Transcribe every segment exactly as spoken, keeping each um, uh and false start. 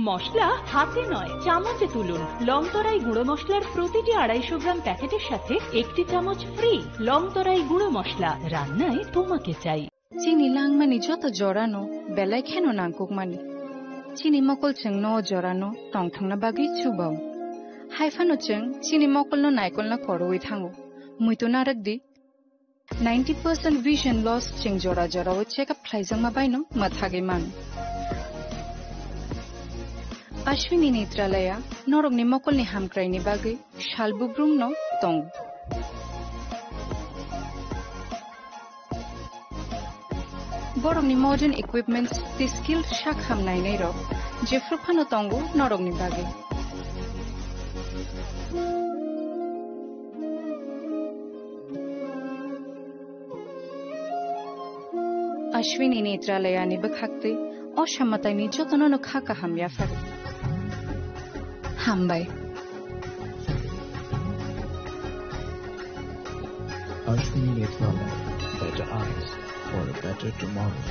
মশলা হাতে নয়, চামচে তুলুন। লং তরাই গুঁড়ো মশলার প্রতিটি আড়াইশো গ্রাম প্যাকেটের সাথে একটি চামচ ফ্রি। লং তরাই গুঁড়ো মশলা, রান্নায় তোমাকে চাই। Chini langmani joto jorano belai kheno nangkukmani. Chini mokol chwngno o jorano tongthokna bagwi chubao. Haiphano chwng chini mokolno naikolna khorwi thango. Muitu narwk di, ninety percent vision loss chwng jora jorao check up khlaijakma baino mwthagwi mano. Ashwini Netralaya norokni mokolni hamkraini bagwi sal bubrumno tongo. Borokni modern equipments tei skilled sak ham nainairok jephru phano tongo norokni bagwi. Ashwini Netralayani bwkhaktwi o samataini jotono no kha kaham yaphar. Hambai. Ashwini Netralaya, better eyes for a better tomorrow.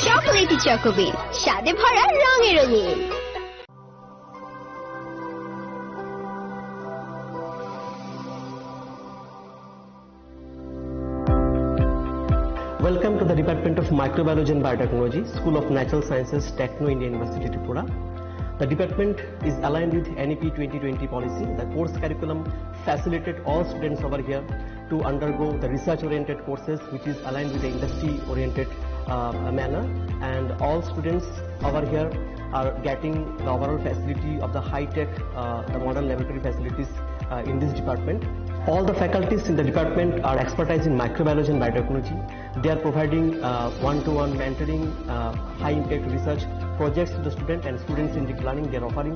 Chocolatey Choco Bean, স্বাদে ভরা, রঙে রঙিন। Welcome to the Department of Microbiology and Biotechnology, School of Natural Sciences, Techno India University, Tripura. The department is aligned with N E P twenty twenty policy. The course curriculum facilitate all students over here to undergo the research-oriented courses, which is aligned with the industry-oriented, uh, manner. And all students over here are getting the overall facility of the high-tech, uh, the modern laboratory facilities, uh, in this department. All the faculties in the department are expertise in microbiology and biotechnology. They are providing, uh, one-to-one mentoring, uh, high-impact research projects to the student and students-centric learning. They are offering,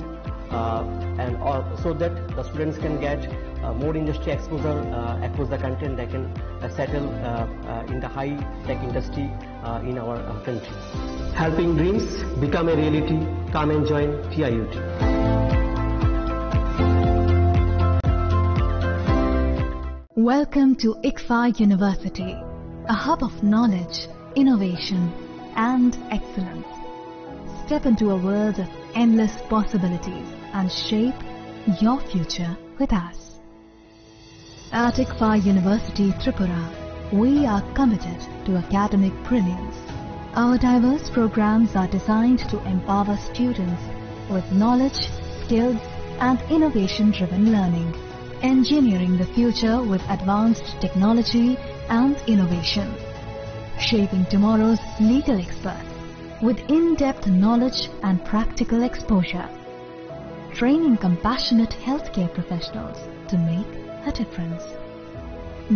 uh, and all, so that the students can get, uh, more industry exposure, uh, across the country, and they can, uh, settle, uh, uh, in the high-tech industry, uh, in our, uh, country. Helping dreams become a reality. Come and join T I U T. Welcome to ICFAI University, a hub of knowledge, innovation, and excellence. Step into a world of endless possibilities and shape your future with us. At ICFAI University Tripura, we are committed to academic brilliance. Our diverse programs are designed to empower students with knowledge, skills, and innovation-driven learning, engineering the future with advanced technology and innovation, shaping tomorrow's legal experts with in-depth knowledge and practical exposure, training compassionate healthcare professionals to make a difference,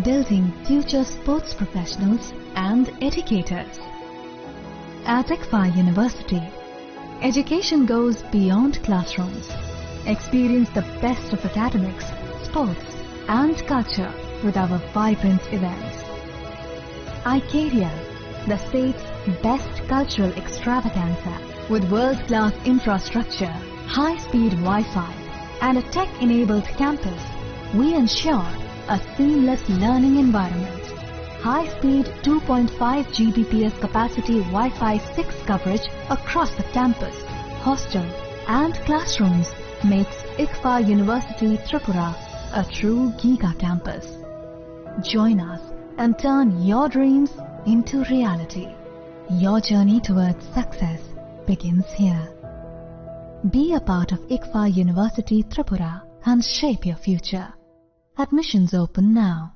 building future sports professionals and educators. At ICFAI University, education goes beyond classrooms. Experience the best of academics, sports, and culture with our vibrant events. Icaria, the state's best cultural extravaganza, with world-class infrastructure, high-speed Wi-Fi, and a tech-enabled campus, we ensure a seamless learning environment. High-speed two point five G B P S capacity Wi-Fi six coverage across the campus, hostel, and classrooms makes ICFAI University Tripura a true giga campus. Join us and turn your dreams into reality. Your journey towards success begins here. Be a part of ICFAI University Tripura and shape your future. Admissions open now.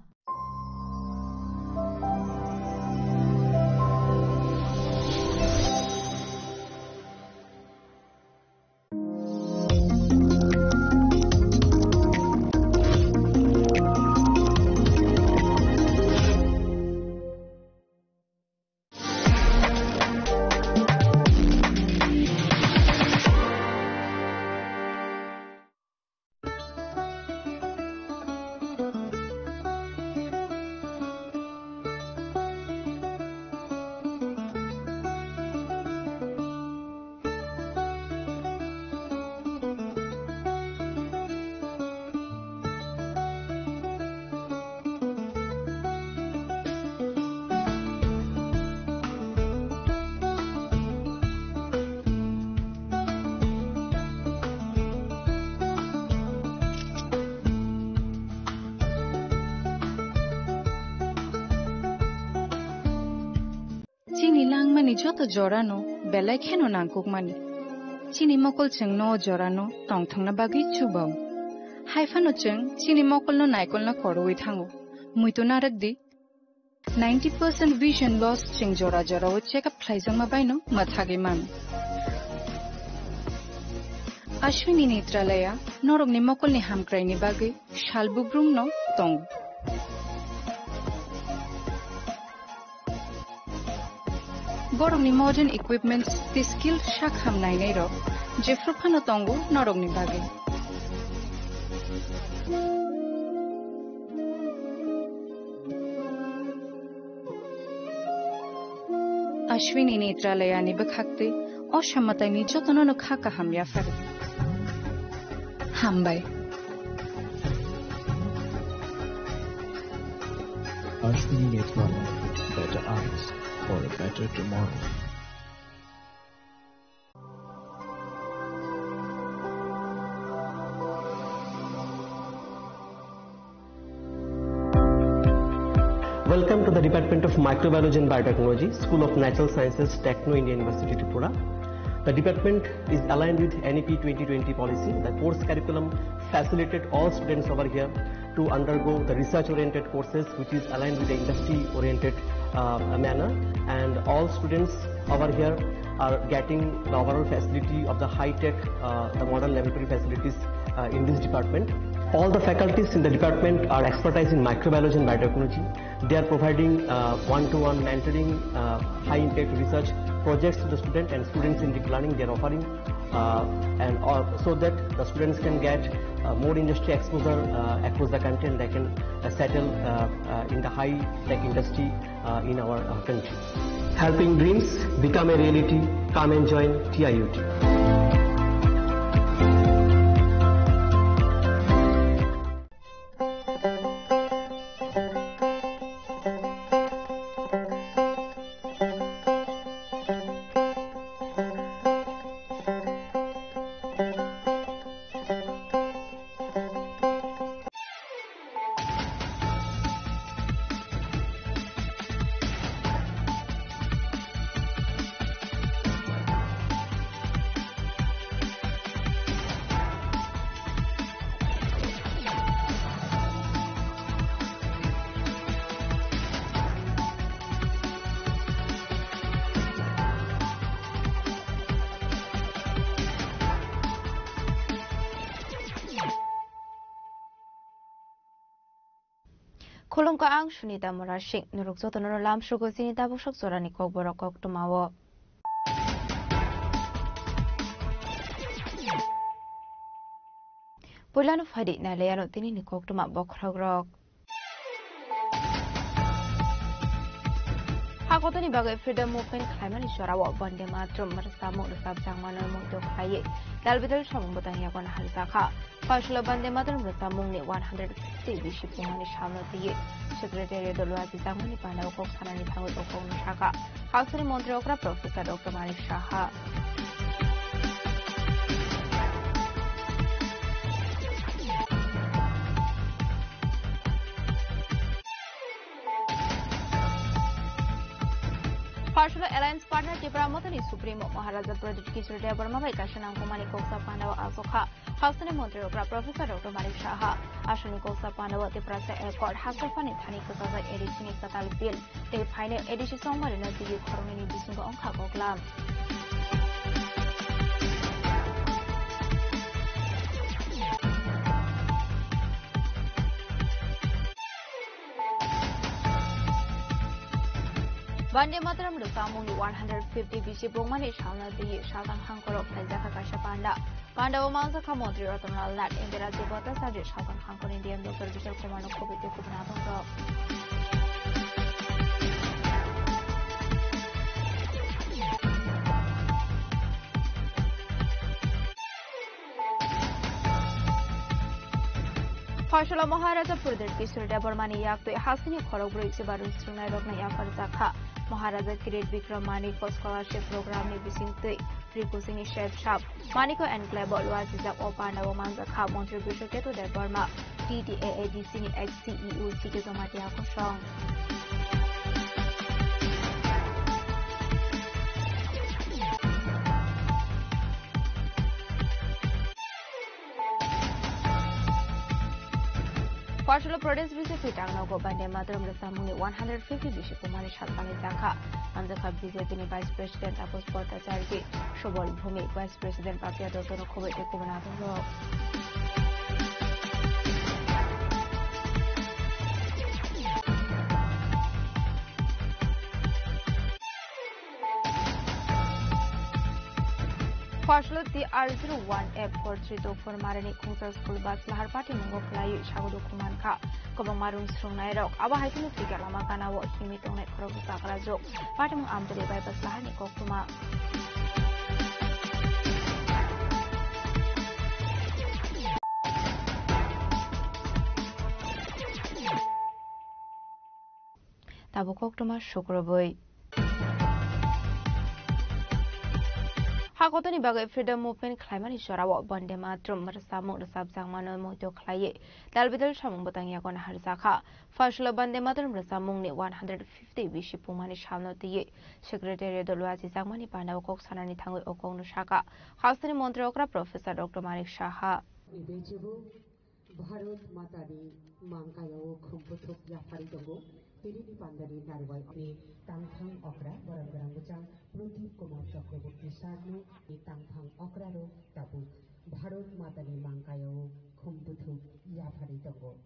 Joto jorano belai kheno nangkukmani. Chini mokol chwngno o jorano tongthokna bagwi chubao. Haiphano chwng chini mokolno naikolna korowi thango. Muitu narwkdi, ninety percent vision loss chwng jora jorao check up khlaijakma baino mwthagwi mano. Ashwini Netralaya norokni mokolni hamkraini bagwi sal bugrumno tongo. Borokni modern equipments tei skill sakham nainairok jephru phano tongo norokni bagwi. Ashwini Netralayani bwkhaktwi o samataini jotonono kha kaham yapharo. Hambai. Ashwini Netralaya, better eyes for a better tomorrow. Welcome to the Department of Microbiology and Biotechnology, School of Natural Sciences, Techno India University, Tripura. The department is aligned with N E P twenty twenty policy. The course curriculum facilitated all students over here to undergo the research-oriented courses, which is aligned with the industry-oriented, uh, manner. And all students over here are getting the overall facility of the high-tech, uh, the modern laboratory facilities, uh, in this department. All the faculties in the department are expertise in microbiology and biotechnology. They are providing, uh, one-to-one mentoring, uh, high-impact research projects to the student and students-centric learning they are offering, uh, and all, so that the students can get, uh, more industry exposure, uh, across the country, and they can, uh, settle, uh, uh, in the high-tech industry, uh, in our, uh, country. Helping dreams become a reality. Come and join T I U T. Khulumkha, ang Sunita Murasing. Norok jotono lamsugo chini tabuk sok jorani kokborok koktwmao. Puilano phaidi nailaiano tinini koktwma bokhorokrok. Hakotoni bagwi freedom movement khlaimani jorao Vande Mataram rwchapmung rwchapjakmano muitu khlaiwi dal bidal samung bwtang yago naharjakha. Phaisalo Vande Mataram rwchapmungni one hundred fifty bisi pungmani salno twiwi Secretariat-o luachijakmani pandao kok sanani thangwi o kokno sakha. Hasteni montri okra Professor Doctor Manik Saha. Phaisalo Alliance Partner Tipra Mothani Supremo Maharaja Pradyut Kishore Debbarma bai kaisa nangkukmani koksa pandao achukha. Hasteni montri okra Professor Doctor Manik Saha. Aswkni koksa pandao Tiprasa Accord, haste phani thani kwchajak A D C ni kwtal bill tei phainai A D C chongmarino twiwi khoroknwini bisingo wngkha koklam. Vande Mataram rwchapmungni one hundred fifty bisi pungmani salno twiwi salthang hangkorok khlaijakha kaisa panda. Pandao manjakha Montri Ratan Lal Nath, M P Rajib Bhattacharya, salthang hangkorni D M Doctor Vijay Kumar no khobwi tei kubun abang rok. Phaisalo Maharaja Pradyut Kishore Debbarmani yaktwi hasteni khorokbrwi chubaru swrwngnairokno yapharjakha. Maharaja Kirit Bikram Manikya Scholarship Programni bisingtwi Tripusini Shep Shap Manikya Enclave-o luachijak o pandao manjakha Montri Bishwaketu Debbarma, T T A A D C ni ex C E O C K Jamatia kosong. Arunachal Pradesh B J P tangnago Bande Mataram rwchapmungni one hundred fifty bisi pungmani sal palaijak kha. Hamjakha B J P ni Vice President Taposh Bhattacharya, Subal Bhumik, Vice President Papiya Dotto no khoboi tei kubun adongrok. Phasalo T R zero one F four three two four marini khungsa school bus lahar patimungo khwlaiwi sago dukhu mankha. Kwbangma rung srwngnairok abo hai kheno tikya lama gana-o himwi tongnai khoroksa chakrajwk. Patimung Amtwlwi bypass laharni koktwma. Tabuk koktwma sukrubwi. Hakotoni bagwi Freedom Movement khlaimani jorao Bande Mataram rwchapmung rwchapjakmano muito khlaiwi dalbidal samung bwtang yago naharjakha. Phasalo Bande Mataram rwchapmungni one hundred fifty bisi pungmani salno twiwi Secretariat-o luachijakmani pandao kok sanani thangwi o kokno sakha hasteni montri okra Professor Doctor Manik Saha. Bharot Matani mangkayao khum bwthwk yaphari tongo. Tinini pandani narwai ni tangthang okra, borom gwnang bwchang Pradip Kumar Chakraborty Sarno ni tangthang okra rok tabuk Bharot Matani mangkayao khum bwthwk yaphari tongo.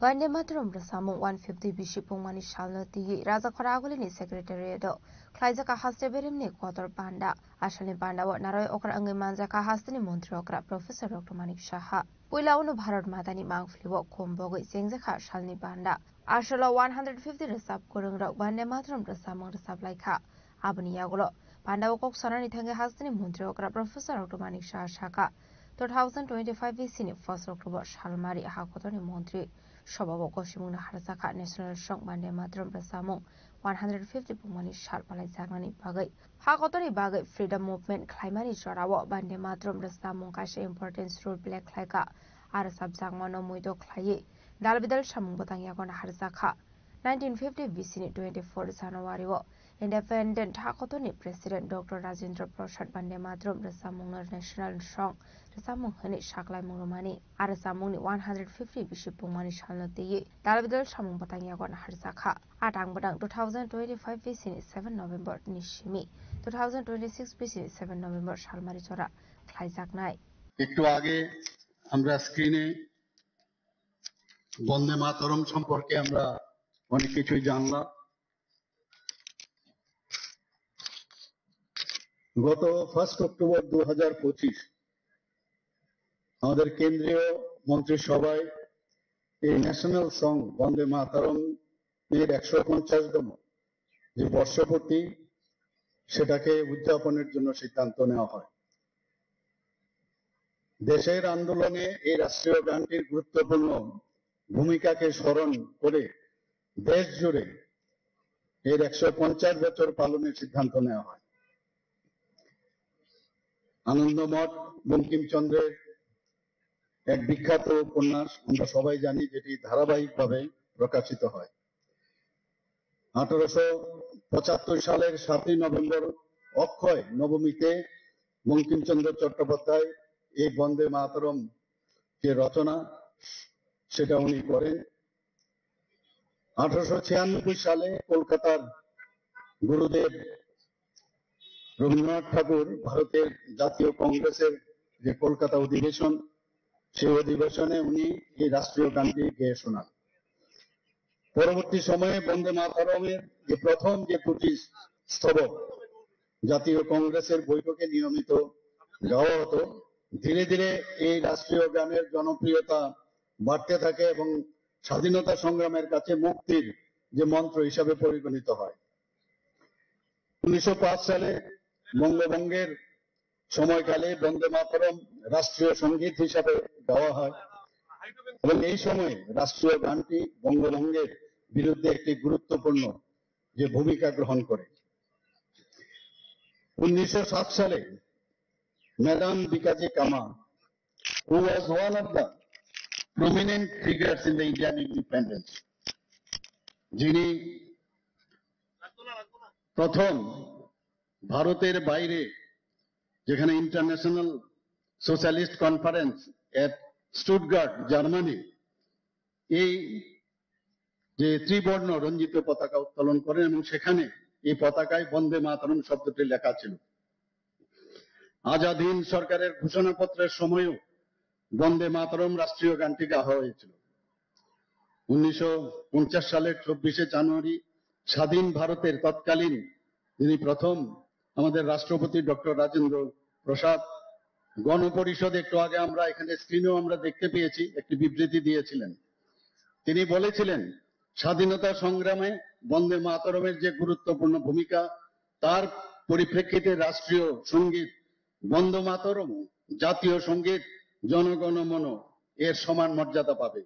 Vande Mataram rwchapmung one fifty bisi pungmani salno twiwi Rajakhora Agulini Secretariat-o khlaijak haste beremni kotor panda. Asalni pandao narwai okra wngwi manjakha hasteni montri okra Professor Doctor Manik Saha. Puila uno Bharat Matani mangphlio khum bogwi chengjakha salni panda. Asalo one hundred fifty rwchap kwrwngrok Bande Mataram rwchapmung rwchaplaikha. Aboni yagulo pandao kok sanani thangwi hasteni montri okra Professor Doctor Manik Saha sakha, two thousand twenty-five B C ni first October salmari hakotorni montri sobao gosimungno harjakha National Song Bande Mataram rwchapmung one hundred fifty pungmani sal palaijaknani bagwi. Hakotorni bagwi Freedom Movement khlaimani jorao Bande Mataram rwchapmung kaisa important role play khlaikha. A rwchapjakmano muito khlaiwi dalbidal samung bwtang yago naharjakha. Nineteen fifty B C ni twenty-four January-o Independent hakotorni President Doctor Rajendra Prasad Bande Mataram rwchapmungno National Song rwchapmung hwnwi saklaimung rwmani. A rwchapmungni one hundred fifty bisi pungmani salno twiwi dalbidal samung bwtang yago naharjakha. A tang bwtang two thousand twenty-five B C ni seven November ni simi two thousand twenty-six B C ni seven November salmari jora khlaijaknai. একটু আগে আমরা স্ক্রিনে বন্দে মাতরম সম্পর্কে আমরা অনেক কিছুই জানলাম। গত ফার্স্ট অক্টোবর দু হাজার পঁচিশ আমাদের কেন্দ্রীয় মন্ত্রিসভায় এই ন্যাশনাল সং বন্দে মাতরম এর একশো পঞ্চাশতম যে বর্ষপূর্তি, সেটাকে উদযাপনের জন্য সিদ্ধান্ত নেওয়া হয়। দেশের আন্দোলনে এই রাষ্ট্রীয় গানটির গুরুত্বপূর্ণ ভূমিকাকে স্মরণ করে দেশ জুড়ে এর একশো পঞ্চাশ বছর পালনের সিদ্ধান্ত নেওয়া হয়। আনন্দমঠ বঙ্কিমচন্দ্রের এক বিখ্যাত উপন্যাস, আমরা সবাই জানি, যেটি ধারাবাহিকভাবে প্রকাশিত হয়। আঠারোশো পঁচাত্তর সালের সাতই নভেম্বর অক্ষয় নবমীতে বঙ্কিমচন্দ্র চট্টোপাধ্যায় এই বন্দে মাতরম যে রচনা, সেটা উনি করেন। আঠারোশো ছিয়ানব্বই সালে কলকাতার গুরুদেব রবীন্দ্রনাথ ঠাকুর ভারতের জাতীয় কংগ্রেসের যে কলকাতা অধিবেশন, সেই অধিবেশনে উনি এই রাষ্ট্রীয় গানটি গেয়ে শোনান। পরবর্তী সময়ে বন্দে মাতরমের যে প্রথম যে দুটি স্তবক জাতীয় কংগ্রেসের বৈঠকে নিয়মিত গাওয়া হতো, ধীরে ধীরে এই রাষ্ট্রীয় গানের জনপ্রিয়তা বাড়তে থাকে এবং স্বাধীনতা সংগ্রামের কাছে মুক্তির যে মন্ত্র হিসাবে পরিগণিত হয়। উনিশশো পাঁচ সালে বঙ্গভঙ্গের সময়কালে বন্দে মাতরম রাষ্ট্রীয় সঙ্গীত হিসাবে গাওয়া হয় এবং এই সময় রাষ্ট্রীয় গানটি বঙ্গভঙ্গের বিরুদ্ধে একটি গুরুত্বপূর্ণ যে ভূমিকা গ্রহণ করে। উনিশশো সাত সালে ম্যাডাম বিকাজি কামা, who was one of the prominent figures in the Indian independence, যিনি প্রথম ভারতের বাইরে, যেখানে ইন্টারন্যাশনাল সোশ্যালিস্ট কনফারেন্স এট স্টুটগার্ট, জার্মানি, এই যে ত্রিবর্ণ রঞ্জিত পতাকা উত্তোলন করেন এবং সেখানে এই পতাকায় বন্দে মাতরম শব্দটি লেখা ছিল। আজাদ হিন্দ সরকারের ঘোষণাপত্রের সময়ও বন্দে মাতরম রাষ্ট্রীয় গানটি গাওয়া হয়েছিল। উনিশশো পঞ্চাশ সালের চব্বিশে জানুয়ারি স্বাধীন ভারতের তৎকালীন যিনি প্রথম আমাদের রাষ্ট্রপতি ডক্টর রাজেন্দ্র প্রসাদ গণপরিষদ, একটু আগে আমরা এখানে স্ক্রিনেও আমরা দেখতে পেয়েছি, একটি বিবৃতি দিয়েছিলেন। তিনি বলেছিলেন, স্বাধীনতা সংগ্রামে বন্দে মাতরমের যে গুরুত্বপূর্ণ ভূমিকা, তার পরিপ্রেক্ষিতে রাষ্ট্রীয় সঙ্গীত বন্দে মাতরম, জাতীয় সঙ্গীত জনগণ মন এর সমান মর্যাদা পাবে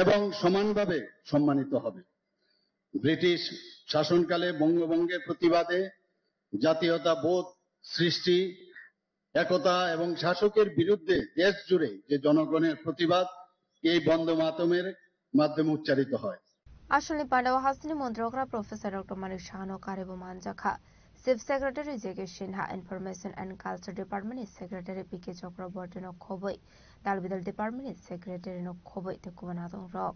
এবং সমানভাবে সম্মানিত হবে। ব্রিটিশ শাসনকালে বঙ্গভঙ্গের প্রতিবাদে জাতীয়তাবোধ সৃষ্টি, একতা এবং শাসকের বিরুদ্ধে দেশ জুড়ে যে জনগণের প্রতিবাদ এই বন্দে মাতরমের মাধ্যমে উচ্চারিত হয়। Asalni pandao hasteni montri okra Professor Doctor Manik Sahano karibo manjakha. Chief Secretary J K Sinha, Information and Culture Department ni Secretary P K Chakraborty no khoboi, Dal Bidal Department ni Secretary no khoboi tei kubun adongrok.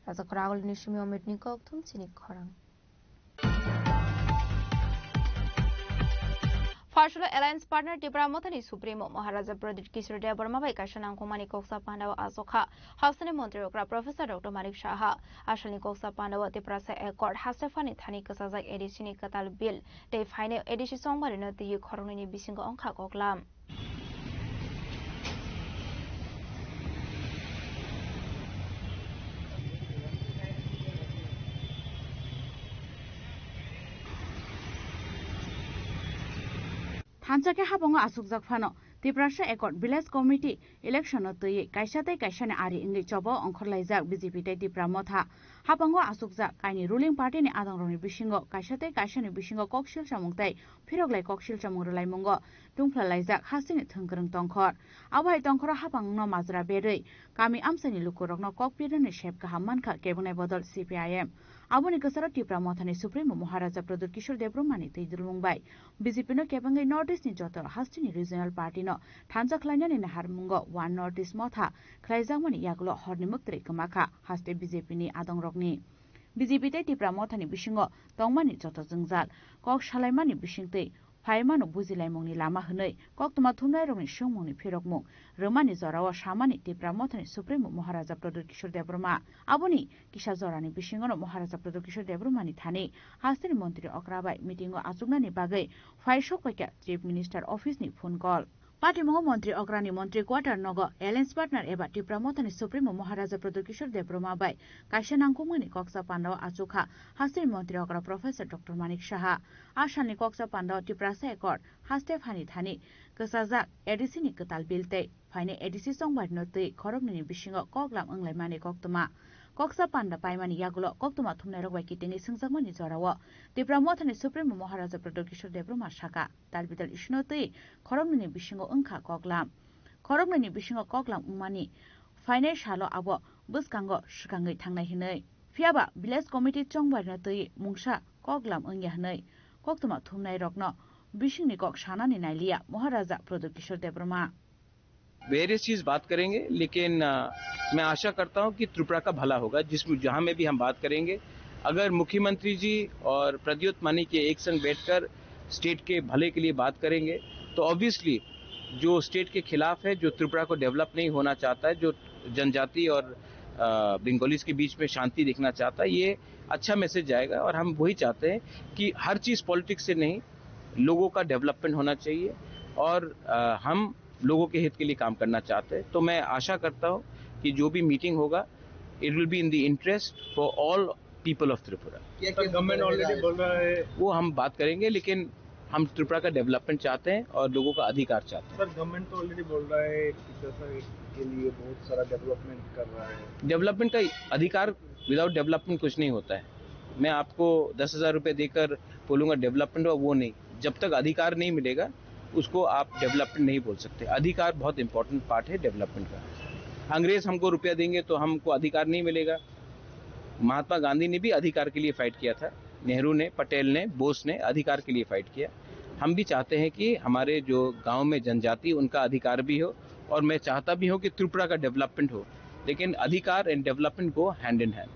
Raja khorang agulni simi omit ni kok thum chini khorang. Pharsalo Alliance Partner Tipra Mothani Supremo Maharaja Pradyut Kishore Debbarma bai kaisa nangkukmani koksa pandao achukha hasteni montri okra Professor Doctor Manik Saha. Asalni koksa pandao Tiprasa Accord haste phani thani kwchajak A D C ni kwtal bill tei phainai A D C chongbarino twiwi khoroknwini bisingo wngkha koklam. Thansa khe habango achukjak phano Tiprasa Accord Village Committee election no twiwi kaisa tei kaisani ari wngwi chobo ongkhorlaijak B J P tei Tipra Motha. Habango achukjak kaini ruling party ni adongrokni bisingo kaisa tei kaisani bisingo kok silchamung tei phiroklai kok silchamung rwlaimungo tungphla laijak hasteni thwngkwrwng tongkhor. Abo hai tongkhoro hapangno majra berwi kami amchaini lukurokno kok pirnani sep kaham mankha kebengni bodol C P I M. Aboni kwcharo Tipra Mothani Supremo Maharaja Pradyut Kishore Debbarmani twi dulmung bai B J P no kebengwi North East ni joto hasteni regional party no thansa khlainani naharmungo One North East Motha khlaijakmani yagulo horni mwktwrwi kwmakha haste B J P ni adongrokni. B J P tei Tipra Mothani bisingo tongmani joto jwngjal kok salaimani bisingtwi phaimano bujilaimungni lama hwnwi koktwma thumnairokni swngmungni phirokmung rwmani jorao samani Tipra Mothani Supremo Maharaja Pradyut Kishore Debbarma. Aboni kisa jorani bisingono Maharaja Pradyut Kishore Debbarmani thani hasteni montri okra bai meetingo achuknani bagwi phai sok paikha Chief Minister Office ni phone call. Patimungo montri okrani montri quarter nogo Alliance Partner eba Tipra Mothani Supremo Maharaja Pradyut Kishore Debbarma bai kaisa nangkukmani koksa pandao achukha hasteni montri okra Professor Doctor Manik Saha. A salni koksa pandao Tiprasa Accord haste phani thani kwchajak A D C ni kwtal bill tei phainai A D C chongbarino twi khoroknwini bisingo koklam wnglaimani koktwma. Koksa panda paimani yagulo koktwma thumnairok bai kitingwi swngjakmani jorao Tipra Mothani Supremo Maharaja Pradyut Kishore Debbarma saka, tal bidal isino twi khoroknwini bisingo wngkha koklam. Khoroknwini bisingo koklam wngmani phainai salo abo bwskango swkangwi thangnai hwnwi. Phiyaba village committee chongbarino twi mungsa koklam wngya hwnwi koktwma thumnairokno bisingni kok sanani nailiya Maharaja Pradyut Kishore Debbarma. Various चीज बात करेंगे, लेकिन अ, मैं आशा करता हूं कि त्रिपुरा का भला होगा। जिस, जहां में भी हम बात करेंगे, अगर मुख्यमंत्री जी और प्रद्युत मानिक ये एक संग बैठकर स्टेट के भले के लिए बात करेंगे, तो ऑब्वियसली जो स्टेट के खिलाफ है, जो त्रिपुरा को डेवलप नहीं होना चाहता है, जो जनजाति और अ, बंगालीज के बीच में शांति देखना चाहता है, ये अच्छा मैसेज जाएगा। और हम वही चाहते हैं कि हर चीज पॉलिटिक्स से नहीं, लोगों का डेवलपमेंट होना चाहिए और अ, हम लोगों के हित के लिए काम करना चाहते हैं। तो मैं आशा करता हूं कि जो भी मीटिंग होगा, it will be in the interest for all people of Tripura। क्या क्या गवर्नमेंट ऑलरेडी बोल रहा है? वो हम बात करेंगे, लेकिन हम त्रिपुरा का डेवलपमेंट चाहते हैं और लोगों का अधिकार चाहते हैं। सर, गवर्नमेंट तो ऑलरेडी बोल रहा है, टीचर सर के लिए बहुत सारा डेवलपमेंट कर रहा है। डेवलपमेंट का अधिकार, विदाउट डेवलपमेंट कुछ नहीं होता है। मैं आपको दस हज़ार रुपये देकर बोलूँगा डेवलपमेंट हुआ, वो नहीं। जब तक अधिकार नहीं मिलेगा, उसको आप डेवलपमेंट नहीं बोल सकते। अधिकार बहुत इंपॉर्टेंट पार्ट है डेवलपमेंट का। अंग्रेज हमको रुपया देंगे तो हमको अधिकार नहीं मिलेगा। महात्मा गांधी ने भी अधिकार के लिए फाइट किया था, नेहरू ने, पटेल ने, बोस ने अधिकार के लिए फाइट किया। हम भी चाहते हैं कि हमारे जो गांव में जनजाति, उनका अधिकार भी हो, और मैं चाहता भी हूँ कि त्रिपुरा का डेवलपमेंट हो, लेकिन अधिकार and development go hand in hand.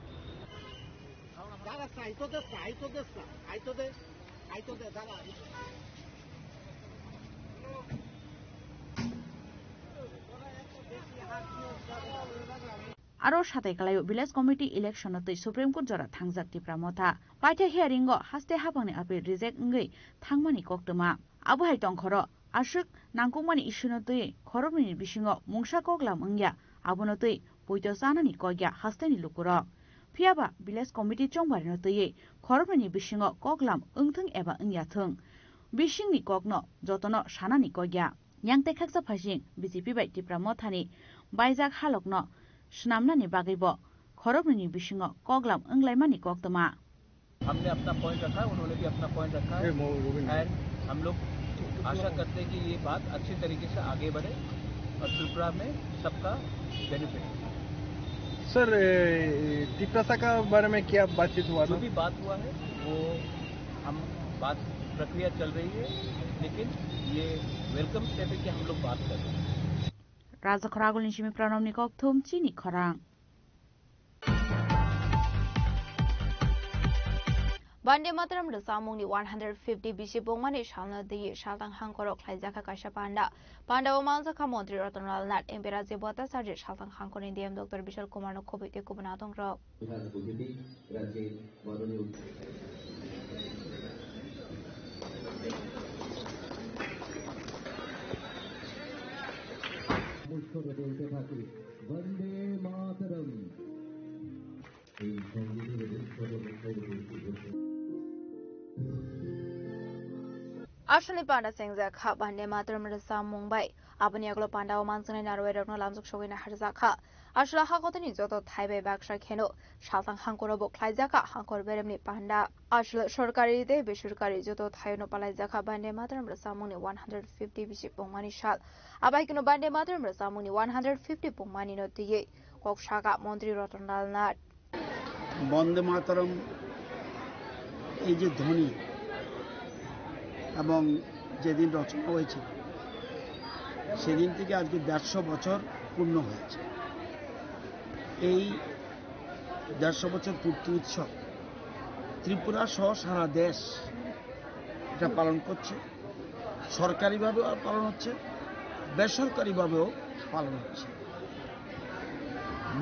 Aro satai kwlaio village committee election no twi Supreme Court jora thangjak Tipra Motha. Paitha hearing o haste haphangni appeal reject wngwi thangmani koktwma. Abo hai tongkhoro aswk nangkukmani issue no twi khoroknwini bisingo mungsa koklam wngya, abono twi poito chanani kokya hasteni lukurok. Phiyaba village committee chongbarino twiwi khoroknwini bisingo koklam wngthwng eba wngyathwng, bisingni kokno jotono sanani kokya. Yang tei khaksa phaising B J P bai Tipra Mothani baijak halokno swnamnani bagwibo khoroknwini bisingo koklam wnglaimani koktwma. हमने अपना पॉइंट रखा है, उन्होंने भी अपना पॉइंट रखा है। एंड हम लोग आशा करते हैं कि ये बात अच्छे तरीके से आगे बढ़े और त्रिपुरा में सबका बेनिफिट। सर, ए, तिपरासा का बारे में क्या बातचीत हुआ जो था? भी बात हुआ है, वो हम बात, प्रक्रिया चल रही है, लेकिन ये वेलकम स्टेप है कि हम लोग बात कर रहे हैं। Raja Khoragulni simi Pranamni kokthum chini khorang. Bande Mataram rwchapmungni one hundred fifty bisi pungmani salno twiwi saltang hangkoro khlaijakha kaisa panda. Pandao manjakha Montri Ratan Lal Nath, M P Rajiv Bhattacharya, saltang hangkorni D M Doctor Bishal Kumarno khobwi tei kubun adongrok. উৎসবে বলতে থাকি বন্দে মাতরম। এই সংগীতের উৎসবে মুখরিত হয়েছে Aswlni panda chengjakha Bande Mataram rwchapmung bai. Aboni yagulo pandao manjaknai narwai rokno lamjak sogwi naharjakha. Aswla hakotini joto thai bai baksa kheno saltang hangkoro bo khlaijakha hangkor beremni panda. Aswla sorkari tei besorkari joto thaiono palaijakha Bande Mataram rwchapmungni one hundred fifty bisi pungmani sal. Abai kheno Bande Mataram rwchapmungni one hundred fifty pungmani no twiwi kok saka Montri Ratan Lal Nath. বন্দে মাতরম এই যে ধ্বনি এবং যেদিন রচনা হয়েছিল সেদিন থেকে আজকে দেড়শো বছর পূর্ণ হয়েছে। এই দেড়শো বছর পূর্তি উৎসব ত্রিপুরা সহ সারা দেশ এটা পালন করছে। সরকারিভাবেও পালন হচ্ছে, বেসরকারিভাবেও পালন হচ্ছে।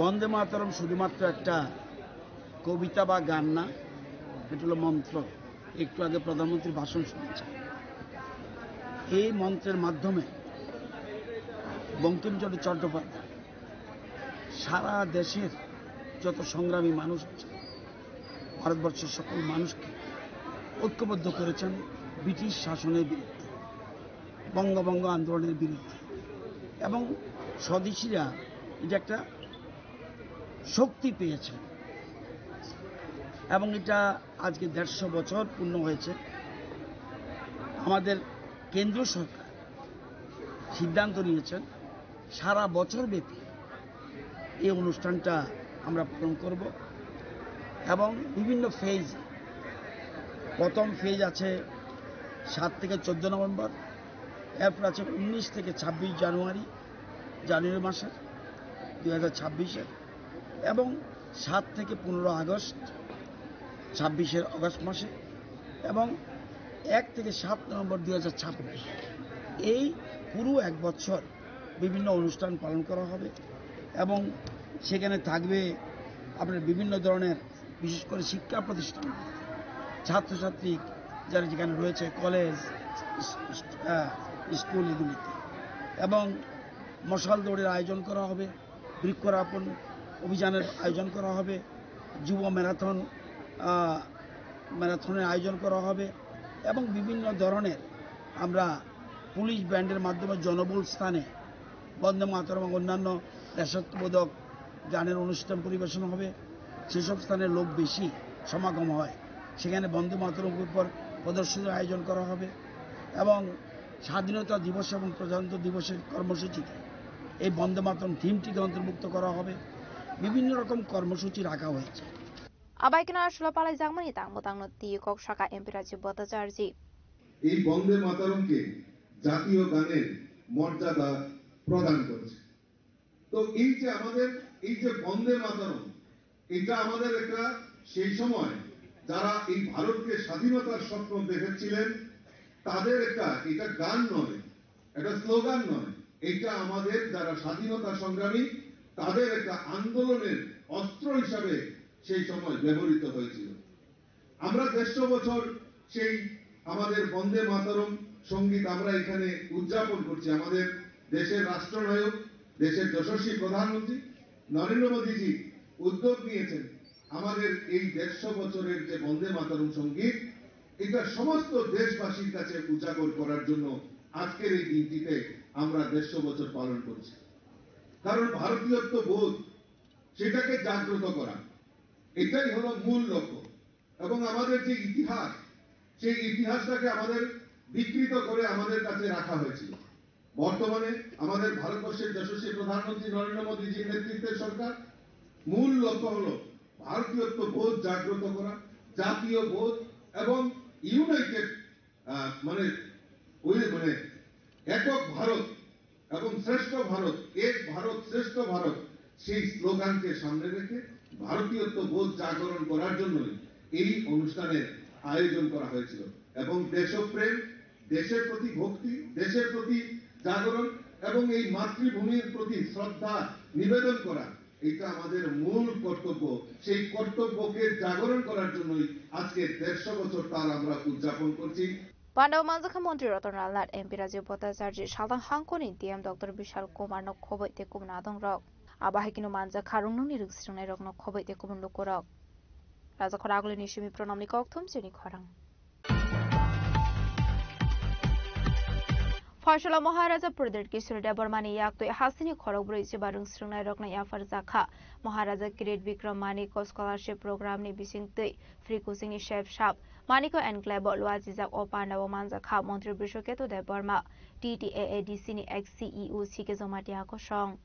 বন্দে মাতরম শুধুমাত্র একটা কবিতা বা গান না, এটা হলো মন্ত্র। একটু আগে প্রধানমন্ত্রীর ভাষণ শুনেছি। এই মন্ত্রের মাধ্যমে বঙ্কিমচন্দ্র চট্টোপাধ্যায় সারা দেশের যত সংগ্রামী মানুষ আছে, ভারতবর্ষের সকল মানুষকে ঐক্যবদ্ধ করেছেন ব্রিটিশ শাসনের বিরুদ্ধে, বঙ্গভঙ্গ আন্দোলনের বিরুদ্ধে। এবং স্বদেশীরা এটা একটা শক্তি পেয়েছে এবং এটা আজকে দেড়শো বছর পূর্ণ হয়েছে। আমাদের কেন্দ্রীয় সরকার সিদ্ধান্ত নিয়েছেন সারা বছর ব্যাপী এই অনুষ্ঠানটা আমরা পালন করব এবং বিভিন্ন ফেজ, প্রথম ফেজ আছে সাত থেকে চোদ্দ নভেম্বর, এরপর আছে উনিশ থেকে ছাব্বিশ জানুয়ারি, জানুয়ারি মাসের দুই হাজার ছাব্বিশের এবং সাত থেকে পনেরো আগস্ট, ছাব্বিশের আগস্ট মাসে এবং এক থেকে সাত নভেম্বর দুই হাজার ছাব্বিশ। এই পুরো এক বছর বিভিন্ন অনুষ্ঠান পালন করা হবে এবং সেখানে থাকবে আপনার বিভিন্ন ধরনের, বিশেষ করে শিক্ষা প্রতিষ্ঠান, ছাত্রছাত্রী যারা যেখানে রয়েছে, কলেজ, স্কুল, এগুলিতে এবং মশাল দৌড়ের আয়োজন করা হবে, বৃক্ষরোপণ অভিযানের আয়োজন করা হবে, যুব ম্যারাথন ম্যারাথনের আয়োজন করা হবে এবং বিভিন্ন ধরনের আমরা পুলিশ ব্যান্ডের মাধ্যমে জনবহুল স্থানে বন্দে মাতরম এবং অন্যান্য দেশাত্মবোধক গানের অনুষ্ঠান পরিবেশন হবে। সেসব স্থানে লোক বেশি, সমাগম হয়, সেখানে বন্দে মাতরম উপর প্রদর্শনীর আয়োজন করা হবে এবং স্বাধীনতা দিবস এবং প্রজাতন্ত্র দিবসের কর্মসূচিতে এই বন্দে মাতরম থিমটিকে অন্তর্ভুক্ত করা হবে। বিভিন্ন রকম কর্মসূচি রাখা হয়েছে। Abai kheno aswlo palaijakmani tang bwtangno twi kok saka M P Rajiv Bhattacharjee. এই বন্দে মাতরমকে জাতীয় গানের মর্যাদা প্রদান করেছে। তো এই যে আমাদের এই যে বন্দে মাতরম, এটা আমাদের একটা সেই সময় যারা এই ভারতকে স্বাধীনতার স্বপ্ন দেখেছিলেন, তাদের একটা, এটা গান নয়, এটা স্লোগান নয়, এটা আমাদের যারা স্বাধীনতা সংগ্রামী, তাদের একটা আন্দোলনের অস্ত্র হিসাবে সেই সময় ব্যবহৃত হয়েছিল। আমরা দেড়শো বছর সেই আমাদের বন্দে মাতরম সঙ্গীত আমরা এখানে উদযাপন করছি। আমাদের দেশের রাষ্ট্রনায়ক, দেশের যশস্বী প্রধানমন্ত্রী নরেন্দ্র মোদীজি উদ্যোগ নিয়েছেন আমাদের এই দেড়শো বছরের যে বন্দে মাতরম সঙ্গীত, এটা সমস্ত দেশবাসীর কাছে উজাগর করার জন্য আজকের এই দিনটিতে আমরা দেড়শো বছর পালন করছি। কারণ ভারতীয়ত্ব বোধ, সেটাকে জাগ্রত করা, এটাই হলো মূল লক্ষ্য। এবং আমাদের যে ইতিহাস, সেই ইতিহাসটাকে আমাদের বিকৃত করে আমাদের কাছে রাখা হয়েছিল। বর্তমানে আমাদের ভারতবর্ষের যশস্বী প্রধানমন্ত্রী নরেন্দ্র মোদীজির নেতৃত্বের সরকার মূল লক্ষ্য হলো ভারতীয়ত্ব বোধ জাগ্রত করা, জাতীয় বোধ এবং ইউনাইটেড, আহ, মানে ওই মানে একক ভারত এবং শ্রেষ্ঠ ভারত, এক ভারত শ্রেষ্ঠ ভারত, সেই স্লোগানকে সামনে রেখে ভারতীয়ত্ব বোধ জাগরণ করার জন্যই এই অনুষ্ঠানের আয়োজন করা হয়েছিল। এবং দেশপ্রেম, দেশের প্রতি ভক্তি, দেশের প্রতি জাগরণ এবং এই মাতৃভূমির প্রতি শ্রদ্ধা নিবেদন করা, এটা আমাদের মূল কর্তব্য। সেই কর্তব্যকে জাগরণ করার জন্যই আজকে দেড়শো বছর তার আমরা উদযাপন করছি। Pandao manjakha Montri Ratan Lal Nath, M P Rajiv Bhattacharjee, Salthang Hangkoni D M Doctor Bishal Kumar no khoboi tei kubun adongrok. Abo hai kheno manjakha Rungnungni rwngsrwngnairokno khoboi tei kubun lukurok. Rajakhor Agulini simi Pranamni kokthum chini khorang. Phaisala Maharaja Pradyut Kishore Debbarmani yaktwi hasini khorokbrwi chuba rwngsrwngnairokno yapharjakha. Maharaja Kirit Bikram Manikya Scholarship Programni bisingtwi free coachingni sep sap Manikya Enclave-o luachijak o pandao manjakha Montri Brishoketu Debbarma, T T A A D C ni ex C E O C K Jamatia kosong.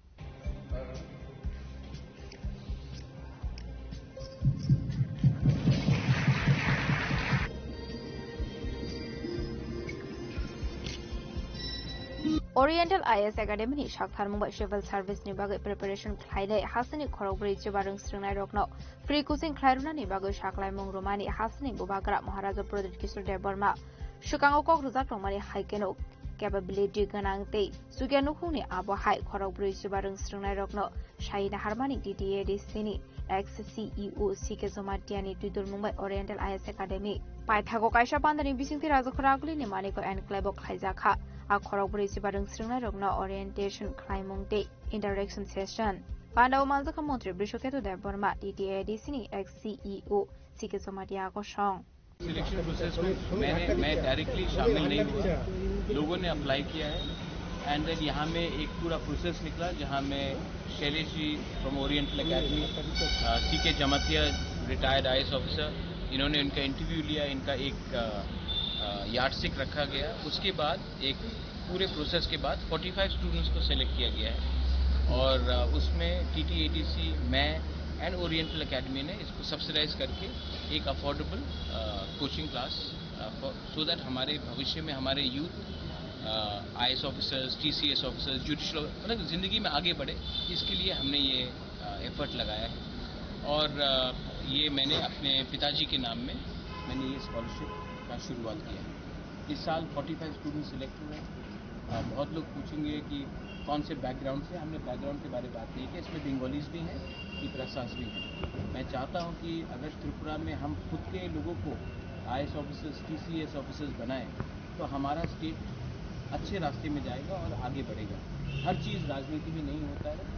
Oriental I A S Academy ni saktharmung bai civil service ni bagwi preparation khlainai hasini khorokbrwi chuba rwngsrwngnairokno free coaching khlairwnani bagwi saklaimung rwmani hasini bubagra Maharaja Pradyut Kishore Debbarma swkango kok rwjak tongmani hai kheno capability gwnang tei chukya nukhungni abo hai khorokbrwi chuba rwngsrwngnairokno sai naharmani T T A D C ni ex C E O C K Jamatia ni twidulmung bai Oriental I A S Academy paithago kaisa pandani bisingtwi Rajakhor Agulini Manikya Enclave-o khlaijakha. A khorokbrwi chuba rwngsrwngnairokno orientation khlaimung tei interaction session. Pandao manjakha Montri Brishoketu Debbarma, T T A D C ni ex C E O C K Jamatia kosong. Selection process में मैंने मैं डायरेक्टली शामिल नहीं हुआ। लोगों ने अप्लाई किया है एंड देन यहाँ में एक पूरा प्रोसेस निकला जहाँ में शैलेश जी फ्रॉम ओरिएंटल एकेडमी, सी के Jamatia, retired I S officer, इन्होंने इनका इंटरव्यू लिया। इनका एक यार्डस्टिक रखा गया। उसके बाद एक पूरे प्रोसेस के बाद फ़ोर्टी फ़ाइव स्टूडेंट्स को सिलेक्ट किया गया है और अ, उसमें T T A D C, मैं एंड ओरिएंटल एकेडमी ने इसको सब्सिडाइज करके एक affordable coaching class, so that हमारे भविष्य में हमारे youth I S officers, T C S officers, judicial, मतलब ज़िंदगी में आगे बढ़े, इसके लिए हमने ये एफर्ट लगाया है। और अ, ये मैंने अपने पिताजी के नाम में मैंने ये स्कॉलरशिप का शुरुआत किया है। इस साल फ़ोर्टी फ़ाइव स्टूडेंट सिलेक्ट हुए हैं। अ, बहुत लोग पूछेंगे कि कौन से बैकग्राउंड से, हमने बैकग्राउंड के बारे में बात नहीं की। इसमें बंगालीज भी हैं, तिपरासास भी हैं। मैं चाहता हूँ कि अगर त्रिपुरा में हम खुद के लोगों को I S officers, T C S officers बनाएं, तो हमारा स्टेट अच्छे रास्ते में जाएगा और आगे बढ़ेगा। हर चीज़ राजनीति में नहीं होता है,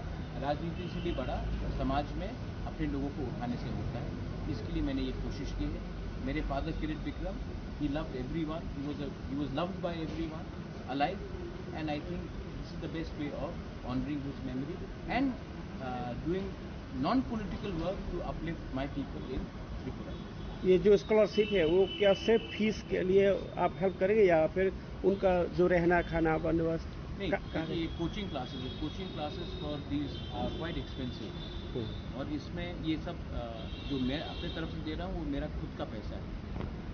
राजनीति से भी बड़ा समाज में अपने लोगों को उठाने से होता है। इसके लिए मैंने ये कोशिश की है। मेरे father Kirit Vikram, he loved everyone, he was a, he was loved by everyone alive, and I think this is the best way of honoring his memory and uh, doing non-political work to uplift my people in ये जो स्कॉलरशिप है, वो क्या सिर्फ फीस के लिए आप हेल्प करेंगे या फिर उनका जो रहना खाना बंदोबस्त नहीं, का- का- ये कोचिंग क्लासेस है। Coaching classes for these are quite expensive. Hmm. और इसमें ये सब, अ, जो मैं अपने तरफ से दे रहा हूँ, वो मेरा खुद का पैसा है।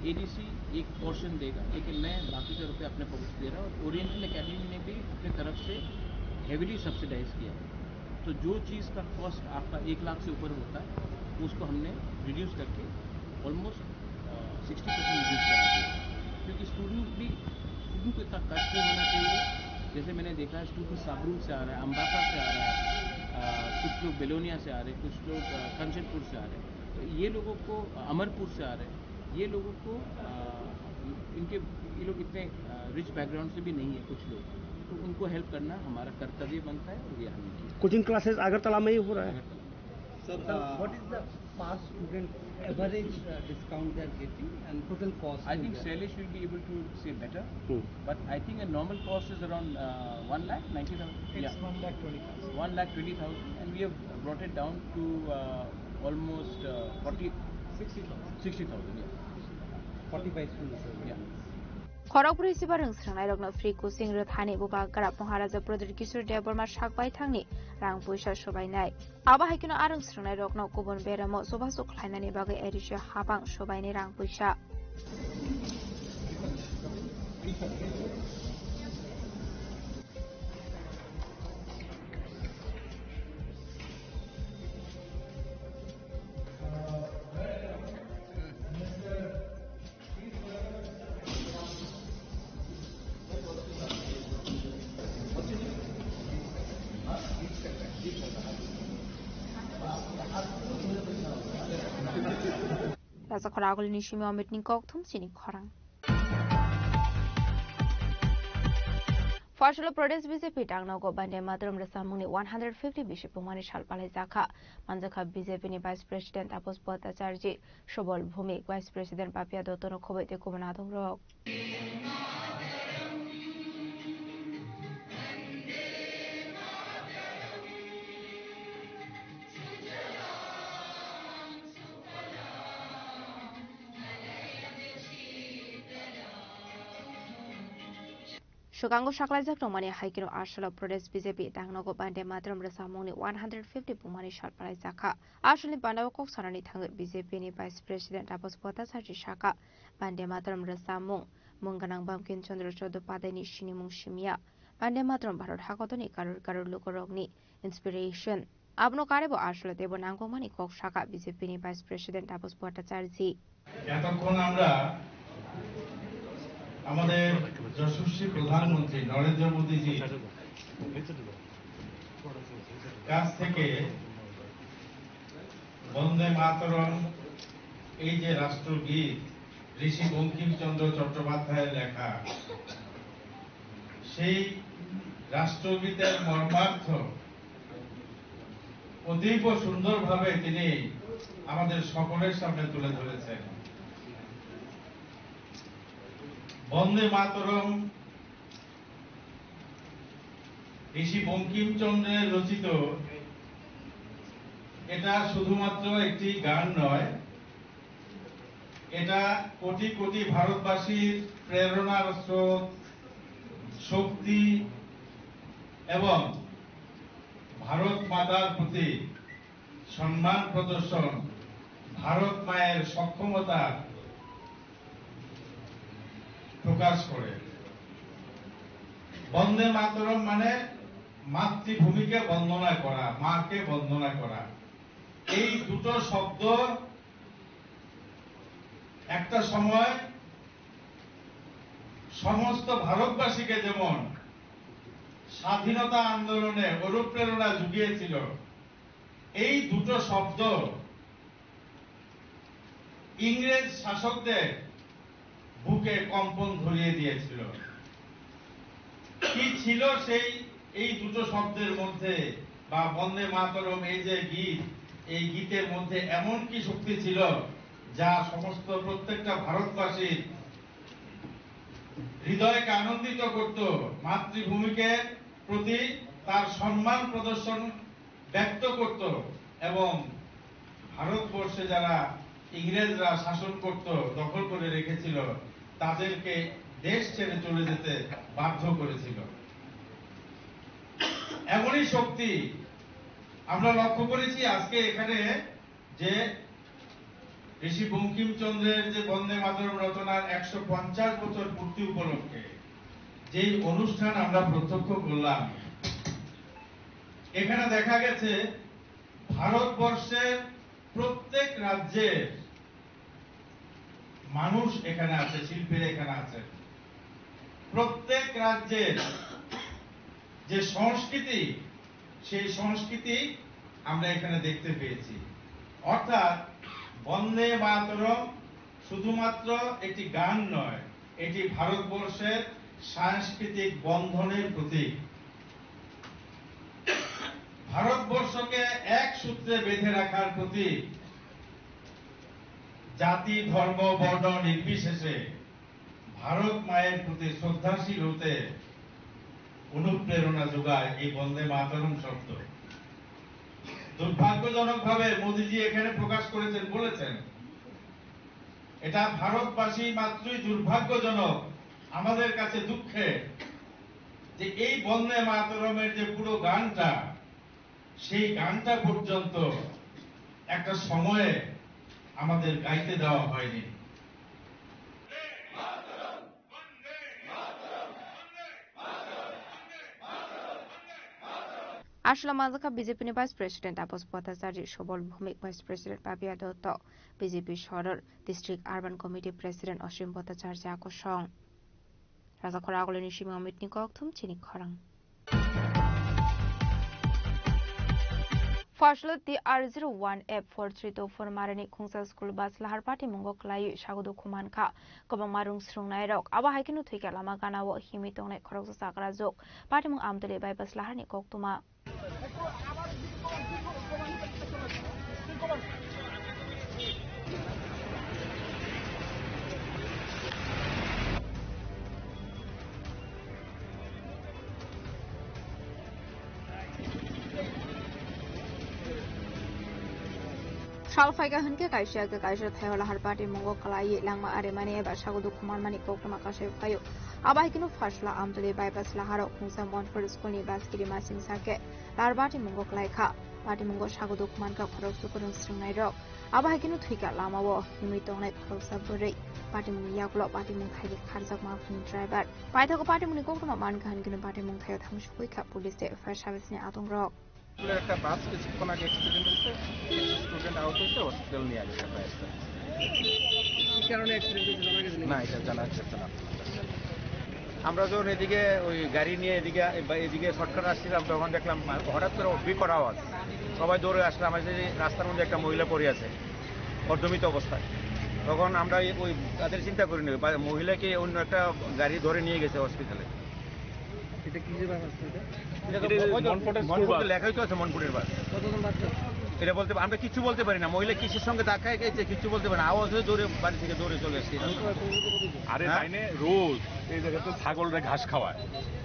एडीसी एक पोर्शन देगा, लेकिन मैं बाकी के रुपये अपने पॉकेट से दे रहा हूँ। और ओरिएंटल एकेडमी ने भी अपने तरफ से हेवीली सब्सिडाइज किया है। तो जो चीज़ का कॉस्ट आपका एक लाख से ऊपर होता है, उसको हमने रिड्यूस करके ऑलमोस्ट सिक्सटी परसेंट रिड्यूस करा दिया। क्योंकि स्टूडेंट भी, स्टूडेंट को इतना कष्ट नहीं होना चाहिए। जैसे मैंने देखा है, स्टूडेंट साबरू से आ रहा है, अम्बासा से आ रहा है, अ, कुछ लोग बेलोनिया से आ रहे हैं, कुछ लोग, अ, कंचनपुर से आ रहे हैं। तो ये लोगों को, अ, अमरपुर से आ रहे हैं, ये लोगों को, अ, इनके, ये लोग इतने, अ, रिच बैकग्राउंड से भी नहीं है कुछ लोग, तो उनको हेल्प करना हमारा कर्तव्य बनता है और ये हमने किया। कोचिंग क्लासेस अगरतला में ही हो रहा है? Agartala. Sir, uh, what is the per student average, uh, discount they are getting and total cost? I think Sailesh will be able to say better, Hmm. but I think a normal cost is around, uh, one lakh ninety thousand. It's Yeah. one lakh twenty thousand. One lakh twenty thousand, and we have brought it down to, uh, almost, uh, forty, sixty thousand. Sixty thousand, yeah. Forty-five students. Yeah. Khorokbrwi siba rwng srwngnairokno free coaching rwthani bubagra Maharaja Pradyut Kishore Debbarma sakbai thangni rang puisa sobainai. Abo hai kheno a rwng srwngnairokno kubun beramo chubachu khlainani bagwi A D C o habang sobainai rang puisa. Raja khorang agulini simi Amit ni kok thum chini khorang. Phosholo Pradesh B J P tangnogo Bande Mataram rwchapmungni one hundred fifty bisi pungmani sal palaijakha. Manjakha B J P ni Vice President Taposh Bhattacharjee, Subal Bhowmik, Vice President Papiya Dotto no khoboi tei kubun adongrok. Swkango saklaijak tongmani hai kheno Arunachal Pradesh B J P tangnogo Bande Mataram rwchapmungni one hundred fifty pungmani sal palaijakha. Arunachalni bandao kok sanani thangwi B J P ni Vice President Taposh Bhattacharjee sakha, Bande Mataram rwchapmung mung gwnang Bankim Chandra Chattopadhyayni sinimung simiya. Bande Mataram Bharat hakotorni karor karor lukurokni inspiration. Abono karwibo Arunachalo teibo nangkukmani kok sakha B J P ni Vice President Taposh Bhattacharjee. এতক্ষণ আমরা আমাদের যশস্বী প্রধানমন্ত্রী নরেন্দ্র মোদীজির কাছ থেকে বন্দে মাতরম, এই যে রাষ্ট্রগীত, ঋষি বঙ্কিমচন্দ্র চট্টোপাধ্যায়ের লেখা, সেই রাষ্ট্রগীতের মর্মার্থ অতীব সুন্দরভাবে তিনি আমাদের সকলের সামনে তুলে ধরেছেন। বন্দে মাতরম ঋষি বঙ্কিমচন্দ্রের রচিত, এটা শুধুমাত্র একটি গান নয়, এটা কোটি কোটি ভারতবাসীর প্রেরণার স্রোত, শক্তি এবং ভারত মাতার প্রতি সম্মান প্রদর্শন, ভারত মায়ের সক্ষমতা প্রকাশ করে। বন্দে মাতরম মানে মাতৃভূমিকে বন্দনা করা, মাকে বন্দনা করা। এই দুটো শব্দ একটা সময় সমস্ত ভারতবাসীকে যেমন স্বাধীনতা আন্দোলনে অনুপ্রেরণা জুগিয়েছিল, এই দুটো শব্দ ইংরেজ শাসকদের বুকে কম্পন ধরিয়ে দিয়েছিল। কি ছিল সেই, এই দুটো শব্দের মধ্যে বা বন্দে মাতরম, এই যে গীত, এই গীতের মধ্যে এমন কি শক্তি ছিল যা সমস্ত প্রত্যেকটা ভারতবাসীর হৃদয়কে আনন্দিত করত, মাতৃভূমিকে প্রতি তার সম্মান প্রদর্শন ব্যক্ত করত এবং ভারতবর্ষে যারা ইংরেজরা শাসন করত, দখল করে রেখেছিল, তাদেরকে দেশ ছেড়ে চলে যেতে বাধ্য করেছিল। এমনই শক্তি আমরা লক্ষ্য করেছি আজকে এখানে, যে ঋষি বঙ্কিমচন্দ্রের যে বন্দে মাতরম রচনার একশো পঞ্চাশ বছর পূর্তি উপলক্ষে যেই অনুষ্ঠান আমরা প্রত্যক্ষ করলাম, এখানে দেখা গেছে ভারতবর্ষের প্রত্যেক রাজ্যের মানুষ এখানে আছে, শিল্পীরা এখানে আছেন। প্রত্যেক রাজ্যের যে সংস্কৃতি, সেই সংস্কৃতি আমরা এখানে দেখতে পেয়েছি। অর্থাৎ বন্দে মাতরম শুধুমাত্র একটি গান নয়, এটি ভারতবর্ষের সাংস্কৃতিক বন্ধনের প্রতীক। ভারতবর্ষকে এক সূত্রে বেঁধে রাখার প্রতীক। জাতি, ধর্ম, বর্ণ নির্বিশেষে ভারত মায়ের প্রতি শ্রদ্ধাশীল হতে অনুপ্রেরণা যোগায় এই বন্দে মাতরম শব্দ। দুর্ভাগ্যজনকভাবে মোদিজি এখানে প্রকাশ করেছেন, বলেছেন, এটা ভারতবাসী মাত্রই দুর্ভাগ্যজনক, আমাদের কাছে দুঃখের, যে এই বন্দে মাতরমের যে পুরো গানটা, সেই গানটা পর্যন্ত একটা সময়ে আমাদের গাইতে দেওয়া হয়নি। Aswla manjakha B J P ni Vice President Tapas Bhattacharjee, Subal Bhowmik, Vice President Papiya Dutta, B J P Sodor District Urban Committee President Osim Bhattacharjee akosong. Rajakhor Agulini simi Amit ni kokthum chini khorang. Phasla T R zero one F four three two four marini khungsa school bus lahar patimungo kwlaiwi sago dukhu mankha kwbangma rwng srwngnairok. Abo hai kheno thwikha lama ganao himwi tongnai khoroksa chakrajwk. Patimung Amtwlwi bypass laharni koktwma. Sal phaikha hwnkhe kaisa khe kaisa thaio lahar patimungo kwlaiwi langma arimani eba sago dukhu manmani koktwma kasai phaio. Abo hai kheno Phasla Amtwlwi bypass laharo khungsa Montfort school ni bus kiri masing sakhe lahar patimungo kwlaikha. Patimungo sago dukhu mankha khoroksa kwrwng srwngnairok. Abo hai kheno thwikha lamao himwi tongnai khoroksa bwrwi. Patimungni yagulo patimung thaidi kharjakma phani driver. Paithago patimungni koktwma mankha hwnkheno patimung thaio thangsugwi kha police tei fire service ni atongrok. স্কুলের একটা বাস কিছুক্ষণ আগে অ্যাক্সিডেন্ট হয়েছে, কিছু স্টুডেন্ট আহত হয়েছে, হসপিটাল নিয়ে আসছে ফায়ার সার্ভিস। কি কারণে অ্যাক্সিডেন্ট হয়েছে জানা গেছে নাকি? না, এটা জানা যাচ্ছে না। আমরা যখন এদিকে ওই গাড়ি নিয়ে এদিকে, এদিকে শর্টকাট আসছিলাম, তখন দেখলাম হঠাৎ করে বিকট আওয়াজ, সবাই দৌড়ে আসলাম, এসে যে রাস্তার মধ্যে একটা মহিলা পড়ে আছে অর্ধমৃত অবস্থায়। তখন আমরা এই, ওই তাদের চিন্তা করিনি, বা মহিলাকে অন্য একটা গাড়ি ধরে নিয়ে গেছে হসপিটালে। এটা কিসের বাস আসছে এটা? এটা তো এটা ওই তো মনপুরের স্কুল মনপুর তো বাস। লেখাই তো আছে মনপুরের বাস। কতজন বাচ্চা? এটা বলতে, আমরা কিচ্ছু বলতে পারি না। মহিলা কিসের সঙ্গে ধাক্কা খেয়েছে কিচ্ছু বলতে পারি না। আওয়াজ হয়ে দৌড়ে, বাড়ি থেকে দৌড়ে চলে এসেছি। আমি তো এখন পর্যন্ত বুঝি। আরে হ্যাঁ? তাইনে রোজ এই জায়গাতে ছাগলরে ঘাস খাওয়ায়।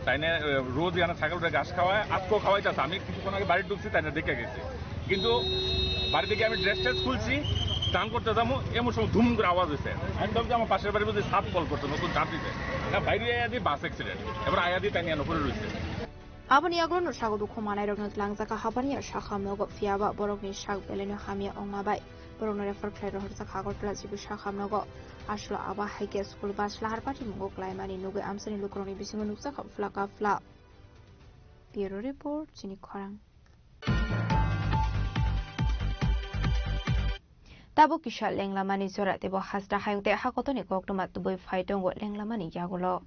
তাইনে, এ, রোজ এখানে ছাগলরে ঘাস খাওয়ায়, আজকেও খাওয়াইতেছে। আমি কিছুক্ষণ আগে বাড়ি ঢুকছি, তাইনে দেখে গেছি। কিন্তু বাড়ি থেকে আমি ড্রেস ট্রেস খুলছি, স্নান করতে যাবো, এমন সময় ধুম করে আওয়াজ হয়েছে। আমি ভাবছি আমার পাশের বাড়ি বুঝি সাপ কল করছে, নতুন ঝাঁপ দিছে। না, বাইরে আয়া দি বাস অ্যাক্সিডেন্ট, এবার আয়া দি তাই নিয়ে পড়ে রয়েছে। Aboni yagulo no sago dukhu manai rokno tlangjak kha habani ya sakham nogo, phiya ba borokni sak belai no hamya wngma bai borokno refer khlai rohorjak kha Agartala jibu sakham nogo. Aswk abo hai khe school bus lahar patimungo kwlaimani nugwi amchaini lukurokni bisingo nukjak kha phlaka phla. Bureau report, chini khorang. Tabuk kisa lenglamani jora teibo hasta hayung tei hakotoni koktwma tubui phai tongo lenglamani yagulo.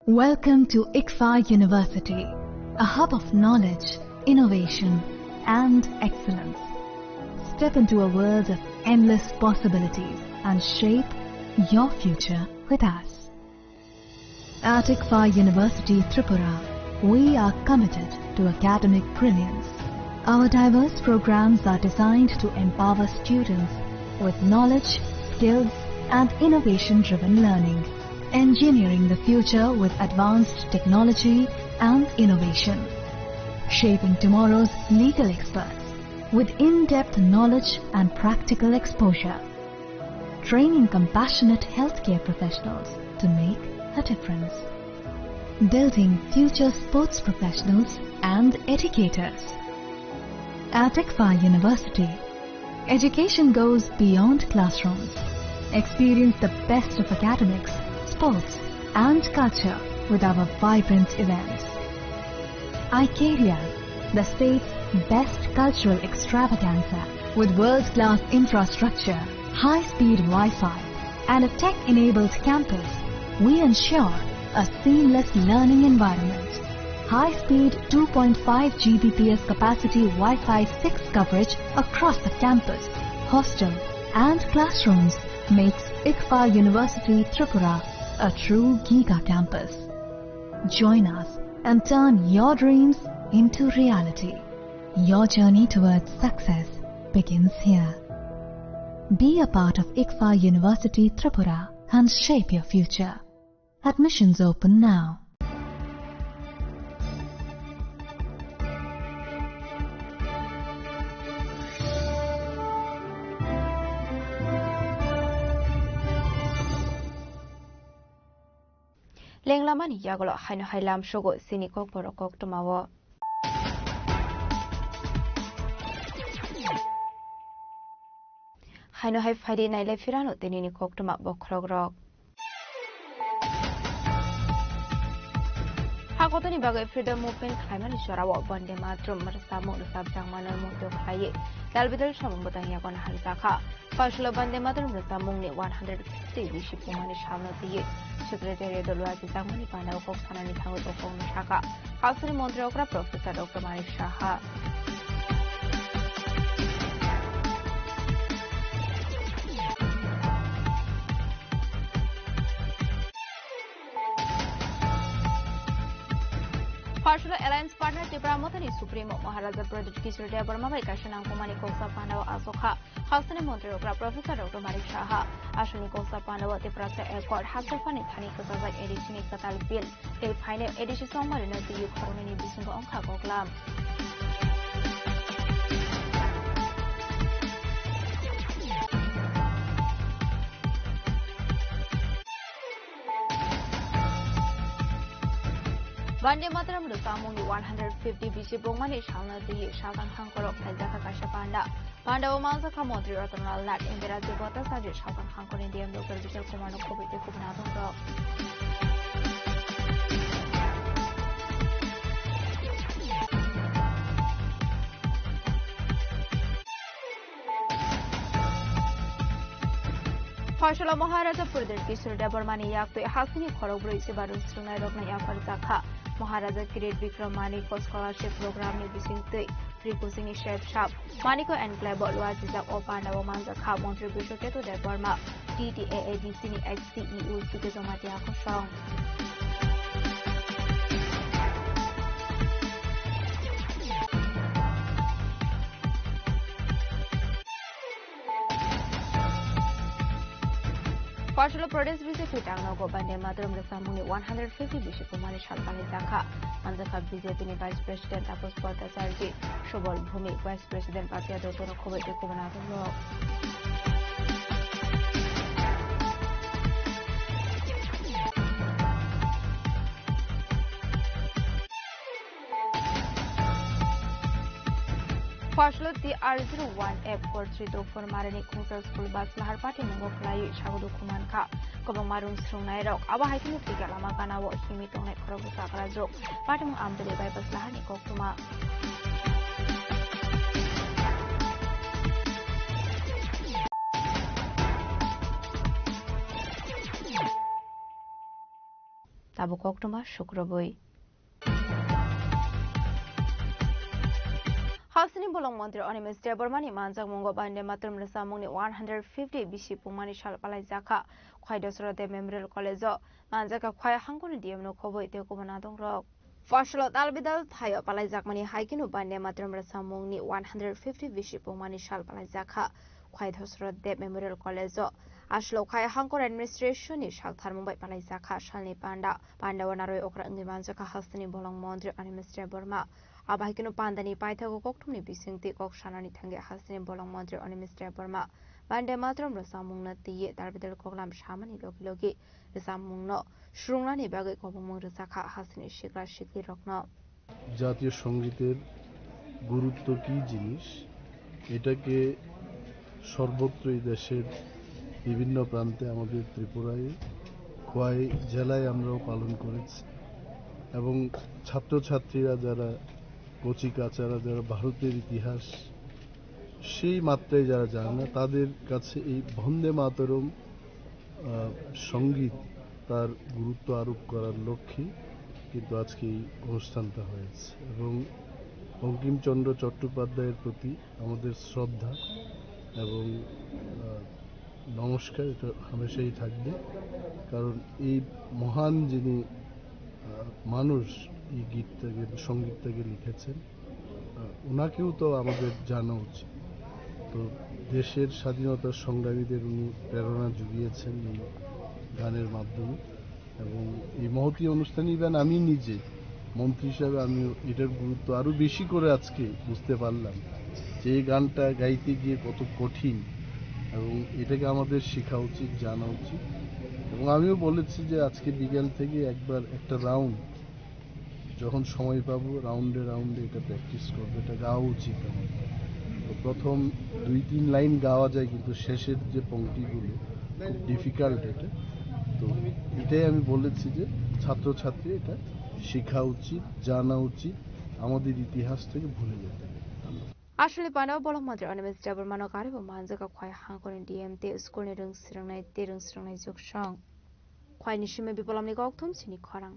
Welcome to ICFAI University, a hub of knowledge, innovation, and excellence. Step into a world of endless possibilities and shape your future with us. At ICFAI University Tripura, we are committed to academic brilliance. Our diverse programs are designed to empower students with knowledge, skills, and innovation-driven learning, engineering the future with advanced technology and innovation, shaping tomorrow's legal experts with in-depth knowledge and practical exposure, training compassionate healthcare professionals to make a difference, building future sports professionals and educators. At ICFAI University, education goes beyond classrooms. Experience the best of academics, sports, and culture with our vibrant events. Icaria, the state's best cultural extravaganza, with world-class infrastructure, high-speed Wi-Fi, and a tech-enabled campus, we ensure a seamless learning environment. High-speed two point five G B P S capacity Wi-Fi six coverage across the campus, hostel, and classrooms makes ICFAI University Tripura a true giga campus. Join us and turn your dreams into reality. Your journey towards success begins here. Be a part of ICFAI University Tripura and shape your future. Admissions open now. Lenglamani yagulo haino hai lamsogo chini kokborok koktwmao. Haino hai phaidi nailai phirano tinini koktwma bokhorokrok. Hakotoni bagwi Freedom Movement khlaimani jorao Vande Mataram rwchapmung rwchapjakmano muitu khlaiwi dalbidal samung bwtang yago naharjakha. Phaisalo Vande Mataram rwchapmungni one hundred fifty bisi pungmani salno twiwi Secretariat-o luachijakmani pandao kok sanani thangwi o kokno sakha Hasteni montri okra Professor Doctor Manik Saha. Phaisalo Alliance Partner Tipra Mothani Supremo Maharaja Pradyut Kishore Debbarma bai kaisa nangkukmani koksa pandao achukha. Hasteni montri okra Professor Doctor Manik Saha. Aswkni koksa pandao Tiprasa Accord hakjaphani thani kwchajak A D C ni kwtal bill tei phainai A D C chongmarino twiwi khoroknwini bisingo wngkha koklam. Vande Mataram rwchapmungni one hundred fifty bisi pungmani salno twiwi saltang hangkorok khlaijakha kaisa panda. Pandao manjakha Montri Ratanlal Nath, Indira Bhattacharya, saltang hangkorni D M Doctor Vijay Kumarno khobwi tei kubun adongrok. Phaisalo Maharaja Pradyut Kishore Debbarmani yaktwi hasteni khorokbrwi se barung swrwngnairokno yapharjakha. Maharaja Kirit Bikram Manikya Scholarship Programni bisingtwi free coachingni sep sap Manikya Enclave-o luachijak o pandao manjakha Montri Biswa Ketu Debbarma, T T A A D C ni ex C E O Sujit Jamatia kosong. Phaisalo Pradesh B J P tangnogo Vande Mataram rwchapmungni one hundred fifty bisi pungmani salpani jakha. Manjakha B J P ni Vice President Taposh Bhattacharjee, Subal Bhumik, Vice President Batya Dotto no khobwi tei kubun adongrok. Phaisalo T R zero one F four three two four marini khungsa school bus lahar patimungo khlaiwi sago dukhu mankha. Kwbangma rung swrwngnairok abo hai kheno twi lama ganao himwi tongnai khoroksa chakrajwk. Patimung Amtwlwi bypass laharni koktwma. Tabuk koktwma sukrubwi. Hasteni bolong montri Animesh Debbarmani manjakmungo Bande Mataram rwchapmungni one hundred fifty bisi pungmani sal palaijakha. Khwai Dosra Deb Memorial College-o manjakha khwai hangkoni D M no khobwi tei kubun adongrok. Fasalo talbidal thaio palaijakmani hai kheno Bande Mataram rwchapmungni one hundred fifty bisi pungmani sal palaijakha. Khwai Dosra Deb Memorial College-o aswlok khai hangkor administration-ni saktharmung bai palaijakha salni panda. Panda-o narwi okra wngwi manjakha hasteni bolong montri Animesh Debbarma. Abo hai kheno pandani paithago kokthumni bisingtwi kok sanani thangwi hasteni bolong montri Animesh Debbarma Bande Mataram rwchapmungno twiwi talbidal koklam samani logi logi rwchapmungno swrwngnani bagwi kobongmung rwchakha hasteni sikla siklirokno. জাতীয় সঙ্গীতের গুরুত্ব কী জিনিস, এটাকে সর্বত্রই দেশের বিভিন্ন প্রান্তে, আমাদের ত্রিপুরায়, খোয়াই জেলায় আমরাও পালন করেছি। এবং ছাত্রছাত্রীরা যারা কচি কাচারা, যারা ভারতের ইতিহাস সেই মাত্রায় যারা জানে না, তাদের কাছে এই বন্দে মাতরম, আহ, সঙ্গীত, তার গুরুত্ব আরোপ করার লক্ষ্যে কিন্তু আজকে এই অনুষ্ঠানটা হয়েছে। এবং বঙ্কিমচন্দ্র চট্টোপাধ্যায়ের প্রতি আমাদের শ্রদ্ধা এবং, আহ, নমস্কার, এটা হামেশাই থাকবে। কারণ এই মহান যিনি, আহ, মানুষ এই গীতটাকে, সঙ্গীতটাকে লিখেছেন, আহ, ওনাকেও তো আমাদের জানা উচিত। তো দেশের স্বাধীনতার সংগ্রামীদের উনি প্রেরণা জুগিয়েছেন এই গানের মাধ্যমে। এবং এই মহতী অনুষ্ঠানে even আমি নিজে মন্ত্রী হিসাবে আমি এটার গুরুত্ব আরো বেশি করে আজকে বুঝতে পারলাম যে এই গানটা গাইতে গিয়ে কত কঠিন, এবং এটাকে আমাদের শেখা উচিত, জানা উচিত। এবং আমিও বলেছি যে আজকে বিকেল থেকে একবার একটা রাউন্ড যখন সময় পাবো, রাউন্ডে রাউন্ডে এটা প্র্যাকটিস করবো, এটা গাওয়া উচিত আমার। তো প্রথম দুই তিন লাইন গাওয়া যায়, কিন্তু শেষের যে পংক্তিগুলো খুব ডিফিকাল্ট এটা। তো এটাই আমি বলেছি যে ছাত্রছাত্রী এটা শেখা উচিত, জানা উচিত, আমাদের ইতিহাস থেকে ভুলে যেতে নেই। ধন্যবাদ। Aswlni panda-o bolong montri Animesh Debbarmano karibo manjakha khwai hangkoni D M tei school-ni rwngswrwngnai tei rwngswrwngnai jugsong. Khwaini simi Bipolomni kokthum sini khorang.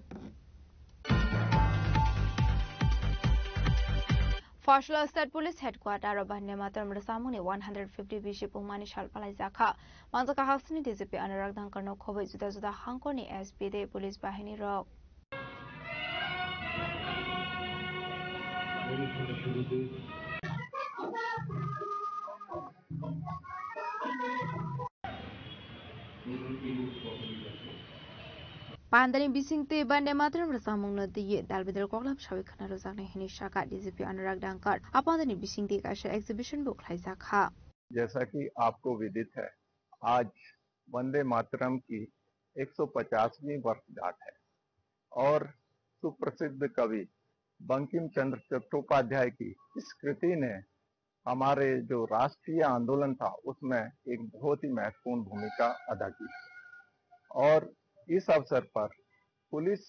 Fasalo State Police Headquarter-o Bande Mataram rwchapmungni one hundred fifty bisi pungmani sal palaijakha. Manjakha hasteni D G P Anurag Dangkarno khobwi juda juda hangkorni S P tei police bahinirok. Pandani bisingtwi Bande Mataram rwchapmungno twiwi dalbidal koklam sawi khna rwjaknai hwnwi sakha D G P Anurag Dangkar. A pandani bisingtwi kaisa exhibition bo khlaijakha. जैसा कि आपको विदित है, आज वंदे मातरम की एक सौ पचासवीं वर्षगांठ है और सुप्रसिद्ध कवि बंकिम चंद्र चट्टोपाध्याय की इस कृति ने हमारे जो राष्ट्रीय आंदोलन था, उसमें एक बहुत ही महत्वपूर्ण भूमिका अदा की। और इस अवसर पर police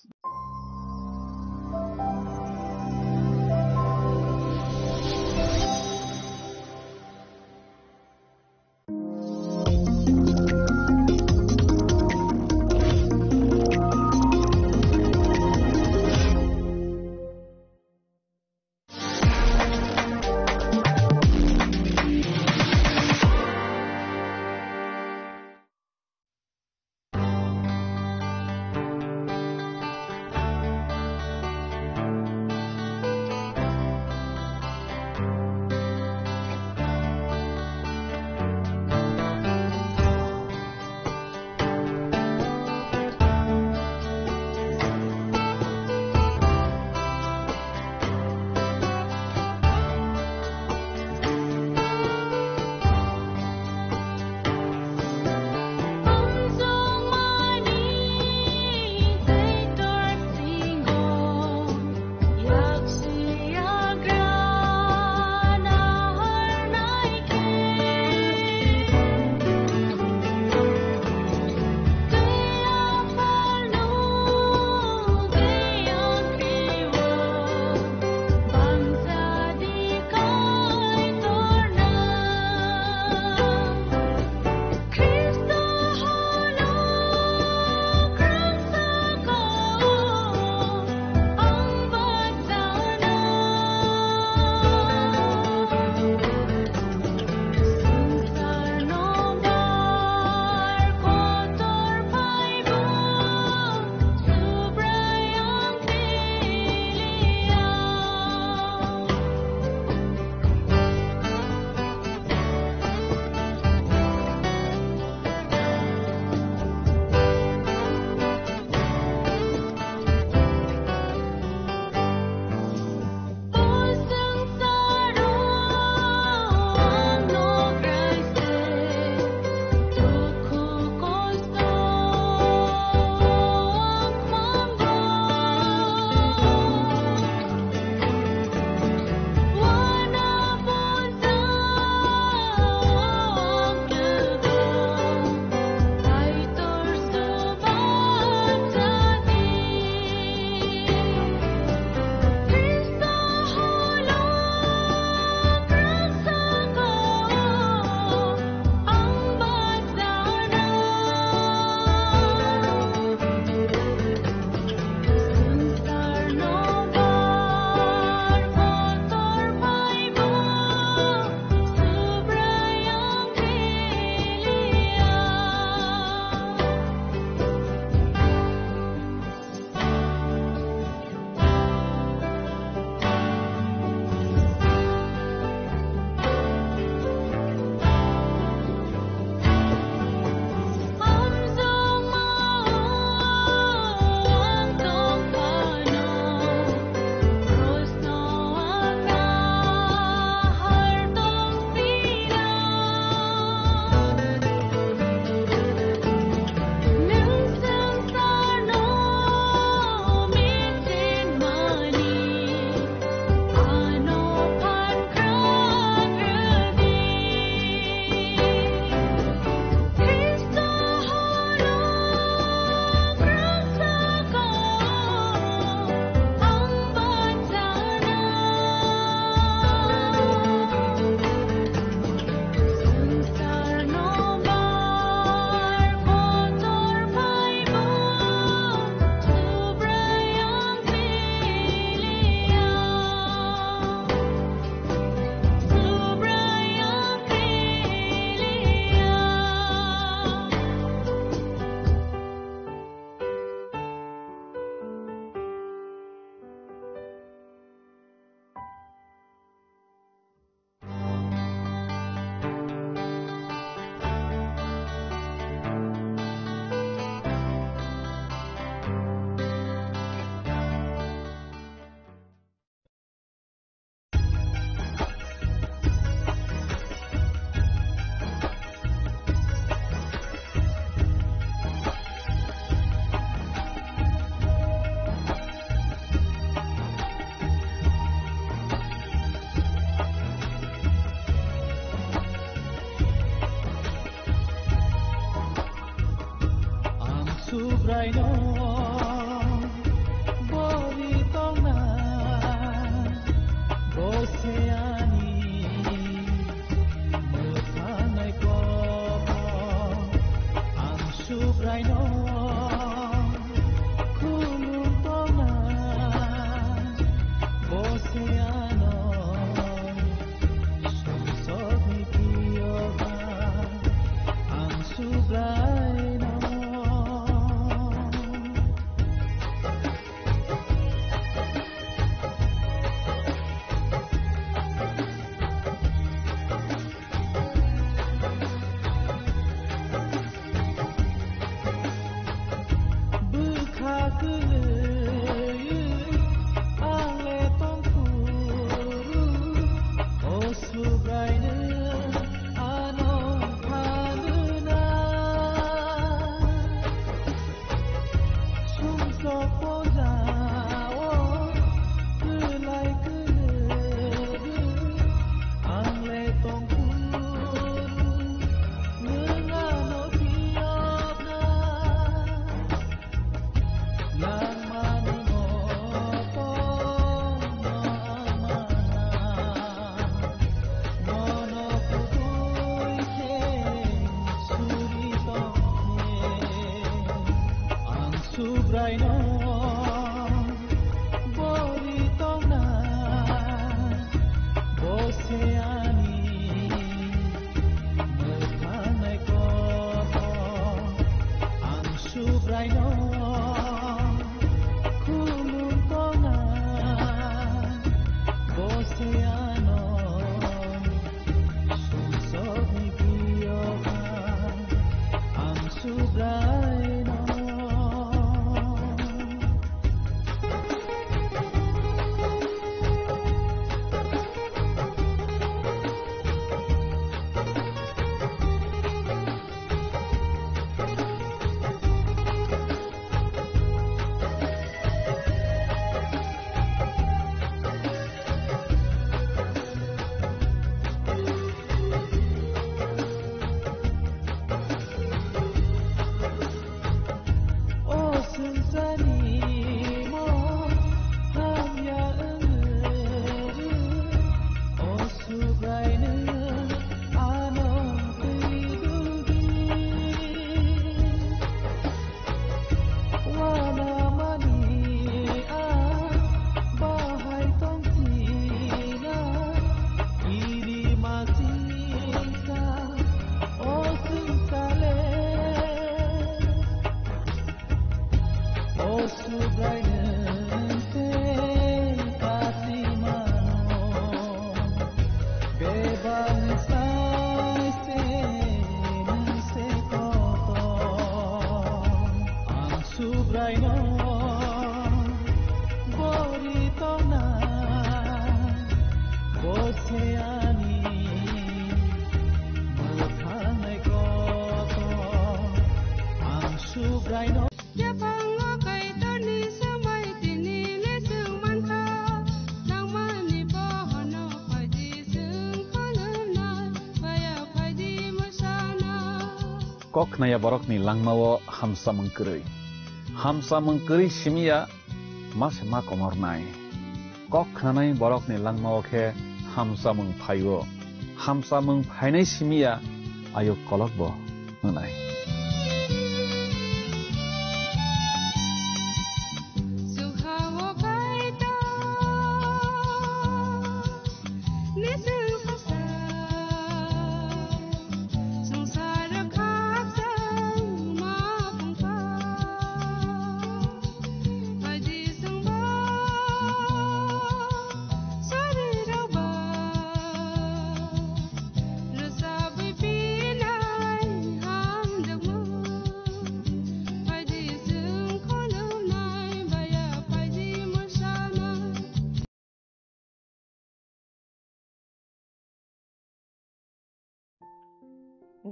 Kok khnaya borokni langmao hamsamung kwrwi. Hamsamung kwrwi simiya ma se ma komornai. Kok khnanai borokni langmao khe hamsamung phaio. Hamsamung phainai simiya ayuk kolokbo wngnai.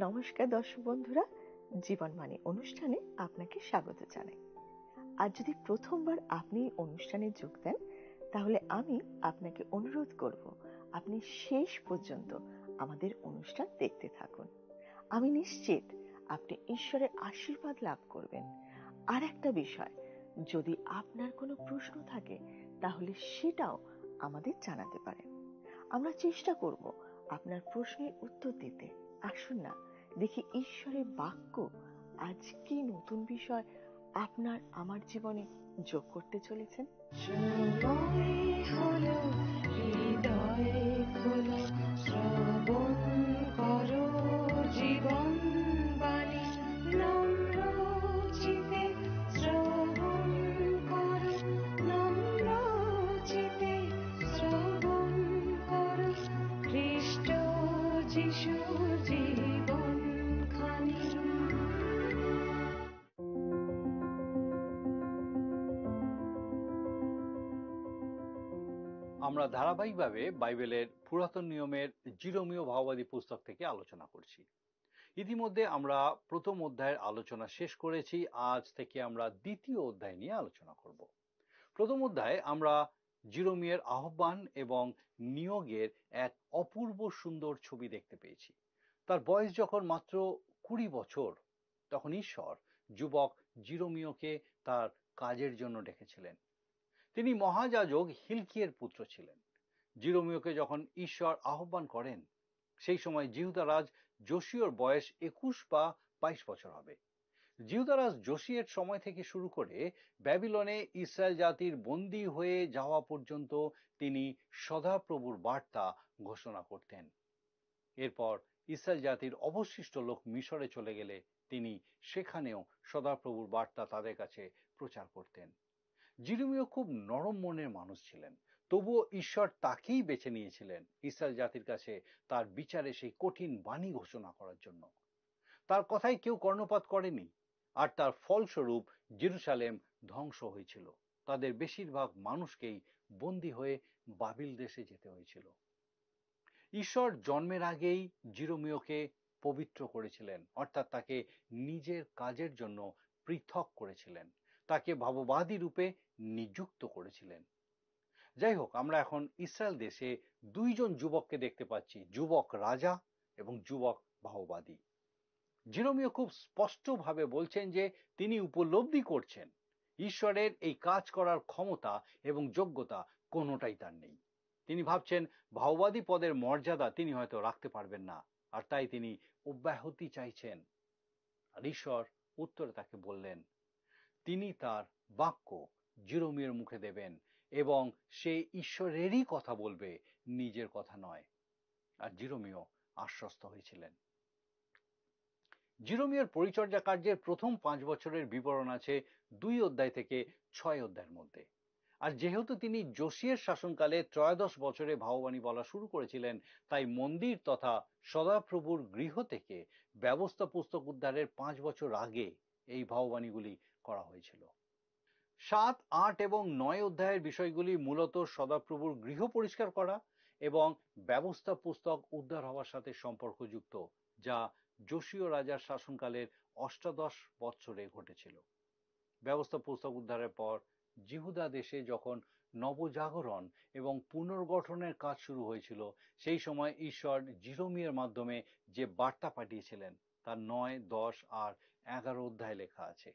নমস্কার দর্শক বন্ধুরা, জীবনবাণী অনুষ্ঠানে আপনাকে স্বাগত জানাই। আর যদি প্রথমবার আপনি এই অনুষ্ঠানে যোগ দেন, তাহলে আমি আপনাকে অনুরোধ করব আপনি শেষ পর্যন্ত আমাদের অনুষ্ঠান দেখতে থাকুন। আমি নিশ্চিত আপনি ঈশ্বরের আশীর্বাদ লাভ করবেন। আর একটা বিষয়, যদি আপনার কোনো প্রশ্ন থাকে, তাহলে সেটাও আমাদের জানাতে পারেন। আমরা চেষ্টা করব আপনার প্রশ্নের উত্তর দিতে। আসুন না, দেখি ঈশ্বরের বাক্য আজ কি নতুন বিষয় আপনার আমার জীবনে যোগ করতে চলেছেন। সময় হলো, হৃদয় খোলো, শ্রবণ করো জীবন বাণী। নম্র চিত্তে শ্রবণ করো, নম্র চিত্তে শ্রবণ করো, খ্রিস্ট যিশুর জীবন খানি। আমরা ধারাবাহিকভাবে বাইবেলের পুরাতন নিয়মের জিরোমীয় ভাওবাদী পুস্তক থেকে আলোচনা করছি। ইতিমধ্যে আমরা প্রথম অধ্যায়ের আলোচনা শেষ করেছি। আজ থেকে আমরা দ্বিতীয় অধ্যায় নিয়ে আলোচনা করব। প্রথম অধ্যায়ে আমরা জিরোমিয়ার আহ্বান এবং নিয়োগের এক অপূর্ব সুন্দর ছবি দেখতে পেয়েছি। তার বয়স যখন মাত্র কুড়ি বছর, তখন ঈশ্বর যুবক জিরোমিওকে তার কাজের জন্য ডেকেছিলেন। তিনি মহাযাজক হিলকিয়ের পুত্র ছিলেন। জিরোমিওকে যখন ঈশ্বর আহ্বান করেন, সেই সময় জিহুদা রাজ যোশিয়র বয়স একুশ বা বাইশ বছর হবে। জিহুদা রাজ যোশিয়ের সময় থেকে শুরু করে ব্যাবিলনে ইসরায়েল জাতির বন্দী হয়ে যাওয়া পর্যন্ত তিনি সদাপ্রভুর বার্তা ঘোষণা করতেন। এরপর ইসরায়েল জাতির অবশিষ্ট লোক মিশরে চলে গেলে তিনি সেখানেও সদাপ্রভুর বার্তা তাদের কাছে প্রচার করতেন। জিরোমিও খুব নরম মনের মানুষ ছিলেন, তবুও ঈশ্বর তাকেই বেছে নিয়েছিলেন ইসরায়েল জাতির কাছে তার বিচারে সেই কঠিন বাণী ঘোষণা করার জন্য। তার কথায় কেউ কর্ণপাত করেনি, আর তার ফলস্বরূপ জেরুসালেম ধ্বংস হয়েছিল। তাদের বেশিরভাগ মানুষকেই বন্দী হয়ে বাবিল দেশে যেতে হয়েছিল। ঈশ্বর জন্মের আগেই জিরোমিওকে পবিত্র করেছিলেন, অর্থাৎ তাকে নিজের কাজের জন্য পৃথক করেছিলেন, তাকে ভাববাদী রূপে নিযুক্ত করেছিলেন। যাই হোক, আমরা এখন ইসরায়েল দেশে দুইজন যুবককে দেখতে পাচ্ছি, যুবক রাজা এবং যুবক ভাববাদী। জিরোমিও খুব স্পষ্টভাবে বলছেন যে তিনি উপলব্ধি করছেন ঈশ্বরের এই কাজ করার ক্ষমতা এবং যোগ্যতা কোনোটাই তার নেই। তিনি ভাবছেন ভাওবাদী পদের মর্যাদা তিনি হয়তো রাখতে পারবেন না, আর তাই তিনি অব্যাহতি চাইছেন। আর ঈশ্বর উত্তরে তাকে বললেন, তিনি তার বাক্য জিরোমিওর মুখে দেবেন এবং সে ঈশ্বরেরই কথা বলবে, নিজের কথা নয়। আর জিরোমিও আশ্বস্ত হয়েছিলেন। জিরোমিওর পরিচর্যা কার্যের প্রথম পাঁচ বছরের বিবরণ আছে দুই অধ্যায় থেকে ছয় অধ্যায়ের মধ্যে। আর যেহেতু তিনি যোশিয়ার শাসনকালে ত্রয়োদশ বছরে ভাববাণী বলা শুরু করেছিলেন, তাই মন্দির তথা সদাপ্রভুর গৃহ থেকে ব্যবস্থা পুস্তক উদ্ধারের পাঁচ বছর আগে এই ভাববাণীগুলি করা হয়েছিল। সাত, আট এবং নয় অধ্যায়ের বিষয়গুলি মূলত সদাপ্রভুর গৃহ পরিষ্কার করা এবং ব্যবস্থা পুস্তক উদ্ধার হওয়ার সাথে সম্পর্কযুক্ত, যা যোশীয় রাজার শাসনকালের অষ্টাদশ বৎসরে ঘটেছিল। ব্যবস্থা পুস্তক উদ্ধারের পর জিহুদা দেশে যখন নবজাগরণ এবং পুনর্গঠনের কাজ শুরু হয়েছিল, সেই সময় ঈশ্বর জিরোমিয়ার মাধ্যমে যে বার্তা পাঠিয়েছিলেন, তার নয়, দশ আর এগারো অধ্যায় লেখা আছে।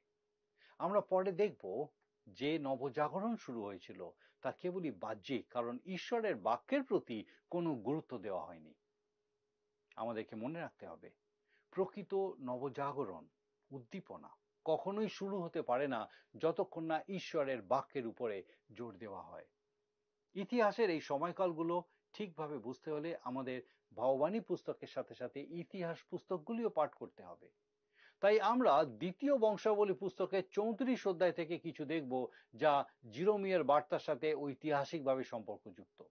আমরা পরে দেখব যে নবজাগরণ শুরু হয়েছিল, তা কেবলই বাহ্যিক, কারণ ঈশ্বরের বাক্যের প্রতি কোনো গুরুত্ব দেওয়া হয়নি। আমাদেরকে মনে রাখতে হবে, প্রকৃত নবজাগরণ, উদ্দীপনা কখনোই শুরু হতে পারে না, যতক্ষণ না ঈশ্বরের বাক্যের উপরে জোর দেওয়া হয়। ইতিহাসের এই সময়কালগুলো ঠিকভাবে বুঝতে হলে আমাদের ভাববাণী পুস্তকের সাথে সাথে ইতিহাস পুস্তকগুলিও পাঠ করতে হবে। তাই আমরা দ্বিতীয় বংশাবলী পুস্তকের চৌত্রিশ অধ্যায় থেকে কিছু দেখব, যা জিরোমিয়ার বার্তার সাথে ঐতিহাসিকভাবে সম্পর্কযুক্ত।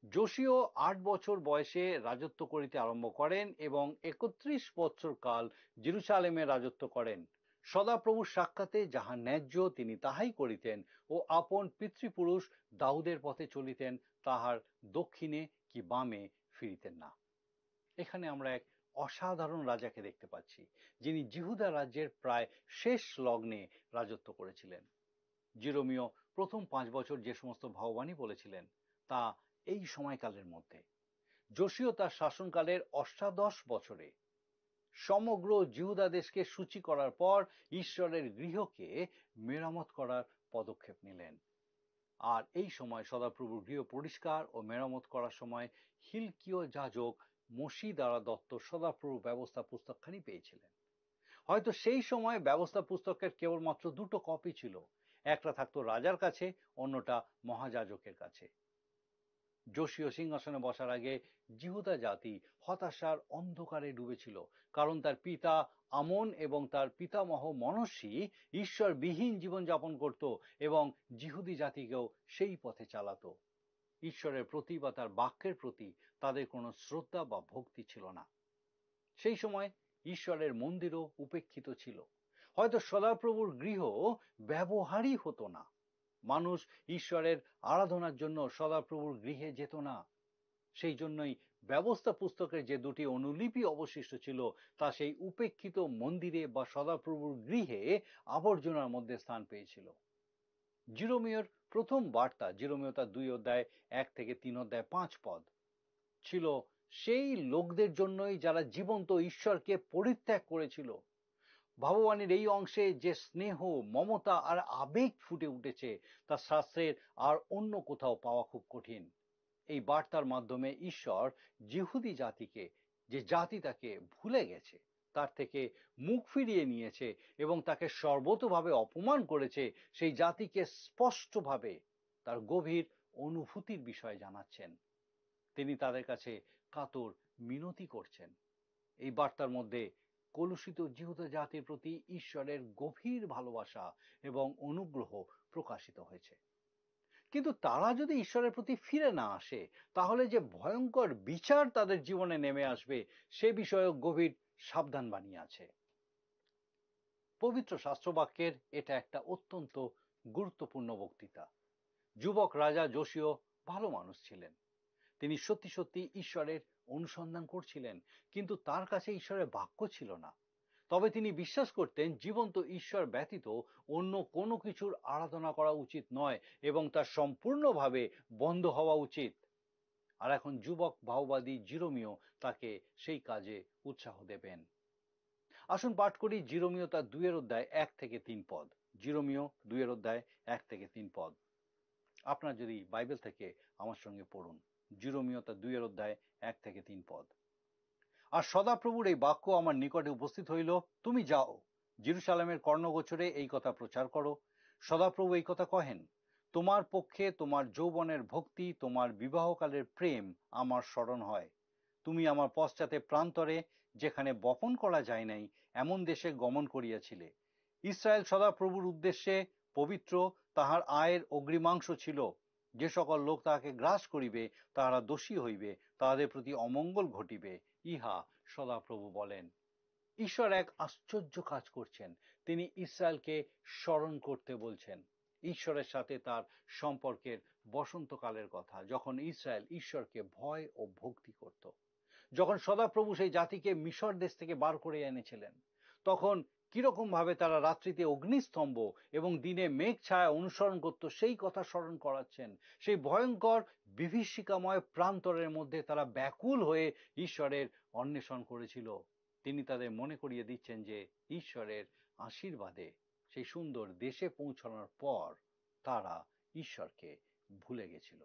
যোশীয় আট বছর বয়সে রাজত্ব করিতে আরম্ভ করেন এবং একত্রিশ বছর কাল জেরুসালেমে রাজত্ব করেন। সদাপ্রভুর সাক্ষাতে যাহা ন্যায্য, তিনি তাহাই করিতেন ও আপন পিতৃপুরুষ দাউদের পথে চলিতেন, তাহার দক্ষিণে কি বামে ফিরিতেন না। এখানে আমরা এক অসাধারণ রাজাকে দেখতে পাচ্ছি, যিনি জিহুদা রাজ্যের প্রায় শেষ লগ্নে রাজত্ব করেছিলেন। জিরোমীয় প্রথম পাঁচ বছর যে সমস্ত ভাববাণী বলেছিলেন, তা এই সময়কালের মধ্যে। যোশীয় তার শাসনকালের অষ্টাদশ বছরে সমগ্র জিহুদা দেশকে সূচি করার পর ঈশ্বরের গৃহকে মেরামত করার পদক্ষেপ নিলেন। আর এই সময় সদাপ্রভুর গৃহ পরিষ্কার ও মেরামত করার সময় হিলকিয় যাজক মসি দ্বারা দত্ত সদাপ্রভু ব্যবস্থা পুস্তকখানি পেয়েছিলেন। হয়তো সেই সময় ব্যবস্থা পুস্তকের কেবলমাত্র দুটো কপি ছিল, একটা থাকতো রাজার কাছে, অন্যটা মহাযাজকের কাছে। যোশীয় সিংহাসনে বসার আগে জিহুদা জাতি হতাশার অন্ধকারে ডুবেছিল, কারণ তার পিতা আমন এবং তার পিতামহ মনস্বী ঈশ্বরবিহীন জীবনযাপন করত এবং জিহুদি জাতিকেও সেই পথে চালাতো। ঈশ্বরের প্রতি বা তার বাক্যের প্রতি তাদের কোনো শ্রদ্ধা বা ভক্তি ছিল না। সেই সময় ঈশ্বরের মন্দিরও উপেক্ষিত ছিল। হয়তো সদাপ্রভুর গৃহ ব্যবহারই হতো না। মানুষ ঈশ্বরের আরাধনার জন্য সদাপ্রভুর গৃহে যেত না। সেই জন্যই ব্যবস্থা পুস্তকের যে দুটি অনুলিপি অবশিষ্ট ছিল, তা সেই উপেক্ষিত মন্দিরে বা সদাপ্রভুর গৃহে আবর্জনার মধ্যে স্থান পেয়েছিল। জিরোমীয়র প্রথম বার্তা, জিরোমীয় তার দুই অধ্যায় এক থেকে তিন অধ্যায় পাঁচ পদ, ছিল সেই লোকদের জন্যই যারা জীবন্ত ঈশ্বরকে পরিত্যাগ করেছিল। ভাববাণীর এই অংশে যে স্নেহ, মমতা আর আবেগ ফুটে উঠেছে, তা শাস্ত্রের আর অন্য কোথাও পাওয়া খুব কঠিন। এই বার্তার মাধ্যমে ঈশ্বর জিহুদি জাতিকে, যে জাতি তাকে ভুলে গেছে, তার থেকে মুখ ফিরিয়ে নিয়েছে এবং তাকে সর্বতোভাবে অপমান করেছে, সেই জাতিকে স্পষ্টভাবে তার গভীর অনুভূতির বিষয়ে জানাচ্ছেন। তিনি তাদের কাছে কাতর মিনতি করছেন। এই বার্তার মধ্যে কলুষিত জিহুদা জাতির প্রতি ঈশ্বরের গভীর ভালোবাসা এবং অনুগ্রহ প্রকাশিত হয়েছে। কিন্তু তারা যদি ঈশ্বরের প্রতি ফিরে না আসে, তাহলে যে ভয়ঙ্কর বিচার তাদের জীবনে নেমে আসবে, সে বিষয়েও গভীর সাবধান বাণী আছে। পবিত্র শাস্ত্রবাক্যের এটা একটা অত্যন্ত গুরুত্বপূর্ণ বক্তৃতা। যুবক রাজা যোশীয় ভালো মানুষ ছিলেন। তিনি সত্যি সত্যি ঈশ্বরের অনুসন্ধান করছিলেন, কিন্তু তার কাছে ঈশ্বরের বাক্য ছিল না। তবে তিনি বিশ্বাস করতেন জীবন্ত ঈশ্বর ব্যতীত অন্য কোনো কিছুর আরাধনা করা উচিত নয় এবং তা সম্পূর্ণভাবে বন্ধ হওয়া উচিত। আর এখন যুবক ভাওবাদী জিরোমিও তাকে সেই কাজে উৎসাহ দেবেন। আসুন পাঠ করি জিরোমিও তার দুইয়ের অধ্যায় এক থেকে তিন পদ। জিরোমিও দুইয়ের অধ্যায় এক থেকে তিন পদ। আপনারা যদি বাইবেল থেকে আমার সঙ্গে পড়ুন, জিরোমিও তার দুইয়ের অধ্যায় এক থেকে তিন পদ। আর সদাপ্রভুর এই বাক্য আমার নিকটে উপস্থিত হইল, "তুমি যাও, জেরুসালেমের কর্ণগোচরে এই কথা প্রচার করো।" সদাপ্রভু এই কথা কহেন, "তোমার পক্ষে তোমার যৌবনের ভক্তি, তোমার বিবাহকালের প্রেম আমার স্মরণ হয়। তুমি আমার পশ্চাতে প্রান্তরে, যেখানে বপন করা যায় নাই, এমন দেশে গমন করিয়াছিলে। ইসরায়েল সদাপ্রভুর উদ্দেশ্যে পবিত্র, তাহার আয়ের অগ্রিমাংশ ছিল। যে সকল লোক তাহাকে গ্রাস করিবে, তাহারা দোষী হইবে, তাহাদের প্রতি অমঙ্গল ঘটিবে, ইহা সদাপ্রভু বলেন।" ঈশ্বর এক আশ্চর্য কাজ করছেন। তিনি ইসরায়েলকে স্মরণ করতে বলছেন। ঈশ্বরের সাথে তার সম্পর্কের বসন্তকালের কথা, যখন ইসরায়েল ঈশ্বরকে ভয় ও ভক্তি করত। যখন সদাপ্রভু সেই জাতিকে মিশর দেশ থেকে বার করে এনেছিলেন, তখন কিরকম ভাবে তারা রাত্রিতে অগ্নিস্তম্ভ এবং দিনে মেঘ ছায়া অনুসরণ করত, সেই কথা স্মরণ করাচ্ছেন। সেই ভয়ঙ্কর বিভীষিকাময় প্রান্তরের মধ্যে তারা ব্যাকুল হয়ে ঈশ্বরের অন্বেষণ করেছিল। তিনি তাদের মনে করিয়ে দিচ্ছেন যে ঈশ্বরের আশীর্বাদে সেই সুন্দর দেশে পৌঁছানোর পর তারা ঈশ্বরকে ভুলে গেছিল।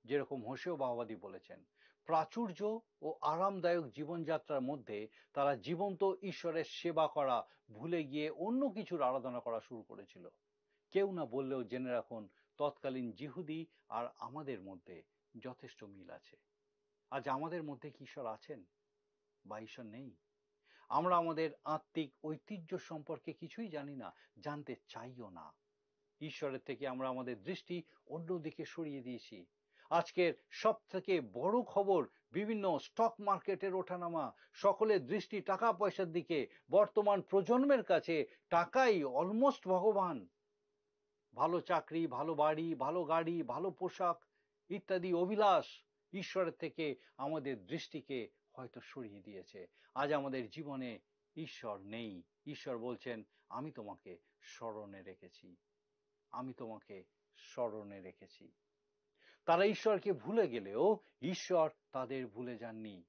যেরকম হোসেয় বাওয়াদি বলেছেন, প্রাচুর্য ও আরামদায়ক জীবনযাত্রার মধ্যে তারা জীবন্ত ঈশ্বরের সেবা করা ভুলে গিয়ে অন্য কিছুর আরাধনা করা শুরু করেছিল। কেউ না বললেও জেনে রাখুন, তৎকালীন জিহুদি আর আমাদের মধ্যে যথেষ্ট মিল আছে। আজ আমাদের মধ্যে কি ঈশ্বর আছেন বা ঈশ্বর নেই? আমরা আমাদের আত্মিক ঐতিহ্য সম্পর্কে কিছুই জানি না, জানতে চাইও না। ঈশ্বরের থেকে আমরা আমাদের দৃষ্টি অন্যদিকে সরিয়ে দিয়েছি। আজকের সব থেকে বড় খবর বিভিন্ন স্টক মার্কেটের ওঠানামা, সকলের দৃষ্টি টাকা পয়সার দিকে। বর্তমান প্রজন্মের কাছে টাকাই অলমোস্ট ভগবান। ভালো চাকরি, ভালো বাড়ি, ভালো গাড়ি, ভালো পোশাক ইত্যাদি অভিলাষ ঈশ্বরের থেকে আমাদের দৃষ্টিকে হয়তো সরিয়ে দিয়েছে। আজ আমাদের জীবনে ঈশ্বর নেই। ঈশ্বর বলছেন, "আমি তোমাকে স্মরণে রেখেছি, আমি তোমাকে স্মরণে রেখেছি।" তারা ঈশ্বরকে ভুলে গেলেও ঈশ্বর তাদের ভুলে যাননি।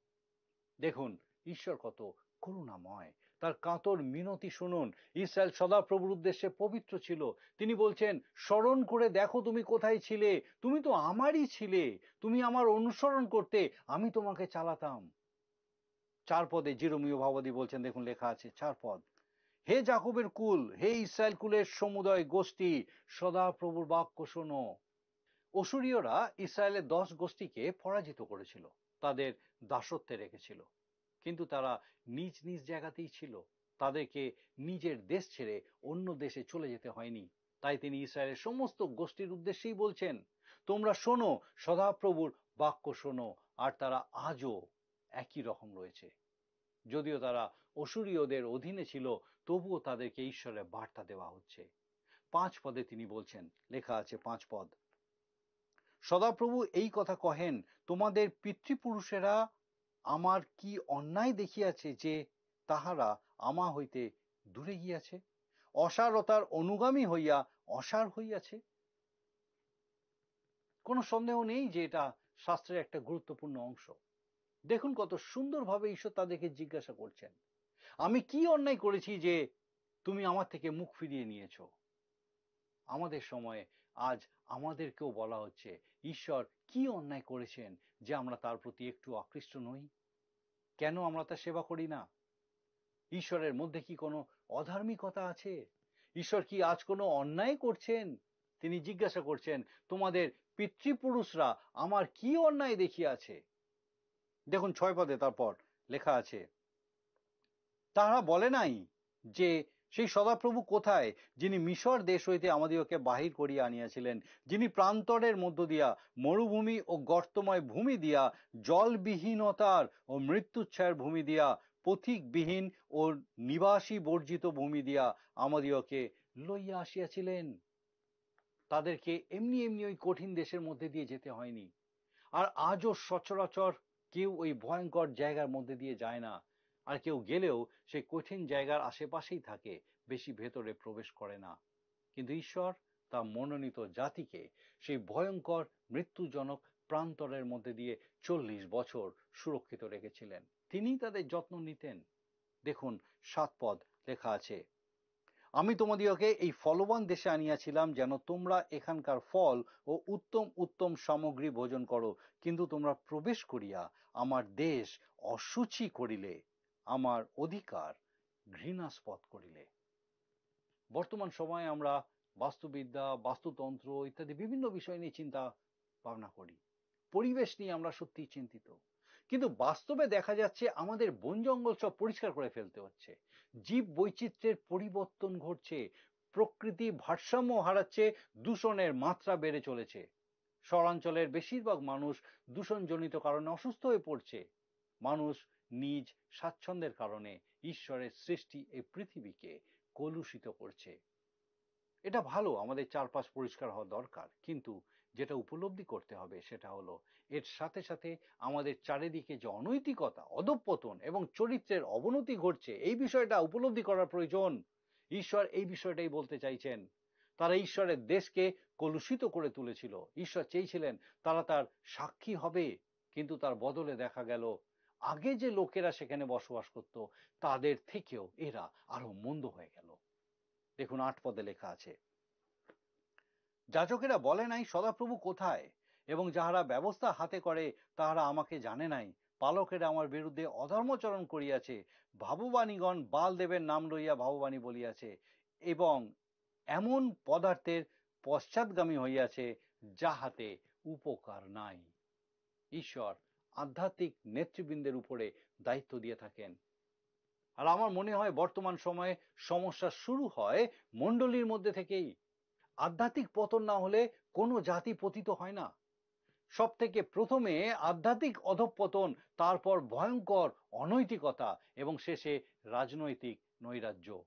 দেখুন, ঈশ্বর কত করুণাময়। তার কাতর মিনতি শুনুন। ইসরায়েল সদাপ্রভুর উদ্দেশ্যে পবিত্র ছিল। তিনি বলছেন, "স্মরণ করে দেখো তুমি কোথায় ছিলে, তুমি তো আমারই ছিলে, তুমি আমার অনুসরণ করতে, আমি তোমাকে চালাতাম।" চার পদে জিরোমীয় ভাবাদি বলছেন, দেখুন লেখা আছে চার পদ, "হে যাকবের কুল, হে ইসরায়েল কুলের সমুদয় গোষ্ঠী, সদাপ্রভুর বাক্য শোনো।" অসুরীয়রা ইসরায়েলের দশ গোষ্ঠীকে পরাজিত করেছিল, তাদের দাসত্বে রেখেছিল, কিন্তু তারা নিজ নিজ জায়গাতেই ছিল। তাদেরকে নিজের দেশ ছেড়ে অন্য দেশে চলে যেতে হয়নি। তাই তিনি ইসরায়েলের সমস্ত গোষ্ঠীর উদ্দেশ্যেই বলছেন, "তোমরা শোনো, সদাপ্রভুর বাক্য শোনো।" আর তারা আজও একই রকম রয়েছে। যদিও তারা অসুরীয়দের অধীনে ছিল, তবুও তাদেরকে ঈশ্বরের বার্তা দেওয়া হচ্ছে। পাঁচ পদে তিনি বলছেন, লেখা আছে পাঁচ পদ, "সদাপ্রভু এই কথা কহেন, তোমাদের পিতৃপুরুষেরা আমার কি অন্যায় দেখিয়াছে যে তাহারা আমা হইতে দূরে গিয়াছে, অসারতার অনুগামী হইয়া অসার হইয়াছে?" কোনো সন্দেহ নেই যে এটা শাস্ত্রের একটা গুরুত্বপূর্ণ অংশ। দেখুন কত সুন্দরভাবে ঈশ্বর তাদেরকে জিজ্ঞাসা করছেন, "আমি কি অন্যায় করেছি যে তুমি আমার থেকে মুখ ফিরিয়ে নিয়েছো?" আমাদের সময়ে আজ আমাদেরকেও বলা হচ্ছে, "ঈশ্বর কি অন্যায় করেছেন যে আমরা তার প্রতি একটু আকৃষ্ট নই? কেন আমরা তার সেবা করি না? ঈশ্বরের মধ্যে কি কোনো অধার্মিকতা আছে? ঈশ্বর কি আজ কোনো অন্যায় করছেন?" তিনি জিজ্ঞাসা করছেন, "তোমাদের পিতৃপুরুষরা আমার কি অন্যায় দেখিয়াছে?" দেখুন ছয় পদে তারপর লেখা আছে, "তাহারা বলে নাই যে সেই সদাপ্রভু কোথায়, যিনি মিশর দেশ হইতে আমাদিগকে বাহির করিয়া আনিয়াছিলেন, যিনি প্রান্তরের মধ্য দিয়া মরুভূমি ও গর্তময় ভূমি দিয়া, জলবিহীনতার ও মৃত্যুচ্ছায়ার ভূমি দিয়া, পথিকবিহীন ও নিবাসী বর্জিত ভূমি দিয়া আমাদিগকে লইয়া আসিয়াছিলেন?" তাদেরকে এমনি এমনি ওই কঠিন দেশের মধ্যে দিয়ে যেতে হয়নি। আর আজও সচরাচর কেউ ওই ভয়ঙ্কর জায়গার মধ্যে দিয়ে যায় না। আর কেউ গেলেও সেই কঠিন জায়গার আশেপাশেই থাকে, বেশি ভেতরে প্রবেশ করে না। কিন্তু ঈশ্বর তার মনোনীত জাতিকে সেই ভয়ঙ্কর মৃত্যুজনক প্রান্তরের মধ্যে দিয়ে চল্লিশ বছর সুরক্ষিত রেখেছিলেন। তিনিই তাদের যত্ন নিতেন। দেখুন, সাত পদ লেখা আছে, "আমি তোমাদিগকে এই ফলবান দেশে আনিয়াছিলাম, যেন তোমরা এখানকার ফল ও উত্তম উত্তম সামগ্রী ভোজন করো, কিন্তু তোমরা প্রবেশ করিয়া আমার দেশ অসুচি করিলে, আমার অধিকার ঘৃণাস্পদ করিলে।" বর্তমান সময়ে আমরা বাস্তুবিদ্যা, বাস্তুতন্ত্র ইত্যাদি বিভিন্ন বিষয় নিয়ে চিন্তা ভাবনা করি, পরিবেশ নিয়ে আমরা সত্যিই চিন্তিত, কিন্তু বাস্তবে দেখা যাচ্ছে আমাদের বন জঙ্গল সব পরিষ্কার করে ফেলতে হচ্ছে। জীব বৈচিত্র্যের পরিবর্তন ঘটছে, প্রকৃতি ভারসাম্য হারাচ্ছে, দূষণের মাত্রা বেড়ে চলেছে। শহরাঞ্চলের বেশিরভাগ মানুষ দূষণজনিত কারণে অসুস্থ হয়ে পড়ছে। মানুষ নিজ স্বাচ্ছন্দ্যের কারণে ঈশ্বরের সৃষ্টি এই পৃথিবীকে কলুষিত করছে। এটা ভালো, আমাদের চারপাশ পরিষ্কার হওয়া দরকার, কিন্তু যেটা উপলব্ধি করতে হবে সেটা হলো এর সাথে সাথে আমাদের চারিদিকে যে অনৈতিকতা, অধঃপতন এবং চরিত্রের অবনতি ঘটছে, এই বিষয়টা উপলব্ধি করার প্রয়োজন। ঈশ্বর এই বিষয়টাই বলতে চাইছেন। তারা ঈশ্বরের দেশকে কলুষিত করে তুলেছিল। ঈশ্বর চেয়েছিলেন তারা তার সাক্ষী হবে, কিন্তু তার বদলে দেখা গেল আগে যে লোকেরা সেখানে বসবাস করত, তাদের থেকেও এরা আরো মন্দ হয়ে গেল। দেখুন, আট পদে লেখা আছে, "যাজকেরা বলে নাই, 'সদাপ্রভু কোথায়?' এবং যাহারা ব্যবস্থা হাতে করে, তাহারা আমাকে জানে নাই। পালকেরা আমার বিরুদ্ধে অধর্মাচরণ করিয়াছে, ভাববাণীগণ বাল দেবের নাম লইয়া ভাববাণী বলিয়াছে, এবং এমন পদার্থের পশ্চাৎগামী হইয়াছে, যাহাতে উপকার নাই।" ঈশ্বর আধ্যাত্মিক নেতৃবৃন্দের উপরে দায়িত্ব দিয়ে থাকেন। আর আমার মনে হয়, বর্তমান সময়ে সমস্যা শুরু হয় মণ্ডলীর মধ্যে থেকেই। আধ্যাত্মিক পতন না হলে কোনো জাতি পতিত হয় না। সব থেকে প্রথমে আধ্যাত্মিক অধঃপতন, তারপর ভয়ঙ্কর অনৈতিকতা এবং শেষে রাজনৈতিক নৈরাজ্য।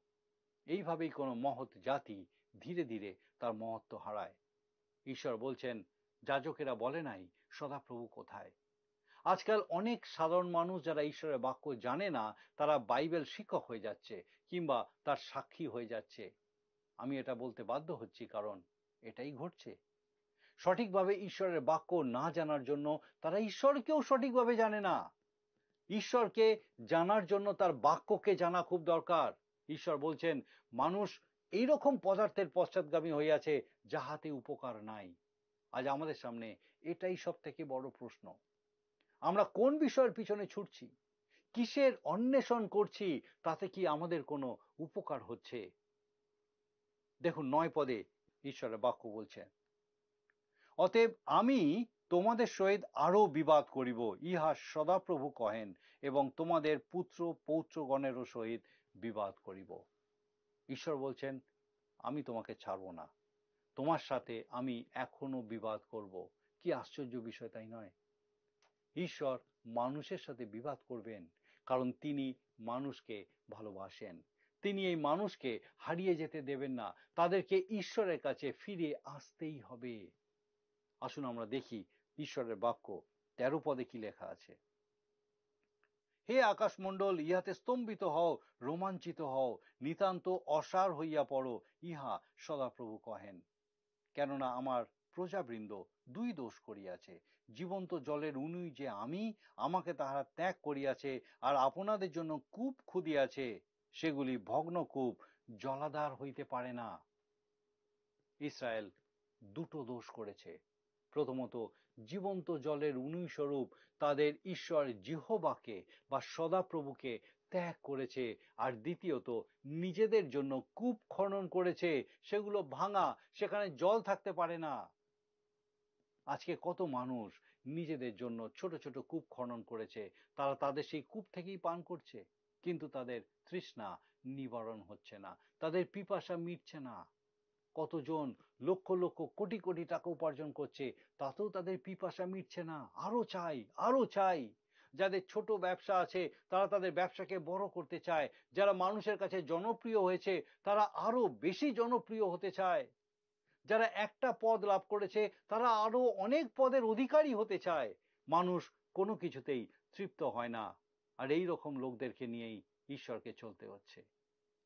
এইভাবেই কোনো মহৎ জাতি ধীরে ধীরে তার মহত্ত্ব হারায়। ঈশ্বর বলছেন, "যাজকেরা বলে নাই, 'সদাপ্রভু কোথায়?'" আজকাল অনেক সাধারণ মানুষ, যারা ঈশ্বরের বাক্য জানে না, তারা বাইবেল শিক্ষক হয়ে যাচ্ছে কিংবা তার সাক্ষী হয়ে যাচ্ছে। আমি এটা বলতে বাধ্য হচ্ছি, কারণ এটাই ঘটছে। সঠিকভাবে ঈশ্বরের বাক্য না জানার জন্য তারা ঈশ্বরকেও সঠিকভাবে জানে না। ঈশ্বরকে জানার জন্য তার বাক্যকে জানা খুব দরকার। ঈশ্বর বলছেন, "মানুষ এইরকম পদার্থের পশ্চাৎগামী হইয়াছে, যাহাতে উপকার নাই।" আজ আমাদের সামনে এটাই সব থেকে বড় প্রশ্ন। আমরা কোন বিষয়ের পিছনে ছুটছি, কিসের অন্বেষণ করছি, তাতে কি আমাদের কোনো উপকার হচ্ছে? দেখুন, নয় পদে ঈশ্বরের বাক্য বলছেন, "অতএব আমি তোমাদের সহিত আরো বিবাদ করিব, ইহা সদাপ্রভু কহেন, এবং তোমাদের পুত্র পৌত্রগণেরও সহিত বিবাদ করিব।" ঈশ্বর বলছেন, "আমি তোমাকে ছাড়ব না, তোমার সাথে আমি এখনো বিবাদ করব।" কি আশ্চর্য বিষয়, তাই নয়? ঈশ্বর মানুষের সাথে বিবাদ করবেন, কারণ তিনি মানুষকে ভালোবাসেন। তিনি এই মানুষকে হারিয়ে যেতে দেবেন না, তাদেরকে ঈশ্বরের কাছে ফিরে আসতেই হবে। আসুন আমরা দেখি ঈশ্বরের বাক্য, তেরো পদে কি লেখা আছে। "হে আকাশমণ্ডল, ইহাতে স্তম্ভিত হও, রোমাঞ্চিত হও, নিতান্ত অসাড় হইয়া পড়ো, ইহা সদাপ্রভু কহেন। কেননা আমার প্রজাবৃন্দ দুই দোষ করিয়াছে, জীবন্ত জলের উনুই যে আমি, আমাকে তাহারা ত্যাগ করিয়াছে, আর আপনাদের জন্য কূপ খুদিয়াছে, সেগুলি ভগ্ন কূপ, জলাধার হইতে পারে না।" ইসরায়েল দুটো দোষ করেছে। প্রথমত, জীবন্ত জলের উনুই স্বরূপ তাদের ঈশ্বর জিহোবাকে বা সদাপ্রভুকে ত্যাগ করেছে, আর দ্বিতীয়ত, নিজেদের জন্য কূপ খনন করেছে, সেগুলো ভাঙা, সেখানে জল থাকতে পারে না। আজকে কত মানুষ নিজেদের জন্য ছোট ছোট কূপ খনন করেছে, তারা তাদের সেই কূপ থেকেই পান করছে, কিন্তু তাদের তৃষ্ণা নিবারণ হচ্ছে না, তাদের পিপাসা মিটছে না। কতজন লক্ষ লক্ষ কোটি কোটি টাকা উপার্জন করছে, তাতেও তাদের পিপাসা মিটছে না, আরো চাই, আরো চাই। যাদের ছোট ব্যবসা আছে, তারা তাদের ব্যবসাকে বড় করতে চায়। যারা মানুষের কাছে জনপ্রিয় হয়েছে, তারা আরো বেশি জনপ্রিয় হতে চায়। যারা একটা পদ লাভ করেছে, তারা আরো অনেক পদের অধিকারী হতে চায়। মানুষ কোনো কিছুতেই তৃপ্ত হয় না। আর এই রকম লোকদেরকে নিয়েই ঈশ্বরকে চলতে হচ্ছে।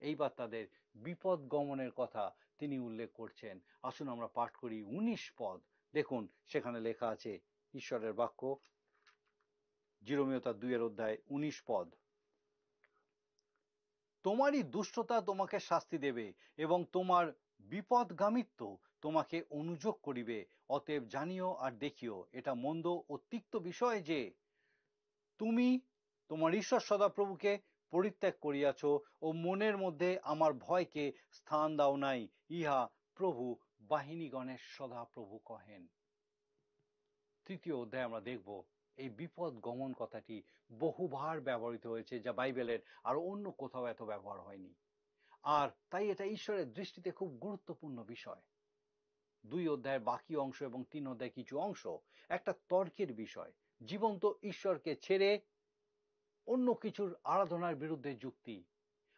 এইবার তাদের বিপদ গমনের কথা তিনি উল্লেখ করছেন। আসুন আমরা পাঠ করি উনিশ পদ। দেখুন, সেখানে লেখা আছে ঈশ্বরের বাক্য, জিরোমীয় তার দুইয়ের অধ্যায়, উনিশ পদ। "তোমারই দুষ্টতা তোমাকে শাস্তি দেবে এবং তোমার বিপদগামিত্ব তোমাকে অনুযোগ করিবে। অতএব জানিও আর দেখিও, এটা মন্দ ও তিক্ত বিষয় যে তুমি তোমার ঈশ্বর সদাপ্রভুকে পরিত্যাগ করিয়াছ ও মনের মধ্যে আমার ভয়কে স্থান দাও নাই, ইহা প্রভু বাহিনীগণের সদাপ্রভু কহেন।" তৃতীয় অধ্যায়ে আমরা দেখব এই বিপদ গমন কথাটি বহুবার ব্যবহৃত হয়েছে, যা বাইবেলের আর অন্য কোথাও এত ব্যবহার হয়নি। আর তাই এটা ঈশ্বরের দৃষ্টিতে খুব গুরুত্বপূর্ণ বিষয়। দুই অধ্যায়ের বাকি অংশ এবং তিন অধ্যায় কিছু অংশ একটা তর্কের বিষয়। জীবন্ত ঈশ্বরকে ছেড়ে অন্য কিছুর আরাধনার বিরুদ্ধে যুক্তি।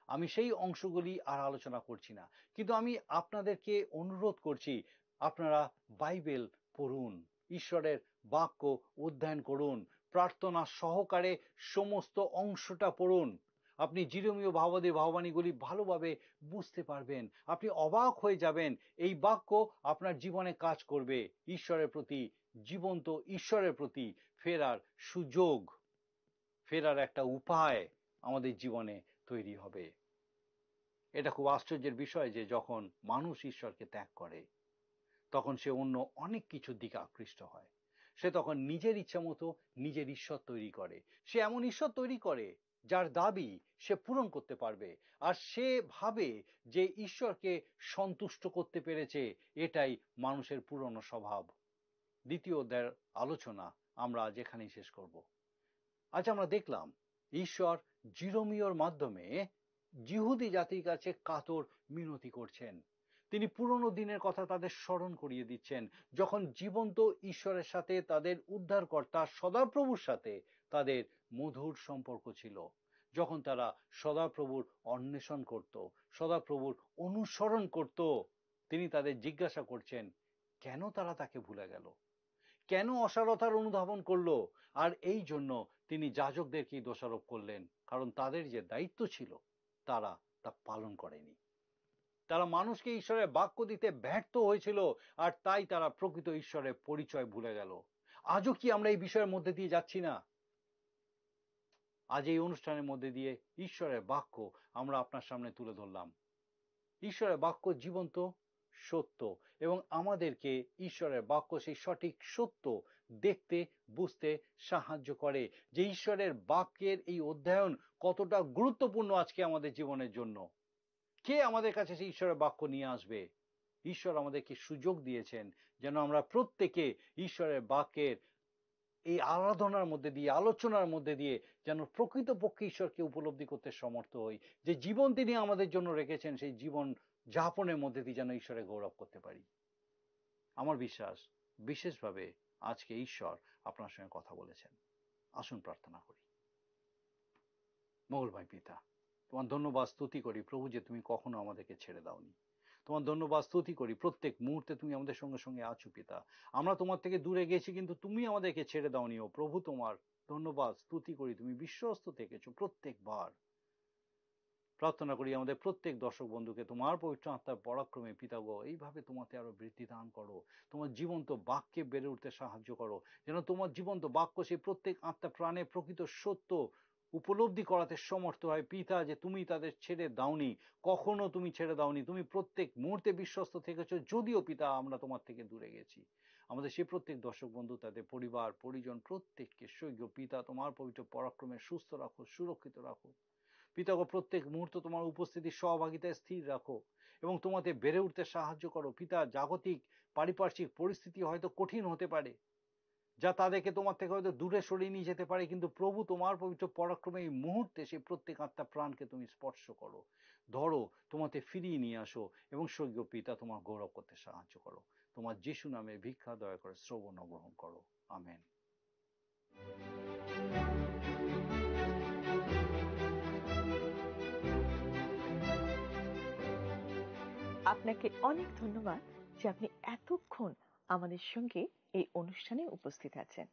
আমি সেই অংশগুলি আর আলোচনা করছি না, কিন্তু আমি আপনাদেরকে অনুরোধ করছি, আপনারা বাইবেল পড়ুন, ঈশ্বরের বাক্য অধ্যয়ন করুন, প্রার্থনা সহকারে সমস্ত অংশটা পড়ুন। আপনি জিরোমীয় ভাবাদি ভাবানীগুলি ভালোভাবে বুঝতে পারবেন। আপনি অবাক হয়ে যাবেন, এই বাক্য আপনার জীবনে কাজ করবে। ঈশ্বরের প্রতি, জীবন্ত ঈশ্বরের প্রতি ফেরার সুযোগ। ফেরার একটা উপায় আমাদের জীবনে তৈরি হবে। এটা খুব আশ্চর্যের বিষয় যে যখন মানুষ ঈশ্বরকে ত্যাগ করে, তখন সে অন্য অনেক কিছুর দিকে আকৃষ্ট হয়। সে তখন নিজের ইচ্ছা মতো নিজের ঈশ্বর তৈরি করে। সে এমন ঈশ্বর তৈরি করে, যার দাবি সে পূরণ করতে পারবে। আর সে ভাবে যে ঈশ্বরকে সন্তুষ্ট করতে পেরেছে, এটাই মানুষের পুরনো স্বভাব। দ্বিতীয় অধ্যায়ের আলোচনা আমরা আজ এখানেই শেষ করব। আজ আমরা দেখলাম, ঈশ্বর জিরোমিওর মাধ্যমে জিহুদি জাতির কাছে কাতর মিনতি করছেন। তিনি পুরনো দিনের কথা তাদের স্মরণ করিয়ে দিচ্ছেন, যখন জীবন্ত ঈশ্বরের সাথে, তাদের উদ্ধারকর্তা সদাপ্রভুর সাথে তাদের মধুর সম্পর্ক ছিল, যখন তারা সদাপ্রভুর অন্বেষণ করত, সদাপ্রভুর অনুসরণ করত। তিনি তাদের জিজ্ঞাসা করছেন, কেন তারা তাকে ভুলে গেল, কেন অসারতার অনুধাবন করলো? আর এই জন্য তিনি যাজকদেরকেই দোষারোপ করলেন, কারণ তাদের যে দায়িত্ব ছিল, তারা তা পালন করেনি। তারা মানুষকে ঈশ্বরের বাক্য দিতে ব্যর্থ হয়েছিল, আর তাই তারা প্রকৃত ঈশ্বরের পরিচয় ভুলে গেল। আজও কি আমরা এই বিষয়ের মধ্যে দিয়ে যাচ্ছি না? আজ এই অনুষ্ঠানের মধ্যে দিয়ে ঈশ্বরের বাক্য আমরা আপনার সামনে তুলে ধরলাম। ঈশ্বরের বাক্য জীবন্ত, সত্য, এবং আমাদেরকে ঈশ্বরের বাক্য সেই সঠিক সত্য দেখতে, বুঝতে সাহায্য করে, যে ঈশ্বরের বাক্যের এই অধ্যয়ন কতটা গুরুত্বপূর্ণ আজকে আমাদের জীবনের জন্য। কে আমাদের কাছে সেই ঈশ্বরের বাক্য নিয়ে আসবে? ঈশ্বর আমাদেরকে সুযোগ দিয়েছেন যেন আমরা প্রত্যেকে ঈশ্বরের বাক্যের এই আরাধনার মধ্যে দিয়ে, আলোচনার মধ্যে দিয়ে যেন প্রকৃতপক্ষে ঈশ্বরকে উপলব্ধি করতে সমর্থ হই। যে জীবন তিনি আমাদের জন্য রেখেছেন, সেই জীবন যাপনের মধ্যে দিয়ে যেন ঈশ্বরের গৌরব করতে পারি। আমার বিশ্বাস, বিশেষভাবে আজকে ঈশ্বর আপনার সঙ্গে কথা বলেছেন। আসুন প্রার্থনা করি। মঙ্গলময় পিতা, তোমার ধন্যবাদ স্তুতি করি প্রভু, যে তুমি কখনো আমাদেরকে ছেড়ে দাওনি। তোমার ধন্যবাদ স্তুতি করি, প্রত্যেক মুহূর্তে তুমি আমাদের সঙ্গে সঙ্গে আছো পিতা। আমরা তোমার থেকে দূরে গেছি, কিন্তু তুমি আমাদেরকে ছেড়ে দাওনি। ও প্রভু, তোমার ধন্যবাদ স্তুতি করি, তুমি বিশ্বস্ত থেকেছো প্রত্যেকবার। প্রার্থনা করি আমাদের প্রত্যেক দর্শক বন্ধুকে তোমার পবিত্র আত্মার পরাক্রমে পিতা গো, এইভাবে তোমাতে আরো বৃদ্ধি দান করো, তোমার জীবন্ত বাক্যে বেড়ে উঠতে সাহায্য করো, যেন তোমার জীবন্ত বাক্য সেই প্রত্যেক আত্মা প্রাণে প্রকৃত সত্য উপলব্ধি করাতে সমর্থ হয় পিতা, যে তুমি তাদের ছেড়ে দাওনি, কখনো তুমি ছেড়ে দাওনি, তুমি প্রত্যেক মুহূর্তে বিশ্বস্ত থেকেছো, যদিও পিতা আমরা তোমার থেকে দূরে গেছি। আমাদের সেই প্রত্যেক দর্শক বন্ধু, তাদের পরিবার পরিজন প্রত্যেককে স্বর্গীয় পিতা তোমার পবিত্র পরাক্রমে সুস্থ রাখো, সুরক্ষিত রাখো। পিতা গো, প্রত্যেক মুহূর্ত তোমার উপস্থিতি সহভাগিতায় স্থির রাখো এবং তোমাতে বেড়ে উঠতে সাহায্য করো। পিতা, জাগতিক পারিপার্শ্বিক পরিস্থিতি হয়তো কঠিন হতে পারে, যা তাদেরকে তোমার থেকে হয়তো দূরে সরিয়ে নিয়ে যেতে পারে, কিন্তু প্রভু তোমার পবিত্র পরাক্রমে এই মুহূর্তে সেই প্রত্যেক আত্মা প্রাণকে তুমি স্পর্শ করো, ধরো, তোমাতে ফিরিয়ে নিয়ে আসো এবং স্বর্গীয় পিতা তোমার গৌরব করতে সাহায্য করো। তোমার যিশু নামে ভিক্ষা দয়া করে শ্রবণ ও গ্রহণ করো। আমেন। আপনাকে অনেক ধন্যবাদ যে আপনি এতক্ষণ আমাদের সঙ্গে এই অনুষ্ঠানে উপস্থিত আছেন।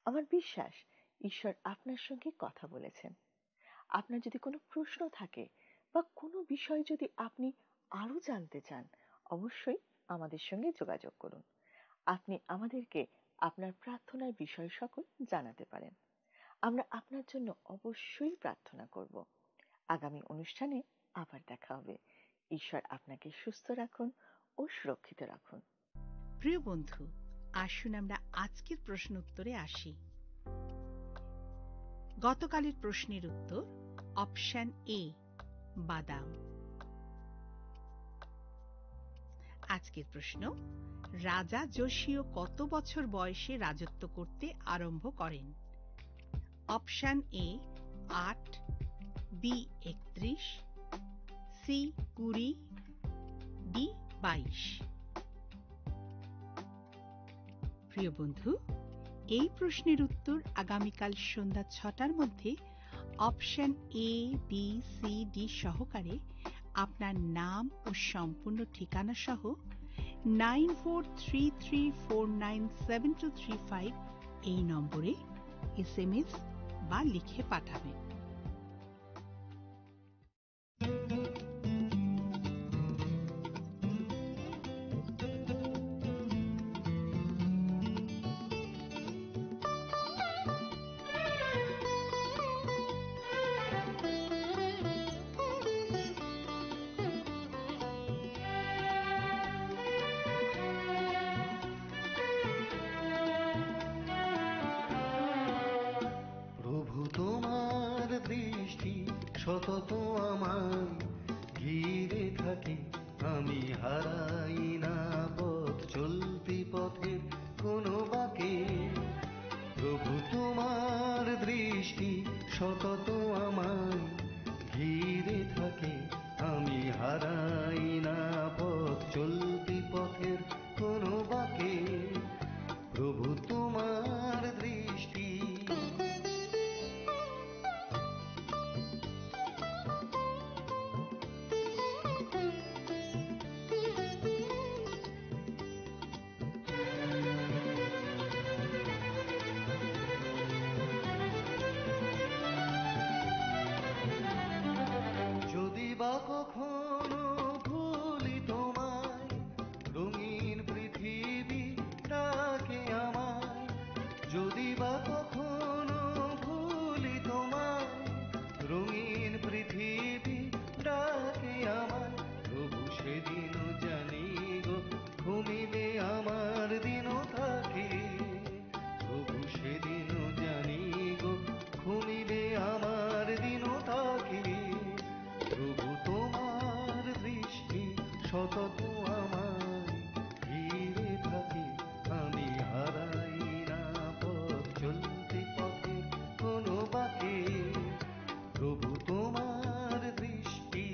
আমার বিশ্বাস, ঈশ্বর আপনার সঙ্গে কথা বলেছেন। আপনার যদি কোনো প্রশ্ন থাকে বা কোনো বিষয়ে যদি আপনি আরও জানতে চান, অবশ্যই আমাদের সঙ্গে যোগাযোগ করুন। আপনি আমাদেরকে আপনার প্রার্থনার বিষয় সকল জানাতে পারেন। আমরা আপনার জন্য অবশ্যই প্রার্থনা করব। আগামী অনুষ্ঠানে আবার দেখা হবে। ঈশ্বর আপনাকে সুস্থ রাখুন ও সুরক্ষিত রাখুন। প্রিয় বন্ধু, আসুন আমরা আজকের প্রশ্ন উত্তরে আসি। গতকালের প্রশ্নের উত্তর অপশন এ, বাদাম। আজকের প্রশ্ন, রাজা যোশীয় কত বছর বয়সে রাজত্ব করতে আরম্ভ করেন? অপশন এ আট, বি একত্রিশ, সি কুড়ি, ডি বাইশ। প্রিয় বন্ধু, এই প্রশ্নের উত্তর আগামীকাল সন্ধ্যা ছটার মধ্যে option A, B, C, D সহকারে আপনার নাম ও সম্পূর্ণ ঠিকানা সহ nine four three three four nine seven two three five এই নম্বরে এসএমএস বা লিখে পাঠাবেন। সতত আমায় ঘিরে থাকে, আমি হারাই না পথ চলতি পথের কোনো বাঁকে। প্রভু তোমার দৃষ্টি সতত আমায় ঘিরে থাকে, আমি হারাই না পথ চলতি পথের কোনো বাঁকে। প্রভু তোমার দৃষ্টি। যদি বা কখনো ভুলি তোমায়, রঙিন পৃথিবী ডাকে আমায়। যদি বা কখনো ভুলি তোমায়, রঙিন পৃথিবী ডাকে আমায়। প্রভু সেদিনও জানি গো, ঘুমিলে আমার দিনও থাকে। প্রভু সেদিনও জানি গো, ঘুমিলে আমার দিনও থাকে। প্রভু তোমার দৃষ্টি সতত আমায় ঘিরে থাকে, আমি হারাই না পথ চলতি পথে কোনো বাঁকে। প্রভু তোমার দৃষ্টি।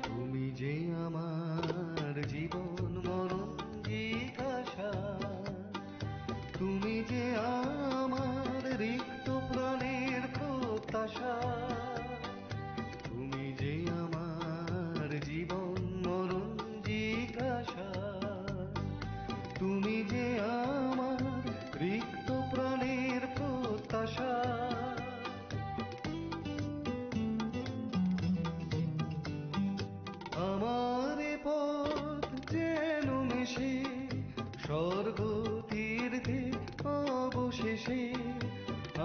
তুমি যে আমার জীবন মরণ জিজ্ঞাসা, তুমি যে আমার রিক্ত প্রাণের প্রত্যাশা, তুমি যে আমার জীবন মরণ জিজ্ঞাসা, তুমি যে আমার রিক্ত প্রাণের প্রত্যাশা। আমার এ পথ যেন মিশে স্বর্গ তীর্থে অবশেষে।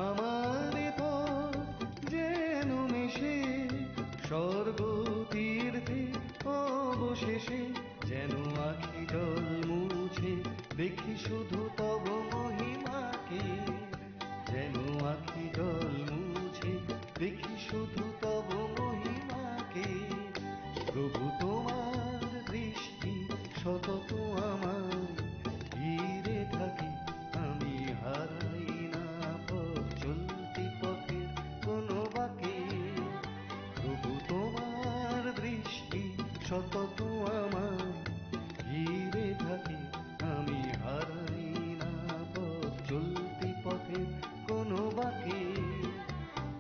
আমার এ পথ যেন মিশে স্বর্গ তীর্থে অবশেষে। যেন আখি জল মুছে দেখি শুধু তব মহিমাকে। যেন আখি জল মুছে দেখি শুধু তব মহিমাকে। প্রভু তোমার দৃষ্টি সতত আমায় ঘিরে থাকে, আমি হারাই না পথ চলতি পথের কোনো বাঁকে। প্রভু তোমার দৃষ্টি সতত আমায় ঘিরে থাকে, আমি হারাই না পথ চলতি পথের কোনো বাঁকে।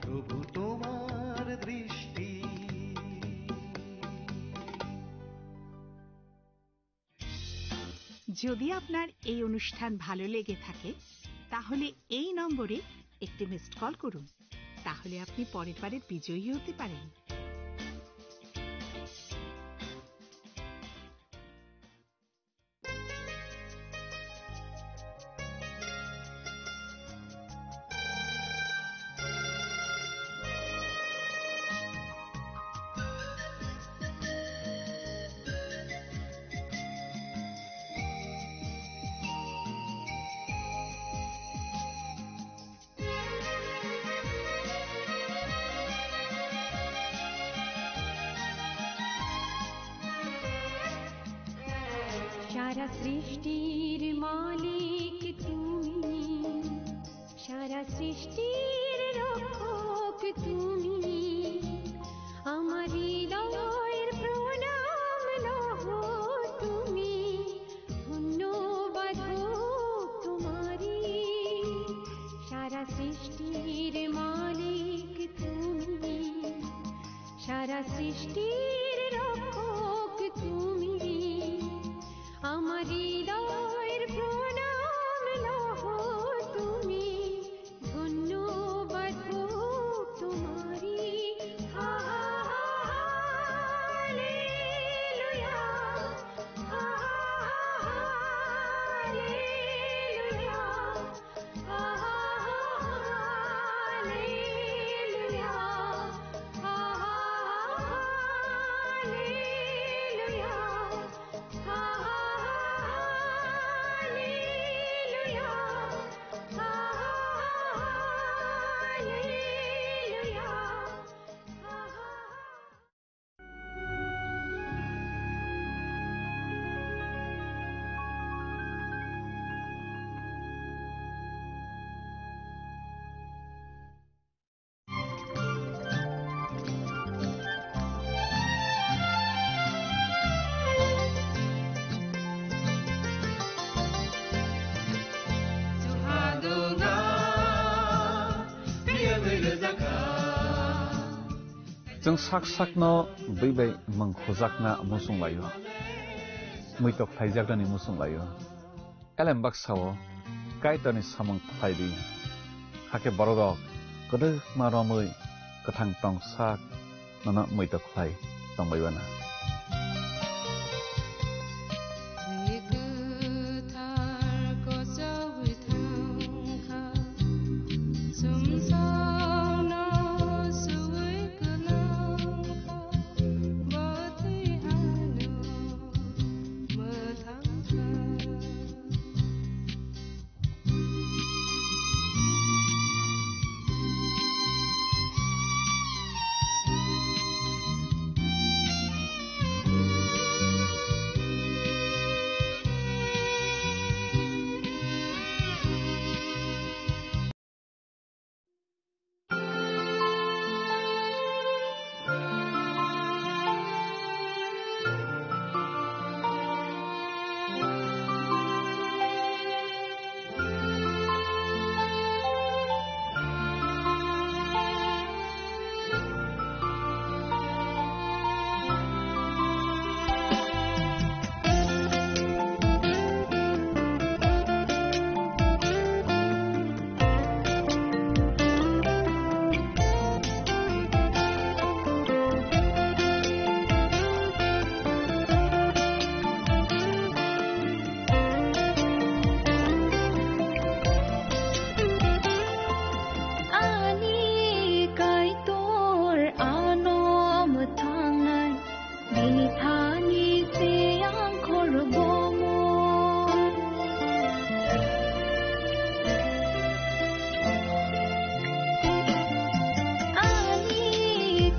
প্রভু তোমার দৃষ্টি। যদি আপনার এই অনুষ্ঠান ভালো লেগে থাকে, তাহলে এই নম্বরে একটি মিসড কল করুন। তাহলে আপনি পরের বারের বিজয়ী হতে পারেন। সারা সৃষ্টির মালিক তুমি, সারা সৃষ্টির রক্ষক তুমি, আমার হৃদয়ের প্রণাম লহ তুমি, ধন্যবাদ হোক তোমারই। সারা সৃষ্টির মালিক তুমি, সারা সৃষ্টির রক্ষক তুমি, আমার হৃদয়ের প্রণাম লহ তুমি, ধন্যবাদ হোক তোমারই। হা, হা, হা, হা, লে, Chwng sak sakno bwi bai mwng khujakna muchung laio, muitok khlaijaknani muchung laio. Elem baksa-o Kaitorni samung khlai di, hakhe bororok kwdwkma romwi kwthang tong sak nono muitok khlai tongbai uana. Ani Kaitor ano mwthangnai, bini thani se ang khorgomo. Ani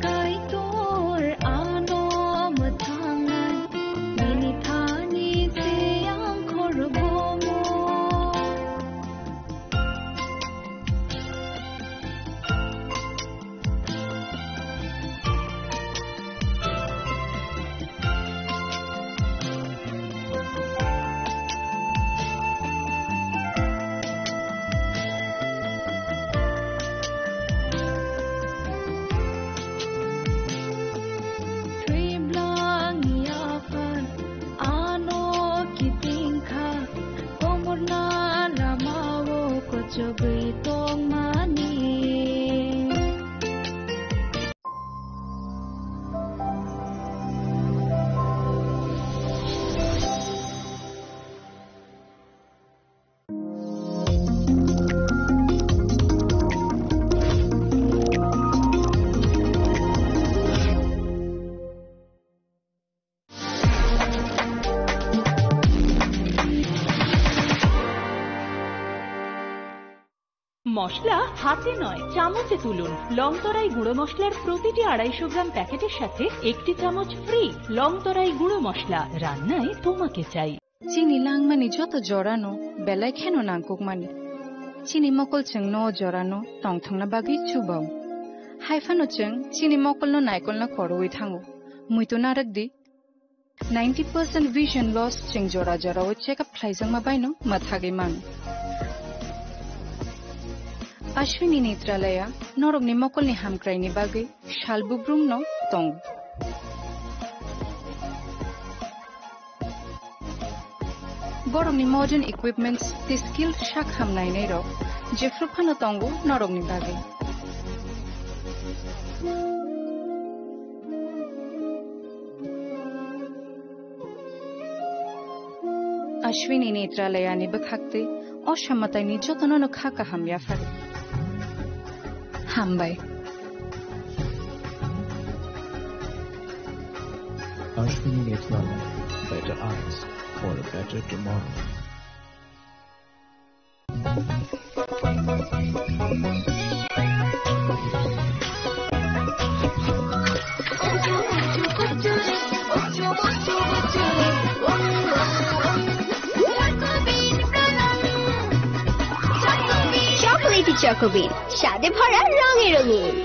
Kaitor ano mwthangnai, bini thani se ang khorgomo. Thwiblangni aphar ano kitingkha, komorna lamao kochogwi tongmani. মশলা হাতে নয়, চামচে তুলুন। লংতরাই গুঁড়ো মশলার প্রতিটি আড়াইশো গ্রাম প্যাকেটের সাথে একটি চামচ ফ্রি। লংতরাই গুঁড়ো মশলা, রান্নায় তোমাকে চাই। Chini langmani joto jorano belai kheno nangkukmani. Chini mokol chwngno o jorano tongthokna bagwi chubao. Haiphano chwng chini mokolno naikolna korowi thango. Muitu narwk di. Ninety percent vision loss chwng jora jorao check up khlaijakma baino mwthagwi mano. Ashwini Netralaya norokni mokolni hamkraini bagwi sal bubrumno tongo. Borokni modern equipments tei skilled sak ham nainairok jephru phano tongo norokni bagwi. Ashwini Netralayani bwkhaktwi o samataini jotono no kha kaham yaphar. Hambai. Ashwini Netralaya, better eyes for a better tomorrow. Chocolatey Choco Bean, স্বাদে ভরা, রঙে রঙিন।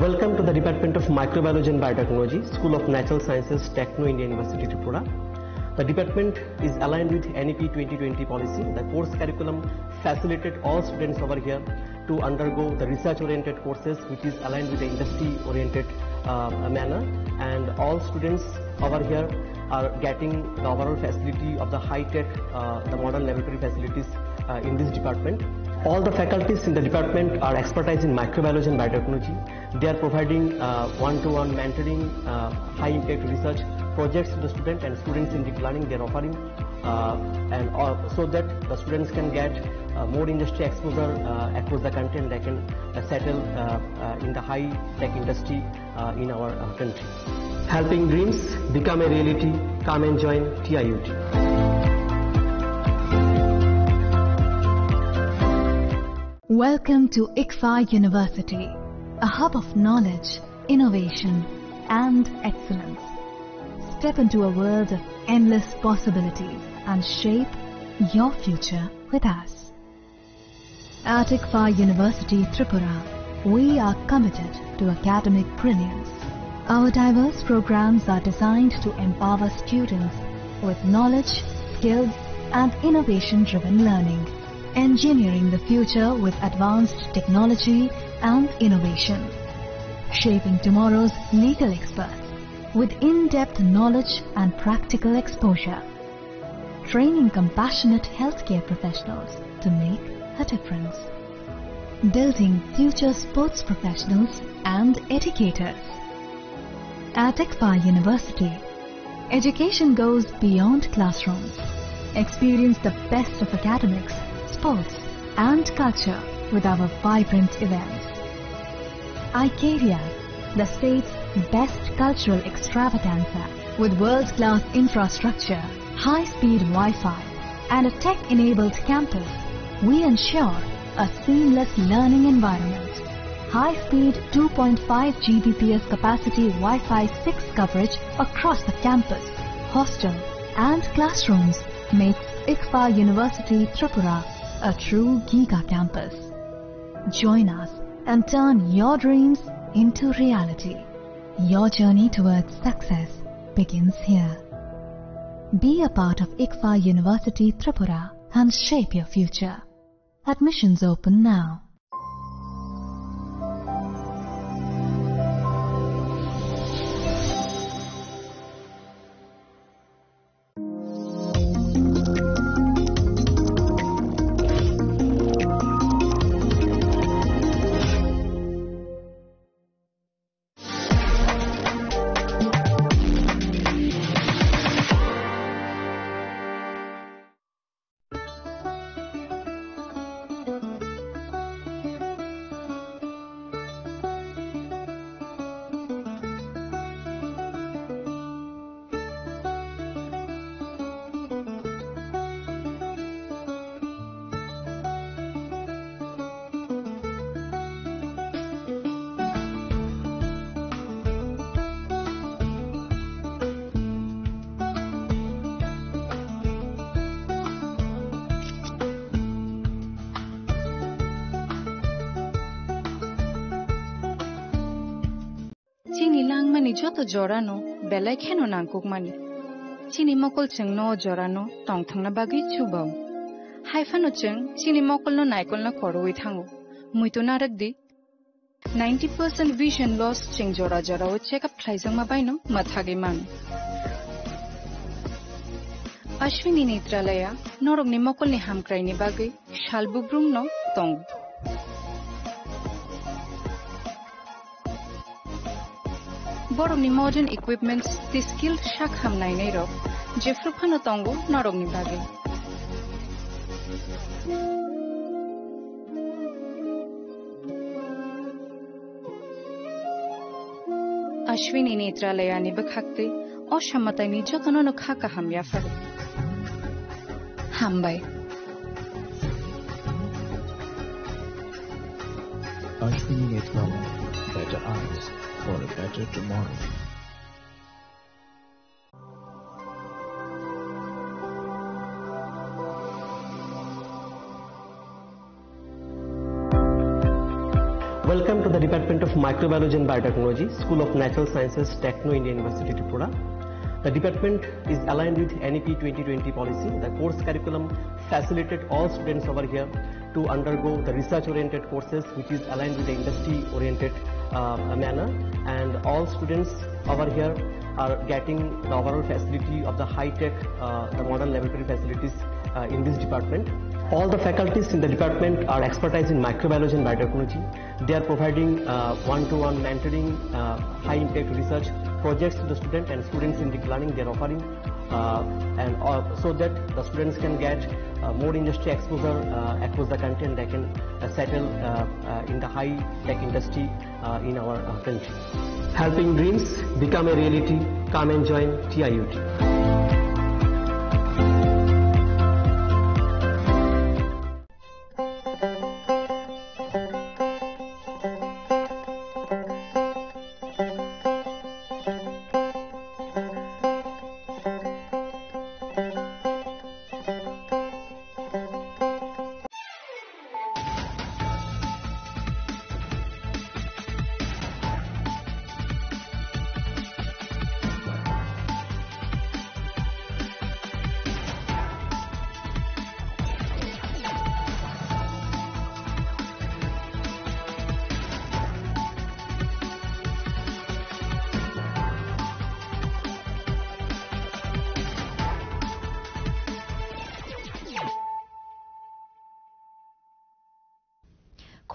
Welcome to the Department of Microbiology and Biotechnology, School of Natural Sciences, Techno India University, Tripura. The department is aligned with N E P twenty twenty policy. The course curriculum facilitate all students over here to undergo the research-oriented courses, which is aligned with the industry-oriented, uh, manner. And all students over here are getting the overall facility of the high-tech, uh, the modern laboratory facilities, uh, in this department. All the faculties in the department are expertise in microbiology and biotechnology. They are providing, uh, one-to-one mentoring, uh, high-impact research projects to the student and students in deep learning. They are offering, uh, and, uh, so that the students can get, uh, more industry exposure, uh, across the country, and they can, uh, settle, uh, uh, in the high-tech industry, uh, in our, uh, country. Helping dreams become a reality. Come and join T I U T. Welcome to ICFAR University, a hub of knowledge, innovation, and excellence. Step into a world of endless possibilities and shape your future with us. At ICFAR University Tripura, we are committed to academic brilliance. Our diverse programs are designed to empower students with knowledge, skills, and innovation-driven learning, engineering the future with advanced technology and innovation, shaping tomorrow's legal experts with in-depth knowledge and practical exposure, training compassionate healthcare professionals to make a difference, building future sports professionals and educators. At ICFAR University, education goes beyond classrooms. Experience the best of academics, sports, and culture with our vibrant events. Icaria, the state's best cultural extravaganza, with world-class infrastructure, high-speed Wi-Fi, and a tech-enabled campus, we ensure a seamless learning environment. High-speed two point five G B P S capacity Wi-Fi six coverage across the campus, hostel, and classrooms makes ICFAR University Tripura a true giga campus. Join us and turn your dreams into reality. Your journey towards success begins here. Be a part of ICFAR University Tripura and shape your future. Admissions open now. Chini langmani joto jorano belai kheno nangkukmani. Chini mokol chwngno o jorano tongthokna bagwi chubao. Haiphano chwng chini mokolno naikolna korowi thango. Muitu narwk di, ninety percent vision loss chwng jora jorao check up khlaijakma baino mwthagwi mano. Ashwini Netralaya norokni mokolni hamkraini bagwi sal bubrumno tongo. Borokni modern equipments tei skilled sak ham nainairok jephru phano tongo norokni bagwi. Ashwini Netralayani bwkhaktwi o samataini jotono no kha kaham yapharo. Hambai. Ashwini Netralaya, better eyes for a better tomorrow. Welcome to the Department of Microbiology and Biotechnology, School of Natural Sciences, Techno India University, Tripura. The department is aligned with N E P twenty twenty policy. The course curriculum facilitate all students over here to undergo the research-oriented courses, which is aligned with the industry-oriented, uh, manner. And all students over here are getting the overall facility of the high-tech, uh, the modern laboratory facilities, uh, in this department. All the faculties in the department are expertise in microbiology and biotechnology. They are providing, uh, one-to-one mentoring, uh, high-impact research projects to the student and students in deep learning. They are offering, uh, and, uh, so that the students can get, uh, more industry exposure, uh, across the country, and they can, uh, settle, uh, uh, in the high-tech industry, uh, in our, uh, country. Helping dreams become a reality. Come and join T I U T.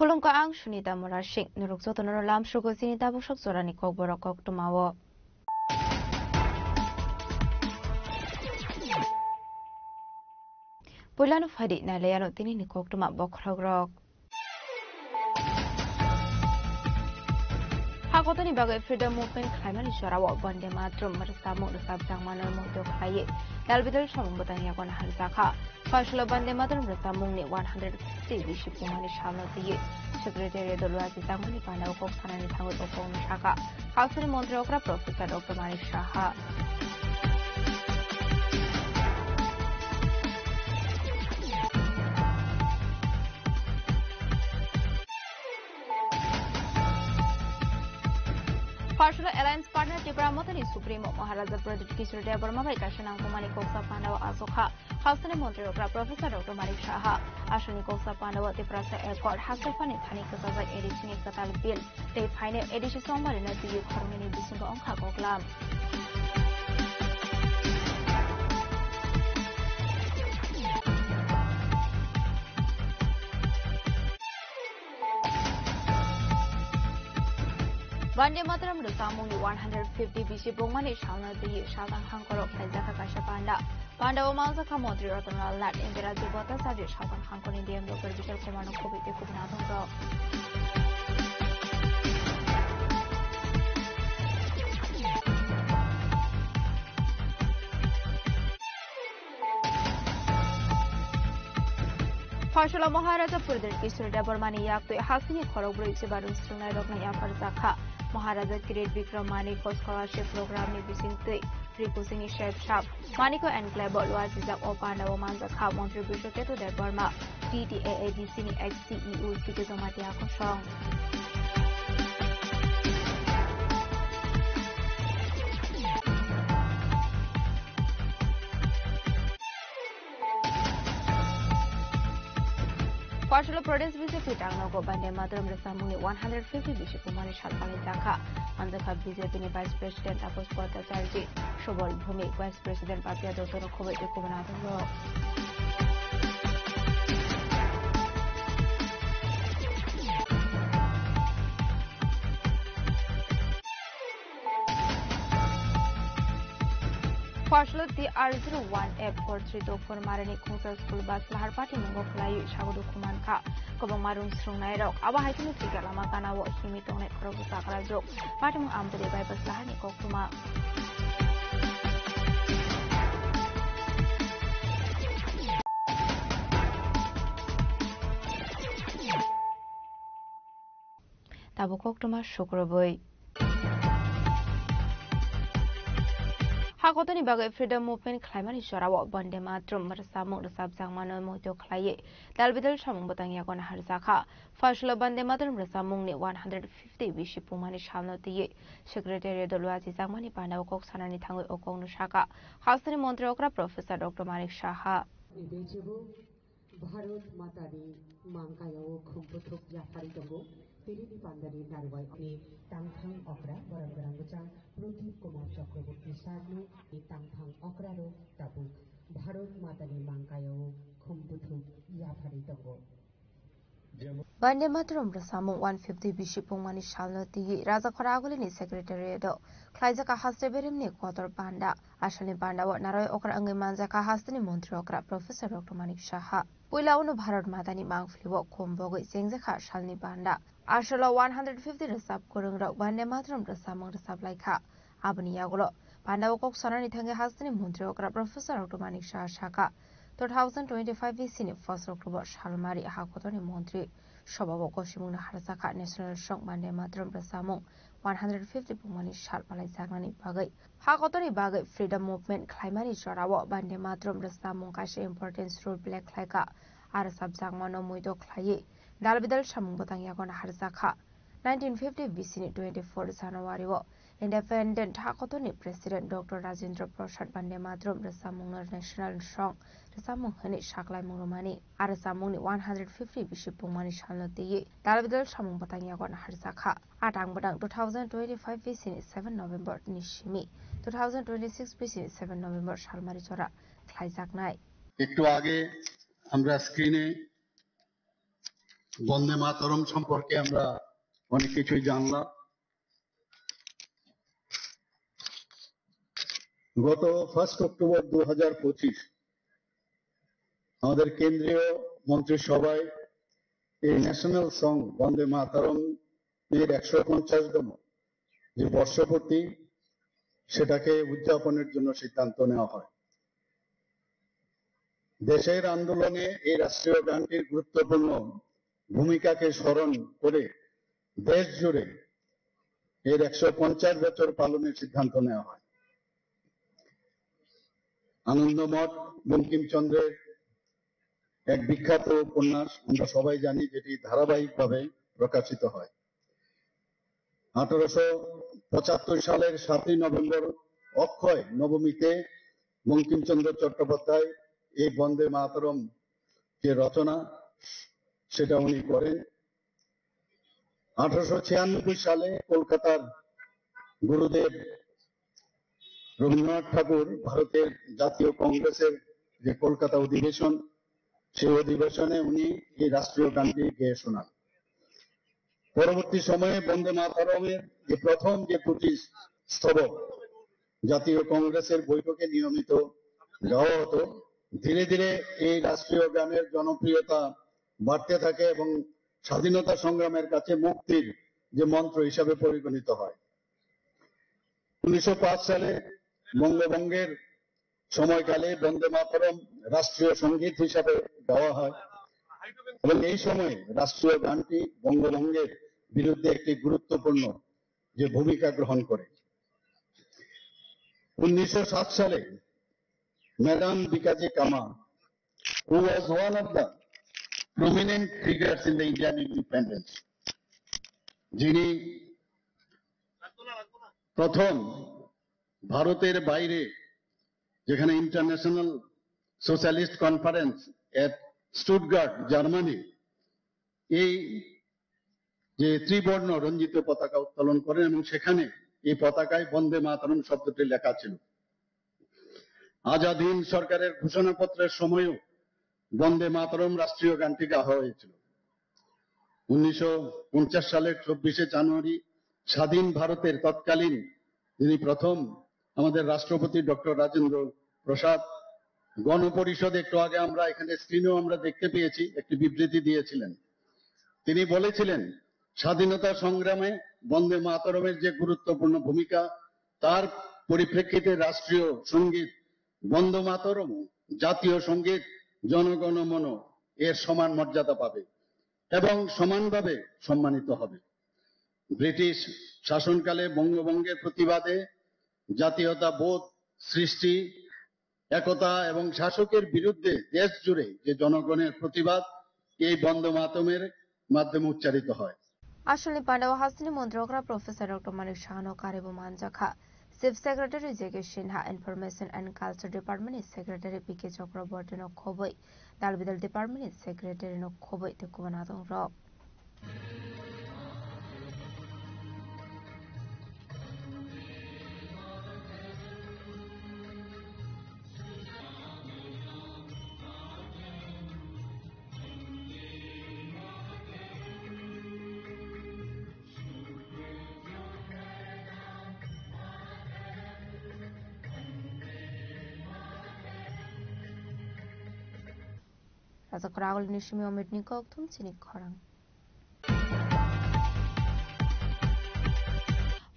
Khulumkha, ang Sunita Murasing. Norok jotono lamsrogo chini tabuk sok jorani kokborok koktwmao. Puilano phaidi nailaiano tinini koktwma bokhorokrok. Hakotoni bagwi Freedom Movement khlaimani jorao Vande Mataram rwchapmung rwchapjakmano muitu khlaiwi dal bidal samung bwtang yago naharjakha. Phaisalo Vande Mataram rwchapmungni one hundred fifty bisi pungmani salno twiwi Secretariat o lua chijagmani pandao kok sanani thangwi o kokno sakha Hasteni montri okra Professor Doctor Manik Saha. Phaisalo Alliance Partner Tipra Mothani Supremo Maharaja Pradyut Kishore Debbarma bai kaisa nangkukmani koksa pandao achukha. Hasteni montri okra Professor Doctor Manik Saha. Aswkni koksa pandao Tiprasa Accord haste phani thani kwchajak A D C ni kwtal bill tei phainai A D C chongmarino twiwi khoroknwini bisingo wngkha koklam. Vande Mataram rwchapmungni one hundred fifty bisi pungmani salno twiwi saltang hangkhoro khlaijakha kaisa panda. Pandao manjakha Montri Ratan Lal Nath, Indira Bhattacharya, saltang hangkhorni D M Doctor Vishal Kumar no kubui tei kubun adongrok. Phaisalo Maharaja Pradyut Kishore Debbarmani yaktwi hasteni khorokbrwi se barung swrwngnairokno yapharjakha. Maharaja Kirit Bikram Manikya Scholarship Programni bisingtwi Free Coaching ni Shep Shap Manikya Enclave o luachijak o pandao manjakha Montri Biswaketu Debbarma, T T A A D C ni ex C E O Siti Jamatia kosong. Phaisalo Pradesh B J P tangnogo Vande Mataram rwchapmungni one hundred fifty bisi pungmani sal palaijak kha. Manjakha B J P ni Vice President Taposh Bhattacharjee, Subal Bhumik, Vice President Papiya Dotto no khoboi tei kubun adongrok. Phaisalo T R zero one F four three two four marini khungsa school bus lahar patimungo khwlaiwi sago dukhu mankha kwbangma rung srwngnairok. Abo hai kheno thwikha lama ganao himwi tongnai khoroksa chakrajwk. Patimung Amtwlwi bypass laharni koktwma. Tabuk koktwma sukrubwi. Hakotoni bagwi Freedom Movement khlaimani jorao Bande Mataram rwchapmung rwchapjakmano muito khlaiwi dalbidal samung bwtang yago naharjakha. Phaisalo Bande Mataram rwchapmungni one hundred fifty bisi pungmani salno twiwi Secretariat o luachijakmani pandao kok sanani thangwi o kokno sakha hasteni montri okra Professor Doctor Manik Saha. Bharat Matani mangkayao khumputhuk yaphari tongo. Tirini pandani narwai ni tangthang okra borang borang bwchang Pradip Kumar Chakraborty sarno ni tangthang okra rok tabuk Bharat Matani mangkayao khumputhuk yaphari tongo. Bande Mataram rwchapmung one fifty bisi pungmani salno twiwi Rajakhora Agulini Secretariat o khlaijak haste beremni kotor panda. Asalni panda o narwai okra wngwi manjak hasteni montri okra Professor Doctor Manik Saha. Puila uno Bharat Matani mangpili o khum bogwi chengjak kha salni panda. Asalo one hundred fifty rwchap kwrwng rok Bande Mataram rwchapmung rwchap lai kha. Aboni yagulo panda o kok sanani thangwi hasteni montri okra Professor Doctor Manik Saha sakha, two thousand twenty-five bisi ni first October salmari hakotoni montri sobao gosimungno harjakha National Song Bande Mataram rwchapmung one hundred fifty pungmani sal palaijaknani bagwi. Hakotoni bagwi Freedom Movement khlaimani jorao Bande Mataram rwchapmung kaisa important role play khlaikha. A rwchapjakmano muito khlaiwi dalbidal samung bwtang yago naharjakha. Nineteen fifty bisi ni twenty-four January o Independent hakotoni President Doctor Rajendra Prasad Bande Mataram rwchapmungno National Song rwchapmung hwnwi saklaimung rwmani. A rwchapmungni one hundred fifty bisi pungmani salno twiwi dalbidal samung bwtang yago naharjakha. A tang bwtang two thousand twenty-five bisi ni seven November ni simi two thousand twenty-six bisi ni seven November salmari jora khlaijaknai. একটু আগে আমরা স্ক্রিনে বন্দে মাতরম সম্পর্কে আমরা অনেক কিছুই জানলাম। গত ফার্স্ট অক্টোবর দু হাজার পঁচিশ আমাদের কেন্দ্রীয় মন্ত্রিসভায় এই ন্যাশনাল সং বন্দে মাতরম এর একশো পঞ্চাশতম যে বর্ষপূর্তি, সেটাকে উদযাপনের জন্য সিদ্ধান্ত নেওয়া হয়। দেশের আন্দোলনে এই রাষ্ট্রীয় গানটির গুরুত্বপূর্ণ ভূমিকাকে স্মরণ করে দেশ জুড়ে এর একশো পঞ্চাশ বছর পালনের সিদ্ধান্ত নেওয়া হয়। আনন্দমঠ বঙ্কিমচন্দ্রের এক বিখ্যাত উপন্যাস, আমরা সবাই জানি, যেটি ধারাবাহিকভাবে প্রকাশিত হয়। আঠারোশো পঁচাত্তর সালের সাতই নভেম্বর অক্ষয় নবমীতে বঙ্কিমচন্দ্র চট্টোপাধ্যায় এই বন্দে মাতরম যে রচনা, সেটা উনি করেন। আঠারোশো ছিয়ানব্বই সালে কলকাতার গুরুদেব রবীন্দ্রনাথ ঠাকুর ভারতের জাতীয় কংগ্রেসের যে কলকাতা অধিবেশন, সেই অধিবেশনে উনি এই রাষ্ট্রীয় গানটি গেয়ে শোনান। পরবর্তী সময়ে বন্দে মাতরমের যে প্রথম যে দুটি স্তবক জাতীয় কংগ্রেসের বৈঠকে নিয়মিত গাওয়া হতো, ধীরে ধীরে এই রাষ্ট্রীয় গানের জনপ্রিয়তা বাড়তে থাকে এবং স্বাধীনতা সংগ্রামের কাছে মুক্তির যে মন্ত্র হিসাবে পরিগণিত হয়। উনিশশো পাঁচ সালে বঙ্গভঙ্গের সময়কালে বন্দে মাতরম রাষ্ট্রীয় সঙ্গীত হিসাবে গাওয়া হয় এবং এই সময় রাষ্ট্রীয় গানটি বঙ্গভঙ্গের বিরুদ্ধে একটি গুরুত্বপূর্ণ যে ভূমিকা গ্রহণ করে। উনিশশো সাত সালে ম্যাডাম বিকাজি কামা, who was one of the prominent figures in the Indian independence, যিনি প্রথম ভারতের বাইরে, যেখানে ইন্টারন্যাশনাল সোশ্যালিস্ট কনফারেন্স এট স্টুটগার্ট, জার্মানি, এই যে ত্রিবর্ণ রঞ্জিত পতাকা উত্তোলন করেন এবং সেখানে এই পতাকায় বন্দে মাতরম শব্দটি লেখা ছিল। আজাদ হিন্দ সরকারের ঘোষণাপত্রের সময়ও বন্দে মাতরম রাষ্ট্রীয় গানটি গাওয়া হয়েছিল। উনিশশো পঞ্চাশ সালের চব্বিশে জানুয়ারি স্বাধীন ভারতের তৎকালীন যিনি প্রথম আমাদের রাষ্ট্রপতি ডক্টর রাজেন্দ্র প্রসাদ গণপরিষদ, একটু আগে আমরা এখানে স্ক্রিনেও আমরা দেখতে পেয়েছি, একটি বিবৃতি দিয়েছিলেন। তিনি বলেছিলেন, স্বাধীনতা সংগ্রামে বন্দে মাতরমের যে গুরুত্বপূর্ণ ভূমিকা, তার পরিপ্রেক্ষিতে রাষ্ট্রীয় সঙ্গীত বন্দে মাতরম, জাতীয় সঙ্গীত জনগণ মন এর সমান মর্যাদা পাবে এবং সমানভাবে সম্মানিত হবে। ব্রিটিশ শাসনকালে বঙ্গভঙ্গের প্রতিবাদে জাতীয়তাবোধ সৃষ্টি, একতা এবং শাসকের বিরুদ্ধে দেশ জুড়ে যে জনগণের প্রতিবাদ এই বন্দে মাতরমের মাধ্যমে উচ্চারিত হয়। Asalni pandao hasteni montri okra Professor Doctor Manik Sahano karibo manjakha. Chief Secretary J K Sinha, Information and Culture Department ni Secretary P K Chakraborty no khoboi, Dalbidal Department ni Secretary no khoboi tei kubun adongrok. Raja Koragol ni simi Omit ni kok thum chini khorang.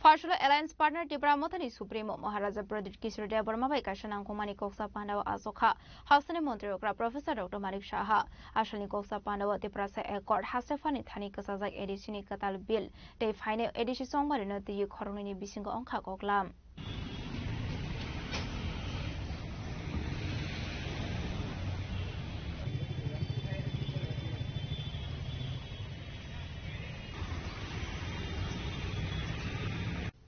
Phaisalo Alliance Partner Tipra Mothani Supremo Maharaja Pradyut Kishore Debbarma bai kaisa nangkukmani koksa pandao achukha. Hasteni montri okra Professor Doctor Manik Saha. Asalni koksa pandao Tiprasa Accord haste phani thani kwchajak A D C ni kwtal bill tei phainai A D C chongbarino twiwi khoroknwini bisingo wngkha koklam.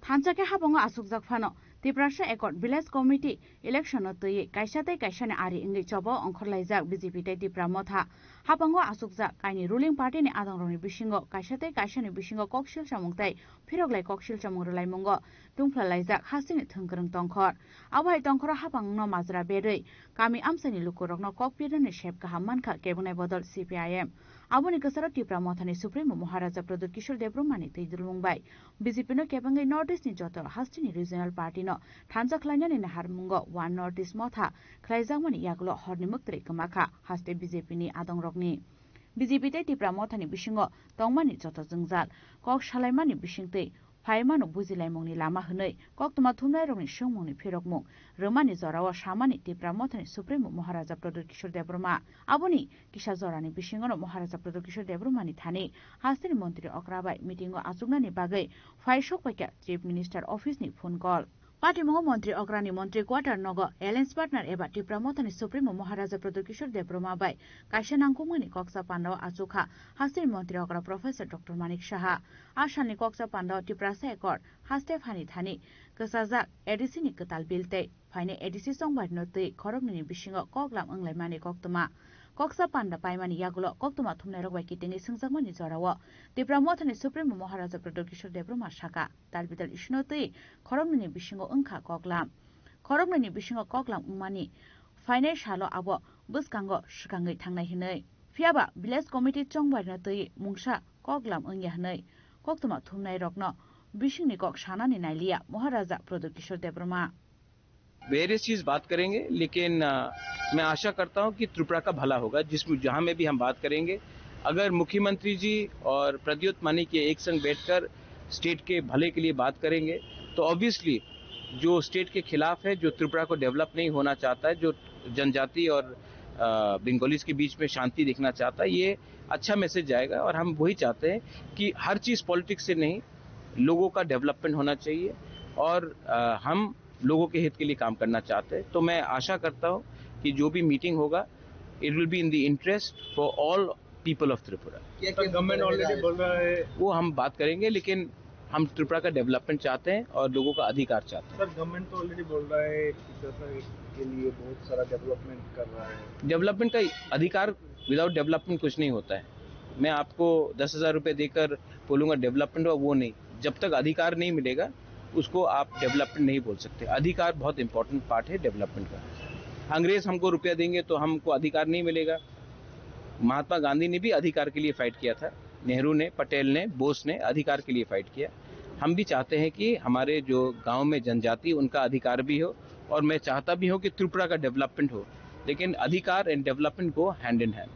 Thansa khe habango achukjak phano Tiprasa Accord Village Committee election no twiwi kaisa tei kaisani ari wngwi chobo ongkhorlaijak B J P tei Tipra Motha. Habango achukjak kaini ruling party ni adongrokni bisingo kaisa tei kaisani bisingo koksil chamung tei phiroklai koksil chamung rwlaimungo tungphla laijak hasteni thwngkwrwng tongkhor. Abo hai tongkhoro hapangno majra berwi kami amchaini lukurokno kok pirnani sep kaham mankha kebunai bodol C P I M. Aboni kwcharo Tipra Mothani Supremo Maharaja Pradyut Kishore Debbarmani twi dulmung bai B J P no kebengwi North East ni joto hasteni regional party no thansa khlainani naharmungo One North East Motha khlaijakmani yagulo horni mwktwi kwmakha haste B J P ni adongrokni. B J P tei Tipra Mothani bisingo tongmani joto jwngjal, kok salaimani bisingtwi phaimano bujilaimungni lama hwnwi koktwma thumnairokni swngmungni phirokmung rwmani jorao samani Tipra Mothani Supremo Maharaja Pradyut Kishore Debbarma. Aboni kisa jorani bisingono Maharaja Pradyut Kishore Debbarmani thani hasteni montri okra bai meetingo achuknani bagwi phai sokpaikha Chief Minister Office ni phone call. Patimungo montri okrani montri quarter nogo Alliance Partner eba Tipra Mothani Supremo Maharaja Pradyut Kishore Debbarma bai kaisa nangkukmani koksa pandao achukha hasteni montri okra Professor Doctor Manik Saha. A salni koksa pandao Tiprasa Accord haste phani thani kwchajak A D C ni kwtal bill tei phainai A D C chongbarino twi khoroknwini bisingo koklam wnglaimani koktwma. Koksa panda paimani yagulo koktwma thumnairok bai kitingwi swngjakmani jorao Tipra Mothani Supremo Maharaja Pradyut Kishore Debbarma saka, Dalbidal issue no twi khoroknwini bisingo wngkha koklam. Khoroknwini bisingo koklam wngmani phainai salo abo bwskango swkangwi thangnai hwnwi. Phiyaba Village Committee chongbarino twi mungsa koklam wngya hwnwi koktwma thumnairokno bisingni kok sanani nailiya Maharaja Pradyut Kishore Debbarma. Various चीज बात करेंगे, लेकिन अ, मैं आशा करता हूं कि त्रिपुरा का भला होगा, जिसमें, जहां में भी हम बात करेंगे। अगर मुख्यमंत्री जी और प्रद्युत मानिक ये एक संग बैठकर स्टेट के भले के लिए बात करेंगे, तो ऑब्वियसली जो स्टेट के खिलाफ है, जो त्रिपुरा को डेवलप नहीं होना चाहता है, जो जनजाति और, अ, बंगालीज के बीच में शांति देखना चाहता है, ये अच्छा मैसेज जाएगा। और हम वही चाहते हैं कि हर चीज पॉलिटिक्स से नहीं, लोगों का डेवलपमेंट होना चाहिए। और, अ, हम लोगों के हित के लिए काम करना चाहते हैं। तो मैं आशा करता हूं कि जो भी मीटिंग होगा, it will be in the interest for all people of Tripura। क्या सर, क्या गवर्नमेंट ऑलरेडी बोल रहा है। वो हम बात करेंगे, लेकिन हम त्रिपुरा का डेवलपमेंट चाहते हैं और लोगों का अधिकार चाहते हैं। सर, गवर्नमेंट तो ऑलरेडी बोल रहा है कि सर, के लिए बहुत सारा डेवलपमेंट कर रहा है। डेवलपमेंट का अधिकार, विदाउट डेवलपमेंट कुछ नहीं होता है। मैं आपको दस हजार रुपए देकर बोलूंगा डेवलपमेंट हुआ, वो नहीं। जब तक अधिकार नहीं मिलेगा, उसको आप डेवलपमेंट नहीं बोल सकते। अधिकार बहुत इंपॉर्टेंट पार्ट है डेवलपमेंट का। अंग्रेज हमको रुपया देंगे तो हमको अधिकार नहीं मिलेगा। महात्मा गांधी ने भी अधिकार के लिए फाइट किया था, नेहरू ने, पटेल ने, बोस ने अधिकार के लिए फाइट किया। हम भी चाहते हैं कि हमारे जो गांव में जनजाति, उनका अधिकार भी हो, और मैं चाहता भी हूं कि त्रिपुरा का डेवलपमेंट हो, लेकिन अधिकार and development go hand in hand.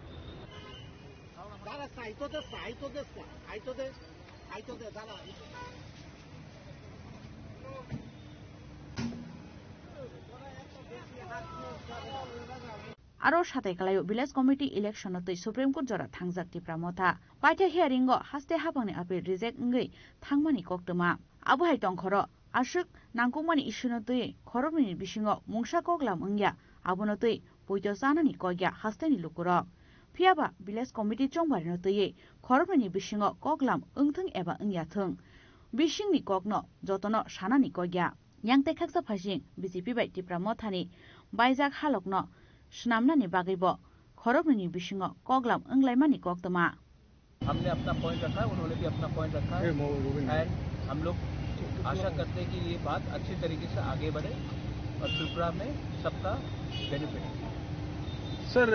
Aro satai kalaio village committee election no twi Supreme Court jora thangjak Tipra Motha. Paitha hearing o haste habangni appeal reject wngwi thangmani koktwma. Abo hai tongkhoro aswk Nangkukmani issue no twiwi khoroknwini bisingo mungsa koklam wngya, abono twi poito chanani kokya hasteni lukurok. Phiyaba village committee chongbarino twiwi khoroknwini bisingo koklam wngthwng eba wngyathwng, bisingni kokno jotono sanani kokya. Yang tei khaksa phaising B J P bai Tipra Mothani baijak halokno swnamnani bagwibo khoroknwini bisingo koklam wnglaimani koktwma. हमने अपना पॉइंट रखा है, उन्होंने भी अपना पॉइंट रखा है। एंड हम लोग आशा करते हैं कि ये बात अच्छे तरीके से आगे बढ़े और त्रिपुरा में सबका बेनिफिट। सर,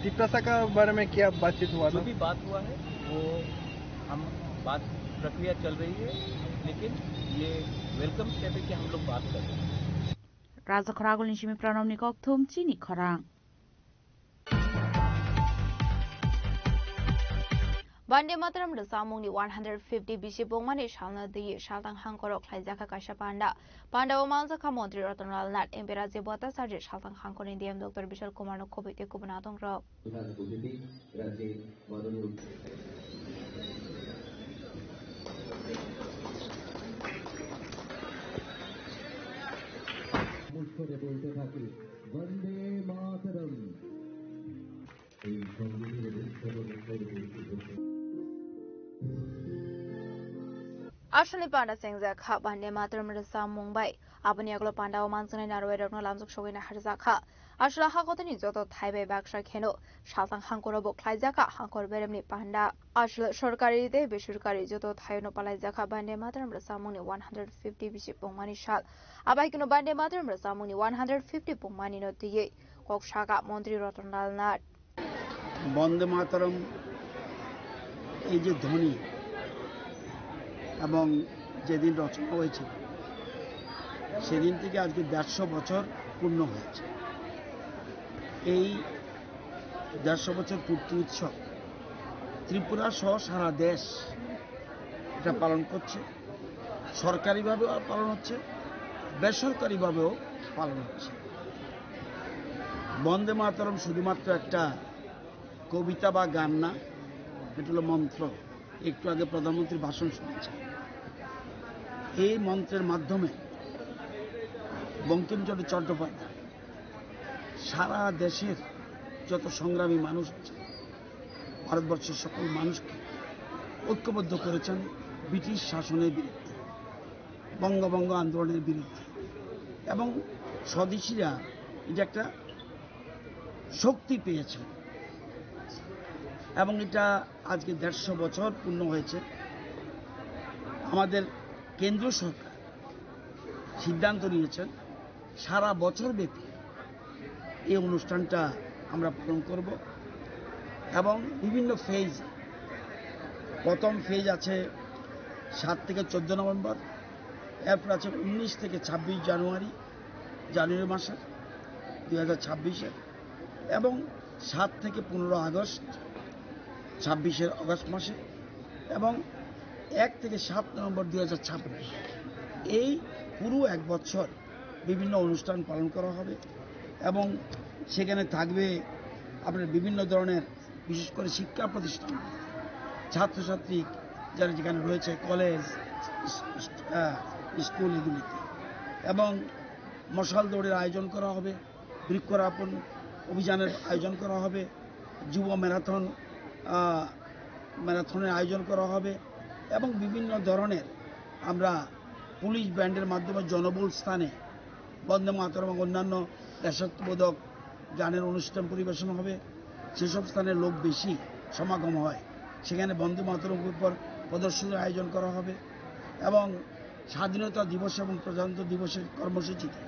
तिप्रासा का बारे में क्या बातचीत हुआ जो था? भी बात हुआ है, वो हम बात प्रक्रिया चल रही है, लेकिन ये वेलकम स्टेप है कि हम लोग बात कर रहे हैं। Raja Khoragulni simi Pranamni kokthum chini khorang. Bande Mataram rwchapmungni one hundred fifty bisi pungmani salno twiwi saltang hangkoro khlaijakha kaisa panda. Pandao manjakha Montri Ratan Lal Nath, M P Rajiv Bhattacharya, saltang hangkorni D M Doctor Bishal Kumarno kubui tei kubun adongrok. মুখ করে বলতে থাকি, বন্দে মাতরম। এই সঙ্গীতের উৎসব Aswlni panda chengjak kha Bande Mataram rwchapmung bai. Aboni yagulo pandao manjaknai narwai rokno lamjak sogwi naharjak kha. Aswla hakotoni joto thai bai baksa kheno saltang hangkoro bo khlaijak kha hangkor beremni panda. Aswla sorkari tei besorkari joto thaiono palaijak kha Bande Mataram rwchapmungni one hundred fifty bisi pungmani sal. Abai kheno Bande Mataram rwchapmungni one hundred fifty pungmani no twiwi kok saka Montri Ratan Lal Nath. বন্দে মাতরম এই যে ধ্বনি এবং যেদিন রচনা হয়েছিল সেদিন থেকে আজকে দেড়শো বছর পূর্ণ হয়েছে। এই দেড়শো বছর পূর্তি উৎসব ত্রিপুরা সহ সারা দেশ এটা পালন করছে। সরকারিভাবেও পালন হচ্ছে, বেসরকারিভাবেও পালন হচ্ছে। বন্দে মাতরম শুধুমাত্র একটা কবিতা বা গান না, এটা হলো মন্ত্র। একটু আগে প্রধানমন্ত্রীর ভাষণ শুনেছি। এই মন্ত্রের মাধ্যমে বঙ্কিমচন্দ্র চট্টোপাধ্যায় সারা দেশের যত সংগ্রামী মানুষ আছে, ভারতবর্ষের সকল মানুষকে ঐক্যবদ্ধ করেছেন ব্রিটিশ শাসনের বিরুদ্ধে, বঙ্গভঙ্গ আন্দোলনের বিরুদ্ধে। এবং স্বদেশীরা এটা একটা শক্তি পেয়েছেন এবং এটা আজকে দেড়শো বছর পূর্ণ হয়েছে। আমাদের কেন্দ্র সরকার সিদ্ধান্ত নিয়েছেন সারা বছর ব্যাপী এই অনুষ্ঠানটা আমরা পালন করব এবং বিভিন্ন ফেজ, প্রথম ফেজ আছে সাত থেকে চোদ্দ নভেম্বর, এরপর আছে উনিশ থেকে ছাব্বিশ জানুয়ারি, জানুয়ারি মাসের দুই হাজার ছাব্বিশের, এবং সাত থেকে পনেরো আগস্ট, ছাব্বিশের আগস্ট মাসে, এবং এক থেকে সাত নভেম্বর দুই হাজার ছাব্বিশ। এই পুরো এক বছর বিভিন্ন অনুষ্ঠান পালন করা হবে এবং সেখানে থাকবে আপনার বিভিন্ন ধরনের, বিশেষ করে শিক্ষা প্রতিষ্ঠান, ছাত্রছাত্রী যারা যেখানে রয়েছে, কলেজ, ইস-, ইস-, আহ, স্কুল এগুলিতে, এবং মশাল দৌড়ের আয়োজন করা হবে, বৃক্ষরোপণ অভিযানের আয়োজন করা হবে, যুব ম্যারাথন, আহ, ম্যারাথনের আয়োজন করা হবে এবং বিভিন্ন ধরনের আমরা পুলিশ ব্যান্ডের মাধ্যমে জনবহুল স্থানে বন্দে মাতরম এবং অন্যান্য দেশাত্মবোধক গানের অনুষ্ঠান পরিবেশন হবে। যেসব স্থানে লোক বেশি সমাগম হয়, সেখানে বন্দে মাতরম উপর প্রদর্শনীর আয়োজন করা হবে এবং স্বাধীনতা দিবস এবং প্রজাতন্ত্র দিবসের কর্মসূচিতে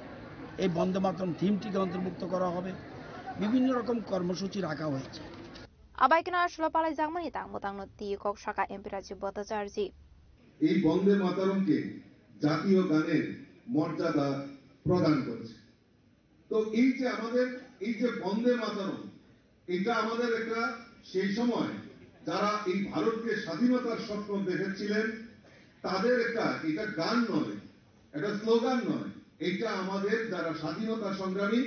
এই বন্দে মাতরম থিমটিকে অন্তর্ভুক্ত করা হবে। বিভিন্ন রকম কর্মসূচি রাখা হয়েছে। Abai kheno aswla palaijakmani tangmo tangno twi kok saka M P Rajiv Bhattacharya. এই বন্দে মাতরমকে জাতীয় গানের মর্যাদা প্রদান করেছে। তো এই যে আমাদের এই যে বন্দে মাতরম, এটা আমাদের একটা সেই সময় যারা এই ভারতকে স্বাধীনতার স্বপ্ন দেখেছিলেন, তাদের একটা, এটা গান নয়, এটা স্লোগান নয়, এটা আমাদের যারা স্বাধীনতা সংগ্রামী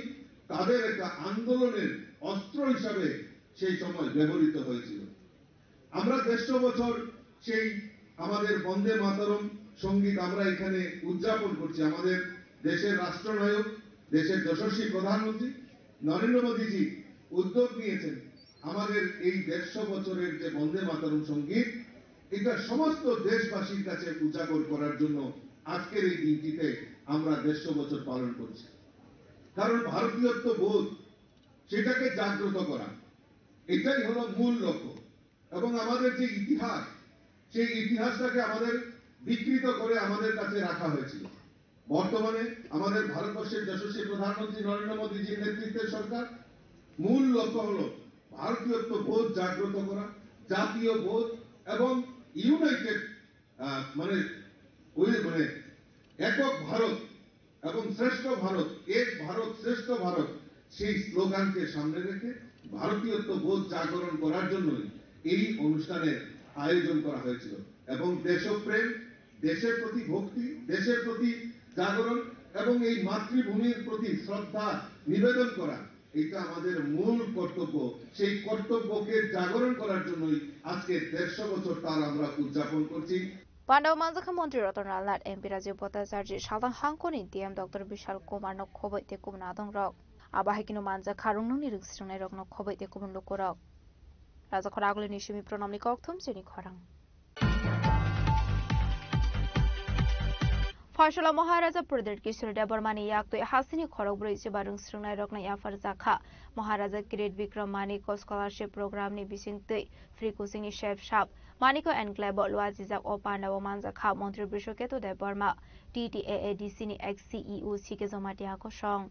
তাদের একটা আন্দোলনের অস্ত্র হিসাবে সেই সময় ব্যবহৃত হয়েছিল। আমরা দেড়শো বছর সেই আমাদের বন্দে মাতরম সঙ্গীত আমরা এখানে উদযাপন করছি। আমাদের দেশের রাষ্ট্রনায়ক, দেশের যশস্বী প্রধানমন্ত্রী নরেন্দ্র মোদীজি উদ্যোগ নিয়েছেন আমাদের এই দেড়শো বছরের যে বন্দে মাতরম সঙ্গীত, এটা সমস্ত দেশবাসীর কাছে উজাগর করার জন্য আজকের এই দিনটিতে আমরা দেড়শো বছর পালন করছি। কারণ ভারতীয়ত্ব বোধ, সেটাকে জাগ্রত করা, এটাই হলো মূল লক্ষ্য। এবং আমাদের যে ইতিহাস, সেই ইতিহাসটাকে আমাদের বিকৃত করে আমাদের কাছে রাখা হয়েছিল। বর্তমানে আমাদের ভারতবর্ষের যশস্বী প্রধানমন্ত্রী নরেন্দ্র মোদীজির নেতৃত্বের সরকার মূল লক্ষ্য হলো ভারতীয়ত্ব বোধ জাগ্রত করা, জাতীয় বোধ এবং ইউনাইটেড, আহ, মানে ওই মানে একক ভারত এবং শ্রেষ্ঠ ভারত, এক ভারত শ্রেষ্ঠ ভারত, সেই স্লোগানকে সামনে রেখে ভারতীয়ত্ব বোধ জাগরণ করার জন্যই এই অনুষ্ঠানের আয়োজন করা হয়েছিল। এবং দেশপ্রেম, দেশের প্রতি ভক্তি, দেশের প্রতি জাগরণ এবং এই মাতৃভূমির প্রতি শ্রদ্ধা নিবেদন করা, এটা আমাদের মূল কর্তব্য। সেই কর্তব্যকে জাগরণ করার জন্যই আজকে দেড়শো বছর তার আমরা উদযাপন করছি। Pandao manjakha Montri Ratan Lal Nath, M P Rajiv Bhattacharjee, Salthang Hangkoni D M Doctor Bishal Kumar no khoboi tei kubun adong rok. Abo hai kheno manjakha rwngnokni rwngsrwngnai rokno khoboi tei kubun lukurok. Rajakhor Agulini simi Pranamni kokthum chini khorang. Phaisala Maharaja Pradyut Kishore Debbarmani yaktwi hasini khorokbrwi chuba rwngsrwngnai rokno yapharjakha. Maharaja Kirit Bikram Manikya Scholarship Programni bisingtwi free coachingni sep sap Manikya Enclave o luajijak o pandao manjakha Montri Brishoketu Debbarma, T T A A D C ni ex C E O C K Jamatia kosong.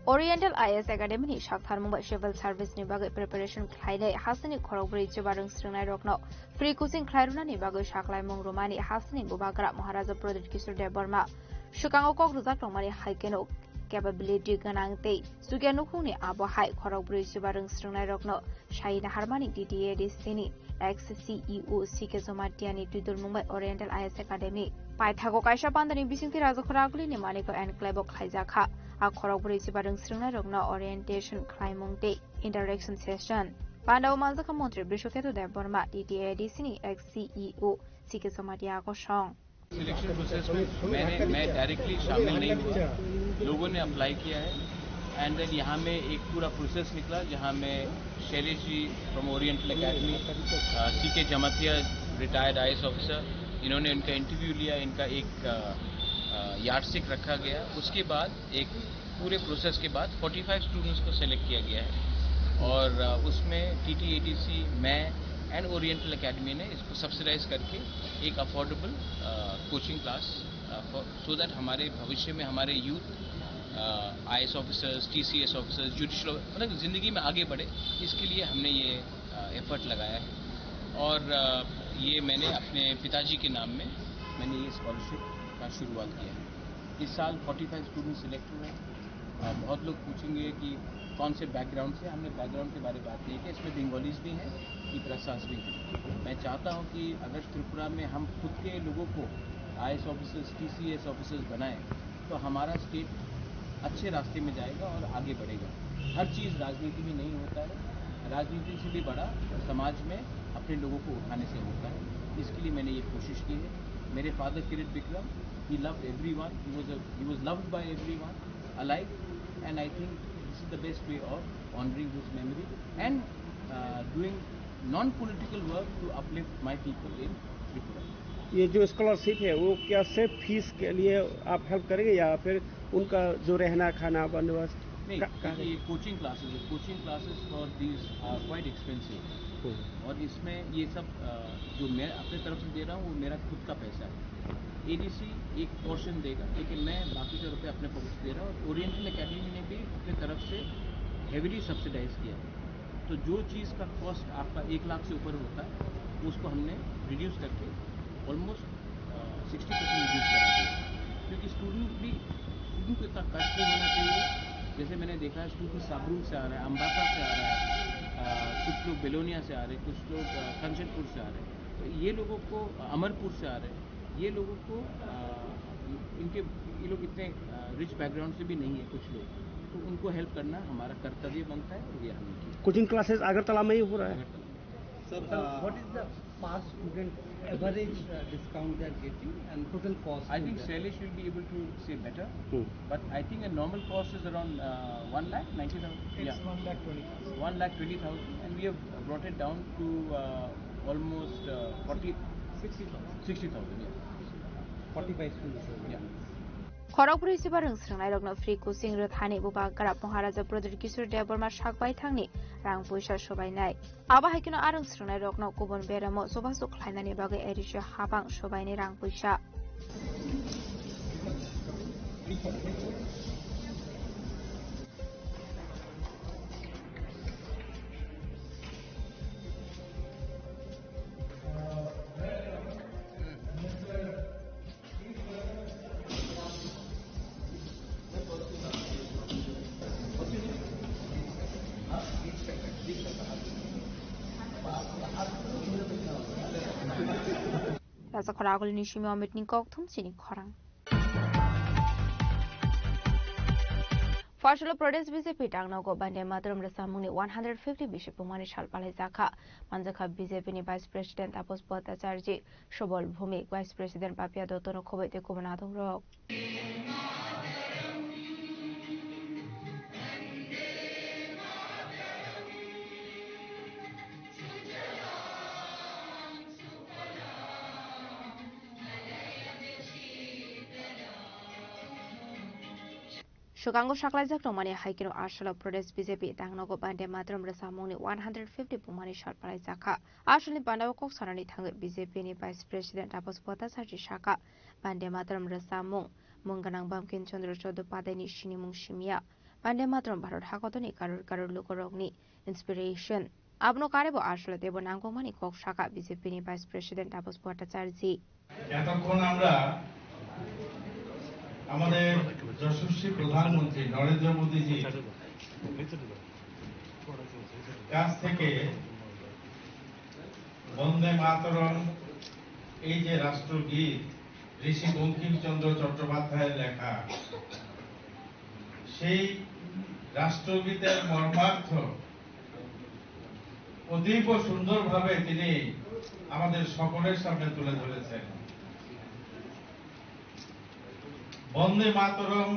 Oriental I A S Academy ni saktharmung bai civil service ni bagwi preparation khlainai hasini khorokbrwi chuba rwngsrwngnai rokno free coaching khlairwnani bagwi saklaimung rwmani hasini bubagra Maharaja Pradyut Kishore Debbarma swkango kok rwjak tongmani hai kheno capability gwnang tei chukya nukhungni abo hai khorokbrwi chuba rwngsrwngnai rokno sai naharmani T T A D C ni ex C E O C K Jamatia ni twidulmung bai Oriental I A S Academy paithago kaisa pandani bisingtwi Rajakhor Agulini Manikya Enclave o khlaijakha. A khorokbrwi chuba rwngsrwngnai rokno orientation khlaimung tei interaction session. Pandao manjakha Montri Brishoketu Debbarma, T T A D C ni ex C E O C K Jamatia kosong. Selection process में मैंने, मैं डायरेक्टली शामिल नहीं हुआ, लोगों ने अप्लाई किया है। एंड देन यहाँ में एक पूरा प्रोसेस निकला, जहाँ में शैलेश जी फ्रॉम ओरिएंटल एकेडमी, सी के जमातिया, रिटायर्ड आई ए एस ऑफिसर, इन्होंने इनका इंटरव्यू लिया, इनका एक यार्डस्टिक रखा गया। उसके बाद एक पूरे प्रोसेस के बाद फ़ोर्टी फ़ाइव स्टूडेंट्स को सिलेक्ट किया गया है और, अ, उसमें T T A D C, मैं एंड ओरिएंटल एकेडमी ने इसको सब्सिडाइज करके एक अफोर्डेबल, अ, कोचिंग क्लास, अ, फॉर, सो दैट हमारे भविष्य में हमारे यूथ, अ, I A S officers, T C S officers, judicial, मतलब ज़िंदगी में आगे बढ़े, इसके लिए हमने ये, अ, एफर्ट लगाया है। और, अ, ये मैंने अपने पिताजी के नाम में मैंने ये स्कॉलरशिप का शुरुआत किया है। इस साल फ़ोर्टी फ़ाइव स्टूडेंट सिलेक्ट हुए हैं। अ, बहुत लोग पूछेंगे कि कौन से बैकग्राउंड से, हमने बैकग्राउंड के बारे में बात नहीं की, इसमें बंगालीज भी हैं, तिपरासाज भी हैं। मैं चाहता हूँ कि अगर त्रिपुरा में हम खुद के लोगों को I A S officers, T C S officers बनाएं, तो हमारा स्टेट अच्छे रास्ते में जाएगा और आगे बढ़ेगा। हर चीज़ राजनीति में नहीं होता है, राजनीति से भी बड़ा समाज में अपने लोगों को उठाने से होता है। इसके लिए मैंने ये कोशिश की है। मेरे father Kirit Vikram, he loved everyone, he was a, he was loved by everyone alike, and I think this is the best way of honoring his memory and, uh, doing non-political work to uplift my people in Tripura. ये जो स्कॉलरशिप है, वो क्या सिर्फ फीस के लिए आप हेल्प करेंगे या फिर उनका जो रहना, खाना, बंदोबस्त नहीं, का, का देखिए, ये कोचिंग क्लासेस है, coaching classes for these are quite expensive। हम्म। और इसमें ये सब, अ, जो मैं अपने तरफ से दे रहा हूँ, वो मेरा खुद का पैसा है। ए डी सी एक पोर्शन देगा, लेकिन मैं बाकी का रुपये अपने पॉकेट से दे रहा हूँ। और ओरिएंटल एकेडमी ने भी अपने तरफ से हेवीली सब्सिडाइज किया है। तो जो चीज़ का कॉस्ट आपका एक लाख से ऊपर होता है, उसको हमने रिड्यूस करके ऑलमोस्ट, अ, सिक्सटी परसेंट रिड्यूस करा दिया। क्योंकि स्टूडेंट भी, स्टूडेंट को इतना कष्ट नहीं होना चाहिए। जैसे मैंने देखा है, स्टूडेंट साबरूम से आ रहा है, अम्बासा से आ रहा है, अ, कुछ लोग बेलोनिया से आ रहे हैं, कुछ लोग, अ, कंचनपुर से आ रहे हैं। तो ये लोगों को, अ, अमरपुर से आ रहे हैं, ये लोगों को, अ, इनके ये लोग इतने रिच बैकग्राउंड से भी नहीं है कुछ लोग, तो उनको हेल्प करना हमारा कर्तव्य बनता है और ये हमने किया। कोचिंग क्लासेस अगरतला में ही हो रहा है। Agartala. Sir, uh, what is the per student average, uh, discount they are getting and total cost? I think Shailesh will be able to say better, Hmm. but I think a normal cost is around, uh, one lakh ninety thousand. It's Yeah. One lakh twenty thousand. One lakh twenty thousand, and we have brought it down to, uh, almost, uh, forty, sixty thousand. Sixty thousand, yeah. Forty-five students. Yeah. Khorokbrwi se ba rwng srwngnairokno free coaching rwthani bubagra Maharaja Pradyut Kishore Debbarma sak baithangni rang puisa sobainai. Abo hai kheno a rwng srwngnairokno kubun beramo chubachu khlainani bagwi A D C o habang sobainai rang puisa. Raja khorang agulini simi Amit ni kok thum chini khorang. Pharshalo Pradesh B J P tangnogo Bande Mataram rwchapmungni one hundred fifty bisi pungmani sal palaijakha. Manjakha B J P ni Vice President Tapas Bhattacharjee, Subal Bhowmik, Vice President Papiya Dutta no khoboi tei kubun adongrok. Swkango saklaijak tongmani hai kheno Arunachal Pradesh B J P tangnogo Bande Mataram rwchapmungni one hundred fifty pungmani sal palaijakha. Arunachalni bandao kok sanani thangwi B J P ni Vice President Tapas Bhattacharjee sakha, Bande Mataram rwchapmung mung gwnang Bankim Chandra Chattopadhyay ni sinimung simiya. Bande Mataram Bharat hakotorni karor karor lukurokni inspiration. Abono karebo Arunachal teibo nangkukmani kok sakha B J P ni Vice President Tapas Bhattacharjee. এতক্ষণ আমরা আমাদের যশস্বী প্রধানমন্ত্রী নরেন্দ্র মোদীজির কাছ থেকে বন্দে মাতরম, এই যে রাষ্ট্রগীত, ঋষি বঙ্কিমচন্দ্র চট্টোপাধ্যায়ের লেখা, সেই রাষ্ট্রগীতের মর্মার্থ অতীব সুন্দরভাবে তিনি আমাদের সকলের সামনে তুলে ধরেছেন। বন্দে মাতরম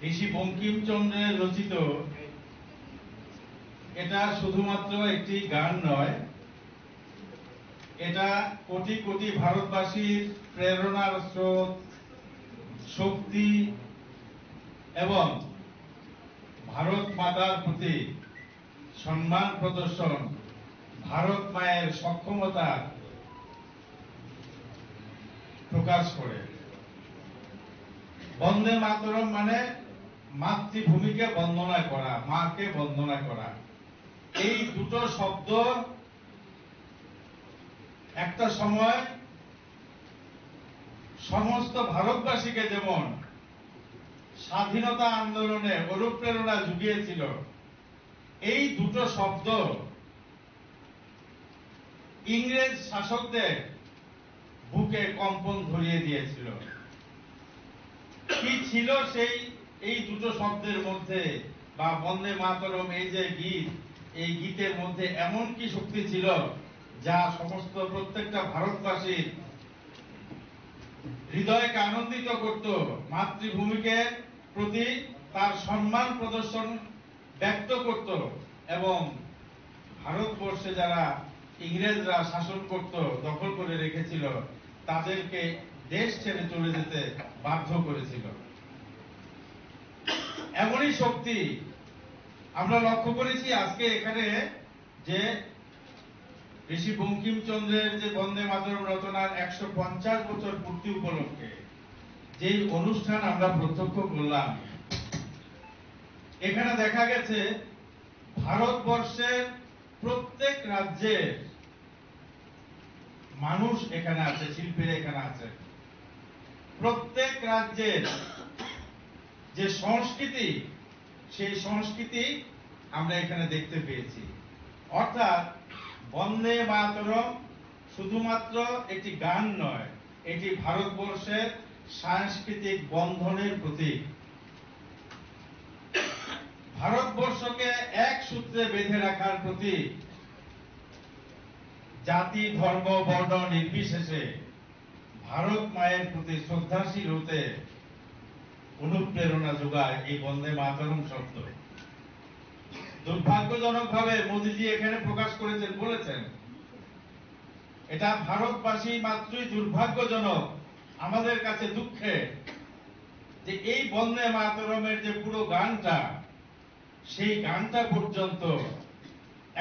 ঋষি বঙ্কিমচন্দ্রের রচিত, এটা শুধুমাত্র একটি গান নয়, এটা কোটি কোটি ভারতবাসীর প্রেরণার স্রোত, শক্তি এবং ভারত মাতার প্রতি সম্মান প্রদর্শন, ভারত মায়ের সক্ষমতা প্রকাশ করে। বন্দে মাতরম মানে মাতৃভূমিকে বন্দনা করা, মাকে বন্দনা করা। এই দুটো শব্দ একটা সময় সমস্ত ভারতবাসীকে যেমন স্বাধীনতা আন্দোলনে অনুপ্রেরণা জুগিয়েছিল, এই দুটো শব্দ ইংরেজ শাসকদের বুকে কম্পন ধরিয়ে দিয়েছিল। কি ছিল সেই, এই দুটো শব্দের মধ্যে বা বন্দে মাতরম এই যে গীত, এই গীতের মধ্যে এমন কি শক্তি ছিল যা সমস্ত প্রত্যেকটা ভারতবাসীর হৃদয়কে আনন্দিত করত, মাতৃভূমিকে প্রতি তার সম্মান প্রদর্শন ব্যক্ত করত এবং ভারতবর্ষে যারা ইংরেজরা শাসন করত, দখল করে রেখেছিল, তাদেরকে দেশ ছেড়ে চলে যেতে বাধ্য করেছিল। এমনই শক্তি আমরা লক্ষ্য করেছি আজকে এখানে যে ঋষি বঙ্কিমচন্দ্রের যে বন্দে মাতরম রচনার একশো পঞ্চাশ বছর পূর্তি উপলক্ষে যেই অনুষ্ঠান আমরা প্রত্যক্ষ করলাম, এখানে দেখা গেছে ভারতবর্ষের প্রত্যেক রাজ্যের মানুষ এখানে আছে, শিল্পীরা এখানে আছে। প্রত্যেক রাজ্যের যে সংস্কৃতি, সেই সংস্কৃতি আমরা এখানে দেখতে পেয়েছি। অর্থাৎ বন্দে মাতরম শুধুমাত্র একটি গান নয়, এটি ভারতবর্ষের সাংস্কৃতিক বন্ধনের প্রতীক। ভারতবর্ষকে এক সূত্রে বেঁধে রাখার প্রতীক। জাতি, ধর্ম, বর্ণ নির্বিশেষে ভারত মায়ের প্রতি শ্রদ্ধাশীল হতে অনুপ্রেরণা যোগায় এই বন্দে মাতরম শব্দ। দুর্ভাগ্যজনকভাবে মোদিজি এখানে প্রকাশ করেছেন, বলেছেন, এটা ভারতবাসী মাত্রই দুর্ভাগ্যজনক, আমাদের কাছে দুঃখের, যে এই বন্দে মাতরমের যে পুরো গানটা, সেই গানটা পর্যন্ত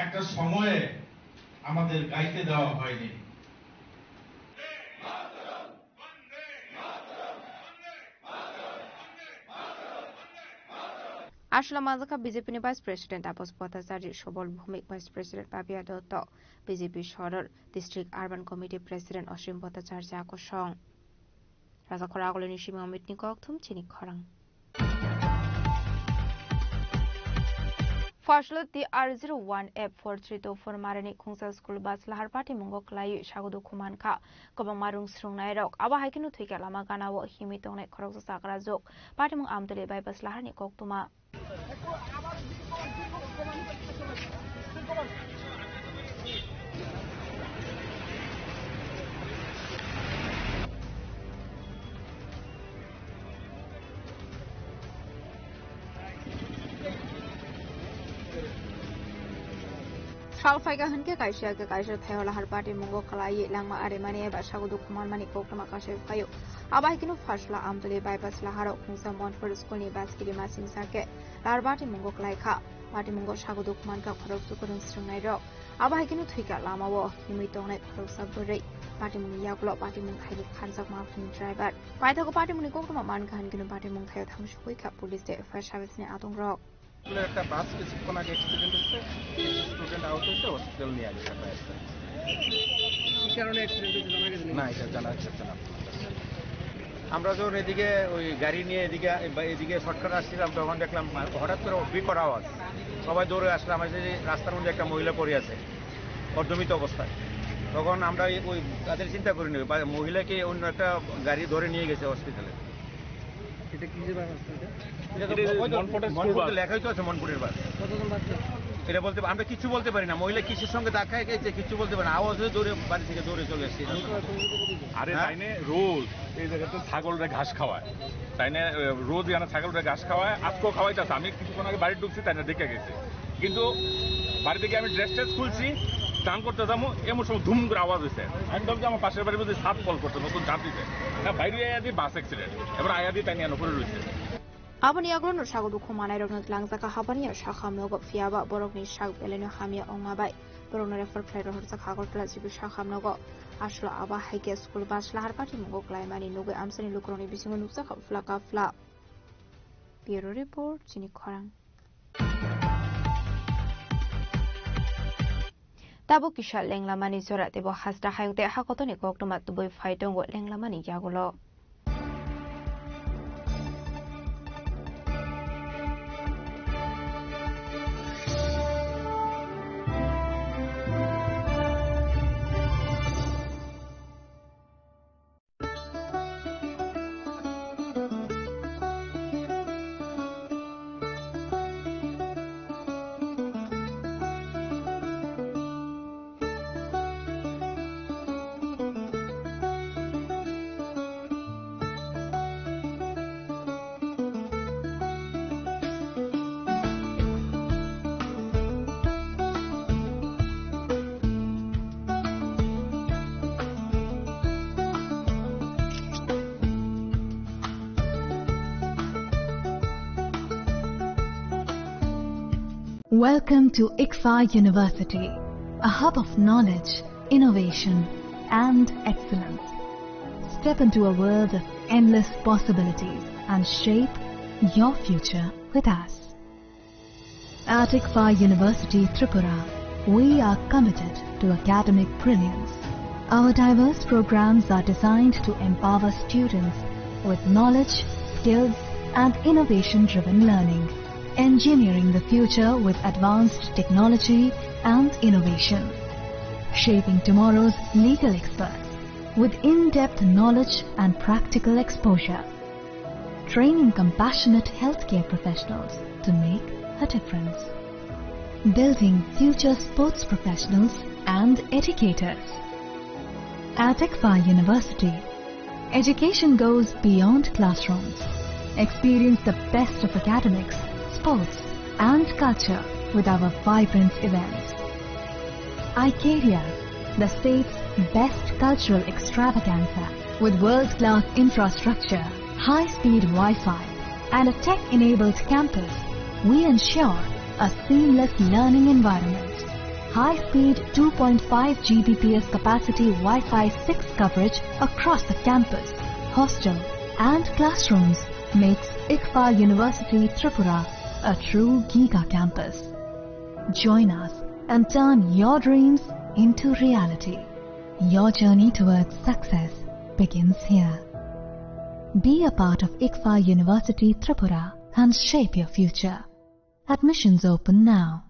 একটা সময়ে আমাদের গাইতে দেওয়া হয়নি। Ashla manjakha B J P ni Vice President Tapas Bhattacharya, Subal Bhumik, Vice President Papiya Dotto, B J P Sodor District Urban Committee President Osim Bhattacharya kosong. Rajakhor agulini simi Amit ni kokthum chini khorang. Phasla T R zero one F four three two four marani khungsa school bus lahar patimungo kwlaiwi sago dukhu mankha. Kwbangma rwng srwngnairok abo hai kheno thwikha lama ganao himwi tongnai khoroksa chakrajwk. Patimung Amtwlwi bypass laharni koktwma. Sal phaikha hwnkhe kaisa khe kaisa thaio lahar patimungo kwlaiwi langma arimani eba sago dukhu manmani koktwma kasai phaio. Abo hai kheno Phasla Amtwlwi bypass laharo khungsa Monpur school ni bus kiri masingsa khe lahar patimungo kwlaikha. Patimungo sago dukhu mankha khoroksa kwrwng srwngnairok. Abo hai kheno thwikha lamao himwi tongnai khoroksa bwrwi. Patimungni yagulo patimung khaini khanjakma phone driver. Paithago patimungni koktwma mankha hwnkheno patimung thaio thamsugwi kha police tei fire service ni adongrok. স্কুলের একটা বাস কিছুক্ষণ আগে অ্যাক্সিডেন্ট হয়েছে, কিছু স্টুডেন্ট আহত হয়েছে, হসপিটাল নিয়ে আসছে ফায়ার সার্ভিস। কি কারণে অ্যাক্সিডেন্ট হয়েছে জানা গেছে নাকি? না, এটা জানা যাচ্ছে না। আমরা যখন এদিকে ওই গাড়ি নিয়ে এদিকে, এদিকে শর্টকাট আসছিলাম, তখন দেখলাম হঠাৎ করে বিকট আওয়াজ, সবাই দৌড়ে আসলাম, এসে যে রাস্তার মধ্যে একটা মহিলা পড়ে আছে অর্ধমৃত অবস্থায়। তখন আমরা এই, ওই তাদের চিন্তা করিনি, বা মহিলাকে অন্য একটা গাড়ি ধরে নিয়ে গেছে হসপিটালে। এটা কিসের বাস আসছে এটা? এটা তো এটা ওই তো মনপুরের স্কুল মনপুরে বাস। লেখাই তো আছে মনপুরের বাস। কতজন বাস আছে? এটা বলতে, আমরা কিচ্ছু বলতে পারি না। মহিলা কিসের সঙ্গে ধাক্কা খেয়েছে, কিচ্ছু বলতে পারি না। আওয়াজ হয়ে দৌড়ে, বাড়ি থেকে দৌড়ে চলে এসেছি। আরে, হ্যাঁ? তাইনে রোজ এই জায়গাতে ছাগলরে ঘাস খাওয়ায়। তাইনে, এ, রোজ এখানে ছাগলরে ঘাস খাওয়ায়, আজকেও খাওয়াইতেছে। আমি কিছুক্ষণ আগে বাড়ি ঢুকছি, তাইনে দেখে গেছি। কিন্তু বাড়ি থেকে আমি ড্রেস ট্রেস খুলছি, স্নান করতে যাবো, এমন সময় ধুম করে আওয়াজ হয়েছে। আমি ভাবছি আমার পাশের বাড়ির মধ্যে ছাদ ফল করছে, নতুন ছাদ দিছে। না, বাইরে আয়া দি বাস অ্যাক্সিডেন্ট। এবার আয়া দি তাই নিয়ে পড়ে রয়েছে। Aboni yagulo no sago dukhu manai rokno tlangjak kha habani ya sakham nogo, phiya ba borokni sak belai no hamya ongma bai borokno refer khlai rohorjak Agartala G B sakham nogo. Aswk abo hai khe school bus lahar patimungo kwlaimani nugwi amchaini lukurokni bisingo nukjak kha phlak kha phlak. Bureau Report, chini khorang. Tabuk kisa lenglamani jora teibo hasta hayung tei hakotoni koktwma tubui phai tongo lenglamani yagulo. Welcome to ICFAI University, a hub of knowledge, innovation, and excellence. Step into a world of endless possibilities and shape your future with us. At ICFAI University Tripura, we are committed to academic brilliance. Our diverse programs are designed to empower students with knowledge, skills, and innovation-driven learning, engineering the future with advanced technology and innovation, shaping tomorrow's legal experts. with in-depth knowledge and practical exposure, training compassionate healthcare professionals to make a difference, building future sports professionals and educators. At ICFAR University, education goes beyond classrooms. Experience the best of academics, sports, and culture with our vibrant events. Icaria, the state's best cultural extravaganza, with world-class infrastructure, high-speed Wi-Fi, and a tech-enabled campus, we ensure a seamless learning environment. High-speed two point five G B P S capacity Wi-Fi six coverage across the campus, hostel, and classrooms makes ICFAR University Tripura a true giga campus. Join us and turn your dreams into reality. Your journey towards success begins here. Be a part of ICFAR University Tripura and shape your future. Admissions open now.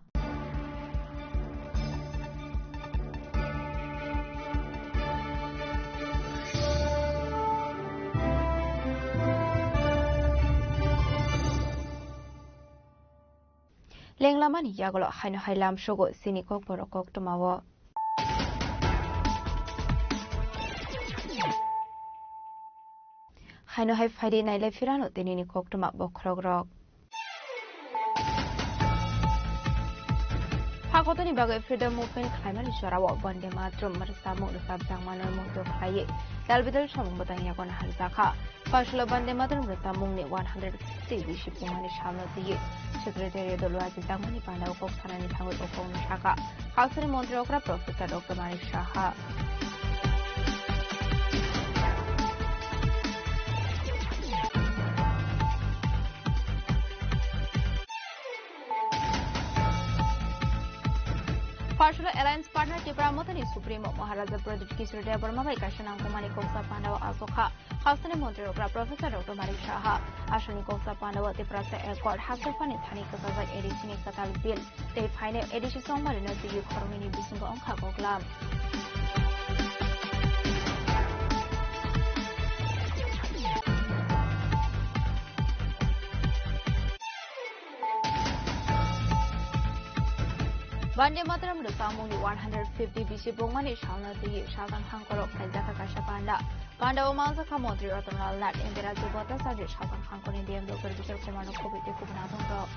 Lenglamani yagulo haino hai lamsogo chini kokborok koktwmao. Haino hai phaidi nailai phirano tinini koktwma bokhorokrok. Hakotoni bagwi Freedom Movement khlaimani jorao Vande Mataram rwchapmung rwchapjakmano muitu khlaiwi dalbidal samung bwtang yago naharjakha. Phaisalo Vande Mataram rwchapmungni one hundred fifty bisi pungmani salno twiwi Secretariat-o luachijakmani pandao kok sanani thangwi o kokno sakha Hasteni montri okra Professor Doctor Manik Saha. Phaisalo Alliance Partner Tipra Mothani Supremo Maharaja Pradyut Kishore Debbarma bai kaisa nangkukmani koksa pandao achukha Hasteni montri okra Professor Doctor Manik Saha. Aswkni koksa pandao Tiprasa Accord haste phani thani kwchajak A D C ni kwtal bill tei phainai A D C chongmarino twiwi khoroknwini bisingo wngkha koklam. Vande Mataram rwchapmungni one hundred fifty bisi pungmani salno twiwi saltang hangkorok khlaijakha kaisa panda. Pandao manjakha Montri Ratan Lal Nath, M P Rajib Bhattacharya, saltang hangkorni D M Doctor Vijay Kumar no khobwi tei kubun adongrok.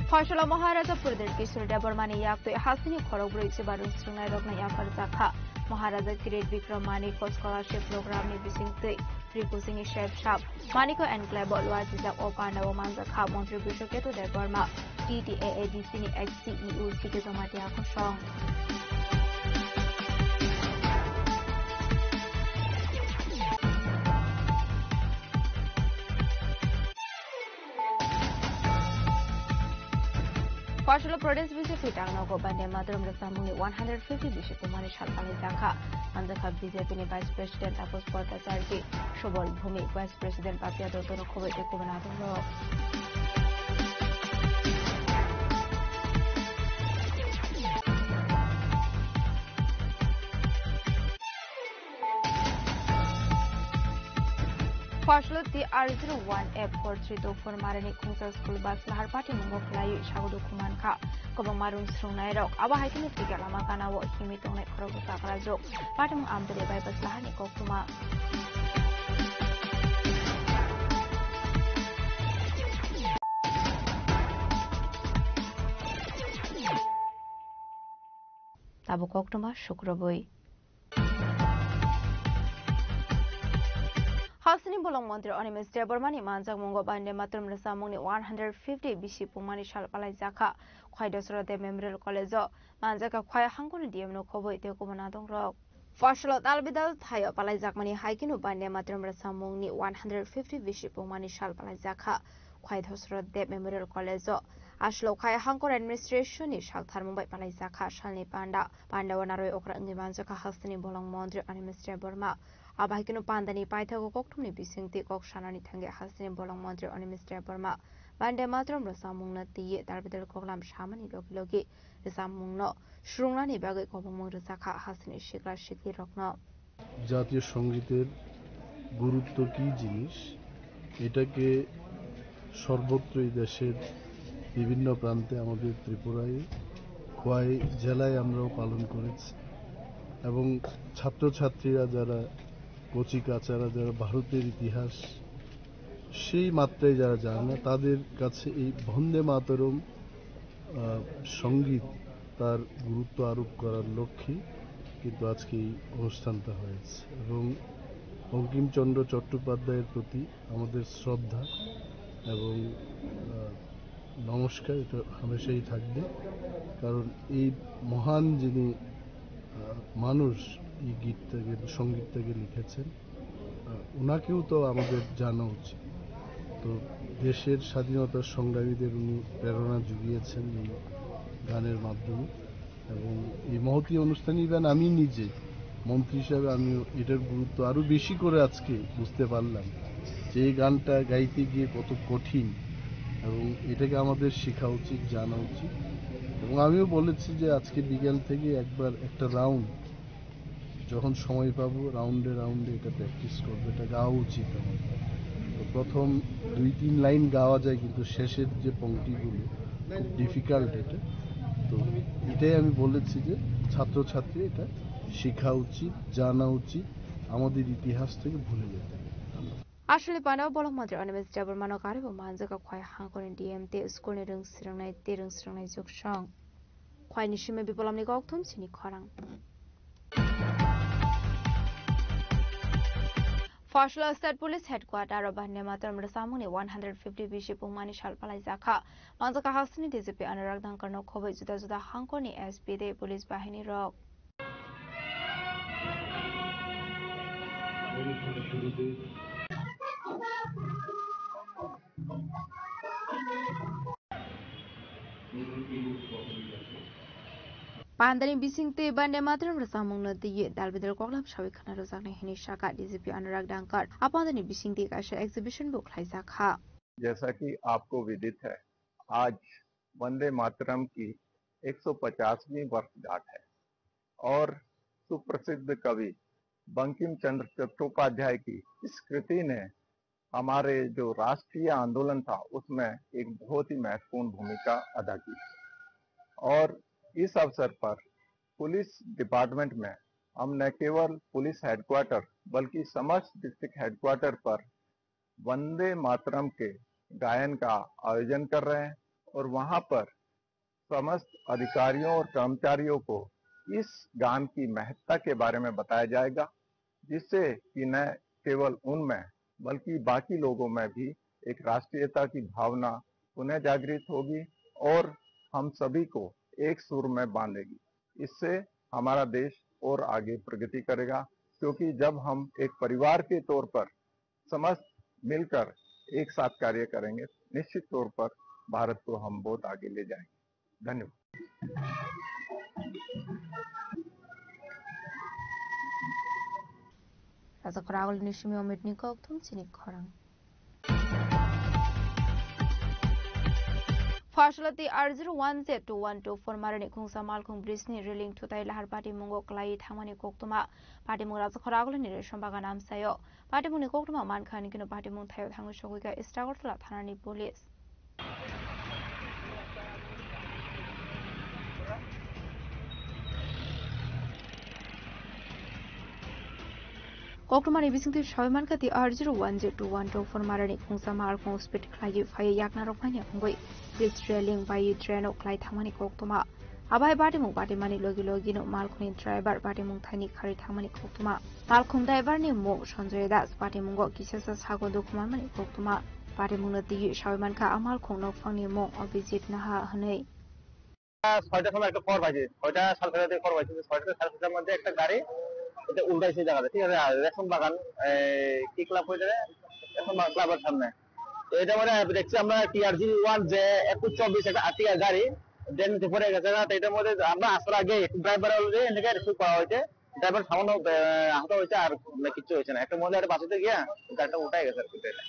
Phaisalo Maharaja Pradyut Kishore Debbarmani yaktwi hasteni khorokbrwi chubachu swrwngnairokno yapharjakha. Maharaja Kirit Bikram Manikya Scholarship Programni bisingtwi Free Coaching ni Shep Shap Manikya Enclave o luachijak o pandao manjakha Montri Bishwaketu Debbarma, T T A A D C ni ex C E O Sike Jamatia Kosong. Phaisalo Pradesh B J P tangnogo Vande Mataram rwchapmungni one hundred fifty bisi pungmani sal palaijakha. Manjakha B J P ni Vice President Taposh Bhattacharjee, Subal Bhumik, Vice President Papiya Dotto no khobwi tei kubun adongrok. Phaisalo T R zero one F four three two four marani khungsa school bus lahar patimungo khlaiwi sago dukhu mankha. Kwbangma rung srwngnairok abo hai kheno thwikha lama ganao himwi tongnai khoroksa chakrajwk. Patimung Amtwri bypass laharni koktwma. Tabuk koktwma sukrubwi. Hasteni bolong montri Animesh Debbarmani manjakmungo Vande Mataram rwchapmungni one hundred fifty bisi pungmani sal palaijakha. Khwai Dosra Deb Memorial College-o manjakha Khwai hangkoni D M no khobwi tei kubun adongrok. Phaisalo tal bidal thaio palaijakmani hai kheno Vande Mataram rwchapmungni one hundred fifty bisi pungmani sal palaijakha. Khwai Dosra Deb Memorial College-o aswk Khwai hangkor administration-ni saltharmung bai palaijakha salni panda. Pandao narwi okra wngwi manjakha hasteni bolong montri Animesh Debbarma. Abo hai kheno pandani paithago kokthumni bisingtwi kok sanani thangwi hasteni bolong montri Animesh Debbarma Bande Mataram rwchapmungno twiwi dalbidal koklam samani logi logi rwchapmungno swrwngnani bagwi kobongmung rwjakha hasteni sikla siklirokno. জাতীয় সঙ্গীতের গুরুত্ব কী জিনিস, এটাকে সর্বত্রই দেশের বিভিন্ন প্রান্তে, আমাদের ত্রিপুরায়, খোয়াই জেলায় আমরাও পালন করেছি। এবং ছাত্রছাত্রীরা যারা, কচি কাচারা যারা ভারতের ইতিহাস সেই মাত্রায় যারা জানে না, তাদের কাছে এই বন্দে মাতরম, আহ, সঙ্গীত তার গুরুত্ব আরোপ করার লক্ষ্যে কিন্তু আজকে এই অনুষ্ঠানটা হয়েছে। এবং বঙ্কিমচন্দ্র চট্টোপাধ্যায়ের প্রতি আমাদের শ্রদ্ধা এবং, আহ, নমস্কার, এটা হামেশাই থাকবে। কারণ এই মহান যিনি, আহ, মানুষ এই গীতটাকে, সঙ্গীতটাকে লিখেছেন, আহ, ওনাকেও তো আমাদের জানা উচিত। তো দেশের স্বাধীনতার সংগ্রামীদের উনি প্রেরণা জুগিয়েছেন এই গানের মাধ্যমে। এবং এই মহতী অনুষ্ঠানে even আমি নিজে মন্ত্রী হিসাবে আমিও এটার গুরুত্ব আরো বেশি করে আজকে বুঝতে পারলাম যে এই গানটা গাইতে গিয়ে কত কঠিন, এবং এটাকে আমাদের শেখা উচিত, জানা উচিত। এবং আমিও বলেছি যে আজকে বিকেল থেকে একবার একটা রাউন্ড যখন সময় পাবো, রাউন্ডে রাউন্ডে এটা প্র্যাকটিস করবো, এটা গাওয়া উচিত আমার। তো প্রথম দুই তিন লাইন গাওয়া যায়, কিন্তু শেষের যে পংক্তিগুলো খুব ডিফিকাল্ট এটা। তো এটাই আমি বলেছি যে ছাত্রছাত্রী এটা শেখা উচিত, জানা উচিত, আমাদের ইতিহাস থেকে ভুলে যেতে হবে। ধন্যবাদ। Aswlwi pano bolong montri Animesh Debbarmano karibo manjak khwai hangkoni D M tei school ni rwng swrwngnai tei rwng swrwngnai jugsong. Khwaini simi Bipolomni kokthum chini khorang. Phosola State Police Headquarter o Bande Mataram rwchapmungni one hundred fifty bisi pungmani sal palaijakha. Manjak hasteni D G P Anurag Dangkarno khobwi juda juda hangkorni S P tei police bahini rok. Pandani bising tei Bande Mataram rwchapmungno twiwi dalbidal koklam sawi khwna rwjaknai hwnwi sakha D G P Anurag Dangkar. A pandani bising twi kaisa exhibition bo khlaijakha. जैसा कि आपको विदित है, आज वंदे मातरम की एक सौ पचासवीं वर्षगांठ है और सुप्रसिद्ध कवि बंकिम चंद्र चट्टोपाध्याय की इस कृति ने हमारे जो राष्ट्रीय आंदोलन था, उसमें एक बहुत ही महत्वपूर्ण भूमिका अदा की। और इस अवसर पर पुलिस डिपार्टमेंट में हम न केवल पुलिस हेडक्वार्टर, बल्कि समस्त डिस्ट्रिक्ट हेडक्वार्टर पर वंदे मातरम के गायन का आयोजन कर रहे हैं और वहां पर समस्त अधिकारियों और कर्मचारियों को इस गान की महत्ता के बारे में बताया जाएगा, जिससे कि न केवल उनमें बल्कि बाकी लोगों में भी एक राष्ट्रीयता की भावना पुनः जागृत होगी और हम सभी को एक सुर में बांधेगी। इससे हमारा देश और आगे प्रगति करेगा, क्योंकि जब हम एक परिवार के तौर पर समस्त मिलकर एक साथ कार्य करेंगे, निश्चित तौर पर भारत को हम बहुत आगे ले जाएंगे। धन्यवाद। Rasa khorang agulni simi Omitni kokthum chini khorang. Phosola tei R zero one Z two one two four marani khungsa malkhung bridge ni railing thutai lahar patimungo kwlaiwi thangmani koktwma. Patimung rasa khorang agulni Resham Bagan amchaio. Patimungni koktwma mankha, hwnwi kheno patimung thaio thangwi sogwikha East Agartala thanani police. Koktwmani bisingtwi sawi mankha, tei R zero one Z two one two four marani khungsa malkhung speed khlaiwi phaiwi yakna rwkmani wngwi bridge railing bai draino khlai thangmani koktwma. Abo hai batimung batimani logi logino malkhungni driver batimung thaini kharwi thangmani koktwma. Malkhung driverni mung Sanjoy Das, batimungo kisasa sago dukhu manmani koktwma. Batimungno twiwi sawi mankha a malkhung nokphangni mung Abhijit Naha hwnwi. ছয়টার সময় একটা খবর পাইছি, ছয়টা সাড়ে ছয়টা থেকে খবর পাইছি যে ছয়টা সাড়ে ছয়টার মধ্যে একটা গাড়ি এটা উল্টাইছে জায়গাতে, ঠিক আছে? আর রেশম বাগান, এই, কি ক্লাব হয়ে যাবে? রেশম বাগান ক্লাবের সামনে। তো এটা মানে দেখছি আমরা টিআরজি ওয়ান যে একুশ চব্বিশ একটা আর্টিকা গাড়ি ড্রেনের নিচে পড়ে গেছে। তো এটার মধ্যে আমরা আসার আগে ড্রাইভার অলরেডি এখান থেকে রিসিভ করা হয়েছে। ড্রাইভার সামান্য, আহ, আহত হয়েছে, আর কিছু হয়েছে না। একটা মহিলা এটা বাঁচাতে গিয়ে গাড়িটা উল্টাই গেছে আর কি, এটা।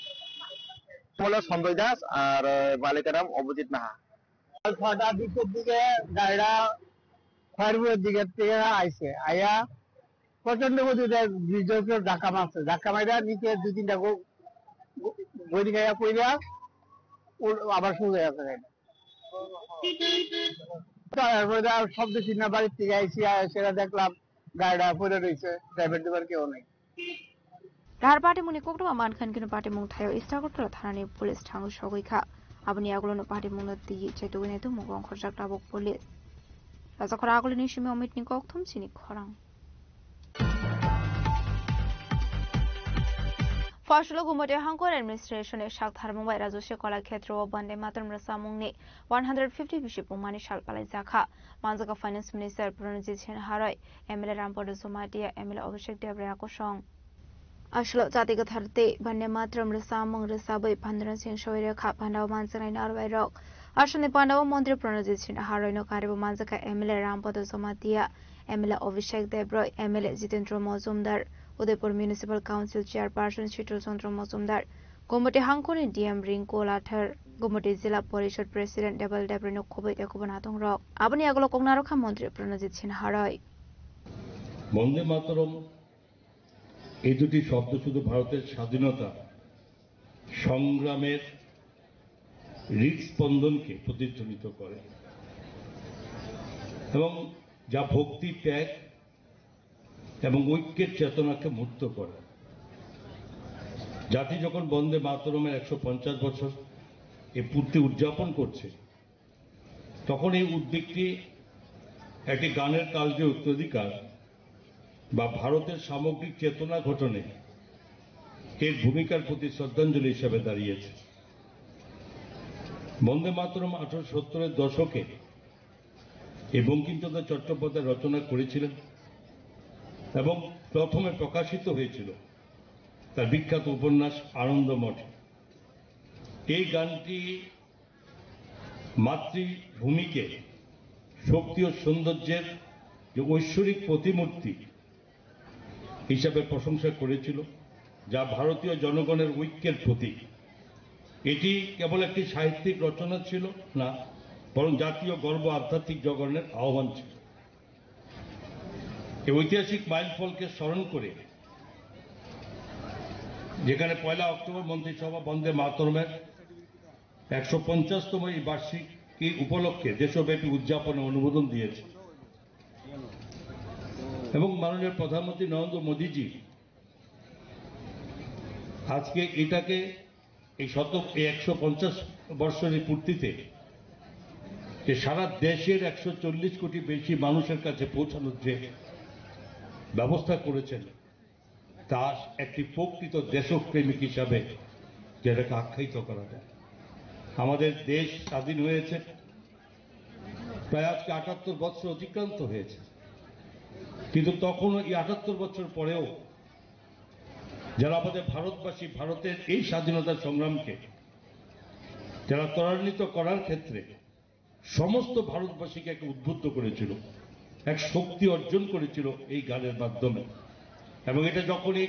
হলো সঞ্জয় দাস আর, আহ, বালিকারাম অভিজিৎ নাহা। কাল ছটার দিকের দিকে গাড়িটা খয়েরপুরের দিকের থেকে আইছে, আইয়া প্রচন্ড গতিতে ব্রিজের উপরে ধাক্কা মারছে। ধাক্কা মারিয়া নিচে দুই তিনটা গো-, গো-, গড়ি খাইয়া পড়িয়া উল-, আবার সোজা গেছে গাড়িটা। তারপরে আর শব্দ শুনে বাড়ির থেকে আইসি, আর সেটা দেখলাম গাড়িটা পড়ে রয়েছে, ড্রাইভার ড্রাইভার কেউ নেই। Dahar patimungni koktwma mankha hwnkhe no patimung thaio East Agartala thanani police thango sogwi kha. Aboni yagulo no patimungno twi chetugwi nai tongmung ongkhorjak tabuk police. Rajakhor agulini simi Omitni kokthum chini khorang. Phosholo Gumoti Hangkor administration ni sak tharmung bai Rajaswi Kala Khetra o Bande Mataram rwchapmungni one hundred fifty bisi pungmani sal palaijakha. Manjaka Finance Minister Pranajit Sinha roi, M L A Rampada Jamatia, M L A Abhishek Debbarma kosong. Aswkno jati kwthar tei Bande Mataram rwchapmung rwchabwi Bhadra Singh soi rwkha, pandao manjaknai narwai rok. Aswkni pandao Montri Pranajit Sinha roino karibo manjakha M L A Rampada Jamatia, M L A Abhishek Debbarma, M L A Jitendra Majumdar, Udaipur Municipal Council Chairperson Shital Chandra Majumdar, Gumoti Hangkorni D M Rinku Lathar, Gumoti Jila Porishad President Debal Debbarma no khobwi tei kubun natung rok. Aboni yagulo koknarokha Montri Pranajit Sinha roi. বন্দে মাতরম এই দুটি শব্দ শুধু ভারতের স্বাধীনতা সংগ্রামের হৃদস্পন্দনকে প্রতিধ্বনিত করে এবং যা ভক্তি, ত্যাগ এবং ঐক্যের চেতনাকে মূর্ত করে। জাতি যখন বন্দে মাতরমের একশো পঞ্চাশ বছর এই পূর্তি উদযাপন করছে, তখন এই উদ্যোগটি একটি গানের কালজয়ী উত্তরাধিকার বা ভারতের সামগ্রিক চেতনা গঠনে এর ভূমিকার প্রতি শ্রদ্ধাঞ্জলি হিসাবে দাঁড়িয়েছে। বন্দে মাতরম আঠারোশো সত্তরের দশকে এই বঙ্কিমচন্দ্র চট্টোপাধ্যায় রচনা করেছিলেন এবং প্রথমে প্রকাশিত হয়েছিল তার বিখ্যাত উপন্যাস আনন্দমঠে। এই গানটি মাতৃভূমিকে শক্তি ও সৌন্দর্যের যে ঐশ্বরিক প্রতিমূর্তি হিসাবে প্রশংসা করেছিল, যা ভারতীয় জনগণের ঐক্যের প্রতীক। এটি কেবল একটি সাহিত্যিক রচনা ছিল না, বরং জাতীয় গর্ব, আধ্যাত্মিক জাগরণের আহ্বান ছিল। এই ঐতিহাসিক মাইলফলকে স্মরণ করে, যেখানে পয়লা অক্টোবর মন্ত্রিসভা বন্দে মাতরমের একশো পঞ্চাশতম এই বার্ষিকী উপলক্ষে দেশব্যাপী উদযাপনে অনুমোদন দিয়েছে এবং মাননীয় প্রধানমন্ত্রী নরেন্দ্র মোদীজি আজকে এটাকে এই শত, এই একশো পঞ্চাশ বর্ষের এই পূর্তিতে যে সারা দেশের একশো চল্লিশ কোটি বেশি মানুষের কাছে পৌঁছানোর যে ব্যবস্থা করেছেন, তা একটি প্রকৃত দেশপ্রেমিক হিসাবে যেটাকে আখ্যায়িত করা যায়। আমাদের দেশ স্বাধীন হয়েছে, প্রায় আজকে আটাত্তর বছর অতিক্রান্ত হয়েছে, কিন্তু তখনও এই আটাত্তর বছর পরেও যারা আমাদের ভারতবাসী, ভারতের এই স্বাধীনতা সংগ্রামকে যারা ত্বরান্বিত করার ক্ষেত্রে সমস্ত ভারতবাসীকে এক উদ্বুদ্ধ করেছিল, এক শক্তি অর্জন করেছিল এই গানের মাধ্যমে। এবং এটা যখনই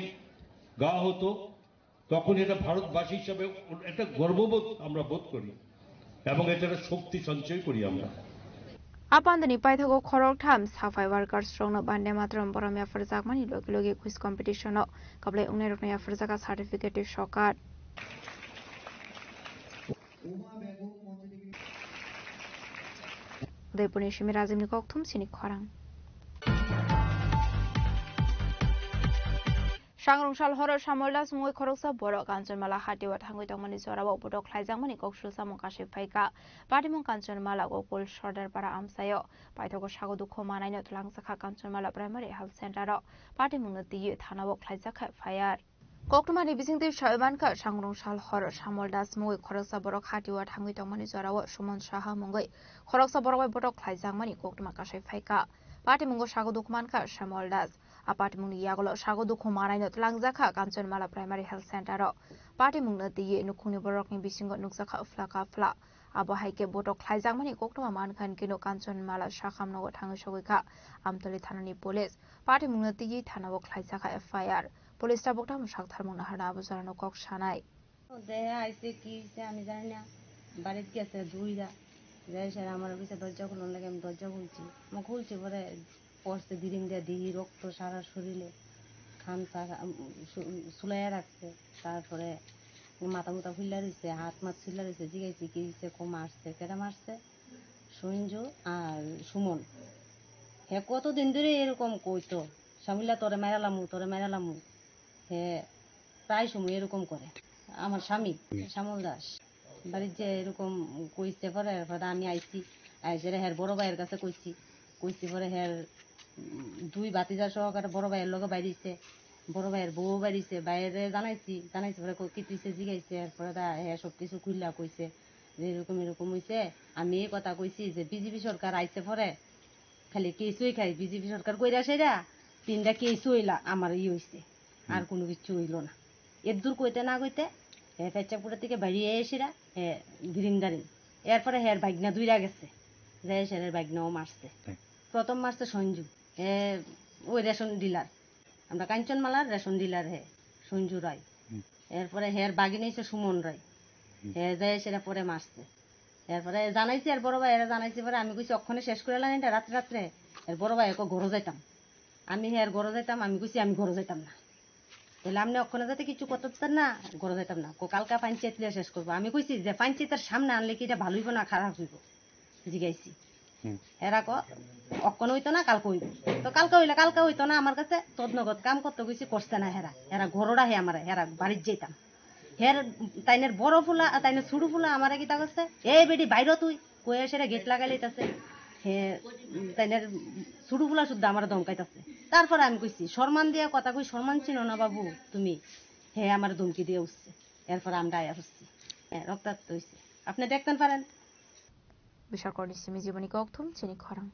গাওয়া হতো, তখন এটা ভারতবাসী হিসাবে একটা গর্ববোধ আমরা বোধ করি এবং এটা একটা শক্তি সঞ্চয় করি আমরা। Apandani paithago khoroktham saphai workers rokno Bande Mataram borom yapharjakmani logi logi quiz competition o kaplai wngnai rokno yapharjaka certificate tei sokat. Udaipurni simi Rajibni kokthum sini khorang. Sangrong sal horo Samol Das mungwi khoroksa borok Kanchanmala hati o thangwi tongmani jorao botok khlaijakmani kok sulsamung kasui phaikha. Patimung Kanchanmala Gokul Sordar para amchaio. Paithago sago dukhu manaino twlangjakha Kanchanmala Primary Health Center o. Patimungno twiwi thanao khlaijakha F I R. Koktwmani bisingtwi sawi mankha, Sangrong sal hor Samol Das mungwi khoroksa borok hati o thangwi tongmani jorao Suman Saha mungwi khoroksa borok bai botok khlaijakmani koktwma kasui phaikha. Patimungo sago dukhu mankha Samol Das. A patimungni yagulo sago dukhu manaino twlangjakha Kanchanmala Primary Health Center o. Patimungno twiwi nukhungni borokni bisingo nukjakha phla ka phla. Abo hai khe botok khlaijakmani koktwma mankha hwn kheno Kanchanmala sakham nogo thangwi sogwi kha Amtali thanani police. Patimungno twiwi thanao khlaijakha F I R. Police tabuk tamo saktharmung naharno abo jorano kok sanai. ও দেহে আইছে, কি হইছে আমি জানি না। বাড়িত গেছে দুইরা, যাই সেরা আমার কইছে দরজা খুলুন লাগে, আমি দরজা খুলছি। আমি খুলছি পরে পড়ছে বিরিং দিয়ে, দেখি রক্ত সারা শরীরে, খান সারা, উম, সু-, সুলাইয়া রাখছে। তারপরে মাথা মুথা ফুল্লা রইছে, হাত মাত ফুল্লা রইছে, জিগাইছি কি হইছে, কো মারছে, কেটা মারছে? সঞ্জু আর সুমন। হে কতদিন ধরে এরকম কইতো, "শামিলা তোরে মারালামু, তোরে মারালামু।" হে প্রায় সময় এরকম করে। আমার স্বামী, হুম। শ্যামল দাস, বাড়ির যে এরকম কইছে পরে, এরপরে আমি আইছি, আইসে হের বড় ভাইয়ের কাছে কইছি, কইছি পরে হের, উম, দুই ভাতিজা সহকারে বড় ভাইয়ের লগে বাইরিছে, বড় ভাইয়ের বউ বাইরিছে, বাইরে জানাইছি, জানাইছি পরে ক-, কি তুইছে জিগাইছে, এরপরে দা হে সব কিছু খুললা কইছে যে এরকম এরকম হইছে। আমি এই কথা কইছি যে বিজেপি সরকার আইছে পরে খালি কেস হই খাই, বিজেপি সরকার কইরা সেরা তিনটা কেস হইলা আমার ই হইছে, আর হুম। কোনো কিছু হইল না। এর দূর কইতে না কইতে হে পেচাপুরের থেকে বাইরে এসেরা হে গিরিন্দারিন। এরপরে হের বাইকনা দুইরা গেছে, যে এসে হের বাইকনাও মারছে। হুম। প্রথম মারছে সঞ্জু, হে ওই রেশন ডিলার, আমরা কাঞ্চনমালার রেশন ডিলার হে সঞ্জু রায়। হুম। এরপরে হের বাগিন হইছে সুমন রায়, হুম। হে যে সেটা পরে মারছে। এরপরে জানাইছি আর বড় ভাই এরা জানাইছি পরে আমি কইছি অক্ষণে শেষ করে লাইন এটা রাত্রে রাত্রে। এর বড় ভাই একে ঘরে যাইতাম, আমি হে আর ঘরে যাইতাম, আমি কইছি আমি ঘরে যাইতাম না। তাহলে আপনি অক্ষণে যাতে কিছু করতে পারতেন না, ঘরে যাইতাম না। কো কালকা পঞ্চায়েত লিয়ে শেষ করবো। আমি কইছি যে পঞ্চায়েতের সামনে আনলে কি এটা ভালো হইব না খারাপ হইব? জিগাইছি। হুম। এরা কো অক্ষণ হইতো না, কালকে হইব। তো কালকে হইলে কালকে হইতো না, আমার কাছে তদনগত কাম করতে কইছি, করছে না হেরা। এরা ঘরোরা হে আমার, এরা বাড়ির যেতাম। হের তাইনের বড় ফুলা, তাইনের ছোট ফুলা আমারে কিতা করছে, "এই বেটি বাইরো তুই।" কইয়া সেটা গেট লাগাই লইতাছে। হে, উম, তাইনের ছোট ফুলা শুদ্ধ আমারে ধমকাইতাছে। তারপরে আমি কইছি, "সম্মান দিয়া কথা কই, সম্মান চিনো না বাবু তুমি?" হে আমার ধমকি দিয়ে উঠছে। এরপর আমরা আয়া হচ্ছি, হ্যাঁ, রক্তাক্ত হইছে, আপনি দেখতেন পারেন। Bishakorni simi jiboni kokthum chini khorang.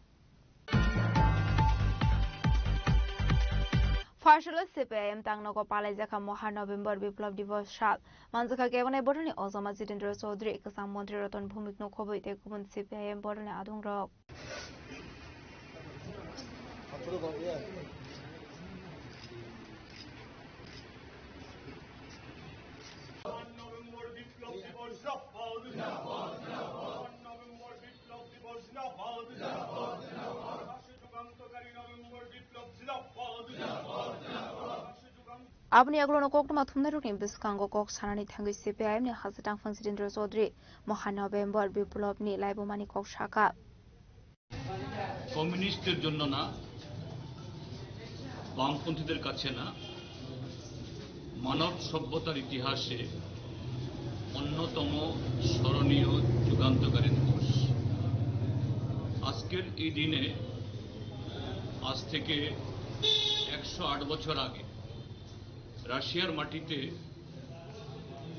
Pharsalo C P I M tangnogo palaijakha Moha November Biplab Divos sal. Manjakha kebonai bodolni ojama Jitendra Chaudhary, kwcham montri Ratan Bhumik no khobwi tei kubun C P I M bodolni adungrok. Aboni yagulono koktwma thumnairokni bwskango kok sanani thangwi C P I M ni hastang phang Jitendra Chaudhary Moha November Biplobni laibumani kok sakha. কমিউনিস্টদের জন্য না, বামপন্থীদের কাছে না, মানব সভ্যতার ইতিহাসে অন্যতম স্মরণীয় যুগান্তকারী দিবস। আজকের এই দিনে, আজ থেকে একশো আট বছর আগে রাশিয়ার মাটিতে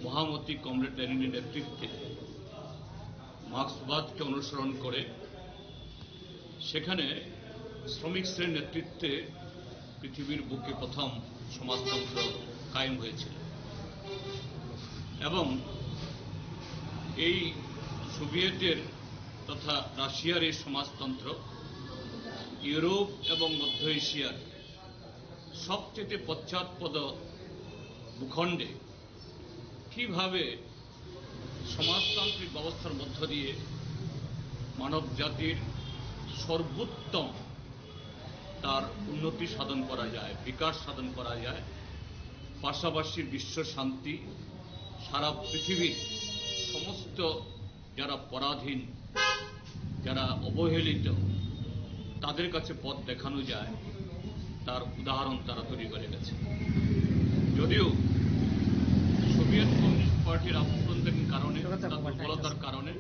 মহামতি কমরেড লেনিনের নেতৃত্বে মার্ক্সবাদকে অনুসরণ করে সেখানে শ্রমিক শ্রেণীর নেতৃত্বে পৃথিবীর বুকে প্রথম সমাজতন্ত্র কায়েম হয়েছিল এবং এই সোভিয়েতের তথা রাশিয়ার এই সমাজতন্ত্র ইউরোপ এবং মধ্য এশিয়ার সবচেয়ে পশ্চাৎপদ ভূখণ্ডে কিভাবে সমাজতান্ত্রিক ব্যবস্থার মধ্য দিয়ে মানব জাতির সর্বোত্তম তার উন্নতি সাধন করা যায়, বিকাশ সাধন করা যায়, পাশাপাশি বিশ্ব শান্তি, সারা পৃথিবীর সমস্ত যারা পরাধীন, যারা অবহেলিত, তাদের কাছে পথ দেখানো যায়, তার উদাহরণ তারা তৈরি করে গেছে। যদিও সোভিয়েত কমিউনিস্ট পার্টির আভ্যন্তরীণ কারণে, তার দুর্বলতার কারণে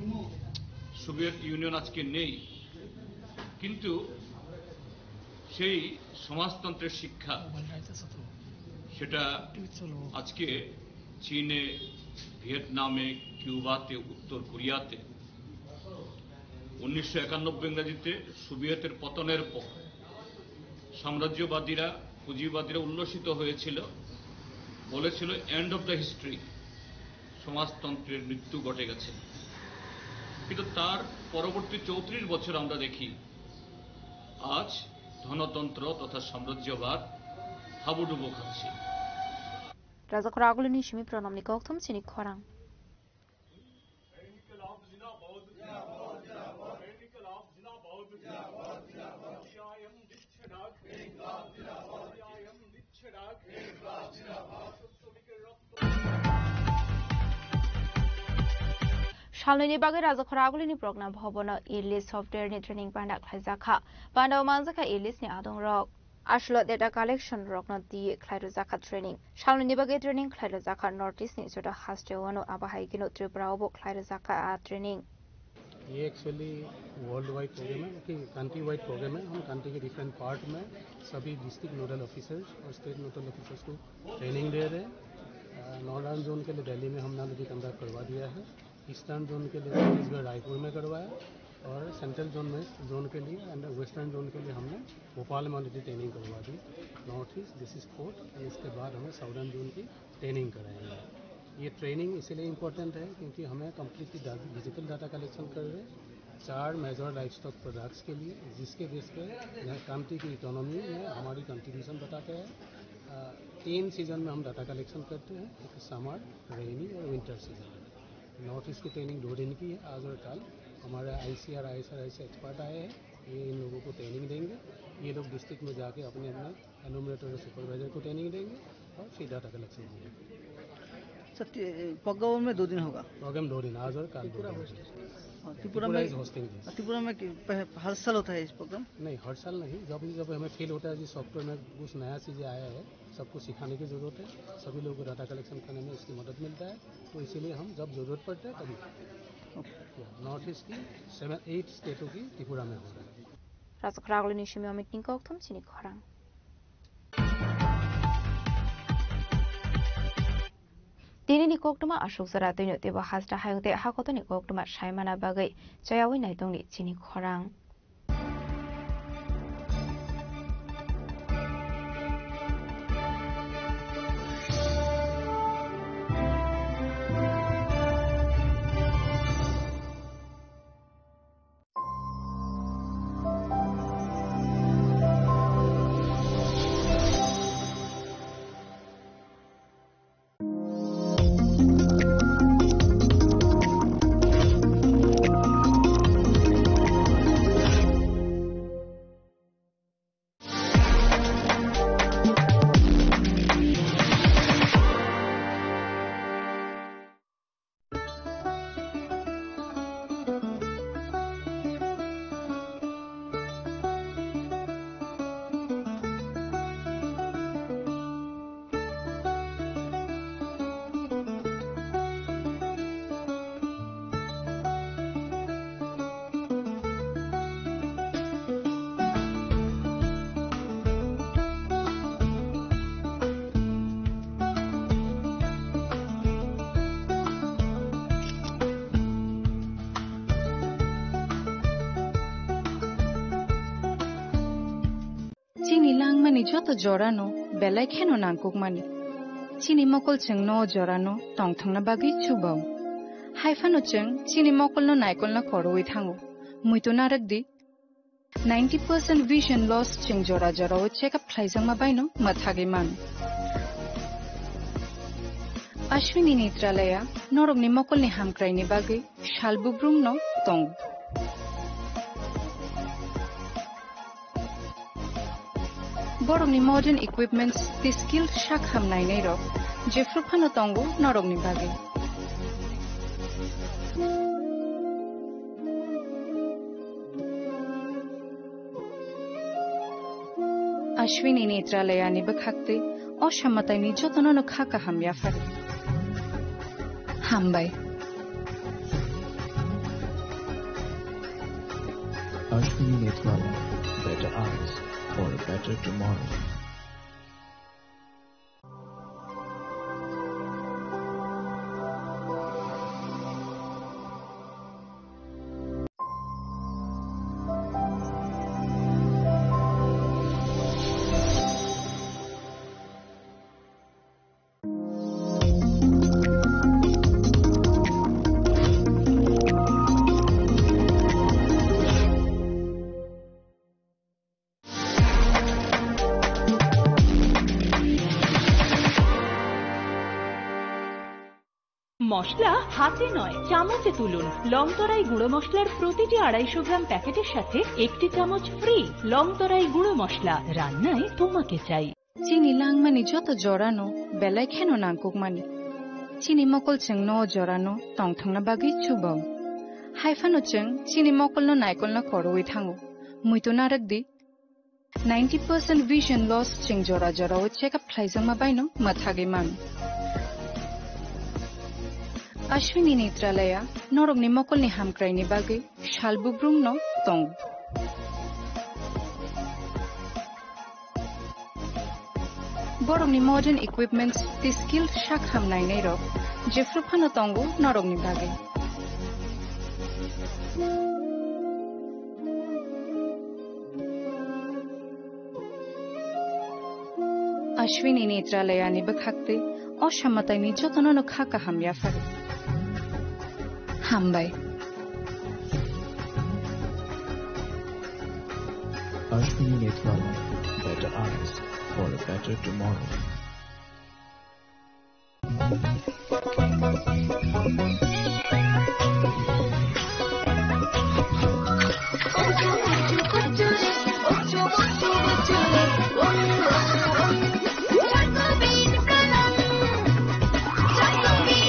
সোভিয়েত ইউনিয়ন আজকে নেই, কিন্তু সেই সমাজতন্ত্রের শিক্ষা, সেটা আজকে চীনে, ভিয়েতনামে, কিউবাতে, উত্তর কোরিয়াতে উনিশশো একানব্বই ইংরেজিতে সোভিয়েতের পতনের পর সাম্রাজ্যবাদীরা, পুঁজিবাদীরা উল্লসিত হয়েছিল, বলেছিল, "End of the history", সমাজতন্ত্রের মৃত্যু ঘটে গেছে। কিন্তু তার পরবর্তী চৌত্রিশ বছর আমরা দেখি আজ ধনতন্ত্র তথা সাম্রাজ্যবাদ হাবুডুবু খাচ্ছে। Rajakhor agulini simi pranamni kokthum chini khorang. Salnwini bagwi Rajakhor agulini Progna Bhabono Elise software ni training panda khlaijak kha. Pandao manjakha Elise ni adongrok. Aswk data collection rokno twi khlai rwjak kha training. Salnwini bagwi training khlai rwjak kha North East ni joto hasteo ano, abo hai kheno Tripura o bo khlai rwjak kha a training. ये actually world wide programme है कि country wide programme है। हम कंट्री के different part में सभी district nodal officers और state nodal officers को ट्रेनिंग दे रहे हैं। नॉर्दर्न जोन के लिए दिल्ली में हमने ऑलरेडी कंडक्ट करवा दिया है। ईस्टर्न जोन के लिए छत्तीसगढ़ रायपुर में करवाया और सेंट्रल जोन में, जोन के लिए एंड वेस्टर्न जोन के लिए हमने भोपाल में ऑलरेडी ट्रेनिंग करवा दी। North east, this is fourth, and इसके बाद हमें साउदर्न जोन की ट्रेनिंग कराएंगे। ये ट्रेनिंग इसीलिए इम्पोर्टेंट है क्योंकि हमें कम्प्लीटली डिजिटल डाटा कलेक्शन कर रहे हैं चार मेजर लाइवस्टॉक प्रोडक्ट्स के लिए, जिसके बेस पे कंट्री की इकोनॉमी में हमारी कंट्रीब्यूशन बताते हैं। अ, तीन सीजन में हम डाटा कलेक्शन करते हैं, एक समर, रेनी और विंटर सीजन। नॉर्थ ईस्ट की ट्रेनिंग दो दिन की है, आज और कल। हमारे आईसीआर, आईएसआर ऐसे एक्सपर्ट आए हैं, ये इन लोगों को ट्रेनिंग देंगे। ये लोग डिस्ट्रिक्ट में जाके अपने अपने एनुमरेटर और सुपरवाइजर को ट्रेनिंग देंगे और फिर डाटा कलेक्शन होगा। सर, ति-, प्रोग्राम में दो दिन होगा। प्रोग्राम दो दिन, आज और कल दो दिन। हाँ, त्रिपुरा त्रिपुरा में, इज होस्टिंग दिस। त्रिपुरा में कि पह-, हर साल होता है इस प्रोग्राम? नहीं, हर साल नहीं। जब भी, जब हमें फील होता है कि सॉफ्टवेयर में कुछ नया चीज़ें आया है, सबको सिखाने की ज़रूरत है, सभी लोगों को डाटा कलेक्शन करने में इसकी मदद मिलता है, तो इसीलिए हम जब ज़रूरत पड़ता है तभी। ओके। नॉर्थ ईस्ट की सेवन, एट स्टेटों की त्रिपुरा में हो रहा है। Rajakhor agulini simi o meeting kokthum chini khorang. Tinini koktwma aswk jora twino teibo hasta hayung tei hakotoni koktwma saimana bagwi chayawi naitongni chini khorang. Chini langmani joto jorano belai kheno nangkukmani. Chini mokol chwngno o jorano tongthokna bagwi chubao. Haiphano chwng chini mokolno naikolna korowi thango. Muitu narwkdi, ninety percent vision loss chwng jora jorao check up khlaijakma baino mwthagwi mano. Ashwini Netralaya norokni mokolni hamkraini bagwi sal bubrumno tongo. Borokni modern equipments tei skilled sak ham nainairok jephru phano tongo norokni bagwi. Ashwini Netralaya ni bwkhak tei o samataini jotono no kha kaham yaphar. Hambai. Ashwini Netralaya, better eyes for a better tomorrow. মশলা হাতে নয়, চামচে তুলুন। লংতরাই গুঁড়ো মশলার প্রতিটি আড়াইশো গ্রাম প্যাকেটের সাথে একটি চামচ ফ্রি। লংতরাই গুঁড়ো মশলা, রান্নায় তোমাকে চাই। Chini langmani joto jorano belai kheno nangkukmani. Chini mokol chwngno o jorano tongthokna bagwi chubo. Hai phano chwng chini mokolno naikolna korowi thango. Muitu narwk di. Ninety percent vision loss chwng jora jorao check up khlaijakma baino mwthagwi mano. Ashwini Netralaya norokni mokolni hamkraini bagwi sal bubrumno tongo. Borokni modern equipments tei skilled sak ham nainairok jephru phano tongo norokni bagwi. Ashwini Netralayani bwkhak tei o samataini jotono no kha kaham yapharo. Hambai. Ashwini Netralaya, better eyes for a better tomorrow.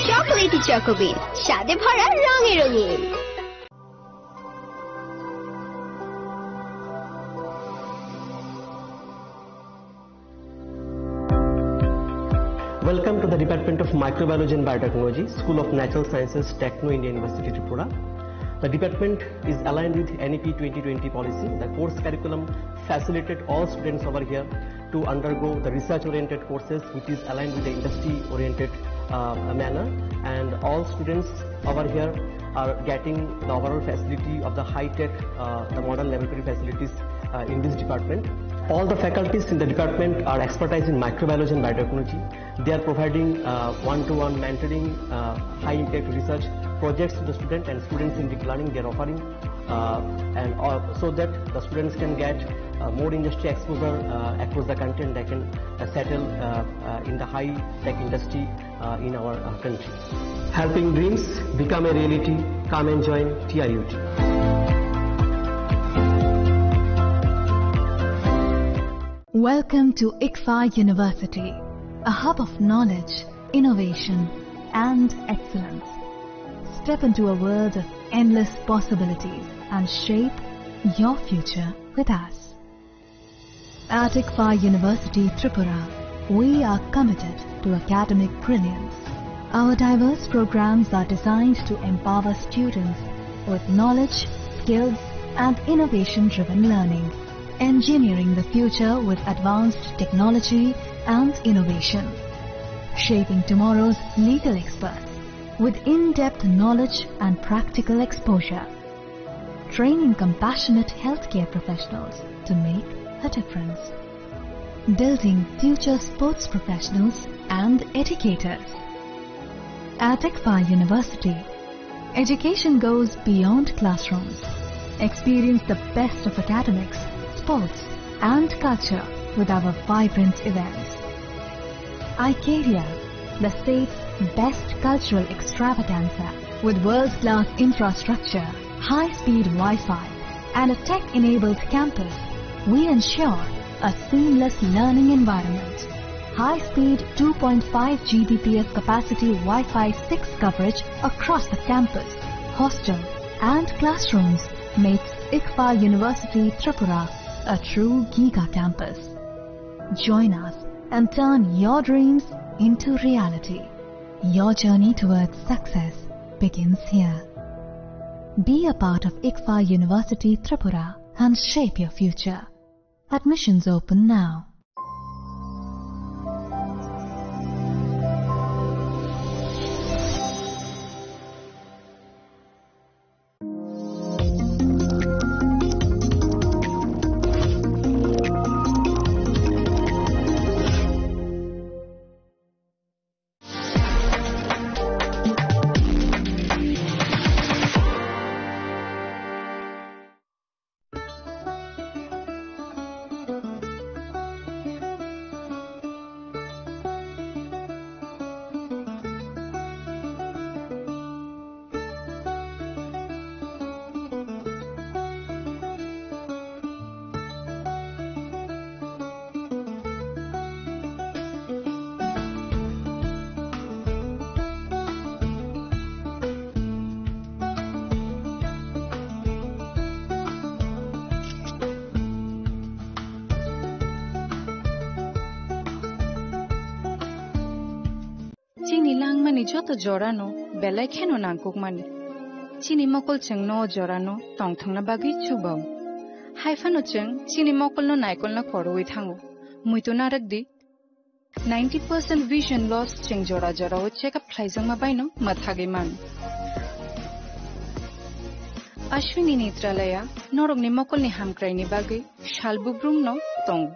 Chocolatey Choco Bean, স্বাদে ভরা, রঙে রঙিন। Welcome to the Department of Microbiology and Biotechnology, School of Natural Sciences, Techno India University, Tripura. The department is aligned with N E P twenty twenty policy. The course curriculum facilitated all students over here to undergo the research-oriented courses, which is aligned with the industry-oriented, uh, manner, and all students over here are getting the overall facility of the high-tech, uh, the modern laboratory facilities, uh, in this department. All the faculties in the department are expertise in microbiology and biotechnology. They are providing, uh, one-to-one mentoring, uh, high-impact research projects to the student and students in deep learning. They are offering, uh, and, uh, so that the students can get, uh, more industry exposure, uh, across the country, and they can, uh, settle, uh, uh, in the high-tech industry, uh, in our, uh, country. Helping dreams become a reality. Come and join T R U T. Welcome to ICFAR University, a hub of knowledge, innovation, and excellence. Step into a world of endless possibilities and shape your future with us. At ICFAR University Tripura, we are committed to academic brilliance. Our diverse programs are designed to empower students with knowledge, skills, and innovation-driven learning, engineering the future with advanced technology and innovation, shaping tomorrow's legal experts with in-depth knowledge and practical exposure, training compassionate healthcare professionals to make a difference, building future sports professionals and educators. At ICFAR University, education goes beyond classrooms. Experience the best of academics, sports, and culture with our vibrant events. Icaria, the state's best cultural extravaganza, with world-class infrastructure, high-speed Wi-Fi, and a tech-enabled campus, we ensure a seamless learning environment. High-speed two point five G B P S capacity Wi-Fi six coverage across the campus, hostel, and classrooms makes ICFAR University Tripura a true giga campus. Join us and turn your dreams into reality. Your journey towards success begins here. Be a part of ICFAR University Tripura and shape your future. Admissions open now. Chini langmani joto jorano belai kheno nangkukmani. Chini mokol chwngno o jorano tongthokna bagwi chubao. Hai phano chwng chini mokolno naikolna khorwi thango. Muitu narwk di, ninety percent vision loss chwng jora jorao check up khlaijakma baino mwthagwi mano. Ashwini Netralaya norokni mokolni hamkraini bagwi sal bubrumno tongo.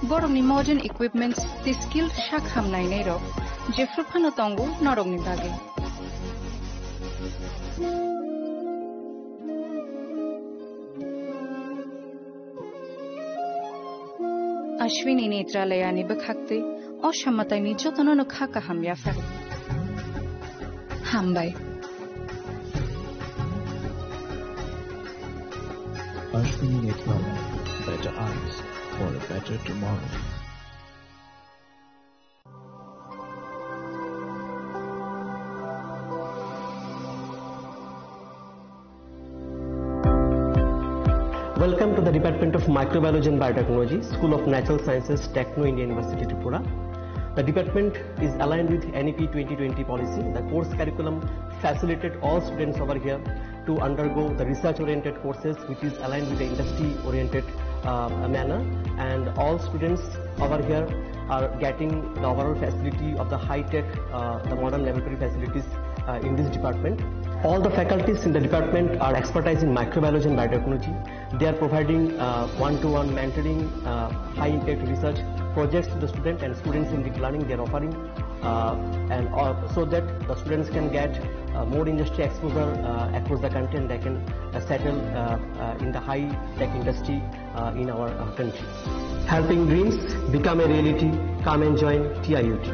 Borokni modern equipments tei skilled sak ham nainairok jephru phano tongo norokni bagwi. Ashwini Netralayani bwkhaktwi o samataini jotono no kha kaham yaphar. Hambai. Ashwini Netralaya, better eyes for a better tomorrow. Welcome to the Department of Microbiology and Biotechnology, School of Natural Sciences, Techno India University, Tripura. The department is aligned with N E P twenty twenty policy. The course curriculum facilitate all students over here to undergo the research-oriented courses, which is aligned with the industry-oriented, uh, manner. And all students over here are getting the overall facility of the high-tech, uh, the modern laboratory facilities, uh, in this department. All the faculties in the department are expertise in microbiology and biotechnology. They are providing, uh, one-to-one mentoring, uh, high-impact research projects to the student and students-centric learning they are offering. Uh, and, uh, so that the students can get, uh, more industry exposure, uh, across the country, and they can, uh, settle, uh, uh, in the high-tech industry, uh, in our, uh, country. Helping dreams become a reality. Come and join T I U T.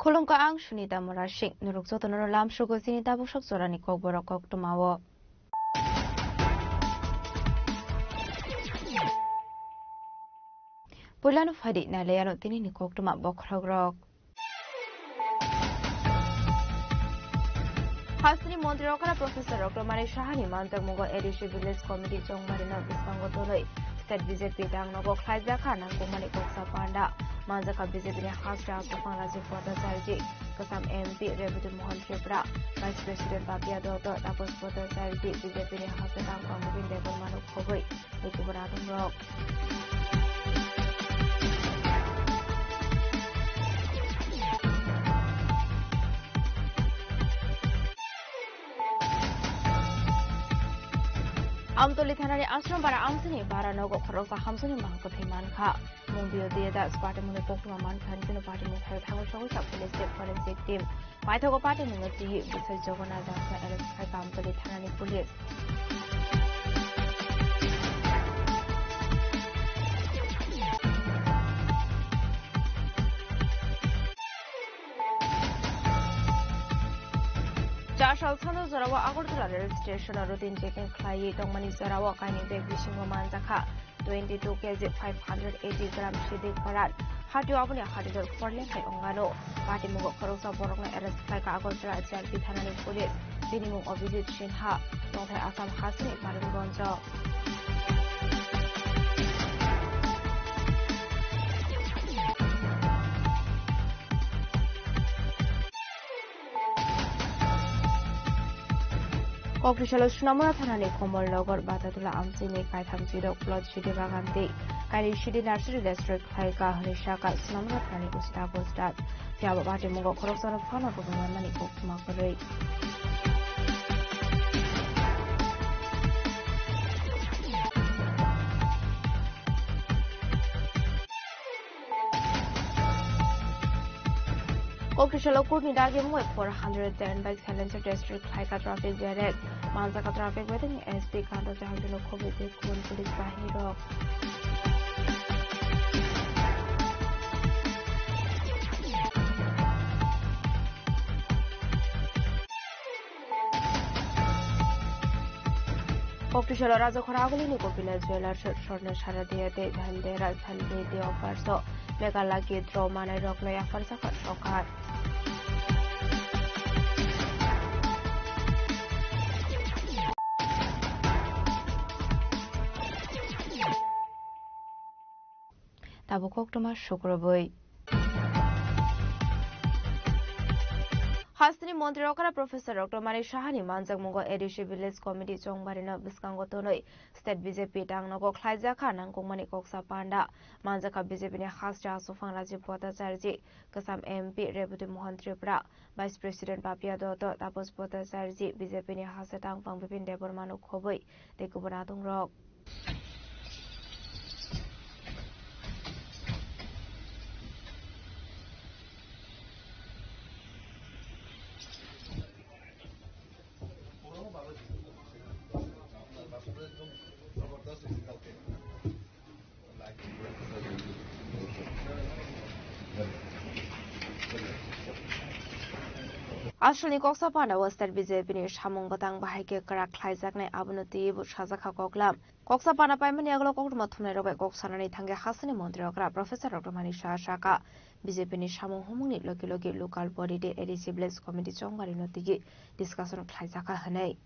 Khulumkha, ang Sunita Murasing. Norok jotono lamsogo chini tabuk sok jorani kokborok koktwmao. Puilano phaidi nailaiano tinini koktwma bokhorokrok. Hasteni montri okra Professor Roktomani Sahani manjakmungo A D C Village Committee chongmarino bwskango tonwi State B J P dangnogo khlaijak kha nangkukmani koksa panda. Manjakha B J P ni hasteni Aswk Rajiv Bhattacharya, kwcham M P Rebati Mohan Tripura, Vice President Papiya Dutta, Taposh Bhattacharya, B J P ni hasteni Rang Committee ni Debbarmano khogwi. Ni kubun adongrok. Amtoli thanani Ashram Bara amchini bara nogo khoroksa hamsuni mangkwthwi mankha. Mung biyo diya das party mungni koktwma mankha, hwnwi party mung khoro thango sogwi sa police tei forensic team. Paithago party mungno twiwi bwsai Jagannath Dasno arrest khaikha Amtoli thanani police. Chasal Sando jorao Agartala rail station o routine checking khlaiwi tongmani jorao kainwi bag bisingo manjakha twenty two K G five hundred eighty gram sidik barat. Hatio aboni hatidor khorle khai ongano. Patimungo khoroksa borokno arrest khlaikha Agartala H R P thanani police. Bini mung Abhijit Sinha, tongthai Assam hasteni Karimganj. Kokri salo Sunamura thanani Komolnagar Batatula amchini kaitham chirok plot sidi bagan tei kaini sidi nursery destroy khlai ka hwnwi sakha Sunamura thanani Usita Gosdat. Phiya bo patimungo khoroksano phano rwngmani koktwma kwrwi. Koktisalo kurni dagi mui four hundred ten bike silencer test khlaika traffic direct. Manjaka traffic waiting S P Kanta Jahangirno khobwi tei kubun police bahirok. Koktisalo Rajakhora agulini Gopinath Jewellers, Swarna Saradia tei Dhanteras, Dhanteras tei offer so Meghalaya gate rok manai rok no yapharjak sokar. Tabuk koktwma sukrubwi. Hasteni montri okra Professor Doctor Manik Sahani manjakmungo A D C Village Committee chongbarino bwskango tonwi State B J P tangnogo khlaijakha nangkukmani koksa panda. Manjakha B J P ni haste Aswk Phang Rajiv Bhattacharjee, Kwcham M P Rebati Mohan Tripura, Vice President Papiya Dutta, Tapas Bhattacharjee, B J P ni haste tangphang Bipin Debbarma no khobwi tei kubun adongrok. Aswkni koksa panda o State B J P ni samung bwtang bahai khe kwrak khlaijaknai, abono twiwi bo sajakha koklam. Koksa panda paimani yagulo koktwma thumnairok bai kok sanani thangwi hasteni montri okra Professor Doctor Manik Saha sakha, B J P ni samung humungni logi logi local body tei A D C Village Committee chongbarino twiwi discussion khlaijakha hwnwi.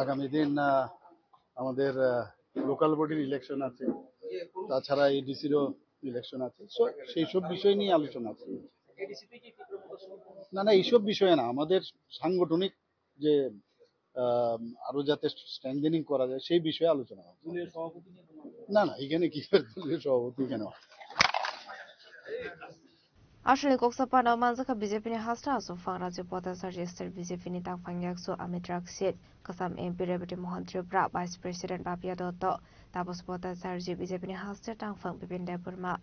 আগামী দিন আহ, আমাদের লোকাল বডির ইলেকশন আছে, তাছাড়া এডিসিরও ইলেকশন আছে। সো সেই সব বিষয় নিয়ে আলোচনা আছে। না, না, এইসব বিষয়ে না, আমাদের সাংগঠনিক যে আহ, আরো যাতে স্ট্রেংথেনিং করা যায় সেই বিষয়ে আলোচনা হবে। না, না, এখানে কি আর দলীয় সভাপতি কেন? Aswkni koksa panda manjakha B J P ni haste Aswk Phang Rajiv Bhattacharjee, State B J P ni tangphang yaksu Amit Rakshit, Kwcham M P Rebati Mohan Tripura, Vice President Papiya Dutta, Tapas Bhattacharjee, B J P ni haste tangphang Bipin Debbarma,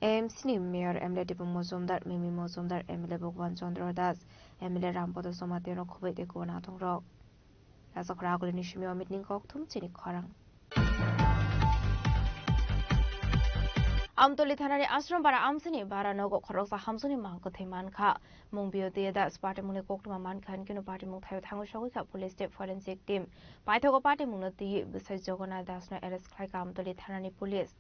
A M C ni Mayor M L A Diphu Mojumdar, Mimi Mojumdar, M L A Bhagwan Chandra Das, M L A Rampada Jamatia no khobwi tei kubun adongrok. Rajakhora agulini simi Amit ni kokthum chini khorang. Amtoli thanani Ashram Bara amsini bara nogo khoroksa hamsuni mang kwthwi mankha. Mung Biyoti Das patimungni koktwma mankha, hinkhe no patimung thaio thangwi sogwi kha police tei forensic team. Paithago patimungno twiwi bwsai Jagannath Das no arrest khlaikha Amtoli thanani police.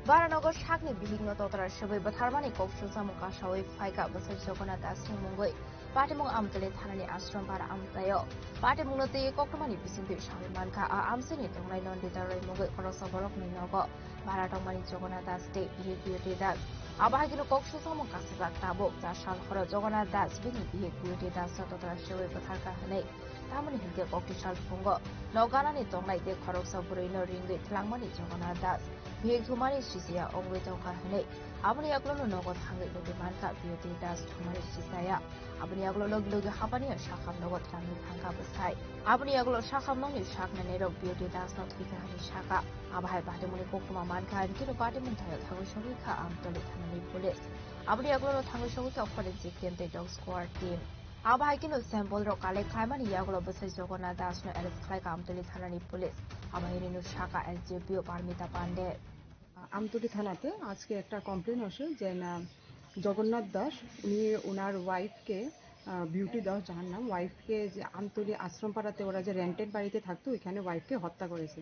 Baranogo sakni bihikno totra sebwi bwtharmani kok susamung kasawi phaikha bwsai Jagannath Dasni mungwi. Patimung Amtoli thanani Ashram Bara amtaio patimungno twiwi koktwmani bisingtwi sawi mankha. A amsini tongnai Nandita Roy mungwi khoroksa borokni nogo bara tongmani Jagannath Das tei Bihik Biyoti Das. Abo hai kheno kok susamung kasijak tabuk cha sal horo Jagannath Das bini Bihik Biyoti Das no totra sebwi bwtharkha hwnwi. Tamoni hinkhe kokti sal phungo nok ganani tongnai tei khoroksa bwrwino ringwi twlangmani Jagannath Das. Bihik thumani sisiya wngwi tongkha hwnwi aboni yagulono nogo thangwi nugwi mankha Biyoti Das thumani sisaya. Aboni yagulo logi logi hapaniya sakham nogo twlangwi thangkha bwsai. Aboni yagulo sakham nokni saknainairok Biyoti Das no thwikha hwnwi sakha. Abo hai patimungni koktwma mankha, hinkhe no patimung thaio thangwi sogwi kha Amtoli thanani police. Aboni yagulono thangwi sogwi kha forensic team tei dog squad team. Abo hai kheno sample rok collect khlaimani yagulo bwsai Jagannath Das no arrest khlaikha Amtoli thanani police. Abo hai rino sakha S D P O Parmita Pande. Amtali থানাতে আজকে একটা কমপ্লেন আসে যে না, জগন্নাথ দাস, উনি ওনার ওয়াইফকে, আহ, বিউটি দাস যাহার নাম, ওয়াইফকে যে আমতলী আশ্রমপাড়াতে ওরা যে রেন্টেড বাড়িতে থাকতো, ওইখানে ওয়াইফকে হত্যা করেছে।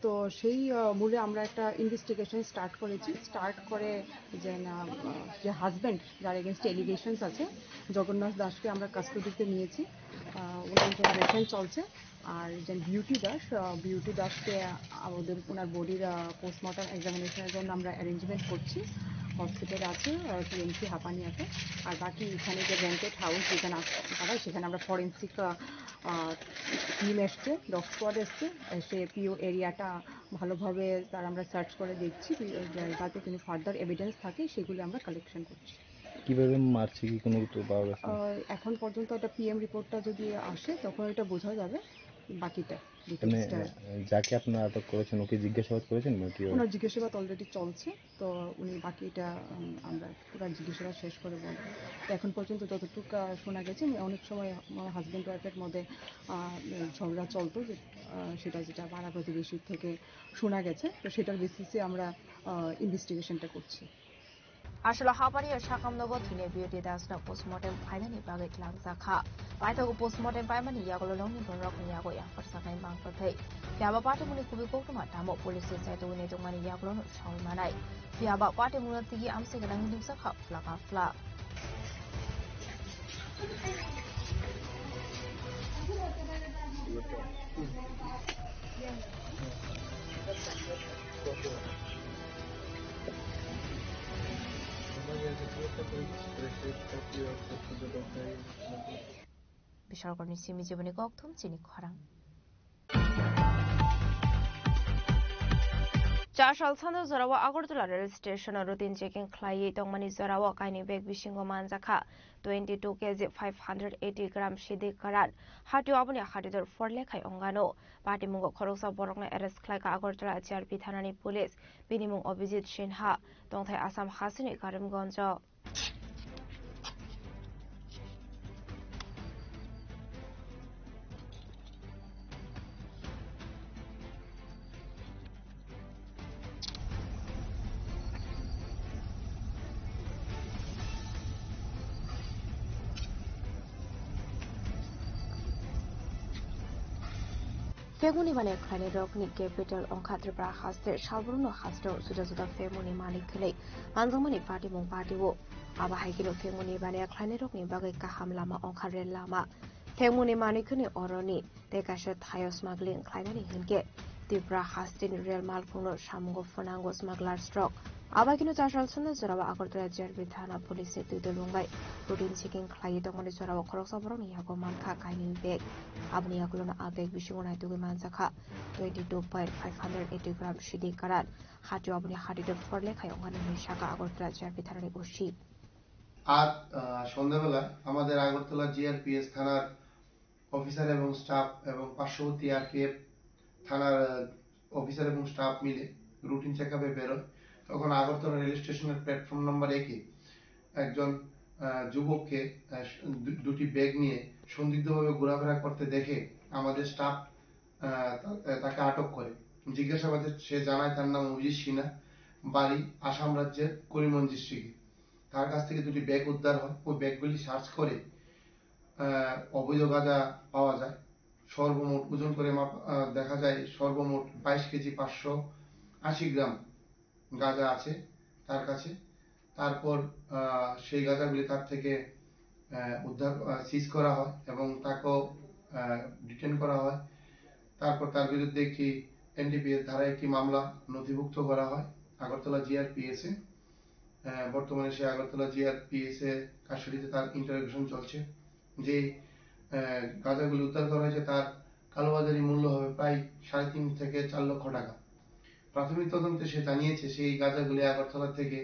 তো সেই, আহ, মূলে আমরা একটা ইনভেস্টিগেশন স্টার্ট করেছি। স্টার্ট করে যে না, আহ, যে হাজব্যান্ড, যার এগেনস্টে এলিগেশনস আছে, জগন্নাথ দাসকে আমরা কাস্টডিতে নিয়েছি। আহ, ওনার ইন্টারোগেশন চলছে। আর একজন বিউটি দাস, আহ, বিউটি দাসকে, আহ, ওদের, ওনার বডির, আহ, পোস্টমর্টম এক্সামিনেশনের জন্য আমরা অ্যারেঞ্জমেন্ট করছি। হসপিটাল আছে, আহ, টিএমসি হাপানি আছে। আর বাকি এখানে যে রেন্টেড হাউস যেখানে আছে তারা, সেখানে আমরা ফরেন্সিক, আহ, আহ, টিম এসছে, ডগ স্কোয়াড এসছে, এসে পিও এরিয়াটা ভালোভাবে তার আমরা সার্চ করে দেখছি, যাতে কোনো ফার্দার এভিডেন্স থাকে সেগুলি আমরা কালেকশন করছি। কিভাবে মারছে, কি কোনো কিছু পাওয়া গেছে? আহ, এখন পর্যন্ত একটা পিএম রিপোর্টটা যদি আসে, তখন এটা বোঝা যাবে বাকিটা, মানে, ডিটেইলসটা। আহ, যাকে আপনারা আটক করেছেন, ওকে জিজ্ঞাসাবাদ করেছেন নাকি? ওনার জিজ্ঞাসাবাদ অলরেডি চলছে, তো উনি বাকিটা, উম, আমরা পুরো জিজ্ঞাসাবাদ শেষ করে বলবো। তো এখন পর্যন্ত যতটুকু, আহ, শোনা গেছে, মানে, অনেক সময় আমার হাজব্যান্ড ওয়াইফের মধ্যে, আহ, ঝগড়া চলতো, যে, আহ, সেটা যেটা পাড়া প্রতিবেশীর থেকে শোনা গেছে, তো সেটার বেসিসে আমরা, আহ, ইনভেস্টিগেশনটা করছি। Aswk habari o sakam nogo thwinai Beauty Das no postmortem phainani bagwi tlangjak kha. Paithago postmortem paimani yagulo nokni borok ni yago yapharjaknai mangtwi. Phiya ba patimungni kubui koktwma tamo police ni chaitugwi naitukmani yagulo no saui manai. Phiya ba patimungno tigi amchai gwnangwi nukjak kha phlaka phlak. Bishalkorni simi jiboni kokthum chini khorang. Char sal sano jorao Agartala rail station o routine checking khlaiwi tongmani jorao kainwi bag bisingo manjakha twenty two K G five hundred eighty gram sidi karan. Hatio aboni hatidor forlekhai ongano. Patimungo khoroksa borokno arrest khlaikha Agartala G R P thanani police. Bini mung Abhijit Sinha, tongthai Assam hasini Karimganj o. Phekmuni bani khlainai rokni capital wngkha Tripura haste, salbrumno hasteo juda juda phekmuni manwi khwnwi manjakmani patimung patio. Abo hai kheno phekmuni bani khlainai rokni bagwi kaham lama wngkha rel lama. Phekmuni manwi khwnwi oroni tei kaisa thaio smuggling khlaimani hinkhe Tripura hasteni rel malkhungno samungo phwnango smugglers rok. Abo hai kheno char sal sano jorao Agartala G R P thana police ni twi dolung bai routine checking khlaiwi tongmani jorao khoroksa borokni yago mankha kainwi bag. Aboni yagulono a bag bisingo naitugwi manjakha twenty two point five hundred eighty gram sidi karan. Hatio aboni hatidor forlekhai ongkha hinwi sakha Agartala G R P thanani O C. আজ, আহ, সন্ধ্যাবেলা আমাদের আগরতলা জিআরপিএস থানার অফিসার এবং স্টাফ এবং পার্শ্ববর্তী আরপিএফ থানার, আহ, অফিসার এবং স্টাফ মিলে রুটিন চেকআপে বেরোয়। তখন আগরতলা রেল স্টেশনের প্ল্যাটফর্ম নাম্বার একে একজন, আহ, যুবককে, আহ, দু-, দুটি ব্যাগ নিয়ে সন্দিগ্ধভাবে ঘোরাফেরা করতে দেখে আমাদের স্টাফ, আহ, তা-, তাকে আটক করে। জিজ্ঞাসাবাদে সে জানায় তার নাম অভিজিৎ সিনহা, বাড়ি আসাম রাজ্যের করিমগঞ্জ ডিস্ট্রিক্টে। তার কাছ থেকে দুটি ব্যাগ উদ্ধার হয়। ওই ব্যাগগুলি সার্চ করে, আহ, অবৈধ গাঁজা পাওয়া যায়। সর্বমোট ওজন করে মাপ-, আহ, দেখা যায় সর্বমোট বাইশ কেজি পাঁচশো আশি গ্রাম গাঁজা আছে তার কাছে। তারপর, আহ, সেই গাঁজাগুলি তার থেকে, আহ, উদ্ধার, আহ, সিজ করা হয় এবং তাকেও, আহ, ডিটেন করা হয়। তারপর তার বিরুদ্ধে একটি এনডিপিএস ধারায় একটি মামলা নথিভুক্ত করা হয় আগরতলা জিআরপিএসে। আহ, বর্তমানে সে আগরতলা জিআরপিএস এ কাস্টডিতে তার ইন্টারোগেশন চলছে। যে, আহ, গাঁজাগুলি উদ্ধার করা হয়েছে তার কালোবাজারি মূল্য হবে প্রায় সাড়ে তিন থেকে চার লক্ষ টাকা। প্রাথমিক তদন্তে সে জানিয়েছে সেই গাঁজাগুলি আগরতলা থেকে,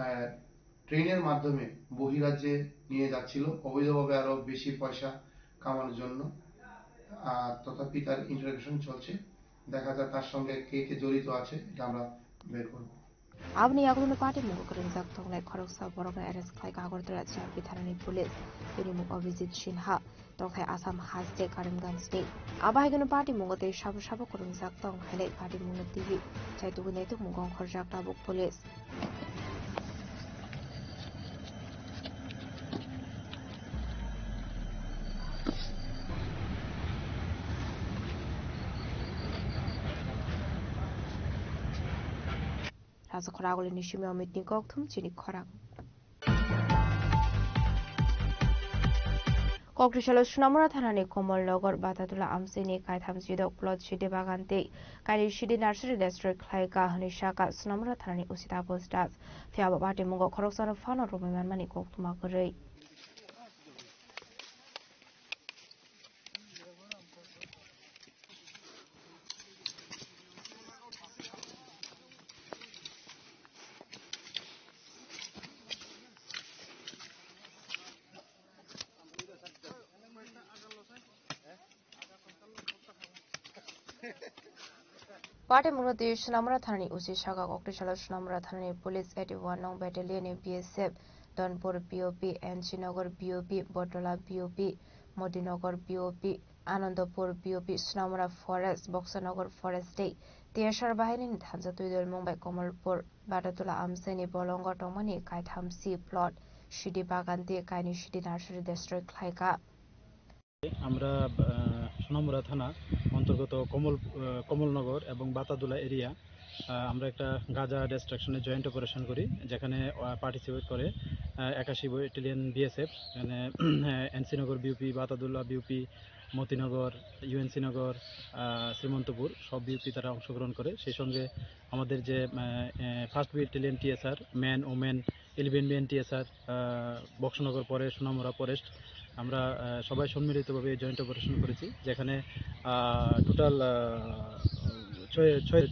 আহ, ট্রেনের মাধ্যমে বহিরাজ্যে নিয়ে যাচ্ছিল অবৈধভাবে আরো বেশি পয়সা কামানোর জন্য। আর তথাপি তার ইন্টারোগেশন চলছে, দেখা যাক তার সঙ্গে কে কে জড়িত আছে, এটা আমরা বের করব। Aboni yagulono patimungo kwrwngjak tongnai khoroksa borokno arrest khlaikha Agartala G R P thanani police. Bini mung Abhijit Sinha, tongthai Assam haste Karimganj ni. Abo hai kheno patimungo tei sabo sabo kwrwngjak tong hinwi patimungno twiwi chaitugwi naitukmungo ongkhorjak tabuk police. Rajakhor Agulini simi Omitni kokthum chini khorang. Kokrisalo Sunamura thanani Komolnagar Batatula amchini kaitham chidok plot sidi bagan tei kainwi sidi nursery destroy khlaikha hwnwi sakha Sunamura thanani O C Taposh Das. Phiya bo patimungo khoroksano phano romwi manmani koktwma kwrwi. Patimungno twi Sonamura thanani usi saka kokthwi salo Sonamura thanani police eighty one nong battalion ni B S F Donpur P O P, N C Nagar P O P, Botola P O P, Modinagar P O P, Anandapur P O P, Sonamura Forest, Boksanagar Forest tei T S R bahinini thansa twi dolmung bai Komolpur Batatula amchaini bolongo tongmani kaitham C plot, sidi bagan tei kaini sidi nursery destroy khlaikha. আমরা আহ, সোনামুড়া থানা অন্তর্গত কমল আহ, কমলনগর এবং বাতাদুলা এরিয়া। আহ, আমরা একটা গাজা ডিস্ট্রাকশনে joint operation করি, যেখানে পার্টিসিপেট করে আহ, একাশি ব্যাটালিয়ন বিএসএফ, এখানে NC Nagar BOP, Batadula BOP, Motinagar, UNC Nagar, আহ, শ্রীমন্তপুর, সব বিউপি তারা অংশগ্রহণ করে। সেই সঙ্গে আমাদের যে first battalion TSR, man, women, eleven BN TSR, Boxanagar পরে সোনামুড়া ফরেস্ট, আমরা আহ, সবাই সম্মিলিতভাবে জয়েন্ট অপারেশন করেছি, যেখানে টোটাল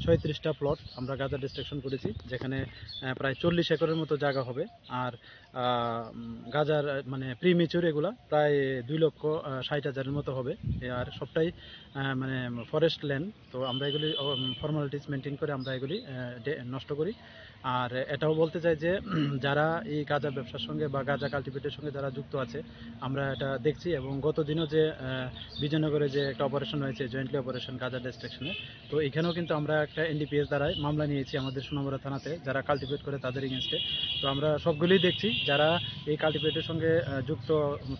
ছয়ত্রিশটা প্লট আমরা গাজা ডিস্ট্রাকশন করেছি, যেখানে আহ, প্রায় চল্লিশ একরের মতো জায়গা হবে। আর আহ, উম, গাজার আহ, মানে প্রিমেচিউর এগুলা প্রায় দুই লক্ষ আহ, ষাট হাজারের মতো হবে। এ আর সবটাই আহ, মানে ফরেস্ট ল্যান্ড। তো আমরা এগুলি ফর্মালিটিস মেনটেন করে আমরা এগুলি আহ, ডে- নষ্ট করি। আর এটাও বলতে চাই যে যারা এই গাঁজা ব্যবসার সঙ্গে বা গাঁজা কাল্টিভেটের সঙ্গে যারা যুক্ত আছে, আমরা এটা দেখছি। এবং গত দিনও যে আহ, বিজয়নগরে যে একটা অপারেশন হয়েছে, জয়েন্টলি অপারেশন গাঁজা ডিস্ট্রাকশনে, তো এখানেও কিন্তু আমরা একটা এনডিপিএস দ্বারাই মামলা নিয়েছি আমাদের সোনামুড়া থানাতে, যারা কাল্টিভেট করে তাদের এগেনস্টে। তো আমরা সবগুলোই দেখছি, যারা এই কাল্টিভেটের সঙ্গে আহ, যুক্ত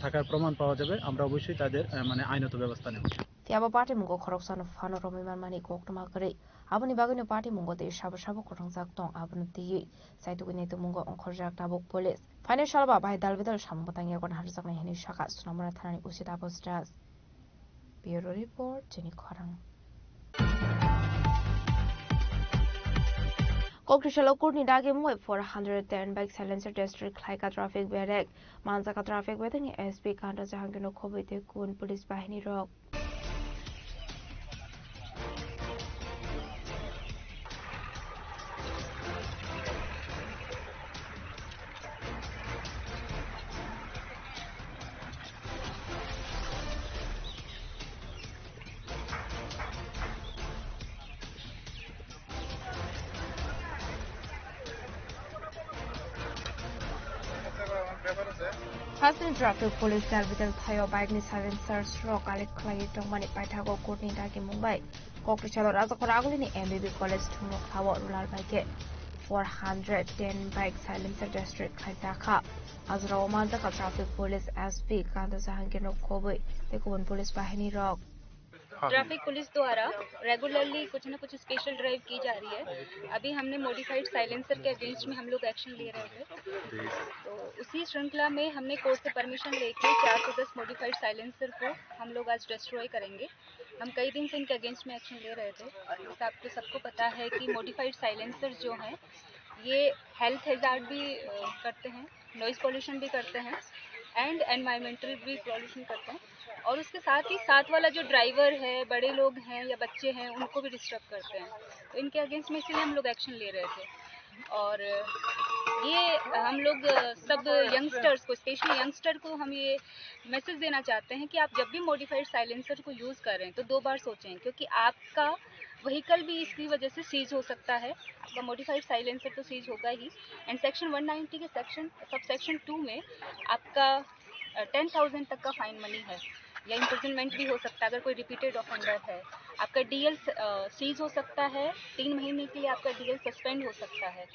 থাকার প্রমাণ পাওয়া যাবে, আমরা অবশ্যই তাদের আহ, মানে আইনত ব্যবস্থা নেব। Phiya bo patimungo khoroksano phano romwi manmani koktwma kwrwi. Aboni bagwino patimungo tei sabo sabo kwrwngjak tong, abono twiwi saitugwi naitugmungo ongkhorjak tabuk police. Phainai salba bahai dalbidal samung bwtang yago naharjaknai hinwi sakha Sonamura thanani usi Taposh Das. Bureau report, chini khorang. Kokthwisalo kurni dagi mungwi four hundred ten bike silencer destroy khlaikha traffic berek. Manjakha traffic bedekni S P Kanta Jahangirno khobwi tei kubun police bahini rok. Hasni traffic police dalbidal thaio bike ni silencers rok collect khlaiwi tongmani paithago kurni dagi mungbai. Kokthwisalo Rajakhor agulini M B B college thwngmung khlao rural bai khe four hundred ten bike silencer destroy khlaijakha. Ajrao manjakha traffic police S P Kanta Jahangirno khobwi tei kubun police bahini rok. Traffic police द्वारा रेगुलरली कुछ ना कुछ special drive की जा रही है। अभी हमने मॉडिफाइड साइलेंसर के अगेंस्ट में हम लोग एक्शन ले रहे थे, तो उसी श्रृंखला में हमने कोर्ट से परमिशन लेके चार सौ दस मॉडिफाइड साइलेंसर को हम लोग आज डिस्ट्रॉय करेंगे। हम कई दिन से इनके अगेंस्ट में एक्शन ले रहे थे। जैसे आपको सबको पता है कि मॉडिफाइड साइलेंसर जो हैं, ये हेल्थ हैजार्ड भी अ, करते हैं, नॉइज पॉल्यूशन भी करते हैं एंड एनवायरमेंटल भी पॉल्यूशन करते हैं। और उसके साथ ही साथ वाला जो ड्राइवर है, बड़े लोग हैं या बच्चे हैं, उनको भी डिस्टर्ब करते हैं। तो इनके अगेंस्ट में इसीलिए हम लोग एक्शन ले रहे थे। और ये हम लोग, अ, सब यंगस्टर्स को, स्पेशली यंगस्टर को हम ये मैसेज देना चाहते हैं कि आप जब भी मॉडिफाइड साइलेंसर को यूज़ करें तो दो बार सोचें, क्योंकि आपका व्हीकल भी इसकी वजह से सीज हो सकता है। आपका मॉडिफाइड साइलेंसर तो सीज होगा ही, एंड सेक्शन वन नाइंटी के सेक्शन, सब सेक्शन टू में आपका टेन थाउजेंड तक का फाइन मनी है या इम्प्रिजनमेंट भी हो सकता है अगर कोई रिपीटेड ऑफेंडर है। आपका डीएल सीज हो सकता है, तीन महीने के लिए आपका डीएल सस्पेंड हो सकता है।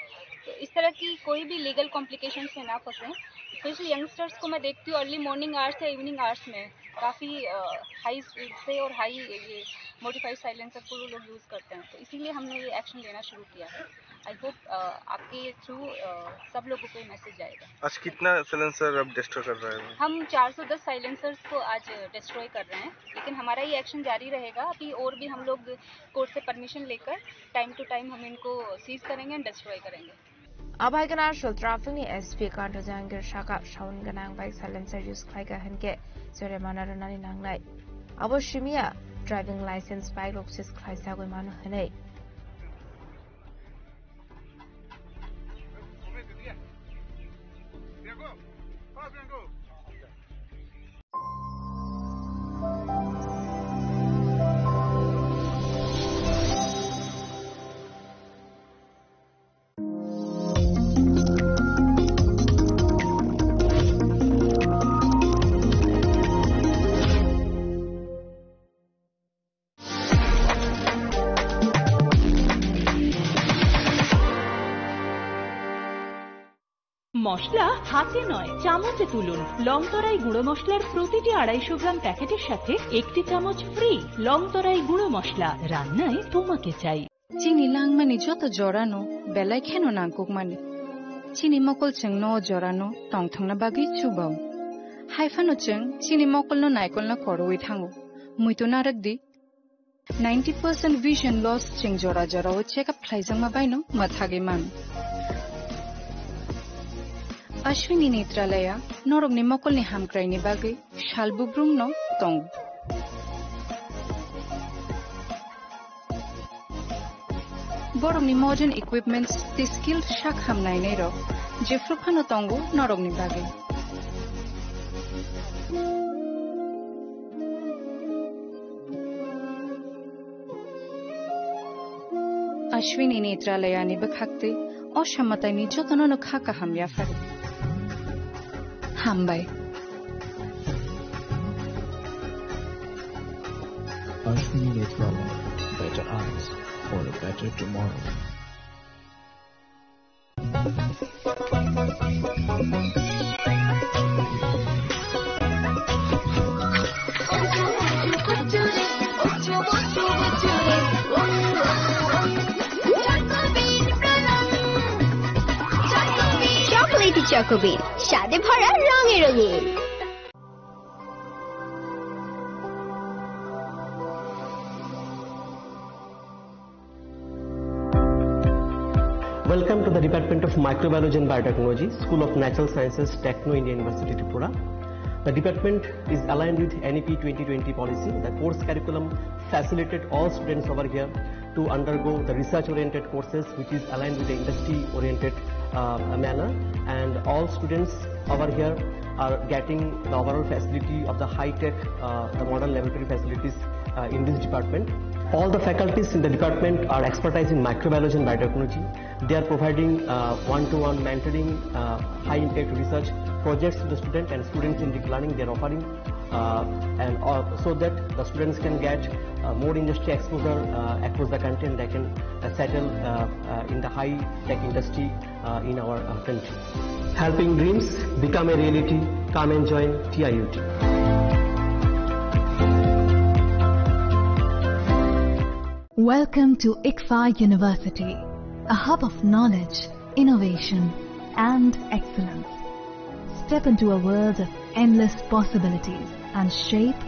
तो इस तरह की कोई भी लीगल कॉम्प्लिकेशंस में ना फंसें। स्पेशली यंगस्टर्स को मैं देखती हूँ, अर्ली मॉर्निंग आवर्स या इवनिंग आवर्स में काफ़ी हाई स्पीड से और हाई ये मॉडिफाइड साइलेंसर को लोग यूज़ करते हैं, तो इसीलिए हमने ये एक्शन लेना शुरू किया है। आई होप आपके थ्रू सब लोगों को ये मैसेज जाएगा। आज कितना साइलेंसर आप डिस्ट्रॉय कर रहे हैं? हम चार सौ दस साइलेंसर्स को आज डिस्ट्रॉय कर रहे हैं, लेकिन हमारा ये एक्शन जारी रहेगा। अभी और भी हम लोग कोर्ट से परमिशन लेकर टाइम टू टाइम हम इनको सीज करेंगे एंड डिस्ट्रॉय करेंगे। Abo hai kheno asol traffic ni S P Kanta Jahangir saka, sound gwnang bike silencer use khlaikha hinkhe jorimana rwnani nangnai. Abo simiya driving license bike rok seize khlaisagwi mano hinwi. মশলা হাতে নয়, চামচে তুলুন। লংতরাই গুঁড়ো মশলার প্রতিটি আড়াইশো গ্রাম প্যাকেটের সাথে একটি চামচ ফ্রি। লংতরাই গুঁড়ো মশলা, রান্নায় তোমাকে চাই। Chini langmani joto jorano belai kheno nangkukmani. Chini mokol chwngno o jorano tongthokna bagwi chubao. Haiphano chwng chini mokolno naikolna korowi thango. Muitu narwk di. Ninety percent vision loss chwng jora jorao check up khlaijakma baino mwthagwi mano. Ashwini Netralaya norokni mokolni hamkraini bagwi sal bubrumno tongo. Borokni modern equipments tei skilled sak ham nainairok jephru phano tongo norokni bagwi. Ashwini Netralayani bwkhaktwi o samataini jotonono kha kaham yapharo. Hambai. Ashwini Netralaya, better eyes for a better tomorrow. Chocolatey Choco Bean, স্বাদে ভরা, রঙে রঙিন। Welcome to the Department of Microbiology and Biotechnology, School of Natural Sciences, Techno India University, Tripura. The department is aligned with N E P twenty twenty policy. The course curriculum facilitate all students over here to undergo the research-oriented courses, which is aligned with the industry-oriented, uh, manner. And all students over here are getting the overall facility of the high-tech, uh, the modern laboratory facilities, uh, in this department. All the faculties in the department are expertise in microbiology and biotechnology. They are providing, uh, one-to-one mentoring, uh, high-impact research projects to the student and student-centric learning they are offering, uh, and, uh, so that the students can get, uh, more industry exposure, uh, across the country, and they can, uh, settle, uh, uh, in the high-tech industry, uh, in our, uh, country. Helping dreams become a reality. Come and join T I U T. Welcome to ICFAI University, a hub of knowledge, innovation, and excellence. Step into a world of endless possibilities and shape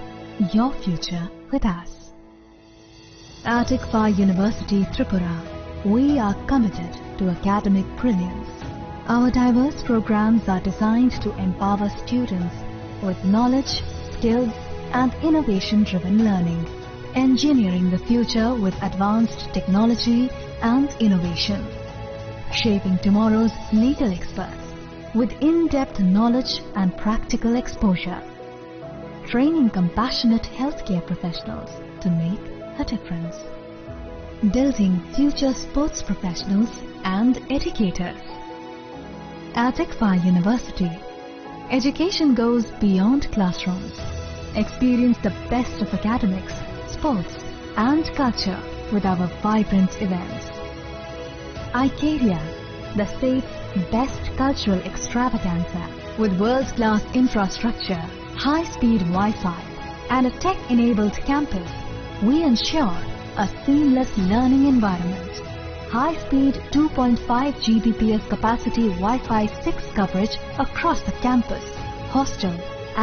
your future with us. At ICFAI University Tripura, we are committed to academic brilliance. Our diverse programs are designed to empower students with knowledge, skills, and innovation-driven learning, engineering the future with advanced technology and innovation, shaping tomorrow's legal experts with in-depth knowledge and practical exposure, training compassionate healthcare professionals to make a difference, building future sports professionals and educators. At ICFAI University, education goes beyond classrooms. Experience the best of academics, sports, and culture with our vibrant events. Icaria, the state's best cultural extravaganza, with world-class infrastructure, high-speed Wi-Fi, and a tech-enabled campus, we ensure a seamless learning environment. High-speed two point five G B P S capacity Wi-Fi six coverage across the campus, hostel,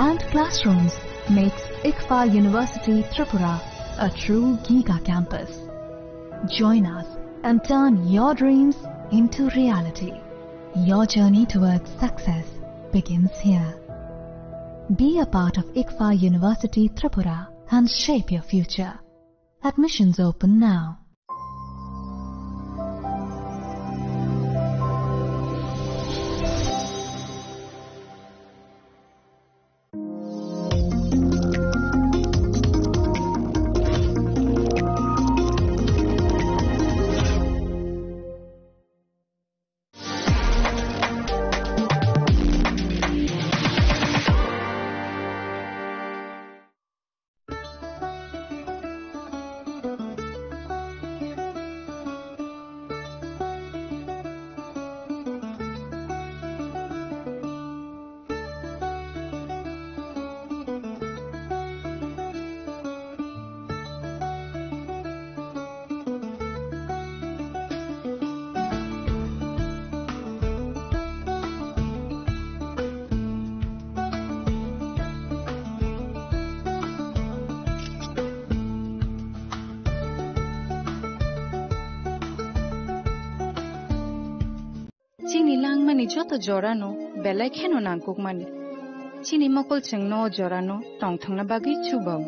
and classrooms makes ICFAI University Tripura a true giga campus. Join us and turn your dreams into reality. Your journey towards success begins here. Be a part of ICFAI University Tripura and shape your future. Admissions open now. Mani joto jorano belai kheno nangkukmani. Chini mokol chwngno o jorano tongthokna bagwi chubao.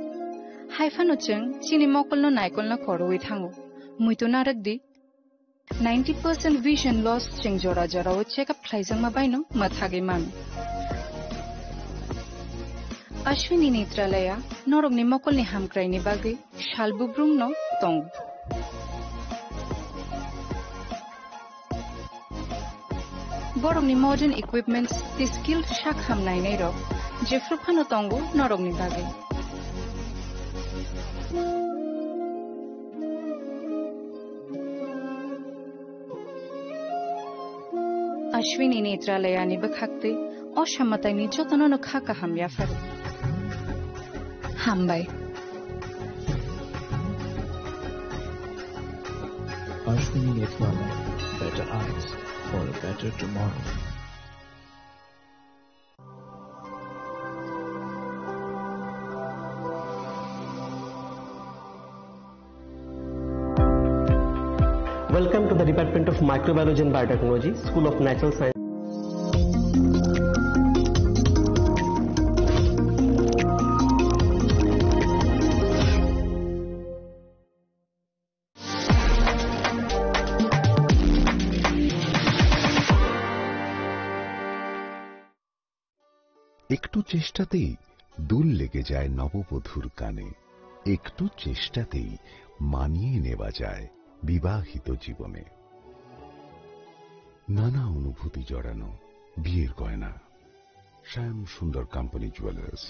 Haiphano chwng chini mokolno naikolna khorwi thango. Muitu narwkdi, ninety percent vision loss chwng jora jorao check up khlaijakma baino mwthagwi mano. Ashwini Netralaya norokni mokolni hamkraini bagwi sal bubrumno tongo. Borokni modern equipments tei skilled sak ham nainairok jephru phano tongo norokni bagwi. Ashwini Netralayani bwkhaktwi o samataini jotonono kha kaham yapharo. Hambai. Ashwini Netralaya, better eyes for a better tomorrow. Welcome to the Department of Microbiology and Biotechnology, School of Natural Science. একটু চেষ্টাতেই দুল লেগে যায় নববধূর কানে, একটু চেষ্টাতেই মানিয়ে নেওয়া যায় বিবাহিত জীবনে। নানা অনুভূতি জড়ানো বিয়ের গয়না। শ্যাম Sundar company jewellers.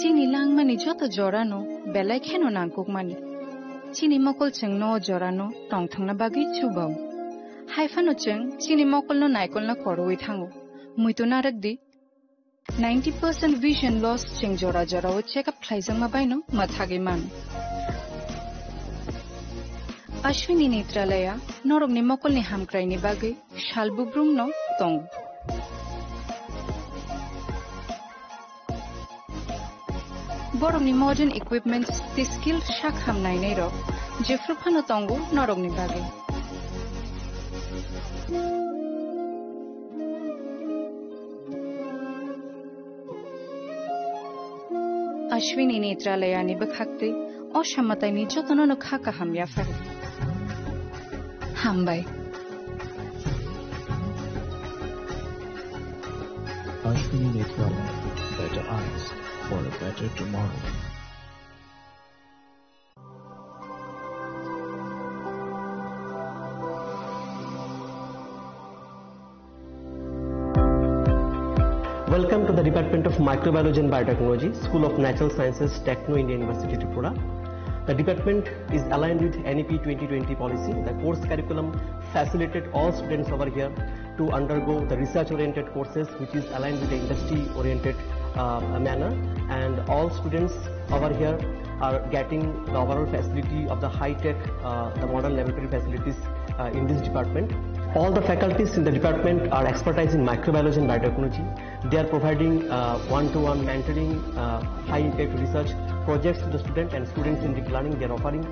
Chini langmani joto jorano belai kheno nangkukmani. Chini mokol chwngno o jorano tongthokna bagwi chubao. Haiphano chwng chini mokolno naikolna khorwi thango. Muitu narwkdi, ninety percent vision loss chwng jora jorao check up khlaijakma baino mwthagwi mano. Ashwini Netralaya norokni mokolni hamkraini bagwi sal bubrumno tongo. Borokni modern equipments tei skilled sak ham nainairok jephru phano tongo norokni bagwi. Ashwini Netralayani bwkhaktwi o samataini jotonono kha kaham yapharo. Hambai. Ashwini Netralaya, better eyes for a better tomorrow. Welcome to the Department of Microbiology and Biotechnology, School of Natural Sciences, Techno India University, Tripura. The department is aligned with N E P twenty twenty policy. The course curriculum facilitated all students over here to undergo the research-oriented courses, which is aligned with the industry-oriented, uh, manner. And all students over here are getting the overall facility of the high-tech, uh, the modern laboratory facilities, uh, in this department. All the faculties in the department are expertise in microbiology and biotechnology. They are providing, uh, one-to-one mentoring, uh, high-impact research projects to the student, and students in deep learning, they are offering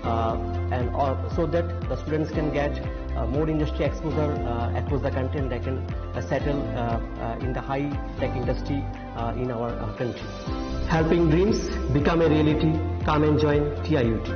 uh, and all, so that the students can get uh, more industry exposure uh, across the country, and they can uh, settle uh, uh, in the high tech industry uh, in our uh, country. Helping dreams become a reality. Come and join T I U T.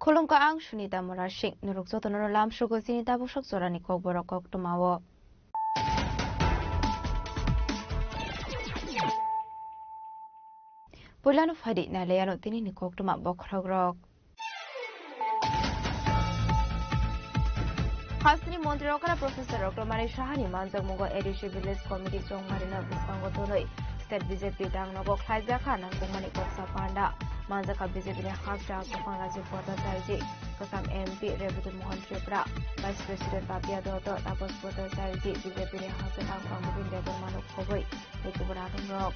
Khulumkha, ang Sunita Murasing. Norok jotono lamsugo chini tabuk sok jorani kokborok koktwmao. Puilano phaidi nailaiano tinini koktwma bokhorokrok. Hasteni montri okra Professor Roktomani Sahani manjakmungo A D C Village Committee chongmarino bwskango tonwi State B J P tangnogo khlaijakha nangkukmani koksa panda. Manjakha B J P ni hasteni aswkphang Rajiv Bhattacharya ji, kwcham M P Rebati Mohan Tripura, Vice President Papiya Dutta, Tapas Bhattacharya ji, B J P ni hasteni tangphang Bipin Debbarma no khobwi tei kubun adongrok.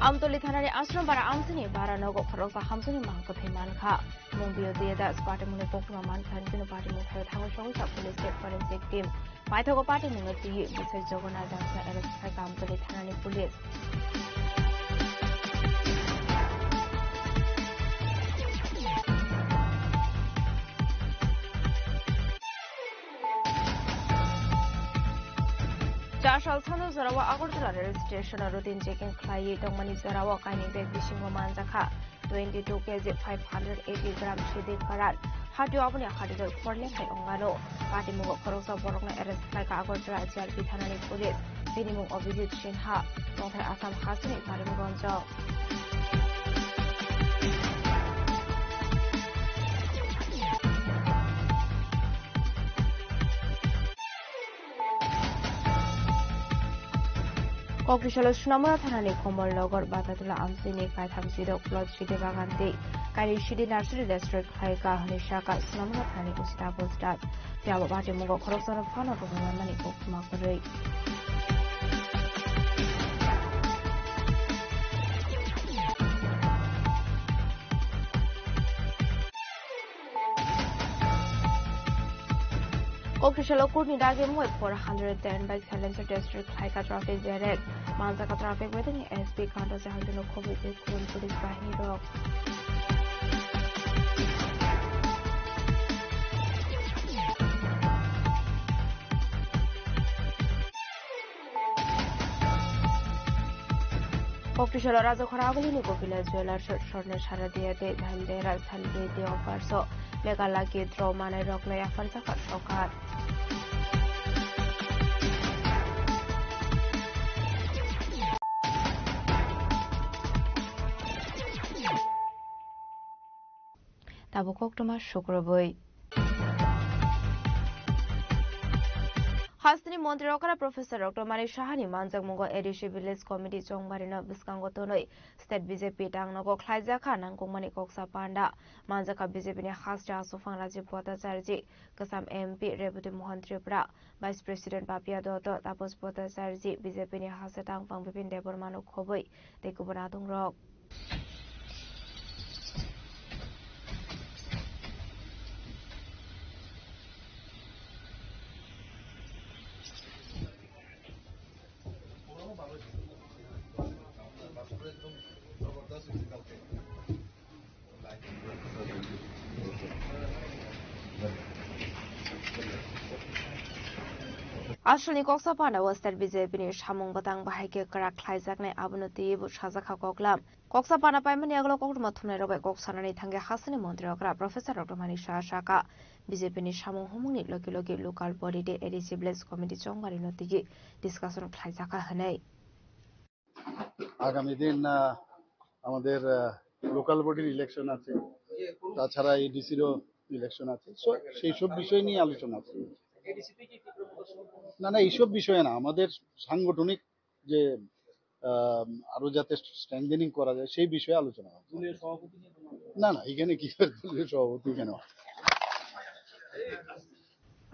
Amtoli thanani Ashram bara amchini bara nogo khoroksa hamsuni mang kwthwi mankha. Mung Biyotiya Das patimungni koktwma mankha, hwnwi kheno patimung thaio thangwi sogwi sa police tei forensic team. Paithago patimungno twiwi bwsai Jogona Jangsa arrest khlaikha Amtoli thanani police. Chasal thangna jorao Agartala rail station-o routine checking khlaiwi tongmani jorao kainwi bag bisingo manjakha twenty two K G five hundred eighty gram sidi karan. Hatio aboni hatijak porleng hai ongano. Patimungo khoroksa borokno arrest khlaikha Agartala G R P thanani police. Bini mung Abhijit Sinha, tongthai Assam hasteni Karimganj. Kokisalo Sunamura thanani Komolnagar Batatula amchini kaitham sidok plot sidi bagan tei kaini sidi nursery register khlaikha hwnwi sakha Sunamura thanani O C Double Star. Phiya bo patimungo khoroksano phano rwngwi manmani koktwma kwrwi. Kokisalo kurni dagi mui four hundred ten bai Silencer District khlaikha traffic barrier. Manjakha traffic waiting S P Kanta Jahangirno khobwi tei khulum police bahini rok. Kokisalo Rajakhora Abulini Gopila Jewellers, Swarna Saradia tei Dhan Teras, Dhan Jayati offers o mega lucky draw manai rokno yapharjakha sorkar. Tabuk koktwma sukrubwi. Hasteni montri okra Professor Roktomani Sahani manjakmungo A D C Village Committee chongmarino bwskango tonwi State B J P tangnogo khlaijakha nangkukmani koksa panda. Manjakha B J P ni haste aswkphang Rajiv Bhattacharya ji, kwcham M P Rebati Mohan Tripura, Vice President Papiya Dutta, Tapas Bhattacharya ji, B J P ni haste tangphang Bipin Debbarma no khobwi tei kubun adongrok. Aswlni koksa panda o state B J P ni samung bwtang bahai khe kwrak khlaijaknai, abono twiwi bo sajakha koklam. Koksa panda paimani yagulo koktwma thumnairok bai kok sanani thangwi hasteni montri okra Professor Doctor Manik Saha sakha, B J P ni samung humungni logi logi local body tei A D C village committee chongbarino twiwi discussion khlaijakha hwnwi. আগামী দিন আহ, আমাদের লোকাল বডির ইলেকশন আছে, তাছাড়া এডিসিরও ইলেকশন আছে। সো সেই সব বিষয় নিয়ে আলোচনা আছে। না না, এইসব বিষয়ে না, আমাদের সাংগঠনিক যে আহ, আরো যাতে স্ট্রেংথেনিং করা যায় সেই বিষয়ে আলোচনা হচ্ছে। না না, এখানে কি আর দলীয় সভাপতি কেন?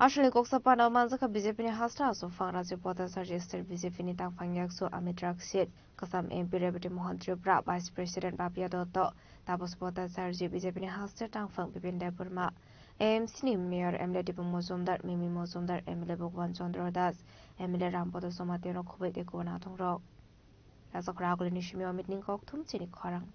Aswlni koksa panda o manjakha B J P ni hasta aswk phang Rajiv Bhattacharya, state B J P ni tangphang yaksu Amit Rakshit, kwcham M P Rebati Mohan Tripura, Vice President Babya Dotto, Tapas Bhattacharya, B J P ni hasta tangphang Bipin Debbarma, A M C ni Mayor M L A Dipon Mojumdar, Mimi Mojumdar, M L A Bhagwan Chandra Das, M L A Rampada Jamatia no khoboi tei kubun athongrok. Rajak Raguli ni simi Amit ni kokthum chini khorang.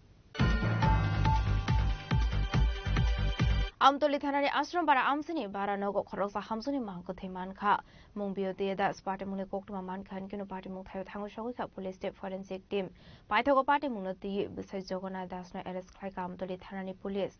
Amtoli thanani Ashram para amsini bara nogo khoroksa hamsuni mangkwthwi mankha. Mung Biyoti Das patimungni koktwma mankha, hinkhe no patimung thaio thangwi sogwi kha police tei forensic team. Paithago patimungno twiwi bwsai Jagannath Das no arrest khlaikha Amtoli thanani police.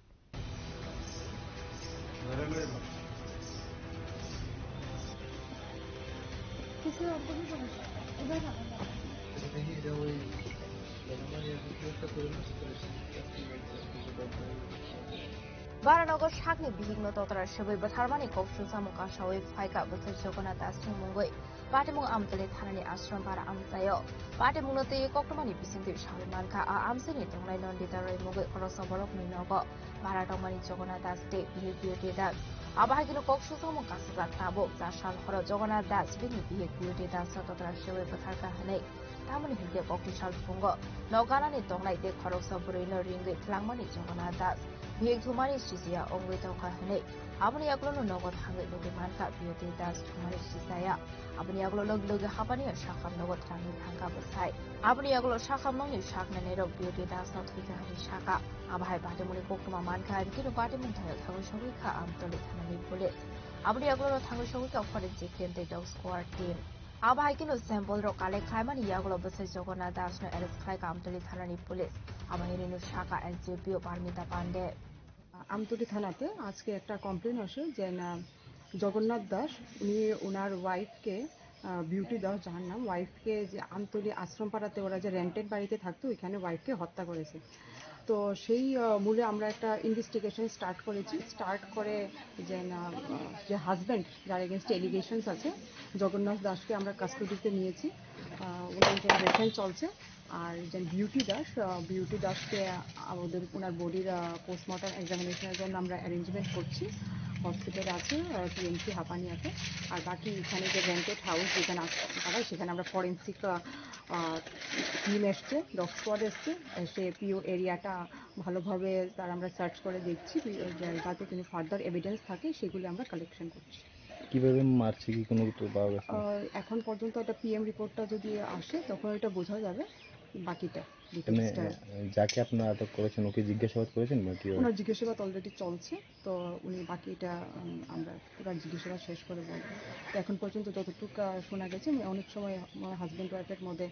Baranogo sakni bihikno totra sebui bwtharmani kok susamung kasaui phaikha bwsai Jagannath Dasni mungwi. Patimung Amtoli thanani Ashram para amchaio. Patimungno twiwi koktwmani bisingtwi saui mankha a amchaini tongnai Nandita Roy mungwi khoroksa borokni nogo. Bara tongmani Jagannath Das tei bihik Beauty Das. Abo hai kheno kok susamung kasijak tabuk. Cha sal horo Jagannath Das bini bihik Beauty Das no totra seui bwtharkha hwnwi. Tamoni hinkhe kokni sal phungo nok ganani tongnai tei khoroksa bwrwino ringwi tlangmani Jagannath Das. Bihik thumani sisiya wngwi tongkha hwnwi. Aboni yagulono nogo thangwi nugwi mankha Beauty Das thumani sisaya. Aboni yagulo logi logi hapani o sakham nogo thrangwi thangkha bwsai. Aboni yagulo sakham nokni saknai nairok Beauty Das no thwikha hwnwi sakha. Abo hai patimungni koktwma mankha, hinkhe no patimung thaio thangwi sogwi kha Amtoli thanani police. Aboni yagulo no thangwi sogwi kha forensic team tei dog squad team. Abo hai kheno sample rok collect khlaimani yagulo bwsai Jagannath Das no arrest khlaikha Amtoli thanani police. Abo hai rino sakha S D P O Parmita Pande. Amtali থানাতে আজকে একটা কমপ্লেন আসে যে না, জগন্নাথ দাস, উনি ওনার ওয়াইফকে, আহ, বিউটি দাস যার নাম, ওয়াইফকে যে আমতলী আশ্রমপাড়াতে ওরা যে রেন্টেড বাড়িতে থাকতো, ওইখানে ওয়াইফকে হত্যা করেছে। তো সেই, আহ, মূলে আমরা একটা ইনভেস্টিগেশন স্টার্ট করেছি। স্টার্ট করে যে না, আহ, যে হাজব্যান্ড, যার এগেনস্টে এলিগেশনস আছে, জগন্নাথ দাসকে আমরা কাস্টডিতে নিয়েছি। আহ, ওনার ইন্টারোগেশন চলছে। আর একজন বিউটি দাস, আহ, বিউটি দাসকে আমাদের ওনার বডির, আহ, পোস্টমর্টম এক্সামিনেশনের জন্য আমরা অ্যারেঞ্জমেন্ট করছি। হসপিটাল আছে, আহ, টিএমসি হাপানিয়াতে। আর বাকি এখানে যে রেন্টেড হাউস যেখানে আস-, তারা, সেখানে আমরা ফরেন্সিক, আহ, আহ, টিম এসছে, ডগ স্কোয়াড এসছে, এসে পিও এরিয়াটা ভালোভাবে তার আমরা সার্চ করে দেখছি, বি-, যাতে কোনো ফার্দার এভিডেন্স থাকে সেগুলি আমরা কালেকশন করছি। কিভাবে মারছে কি কোনো কিছু পাওয়া গেছে? আহ, এখন পর্যন্ত একটা পিএম রিপোর্টটা যদি আসে তখন এটা বোঝা যাবে বাকিটা, মানে, ডিটেইলসটা। আহ, যাকে আপনারা আটক করেছেন ওকে জিজ্ঞাসাবাদ করেছেন নাকি? ওনার জিজ্ঞাসাবাদ অলরেডি চলছে, তো উনি বাকিটা, উম, আমরা পুরো জিজ্ঞাসাবাদ শেষ করে বলবো। তো এখন পর্যন্ত যতটুকু, আহ, শোনা গেছে, মানে, অনেক সময় আমার হাজব্যান্ড ওয়াইফের মধ্যে,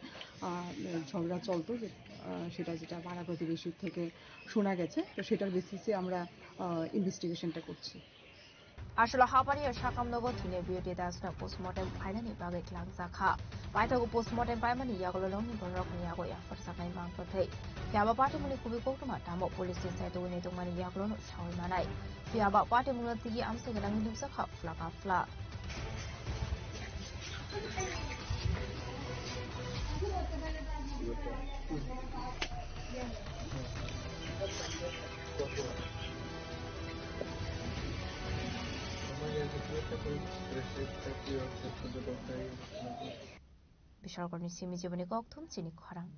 আহ, ঝগড়া চলতো, যে, আহ, সেটা যেটা পাড়া প্রতিবেশী থেকে শোনা গেছে, তো সেটার বেসিসে আমরা, আহ, ইনভেস্টিগেশনটা করছি। Aswla hapari o sakam nogo thwinai Beauty Das no postmortem khlainani bagwi tlangjak kha. Paithago postmortem paimani yagulo nokni bororokni yago yapharjaknai mangkwthwi. Phiya ba patimungni kubui koktwma tamo police ni side o wngwi tongmani yagulo no saui manai. Phiya ba patimungno tigi amsai gwnangwi nukjak kha phlaka phlak. Bishalkorni simi jiboni kokthum chini khorang.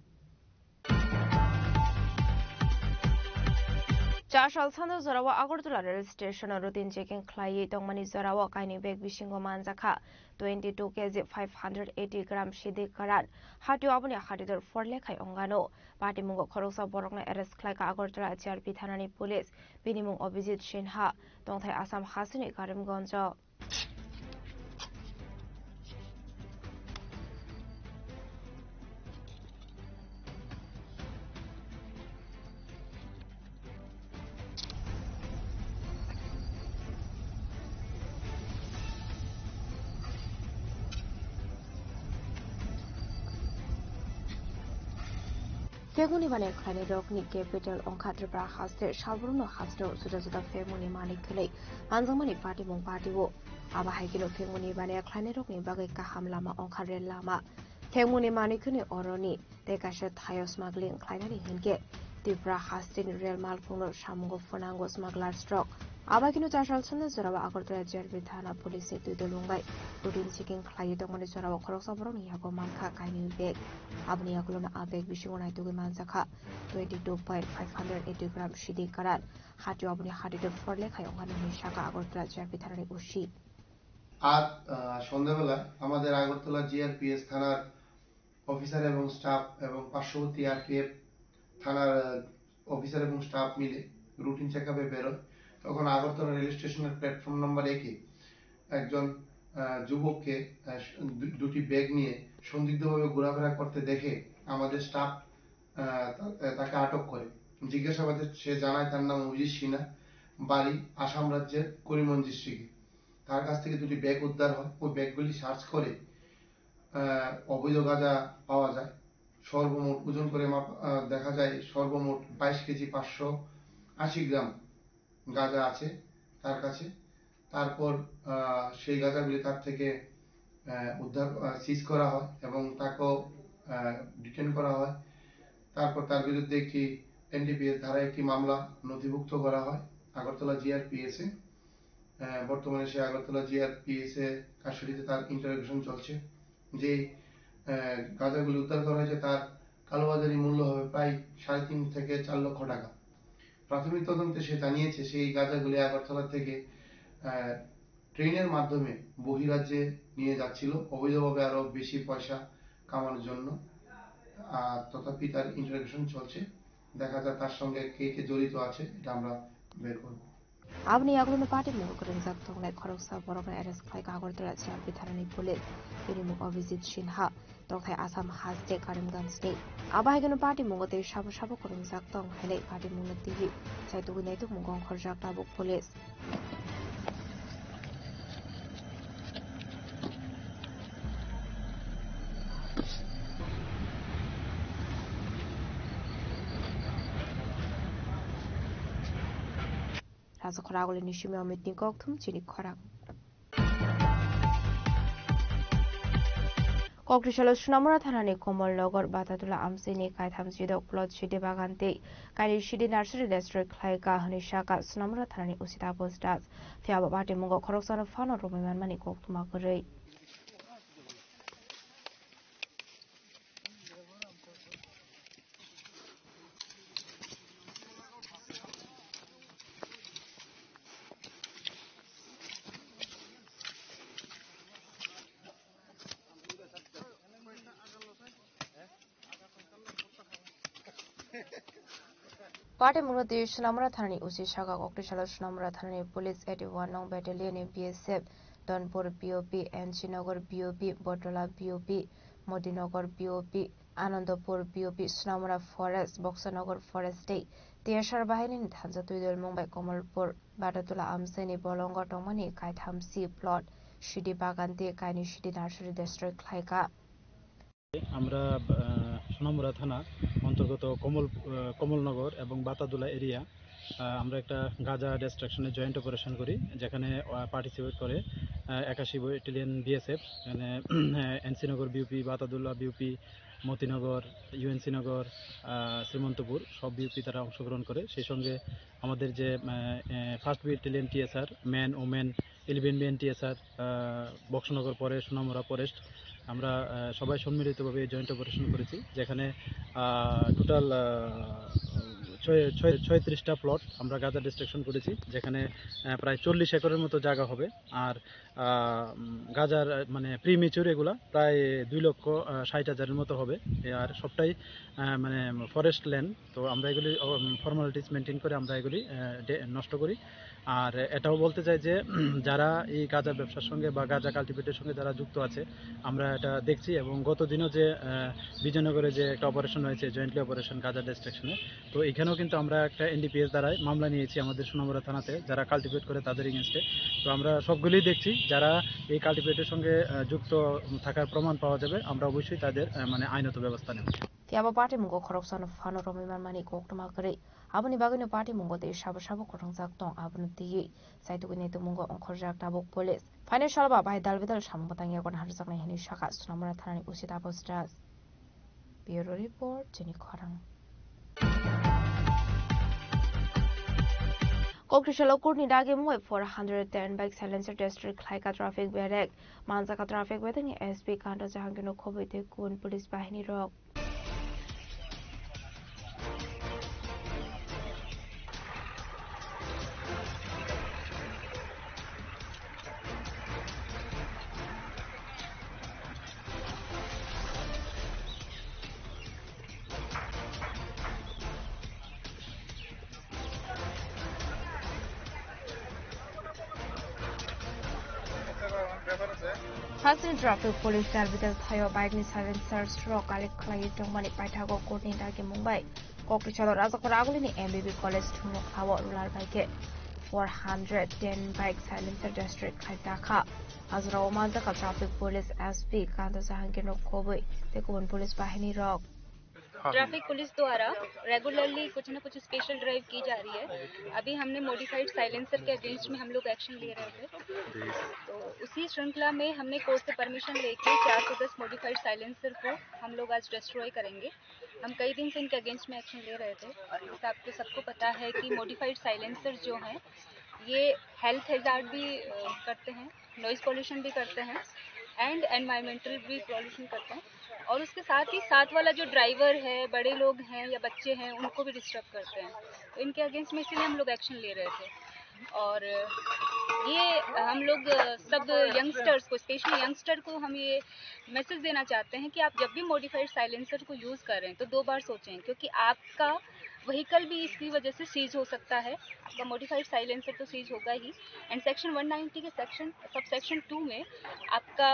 Chasal sando jorao Agartala rail station o routine checking khlaiwi tongmani jorao kainwi bag bisingo manjakha twenty two K G five hundred eighty gram sidi kwran. Hatio aboni hatidor forlekhai ongano. Patimungo khoroksa borokno arrest khlaikha Agartala G R P thanani police. Bini mung Abhijit Sinha, tongthai Assam hasini Karimganjo. Phekmuni bani khlainai rokni capital wngkha Tripura haste, salbrumno hasteo juda juda phekmuni manwi thwlwi manjakmani patimung patio. Abo hai kheno phekmuni bani khlainai rokni bagwi kaham lama wngkha rel lama. Phekmuni manwi khwnwi oroni tei kaisa thaio smuggling khlainani hinkhe Tripura hasteni rel malkhungno samungo phwnango smugglers rok. Abo kheno chasal songni jorao Agartala J R P thana police ni twi dolung bai routine checking khlaiwi tongmani jorao khoroksa borokni yago mankha kainwi bag. Aboni yagulono a bag bisingo naitugwi manjakha twenty two point five hundred eighty gram sidi karan. Hatio aboni hatito phor lekhai wngkha hinwi sakha Agartala J R P thanani O C. আজ আহ, সন্ধ্যাবেলা আমাদের আগরতলা জিআরপিএস থানার অফিসার এবং স্টাফ এবং পার্শ্ববর্তী আরপিএফ থানার আহ, অফিসার এবং স্টাফ মিলে রুটিন চেক আপে বেরোয়। তখন আগরতলা রেল স্টেশনের প্ল্যাটফর্ম নাম্বার একে একজন আহ, যুবককে আহ, দু- দুটি ব্যাগ নিয়ে সন্দিগ্ধভাবে ঘোরাফেরা করতে দেখে আমাদের স্টাফ আহ, তা- তাকে আটক করে। জিজ্ঞাসাবাদে সে জানায় তার নাম অভিজিৎ সিনহা, বাড়ি আসাম রাজ্যের করিমগঞ্জ ডিস্ট্রিক্টে। তার কাছ থেকে দুটি ব্যাগ উদ্ধার হয়। ওই ব্যাগগুলি সার্চ করে আহ, অবৈধ গাঁজা পাওয়া যায়। সর্বমোট ওজন করে মাপ- আহ, দেখা যায় সর্বমোট বাইশ কেজি পাঁচশো আশি গ্রাম গাঁজা আছে তার কাছে। তারপর আহ, সেই গাঁজাগুলি তার থেকে আহ, উদ্ধার আহ, সিজ করা হয় এবং তাকেও ডিটেন করা হয়। তারপর তার বিরুদ্ধে একটি এনডিপিএস ধারা একটি মামলা নথিভুক্ত করা হয় আগরতলা জিআরপিএস এ। আহ, বর্তমানে সে আগরতলা জিআরপিএস এ কাস্টডিতে তার ইন্টারোগেশন চলছে। যে আহ, গাঁজাগুলি উদ্ধার করা হয়েছে তার কালোবাজারি মূল্য হবে প্রায় সাড়ে তিন থেকে চার লক্ষ টাকা। প্রাথমিক তদন্তে সে জানিয়েছে সেই গাঁজাগুলি আগরতলা থেকে আহ, ট্রেনের মাধ্যমে বহিরাজ্যে নিয়ে যাচ্ছিল অবৈধভাবে আরো বেশি পয়সা কামানোর জন্য। আর তথাপি তার ইন্টারোগেশন চলছে। দেখা যাক তার সঙ্গে কে কে জড়িত আছে, এটা আমরা বের করব। Aboni yagulono patimung kwrwngjak tongnai khoroksa borokno arrest khlaikha Agartala J R P thanani police. Bini mung Abhijit Sinha, tongthai Assam haste Karimganj ni. Abo hai kheno patimungo tei sabo sabo kwrwngjak tong hinwi patimungno twiwi chaitugwi naitukmung ongkhorjak tabuk police. Rajakhor Aguli ni simi Amit ni kokthum chini khorang. Kokri salo Sunamura thanani Komol Nagar Batatula amchini kaitham chidok plot sidi bagan tei kaini sidi nursery destroy khlaika hwnwi saka Sunamura thanani O C Taposh Das. Phiya bo patimungo khoroksano phano romwi manmani koktwma kwrwi. Patimungno twi Sunamura thanani O C saka kokri salo Sunamura thanani police eighty one nong battalion ni B S F, Donpur B O P, N C Nagar B O P, Botola B O P, Modinagar B O P, Anandapur B O P, Sunamura Forest, Boksanagar Forest tei T S R bahaini thansa twi dol mung bai Komolpur Batatula amchaini bolongo tongmani kaitham C plot, sidi bagan tei kaini sidi nursery destroy khlaika. আমরা আহ, সোনামুড়া থানা অন্তর্গত কমল আহ, কমলনগর এবং বাতাদুলা এরিয়া, আহ, আমরা একটা গাঁজা ডিস্ট্রাকশনে joint operation করি, যেখানে পার্টিসিপেট করে আহ, একাশি ব্যাটালিয়ন বিএসএফ, এখানে NC Nagar BOP, Batadula BOP, Motinagar, UNC Nagar, আহ, শ্রীমন্তপুর, সব বিউপি তারা অংশগ্রহণ করে। সেই সঙ্গে আমাদের যে first battalion TSR, man, women, eleven BN TSR, Boxanagar পরে সোনামুড়া ফরেস্ট, আমরা আহ, সবাই সম্মিলিতভাবে জয়েন্ট অপারেশন করেছি, যেখানে টোটাল ছয় ছয় ছয়ত্রিশটা প্লট আমরা গাঁজা ডিস্ট্রাকশন করেছি, যেখানে আহ, প্রায় চল্লিশ একরের মতো জায়গা হবে। আর আহ, উম, গাজার আহ, মানে প্রিমেচুর এগুলা প্রায় দুই লক্ষ আহ, ষাট হাজারের মতো হবে। এ, আর সবটাই আহ, মানে ফরেস্ট ল্যান্ড। তো আমরা এগুলি ফর্মালিটিস মেনটেন করে আমরা এগুলি আহ, ডে- নষ্ট করি। আর এটাও বলতে চাই যে যারা এই গাজা ব্যবসার সঙ্গে বা গাজা কাল্টিভেটের সঙ্গে যারা যুক্ত আছে, আমরা এটা দেখছি এবং গত দিনও যে আহ, বিজয়নগরে যে একটা অপারেশন হয়েছে, জয়েন্টলি অপারেশন গাজা ডিস্ট্রাকশনে, তো এখানেও কিন্তু আমরা একটা এনডিপিএস দ্বারাই মামলা নিয়েছি আমাদের সোনামুড়া থানাতে, যারা কাল্টিভেট করে তাদের এগেনস্টে। তো আমরা সবগুলোই দেখছি, যারা এই কাল্টিভেটের সঙ্গে আহ, যুক্ত থাকার প্রমাণ পাওয়া যাবে, আমরা অবশ্যই তাদের আহ, মানে আইনত ব্যবস্থা নেব। Phiya bo patimungo khoroksano phano romwi manmani koktwma kwrwi. Aboni bagwino patimungo tei sabo sabo kwrwngjak tong, abono twiwi saitugwi naitugmungo ongkhorjak tabuk police. Phainai salba bahai dalbidal samung bwtang yago naharjaknai hwnwi sakha Sonamura thanani O C Taposh Das. Bureau Report, Chini Khorang. Kokri salo kurni dagi mungwi four hundred ten bike silencer destroy khlaika traffic berek. Manjaka traffic bedekni S P Kanta Jahangirno khobwi tei kubun police bahini rok. Hasni traffic police dalbidal thaio bike ni silencers rok collect khlaiwi tongmani paithago court ni dagi mungbai. Kokri salo Rajakhor agulini M B B college thumno khlao rural bai khe four hundred ten bike silencer destroy khlaijakha. Ajrao manjaka traffic police S P Kanta Jahangirno khobwi tei kubun police bahini rok. Traffic police द्वारा रेगुलरली कुछ ना कुछ special drive की जा रही है। अभी हमने मॉडिफाइड साइलेंसर के अगेंस्ट में हम लोग एक्शन ले रहे थे, तो उसी श्रृंखला में हमने कोर्ट से परमिशन लेके चार सौ दस मॉडिफाइड साइलेंसर को हम लोग आज डिस्ट्रॉय करेंगे। हम कई दिन से इनके अगेंस्ट में एक्शन ले रहे थे। जैसे आपको सबको पता है कि मॉडिफाइड साइलेंसर जो हैं, ये हेल्थ हैजार्ड भी करते हैं, नॉइज पॉल्यूशन भी करते हैं एंड एनवायरमेंटल भी पॉल्यूशन करते हैं। और उसके साथ ही साथ वाला जो ड्राइवर है, बड़े लोग हैं या बच्चे हैं, उनको भी डिस्टर्ब करते हैं। तो इनके अगेंस्ट में इसीलिए हम लोग एक्शन ले रहे थे। और ये हम लोग सब यंगस्टर्स को, स्पेशली यंगस्टर को हम ये मैसेज देना चाहते हैं कि आप जब भी मॉडिफाइड साइलेंसर को यूज़ करें तो दो बार सोचें, क्योंकि आपका व्हीकल भी इसकी वजह से सीज हो सकता है। आपका मॉडिफाइड साइलेंसर तो सीज होगा ही। एंड सेक्शन वन नाइंटी के सेक्शन, सब सेक्शन टू में आपका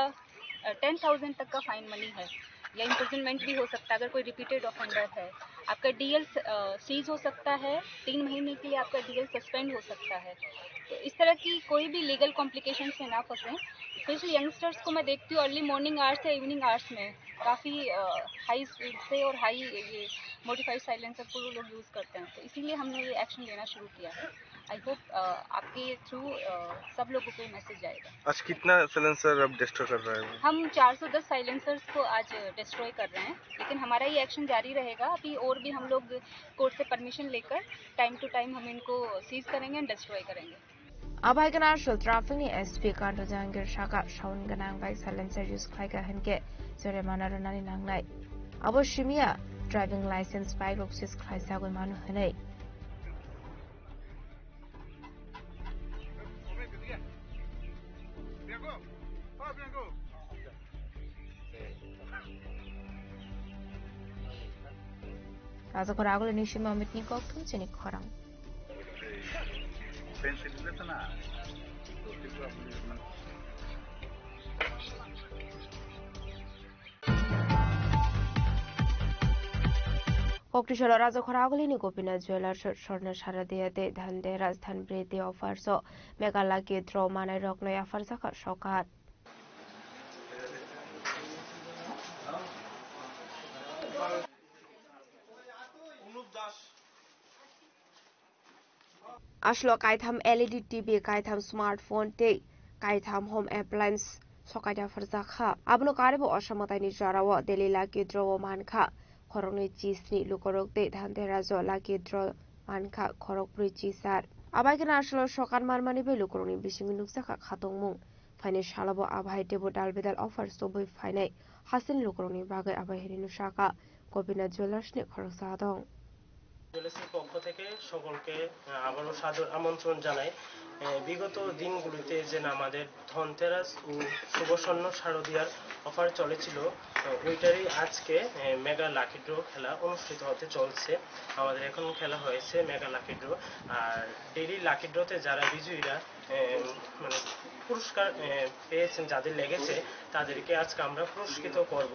टेन थाउजेंड तक का फाइन मनी है या इम्प्रिजनमेंट भी हो सकता है अगर कोई रिपीटेड ऑफेंडर है। आपका डीएल सीज हो सकता है, तीन महीने के लिए आपका डीएल सस्पेंड हो सकता है। तो इस तरह की कोई भी लीगल कॉम्प्लिकेशन में ना फंसें। स्पेशली यंगस्टर्स को मैं देखती हूँ, अर्ली मॉर्निंग आवर्स या इवनिंग आवर्स में काफ़ी हाई स्पीड से और हाई ये मॉडिफाइड साइलेंसर को लोग यूज़ करते हैं, तो इसीलिए हमने ये एक्शन लेना शुरू किया है। आई होप आपके थ्रू सब लोगों को मैसेज जाएगा। आज कितना साइलेंसर अब डिस्ट्रॉय कर रहे हैं? हम चार सौ दस साइलेंसर्स को आज डिस्ट्रॉय कर रहे हैं, लेकिन हमारा ये एक्शन जारी रहेगा। अभी और भी हम लोग कोर्ट से परमिशन लेकर टाइम टू टाइम हम इनको सीज करेंगे एंड डिस्ट्रॉय करेंगे। Abai gana asol traffic ni S P Kanta Jahangir saka sound gwnang bike silencer use khlaika hinkhe jorimana rwnani nangnai. Abo simiya driving license bike rok seize khlaisagwi mano hinwi. Rajakhor agulini sima mitni kokthum chini khorang. Koktisolo Rajakhor agulini Gopinath Jewellers Swarna Sharadiya tei Dhanteras Dhanpriti offers o Mega Lucky Draw manai rokno yapharjakha sokat. Aslo kaitham L E D T V, kaitham smartphone tei kaitham home appliance sokaina pharjakha. Abono karibo osamataini jorao daily lucky draw o mankha. Khoroknwi chisni lukorok tei Dhanteras o lucky draw mankha khorokbrwi chisar. Abaikhe aslo sokan manmani bai lukorokni bisingo nukjakha khatungmung. Phaini salobo abai teibo dalbidal offer sobwi phainai hasini lukurokni bagwi abai hinwi nw sakha Gopinath Jewellers ni khoroksa adong. জুয়েলার্সের পক্ষ থেকে সকলকে, আহ, আবারও সাদর আমন্ত্রণ জানাই। আহ, বিগত দিনগুলিতে যে আমাদের ধনতেরাস ও শুভ স্বর্ণ শারদিয়ার অফার চলেছিল, আহ, ওইটারই আজকে, আহ, মেগা লাকি ড্র খেলা অনুষ্ঠিত হতে চলছে। আমাদের এখন খেলা হয়েছে মেগা লাকি ড্র। আর ডেইলি লাকি ড্রতে যারা বিজয়ীরা এ, মানে, পুরস্কার, এ, পেয়েছেন, যাদের লেগেছে, তাদেরকে আজকে আমরা পুরস্কৃত করব।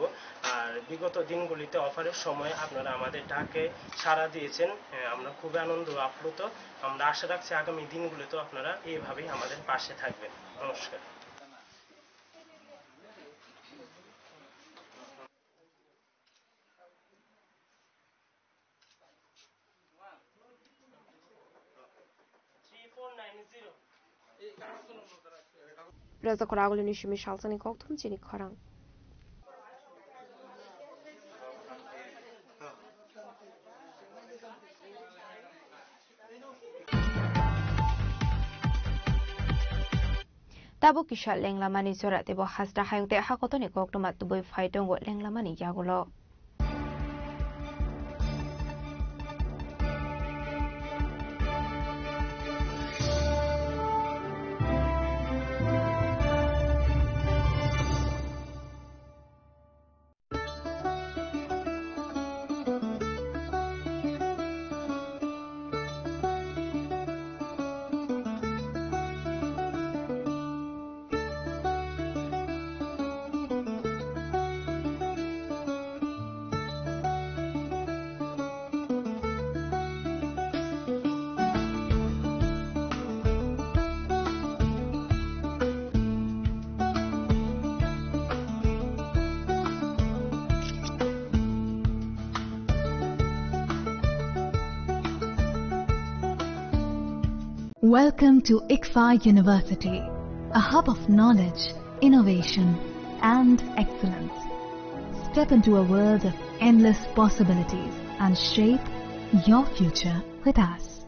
আর বিগত দিনগুলিতে অফারের সময় আপনারা আমাদের ডাকে সাড়া দিয়েছেন, এ, আমরা খুবই আনন্দ আপ্লুত। আমরা আশা রাখছি আগামী দিনগুলিতেও আপনারা এইভাবেই আমাদের পাশে থাকবেন। নমস্কার। Reza Khoragulini simi salsani kokthum chini khorang. Tabuk kisa lenglamani jora teibo hasra hayung tei hakotoni koktwma tubui phai tongo lenglamani yagulo. Welcome to ICFAI University, a hub of knowledge, innovation, and excellence. Step into a world of endless possibilities and shape your future with us.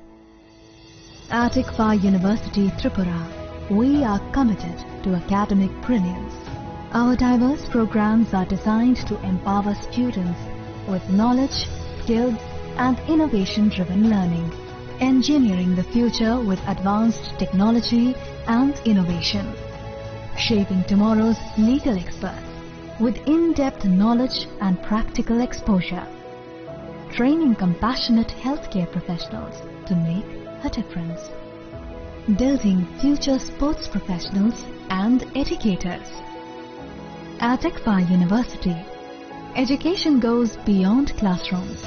At ICFAI University Tripura, we are committed to academic brilliance. Our diverse programs are designed to empower students with knowledge, skills, and innovation-driven learning. Engineering the future with advanced technology and innovation. Shaping tomorrow's legal experts with in-depth knowledge and practical exposure. Training compassionate healthcare professionals to make a difference. Building future sports professionals and educators. At ICFAI University, education goes beyond classrooms.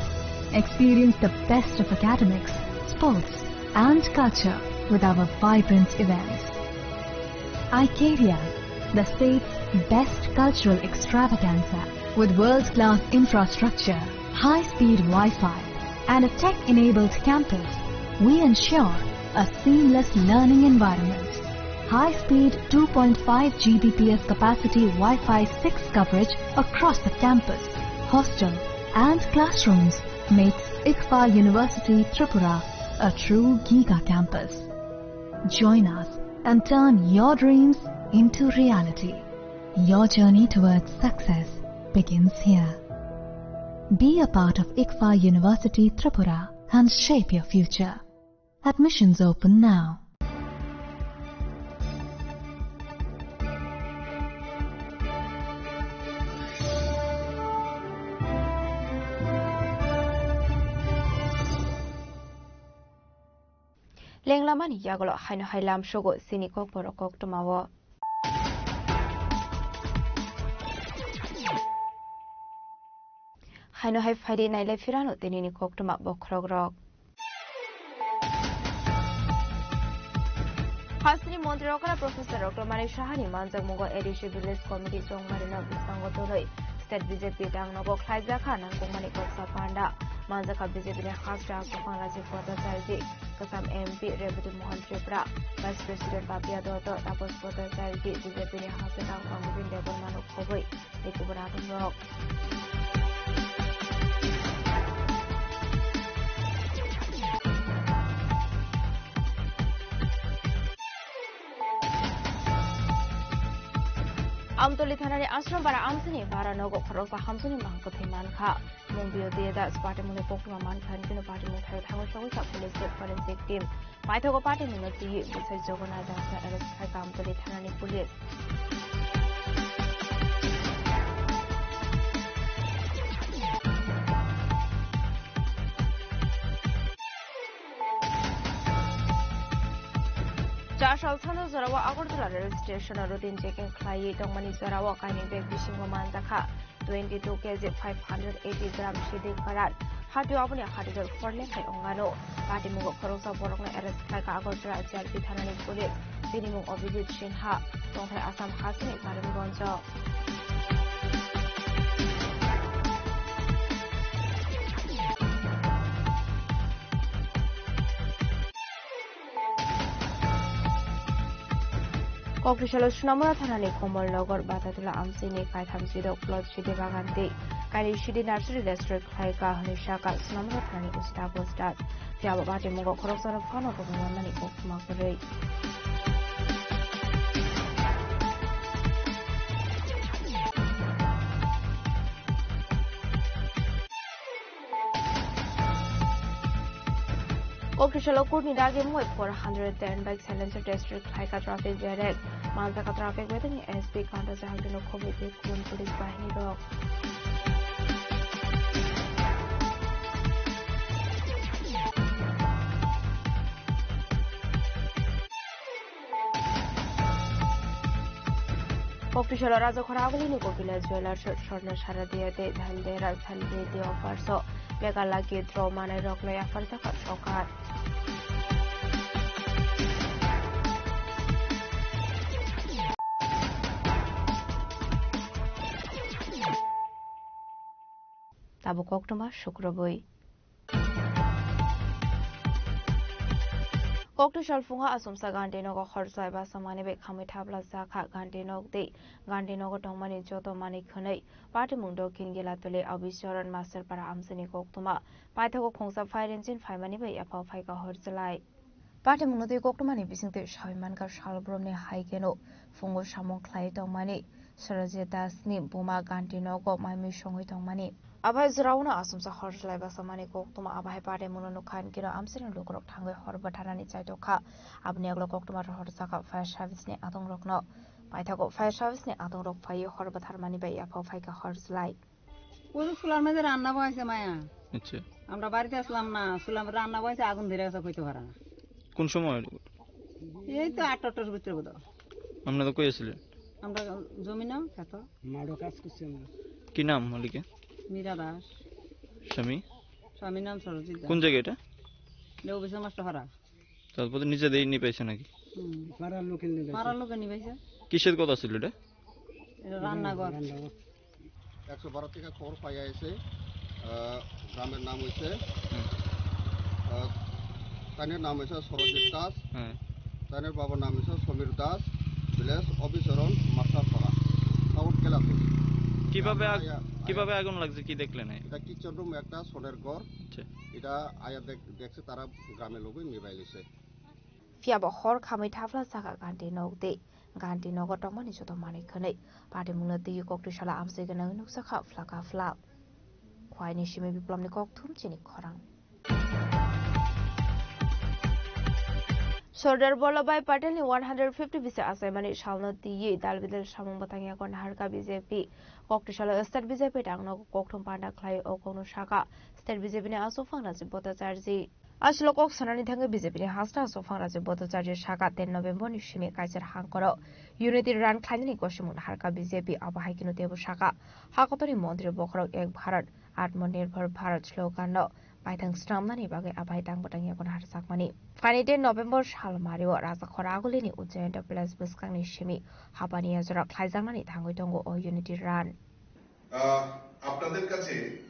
Experience the best of academics, sports, and culture with our vibrant events. Icaria, the state's best cultural extravaganza. With world-class infrastructure, high-speed Wi-Fi, and a tech-enabled campus, we ensure a seamless learning environment. High-speed two point five G B P S capacity Wi-Fi six coverage across the campus, hostel, and classrooms makes ICFAI University Tripura a true giga campus. Join us and turn your dreams into reality. Your journey towards success begins here. Be a part of ICFAI University Tripura and shape your future. Admissions open now. Lenglamani yagulo haino hai lamsogo chini kokborok koktwmao. Haino hai phaidi nailai phirano tinini koktwma bokhorokrok. Hasteni montri okra Professor Doctor Manik Sahani manjakmungo A D C Village Committee chongmarino bwskango tolwi State B J P dangnogo khlaijak kha nangkukmani koksa panda. Manjakha B J P ni hasteni kwphang Rajiv Bhattacharya ji, kwcham M P Rebati Mohan Tripura, Vice President Papiya Dutta, Tapas Bhattacharya ji, B J P ni hasteni kwphang Bipin Debbarma no khobwi tei kubun adongrok. Amtoli thanani Ashram Bara amchini bara nogo khoroksa hamsuni mang kwthwi mankha. Mung Biyo Diya Das party mungni koktwma mankha, hwnkheno party mung thaio thangwi sogwi sa police tei forensic team. Paithago party mungno twiwi bwsai Jogona Jangsa arrest khai Amtoli thanani police. Char sal sano jorao Agartala rail station o routine checking khlaiwi tongmani jorao kainwi bag bisingo manjakha twenty two K G five hundred eighty gram siding karat. Hatio aboni hatidor forle khai ongano. Patimungo khoroksa borokno arrest khlaikha Agartala J R P thanani police. Bini mung Abhijit Sinha, tongthai Assam hasteni Karimganjo. Kokthosalo Sunamura thanani Komolnagar Batatula amchini kaitham chidok plot sidi bagan tei kainwi sidi nursery register khlaika hwnwi sakha Sunamura thanani Ustad Ustad. Phiya bo bati mungo khoroksano phano kobong manmani koktwma kwrwi. Kokthosalo kurni dagi mui four hundred ten bike silencer test khlaika traffic barrier. Manjaka traffic waiting S P Kanta Jahangirno khobwi tei kubun police bahini rok. Kokthosalo Rajakhora Agulini Gopinath Jewellers Swarna Saradia tei Dhandera Sanjay Day Offers o Mega Lucky Draw manai rokno yapharjakha sorkar. Tabuk koktwma sukrubwi. Kokthosal phungo achomsa Gandhinogo hor chlai basa manwi bai khamwi thapla jakha Gandhinog tei Gandhinogo tongmani joto manwi khwnwi patimung Dokhin Gelatuli Abhicharan Masterpara amchini koktwma paithago khungsa firing chin phaimani bai yaphao phaika hor chlai. Patimungno twi koktwmani bisingtwi sawi mankha salbrumni hai kheno phungo samung khlai tongmani Sarojit Dasni buma Gandhinogo maimui songwi tongmani. Abai jwraono achomsa hor chlai basa mani koktwma abai patimungno nukha hinkhe no amchaini lukurok thangwi hor bwtharnani chaitokha. Aboni yagulo koktwma rohor jakha fire service ni adongrokno. Paithago fire service ni adongrok phaiwi hor bwtharmani bai yaphao phaikha hor chlai. ওই তো চুলার মধ্যে রান্না বসাইছে মায়া। আচ্ছা। আমরা বাড়িতে আসলাম না, চুলার মধ্যে রান্না বসাইছে, আগুন ধরে গেছে, কইতে পারে না। কোন সময়? এই তো আটটা, আটটার ভিতরে বোধ হয়। আপনারা কই আছিলেন? আমরা জমি না, খেত। মাঠে কাজ করছি আমরা। কি নাম মালিকের? মীরা দাস। স্বামী? স্বামীর নাম সরজিৎ দাস। কোন জায়গা এটা? এটা অফিসের মাস্টার ভাড়া। তারপরে নিজে দিয়ে নিয়ে পাইছে নাকি? হুম। পাড়ার লোকে নিয়ে পাইছে। পাড়ার লোকে নিয়ে পাইছে। কিসের কথা ছিল এটা? এটা রান্নাঘর। রান্নাঘর। একশো বারো থেকে খবর পাইয়া এসে, আহ, গ্রামের নাম হইছে, হুম। আহ, তাইনের নাম হইছে সরজিৎ দাস, হ্যাঁ। তাইনের বাবার নাম হইছে সমীর দাস, ভিলেজ অভিচরণ মাস্টারপাড়া, টাউন কেলাপুর। কিভাবে আগ-, আয়া-, আয়া- কিভাবে আগুন লাগছে, কি দেখলেন? এটা কিচেন রুম, একটা সোনের ঘর। আচ্ছা। এটা আয়া দেখ-, দেখছে তারা গ্রামের লোকই নিবাই লিছে। Phiya bo hor khamwi thapla jakha Gandhi nok tei Gandhi nogo tongmani joto manwi khwnwi. Patimungno twiwi koktwi sala amchwi gwnangwi nukjakha phlaka phlak. Khwaini simi Biplomni kokthum chini khorang. Sardar Vallabhbhai Patelni one hundred fifty bisi achaimani salno twiwi dal bidal samung bwtang yago naharkha B J P. Koktwi salo state B J P tangno kokthum panda khlai o kokno sakha state B J P ni aswk phang Rajiv Bhattacharjee. Aswk kok sanani thangwi B J P ni hasta aswk phang Rajiv Bhattacharya sakha ten November ni simi kaichar hangkoro Unity Run khlainani kosimung naharkha B J P, abo hai kheno teibo sakha hakotorni montri bokhorok Ek Bharat Atmanirbhar Bharat slogan no paithang swnamnani bagwi abai tang bwtang yago naharjakmani. Phaini ten November sal mario Rajakhora Agulini Ujjayanta Palace bwskangni simi hapani yajora khlaijaknani thangwi tongo o Unity Run. আহ, আপনাদের কাছে,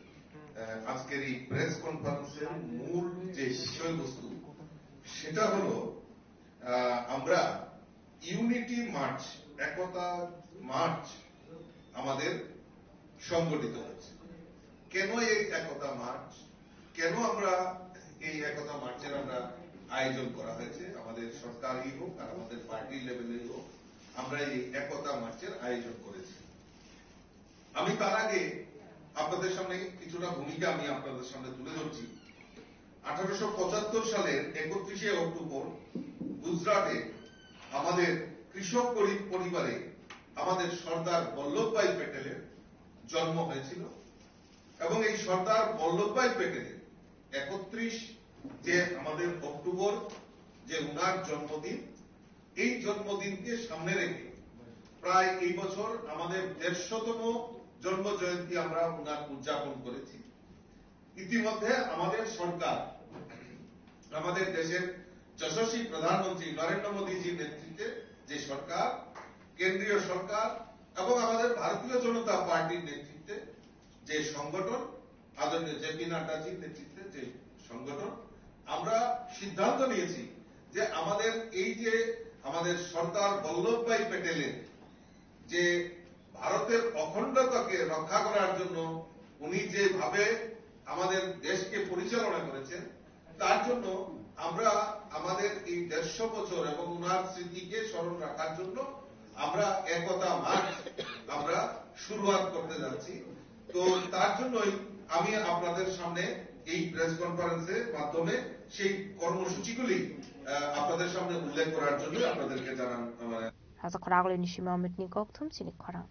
আহ, আজকের এই প্রেস কনফারেন্সের মূল যে বিষয়বস্তু, সেটা হলো, আহ, আমরা ইউনিটি মার্চ, একতা মার্চ আমাদের সংগঠিত হয়েছে। কেন এই একতা মার্চ? কেন আমরা এই একতা মার্চের আমরা আয়োজন করা হয়েছে? আমাদের সরকারই হোক আর আমাদের পার্টি লেভেলেই হোক, আমরা এই একতা মার্চের আয়োজন করেছি। আমি তার আগে আপনাদের সামনে কিছুটা ভূমিকা আমি আপনাদের সামনে তুলে ধরছি। আঠারোশো পঁচাত্তর সালের একত্রিশে অক্টোবর গুজরাটে আমাদের কৃষক পরি-, পরিবারে আমাদের সর্দার বল্লভভাই প্যাটেলের জন্ম হয়েছিল এবং এই সর্দার বল্লভভাই প্যাটেলের একত্রিশ যে আমাদের অক্টোবর যে উনার জন্মদিন, এই জন্মদিনকে সামনে রেখে প্রায় এই বছর আমাদের দেড়শোতম জন্ম জয়ন্তী আমরা ওনার উদযাপন করেছি। ইতিমধ্যে আমাদের সরকার, আমাদের দেশের যশস্বী প্রধানমন্ত্রী নরেন্দ্র মোদীজির নেতৃত্বে যে সরকার, কেন্দ্রীয় সরকার এবং আমাদের ভারতীয় জনতা পার্টির নেতৃত্বে যে সংগঠন, আদরণীয় জে পি নাড্ডাজির নেতৃত্বে যে সংগঠন, আমরা সিদ্ধান্ত নিয়েছি যে আমাদের এই যে আমাদের সর্দার বল্লভভাই প্যাটেলের যে ভারতের অখণ্ডতাকে রক্ষা করার জন্য উনি যেভাবে আমাদের দেশকে পরিচালনা করেছেন, তার জন্য আমরা আমাদের এই দেড়শো বছর এবং ওনার স্মৃতিকে স্মরণ রাখার জন্য আমরা একতা মার্চ আমরা শুরুয়াত করতে যাচ্ছি। তো তার জন্যই আমি আপনাদের সামনে এই প্রেস কনফারেন্সের মাধ্যমে সেই কর্মসূচিগুলি, আহ, আপনাদের সামনে উল্লেখ করার জন্য আপনাদেরকে জানান, মানে, Rasa khorang ni simi Amit ni kok thum chini khorang.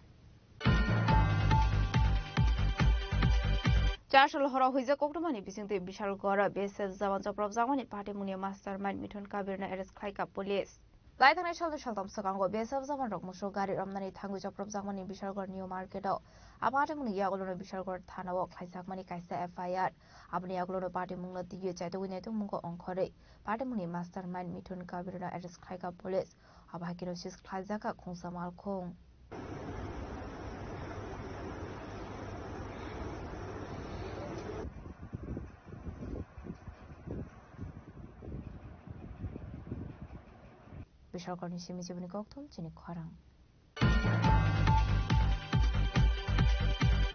Chasol horo huijak koktwmani bisingtwi Bishalgoro B S F jawan chopropjakmani patimungni mastermind Mithun Kabirno arrest khlaikha police. Lai thangnai salni saltham swkango B S F jawanrok musuk gari romnani thangwi chopropjakmani Bishalgor New Market-o. A patimungni yagulono Bishalgor thana-o khlaijakmani kaisa F I R. Aboni yagulono patimungno twiwi chaitugwi naitugmungo ongkhorwi patimungni mastermind Mithun Kabirno arrest khlaikha police. Abo hai kheno seize khlaijakha khungsa malkhung. Bishalgor ni simi jiboni kokthum chini khorang.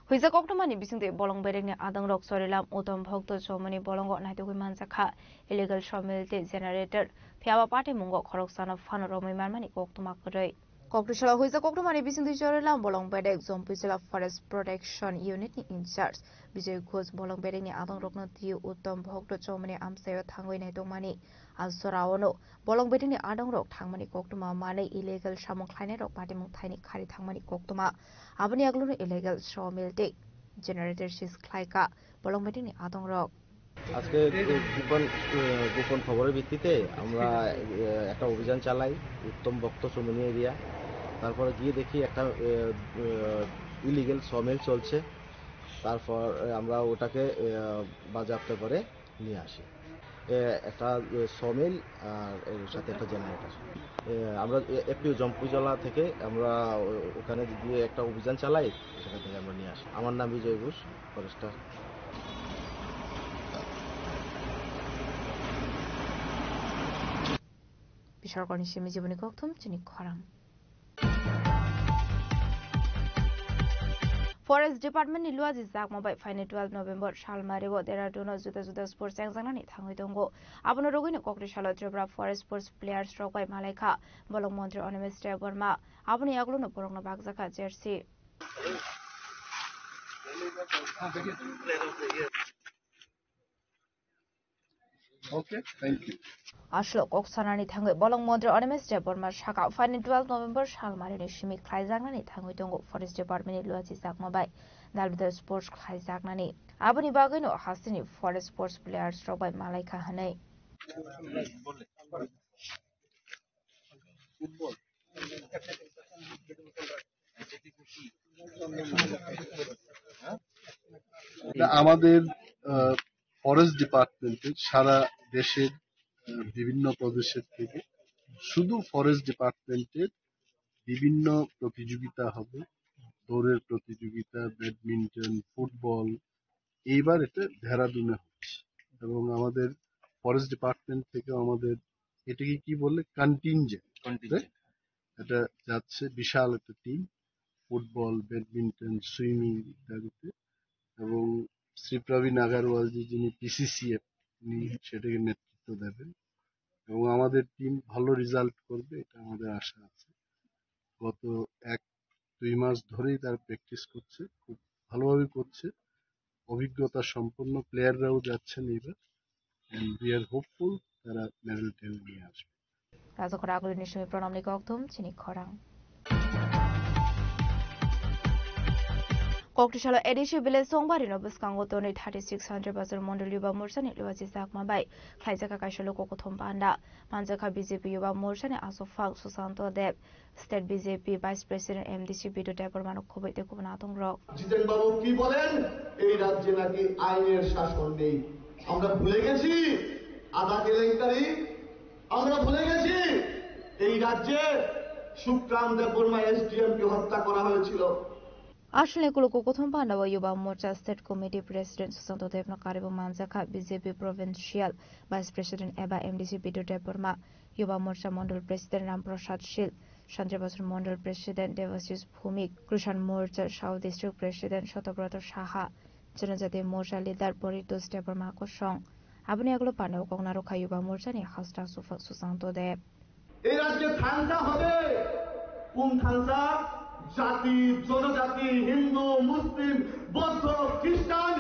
Huijak koktwmani bisingtwi bolong bedekni adongrok Chorilam Uttom Bhokto chomani bolongo naitugwi manjakha illegal sawmill tei generator, phiyaba patimungo khoroksano phano romwi manmani koktwma kwrwi. Kokthwsalo huijak koktwmani bisingtwi Chorilam bolong bedek Jampui Jila Forest Protection Unit ni in charge Bijoy Ghosh bolong bedekni adongrokno twiwi Uttom Bhokto chomani amchaio thangwi naitokmani. A joraono bolong bedekni adongrok thangmani koktwma manwi illegal samung khlainairok patimung thaini khari thangmani koktwma. Aboni yagulono illegal sawmill tei generator seize khlaikha bolong bedekni adongrok. আজকে গোপন, আহ, গোপন খবরের ভিত্তিতে আমরা, আহ, একটা অভিযান চালাই উত্তম ভক্ত চমনি এরিয়া। তারপরে গিয়ে দেখি একটা, আহ, আহ, ইলিগেল সমিল চলছে। তারপর, আহ, আমরা ওটাকে, আহ, বাজেয়াপ্ত করে নিয়ে আসি। এ, একটা, এ, সমিল আর এর সাথে একটা জেনারেটর। এ, আমরা এ, এফপিও জম্পুইজলা থেকে আমরা ও-, ওখানে গিয়ে একটা অভিযান চালাই, সেখান থেকে আমরা নিয়ে আসি। আমার নাম Bijoy Ghosh, forester. Bishalgorni simi jiboni kokthum chini khorang. Forest Department ni luaji jakma bai phaini twelve November salmari o Dehradun o juda juda sports chengjaknani thangwi tongo. Abono rwgwino kokthwsalo Tripura Forest Sports players rok bai malaikha bolong montri Animesh Debbarma. Aboni yagulono borokno bakjakha jersey. Okay, thank you. Aswk kok sanani thangwi bolong montri Animesh Debbarma saka phaini twelve November salmarini simi khlaijaknani thangwi tongo Forest Department ni luachi jakma bai dalbidal sports khlaijaknani. Aboni bagwino hasteni Forest Sports players rok bai malaikha hwnwi. এটা আমাদের, আহ, ফরেস্ট ডিপার্টমেন্টের সারা দেশের, আহ, বিভিন্ন প্রদেশের থেকে শুধু ফরেস্ট ডিপার্টমেন্টের বিভিন্ন প্রতিযোগিতা হবে, দৌড়ের প্রতিযোগিতা, ব্যাডমিন্টন, ফুটবল। এইবার এটা দেহরাদুনে হচ্ছে এবং আমাদের ফরেস্ট ডিপার্টমেন্ট থেকে আমাদের এটাকে কি বললে, কন্টিনজেন্ট। কন্টিনজেন্ট। এটা যাচ্ছে বিশাল একটা টিম, ফুটবল, ব্যাডমিন্টন, সুইমিং ইত্যাদিতে। এবং শ্রী প্রবীণ আগারওয়াল জি, যিনি পিসিসিএফ, উনি সেটাকে নেতৃত্ব দেবেন এবং আমাদের টিম ভালো রেজাল্ট করবে, এটা আমাদের আশা আছে। গত এক দুই মাস ধরেই তারা প্র্যাকটিস করছে, খুব ভালোভাবে করছে। অভিজ্ঞতা সম্পন্ন প্লেয়াররাও যাচ্ছেন এবার, and we are hopeful তারা মেডেল টেনে নিয়ে আসবে। Rajakhor agulini simi pranamni kokthum chini khorang. Kokthwsalo A D C village Songbari no bwskango tonwi thirty six hundred bachar mondol yuba morchani luachi jakma bai khlaijak kaisa luku kuthum panda. Manjakha B J P yuba morchani aswk phang Susanto Deb, State B J P Vice President M D C Bidu Debbarma no khubui tei kubun adongrok. জিতেন বাবু কি বলেন, এই রাজ্যে নাকি আইনের শাসন নেই। আমরা ভুলে গেছি আদা কেলেঙ্কারি, আমরা ভুলে গেছি এই রাজ্যে সুখরাম দেববর্মা এসডিএম কে হত্যা করা হয়েছিল। Aswlni kuluko kothom pandao Yuba Morcha State Committee President Susanto Debno karibo manjakha B J P Provincial Vice President eba M D C Bidhu Debbarma, Yuba Morcha Mondol President Ram Prasad Shil, Santri Basar Mondol President Devashish Bhumik, Krishan Morcha South District President Sotobroto Saha, Janajati Morcha Leader Poritos Debbarma kosong. Aboni aglo pandao koknaro kha Yuba Morchani hasta Sufa-, Susanto Deb. এই রাজ্যে থাংসা হবে। কোন থাংসা? জাতি, জনজাতি, হিন্দু, মুসলিম, বৌদ্ধ, খ্রিস্টান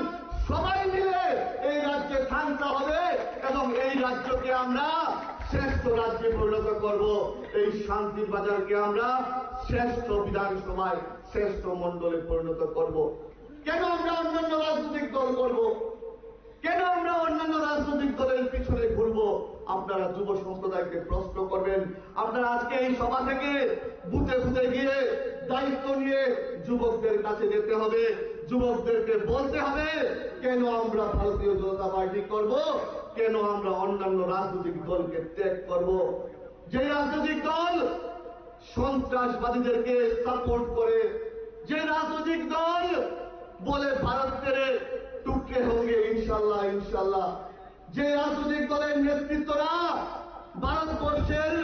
সবাই মিলে এই রাজ্যে থাংসা হবে এবং এই রাজ্যকে আমরা শ্রেষ্ঠ রাজ্যে পরিণত করব। এই শান্তির বাজারকে আমরা শ্রেষ্ঠ বিধানসভায়, শ্রেষ্ঠ মণ্ডলে পরিণত করব। কেন আমরা অন্যান্য রাজনৈতিক দল করব? কেন আমরা অন্যান্য রাজনৈতিক দলের পিছনে ঘুরবো? আপনারা যুব সম্প্রদায়কে প্রশ্ন করবেন। আপনারা আজকে এই সভা থেকে বুথে বুথে গিয়ে দায়িত্ব নিয়ে যুবকদের কাছে যেতে হবে, যুবকদেরকে বলতে হবে, কেন আমরা ভারতীয় জনতা পার্টি করব, কেন আমরা অন্যান্য রাজনৈতিক দলকে ত্যাগ করব। যে রাজনৈতিক দল সন্ত্রাসবাদীদেরকে সাপোর্ট করে, যে রাজনৈতিক দল বলে ভারত তেরে টুকরে হোঙ্গে ইনশাল্লাহ, ইনশাল্লাহ, যে রাজনৈতিক দলের নেতৃত্বরা ভারতবর্ষের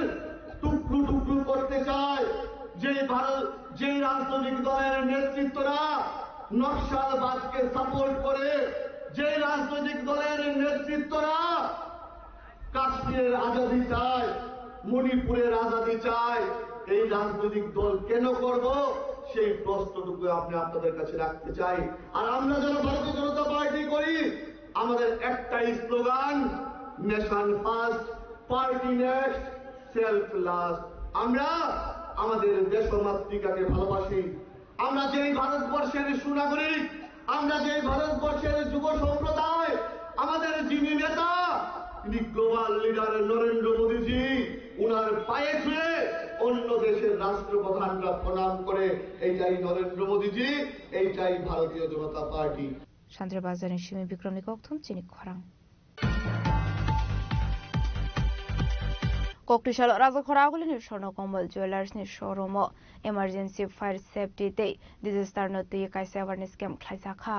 টুকরো টুকরো করতে চায়, যে ভারত, যে রাজনৈতিক দলের নেতৃত্বরা নকশালবাদকে সাপোর্ট করে, যে রাজনৈতিক দলের নেতৃত্বরা কাশ্মীরের আজাদি চায়, মণিপুরের আজাদি চায়, এই রাজনৈতিক দল কেন করব, সেই প্রশ্নটুকু আমি আপনাদের কাছে রাখতে চাই। আর আমরা যারা ভারতীয় জনতা পার্টি করি, আমাদের একটাই slogan, nation first, party next, self last. আমরা আমাদের দেশমাতৃকাকে ভালোবাসি। আমরা যেই ভারতবর্ষের সুনাগরিক, আমরা যেই ভারতবর্ষের যুব সম্প্রদায়, আমাদের যিনি নেতা, তিনি গ্লোবাল লিডার নরেন্দ্র মোদীজি, ওনার পায়ে ছুঁয়ে অন্য দেশের রাষ্ট্রপ্রধানরা প্রণাম করে। এইটাই নরেন্দ্র মোদীজি, এইটাই ভারতীয় জনতা party. Santri Bazarni simi Bikramni kokthum chini khorang. Koktisalo Rajakhora Agulini Swarna Kamal Jewellers ni showroom o emergency fire safety tei disaster no twi kaisa awareness camp khlaijak kha.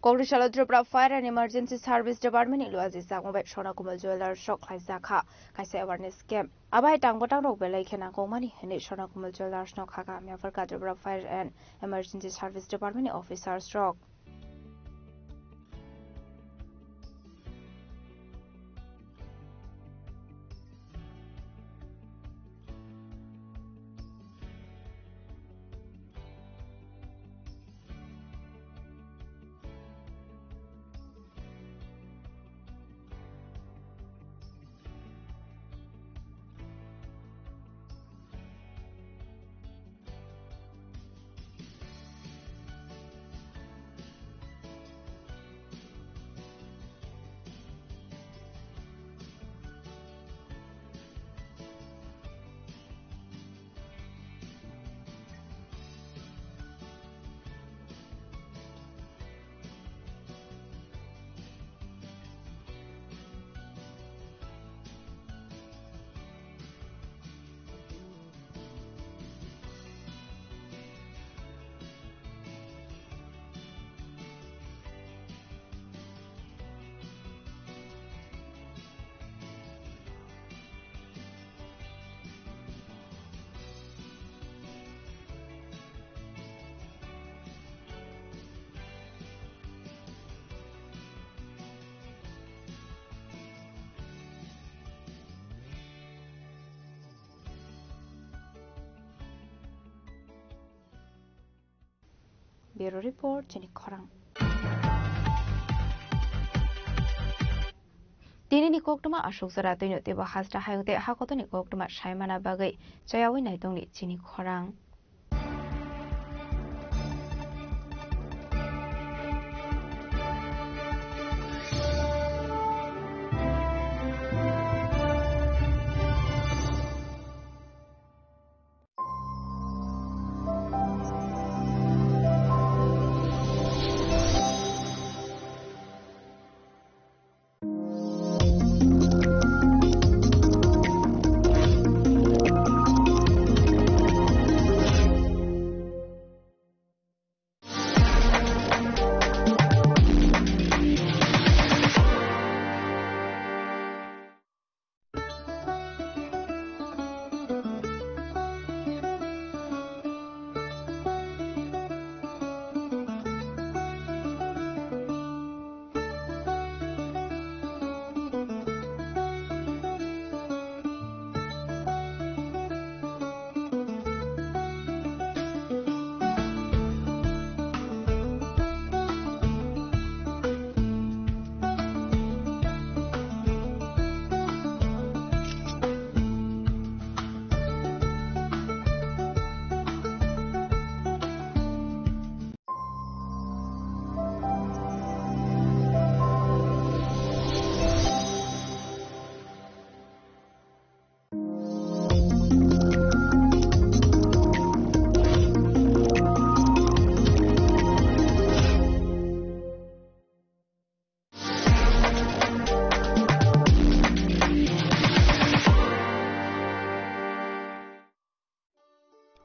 Koktisalo Tripura Fire and Emergency Service Department ni luaji chakma bai Swarna Kamal Jewellers o khlaijak kha kaisa awareness camp. Abai tang bwtang rok belai khe nangkukmani hinwi Swarna Kamal Jewellers no kha kha hamya pharkha Tripura Fire and Emergency Service Department ni officers rok. Bureau Report, chini khorang. Tinini koktwma aswk jora twino teibo hasta hayung tei hakotoni koktwma saimana bagwi chayawi naitongni chini khorang.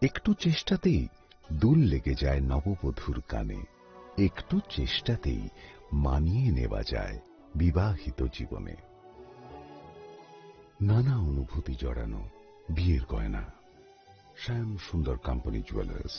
একটু চেষ্টাতেই দুল লেগে যায় নববধূর কানে, একটু চেষ্টাতেই মানিয়ে নেওয়া যায় বিবাহিত জীবনে। নানা অনুভূতি জড়ানো বিয়ের গয়না। শ্যাম Sundar company jewellers.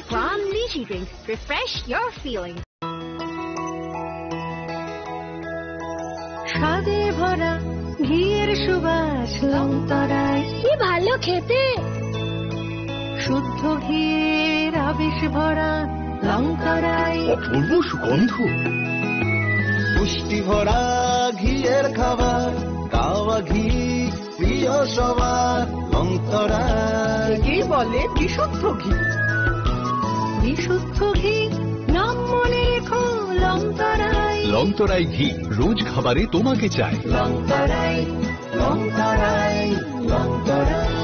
Plum Lychee Drink. Refresh your feeling. স্বাদে ভরা ঘিয়ের সুবাস লংতরায়। কি ভালো খেতে। শুদ্ধ ঘিয়ের আবেশ ভরা লংতরায়। অপূর্ব সুগন্ধ। পুষ্টি ভরা ঘিয়ের খাবার, কাওয়া ঘি প্রিয় সবার, লংতরায়। একেই বলে বিশুদ্ধ ঘি। বিশুদ্ধ ঘি, নাম মনে রেখো, লংতরায়। লংতরায় ঘি, রোজ খাবারে তোমাকে চাই। লংতরায়, লংতরায়, Longtharai.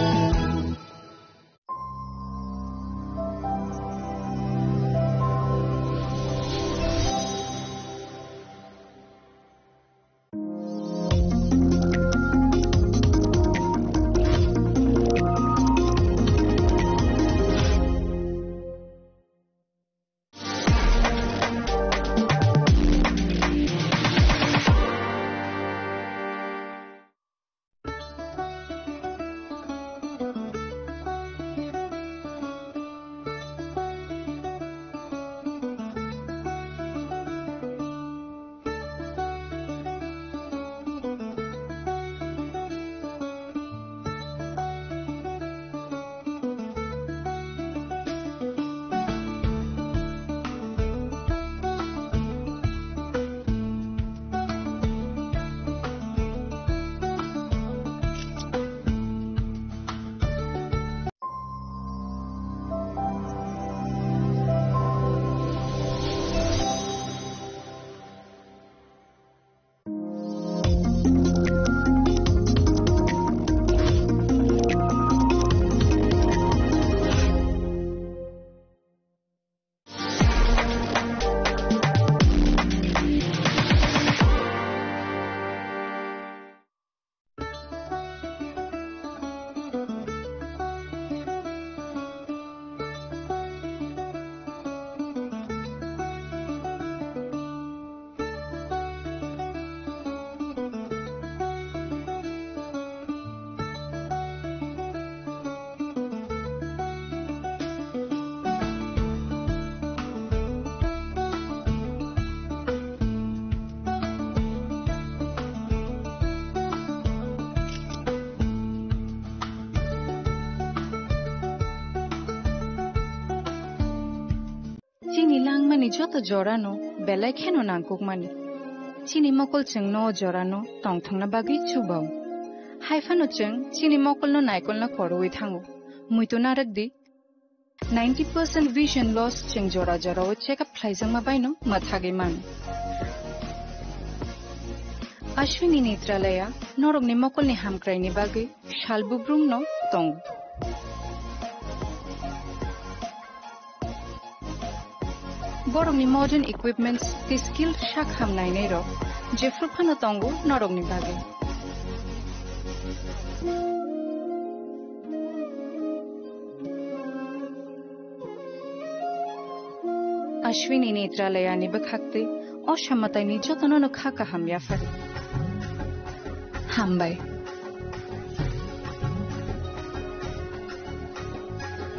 Chini langmani joto jorano belai kheno nangkukmani. Chini mokol chwngno o jorano tongthokna bagwi chubao. Haiphano chwng chini mokolno naikolna korwi thango. Muitu narwkdi, ninety percent vision loss chwng jora jorao check up khlaijakma baino mwthagwi mano. Ashwini Netralaya norokni mokolni hamkraini bagwi sal bubrumno tongo. Borokni modern equipments tei skilled sak ham nainairok jephru phano tongo norokni bagwi. Ashwini Netralayani bwkhaktwi o samataini jotono no kha kaham yaphar. Hambai.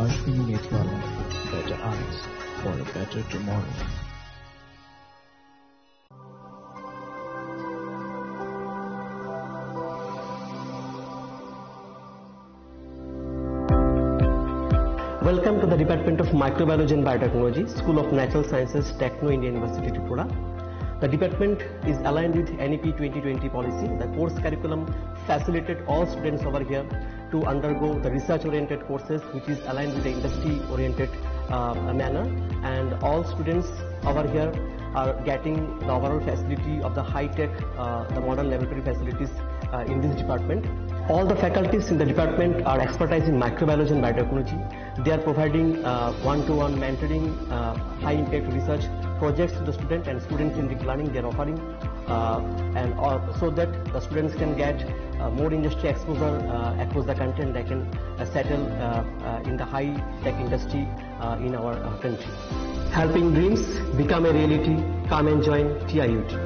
Ashwini Netralaya, better eyes for a better tomorrow. The Department of Microbiology and Biotechnology, School of Natural Sciences, Techno India University, Tripura. The department is aligned with N E P twenty twenty policy. The course curriculum facilitated all students over here to undergo the research-oriented courses, which is aligned with the industry-oriented, uh, manner. And all students over here are getting the overall facility of the high-tech, uh, the modern laboratory facilities, uh, in this department. All the faculties in the department are expertise in microbiology and biotechnology. They are providing, uh, one-to-one mentoring, uh, high-impact research projects to the student, and students-centric learning they are offering, uh, and all, so that the students can get, uh, more industry exposure, uh, across the country, and they can, uh, settle, uh, uh, in the high-tech industry, uh, in our, uh, country. Helping dreams become a reality. Come and join T I U T.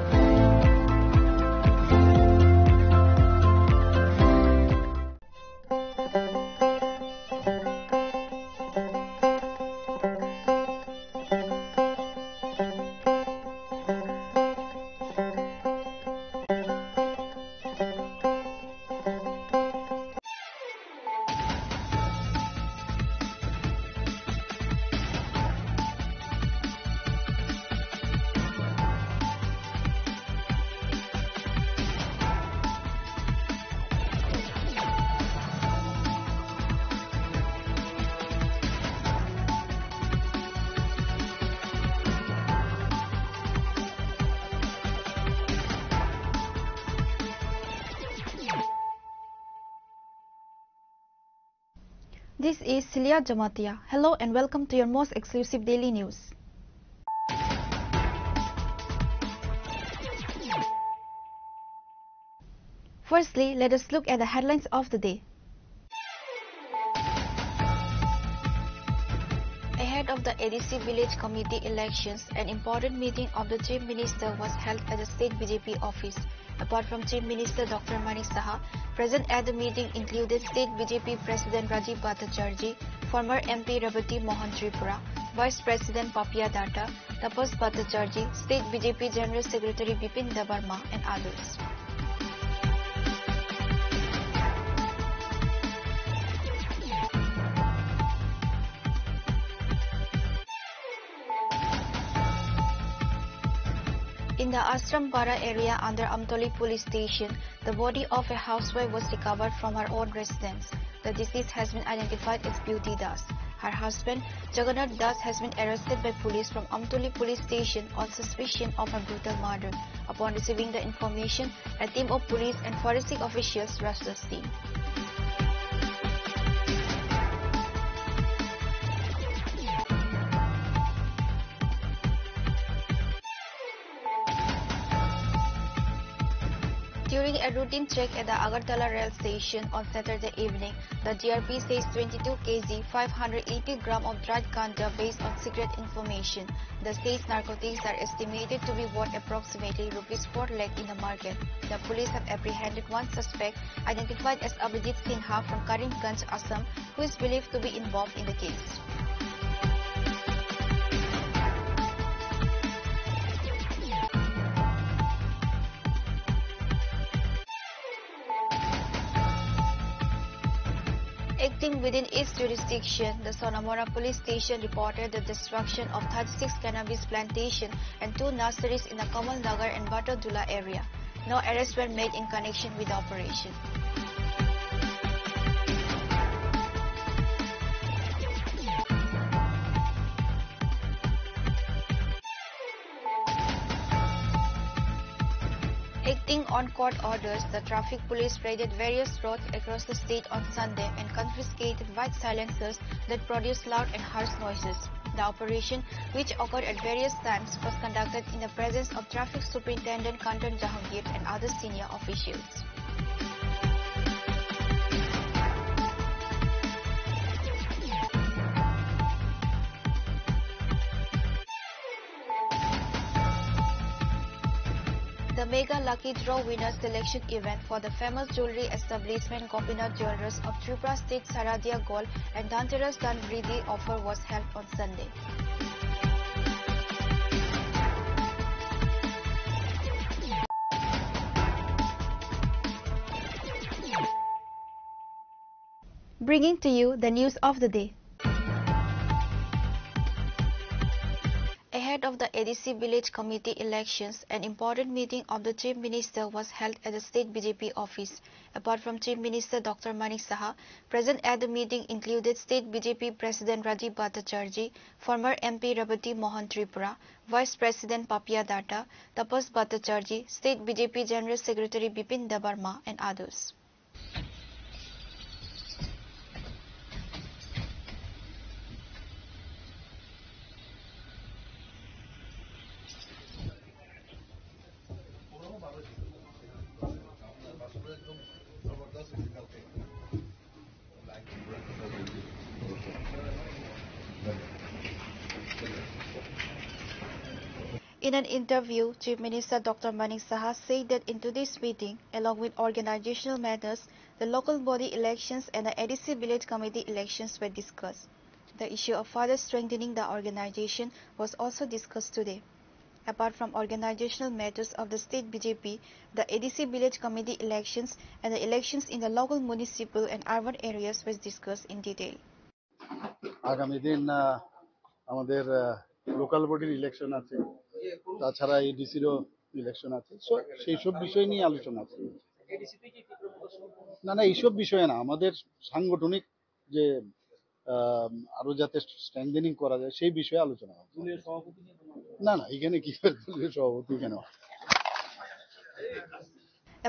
This is Celia Jamatia. Hello and welcome to your most exclusive daily news. Firstly, let us look at the headlines of the day. Ahead of the A D C Village Committee elections, an important meeting of the Chief Minister was held at the State B J P office. Apart from Chief Minister Doctor Manik Saha, present at the meeting included State B J P President Rajiv Bhattacharjee, former M P Rebati Mohan Tripura, Vice President Papiya Datta, Tapas Bhattacharjee, State B J P General Secretary Bipin Debbarma, and others. In the Ashram Para area under Amtoli Police Station, the body of a housewife was recovered from her own residence. The deceased has been identified as Beauty Das. Her husband, Jagannath Das, has been arrested by police from Amtoli Police Station on suspicion of a brutal murder. Upon receiving the information, a team of police and forensic officials rushed the scene. During a routine check at the Agartala rail station on Saturday evening, the G R P seized twenty-two K G, five hundred eighty gram of dried ganja based on secret information. The seized narcotics are estimated to be worth approximately rupees four lakh in the market. The police have apprehended one suspect, identified as Abhijit Sinha from Karimganj, Assam, who is believed to be involved in the case. Acting within its jurisdiction, the Sonamora Police Station reported the destruction of thirty-six cannabis plantation and two nurseries in the Kamal Nagar and Batodula area. No arrests were made in connection with the operation. Acting on court orders, the traffic police raided various roads across the state on Sunday and confiscated white silencers that produce loud and harsh noises. The operation, which occurred at various times, was conducted in the presence of Traffic Superintendent Kantan Jahangir and other senior officials. The Mega Lucky Draw Winner Selection Event for the famous jewelry establishment Gopinath Jewelers of Tripura State Saradia Gold and Dhanteras Dhan Vriddhi offer was held on Sunday. Bringing to you the news of the day. Of the A D C Village Committee elections, an important meeting of the Chief Minister was held at the State B J P office. Apart from Chief Minister Doctor Manik Saha, present at the meeting included State B J P President Rajiv Bhattacharjee, former M P Rebati Mohan Tripura, Vice President Papia Datta, Tapas Bhattacharjee, State B J P General Secretary Bipin Debbarma, and others. In an interview, Chief Minister Doctor Manik Saha said that in today's meeting, along with organizational matters, the local body elections and the A D C village committee elections were discussed. The issue of further strengthening the organization was also discussed today. Apart from organizational matters of the state B J P, the A D C village committee elections and the elections in the local municipal and urban areas was discussed in detail. আগামী দিন আহ, আমাদের লোকাল বডির ইলেকশন আছে, তাছাড়া এডিসিরও ইলেকশন আছে। সো সেই সব বিষয় নিয়ে আলোচনা আছে। না, না, এইসব বিষয়ে না, আমাদের সাংগঠনিক যে আহ, আরো যাতে স্ট্রেংথেনিং করা যায় সেই বিষয়ে আলোচনা হবে। না, না, এখানে কি দলীয় সভাপতি কেন?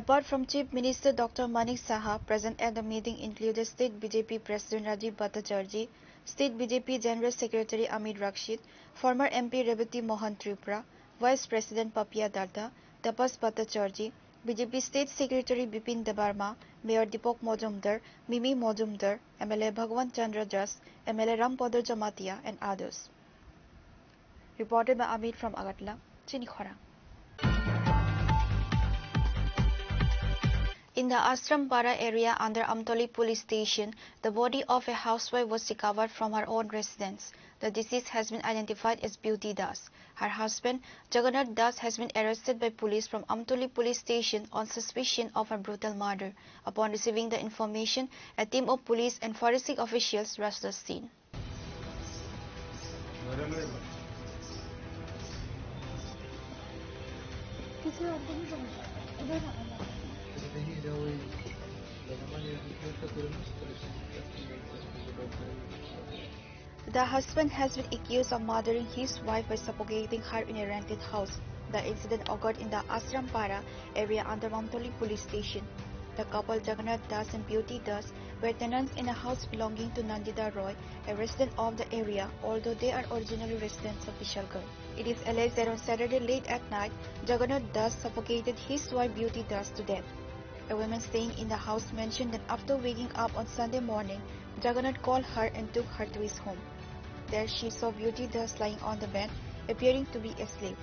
Apart from Chief Minister Doctor Manik Saha, present at the meeting included State B J P President Rajiv Bhattacharjee, State B J P General Secretary Amit Rakshit, former M P Rebati Mohan Tripura, Vice President Papia Datta, Tapas Bhattacharjee, B J P State Secretary Bipin Debbarma, Mayor Deepak Majumdar, Mimi Majumdar, M L A Bhagwan Chandra Das, M L A Rampadar Jamatia, and others. Reported by Amit from Agartala, Chini Khorang. In the Ashram Para area under Amtoli Police Station, the body of a housewife was recovered from her own residence. The deceased has been identified as Beauty Das. Her husband, Jagannath Das, has been arrested by police from Amtoli Police Station on suspicion of a brutal murder. Upon receiving the information, a team of police and forensic officials rushed the scene. The husband has been accused of murdering his wife by suffocating her in a rented house. The incident occurred in the Ashram Para area under Mamtoli police station. The couple Jagannath Das and Beauty Das were tenants in a house belonging to Nandita Roy, a resident of the area, although they are originally residents of Bishalgarh. It is alleged that on Saturday late at night, Jagannath Das suffocated his wife Beauty Das to death. A woman staying in the house mentioned that after waking up on Sunday morning, Jagannath called her and took her to his home. There she saw Beauty Das lying on the bed, appearing to be asleep.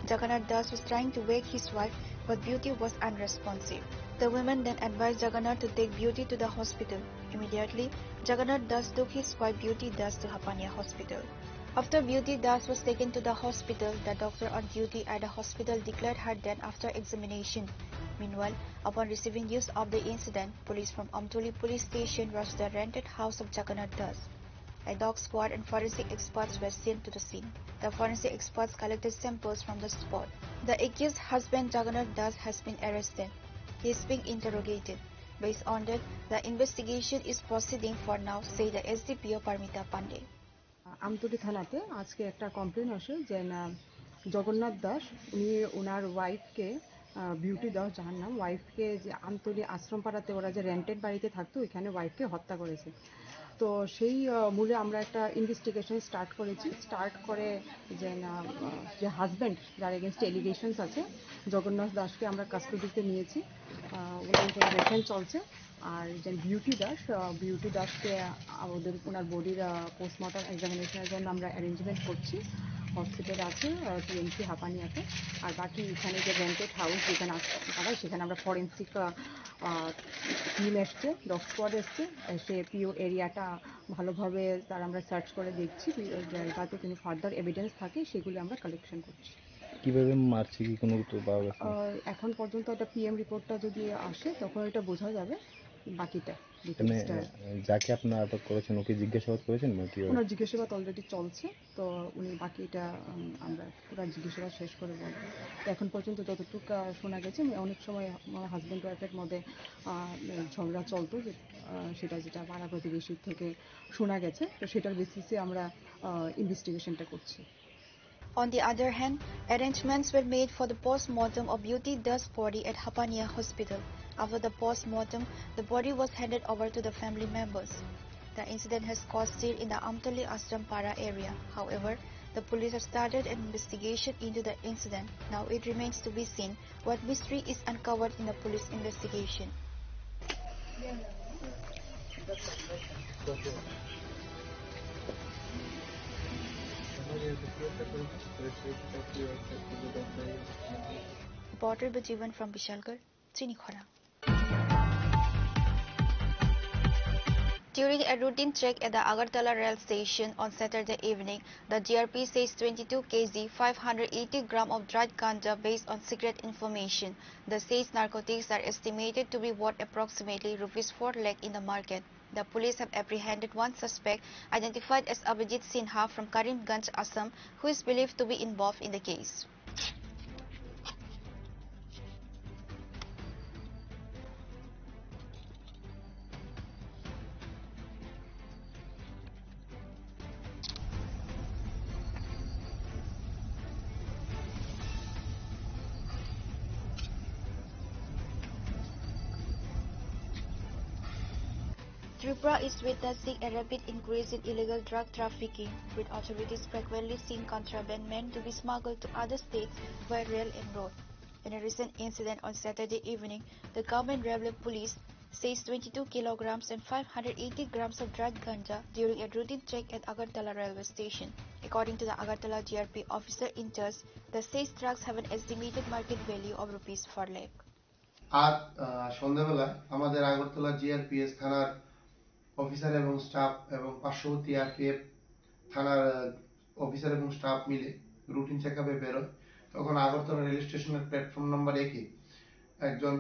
Jagannath Das was trying to wake his wife, but Beauty was unresponsive. The woman then advised Jagannath to take Beauty to the hospital. Immediately, Jagannath Das took his wife Beauty Das to Hapania Hospital. After Beauty Das was taken to the hospital, the doctor on duty at the hospital declared her dead after examination. Meanwhile, upon receiving news of the incident, police from Amtoli Police Station rushed the rented house of Jagannath Das. A dog squad and forensic experts were sent to the scene. The forensic experts collected samples from the spot. The accused husband Jagannath Das has been arrested. He is being interrogated. Based on that, the investigation is proceeding for now, said the S D P O Parmita Pandey. Amtali থানাতে আজকে একটা কমপ্লেন আসে যে না, জগন্নাথ দাস, উনি ওনার ওয়াইফকে, আহ, বিউটি দাস যার নাম, ওয়াইফকে যে আমতলী আশ্রমপাড়াতে ওরা যে রেন্টেড বাড়িতে থাকতো, ওইখানে ওয়াইফকে হত্যা করেছে। তো সেই, আহ, মূলে আমরা একটা ইনভেস্টিগেশন স্টার্ট করেছি। স্টার্ট করে যে না, আহ, যে হাজব্যান্ড, যার এগেনস্টে এলিগেশনস আছে, জগন্নাথ দাসকে আমরা কাস্টডিতে নিয়েছি। আহ, ওনার ইন্টারোগেশন চলছে। আর যে বিউটি দাস, আহ, বিউটি দাসকে, আহ, ওদের, ওনার বডির, আহ, পোস্টমর্টম এক্সামিনেশনের জন্য আমরা অ্যারেঞ্জমেন্ট করছি। হসপিটাল আছে, আহ, টিএমসি হাপানিয়াতে। আর বাকি এখানে যে রেন্টেড হাউস যেখানে আছে তারা, সেখানে আমরা ফরেন্সিক, আহ, আহ, টিম এসছে, ডগ স্কোয়াড এসছে, এসে পিও এরিয়াটা ভালোভাবে তার আমরা সার্চ করে দেখছি, যাতে কোনো ফার্দার এভিডেন্স থাকে সেগুলি আমরা কালেকশন করছি। কিভাবে মারছে, কি কোনো কিছু পাওয়া গেছে? আহ, এখন পর্যন্ত একটা পিএম রিপোর্টটা যদি আসে তখন এটা বোঝা যাবে। বাকিটা মানে, ডিটেলসটা। আহ, যাকে আপনারা আটক করেছেন, ওকে জিজ্ঞাসাবাদ করেছেন নাকি? ওনার জিজ্ঞাসাবাদ অলরেডি চলছে, তো উনি বাকিটা, উম, আমরা পুরো জিজ্ঞাসাবাদ শেষ করে বলবো। তো এখন পর্যন্ত যতটুকু, আহ, শোনা গেছে, মানে, অনেক সময় আমার হাজব্যান্ড ওয়াইফের মধ্যে, আহ, ঝগড়া চলতো, যে, আহ, সেটা যেটা পাড়া প্রতিবেশী থেকে শোনা গেছে, তো সেটার বেসিসে আমরা, আহ, ইনভেস্টিগেশনটা করছি। On the other hand, arrangements were made for the post-mortem of Beauty Das body at Hapania Hospital. After the post-mortem, the body was handed over to the family members. The incident has caused stir in the Amtali Ashram Para area. However, the police have started an investigation into the incident. Now it remains to be seen what mystery is uncovered in the police investigation. Reporter Bajivan from Bishalgarh, Chini Khorang. During a routine check at the Agartala rail station on Saturday evening, the G R P seized twenty-two K G, five hundred eighty gram of dried ganja based on secret information. The seized narcotics are estimated to be worth approximately rupees four lakh in the market. The police have apprehended one suspect identified as Abhijit Sinha from Karimganj, Assam, who is believed to be involved in the case. Tripura is witnessing a rapid increase in illegal drug trafficking, with authorities frequently seeing contraband meant to be smuggled to other states via rail and road. In a recent incident on Saturday evening, the government railway police seized twenty-two kilograms and five hundred eighty grams of dried ganja during a routine check at Agartala railway station. According to the Agartala G R P officer in charge, the seized drugs have an estimated market value of rupees four lakh. আজ, আহ, সন্ধ্যাবেলা আমাদের আগরতলা জি আর P S থানার অফিসার এবং স্টাফ এবং পার্শ্ববর্তী আর P F থানার, আহ, অফিসার এবং স্টাফ মিলে রুটিন চেকআপে বেরোয়। তখন আগরতলা রেল স্টেশনের প্ল্যাটফর্ম নাম্বার একে একজন,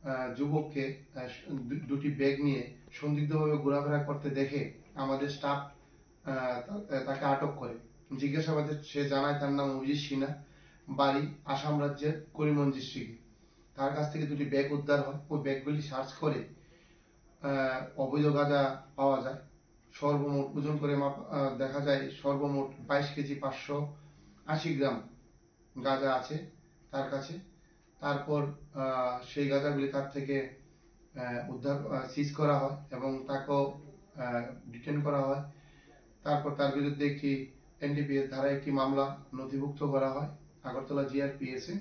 আহ, যুবককে, আহ, দু-, দুটি ব্যাগ নিয়ে সন্দিগ্ধভাবে ঘোরাফেরা করতে দেখে আমাদের স্টাফ, আহ, তা-, তাকে আটক করে। জিজ্ঞাসাবাদে সে জানায় তার নাম অভিজিৎ সিনহা, বাড়ি আসাম রাজ্যের করিমগঞ্জ ডিস্ট্রিক্টে। তার কাছ থেকে দুটি ব্যাগ উদ্ধার হয়। ওই ব্যাগগুলি সার্চ করে, আহ, অবৈধ গাঁজা পাওয়া যায়। সর্বমোট ওজন করে মাপ-, আহ, দেখা যায় সর্বমোট বাইশ কেজি পাঁচশো আশি গ্রাম গাঁজা আছে তার কাছে। তারপর, আহ, সেই গাঁজাগুলি তার থেকে, আহ, উদ্ধার, আহ, সিজ করা হয় এবং তাকেও, আহ, ডিটেন করা হয়। তারপর তার বিরুদ্ধে একটি এন ডি পি এস ধারা একটি মামলা নথিভুক্ত করা হয় আগরতলা জি আর পি এস এ।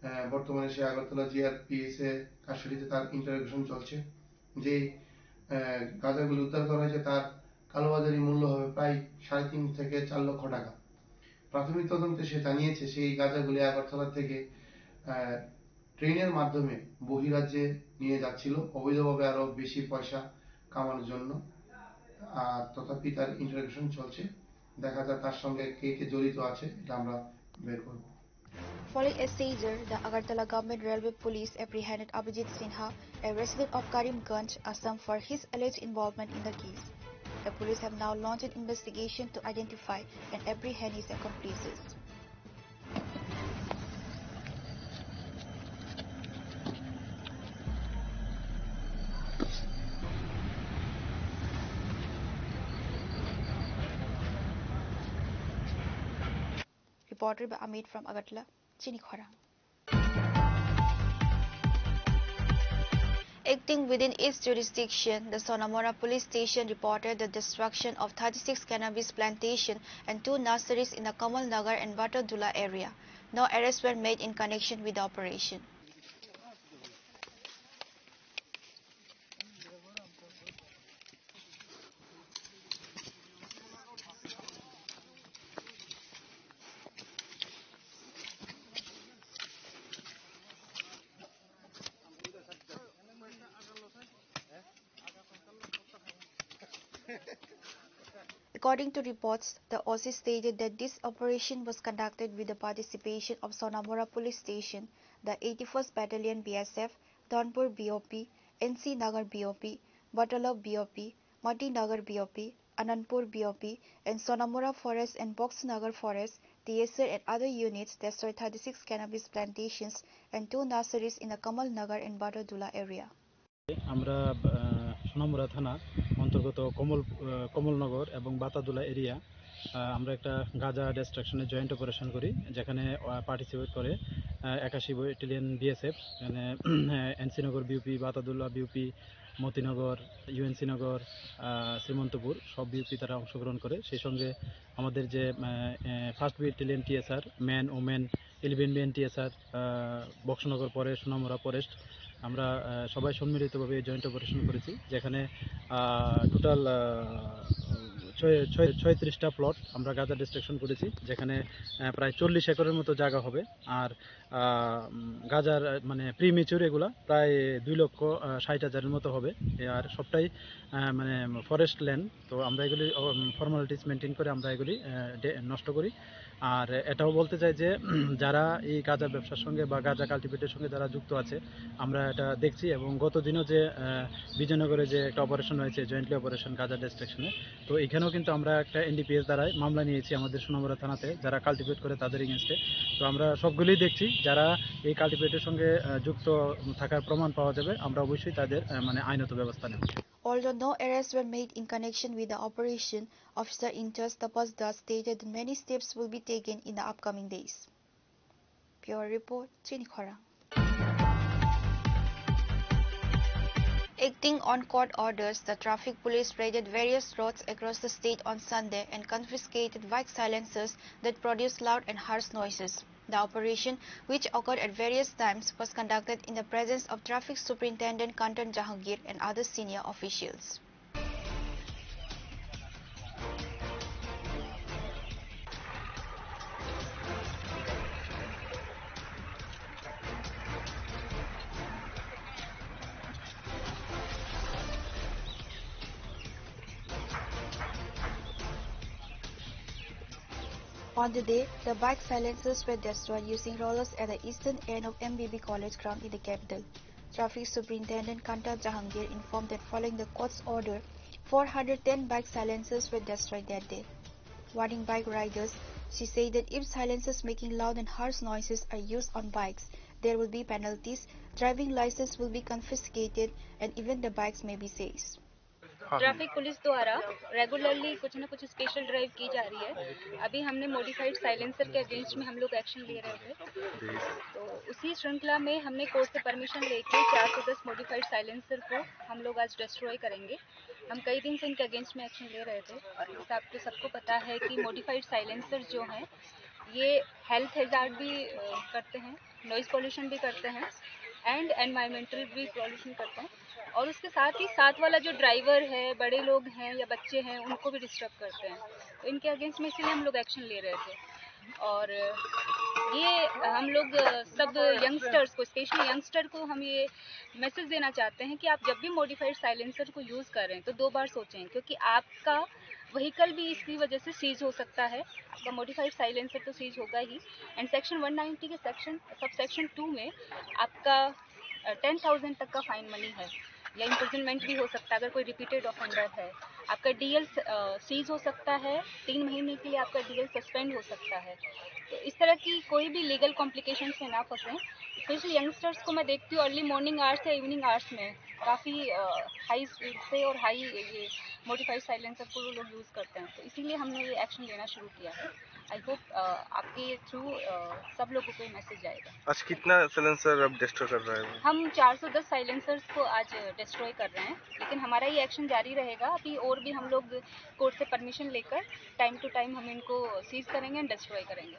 আহ, বর্তমানে সে আগরতলা জি আর পি এস এ কাস্টডিতে তার ইন্টারোগেশন চলছে। যে, আহ, গাঁজাগুলি উদ্ধার করা হয়েছে তার কালোবাজারি মূল্য হবে প্রায় সাড়ে তিন থেকে চার লক্ষ টাকা। প্রাথমিক তদন্তে সে জানিয়েছে সেই গাঁজাগুলি আগরতলা থেকে, আহ, ট্রেনের মাধ্যমে বহিরাজ্যে নিয়ে যাচ্ছিল অবৈধভাবে আরো বেশি পয়সা কামানোর জন্য। আর তথাপি তার ইন্টারোগেশন চলছে, দেখা যাক তার সঙ্গে কে কে জড়িত আছে, এটা আমরা বের করব। Following a seizure, the Agartala Government Railway Police apprehended Abhijit Sinha, a resident of Karimganj, Assam, for his alleged involvement in the case. The police have now launched an investigation to identify and apprehend his accomplices. Reported by Amit from Agartala, Chini Khorang. Acting within its jurisdiction, the Sonamora police station reported the destruction of thirty-six cannabis plantation and two nurseries in the Kamal Nagar and Batodula area. No arrests were made in connection with the operation. According to reports, the O C stated that this operation was conducted with the participation of Sonamora Police Station, the eighty-first Battalion B S F, Dhanpur B O P, N C Nagar B O P, Batalab B O P, Mati Nagar B O P, Anandpur B O P, and Sonamura Forest and Box Nagar Forest, T S R and other units destroyed thirty-six cannabis plantations and two nurseries in the Kamal Nagar and Badadula area. আমরা আহ, সোনামুড়া থানা অন্তর্গত কমল আহ, কমলনগর এবং বাতাদুলা এরিয়া। আহ, আমরা একটা গাঁজা ডিস্ট্রাকশনে joint operation করি, যেখানে পার্টিসিপেট করে আহ, একাশি ব্যাটালিয়ন বিএসএফ, এখানে NC Nagar BOP, Batadula BOP, Motinagar, UNC Nagar, আহ, শ্রীমন্তপুর, সব বিউপি তারা অংশগ্রহণ করে। সেই সঙ্গে আমাদের যে first battalion TSR, man, women, eleven BN TSR, Boxanagar, পরে সোনামুড়া ফরেস্ট, আমরা আহ, সবাই সম্মিলিতভাবে জয়েন্ট অপারেশন করেছি, যেখানে টোটাল ছয় ছয় ছয়ত্রিশটা প্লট আমরা গাঁজা ডিস্ট্রাকশন করেছি, যেখানে আহ, প্রায় চল্লিশ একরের মতো জায়গা হবে। আর আহ, উম, গাঁজার আহ, মানে প্রিমেচুর এগুলা প্রায় দুই লক্ষ আহ, ষাট হাজারের মতো হবে। এ আর সবটাই আহ, মানে ফরেস্ট ল্যান্ড। তো আমরা এগুলি ফর্মালিটিস মেনটেন করে আমরা এগুলি আহ, ডে- নষ্ট করি। আর এটাও বলতে চাই যে যারা এই গাঁজা ব্যবসার সঙ্গে বা গাঁজা কাল্টিভেটের সঙ্গে যারা যুক্ত আছে, আমরা এটা দেখছি। এবং গত দিনও যে আহ, বিজয়নগরে যে একটা অপারেশন হয়েছে, জয়েন্টলি অপারেশন গাঁজা ডিস্ট্রাকশনে, তো এখানেও কিন্তু আমরা একটা এনডিপিএস দ্বারাই মামলা নিয়েছি আমাদের সোনামুড়া থানাতে, যারা কাল্টিভেট করে তাদের এগেনস্টে। তো আমরা সবগুলোই দেখছি, যারা এই কাল্টিভেটের সঙ্গে আহ, যুক্ত থাকার প্রমাণ পাওয়া যাবে, আমরা অবশ্যই তাদের আহ, মানে আইনত ব্যবস্থা নেব। Although no arrests were made in connection with the operation, officer in charge Tapas Das stated that many steps will be taken in the upcoming days. Bureau Report, Chini Khorang. Acting on court orders, the traffic police raided various roads across the state on Sunday and confiscated bike silencers that produce loud and harsh noises. The operation, which occurred at various times, was conducted in the presence of Traffic Superintendent Kantan Jahangir and other senior officials. On the day, the bike silencers were destroyed using rollers at the eastern end of M B B College ground in the capital. Traffic Superintendent Kanta Jahangir informed that following the court's order, four hundred ten bike silencers were destroyed that day. Warning bike riders, she said that if silencers making loud and harsh noises are used on bikes, there will be penalties, driving license will be confiscated, and even the bikes may be seized. Traffic police द्वारा रेगुलरली कुछ ना कुछ special drive की जा रही है। अभी हमने मॉडिफाइड साइलेंसर के अगेंस्ट में हम लोग एक्शन ले रहे थे, तो उसी श्रृंखला में हमने कोर्ट से परमिशन लेके चार सौ दस मॉडिफाइड साइलेंसर को हम लोग आज डिस्ट्रॉय करेंगे। हम कई दिन से इनके अगेंस्ट में एक्शन ले रहे थे। जैसे आपको सबको पता है कि मॉडिफाइड साइलेंसर जो हैं, ये हेल्थ हैजार्ड भी अ, करते हैं, नॉइज पॉल्यूशन भी करते हैं एंड एनवायरमेंटल भी पॉल्यूशन करते हैं। और उसके साथ ही साथ वाला जो ड्राइवर है, बड़े लोग हैं या बच्चे हैं, उनको भी डिस्टर्ब करते हैं। तो इनके अगेंस्ट में इसीलिए हम लोग एक्शन ले रहे थे। और ये हम लोग, अ, सब यंगस्टर्स को, स्पेशली यंगस्टर को हम ये मैसेज देना चाहते हैं कि आप जब भी मॉडिफाइड साइलेंसर को यूज़ करें तो दो बार सोचें, क्योंकि आपका व्हीकल भी इसकी वजह से सीज हो सकता है। आपका मॉडिफाइड साइलेंसर तो सीज होगा ही, एंड सेक्शन वन नाइंटी के सेक्शन, सब सेक्शन टू में आपका टेन थाउजेंड तक का फाइन मनी है या इम्प्रिजनमेंट भी हो सकता है अगर कोई रिपीटेड ऑफेंडर है। आपका डीएल सीज हो सकता है, तीन महीने के लिए आपका डीएल सस्पेंड हो सकता है। तो इस तरह की कोई भी लीगल कॉम्प्लिकेशंस में ना फंसें। स्पेशली यंगस्टर्स को मैं देखती हूँ, अर्ली मॉर्निंग आवर्स या इवनिंग आवर्स में काफ़ी हाई स्पीड से और हाई ये मॉडिफाइड साइलेंसर को वो लोग यूज़ करते हैं। तो इसीलिए हमने ये एक्शन लेना शुरू किया है। आई होप आपके थ्रू सब लोगों को ये मैसेज जाएगा। आज कितना साइलेंसर अब डिस्ट्रॉय कर रहे हैं? हम चार सौ दस साइलेंसर्स को आज डिस्ट्रॉय कर रहे हैं, लेकिन हमारा ये एक्शन जारी रहेगा। अभी और भी हम लोग कोर्ट से परमिशन लेकर टाइम टू टाइम हम इनको सीज करेंगे एंड डिस्ट्रॉय करेंगे।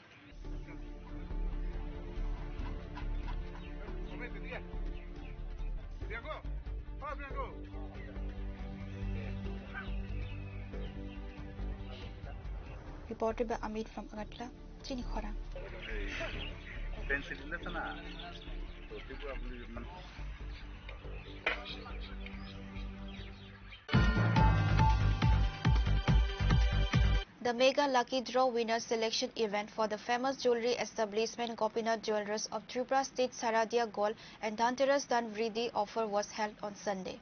Reported by Amit from Agartala, Chini Khorang. The Mega Lucky Draw winner selection event for the famous jewelry establishment Gopinath Jewelers of Tripura State Saradia Gold and Dhanteras Dhan Vriddhi offer was held on Sunday.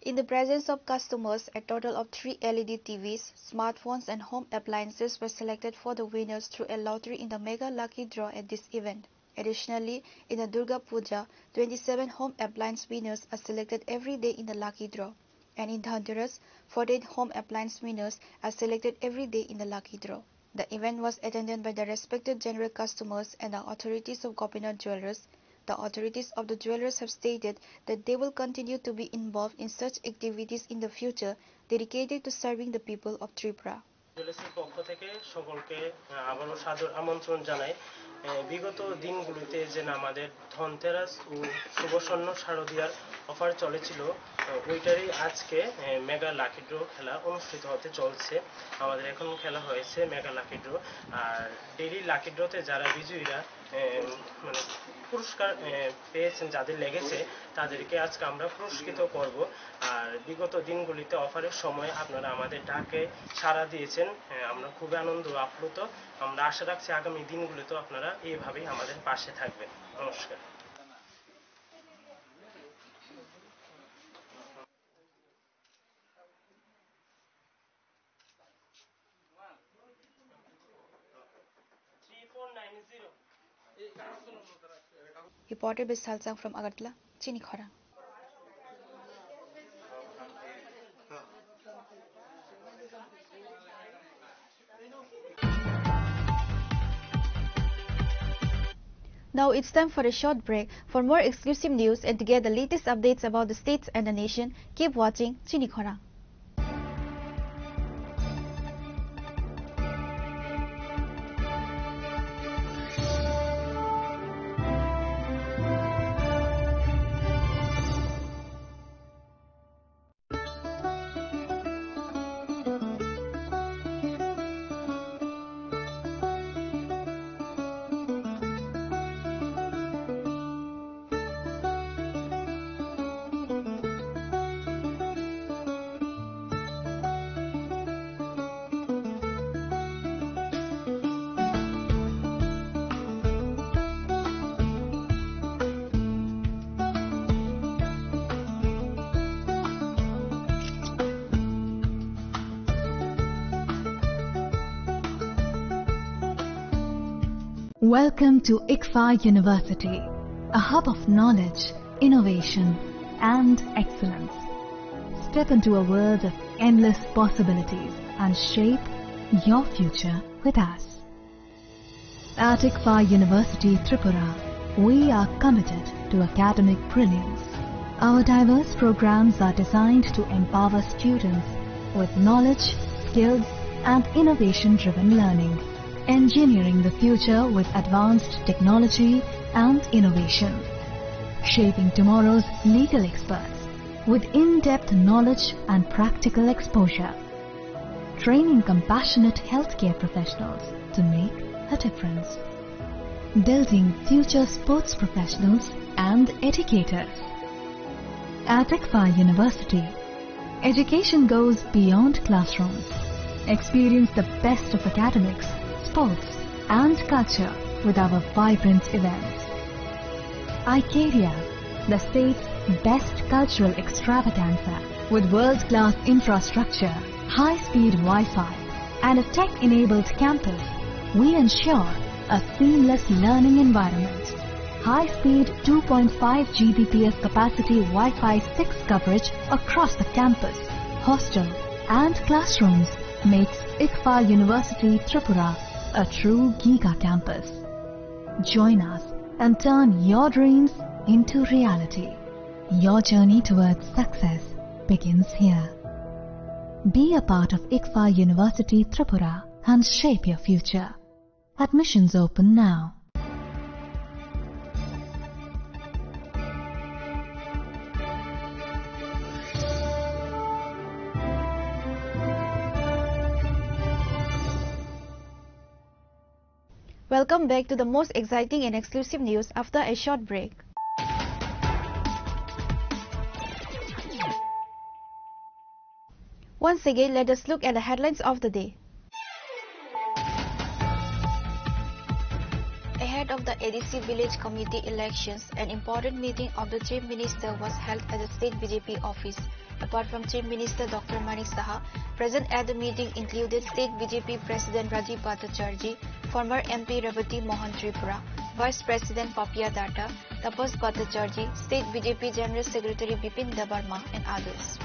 In the presence of customers, a total of three L E D T Vs, smartphones and home appliances were selected for the winners through a lottery in the Mega Lucky Draw at this event. Additionally, in the Durga Puja, twenty-seven home appliance winners are selected every day in the lucky draw. And in Dhanteras, forty-eight home appliance winners are selected every day in the lucky draw. The event was attended by the respected general customers and the authorities of Gopinath Jewelers. The authorities of the jewelers have stated that they will continue to be involved in such activities in the future dedicated to serving the people of Tripura. জুয়েলার্সের পক্ষ থেকে সকলকে, আহ, আবারও সাদর আমন্ত্রণ জানাই। আহ, বিগত দিনগুলিতে যে আমাদের ধনতেরাস ও শুভ স্বর্ণ শারদিয়ার অফার চলেছিল, আহ, ওইটারই আজকে, আহ, মেগা লাকি ড্র খেলা অনুষ্ঠিত হতে চলছে। আমাদের এখন খেলা হয়েছে মেগা লাকি ড্র। আর ডেইলি লাকি ড্রতে যারা বিজয়ীরা, আহ, মানে পুরস্কার, আহ, পেয়েছেন, যাদের লেগেছে, তাদেরকে আজকে আমরা পুরস্কৃত করব। আর বিগত দিনগুলিতে অফারের সময় আপনারা আমাদের ডাকে সাড়া দিয়েছেন, আহ, আমরা খুবই আনন্দ আপ্লুত। আমরা আশা রাখছি আগামী দিনগুলিতেও আপনারা এইভাবেই আমাদের পাশে থাকবেন। নমস্কার। Reporter Bish Salsang from Agartala, Chini Khorang. Now it's time for a short break. For more exclusive news and to get the latest updates about the states and the nation, keep watching Chini Khorang. Welcome to ICFAI University, a hub of knowledge, innovation, and excellence. Step into a world of endless possibilities and shape your future with us. At ICFAI University Tripura, we are committed to academic brilliance. Our diverse programs are designed to empower students with knowledge, skills, and innovation-driven learning, engineering the future with advanced technology and innovation, shaping tomorrow's legal experts with in-depth knowledge and practical exposure, training compassionate healthcare professionals to make a difference, building future sports professionals and educators. At ICFAI University, education goes beyond classrooms. Experience the best of academics, sports, and culture with our vibrant events. Icaria, the state's best cultural extravaganza, with world-class infrastructure, high-speed Wi-Fi, and a tech-enabled campus, we ensure a seamless learning environment. High-speed two point five G B P S capacity Wi-Fi six coverage across the campus, hostel, and classrooms makes ICFAI University Tripura a true giga campus. Join us and turn your dreams into reality. Your journey towards success begins here. Be a part of ICFAI University Tripura and shape your future. Admissions open now. Welcome back to the most exciting and exclusive news after a short break. Once again, let us look at the headlines of the day. Ahead of the A D C Village Committee elections, an important meeting of the Chief Minister was held at the State B J P office. Apart from Chief Minister Doctor Manik Saha, present at the meeting included State B J P President Rajiv Bhattacharjee, former M P Rebati Mohan Tripura, Vice President Papiya Datta, Tapas Bhattacharjee, State B J P General Secretary Bipin Debbarma, and others.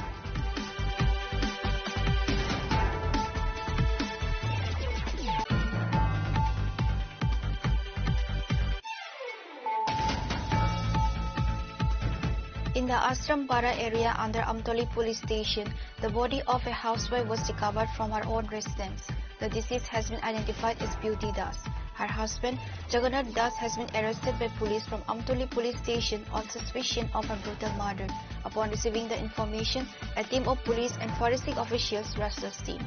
In the Ashram Para area under Amtoli Police Station, the body of a housewife was recovered from her own residence. The deceased has been identified as Beauty Das. Her husband, Jagannath Das, has been arrested by police from Amtoli Police Station on suspicion of her brutal murder. Upon receiving the information, a team of police and forensic officials rushed the scene.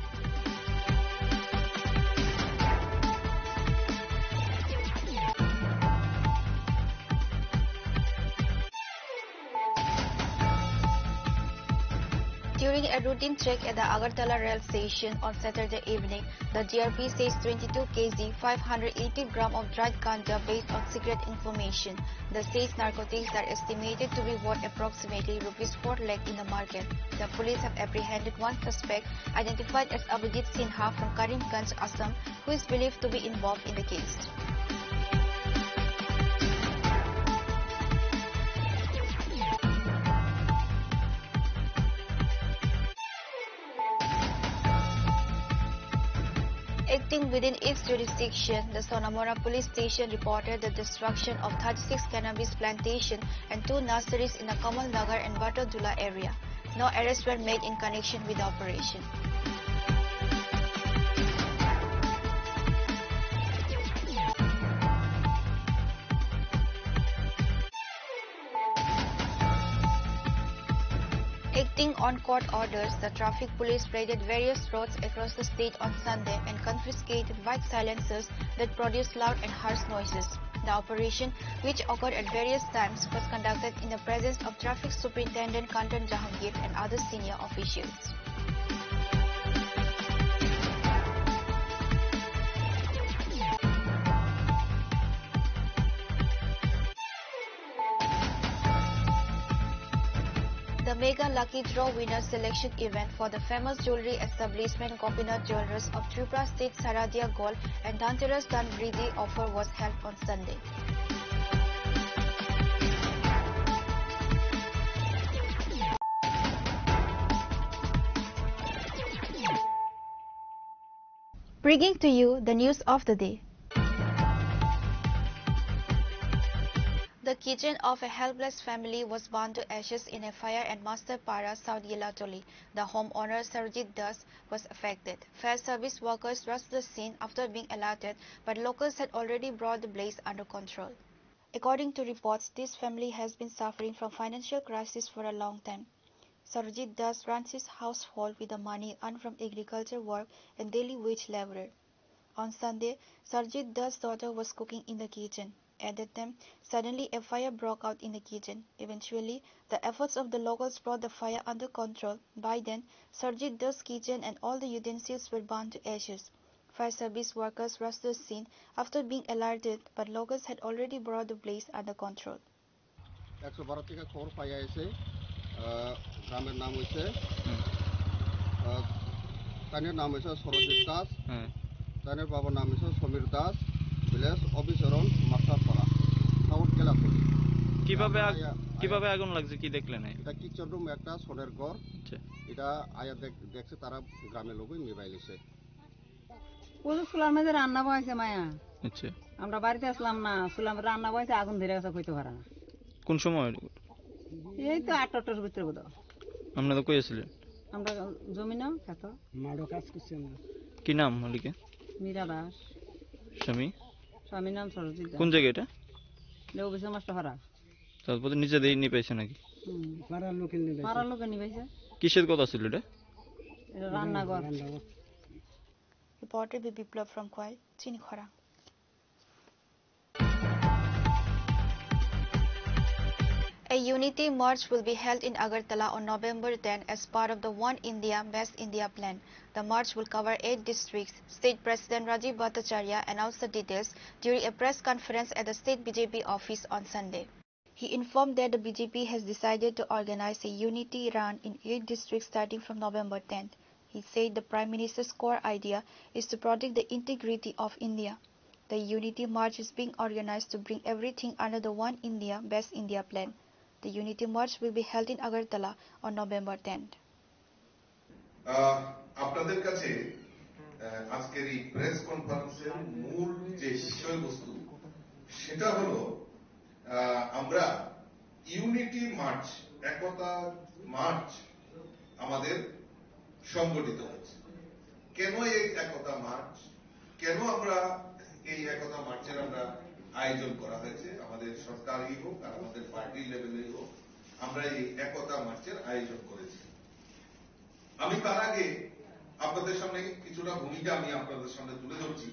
During a routine check at the Agartala rail station on Saturday evening, the G R P seized twenty-two K G, five hundred eighty gram of dried ganja based on secret information. The seized narcotics are estimated to be worth approximately rupees four lakh in the market. The police have apprehended one suspect, identified as Abhijit Sinha from Karimganj, Assam, who is believed to be involved in the case. Acting within its jurisdiction, the Sonamora Police Station reported the destruction of thirty-six cannabis plantation and two nurseries in the Kamal Nagar and Batodula area. No arrests were made in connection with the operation. Acting on court orders, the traffic police raided various roads across the state on Sunday and confiscated bike silencers that produce loud and harsh noises. The operation, which occurred at various times, was conducted in the presence of Traffic Superintendent Kantan Jahangir and other senior officials. The Mega Lucky Draw Winner Selection Event for the famous jewelry establishment Gopinath Jewelers of Tripura State Saradia Gold and Dhanteras Dhan Vriddhi offer was held on Sunday. Bringing to you the news of the day. The kitchen of a helpless family was burned to ashes in a fire at Masterpara, South Yelatoli. The homeowner, Sarjit Das, was affected. Fire service workers rushed to the scene after being alerted, but locals had already brought the blaze under control. According to reports, this family has been suffering from financial crisis for a long time. Sarjit Das runs his household with the money earned from agriculture work and daily wage laborer. On Sunday, Sarjit Das' daughter was cooking in the kitchen. At that time, suddenly a fire broke out in the kitchen. Eventually, the efforts of the locals brought the fire under control. By then, Sarjit Das' kitchen and all the utensils were burned to ashes. Fire service workers rushed to the scene after being alerted, but locals had already brought the blaze under control. একশো বারো থেকে খবর পাইয়া এসে, আহ, গ্রামের নাম হইছে, হুম। আহ, তাইনের নাম হইছে সরজিৎ দাস, হুম। তাইনের বাবার নাম হইছে সমীর দাস, ভিলেজ অবিচরণ, মাস্টারপাড়া, সাউথ কেলাপুর। কিভাবে আগ-, আয়া-, আয়া- কিভাবে আগুন লাগছে, কি দেখলেন? এটা কিচেন রুম, একটা সোনের ঘর। আচ্ছা। এটা আয়া দেখ-, দেখছে তারা গ্রামের লোকই নিবাই লিছে। ও তো চুলার মধ্যে রান্না বসাইছে মায়া। আচ্ছা। আমরা বাড়িতে আসলাম না, চুলার মধ্যে রান্না বসাইছে, আগুন ধরে গেছে, কইতে পারে না। কোন সময়? এই তো আটটা, আটটার ভিতরে বোধ হয়। আপনারা কই আছিলেন? আমরা জমি না, খেত। মাঠে কাজ করছি আমরা। কি নাম মালিকের? মীরা দাস। স্বামী? স্বামীর নাম সরজিৎ দাস। কোন জায়গা এটা? লেবু বিশাল মাস্টার পাড়া। তারপরে নিজে দিয়ে নিয়ে পাইছে নাকি? হুম। পাড়ার লোকে নিয়ে পাইছে। পাড়ার লোকে নিয়ে পাইছে। কিসের কথা ছিল এটা? এটা রান্নাঘর। রান্নাঘর। Reporter B Biplab from Khowai, Chini Khorang. A unity march will be held in Agartala on November ten as part of the One India, Best India plan. The march will cover eight districts. State President Rajiv Bhattacharya announced the details during a press conference at the state B J P office on Sunday. He informed that the B J P has decided to organize a unity run in eight districts starting from November tenth. He said the Prime Minister's core idea is to protect the integrity of India. The Unity March is being organized to bring everything under the One India, Best India plan. The Unity March will be held in Agartala on November tenth. আহ, আপনাদের কাছে, আহ, আজকের এই প্রেস কনফারেন্সের মূল যে বিষয়বস্তু, সেটা হলো, আহ, আমরা ইউনিটি মার্চ, একতা মার্চ আমাদের সংগঠিত হয়েছে। কেন এই একতা মার্চ? কেন আমরা এই একতা মার্চের আমরা আয়োজন করা হয়েছে? আমাদের সরকারি হোক আর আমাদের পার্টি লেভেলে হোক, আমরা এই একতা মার্চের আয়োজন করেছি। আমি তার আগে আপনাদের সামনে কিছুটা ভূমিকা আমি আপনাদের সামনে তুলে ধরছি।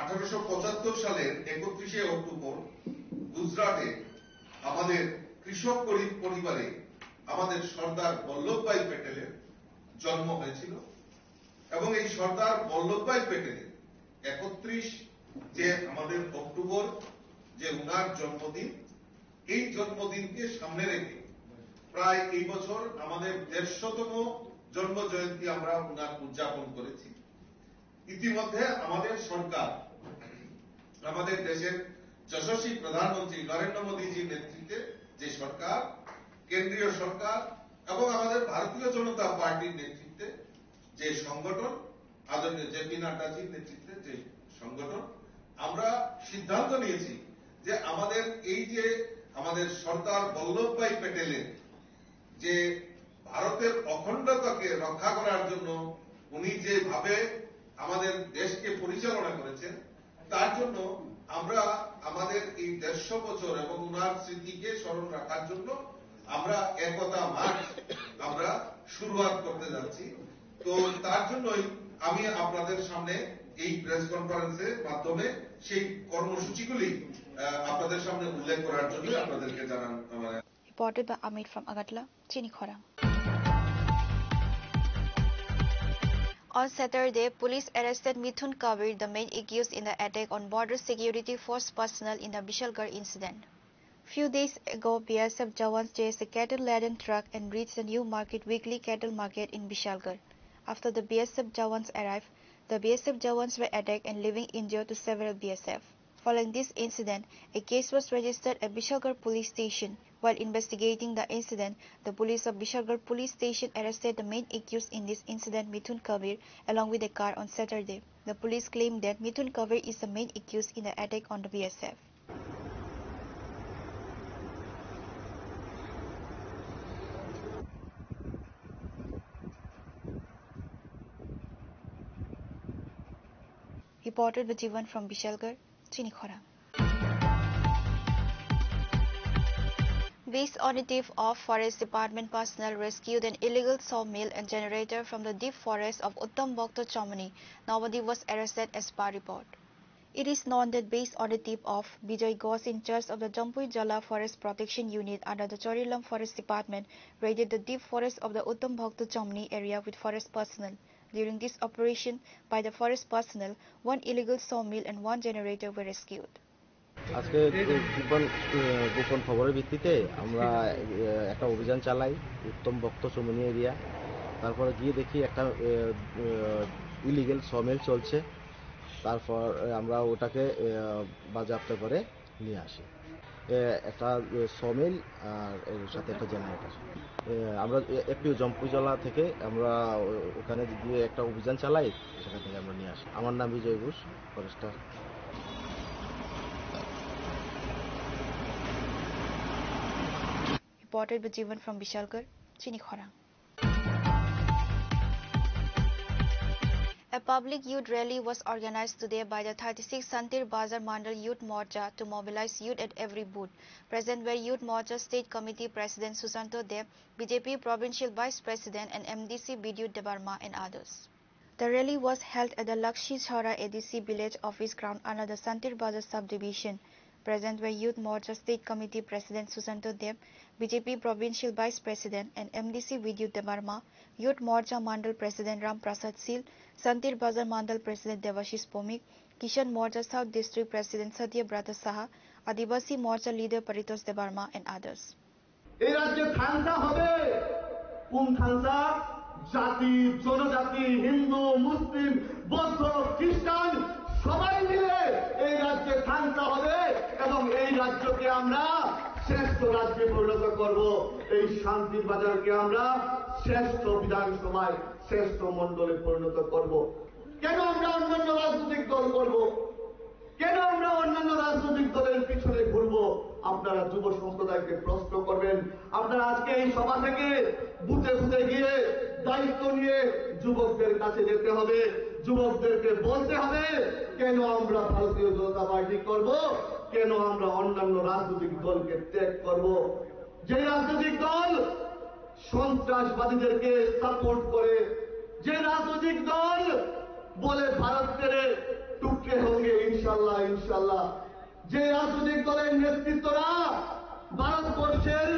আঠারোশো পঁচাত্তর সালের একত্রিশে অক্টোবর গুজরাটে আমাদের কৃষক গরিব পরিবারে আমাদের সর্দার বল্লভভাই প্যাটেলের জন্ম হয়েছিল এবং এই সর্দার বল্লভভাই প্যাটেলের একত্রিশ যে আমাদের অক্টোবর, যে উনার জন্মদিন, এই জন্মদিনকে সামনে রেখে প্রায় এই বছর আমাদের দেড়শোতম জন্ম জয়ন্তী আমরা উনার উদযাপন করেছি। ইতিমধ্যে আমাদের সরকার, আমাদের দেশের যশস্বী প্রধানমন্ত্রী নরেন্দ্র মোদীজির নেতৃত্বে যে সরকার, কেন্দ্রীয় সরকার এবং আমাদের ভারতীয় জনতা পার্টির নেতৃত্বে যে সংগঠন, আদরণীয় জেপি নাড্ডাজির নেতৃত্বে যে সংগঠন, আমরা সিদ্ধান্ত নিয়েছি যে আমাদের এই যে আমাদের সর্দার বল্লভভাই প্যাটেলের যে ভারতের অখণ্ডতাকে রক্ষা করার জন্য উনি যেভাবে আমাদের দেশকে পরিচালনা করেছেন, তার জন্য আমরা আমাদের এই দেড়শো বছর এবং ওনার স্মৃতিকে স্মরণ রাখার জন্য আমরা একতা মার্চ আমরা শুরুয়াত করতে যাচ্ছি। তো তার জন্যই আমি আপনাদের সামনে এই প্রেস কনফারেন্সের মাধ্যমে সেই কর্মসূচিগুলি, আহ, আপনাদের সামনে উল্লেখ করার জন্য আপনাদেরকে জানান আমার Reported by Amit from Agartala, Chini Khorang. On Saturday, police arrested Mithun Kabir, the main accused in the attack on Border Security Force personnel in the Bishalgarh incident. Few days ago, B S F jawans chased a cattle-laden truck and reached the New Market weekly cattle market in Bishalgarh. After the B S F jawans arrived, the B S F jawans were attacked and leaving injured to several B S F. Following this incident, a case was registered at Bishalgarh Police Station. While investigating the incident, the police of Bishalgarh Police Station arrested the main accused in this incident, Mithun Kabir, along with a car on Saturday. The police claimed that Mithun Kabir is the main accused in the attack on the B S F. Reported by Jivan from Bishalgarh, Chini Khorang. Based on a tip of, Forest Department personnel rescued an illegal sawmill and generator from the deep forest of Uttam Bhakta Chomani. Nobody was arrested as per report. It is known that based on a tip of, Bijoy Ghosh, in charge of the Jampui Jala Forest Protection Unit under the Chorilam Forest Department, raided the deep forest of the Uttam Bhakta Chomani area with forest personnel. During this operation by the forest personnel, one illegal sawmill and one generator were rescued. আজকে গোপন, আহ, গোপন খবরের ভিত্তিতে আমরা, আহ, একটা অভিযান চালাই উত্তম ভক্ত চমনি এরিয়া। তারপরে গিয়ে দেখি একটা, আহ, আহ, ইলিগেল সমিল চলছে। তারপর, আহ, আমরা ওটাকে, আহ, বাজেয়াপ্ত করে নিয়ে আসি। এ, একটা, এ, সমিল আর এর সাথে একটা জেনারেটর। এ, আমরা এ, এফপিও জম্পুইজলা থেকে আমরা ও-, ওখানে গিয়ে একটা অভিযান চালাই, সেখান থেকে আমরা নিয়ে আসি। আমার নাম Bijoy Ghosh, forester. Reported by Jivan from Bishalgarh, Chini Khorang. A public youth rally was organized today by the thirty-six Santir Bazar Mandal Youth Morcha to mobilize youth at every booth. Present were Youth Morcha State Committee President Susanto Deb, B J P Provincial Vice President and M D C Bidyu Debbarma and others. The rally was held at the Lakshi Chhara A D C village office ground under the Santir Bazar subdivision. present were Youth Morcha State Committee President Susanto Deb, B J P Provincial Vice President and M D C Vidyut Debbarma, Youth Morcha Mandal President Ram Prasad Sil, Santir Bazar Mandal President Debashish Bhowmik, Kisan Morcha South District President Satya Brata Saha, Adivasi Morcha Leader Paritosh Debbarma and others. এই রাজ্যে থাংসা হবে। কোন থাংসা? জাতি, জনজাতি, হিন্দু, মুসলিম, বৌদ্ধ, খ্রিস্টান সবাই মিলে এই রাজ্যে থাংসা হবে এবং এই রাজ্যকে আমরা শ্রেষ্ঠ রাজ্যে পরিণত করব। এই শান্তির বাজারকে আমরা শ্রেষ্ঠ বিধানসভায়, শ্রেষ্ঠ মণ্ডলে পরিণত করব। কেন আমরা অন্যান্য রাজনৈতিক দল করব? কেন আমরা অন্যান্য রাজনৈতিক দলের পিছনে ঘুরবো? আপনারা যুব সম্প্রদায়কে প্রশ্ন করবেন। আপনারা আজকে এই সভা থেকে বুথে বুথে গিয়ে দায়িত্ব নিয়ে যুবকদের কাছে যেতে হবে, যুবকদেরকে বলতে হবে, কেন আমরা ভারতীয় জনতা পার্টি করব, কেন আমরা অন্যান্য রাজনৈতিক দলকে ত্যাগ করব। যে রাজনৈতিক দল সন্ত্রাসবাদীদেরকে সাপোর্ট করে, যে রাজনৈতিক দল বলে ভারত তেরে টুকরে হোঙ্গে ইনশাল্লাহ, ইনশাল্লাহ, যে রাজনৈতিক দলের নেতৃত্বরা ভারতবর্ষের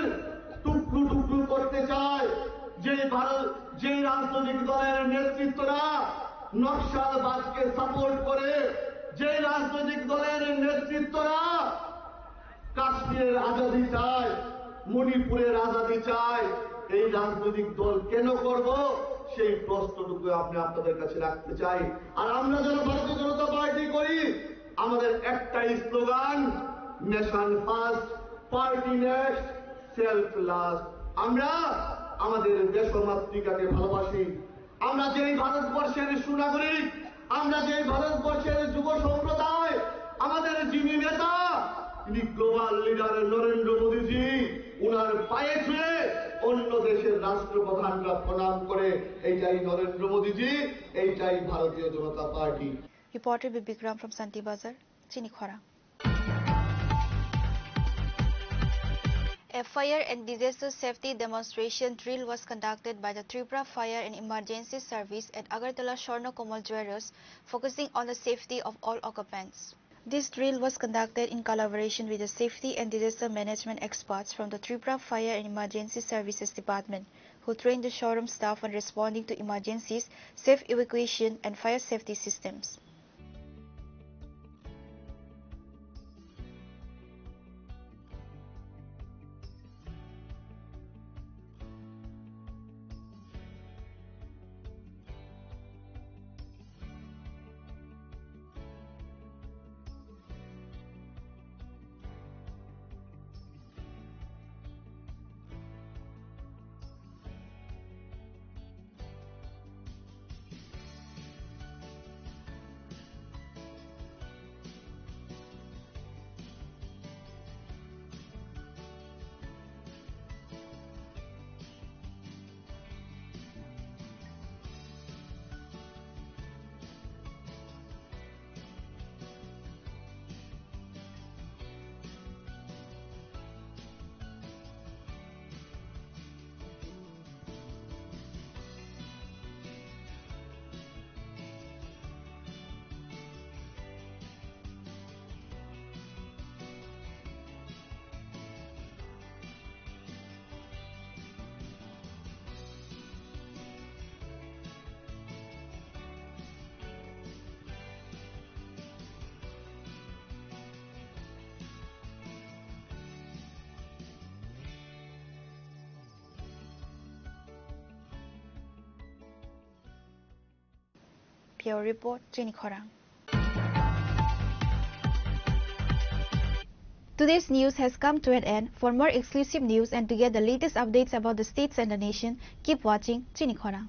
টুকরো টুকরো করতে চায়, যে ভারত, যে রাজনৈতিক দলের নেতৃত্বরা নকশালবাদকে সাপোর্ট করে, যে রাজনৈতিক দলের নেতৃত্বরা কাশ্মীরের আজাদি চায়, মণিপুরের আজাদি চায়, এই রাজনৈতিক দল কেন করব, সেই প্রশ্নটুকু আমি আপনাদের কাছে রাখতে চাই। আর আমরা যারা ভারতীয় জনতা পার্টি করি, আমাদের একটাই slogan, nation first, party next, self last. আমরা আমাদের দেশমাতৃকাকে ভালোবাসি। আমরা যেই ভারতবর্ষের সুনাগরিক, আমরা যেই ভারতবর্ষের যুব সম্প্রদায়, আমাদের যিনি নেতা, তিনি গ্লোবাল লিডার নরেন্দ্র মোদীজি। উনার পায়ে ছুঁয়ে অন্য দেশের রাষ্ট্রপ্রধানরা প্রণাম করে, এইটাই নরেন্দ্র মোদীজি, এইটাই ভারতীয় জনতা party. Reporter Bibikram from Santi Bazar, Chini Khorang. A fire and disaster safety demonstration drill was conducted by the Tripura Fire and Emergency Service at Agartala Swarna Komal Jewellers, focusing on the safety of all occupants. This drill was conducted in collaboration with the safety and disaster management experts from the Tripura Fire and Emergency Services Department, who trained the showroom staff on responding to emergencies, safe evacuation, and fire safety systems. Bureau Report, Chini Khorang. Today's news has come to an end. For more exclusive news and to get the latest updates about the states and the nation, keep watching Chini Khorang.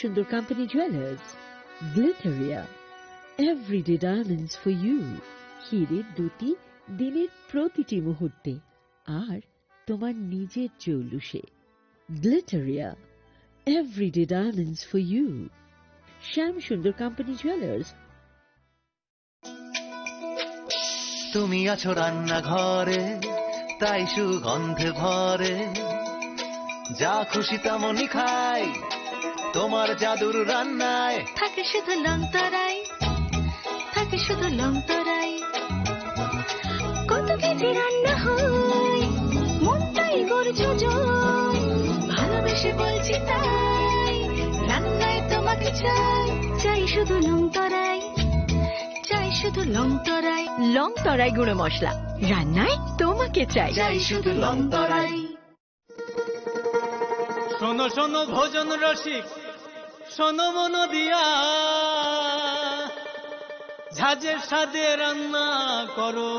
Sundar company jewellers, Glitteria, everyday diamonds for you. হিরে দুটি দিনের প্রতিটি মুহূর্তে আর তোমার নিজের জৌলুসে। Glitteria, everyday diamonds for you. Shyam Sundar company jewellers. তুমি আছো রান্নাঘরে, তাই সুগন্ধে ভরে। যা খুশি তেমনই খাই, তোমার জাদুর রান্নায়। থাকে শুধু লংতরাই, থাকে শুধু লংতরাই। কত কেজি রান্না হয়, মনটাই গড়ছে জয়। ভালোবেসে বলছি তাই, রান্নায় তোমাকে চাই, চাই শুধু লংতরাই। চাই শুধু লংতরাই। লংতরাই গুঁড়ো মশলা, রান্নায় তোমাকে চাই। চাই শুধু লংতরাই। শোনো শোনো ভোজন রসিক, শোনো মন দিয়া, ঝাঁঝের স্বাদে রান্না করো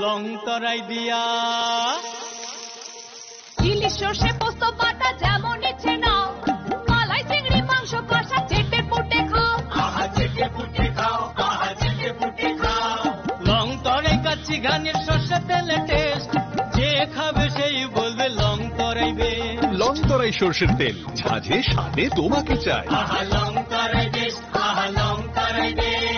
লংতরাই দিয়া। ইলিশ সর্ষে পোস্ত বাটা যেমন ইচ্ছে নাও, মালাই চিংড়ি মাংস কষা চেটে পুটে খাও। আহা চেটে পুটে খাও, আহা চেটে পুটে খাও। লংতরাই কাচ্চি ঘানির সর্ষে তেলে টেস্ট, যে খাবে সেই বলবে লংতরাই বেশ। লংতরাই সর্ষের তেল, ঝাঁঝে স্বাদে তোমাকে চাই। আহা লংতরাই বেশ, আহা লংতরাই বেশ।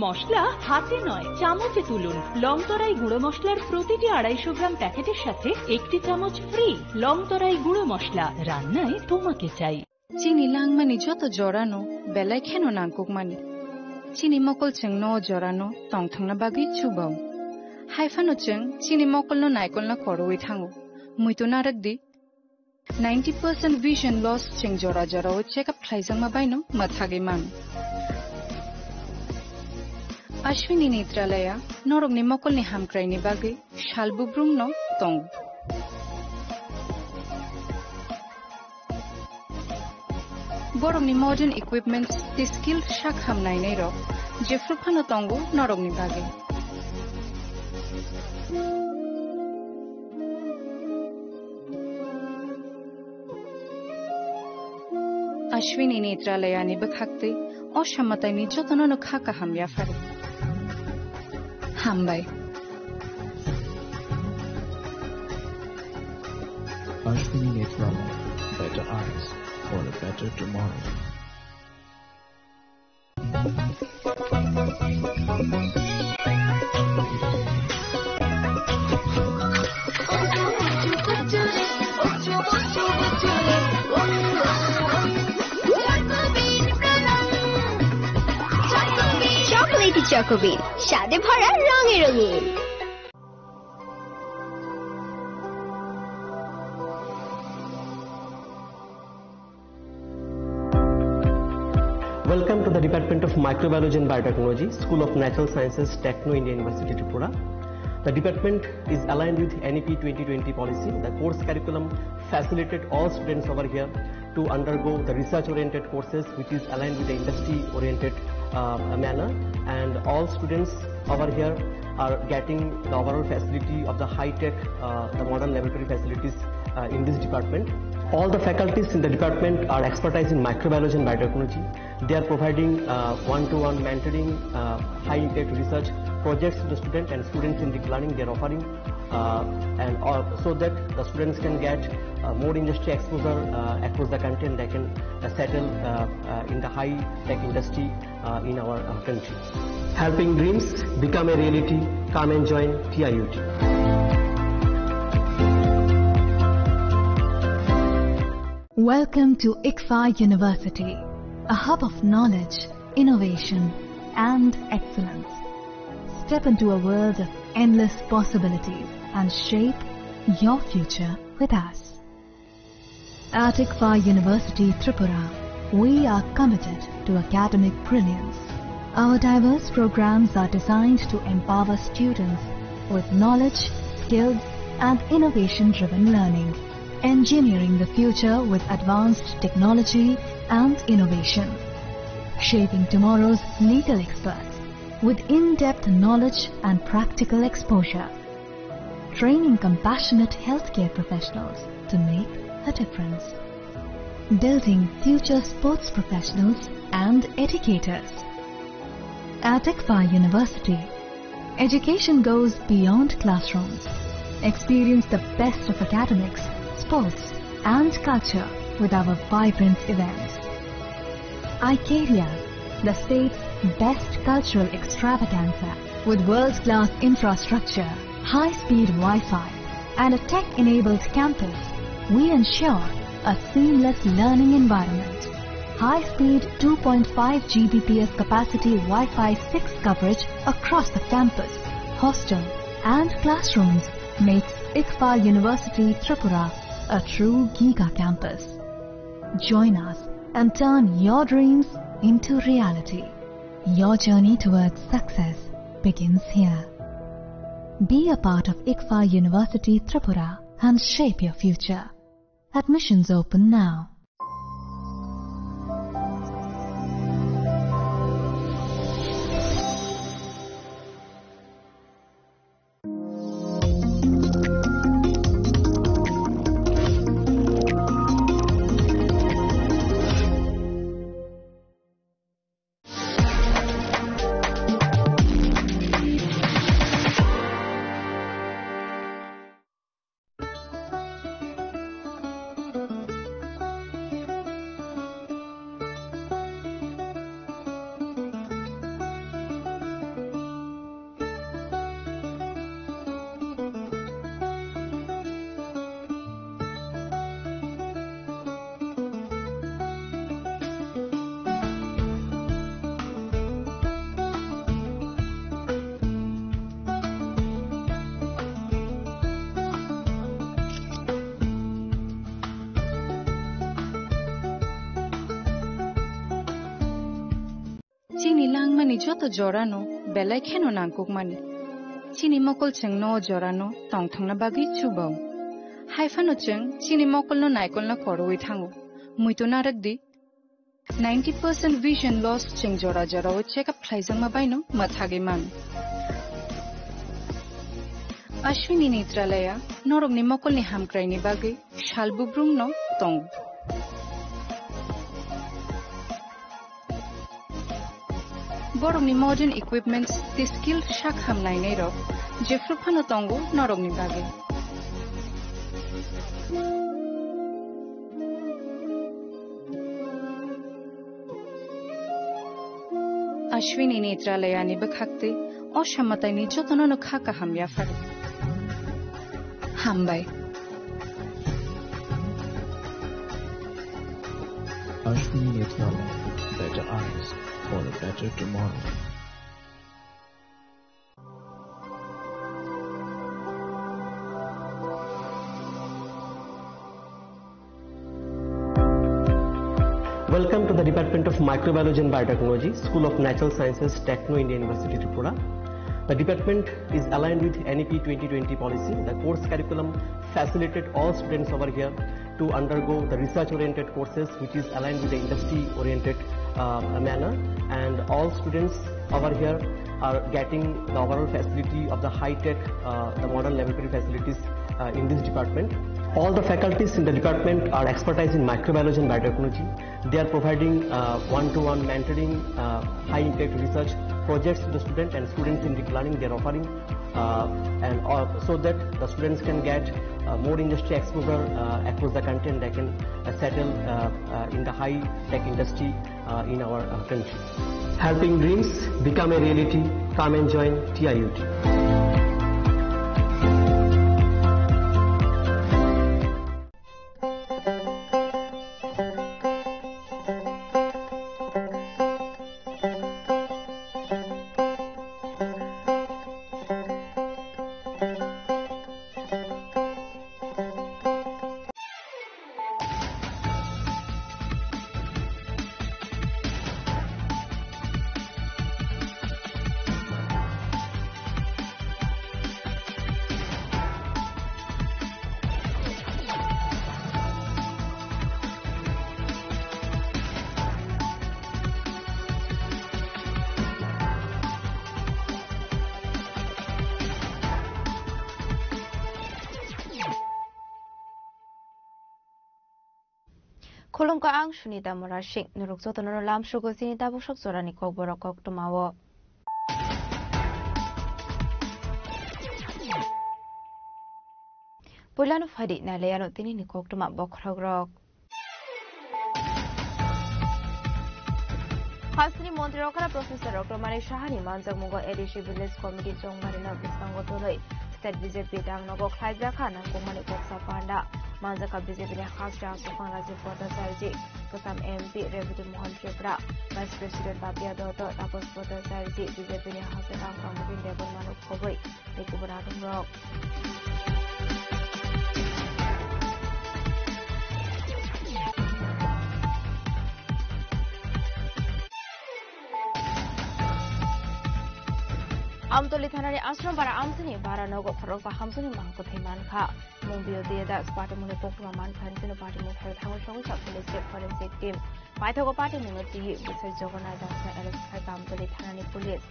মশলা হাতে নয়, চামচে তুলুন। লংতরাই গুঁড়ো মশলার প্রতিটি আড়াইশো গ্রাম প্যাকেটের সাথে একটি চামচ ফ্রি। লংতরাই গুঁড়ো মশলা, রান্নায় তোমাকে চাই। Chini langmani joto jorano belai kheno nangkukmani. Chini mokol chwngno o jorano tongthokna bagwi chubao. Haiphano chwng chini mokolno naikolna korowi thango. Muitu narwk di. Ninety percent vision loss chwng jora jorao check up khlaijakma baino mwthagwi mano. Ashwini Netralaya norokni mokolni hamkraini bagwi sal bubrumno tongo. Borokni modern equipments tei skilled sak ham nainairok jephru phano tongo norokni bagwi. Ashwini Netralayani bwkhaktwi o samataini jotono no kha kaham yaphari. Hambai. Ashwini Netralaya, better eyes for a better tomorrow. Chocolatey Choco Bean, স্বাদে ভরা রঙে রঙিন। Welcome to the Department of Microbiology and Biotechnology, School of Natural Sciences, Techno India University, Tripura. The department is aligned with N E P twenty twenty policy. The course curriculum facilitated all students over here to undergo the research-oriented courses, which is aligned with the industry-oriented, uh, manner. And all students over here are getting the overall facility of the high-tech, uh, the modern laboratory facilities, uh, in this department. All the faculties in the department are expertise in microbiology and biotechnology. They are providing, uh, one-to-one mentoring, uh, high-impact research projects to the student and students in deep learning they are offering, uh, and all, so that the students can get, uh, more industry exposure, uh, across the country, and they can, uh, settle, uh, uh, in the high-tech industry, uh, in our, uh, country. Helping dreams become a reality. Come and join T I U T. Welcome to ICFAR University, a hub of knowledge, innovation, and excellence. Step into a world of endless possibilities and shape your future with us. At ICFAR University Tripura, we are committed to academic brilliance. Our diverse programs are designed to empower students with knowledge, skills, and innovation-driven learning, engineering the future with advanced technology and innovation, shaping tomorrow's legal experts with in-depth knowledge and practical exposure, training compassionate healthcare professionals to make a difference, building future sports professionals and educators. At ICFAR University, education goes beyond classrooms. Experience the best of academics, sports, and culture with our vibrant events. Icaria, the state's best cultural extravaganza, with world-class infrastructure, high-speed Wi-Fi, and a tech-enabled campus, we ensure a seamless learning environment. High-speed two point five G B P S capacity Wi-Fi six coverage across the campus, hostel, and classrooms makes ICFAR University Tripura a true giga campus. Join us and turn your dreams into reality. Your journey towards success begins here. Be a part of ICFAR University Tripura and shape your future. Admissions open now. Chini langmani joto jorano belai kheno nangkukmani. Chini mokol chwngno o jorano tongthokna bagwi chubao. Haiphano chwng chini mokolno naikolna korowi thango. Muitu narwk di, ninety percent vision loss chwng jora jorao check up khlaijakma baino mwthagwi mano. Ashwini Netralaya norokni mokolni hamkraini bagwi sal bubrumno tongo. Borokni modern equipments tei skilled sak ham nainairok jephru phano tongo norokni bagwi. Ashwini Netralayani bwkhak tei o samataini jotono no kha kaham yaphar. Hambai. Ashwini Netralaya, better eyes for a better tomorrow. Welcome to the Department of Microbiology and Biotechnology, School of Natural Sciences, Techno India University, Tripura. The department is aligned with N E P twenty twenty policy. The course curriculum facilitated all students over here to undergo the research-oriented courses, which is aligned with the industry-oriented, uh, manner, and all students over here are getting the overall facility of the high-tech, uh, the modern laboratory facilities, uh, in this department. All the faculties in the department are expertise in microbiology and biotechnology. They are providing, uh, one-to-one mentoring, uh, high-impact research projects to the student and students in deep learning. They are offering, uh, and, uh, so that the students can get, uh, more industry exposure, uh, across the country, and they can, uh, settle, uh, uh, in the high-tech industry, uh, in our, uh, country. Helping dreams become a reality. Come and join T I U T. Khulumkha, ang Sunita Murasing. Norok jotono lamsugo chini tabuk sok jorani kokborok koktwmao. Puilano phaidi nailaiano tinini koktwma bokhorokrok. Hasteni montri okra Professor Doctor Manik Sahani manjakmungo A D C Village Committee chongbarino bwskango tonwi State B J P dangnogo khlaijakha nangkukmani koksa panda. Manjakha B J P ni hasteni aswkphang Rajiv Bhattacharya ji, kwcham M P Rebati Mohan Tripura, Vice President Papiya Dutta, Tapas Bhattacharya ji, B J P ni hasteni tangphang Bipin Debbarma no khobwi tei kubun adongrok. Amtoli thanani Ashram Bara amchini bara nogo khoroksa hamsuni mangkwthwi mankha. Mung biyo diya das patimungni koktwma mankha, hwnwi patimung thai thango sogwi sa police forensic team. Paithago patimungno twi bwsai Jogonath Dasno arrest khai Amtoli thanani police.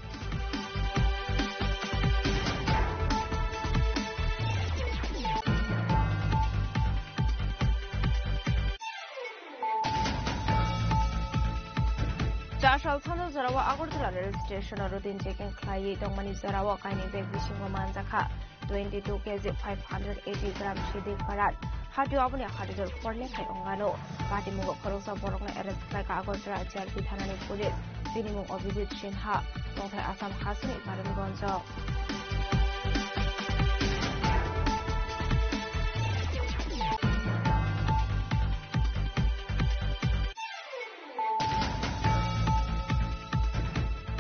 Chasal sano jorao Agartala rail station o routine checking khlaiwi tongmani jorao kainwi bag bisingo manjakha twenty two K G five hundred eighty gram sidi karat. Hatio aboni hatijol porle khai ongano. Patimung khoroksa borokno arrest khlaikha Agartala G R P thanani police. Bini mung Abhijit Sinha, tongthai Assam hasini Karimganj o.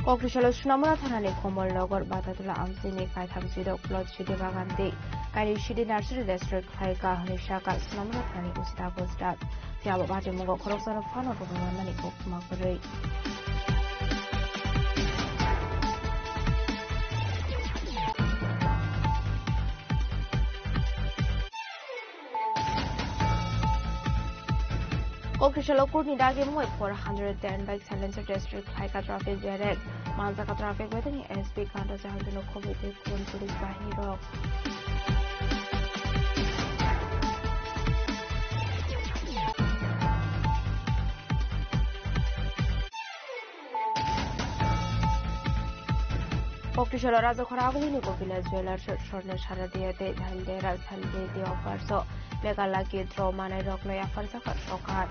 Kokri salo Sunamura thanani Komol Nagar Batatula amchini kaitham chirok plot sidi bagan tei kainwi sidi nursery register khlaikha hwnwi sakha Sunamura thanani O C Taposh Das. Phiya bo patimung khoroksano phano rwmani koktwma kwrwi. Kokri salo kurni dagi mungwi four hundred ten bike silencer test khlaikha traffic barrier. Manjakha traffic barrier ni S P Kanta Jahantuno khobwi tei kubun police bahini rok. Kokri salo Rajakhora agulini Gopinath Jewellers, Swarna Saradia tei Dhandera Sandeti Offers o Mega Lucky Draw manai rokno yapharjakha sorkar.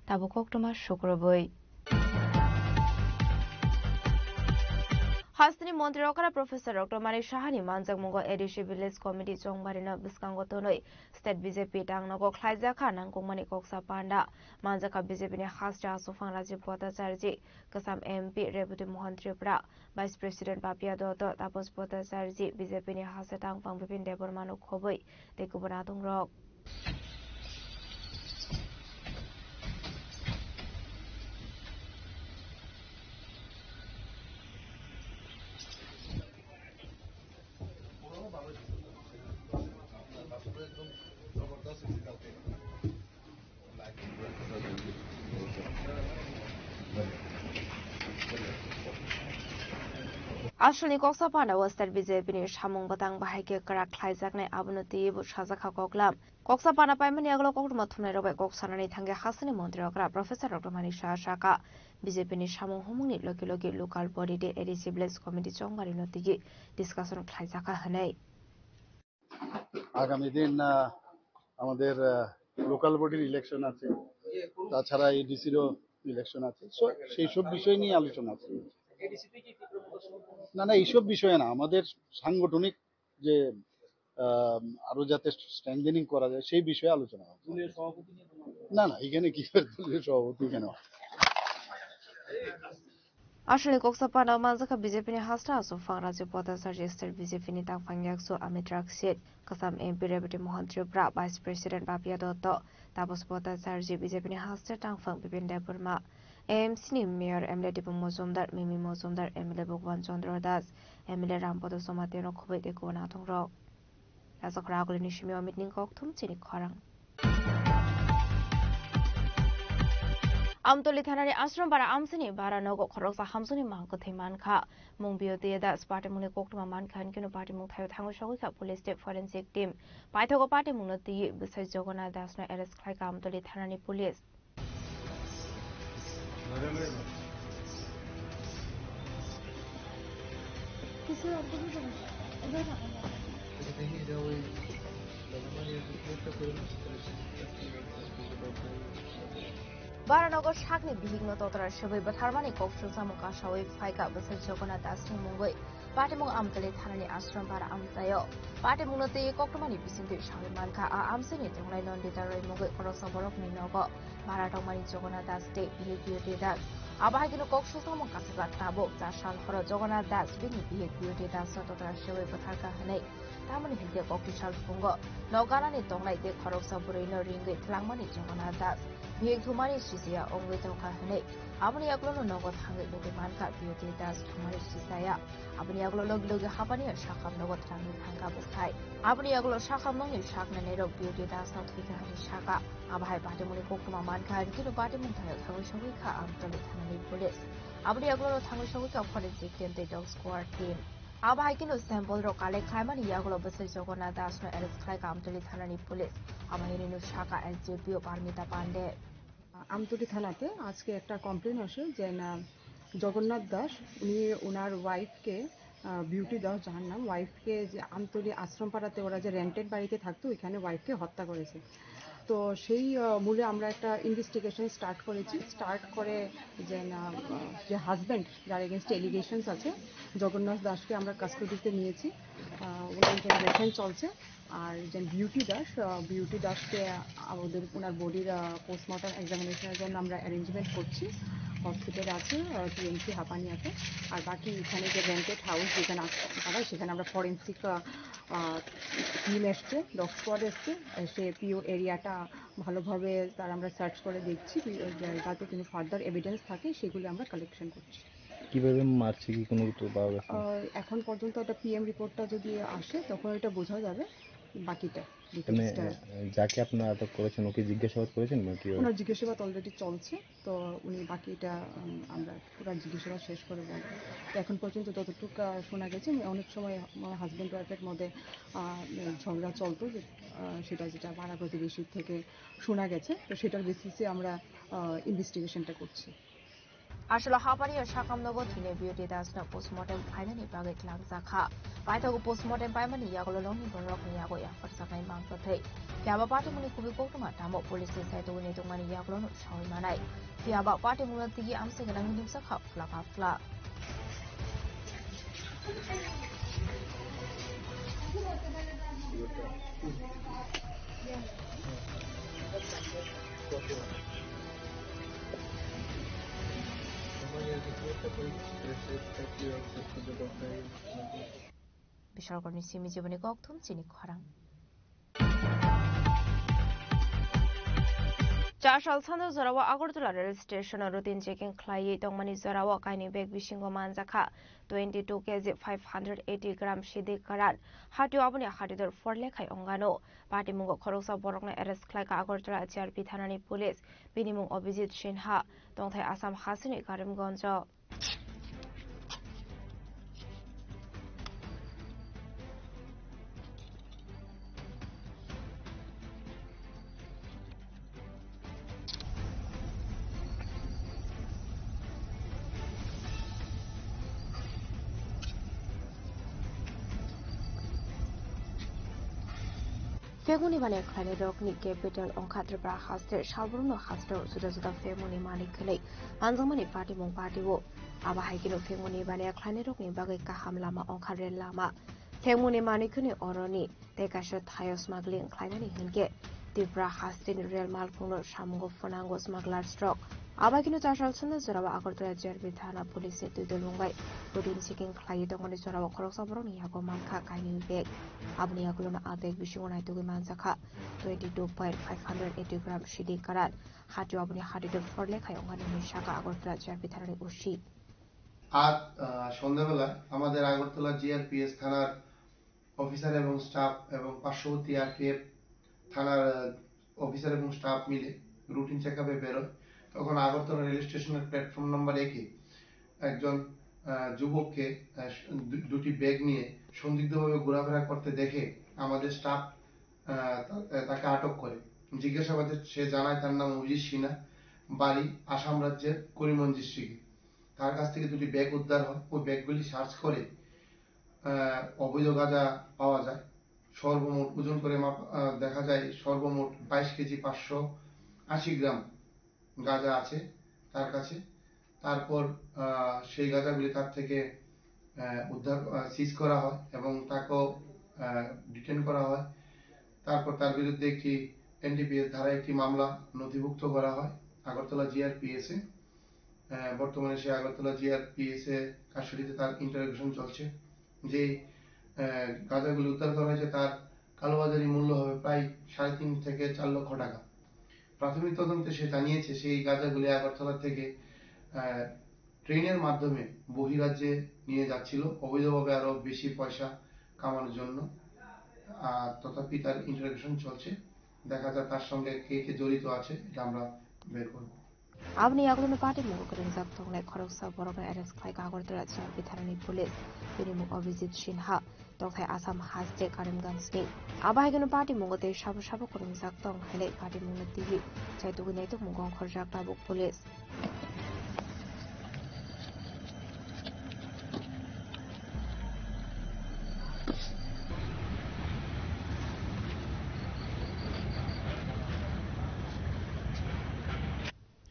Tabuk koktwma sukrubwi. Hasteni montri okra Professor Doctor Manik Sahani manjakmungo A D C Village Committee chongbarino bwskango tonwi State B J P dangnogo khlaijakha nangkukmani koksa panda. Manjakha B J P ni hasteni aswkphang Rajiv Bhattacharya ji, kwcham M P Rebati Mohan Tripura, Vice President Papiya Dutta, Tapas Bhattacharya ji, B J P ni hasteni tangphang Bipin Debbarma no khobwi tei kubun adongrok. Aswlni koksa panda o state B J P ni samung bwtang bahai khe kwrak khlaijaknai, abono twiwi bo sajakha koklam. Koksa panda paimani yagulo koktwma thumnairok bai kok sanani thangwi hasteni montri okra Professor Doctor Manik Saha sakha, B J P ni samung humungni logi logi local body tei A D C village committee chongbarino twiwi discussion khlaijakha hwnwi. আগামী দিন আহ, আমাদের লোকাল বডির ইলেকশন আছে, তাছাড়া এডিসিরও ইলেকশন আছে। সো সেই সব বিষয় নিয়ে আলোচনা আছে। না না, এইসব বিষয়ে না, আমাদের সাংগঠনিক যে আহ, আরো যাতে স্ট্রেংথেনিং করা যায় সেই বিষয়ে আলোচনা হবে। না না, এখানে কি দলীয় সভাপতি কেন? Aswlni koksa panda manjakha B J P ni hasta aswk phang Rajib Bhattacharya, state B J P ni tangphang yaksu Amit Rakshit, kwcham M P Rebati Mohan Tripura, Vice President Babia Dotto, Tapas Bhattacharya, B J P ni hasta tangphang Bipin Debbarma, A M C ni Mayor M L A Dipon Mojumdar, Mimi Mojumdar, M L A Bhagwan Chandra Das, M L A Rampada Jamatia no khobwi tei kubun nathongrok. Rajak Raguli ni simi Amit ni kokthum chini khorang. Amtoli thanani Ashram para amsini bara nogo khoroksa hamsuni mang kwthwi mankha. Mung Biyoti Das patimungni koktwma mankha, hinkhe no patimung thaio thangwi sogwi kha police tei forensic team. Paithago patimungno twiwi bwsai Jagannath Das no arrest khlaikha Amtoli thanani police. Baranogo sakni bihikno totra sebwi bwtharmani kok sujamung kasawi phaikha bwsai Jagannath Dasni mungwi. Patimung Amtali thanani Ashram para amchaio. Patimungno twi koktwmani bisingtwi sawi mankha, a amchaini tongnai Nandita Roy mungwi khoroksa borokni nogo bara tongmani Jagannath Das tei bihik Beauty Das. Abo hai kheno kok sujamung kasijak tabuk cha sal horo Jagannath Das bini bihik Beauty Das no totra sebwi bwtharkha hwnwi. Tamoni hinkhe kok tisal phungo nok ganani tongnai tei khoroksa bwrwino ringwi twlangmani Jagannath Das. Bihik thumani sisiya wngwi tongkha hwnwi aboni yagulono nogo thangwi nugwi mankha Beauty Das thumani sisaya. Aboni yagulo logi logi hapani sakham nogo twlangwi thangkha bwsai. Aboni yagulo sakham nokni saknai nairok Beauty Das no thwikha hwnwi sakha. Abo hai patimungni koktwma mankha, hinkhe no patimung thaio thangwi sogwi kha Amtali thanani police. Aboni yagulo thangwi sogwi kha forensic team tei dog squad team. Abo hai kheno sample rok collect khlaimani yagulo bwsai Jagannath Das no arrest khlaikha Amtali thanani police. Abo hai rino sakha S D P O Parmita Pande. Amtali থানাতে আজকে একটা কমপ্লেন আসে যে না, জগন্নাথ দাস, উনি ওনার ওয়াইফকে, আহ, বিউটি দাস যার নাম, ওয়াইফকে যে আমতলী আশ্রমপাড়াতে ওরা যে রেন্টেড বাড়িতে থাকতো, ওইখানে ওয়াইফকে হত্যা করেছে। তো সেই, আহ, মূলে আমরা একটা ইনভেস্টিগেশন স্টার্ট করেছি। স্টার্ট করে যে না, আহ, যে হাজব্যান্ড, যার এগেনস্টে এলিগেশনস আছে, জগন্নাথ দাসকে আমরা কাস্টডিতে নিয়েছি। আহ, ওনার ইন্টারোগেশন চলছে। আর যে বিউটি দাস, আহ, বিউটি দাসকে আমাদের ওনার বডির, আহ, পোস্টমর্টম এক্সামিনেশনের জন্য আমরা অ্যারেঞ্জমেন্ট করছি। হসপিটাল আছে, আহ, টিএমসি হাপানিয়াতে। আর বাকি এখানে যে রেন্টেড হাউস যেখানে আস-, তারা, সেখানে আমরা ফরেন্সিক, আহ, আহ, টিম এসছে, ডগ স্কোয়াড এসছে, এসে পিও এরিয়াটা ভালোভাবে তার আমরা সার্চ করে দেখছি, পি-, যাতে কোনো ফার্দার এভিডেন্স থাকে সেগুলি আমরা কালেকশন করছি। কিভাবে মারছে কি কোনো কিছু পাওয়া গেছে? আহ, এখন পর্যন্ত একটা পিএম রিপোর্টটা যদি আসে তখন এটা বোঝা যাবে বাকিটা, মানে, ডিটেইলসটা। আহ, যাকে আপনারা আটক করেছেন, ওকে জিজ্ঞাসাবাদ করেছেন নাকি? ওনার জিজ্ঞাসাবাদ অলরেডি চলছে, তো উনি বাকিটা, উম, আমরা পুরো জিজ্ঞাসাবাদ শেষ করে বলবো। তো এখন পর্যন্ত যতটুকু, আহ, শোনা গেছে, উনি অনেক সময় আমার হাজব্যান্ড ওয়াইফের মধ্যে, আহ, ঝগড়া চলতো, যে, আহ, সেটা যেটা পাড়া প্রতিবেশী থেকে শোনা গেছে, তো সেটার বেসিসে আমরা, আহ, ইনভেস্টিগেশনটা করছি। Aswla hapari o sakam nogo thwinai Beauty Das no postmortem khlainani bagwi twlangjakha. Paithago postmortem paimani yagulo nokni bororokni yago yapharjaknai mang kwthwi. Phiya ba patimungni kubui koktwma tamo police ni side o wngwi tongmani yagulo no sawi manai. Phiya ba patimungno tigi amsai gwnangwi nukjakha phlak ha phlak. Bishalkorni simi jiboni kokthum chini khorang. Chasal sando jorao Agartala rail station o routine checking khlaiwi tongmani jorao kainwi bag bisingo manjakha twenty two K G five hundred eighty gram sidi karan. Hatio aboni hatidor forlekhai ongano. Patimungo khoroksa borokno arrest khlaikha Agartala G R P thanani police. Bini mung Abhijit Sinha, tongthai Assam hasini Karimganjo. Phekmuni baniya khlainairokni capital wngkha Tripura haste, salbrumno hasteo juda juda phekmuni manwi khwnwi manjakmani patimung patio. Abo hai kheno phekmuni baniya khlainairokni bagwi kaham lama wngkha rel lama. Phekmuni manwi khwnwi oroni tei kaisa thaio smuggling khlainani hinkhe Tripura hasteni rel malkhungno samungo phwnango smugglers rok. Abo hai kheno chasal songni jorao Agartala J R P thana police ni twi dol mung bai routine checking khlaiwi tongmani jorao khoroksa borokni yago mankha kainwi bag. Aboni yagulono a bag bisingo naitugwi manjakha twenty two point five hundred eighty gram sidi karat. Hatio aboni hatito phor lekhai wngkha hinwi sakha Agartala J R P thanani O C. আজ আহ, সন্ধ্যাবেলা আমাদের আগরতলা জিআরপিএস থানার অফিসার এবং স্টাফ এবং পার্শ্ববর্তী আরপিএফ থানার আহ, অফিসার এবং স্টাফ মিলে রুটিন চেক আপে বেরোয়। তখন আগরতলা রেল স্টেশনের প্ল্যাটফর্ম নাম্বার একে একজন আহ, যুবককে আহ, দু- দুটি ব্যাগ নিয়ে সন্দিগ্ধভাবে ঘোরাফেরা করতে দেখে আমাদের স্টাফ আহ, তা- তাকে আটক করে। জিজ্ঞাসাবাদে সে জানায় তার নাম অভিজিৎ সিনহা, বাড়ি আসাম রাজ্যের করিমগঞ্জ ডিস্ট্রিক্টে। তার কাছ থেকে দুটি ব্যাগ উদ্ধার হয়। ওই ব্যাগগুলি সার্চ করে আহ, অবৈধ গাঁজা পাওয়া যায়। সর্বমোট ওজন করে মাপ- আহ, দেখা যায় সর্বমোট বাইশ কেজি পাঁচশো আশি গ্রাম গাঁজা আছে তার কাছে। তারপর আহ, সেই গাঁজাগুলি তার থেকে আহ, উদ্ধার সিজ করা হয় এবং তাকেও ডিটেন করা হয়। তারপর তার বিরুদ্ধে একটি এনডিপিএস ধারা একটি মামলা নথিভুক্ত করা হয় আগরতলা জিআরপিএস এ। আহ, বর্তমানে সে আগরতলা জিআরপিএস এ কাস্টডিতে তার ইন্টারোগেশন চলছে। যে আহ, গাঁজাগুলি উদ্ধার করা হয়েছে তার কালোবাজারি মূল্য হবে প্রায় সাড়ে তিন থেকে চার লক্ষ টাকা। প্রাথমিক তদন্তে সে জানিয়েছে সেই গাঁজাগুলি আগরতলা থেকে আহ, ট্রেনের মাধ্যমে বহিরাজ্যে নিয়ে যাচ্ছিল অবৈধভাবে আরো বেশি পয়সা কামানোর জন্য। আর তথাপি তার ইন্টারোগেশন চলছে। দেখা যাক তার সঙ্গে কে কে জড়িত আছে, এটা আমরা বের করব। Aboni yagulono patimung kwrwngjak tongnai khoroksa borokno arrest khlaikha Agartala J R P thanani police. Bini mung Abhijit Sinha, tongthai Assam haste Karimganjni. Abo hai kheno patimungo tei sabo sabo kwrwngjak tong hinwi patimungno twiwi chaitugwi naitukmungo ongkhorjak tabuk police.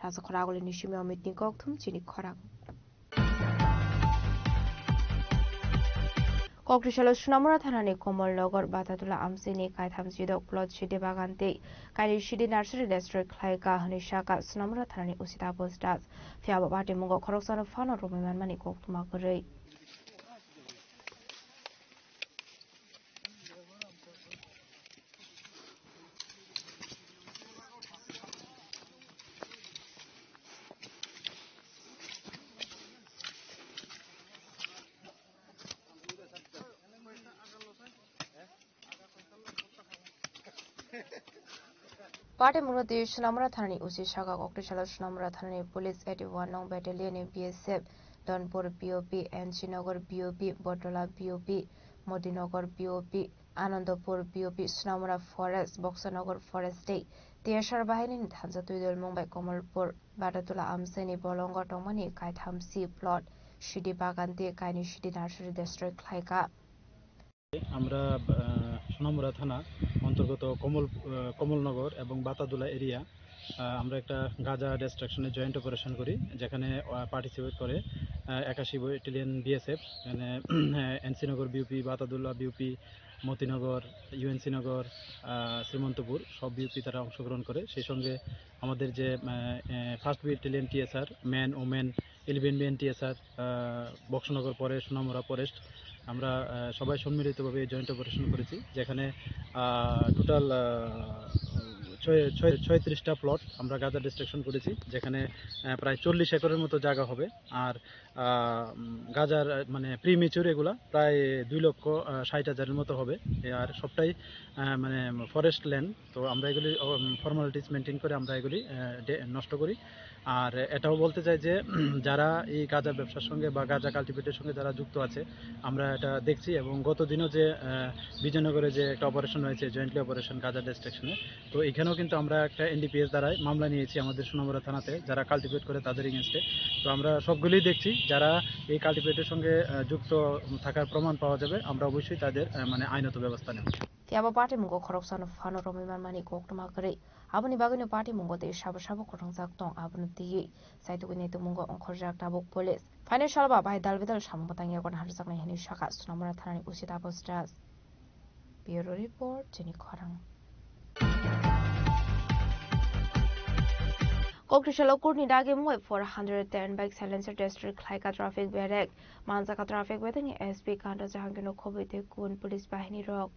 Rajakhor Aguli ni simi Amit ni kokthum chini khorang. Kokrisalo Sunamura thanani Komolnagar Batatula amchini kaitham chidok plot sidi bagan tei kaini sidi nursery destroy khlaika hwnwi sakha Sunamura thanani O C Taposh Das. Phiya bo patimungo khoroksano phano romwi manmani koktwma kwrwi. Patimungno twi Sunamura thanani O C sakha koktisalo Sunamura thanani police eighty one nong battalion ni B S F, Donpur P O P, N C Nagar P O P, Botola P O P, Modinagar P O P, Anandapur P O P, Sunamura Forest, Boksanagar Forest tei T S R bahaini thansa twi dol mung bai Komolpur Batatula amchaini bolongo tongmani kaitham C plot, sidi bagan tei kaini sidi nursery destroy khlaika. আমরা আহ, সোনামুড়া থানা অন্তর্গত কমল আহ, কমলনগর এবং বাতাদুলা এরিয়া, আহ, আমরা একটা গাঁজা ডিস্ট্রাকশনে joint operation করি, যেখানে পার্টিসিপেট করে আহ, একাশি ব্যাটালিয়ন বিএসএফ, এখানে NC Nagar BOP, Batadula BOP, Motinagar, UNC Nagar, আহ, শ্রীমন্তপুর, সব বিউপি তারা অংশগ্রহণ করে। সেই সঙ্গে আমাদের যে first battalion TSR, man, women, eleven BN TSR, Boxanagar পরে সোনামুড়া ফরেস্ট, আমরা আহ, সবাই সম্মিলিতভাবে এই জয়েন্ট অপারেশন করেছি, যেখানে টোটাল ছয় ছয় ছয়ত্রিশটা প্লট আমরা গাঁজা ডিস্ট্রাকশন করেছি, যেখানে আহ, প্রায় চল্লিশ একরের মতো জায়গা হবে। আর আহ, উম, গাঁজার আহ, মানে প্রিমেচুর এগুলা প্রায় দুই লক্ষ আহ, ষাট হাজারের মতো হবে। এ, আর সবটাই আহ, মানে ফরেস্ট ল্যান্ড। তো আমরা এগুলি ফর্মালিটিস মেনটেন করে আমরা এগুলি আহ, ডে- নষ্ট করি। আর এটাও বলতে চাই যে যারা এই গাঁজা ব্যবসার সঙ্গে বা গাঁজা কাল্টিভেটের সঙ্গে যারা যুক্ত আছে, আমরা এটা দেখছি। এবং গত দিনও যে আহ, বিজয়নগরে যে একটা অপারেশন হয়েছে, জয়েন্টলি অপারেশন গাঁজা ডিস্ট্রাকশনে, তো এখানেও কিন্তু আমরা একটা এনডিপিএস দ্বারাই মামলা নিয়েছি আমাদের সোনামুড়া থানাতে, যারা কাল্টিভেট করে তাদের এগেনস্টে। তো আমরা সবগুলোই দেখছি, যারা এই কালটিভেটের সঙ্গে, আহ, যুক্ত থাকার প্রমাণ পাওয়া যাবে, আমরা অবশ্যই তাদের, আহ, মানে, আইনত ব্যবস্থা নেব। Tei abo patimungo khoroksano phano romwi manmani koktwma kwrwi. Aboni bagwino patimungo tei sabo sabo kwrwngjak tong, abono twiwi saitugwi naitugmungo ongkhorjak tabuk police. Phainai salba bai dalbidal samung bwtang yago naharjaknai hwnwi sakha Sonamura thanani O C Taposh Das. Bureau Report, Chini Khorang. Kokri salo kurni dagi mungwi four hundred ten bike silencer test khlaika traffic berek. Manjaka traffic bedekni S P Kanta Jahangirno khobwi tei kubun police bahini rok.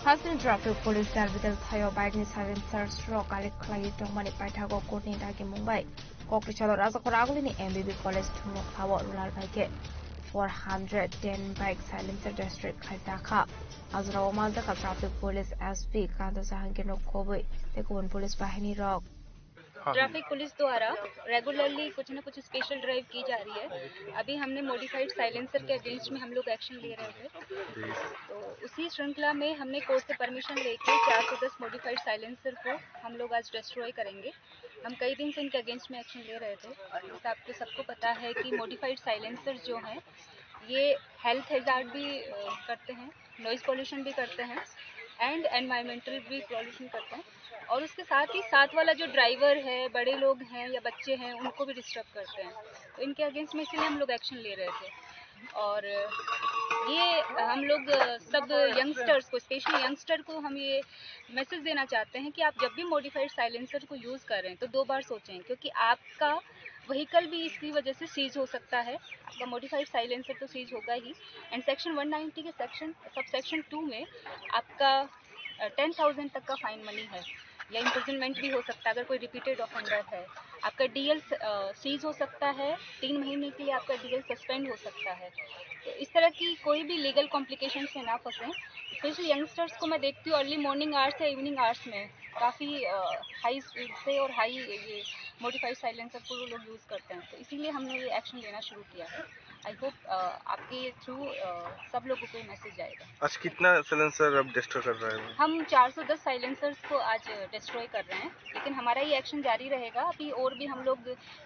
Hasteni traffic police dalbidal thaio bike ni silencers rok collect khlaiwi tongmani paithago kurni dagi mungbai. Kokri salo Rajakhor agulini M B B College thumno khlao rural bai khe four hundred ten bike silencer district khaijak kha. Ajrao manjakha traffic police S P Kanta Jahangirno khobwi tei kubun police bahini rok. Traffic police द्वारा रेगुलरली कुछ ना कुछ special drive की जा रही है। अभी हमने मॉडिफाइड साइलेंसर के अगेंस्ट में हम लोग एक्शन ले रहे थे, तो उसी श्रृंखला में हमने कोर्ट से परमिशन लेके चार सौ दस मॉडिफाइड साइलेंसर को हम लोग आज डिस्ट्रॉय करेंगे। हम कई दिन से इनके अगेंस्ट में एक्शन ले रहे थे। जैसे आपको सबको पता है कि मॉडिफाइड साइलेंसर जो हैं, ये हेल्थ हैजार्ड भी, अ, करते हैं, नॉइज़ पॉल्यूशन भी करते हैं एंड एनवायरमेंटल भी पॉल्यूशन करते हैं। और उसके साथ ही साथ वाला जो ड्राइवर है, बड़े लोग हैं या बच्चे हैं, उनको भी डिस्टर्ब करते हैं। तो इनके अगेंस्ट में इसीलिए हम लोग एक्शन ले रहे थे। और ये हम लोग, अ, सब यंगस्टर्स को, स्पेशली यंगस्टर को हम ये मैसेज देना चाहते हैं कि आप जब भी मॉडिफाइड साइलेंसर को यूज़ करें तो दो बार सोचें, क्योंकि आपका व्हीकल भी इसकी वजह से सीज हो सकता है, आपका मॉडिफाइड साइलेंसर तो सीज होगा ही। एंड सेक्शन वन नाइंटी के सेक्शन, सब सेक्शन टू में आपका, अ, टेन थाउजेंड तक का फाइन मनी है या इम्प्रिजनमेंट भी हो सकता है अगर कोई रिपीटेड ऑफेंडर है। आपका डीएल स-, अ, सीज हो सकता है, तीन महीने के लिए आपका डीएल सस्पेंड हो सकता है। तो इस तरह की कोई भी लीगल कॉम्प्लिकेशन से ना फंसें। स्पेशली यंगस्टर्स को मैं देखती हूँ अर्ली मॉर्निंग आवर्स या इवनिंग आवर्स में काफ़ी, अ, हाई स्पीड से और हाई ये मॉडिफाइड साइलेंसर को वो लोग यूज़ करते हैं, तो इसीलिए हमने ये एक्शन लेना शुरू किया है। आई होप, अ, आपके थ्रू, अ, सब लोगों को ये मैसेज जाएगा। आज कितना साइलेंसर अब डिस्ट्रॉय कर रहे हैं? हम चार सौ दस साइलेंसर्स को आज डिस्ट्रॉय कर रहे हैं, लेकिन हमारा ये एक्शन जारी रहेगा। अभी और भी हम लोग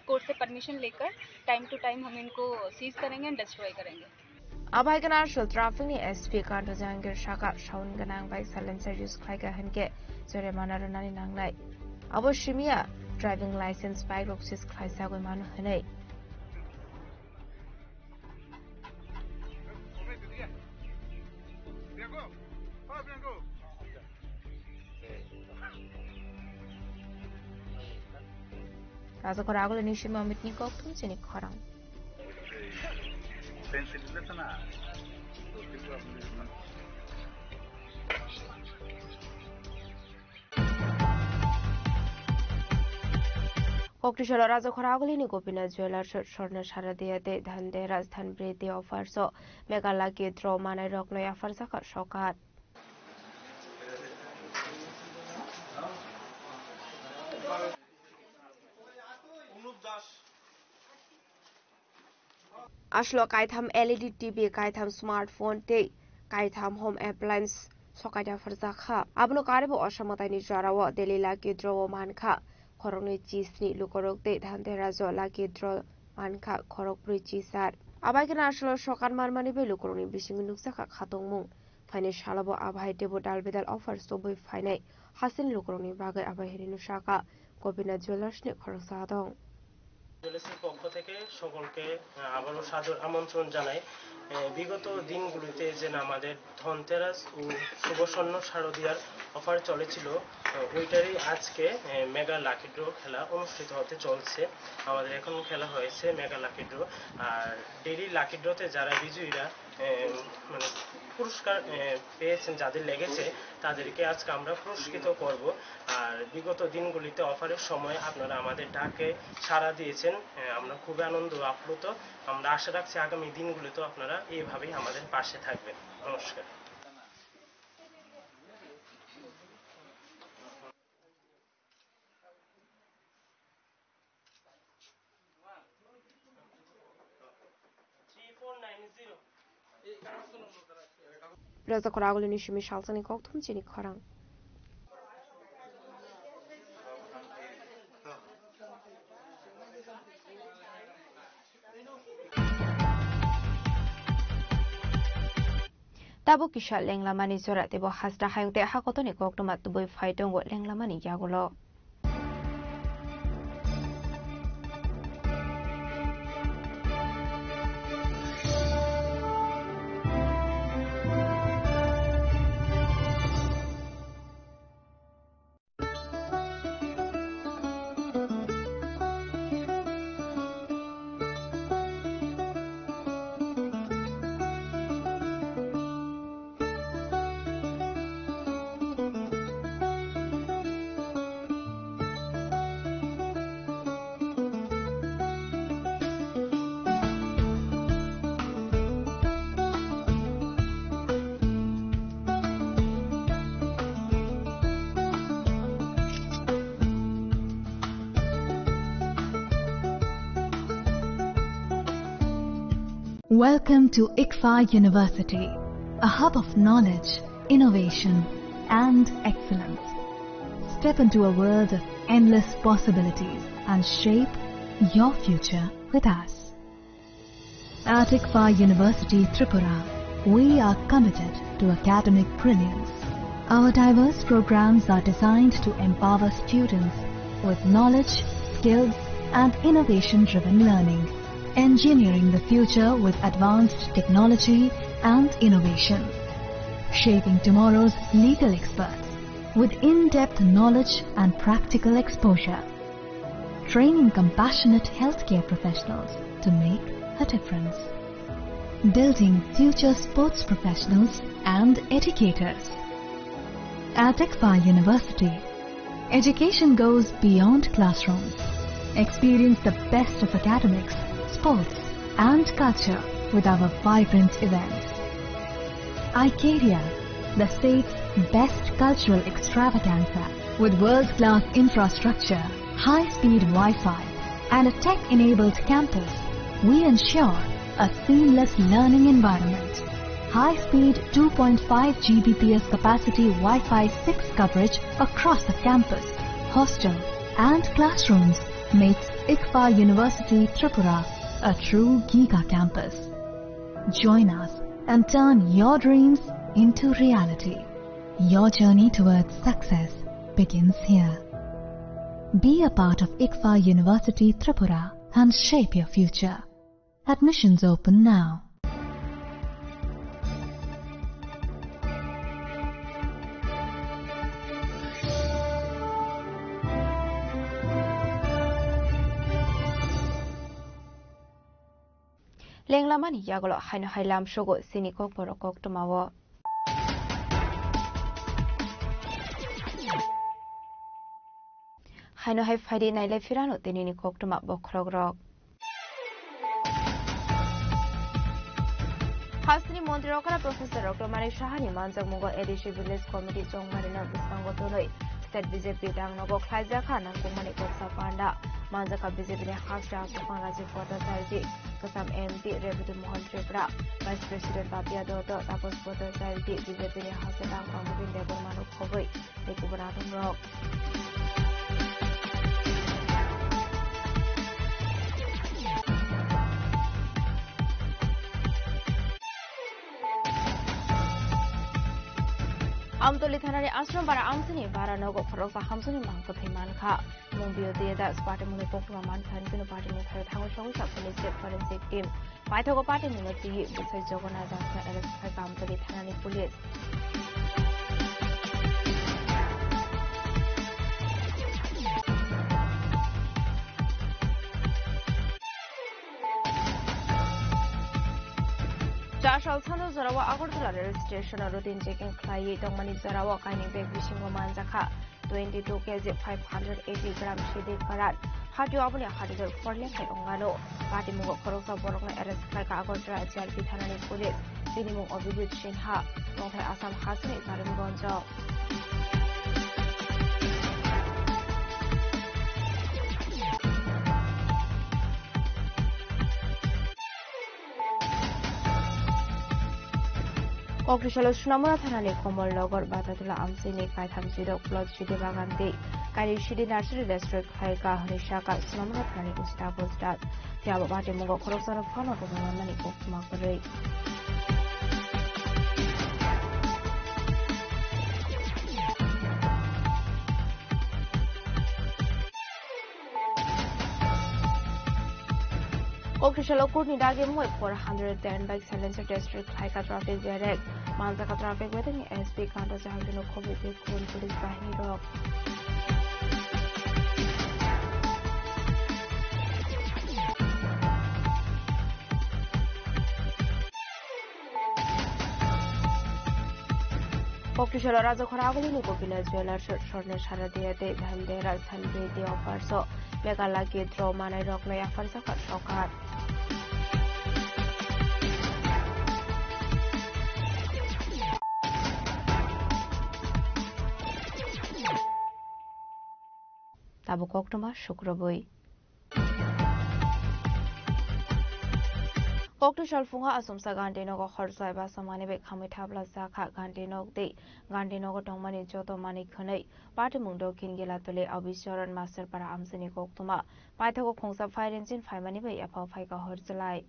कोर्ट से परमिशन लेकर टाइम टू टाइम हम इनको सीज करेंगे एंड डिस्ट्रॉय करेंगे। Abai gana asol traffic ni S P Kanta Jahangir saka sound gwnang bike silencer use khlaika hinkhe joremana rwnani nangnai. Abo simiya driving license bike rok seize khlaisagwi mano hinwi. Rajakhor agulini simi Amitni kokthum chini khorang. Koktisalo Rajakhor agulini Gopinath Jewellers Swarna Sharadiya tei Dhanteras Dhanpriti offers o Mega Lucky Draw manai rokno yapharjakha sokat. Aslo kaitham L E D T V, kaitham smartphone tei kaitham home appliance sokaina pharjakha. Abono karwi bo Osha mwtaini jorao daily lucky draw o mankha khoroknwi chisni lukorok tei Dhanteras o lucky draw mankha khorokbrwi chisar. Abai kheno aslo sokan manmani bai lukorokni bisingo nukjakha khatungmung. Phainai salo bo abai teibo dal bedal offer sobwi phainai hasteni lukurokni bagwi abai hinwi nw sakha Gopinath Jewellers ni khoroksa adong. জুয়েলার্সের পক্ষ থেকে সকলকে, আহ, আবারও সাদর আমন্ত্রণ জানাই। আহ, বিগত দিনগুলিতে যে আমাদের ধনতেরাস ও শুভ স্বর্ণ শারদিয়ার অফার চলেছিল, আহ, ওইটারই আজকে, আহ, মেগা লাকি ড্র খেলা অনুষ্ঠিত হতে চলছে। আমাদের এখন খেলা হয়েছে মেগা লাকি ড্র। আর ডেইলি লাকি ড্রতে যারা বিজয়ীরা এ, মানে, পুরস্কার, এ, পেয়েছেন, যাদের লেগেছে, তাদেরকে আজকে আমরা পুরস্কৃত করব। আর বিগত দিনগুলিতে অফারের সময় আপনারা আমাদের ডাকে সাড়া দিয়েছেন, এ, আমরা খুবই আনন্দ আপ্লুত। আমরা আশা রাখছি আগামী দিনগুলিতেও আপনারা এইভাবেই আমাদের পাশে থাকবেন। নমস্কার। Rajak Koragulini simi salsani kokthum chini khorang. Tabuk kisa lenglamani jora teibo hasra hayung tei hakotoni koktwma tubui phai tongo lenglamani yagulo. Welcome to ICFAR University, a hub of knowledge, innovation, and excellence. Step into a world of endless possibilities and shape your future with us. At ICFAR University Tripura, we are committed to academic brilliance. Our diverse programs are designed to empower students with knowledge, skills, and innovation-driven learning, engineering the future with advanced technology and innovation, shaping tomorrow's legal experts with in-depth knowledge and practical exposure, training compassionate healthcare professionals to make a difference, building future sports professionals and educators. At ICFAR University, education goes beyond classrooms. Experience the best of academics, sports, and culture with our vibrant events. Icaria, the state's best cultural extravaganza. With world-class infrastructure, high-speed Wi-Fi, and a tech-enabled campus, we ensure a seamless learning environment. High-speed two point five G B P S capacity Wi-Fi six coverage across the campus, hostel, and classrooms makes ICFAR University Tripura a true giga campus. Join us and turn your dreams into reality. Your journey towards success begins here. Be a part of ICFAR University Tripura and shape your future. Admissions open now. Lenglamani yagulo haino hai lamsogo chini kokborok koktwmao. Haino hai phaidi nailai phirano tinini koktwma bokhorokrok. Hasteni montri okra Professor Doctor Manik Sahani manjakmungo A D C Village Committee chongmarino bwskango tonwi State B J P rangnogo khlaijakha nangkukmani koksa panda. Manjakha B J P ni hasteni Aswk Bhattacharya ji, kwcham M P Rebati Mohan Tripura, Vice President Papiya Dutta, Tapas Bhattacharya ji, B J P ni hasteni Rang Pangubin Debbarma no khobwi tei kubun adongrok. Amtoli thanani Ashram Bara amchini Bara nogo khoroksa hamsuni mang kwthwi mankha. Mung Biyo Deya Das party mungni koktwma mankha hwnwi party mung thango sogwi sa police forensic team. Paithago party ni no twi bwsai Jagannath Das no arrest khai Amtoli thanani police. Chasal sano jorao Agartala rail station o routine checking khlaiwi tongmani jorao kainwi bag bisingo manjakha twenty two K G five hundred eighty gram sidi karat. Hatio aboni hatidor forleng hai ongano. Patimungo khoroksa borokno arrest khlaikha Agartala G R P thanani police. Bini mung Abhijit Sinha, tongthai Assam hasteni Karimganj o. Koktisalo Sunamura thanani Komol Nagar Batatula amchini kaitham chirok plot sidi bagan tei kaini sidi nursery register khlaika hwnwi saka Sunamura thanani Ustad Ustad. Phiya bo bati mungo khoroksano phano tongwi manmani koktwma kwrwi. Koktisalo kurni dagi mui four hundred ten bike silencer test khlaika traffic berek. Manjaka traffic waiting S P Kanta Jahangino khobwi tei kubun police bahini rok. Koktisalo Rajakhora agulini Gopinath Jewellers sorne sara diya tei dhan dera santi tei offer so mega lucky draw manai rokno yaphar jakat sokar. Tabuk koktwma sukrubwi. Koktisal phungo achomsa Gandhinago hor chlai basa manwi bai khamwi thapla jakha Gandhinok tei Gandhinago tongmani joto manwi khwnwi patimung Dokhin Gelatuli Abhicharan Masterpara amchini koktwma paithago khungsa phairenjin phaimani bai yaphao phaika hor chlai.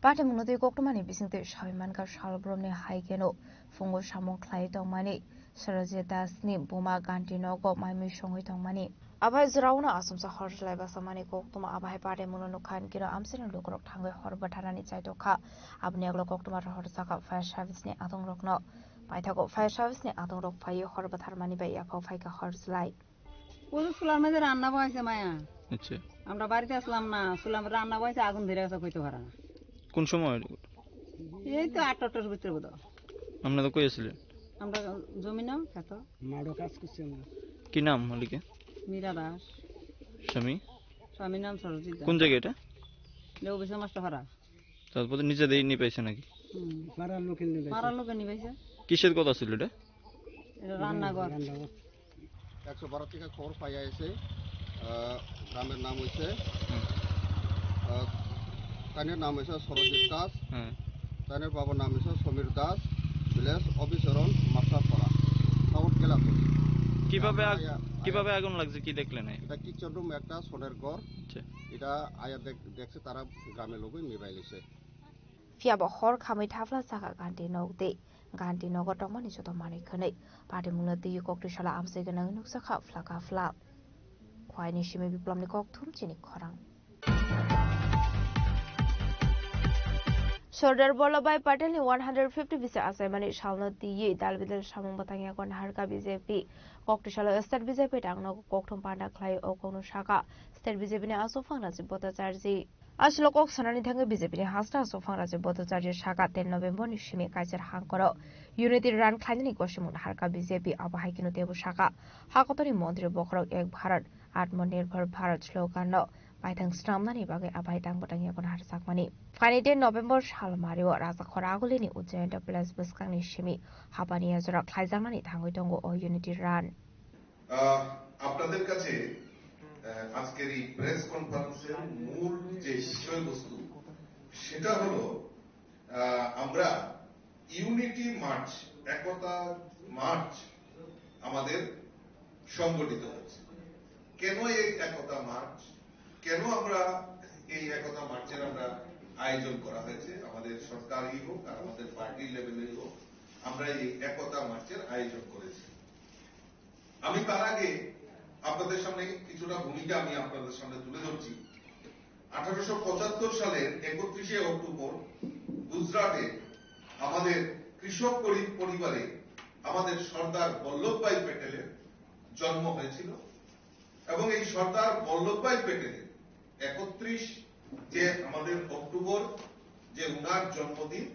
Patimungno twi koktwmani bisingtwi sawi mankha salbrumni hai kheno phungo samung khlai tongmani Sarojit Dasni buma Gandhinogo maimui songwi tongmani. Abai jwraono achomsa hor chlai basa mani koktwma abai patimungno nukha hinkhe no amchaini lukurok thangwi hor bwtharnani chaitokha. Aboni ulo koktwma rohor jakha fire service ni adongrokno. Paithago fire service ni adongrok phaiwi hor bwtharmani bai yaphao phaikha hor chlai. ওই তো চুলার মধ্যে রান্না বসাইছে মায়া। আচ্ছা। আমরা বাড়িতে আসলাম না, চুলার মধ্যে রান্না বসাইছে, আগুন ধরে গেছে, কইতে পারে না। কোন সময়? এই তো আটটা, আটটার ভিতরে বোধ হয়। আপনারা কই আছিলেন? আমরা জমি না, খেত। মাঠে কাজ করছি আমরা। কি নাম মালিকের? মীরা দাস। স্বামী? স্বামীর নাম সরজিৎ দাস। কোন জায়গা এটা? এটা অফিসের মাস্টার ভাড়া। তারপরে নিজেদেরই নিয়ে পাইছে নাকি? হুম। পাড়ার লোকে নিয়ে পাইছে। পাড়ার লোকে নিয়ে পাইছে। কিসের কথা ছিল এটা? এটা রান্নাঘর। রান্নাঘর। একশো বারো থেকে খবর পাইয়া এসে, আহ, গ্রামের নাম হইছে, হুম। আহ, তাইনের নাম হইছে সরজিৎ দাস, হুম। তাইনের বাবার নাম হইছে সমীর দাস, ভিলেজ অবিচরণ মাস্টারপাড়া, সাউথ গেলাপুর। কিভাবে আগ-, আয়া-, কিভাবে আয়া-, আগুন লাগছে, কি দেখলেন? এটা কিচেন রুম, একটা সোনের ঘর। আচ্ছা। এটা আয়া দেখ-, দেখছে তারা গ্রামের লোকই মোবাইল এসে। Phiya bo hor khamwi thapla jakha Gandhi nok tei Gandhi nogo tongmani joto manwi khwnwi. Patimungno twiwi koktisala amchoi gwnangwi nukjakha phlaka phlak. Khwaini simi Biplomni kokthum chini khorang. Sardar Vallabhbhai Patelni one hundred fifty bisi achaimani salno twiwi dal bidal samung bwtang yago naharkha B J P. Koktisalo state B J P tangno kokthum panda khlai o kokno saka state B J P ni aswk phangra se Bhattacharjee. Aswk kok sanani thangwi B J P ni hasta aswk phangra se Bhattacharya saka ten November ni simi kaichar hangkoro Unity Run khlainani kosimung naharkha B J P, abo hai kheno teibo saka hakotorni montri bokhorok Ek Bharat Atmanirbhar Bharat slogan no paithang snamnani bagwi abai tang bwtang yago naharjakmani. Phaini ten November sal mario Rajakhor agulini Ujjayanta Palace bwskangni simi hapani yajora khlaijaknani thangwi tongo o Unity Run. আহ, আপনাদের কাছে, আহ, আজকের এই প্রেস কনফারেন্সের মূল যে বিষয়বস্তু, সেটা হলো, আহ, আমরা ইউনিটি মার্চ, একতা মার্চ আমাদের সংগঠিত হয়েছে। কেন এই একতা মার্চ? কেন আমরা এই একতা মার্চের আমরা আয়োজন করা হয়েছে? আমাদের সরকারই হোক আর আমাদের পার্টি লেভেলেই হোক, আমরা এই একতা মার্চের আয়োজন করেছি। আমি তার আগে আপনাদের সামনে কিছুটা ভূমিকা আমি আপনাদের সামনে তুলে ধরছি। আঠারোশো পঁচাত্তর সালের একত্রিশে অক্টোবর গুজরাটে আমাদের কৃষক গরিব পরিবারে আমাদের সর্দার বল্লভভাই প্যাটেলের জন্ম হয়েছিল এবং এই সর্দার বল্লভভাই প্যাটেলের একত্রিশ যে আমাদের অক্টোবর যে উনার জন্মদিন,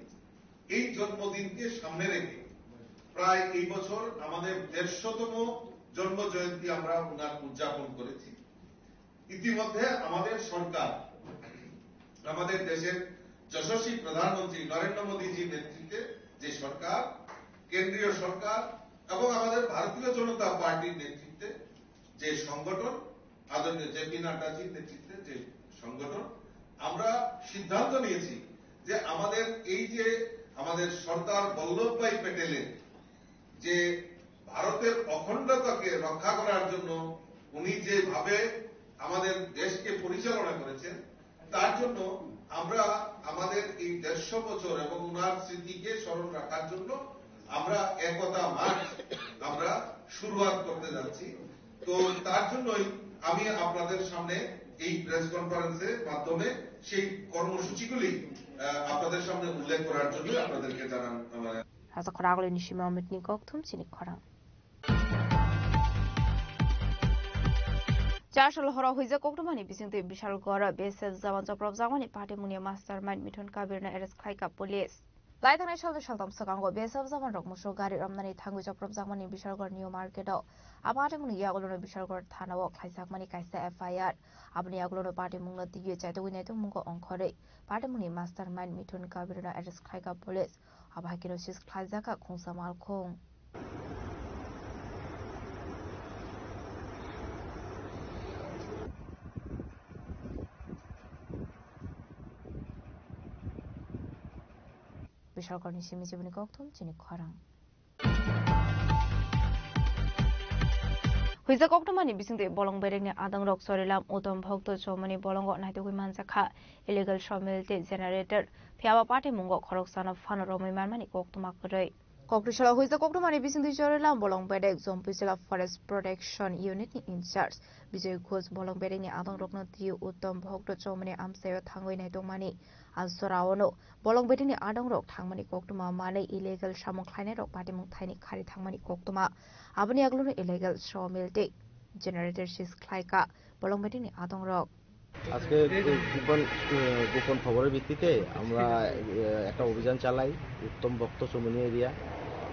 এই জন্মদিনকে সামনে রেখে প্রায় এই বছর আমাদের দেড়শোতম জন্ম জয়ন্তী আমরা উনার উদযাপন করেছি। ইতিমধ্যে আমাদের সরকার, আমাদের দেশের যশস্বী প্রধানমন্ত্রী নরেন্দ্র মোদীজির নেতৃত্বে যে সরকার, কেন্দ্রীয় সরকার এবং আমাদের ভারতীয় জনতা পার্টির নেতৃত্বে যে সংগঠন, আদরণীয় জে পি নাড্ডাজির নেতৃত্বে যে সংগঠন, আমরা সিদ্ধান্ত নিয়েছি যে আমাদের এই যে আমাদের সর্দার বল্লভভাই প্যাটেলের যে ভারতের অখণ্ডতাকে রক্ষা করার জন্য উনি যেভাবে আমাদের দেশকে পরিচালনা করেছেন, তার জন্য আমরা আমাদের এই দেড়শো বছর এবং ওনার স্মৃতিকে স্মরণ রাখার জন্য আমরা একতা মার্চ আমরা শুরুয়াত করতে যাচ্ছি। তো তার জন্যই আমি আপনাদের সামনে এই প্রেস কনফারেন্সের মাধ্যমে সেই কর্মসূচিগুলি, আহ, আপনাদের সামনে উল্লেখ করার জন্য আপনাদেরকে জানান আমার Rasa khorang lini simi omit ni kok thum chini khorang. Char salo horo huijak koktwmani bisingtwi Bishalgarh B S F jawan chopropjakmani patimungni mastermind Mithun Kabirno arrest khlaikha police. Laithangnai salni saltham swkango B S F jawanrok musuk gari romnani thangwi chopropjakmani Bishalgarh New Market-o. A patimungni yagulono Bishalgarh thanao khlaijakmani kaisa F I R. Aboni yagulono patimungno twiwi chaitugwi naitugmungo ongkhorwi patimungni mastermind Mithun Kabirno arrest khlaikha police. Abo hai kheno seize khlaijakha khungsa malkhung. Bishalgarhni simi jiboni kokthum chini khorang. Huijak koktwmani bisingtwi bolong bedekni adongrok Chorilam Uttom Bhokto chomani bolongo naitugwi manjakha illegal sawmill tei generator. Phiyaba patimungo khoroksano phano romwi manmani koktwma kwrwi. Kokri salo huijak koktwmani bisingtwi Chorilam bolong bedek Jampui Jila Forest Protection Unit ni in charge Bijoy Ghosh bolong bedekni adongrokno twiwi Uttom Bhokto chomani amchaio thangwi naitokmani. A joraono bolong bedekni adongrok thangmani koktwma manwi illegal samung khlainairok patimung thaini khari thangmani koktwma. Aboni yagulono illegal sawmill tei generator seize khlaikha bolong bedekni adongrok. আজকে গোপন, আহ, গোপন খবরের ভিত্তিতে আমরা, আহ, একটা অভিযান চালাই উত্তম ভক্ত চমুনিয়া এরিয়া।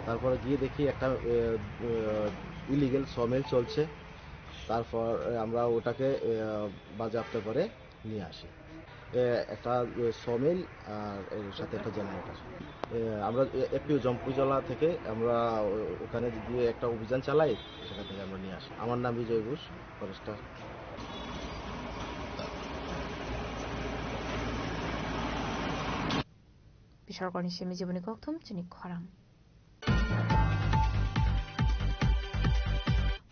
তারপরে গিয়ে দেখি একটা, আহ, আহ, ইলিগেল সমিল চলছে। তারপর, আহ, আমরা ওটাকে, আহ, বাজেয়াপ্ত করে নিয়ে আসি। এ, একটা, এ, সমিল আর এর সাথে একটা জেনারেটর। এ, আমরা এ, এপিও জম্পুইজলা থেকে আমরা ও-, ওখানে গিয়ে একটা অভিযান চালাই, সেখান থেকে আমরা নিয়ে আসি। আমার নাম Bijoy Ghosh, forester. Bishalgarhni simi jiboni kokthum chini khorang.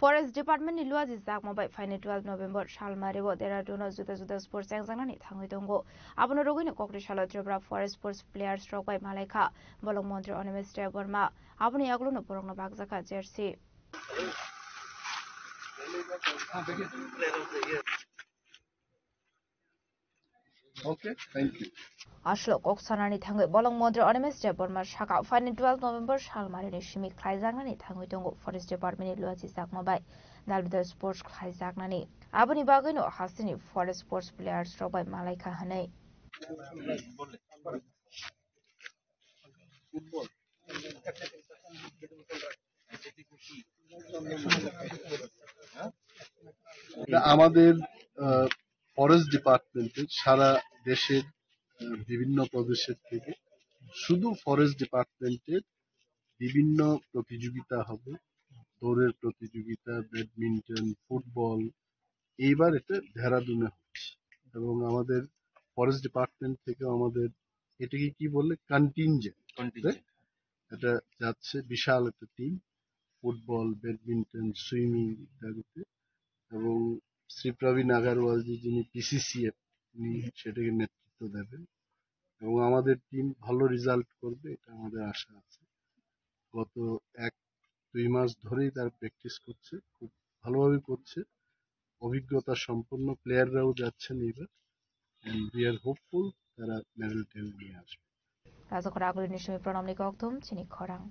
Forest Department ni luaji jakma bai phaini twelve November salmari o Dehradun o juda juda sports chengjaknani thangwi tongo. Abono rwgwino kokri salo Tripura Forest Sports players rok bai malaikha bolong montri Animesh Debbarma. Aboni yagulono borokno bakjakha jersey. Okay, thank you. Aswk kok sanani thangwi bolong montri Animesh Debbarma saka phaini twelve November salmarini simi khlaijaknani thangwi tongo Forest Department ni luachi jakma bai dalbidal sports khlaijaknani. Aboni bagwino hasteni Forest Sports players rok bai malaikha hwnwi. এটা আমাদের, আহ, ফরেস্ট ডিপার্টমেন্টের সারা দেশের, আহ, বিভিন্ন প্রদেশের থেকে শুধু ফরেস্ট ডিপার্টমেন্টের বিভিন্ন প্রতিযোগিতা হবে, দৌড়ের প্রতিযোগিতা, ব্যাডমিন্টন, ফুটবল। এইবার এটা দেহরাদুনে হচ্ছে এবং আমাদের ফরেস্ট ডিপার্টমেন্ট থেকে আমাদের এটাকে কি বললে, কন্টিনজেন্ট। কন্টিনজেন্ট। এটা যাচ্ছে বিশাল একটা টিম, ফুটবল, ব্যাডমিন্টন, সুইমিং ইত্যাদিতে। এবং শ্রী প্রবীণ আগারওয়াল জি, যিনি পিসিসিএফ, উনি সেটাকে নেতৃত্ব দেবেন এবং আমাদের টিম ভালো রেজাল্ট করবে, এটা আমাদের আশা আছে। গত এক দুই মাস ধরেই তারা প্র্যাকটিস করছে, খুব ভালোভাবে করছে। অভিজ্ঞতা সম্পন্ন প্লেয়াররাও যাচ্ছেন এবার, and we are hopeful তারা মেডেল টেডেল নিয়ে আসবে। Rajakhor agulini simi pranamni kokthum chini khorang.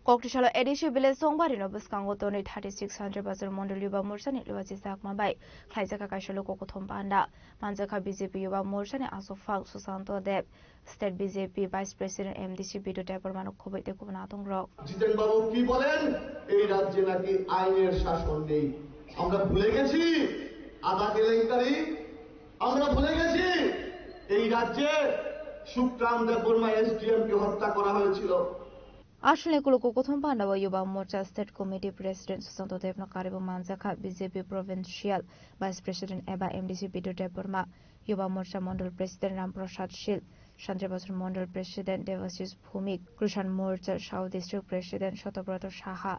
Koktisalo A D C village Songbarino bwskango tonwi thirty six hundred bachar mondol yuba morsani luachi jakma bai khlaijak kaisa luku kuthum panda manjakha B J P yuba morsani aswk phang Susanto Deb, State B J P Vice President M D C Bidu Debbarmano khubui tei kubun adongrok. জিতেন বাবু কি বলেন? এই রাজ্যে নাকি আইনের শাসন নেই। আমরা ভুলে গেছি আদা কেলেঙ্কারি, আমরা ভুলে গেছি এই রাজ্যে সুখরাম দেববর্মা এসডিএম কে হত্যা করা হয়েছিল। Aswlni kuluku kothom pandao Yuba Morcha State Committee President Susanto Debno karibo manjakha B J P Provincial Vice President eba M D C Bidhu Debbarma, Yuba Morcha Mondol President Ram Prasad Shil, Santri Bazar Mondol President Devashish Bhumik, Krishan Morcha South District President Satobrata Saha,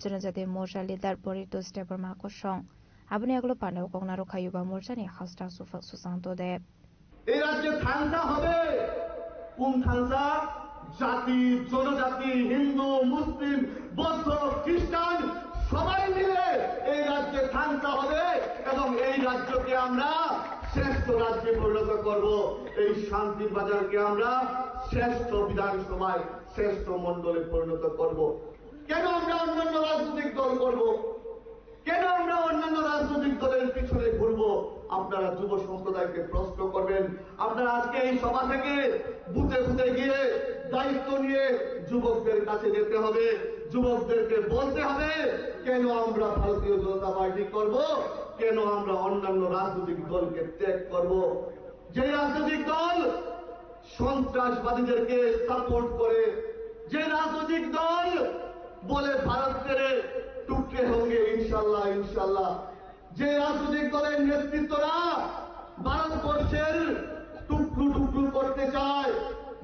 Janajati Morcha Leader Poritos Debbarma kosong. Aboni yagulo pandao koknarokha Yuba Morchani hasta Sufa-, Susanto Deb. এই রাজ্যে থাংসা হবে। কোন থাংসা? জাতি, জনজাতি, হিন্দু, মুসলিম, বৌদ্ধ, খ্রিস্টান সবাই মিলে এই রাজ্যে থাংসা হবে এবং এই রাজ্যকে আমরা শ্রেষ্ঠ রাজ্যে পরিণত করব। এই শান্তির বাজারকে আমরা শ্রেষ্ঠ বিধানসভায়, শ্রেষ্ঠ মণ্ডলে পরিণত করব। কেন আমরা অন্যান্য রাজনৈতিক দল করব? কেন আমরা অন্যান্য রাজনৈতিক দলের পিছনে ঘুরব? আপনারা যুব সম্প্রদায়কে প্রশ্ন করবেন। আপনারা আজকে এই সভা থেকে বুথে বুথে গিয়ে দায়িত্ব নিয়ে যুবকদের কাছে যেতে হবে, যুবকদেরকে বলতে হবে, কেন আমরা ভারতীয় জনতা পার্টি করব, কেন আমরা অন্যান্য রাজনৈতিক দলকে ত্যাগ করব। যে রাজনৈতিক দল সন্ত্রাসবাদীদেরকে সাপোর্ট করে, যে রাজনৈতিক দল বলে ভারত তেরে টুকরে হোঙ্গে ইনশাল্লাহ, ইনশাল্লাহ, যে রাজনৈতিক দলের নেতৃত্বরা ভারতবর্ষের টুকরো টুকরো করতে চায়,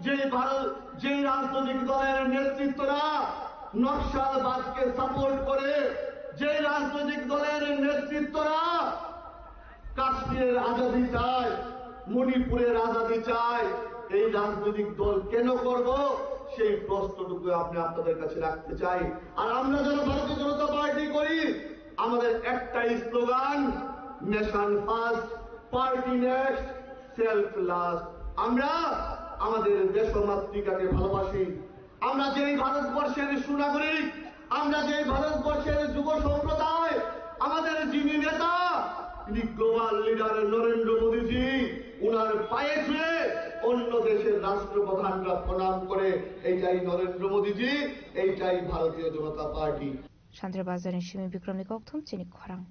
যে ভারত, যে রাজনৈতিক দলের নেতৃত্বরা নকশালবাদকে সাপোর্ট করে, যে রাজনৈতিক দলের নেতৃত্বরা কাশ্মীরের আজাদি চায়, মণিপুরের আজাদি চায়, এই রাজনৈতিক দল কেন করব, সেই প্রশ্নটুকু আমি আপনাদের কাছে রাখতে চাই। আর আমরা যারা ভারতীয় জনতা পার্টি করি, আমাদের একটাই slogan, nation first, party next, self last. আমরা আমাদের দেশমাতৃকাকে ভালোবাসি। আমরা যেই ভারতবর্ষের সুনাগরিক, আমরা যেই ভারতবর্ষের যুব সম্প্রদায়, আমাদের যিনি নেতা, তিনি গ্লোবাল লিডার নরেন্দ্র মোদীজি, উনার পায়ে ছুঁয়ে অন্য দেশের রাষ্ট্রপ্রধানরা প্রণাম করে। এইটাই নরেন্দ্র মোদীজি, এইটাই ভারতীয় জনতা party. Santri Bazarni simi Bikramni kokthum chini khorang.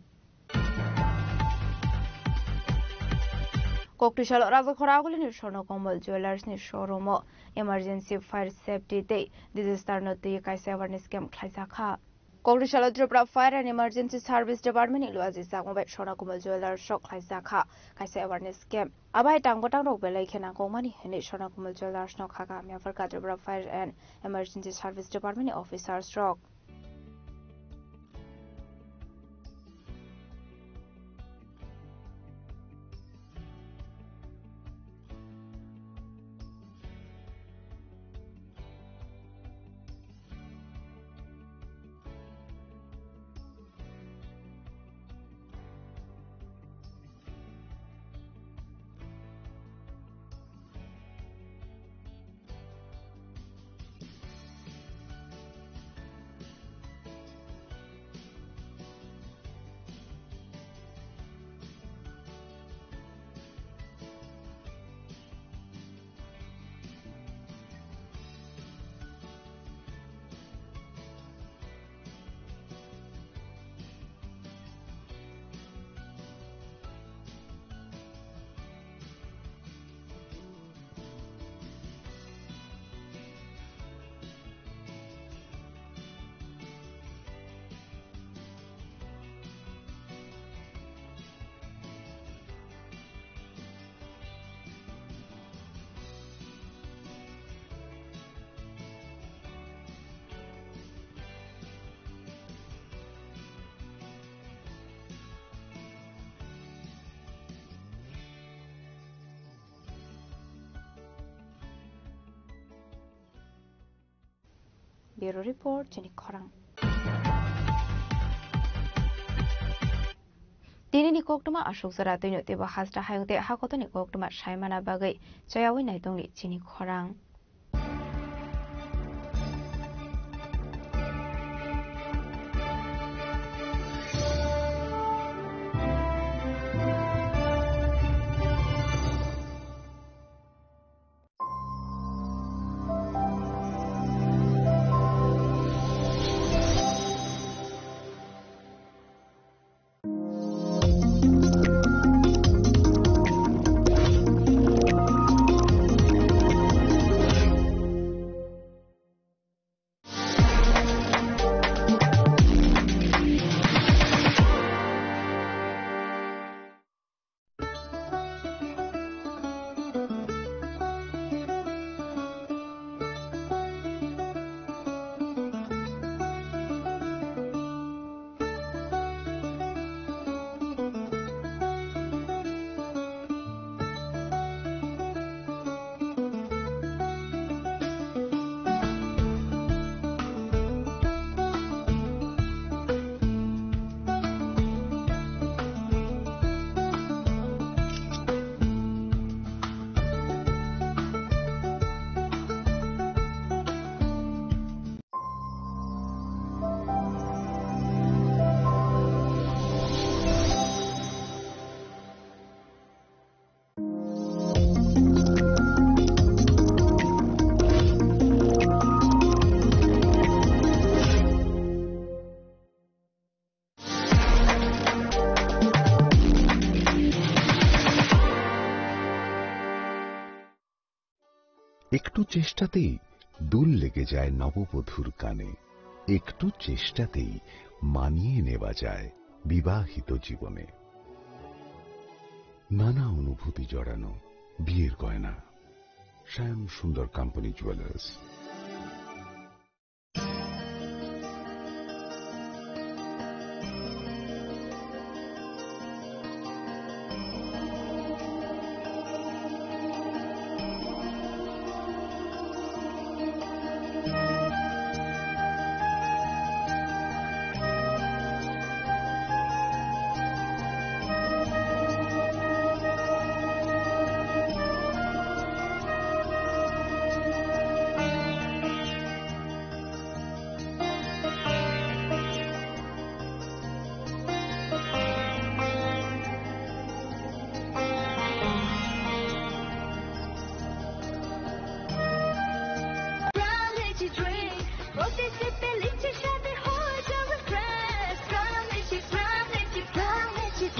Koktwisalo Rajakhora Agulini Swarna Kamal Jewellers ni showroom o emergency fire safety tei disaster no twi kaisa awareness camp khlaijak kha. Koktwisalo Tripura Fire and Emergency Service Department ni luaji chakma bai Swarna Kamal Jewellers o khlaijak kha kaisa awareness camp. Abai tang bwtang rok belai khe nangkukmani hinwi Swarna Kamal Jewellers no kha kha hamya pharkha Tripura Fire and Emergency Service Department ni officers rok. Bureau Report, chini khorang. Tinini koktwma aswk jora twino teibo hasta hayung tei hakotoni koktwma saimana bagwi chayawi naitongni chini khorang. একটু চেষ্টাতেই দুল লেগে যায় নববধূর কানে, একটু চেষ্টাতেই মানিয়ে নেওয়া যায় বিবাহিত জীবনে। নানা অনুভূতি জড়ানো বিয়ের গয়না। শ্যাম Sundar company jewellers.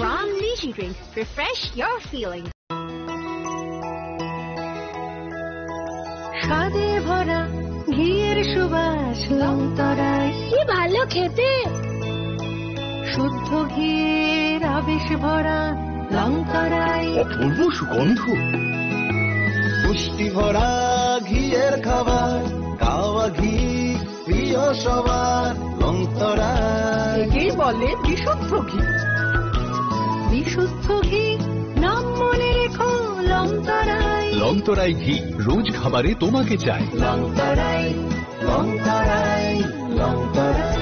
From Lychee Drinks, refresh your feelings. স্বাদে ভরা ঘিয়ের সুবাস লংতরাই। কি ভালো খেতে। শুদ্ধ ঘিয়ের আবেশ ভরা লংতরাই। অপূর্ব সুগন্ধ। পুষ্টি ভরা ঘিয়ের খাবার, কাওয়া ঘি প্রিয় সবার, লংতরাই। একেই বলে বিশুদ্ধ ঘি। বিশুদ্ধ ঘি, নাম মনে রেখো, লংতরাই। লংতরাই ঘি, রোজ খাবারে তোমাকে চাই। লংতরাই, লংতরাই, লংতরাই।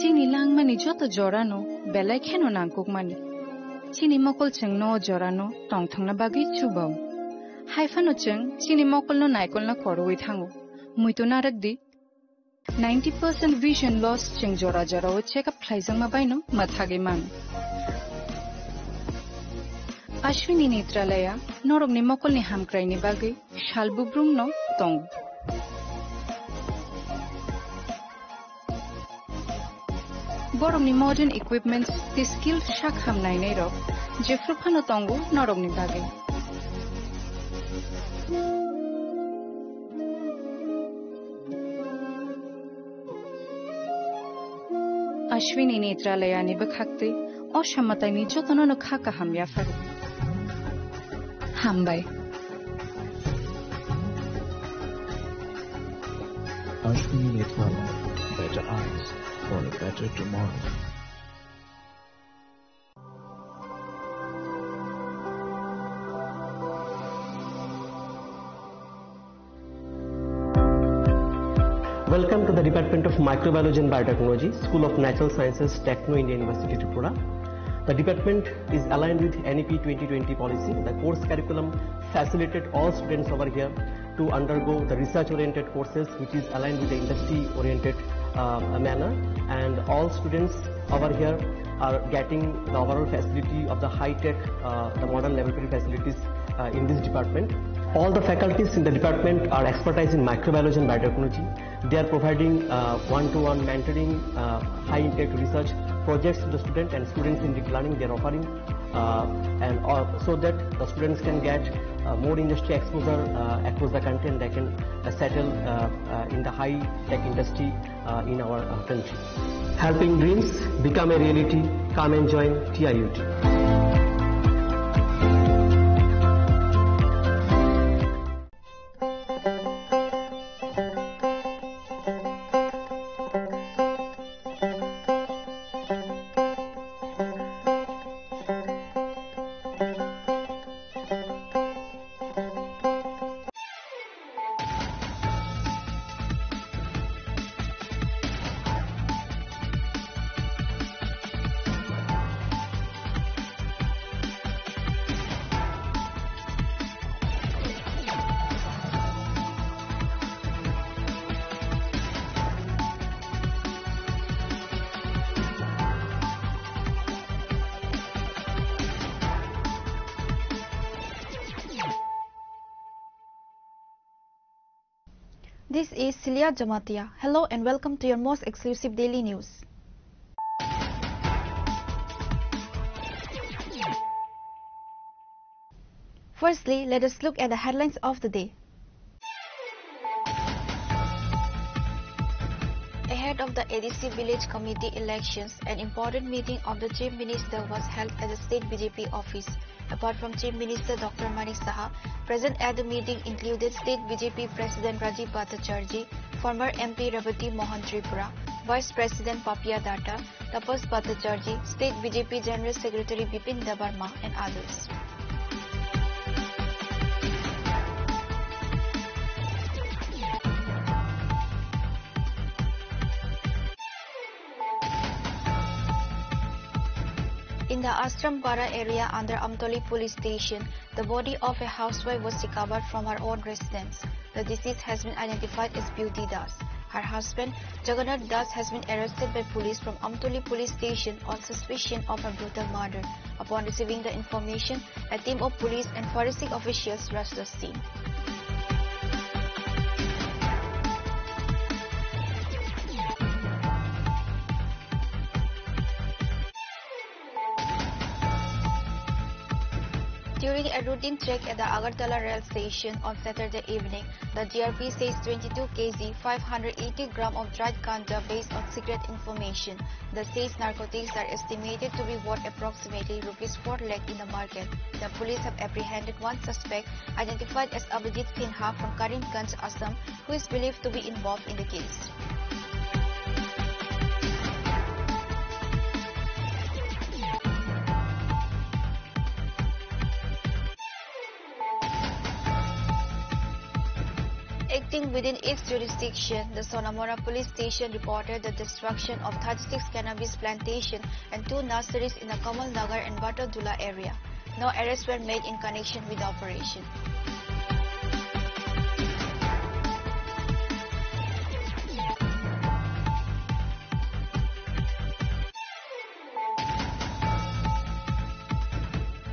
Chini langmani joto jorano belai kheno nangkukmani. Chini mokol chwngno o jorano tongthokna bagwi chubao. Haiphano chwng chini mokolno naikolna koroi thango. Muitu narwkdi, ninety percent vision loss chwng jora jorao check up khlaijakma baino mwthagwi mano. Ashwini Netralaya norokni mokolni hamkraini bagwi sal bubrumno tongo. Borokni modern equipments tei skilled sak ham nainairok jephru phano tongo norokni bagwi. Ashwini Netralayani bwkhaktwi o samataini jotonono kha kaham yapharo. Hambai. Ashwini Netralaya, better eyes for a better tomorrow. Welcome to the Department of Microbiology and Biotechnology, School of Natural Sciences, Techno India University, Tripura. The department is aligned with N E P twenty twenty policy. The course curriculum facilitated all students over here to undergo the research-oriented courses, which is aligned with the industry-oriented, uh, manner, and all students over here are getting the overall facility of the high-tech, uh, the modern laboratory facilities, uh, in this department. All the faculties in the department are expertise in microbiology and biotechnology. They are providing, uh, one-to-one mentoring, uh, high-impact research projects to the student and students-centric learning they are offering, uh, and, uh, so that the students can get, uh, more industry exposure, uh, across the country, and they can, uh, settle, uh, uh, in the high-tech industry, uh, in our, uh, country. Helping dreams become a reality. Come and join T I U T. This is Celia Jamatia. Hello and welcome to your most exclusive daily news. Firstly, let us look at the headlines of the day. Ahead of the A D C Village Committee elections, an important meeting of the Chief Minister was held at the State B J P office. Apart from Chief Minister Doctor Manik Saha, present at the meeting included State B J P President Rajiv Bhattacharjee, former M P Rebati Mohan Tripura, Vice President Papiya Datta, Tapas Bhattacharjee, State B J P General Secretary Bipin Debbarma and others. In the Ashram Para area under Amtoli Police Station, the body of a housewife was recovered from her own residence. The deceased has been identified as Beauty Das. Her husband, Jagannath Das, has been arrested by police from Amtoli Police Station on suspicion of a brutal murder. Upon receiving the information, a team of police and forensic officials rushed the scene. During a routine check at the Agartala rail station on Saturday evening, the G R P seized twenty-two K G, five hundred eighty gram of dried ganja based on secret information. The seized narcotics are estimated to be worth approximately rupees four lakh in the market. The police have apprehended one suspect, identified as Abhijit Sinha from Karimganj, Assam, who is believed to be involved in the case. Acting within its jurisdiction, the Sonamora Police Station reported the destruction of thirty-six cannabis plantation and two nurseries in the Kamal Nagar and Batadula area. No arrests were made in connection with the operation.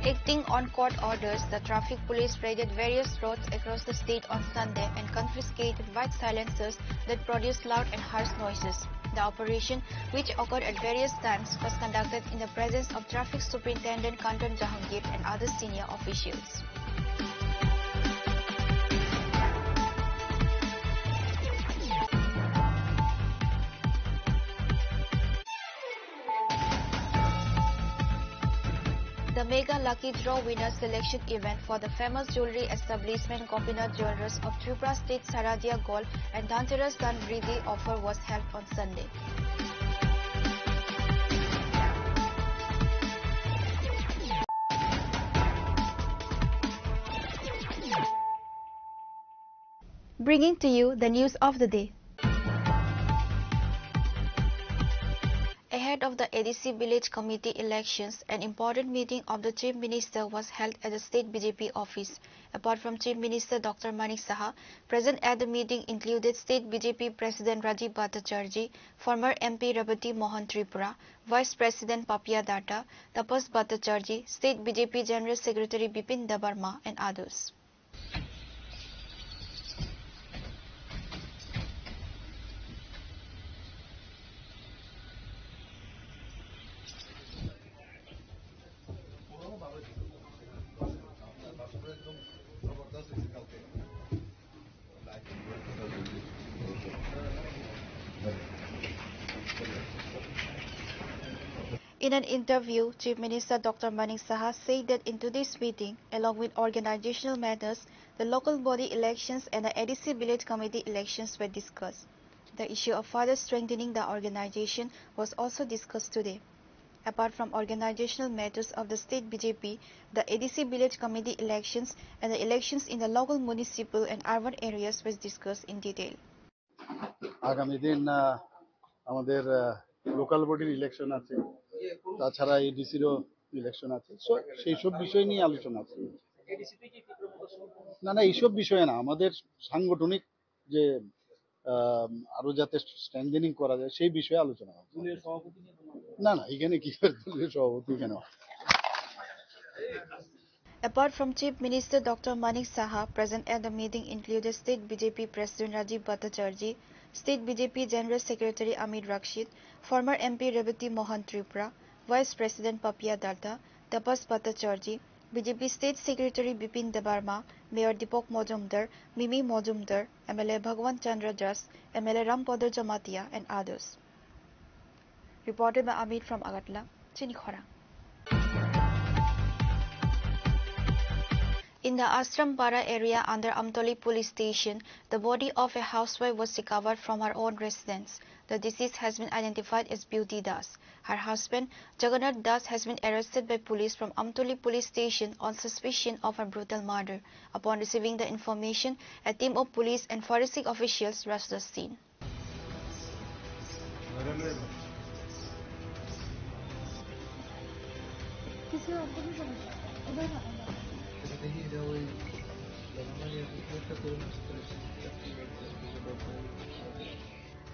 Acting on court orders, the traffic police raided various roads across the state on Sunday and confiscated white silencers that produced loud and harsh noises. The operation, which occurred at various times, was conducted in the presence of Traffic Superintendent Kantan Jahangir and other senior officials. The Mega Lucky Draw Winner Selection Event for the famous jewelry establishment Gopinath Jewelers of Tripura State Saradia Gold and Dhanteras Dhan Vriddhi offer was held on Sunday. Bringing to you the news of the day. Ahead of the A D C Village Committee elections, an important meeting of the Chief Minister was held at the State B J P office. Apart from Chief Minister Doctor Manik Saha, present at the meeting included State B J P President Rajiv Bhattacharjee, former M P Rebati Mohan Tripura, Vice President Papiya Datta, Tapas Bhattacharjee, State B J P General Secretary Bipin Debbarma, and others. In an interview, Chief Minister Doctor Manik Saha said that in today's meeting, along with organizational matters, the local body elections and the A D C village committee elections were discussed. The issue of further strengthening the organization was also discussed today. Apart from organizational matters of the state B J P, the A D C village committee elections and the elections in the local municipal and urban areas was discussed in detail. আগামী দিন আহ, আমাদের লোকাল বডির ইলেকশন আছে, তাছাড়া এডিসিরও ইলেকশন আছে। সো সেই সব বিষয় নিয়ে আলোচনা আছে। না, না, এইসব বিষয়ে না, আমাদের সাংগঠনিক যে আহ, আরো যাতে স্ট্রেংথেনিং করা যায় সেই বিষয়ে আলোচনা হচ্ছে। না, না, এখানে কি করে দলীয় সভাপতি এখানে হয়? Apart from Chief Minister Doctor Manik Saha, present at the meeting included State B J P President Rajiv Bhattacharjee, State B J P General Secretary Amit Rakshit, former M P Rebati Mohan Tripura, Vice President Papiya Datta, Tapas Bhattacharjee, B J P State Secretary Bipin Debbarma, Mayor Deepak Majumdar, Mimi Majumdar, M L A Bhagwan Chandra Das, M L A Rampadar Jamatia, and others. Reported by Amit from Agartala. Chini khorang. In the Ashram Para area under Amtoli Police Station, the body of a housewife was recovered from her own residence. The deceased has been identified as Beauty Das. Her husband, Jagannath Das, has been arrested by police from Amtoli Police Station on suspicion of a brutal murder. Upon receiving the information, a team of police and forensic officials rushed the scene.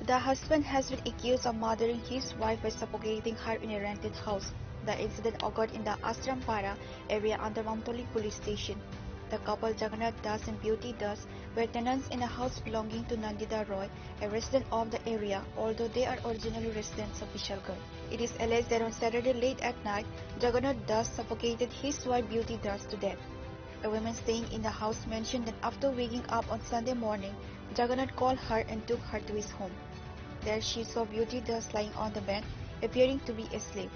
The husband has been accused of murdering his wife by suffocating her in a rented house. The incident occurred in the Ashram Para area under Amtoli Police Station. The couple, Jagannath Das and Beauty Das, were tenants in a house belonging to Nandita Roy, a resident of the area, although they are originally residents of Bishalgarh. It is alleged that on Saturday late at night, Jagannath Das suffocated his wife Beauty Das to death. A woman staying in the house mentioned that after waking up on Sunday morning, Jagannath called her and took her to his home. There she saw Beauty Das lying on the bed, appearing to be asleep.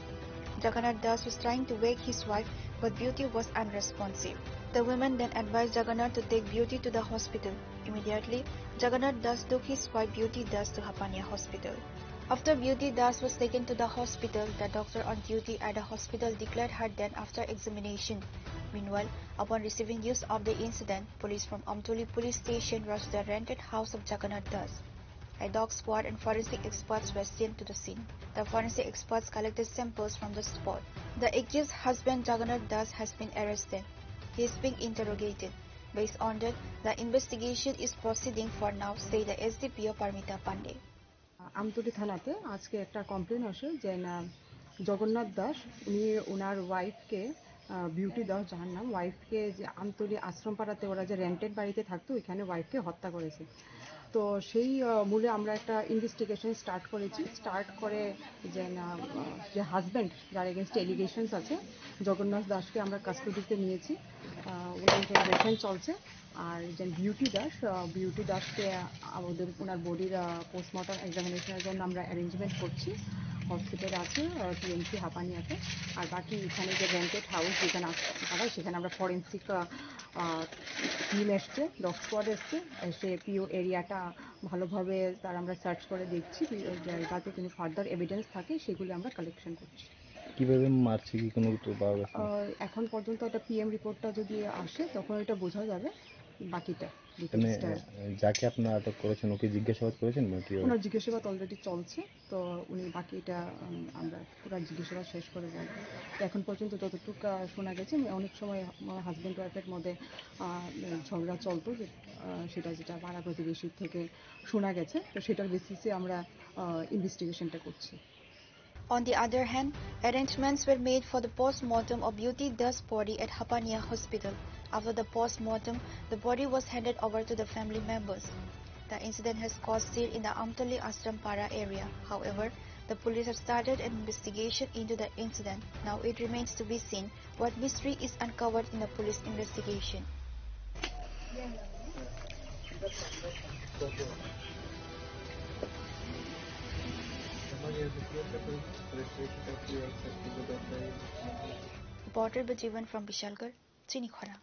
Jagannath Das was trying to wake his wife, but Beauty was unresponsive. The woman then advised Jagannath to take Beauty to the hospital. Immediately, Jagannath Das took his wife Beauty Das to Hapania Hospital. After Beauty Das was taken to the hospital, the doctor on duty at the hospital declared her dead after examination. Meanwhile, upon receiving news of the incident, police from Amtoli Police Station rushed the rented house of Jagannath Das. A dog squad and forensic experts were sent to the scene. The forensic experts collected samples from the spot. The accused husband Jagannath Das has been arrested. He is being interrogated. Based on that, the investigation is proceeding for now, said the S D P O Parmita Pandey. Amtali থানাতে আজকে একটা কমপ্লেন আসে যে না, জগন্নাথ দাস, উনি ওনার ওয়াইফকে, আহ, বিউটি দাস যার নাম, ওয়াইফকে যে আমতলী আশ্রমপাড়াতে ওরা যে রেন্টেড বাড়িতে থাকতো, ওইখানে ওয়াইফকে হত্যা করেছে। তো সেই, আহ, মূলে আমরা একটা ইনভেস্টিগেশন স্টার্ট করেছি। স্টার্ট করে যে না, আহ, যে হাজব্যান্ড, যার এগেনস্টে এলিগেশনস আছে, জগন্নাথ দাসকে আমরা কাস্টডিতে নিয়েছি। আহ, ওনার ইন্টারোগেশন চলছে। আর যে বিউটি দাস, আহ, বিউটি দাসকে আমাদের ওনার বডির, আহ, পোস্টমর্টম এক্সামিনেশনের জন্য আমরা অ্যারেঞ্জমেন্ট করছি। হসপিটালে আছে, আহ, টি এম সি হাপানিয়াতে। আর বাকি এখানে যে রেন্টেড হাউস যেখানে আস-, থাকা হয়, সেখানে আমরা ফরেন্সিক, আহ, আহ, টিম এসছে, ডগ স্কোয়াড এসছে, এসে পিও এরিয়াটা ভালোভাবে তার আমরা সার্চ করে দেখছি, পি-, যাতে কোনো ফার্দার এভিডেন্স থাকে সেগুলি আমরা কালেকশন করছি। কিভাবে মারছে কি কোনো তো পাওয়া গেছে না? আহ, এখন পর্যন্ত একটা পিএম রিপোর্টটা যদি আসে তখন এটা বোঝা যাবে বাকিটা, মানে, ডিটেইলসটা। আহ, যাকে আপনারা আটক করেছেন ওকে জিজ্ঞাসাবাদ করেছেন নাকি? ওনার জিজ্ঞাসাবাদ অলরেডি চলছে, তো উনি বাকিটা, উম, আমরা পুরো জিজ্ঞাসাবাদ শেষ করে বলবো। তো এখন পর্যন্ত যতটুকু, আহ, শোনা গেছে, অনেক সময় আমার হাজব্যান্ড ওয়াইফের মধ্যে, আহ, ঝগড়া চলতো, যে, আহ, সেটা যেটা পাড়া প্রতিবেশীর থেকে শোনা গেছে, তো সেটার বেসিসে আমরা, আহ, ইনভেস্টিগেশনটা করছি। On the other hand, arrangements were made for the post-mortem of Beauty Das' body at Hapania Hospital. After the post-mortem, the body was handed over to the family members. The incident has caused stir in the Amtoli Ashram Para area. However, the police have started an investigation into the incident. Now it remains to be seen what mystery is uncovered in the police investigation. Reporter Bajivan from Bishalgarh, Chini Khorang.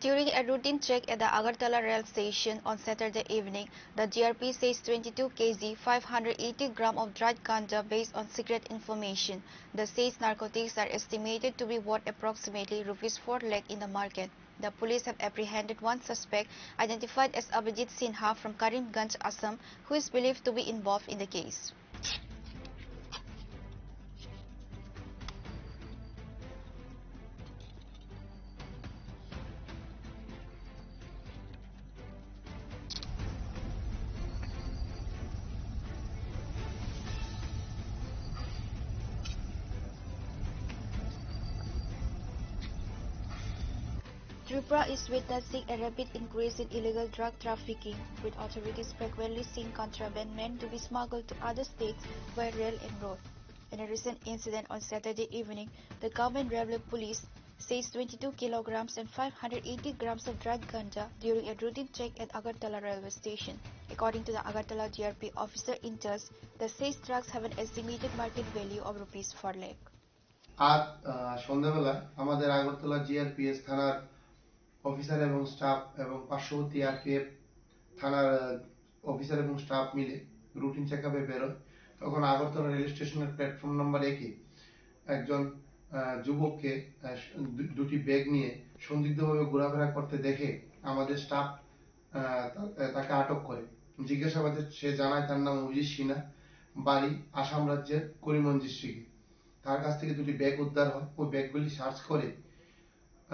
During a routine check at the Agartala rail station on Saturday evening, the G R P seized twenty-two K G, five hundred eighty gram of dried ganja based on secret information. The seized narcotics are estimated to be worth approximately rupees four lakh in the market. The police have apprehended one suspect, identified as Abhijit Sinha from Karimganj, Assam, who is believed to be involved in the case. Tripura is witnessing a rapid increase in illegal drug trafficking, with authorities frequently seeing contraband meant to be smuggled to other states by rail and road. In a recent incident on Saturday evening, the government railway police seized twenty-two kilograms and five hundred eighty grams of dried ganja during a routine check at Agartala railway station. According to the Agartala G R P officer in charge, the seized drugs have an estimated market value of rupees four lakh. আজ আহ, সন্ধ্যাবেলা আমাদের আগরতলা জিআরপিএস থানার অফিসার এবং স্টাফ এবং পার্শ্ববর্তী আরপিএফ থানার আহ, অফিসার এবং স্টাফ মিলে রুটিন চেক আপে বেরোয়। তখন আগরতলা রেল স্টেশনের প্ল্যাটফর্ম নাম্বার একে একজন আহ, যুবককে আহ, দু- দুটি ব্যাগ নিয়ে সন্দিগ্ধভাবে ঘোরাফেরা করতে দেখে আমাদের স্টাফ আহ, তা- তাকে আটক করে। জিজ্ঞাসাবাদে সে জানায় তার নাম অভিজিৎ সিনহা, বাড়ি আসাম রাজ্যের করিমগঞ্জ ডিস্ট্রিক্টে। তার কাছ থেকে দুটি ব্যাগ উদ্ধার হয়। ওই ব্যাগগুলি সার্চ করে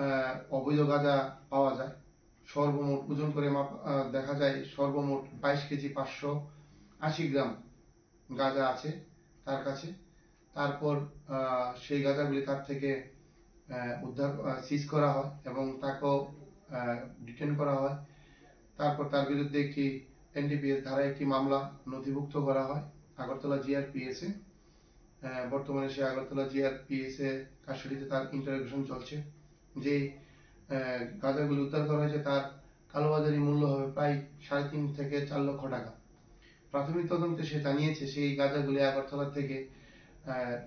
আহ, অবৈধ গাঁজা পাওয়া যায়। সর্বমোট ওজন করে মাপ- আহ, দেখা যায় সর্বমোট বাইশ কেজি পাঁচশো আশি গ্রাম গাঁজা আছে তার কাছে। তারপর আহ, সেই গাঁজাগুলি তার থেকে আহ, উদ্ধার সিজ করা হয় এবং তাকেও ডিটেন করা হয়। তারপর তার বিরুদ্ধে একটি এনডিপিএস ধারা একটি মামলা নথিভুক্ত করা হয় আগরতলা জিআরপিএস এ। আহ, বর্তমানে সে আগরতলা জিআরপিএস এ কাস্টডিতে তার ইন্টারোগেশন চলছে। যে আহ, গাঁজাগুলি উদ্ধার করা হয়েছে তার কালোবাজারি মূল্য হবে প্রায় সাড়ে তিন থেকে চার লক্ষ টাকা। প্রাথমিক তদন্তে সে জানিয়েছে সেই গাঁজাগুলি আগরতলা থেকে আহ,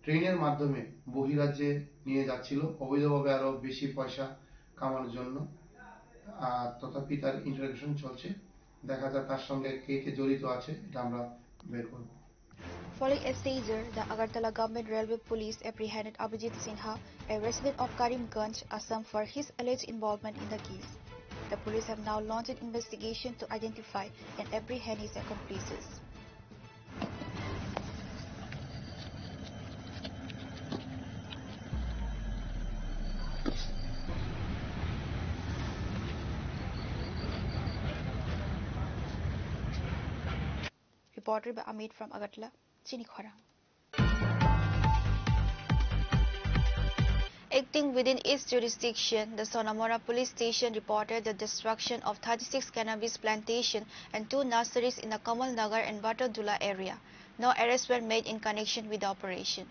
ট্রেনের মাধ্যমে বহিরাজ্যে নিয়ে যাচ্ছিল অবৈধভাবে আরো বেশি পয়সা কামানোর জন্য। আর তথাপি তার ইন্টারোগেশন চলছে। দেখা যাক তার সঙ্গে কে কে জড়িত আছে, এটা আমরা বের করব। Following a seizure, the Agartala Government Railway Police apprehended Abhijit Sinha, a resident of Karimganj, Assam, for his alleged involvement in the case. The police have now launched an investigation to identify and apprehend his accomplices. Reported by Amit from Agartala, Chini Khorang. Acting within its jurisdiction, the Sonamora Police Station reported the destruction of thirty-six cannabis plantation and two nurseries in the Kamal Nagar and Batadula area. No arrests were made in connection with the operation.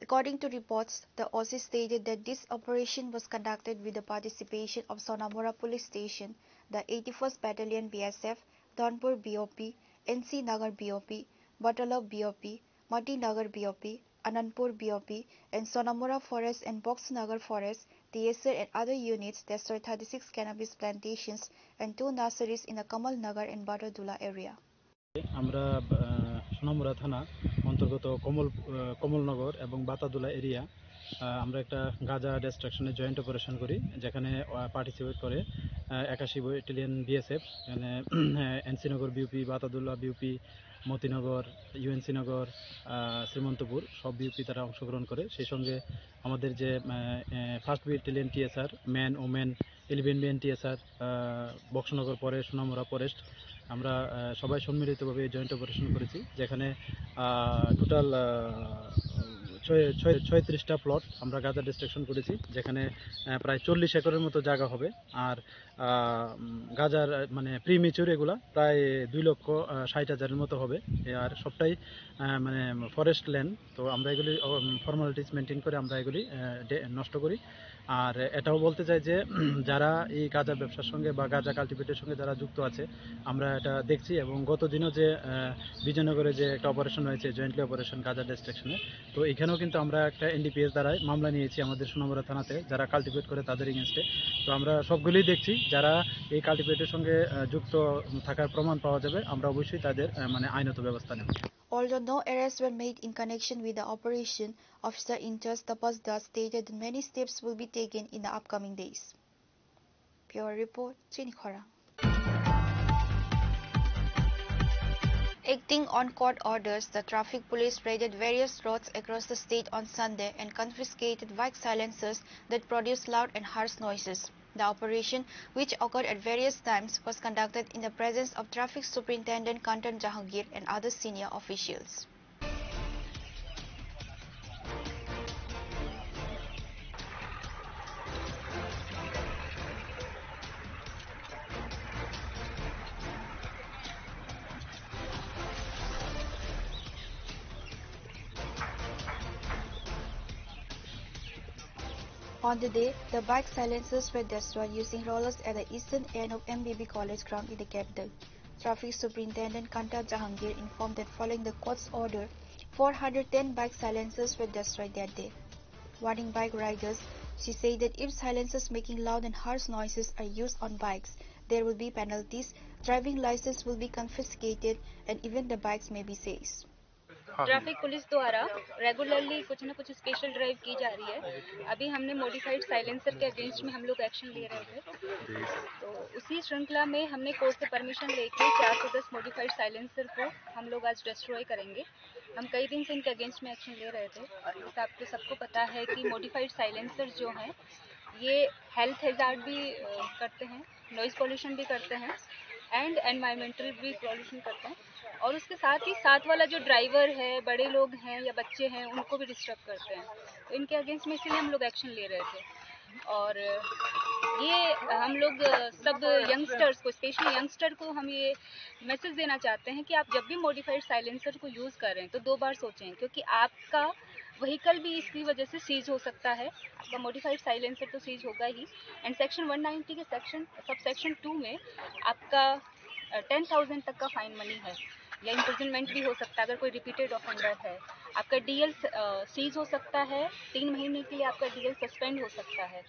According to reports, the O C stated that this operation was conducted with the participation of Sonamora Police Station, the eighty-first Battalion B S F, Dhanpur B O P, N C Nagar B O P, Batala B O P, Mati Nagar B O P, Anandpur B O P, and Sonamora Forest and Box Nagar Forest, T S R and other units destroyed thirty-six cannabis plantations and two nurseries in the Kamal Nagar and Batadula area. আমরা আহ, সোনামুড়া থানা অন্তর্গত কমল আহ, কমলনগর এবং বাতাদুলা এরিয়া, আহ, আমরা একটা গাঁজা ডিস্ট্রাকশনে joint operation করি, যেখানে পার্টিসিপেট করে আহ, একাশি ব্যাটালিয়ন বিএসএফ, এখানে NC Nagar BOP, Batadula BOP, Motinagar, UNC Nagar, আহ, শ্রীমন্তপুর, সব বিউপি তারা অংশগ্রহণ করে। সেই সঙ্গে আমাদের যে first battalion TSR, man, women, eleven BN TSR, Boxanagar forest, Sonamura forest, আমরা আহ, সবাই সম্মিলিতভাবে এই জয়েন্ট অপারেশন করেছি, যেখানে টোটাল ছয় ছয় ছয়ত্রিশটা প্লট আমরা গাঁজা ডিস্ট্রাকশন করেছি, যেখানে আহ, প্রায় চল্লিশ একরের মতো জায়গা হবে। আর আহ, উম, গাজার আহ, মানে প্রিমেচিউর এগুলা প্রায় দুই লক্ষ আহ, ষাট হাজারের মতো হবে। এ আর সবটাই আহ, মানে ফরেস্ট ল্যান্ড। তো আমরা এগুলি ফর্মালিটিস মেনটেন করে আমরা এগুলি আহ, ডে- নষ্ট করি। আর এটাও বলতে চাই যে যারা এই গাঁজা ব্যবসার সঙ্গে বা গাঁজা কাল্টিভেটের সঙ্গে যারা যুক্ত আছে, আমরা এটা দেখছি এবং গত দিনও যে আহ, বিজয়নগরে যে একটা অপারেশন হয়েছে, জয়েন্টলি অপারেশন গাঁজা ডিস্ট্রাকশনে, তো এখানেও কিন্তু আমরা একটা এনডিপিএস দ্বারাই মামলা নিয়েছি আমাদের সোনামুড়া থানাতে, যারা কাল্টিভেট করে তাদের এগেনস্টে। তো আমরা সবগুলোই দেখছি, যারা এই কাল্টিভেটের সঙ্গে আহ, যুক্ত থাকার প্রমাণ পাওয়া যাবে, আমরা অবশ্যই তাদের আহ, মানে আইনত ব্যবস্থা নেব। Although no arrests were made in connection with the operation, Officer in charge Tapas Das stated that many steps will be taken in the upcoming days. Bureau report, Chini Khorang. Acting on court orders, the traffic police raided various roads across the state on Sunday and confiscated bike silencers that produce loud and harsh noises. The operation, which occurred at various times, was conducted in the presence of Traffic Superintendent Kantan Jahangir and other senior officials. On the day, the bike silencers were destroyed using rollers at the eastern end of M B B College ground in the capital. Traffic Superintendent Kanta Jahangir informed that following the court's order, four hundred ten bike silencers were destroyed that day. Warning bike riders, she said that if silencers making loud and harsh noises are used on bikes, there will be penalties, driving license will be confiscated, and even the bikes may be seized. Traffic police द्वारा रेगुलरली कुछ ना कुछ special drive की जा रही है। अभी हमने मॉडिफाइड साइलेंसर के अगेंस्ट में हम लोग एक्शन ले रहे थे, तो उसी श्रृंखला में हमने कोर्ट से परमिशन लेके चार सौ दस मॉडिफाइड साइलेंसर को हम लोग आज डिस्ट्रॉय करेंगे। हम कई दिन से इनके अगेंस्ट में एक्शन ले रहे थे। जैसे आपको सबको पता है कि मॉडिफाइड साइलेंसर जो हैं, ये हेल्थ हैजार्ड भी करते हैं, नॉइज पॉल्यूशन भी करते हैं, एंड एनवायरमेंटल भी पॉल्यूशन करते हैं। और उसके साथ ही साथ वाला जो ड्राइवर है, बड़े लोग हैं या बच्चे हैं, उनको भी डिस्टर्ब करते हैं। तो इनके अगेंस्ट में इसीलिए हम लोग एक्शन ले रहे थे। और ये हम लोग सब यंगस्टर्स को, स्पेशली यंगस्टर को हम ये मैसेज देना चाहते हैं कि आप जब भी मॉडिफाइड साइलेंसर को यूज़ करें तो दो बार सोचें, क्योंकि आपका व्हीकल भी इसकी वजह से सीज हो सकता है। आपका मॉडिफाइड साइलेंसर तो सीज होगा ही, एंड सेक्शन वन नाइंटी के सेक्शन, सब सेक्शन टू में आपका टेन थाउजेंड तक का फाइन मनी है या इम्प्रिजनमेंट भी हो सकता है अगर कोई रिपीटेड ऑफेंडर है। आपका डीएल सीज हो सकता है, तीन महीने के लिए आपका डीएल सस्पेंड हो सकता है।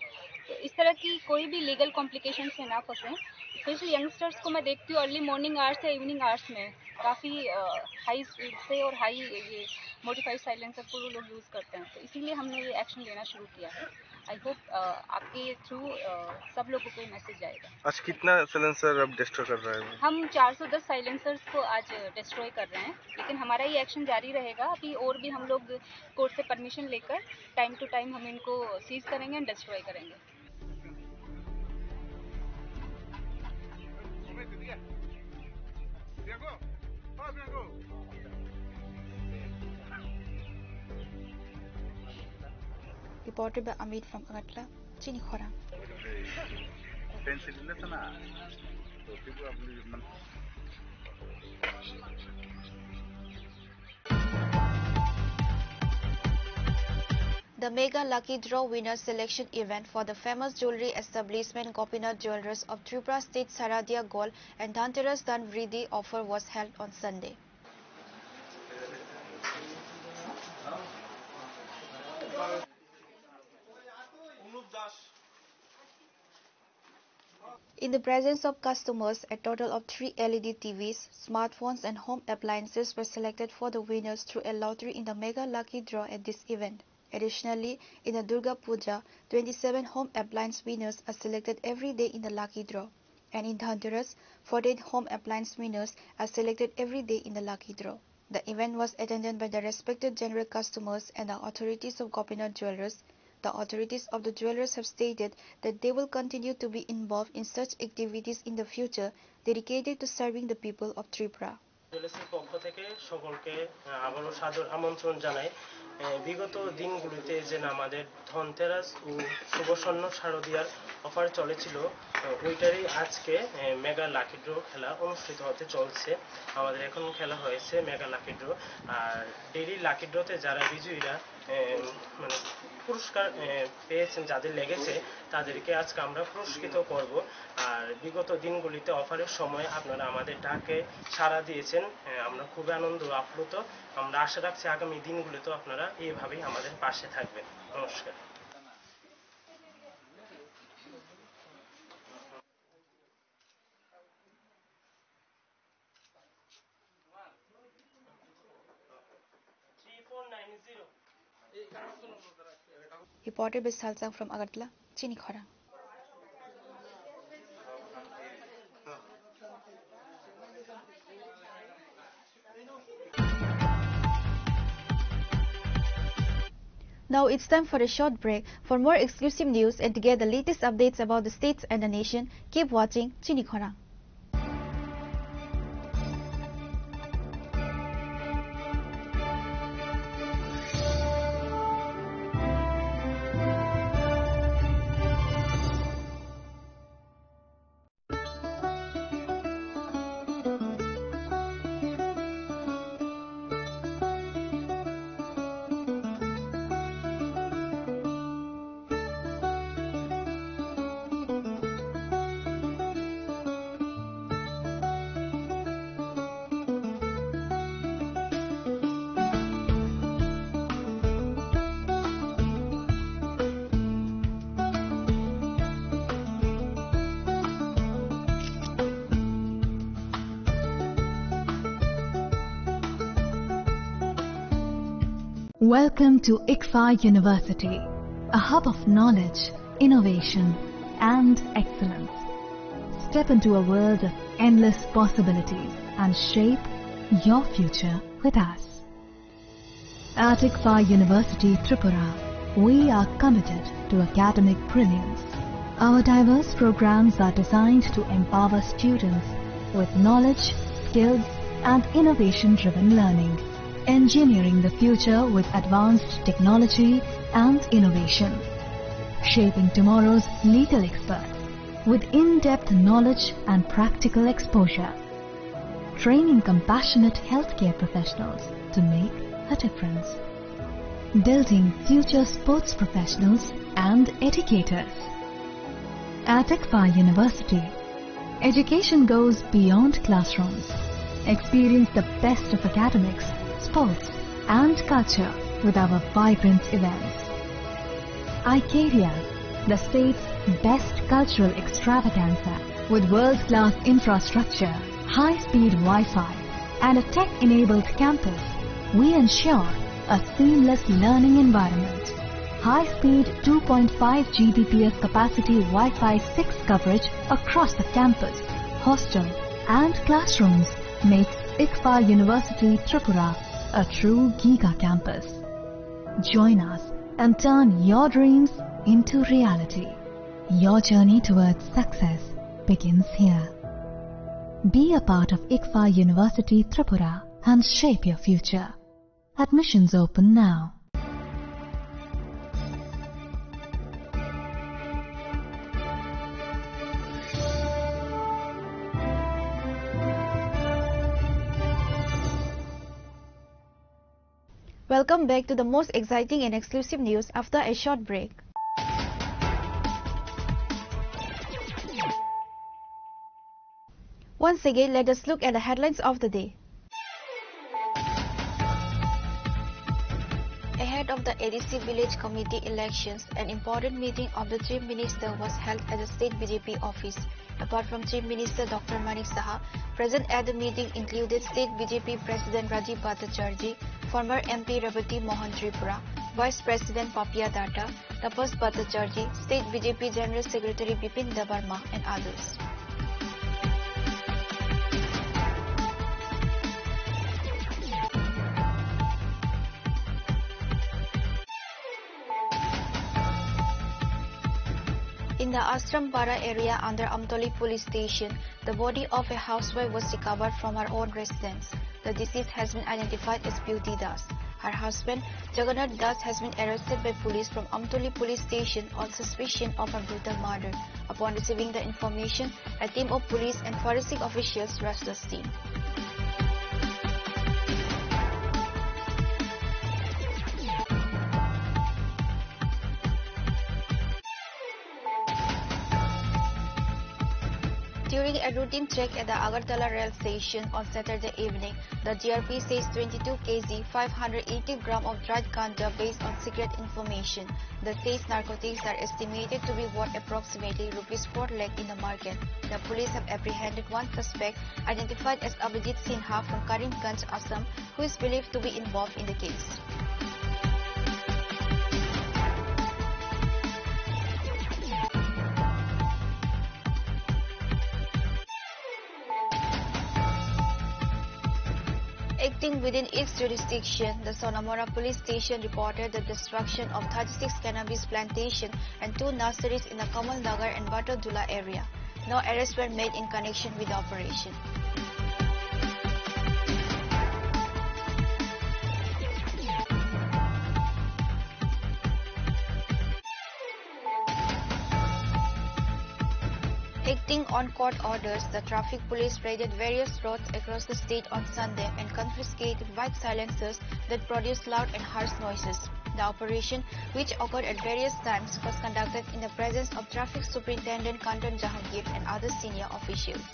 तो इस तरह की कोई भी लीगल कॉम्प्लिकेशन में ना फंसें। स्पेशली यंगस्टर्स को मैं देखती हूँ, अर्ली मॉर्निंग आवर्स या इवनिंग आवर्स में काफ़ी हाई स्पीड से और हाई ये मॉडिफाइड साइलेंसर को वो लोग यूज़ करते हैं। तो इसीलिए हमने ये एक्शन लेना शुरू किया है। आई होप आपके थ्रू सब लोगों को ये मैसेज जाएगा। आज कितना साइलेंसर अब डिस्ट्रॉय कर रहा है? हम चार सौ दस साइलेंसर्स को आज डिस्ट्रॉय कर रहे हैं, लेकिन हमारा ये एक्शन जारी रहेगा। अभी और भी हम लोग कोर्ट से परमिशन लेकर टाइम टू टाइम हम इनको सीज करेंगे एंड डिस्ट्रॉय करेंगे। Reported by Amit from Agartala, Chini Khorang. The Mega Lucky Draw winner selection event for the famous jewelry establishment Gopinath Jewelers of Tripura State Saradia Gold and Dhanteras Dhan Vriddhi offer was held on Sunday. In the presence of customers, a total of three L E D T Vs, smartphones and home appliances were selected for the winners through a lottery in the mega lucky draw at this event. Additionally, in the Durga Puja, twenty-seven home appliance winners are selected every day in the lucky draw. And in Dhanteras, forty-eight home appliance winners are selected every day in the lucky draw. The event was attended by the respected general customers and the authorities of Gopinath Jewelers. The authorities of the jewelers have stated that they will continue to be involved in such activities in the future dedicated to serving the people of Tripura. জুয়েলার্সের পক্ষ থেকে সকলকে, আহ, আবারও সাদর আমন্ত্রণ জানাই। আহ, বিগত দিনগুলিতে যে আমাদের ধনতেরাস ও শুভ স্বর্ণ শারদিয়ার অফার চলেছিল, আহ, ওইটারই আজকে, আহ, মেগা লাকি ড্র খেলা অনুষ্ঠিত হতে চলছে। আমাদের এখন খেলা হয়েছে মেগা লাকি ড্র। আর ডেইলি লাকি ড্রতে যারা বিজয়ীরা, আহ, মানে পুরস্কার, আহ, পেয়েছেন, যাদের লেগেছে, তাদেরকে আজকে আমরা পুরস্কৃত করব। আর বিগত দিনগুলিতে অফারের সময় আপনারা আমাদের ডাকে সাড়া দিয়েছেন, আহ, আমরা খুবই আনন্দ আপ্লুত। আমরা আশা রাখছি আগামী দিনগুলিতেও আপনারা এইভাবেই আমাদের পাশে থাকবেন। নমস্কার। Reported by Salsang from Agartala, Chini Khorang. Now it's time for a short break. For more exclusive news and to get the latest updates about the states and the nation, keep watching Chini Khorang. Welcome to ICFAI University, a hub of knowledge, innovation, and excellence. Step into a world of endless possibilities and shape your future with us. At ICFAI University Tripura, we are committed to academic brilliance. Our diverse programs are designed to empower students with knowledge, skills, and innovation-driven learning, engineering the future with advanced technology and innovation, shaping tomorrow's legal experts with in-depth knowledge and practical exposure, training compassionate healthcare professionals to make a difference, building future sports professionals and educators. At ICFAI University, education goes beyond classrooms. Experience the best of academics, sports, and culture with our vibrant events. Icaria, the state's best cultural extravaganza, with world-class infrastructure, high-speed Wi-Fi, and a tech-enabled campus, we ensure a seamless learning environment. High-speed two point five G B P S capacity Wi-Fi six coverage across the campus, hostel, and classrooms makes ICFAI University Tripura a true giga campus. Join us and turn your dreams into reality. Your journey towards success begins here. Be a part of ICFAI University Tripura and shape your future. Admissions open now. Welcome back to the most exciting and exclusive news after a short break. Once again, let us look at the headlines of the day. Ahead of the A D C Village Committee elections, an important meeting of the Chief Minister was held at the State B J P office. Apart from Chief Minister Doctor Manik Saha, present at the meeting included State B J P President Rajiv Bhattacharjee, former M P Rebati Mohan Tripura, Vice President Papiya Datta, Tapas Bhattacharjee, State B J P General Secretary Bipin Debbarma, and others. In the Ashram Para area under Amtoli Police Station, the body of a housewife was recovered from her own residence. The deceased has been identified as Beauty Das. Her husband, Jagannath Das, has been arrested by police from Amtoli Police Station on suspicion of a brutal murder. Upon receiving the information, a team of police and forensic officials rushed the scene. During a routine check at the Agartala rail station on Saturday evening, the G R P seized twenty-two K G, five hundred eighty gram of dried ganja based on secret information. The seized narcotics are estimated to be worth approximately rupees four lakh in the market. The police have apprehended one suspect, identified as Abhijit Sinha from Karimganj, Assam, who is believed to be involved in the case. Acting within its jurisdiction, the Sonamora police station reported the destruction of thirty-six cannabis plantation and two nurseries in the Kamal Nagar and Batodula area. No arrests were made in connection with the operation. Acting on court orders, the traffic police raided various roads across the state on Sunday and confiscated bike silencers that produced loud and harsh noises. The operation, which occurred at various times, was conducted in the presence of Traffic Superintendent Kantan Jahangir and other senior officials.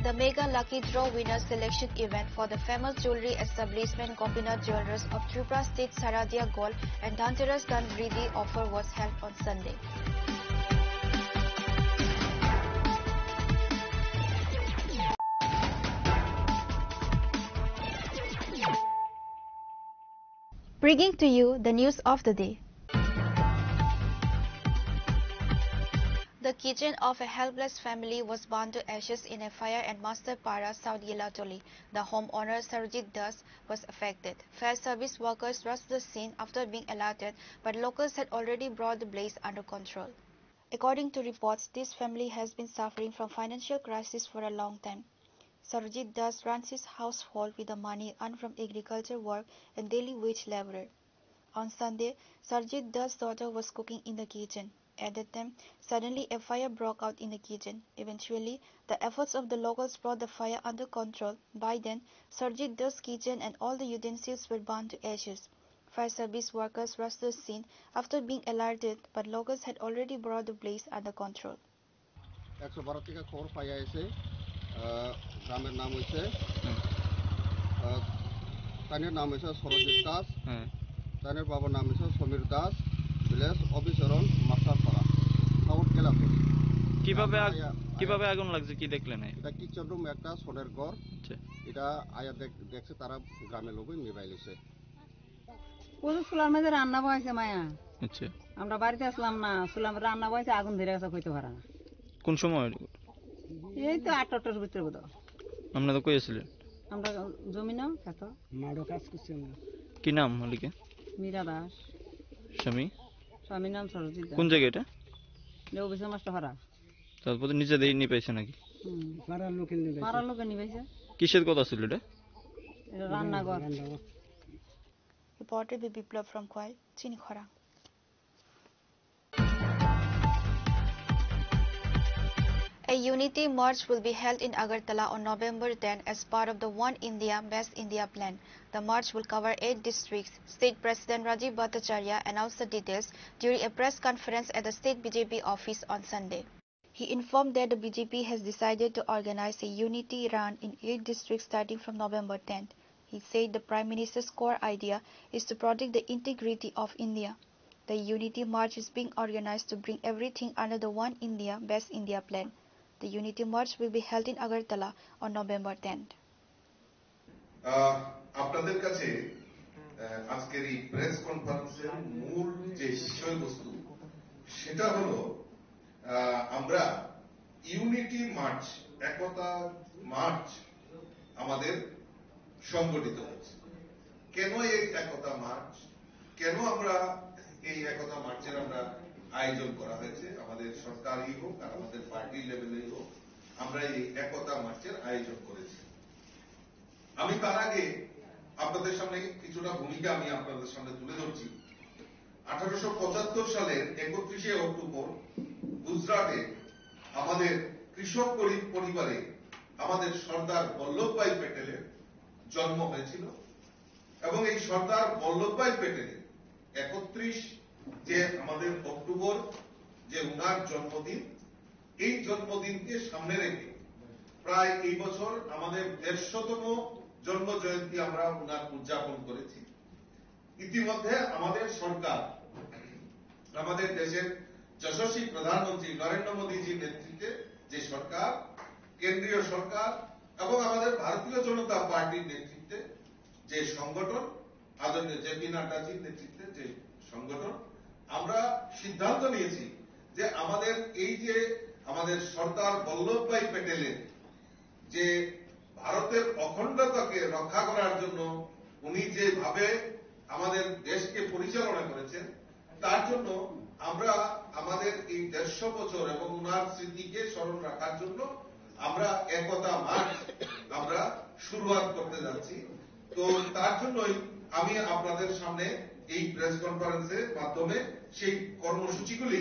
The Mega Lucky Draw Winner Selection Event for the famous jewelry establishment Gopinath Jewelers of Tripura State Saradia Gold and Dhanteras Dhan Vriddhi offer was held on Sunday. Bringing to you the news of the day. The kitchen of a helpless family was burned to ashes in a fire at Masterpara, South Gilatoli. The homeowner, Sarjit Das, was affected. Fire service workers rushed the scene after being alerted, but locals had already brought the blaze under control. According to reports, this family has been suffering from financial crisis for a long time. Sarjit Das runs his household with the money earned from agriculture work and daily wage laborer. On Sunday, Sarjit Das' daughter was cooking in the kitchen. At that time, suddenly a fire broke out in the kitchen. Eventually, the efforts of the locals brought the fire under control. By then, Sarjit Das' kitchen and all the utensils were burned to ashes. Fire service workers rushed the scene after being alerted, but locals had already brought the blaze under control. একশো বারো থেকে খবর পাইয়া এসে, আহ, গ্রামের নাম হয়েছে, হুম। আহ, তাইনের নাম হয়েছে সরজিৎ দাস। হুম। তাইনের বাবার নাম হয়েছে সমীর দাস, ভিলেজ অবিচরণ, মাস্টারপাড়া, সাউথ কেলাপুর। কিভাবে আগ-, আয়া-, কিভাবে আয়া-, আগুন লাগছে, কি দেখলেন? এটা কিচেন রুম, একটা সোনের ঘর। আচ্ছা। এটা আয়া দেখ-, দেখছে তারা গ্রামের লোকে নিভাই লিছে। ওই যে চুলার মধ্যে রান্না বসাইছে মায়া। আচ্ছা। আমরা বাড়িতে আসলাম না, চুলার মধ্যে রান্না বসাইছে, আগুন ধরে গেছে, কইতে পারে না। কোন সময়? এই তো আটটা, আটটার ভিতরে বোধ হয়। আপনারা কই আছিলেন? আমরা জমি না, খেত। মাঠে কাজ করছি আমরা। কি নাম মালিকের? মীরা দাস। স্বামী? স্বামীর নাম সরজিৎ দাস। কোন জায়গা এটা? লেবু বিশাল মাস্টার পাড়া। তারপরে নিজে দিয়ে নিয়ে পাইছে নাকি? হুম। পাড়ার লোকে নিয়ে পাইছে। পাড়ার লোকে নিয়ে পাইছে। কিসের কথা ছিল এটা? এটা রান্নাঘর। রান্নাঘর। Reporter B Biplab from Khowai, Chini Khorang. A unity march will be held in Agartala on November tenth as part of the One India, Best India plan. The march will cover eight districts. State President Rajiv Bhattacharya announced the details during a press conference at the state B J P office on Sunday. He informed that the B J P has decided to organize a unity run in eight districts starting from November tenth. He said the Prime Minister's core idea is to protect the integrity of India. The Unity March is being organized to bring everything under the One India, Best India plan. The Unity March will be held in Agartala on November tenth. আহ, আপনাদের কাছে, আহ, আজকের এই প্রেস কনফারেন্সের মূল যে বিষয়বস্তু, সেটা হলো, আহ, আমরা ইউনিটি মার্চ, একতা মার্চ আমাদের সংগঠিত হচ্ছে। কেন এই একতা মার্চ? কেন আমরা এই একতা মার্চের আমরা আয়োজন করা হয়েছে? আমাদের সরকারই হোক আর আমাদের পার্টি লেভেলেই হোক, আমরা এই একতা মার্চের আয়োজন করেছি। আমি তার আগে আপনাদের সামনে কিছুটা ভূমিকা আমি আপনাদের সামনে তুলে ধরছি। আঠারোশো পঁচাত্তর সালের একত্রিশে অক্টোবর গুজরাটে আমাদের কৃষক পরি-, পরিবারে আমাদের সর্দার বল্লভভাই প্যাটেলের জন্ম হয়েছিল এবং এই সর্দার বল্লভভাই প্যাটেলের একত্রিশ যে আমাদের অক্টোবর, যে ওনার জন্মদিন, এই জন্মদিনকে সামনে রেখে প্রায় এই বছর আমাদের দেড়শোতম জন্ম জয়ন্তী আমরা ওনার উদযাপন করেছি। ইতিমধ্যে আমাদের সরকার, আমাদের দেশের যশস্বী প্রধানমন্ত্রী নরেন্দ্র মোদীজির নেতৃত্বে যে সরকার, কেন্দ্রীয় সরকার এবং আমাদের ভারতীয় জনতা পার্টির নেতৃত্বে যে সংগঠন, আদরণীয় জেপি নাড্ডাজির নেতৃত্বে যে সংগঠন, আমরা সিদ্ধান্ত নিয়েছি যে আমাদের এই যে আমাদের সর্দার বল্লভভাই প্যাটেলের যে ভারতের অখণ্ডতাকে রক্ষা করার জন্য উনি যেভাবে আমাদের দেশকে পরিচালনা করেছেন, তার জন্য আমরা আমাদের এই দেড়শো বছর এবং ওনার স্মৃতিকে স্মরণ রাখার জন্য আমরা একতা মার্চ আমরা শুরুয়াত করতে যাচ্ছি। তো তার জন্যই আমি আপনাদের সামনে এই প্রেস কনফারেন্সের মাধ্যমে সেই কর্মসূচিগুলি,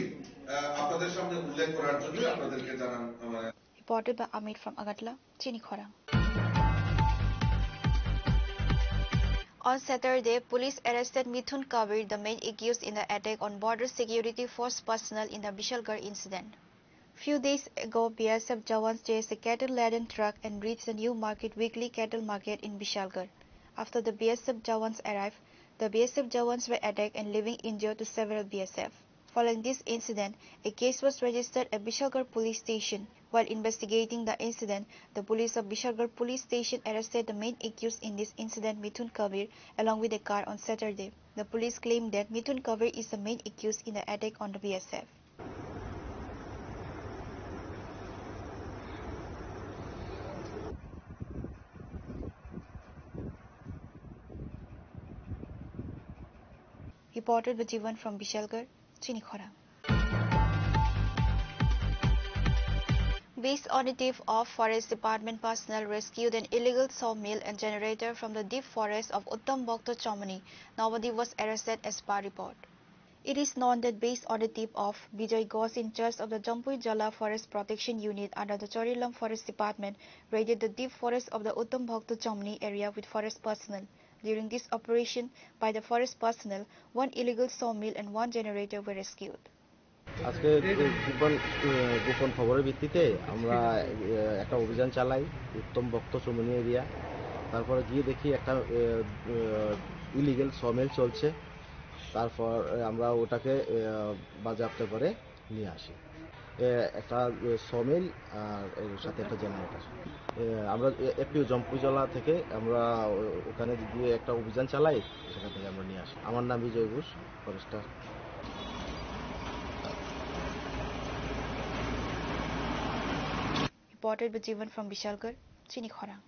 আহ, আপনাদের সামনে উল্লেখ করার জন্য আপনাদেরকে জানান, মানে, Reported by Amit from Agartala, Chini Khorang. On Saturday, police arrested Mithun Kabir, the main accused in the attack on border security force personnel in the Bishalgarh incident. Few days ago, B S F Jawans chased a cattle-laden truck and reached the New Market weekly cattle market in Bishalgarh. After the B S F Jawans arrived, the B S F Jawans were attacked and leaving injured to several B S F. Following this incident, a case was registered at Bishalgarh Police Station. While investigating the incident, the police of Bishalgarh Police Station arrested the main accused in this incident, Mithun Kabir, along with a car on Saturday. The police claimed that Mithun Kabir is the main accused in the attack on the B S F. Reported by Jivan from Bishalgarh, Chini Khorang. Based on a tip of, Forest Department personnel rescued an illegal sawmill and generator from the deep forest of Uttam Bhakta Chomani. Nobody was arrested as per report. It is known that based on the tip of, Bijoy Ghosh, in charge of the Jampui Jala Forest Protection Unit under the Chorilam Forest Department, raided the deep forest of the Uttam Bhakta Chomani area with forest personnel. During this operation by the forest personnel, one illegal sawmill and one generator were rescued. আজকে গো-, গোপন, আহ, গোপন খবরের ভিত্তিতে আমরা, আহ, একটা অভিযান চালাই উত্তম ভক্ত চমনি এরিয়া। তারপরে গিয়ে দেখি একটা, আহ, আহ, ইলিগেল সমিল চলছে। তারপর, আহ, আমরা ওটাকে, আহ, বাজেয়াপ্ত করে নিয়ে আসি। এ, একটা, এ, সমিল আর এর সাথে একটা জেনারেটর। এ, আমরা এ, এফপিও জম্পুজলা থেকে আমরা ও-, ওখানে গিয়ে একটা অভিযান চালাই, সেখান থেকে আমরা নিয়ে আসি। আমার নাম Bijoy Ghosh, forester. Reported by Jivan from Bishalgarh, Chini Khorang.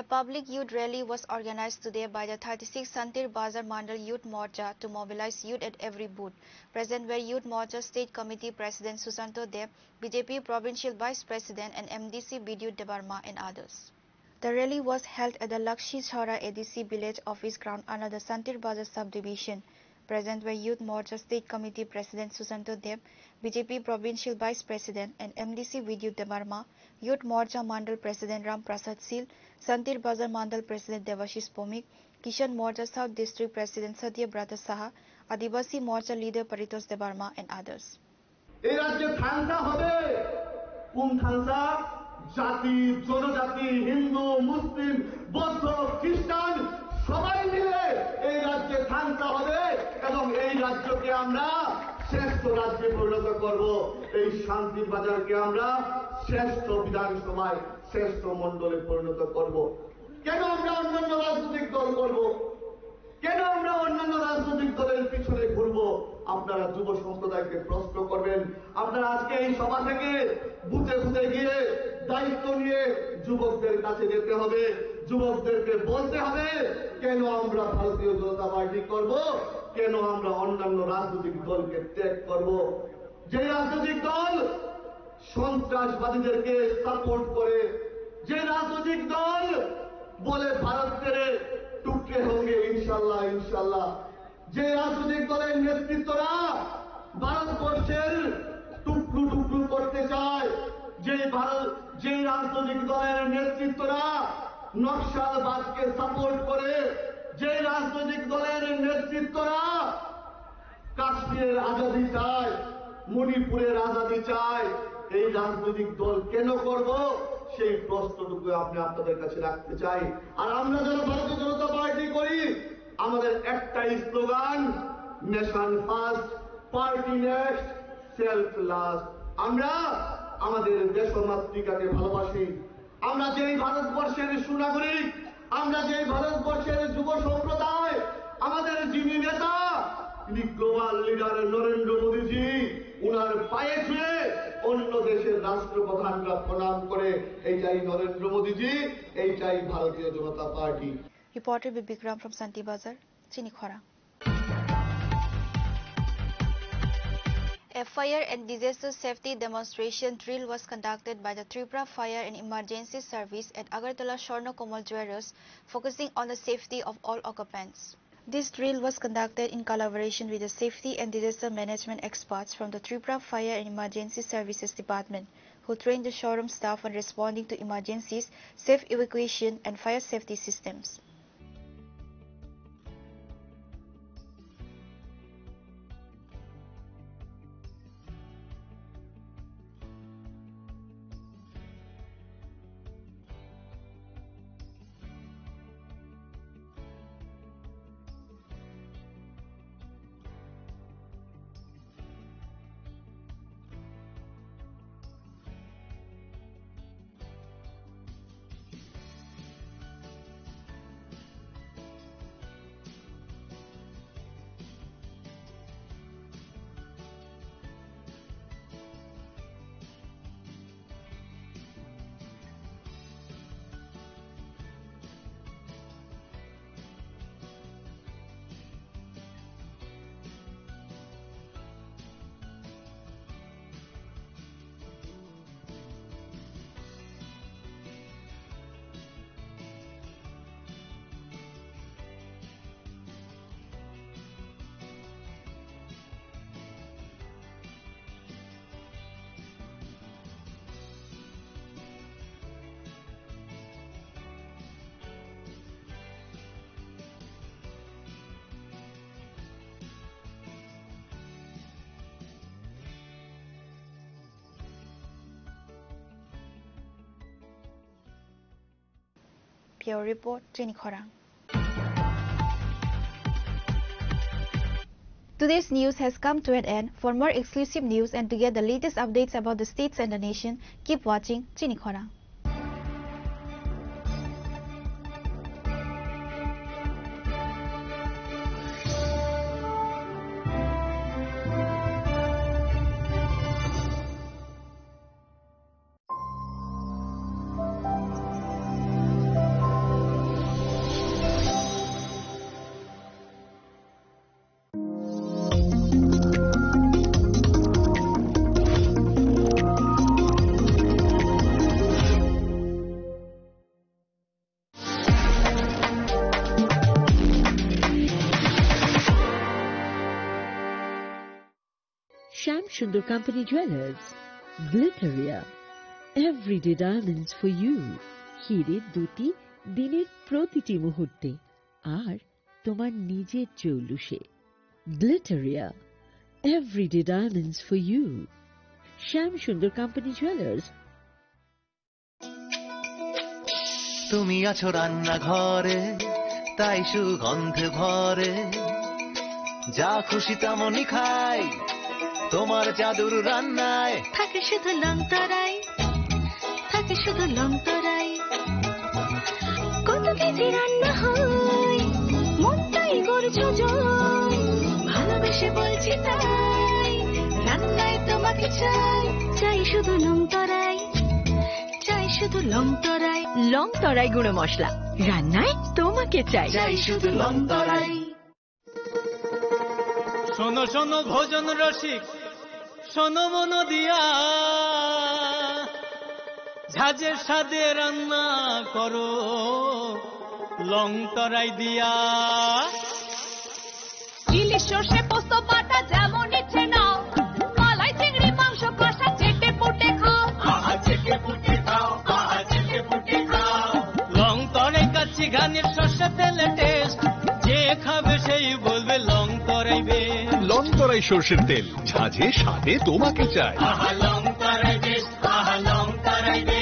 A public youth rally was organized today by the thirty-six Santir Bazar Mandal Youth Morcha to mobilize youth at every booth. Present were Youth Morcha State Committee President Susanto Deb, B J P Provincial Vice President and M D C Bidyut Debbarma and others. The rally was held at the Lakshi Chhara A D C village office ground under the Santir Bazar subdivision. Present were Youth Morcha State Committee President Susanto Deb, B J P Provincial Vice President and M D C Bidyut Debbarma, Youth Morcha Mandal President Ram Prasad Sil, Santir Bazar Mandal President Debashish Bhowmik, Kisan Morcha South District President Satya Brata Saha, Adibasi Morcha leader Paritosh Debbarma and others. এই রাজ্যে থাংসা হবে। কোন থাংসা? জাতি, জনজাতি, হিন্দু, মুসলিম, বৌদ্ধ, খ্রিস্টান সবাই মিলে এই রাজ্যে থাংসা হবে এবং এই রাজ্যকে আমরা শ্রেষ্ঠ রাজ্যে পরিণত করব। এই শান্তির বাজারকে আমরা শ্রেষ্ঠ বিধানসভায়, শ্রেষ্ঠ মণ্ডলে পরিণত করব। কেন আমরা অন্যান্য রাজনৈতিক দল করব? কেন আমরা অন্যান্য রাজনৈতিক দলের পিছনে ঘুরবো? আপনারা যুব সম্প্রদায়কে প্রশ্ন করবেন। আপনারা আজকে এই সভা থেকে বুথে বুথে গিয়ে দায়িত্ব নিয়ে যুবকদের কাছে যেতে হবে, যুবকদেরকে বলতে হবে, কেন আমরা ভারতীয় জনতা পার্টি করব, কেন আমরা অন্যান্য রাজনৈতিক দলকে ত্যাগ করব। যে রাজনৈতিক দল সন্ত্রাসবাদীদেরকে সাপোর্ট করে, যে রাজনৈতিক দল বলে ভারত তেরে টুকরে হোঙ্গে ইনশাল্লাহ, ইনশাল্লাহ, যে রাজনৈতিক দলের নেতৃত্বরা ভারতবর্ষের টুকরো টুকরো করতে চায়, যে ভারত, যে রাজনৈতিক দলের নেতৃত্বরা নকশালবাদকে সাপোর্ট করে, যে রাজনৈতিক দলের নেতৃত্বরা কাশ্মীরের আজাদি চায়, মণিপুরের আজাদি চায়, এই রাজনৈতিক দল কেন করব, সেই প্রশ্নটুকু আমি আপনাদের কাছে রাখতে চাই। আর আমরা যারা ভারতীয় জনতা পার্টি করি, আমাদের একটাই slogan, nation first, party next, self last. আমরা আমাদের দেশমাতৃকাকে ভালোবাসি, আমরা যে এই ভারতবর্ষের সুনাগরিক, আমরা যে এই ভারতবর্ষের যুব সম্প্রদায়, আমাদের যিনি নেতা, তিনি গ্লোবাল লিডার নরেন্দ্র মোদীজি, ওনার পায়ে ছুঁয়ে অন্য দেশের রাষ্ট্রপ্রধানরা প্রণাম করে। এইটাই নরেন্দ্র মোদীজি, এইটাই ভারতীয় জনতা party. Reporter Bibikram from Santi Bazar, Chini Khorang. A fire and disaster safety demonstration drill was conducted by the Tripura Fire and Emergency Service at Agartala Swarna Komal Jewellers, focusing on the safety of all occupants. This drill was conducted in collaboration with the safety and disaster management experts from the Tripura Fire and Emergency Services Department, who trained the showroom staff on responding to emergencies, safe evacuation, and fire safety systems. Bureau Report, Chini Khorang. Today's news has come to an end. For more exclusive news and to get the latest updates about the states and the nation, keep watching Chini Khorang. Shyam Sundar Company Jewelers, Glitteria, everyday diamonds for you. হিরে দ্যুতি দিনের প্রতিটি মুহূর্তে, আর তোমার নিজের জৌলুসে। Glitteria, everyday diamonds for you. Shyam Sundar Company Jewelers. তুমি আছো রান্নাঘরে, তাই সুগন্ধে ভরে। যা খুশি তেমনই খাই, তোমার জাদুর রান্নায়। থাকে শুধু লং তরাই, থাকে শুধু লং তরাই। কত কেজি রান্না হয়, মনটাই করছো জয়। ভালোবেসে বলছি তাই, রান্নায় তোমাকে চাই, চাই শুধু লং তরাই। চাই শুধু লং তরাই। লং তরাই গুঁড়ো মশলা, রান্নায় তোমাকে চাই। চাই শুধু লং তরাই। শোনো শোনো ভোজন রসিক, শোনো মন দিয়া, ঝাঁঝের স্বাদে রান্না করো লং তরাই দিয়া। ইলিশ সর্ষে পোস্ত বাটা যেমন ইচ্ছে নাও, মালাই চিংড়ি মাংস কষা চেটে পুটে খাও। আহা, চেটে পুটে খাও, আহা, চেটে পুটে খাও। লং তরাই কাচ্চি ঘানির সর্ষে তেলে টেস্ট, যে খাবে সেই বলবে লং তরাই বেশ। লং তরাই সর্ষের তেল, ঝাঁঝে স্বাদে তোমাকে চাই। আহা, লং তরাই বেশ, আহা, লং তরাই বেশ।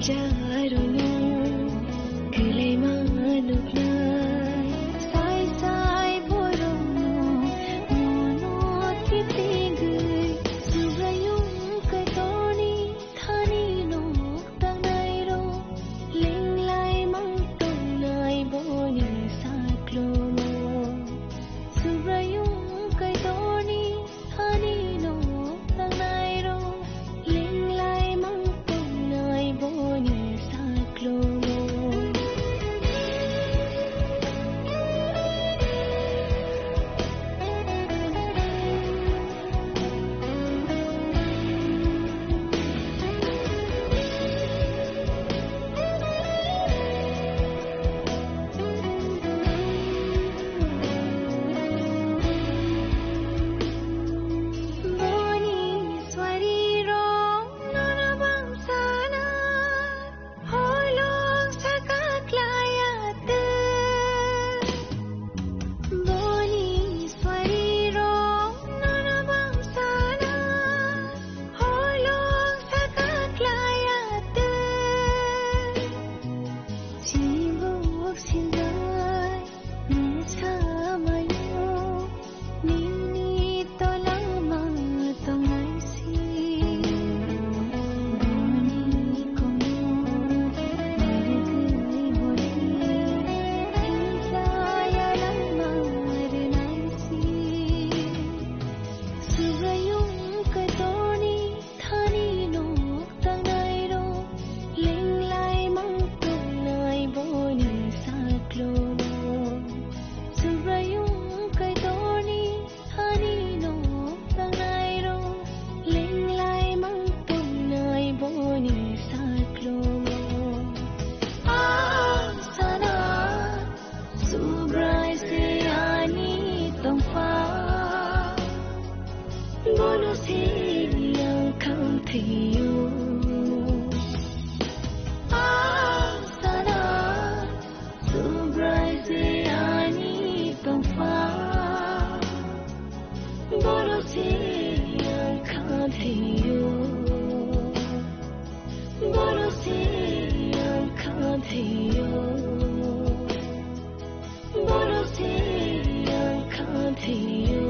Charwno kwlaima nuknai, sai sai borokno mono kitingwi, Subraiyung Kaitorni thani nok tangnairok, lenglai mang tongnai boni saklomo. Subraiyung Kaitorni thani nok tangnairok, lenglai mang tongnai boni saklomo. Boni swarirok nono bangsa na holong saka klaya twi. Boni swarirok nono bangsa na holong saka klaya twi. Chibuk sinjai ni samayo. Nini tolama tongnai si, boni komo narwgwi boni, himsa yalama rwnai si. Subraiyung Kaitorni thani nok tangnairok, lenglai mang tongnai boni saklomo. Subraiyung Kaitorni thani nok tangnairok, lenglai mang tongnai boni saklomo. Ang sana Subrai se ani tongpha, bono se ang khamthio. Ang sana Subrai se ani tongpha, bono se ang khamthio. Bono se ang khamthio. Bono se ang khamthio.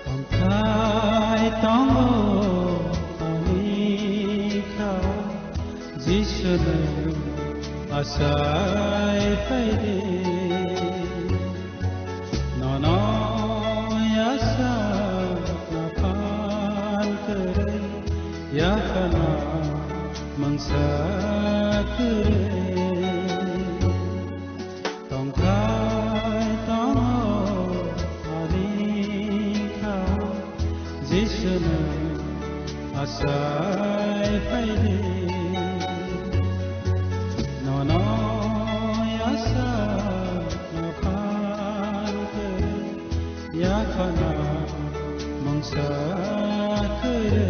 Tongthai tongo ani kha, Jisu nwng achai phaidi. Nono yasa naphan kwrwi, yaphana mungsa kwrwi. Tongthai tongo ani kha, Jisu nwng achai phaidi. Nono yasa naphan kwrwi, yaphana mungsa kwrwi.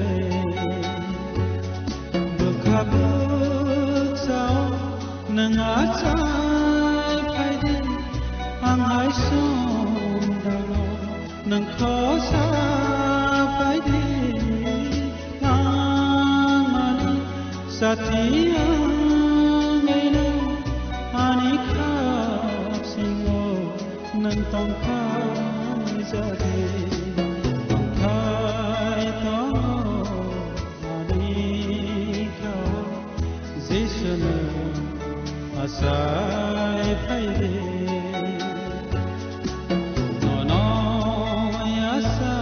Bwkha bwksa o nwng achai phaidi, ang hai songdano nwng khosa phaidi. Ang ani sati wngwi nwng ani khapsingo nwng tongthai jadi. Tongthai tongo ani kha, Jisu nwng achai phaidi. Nono yasa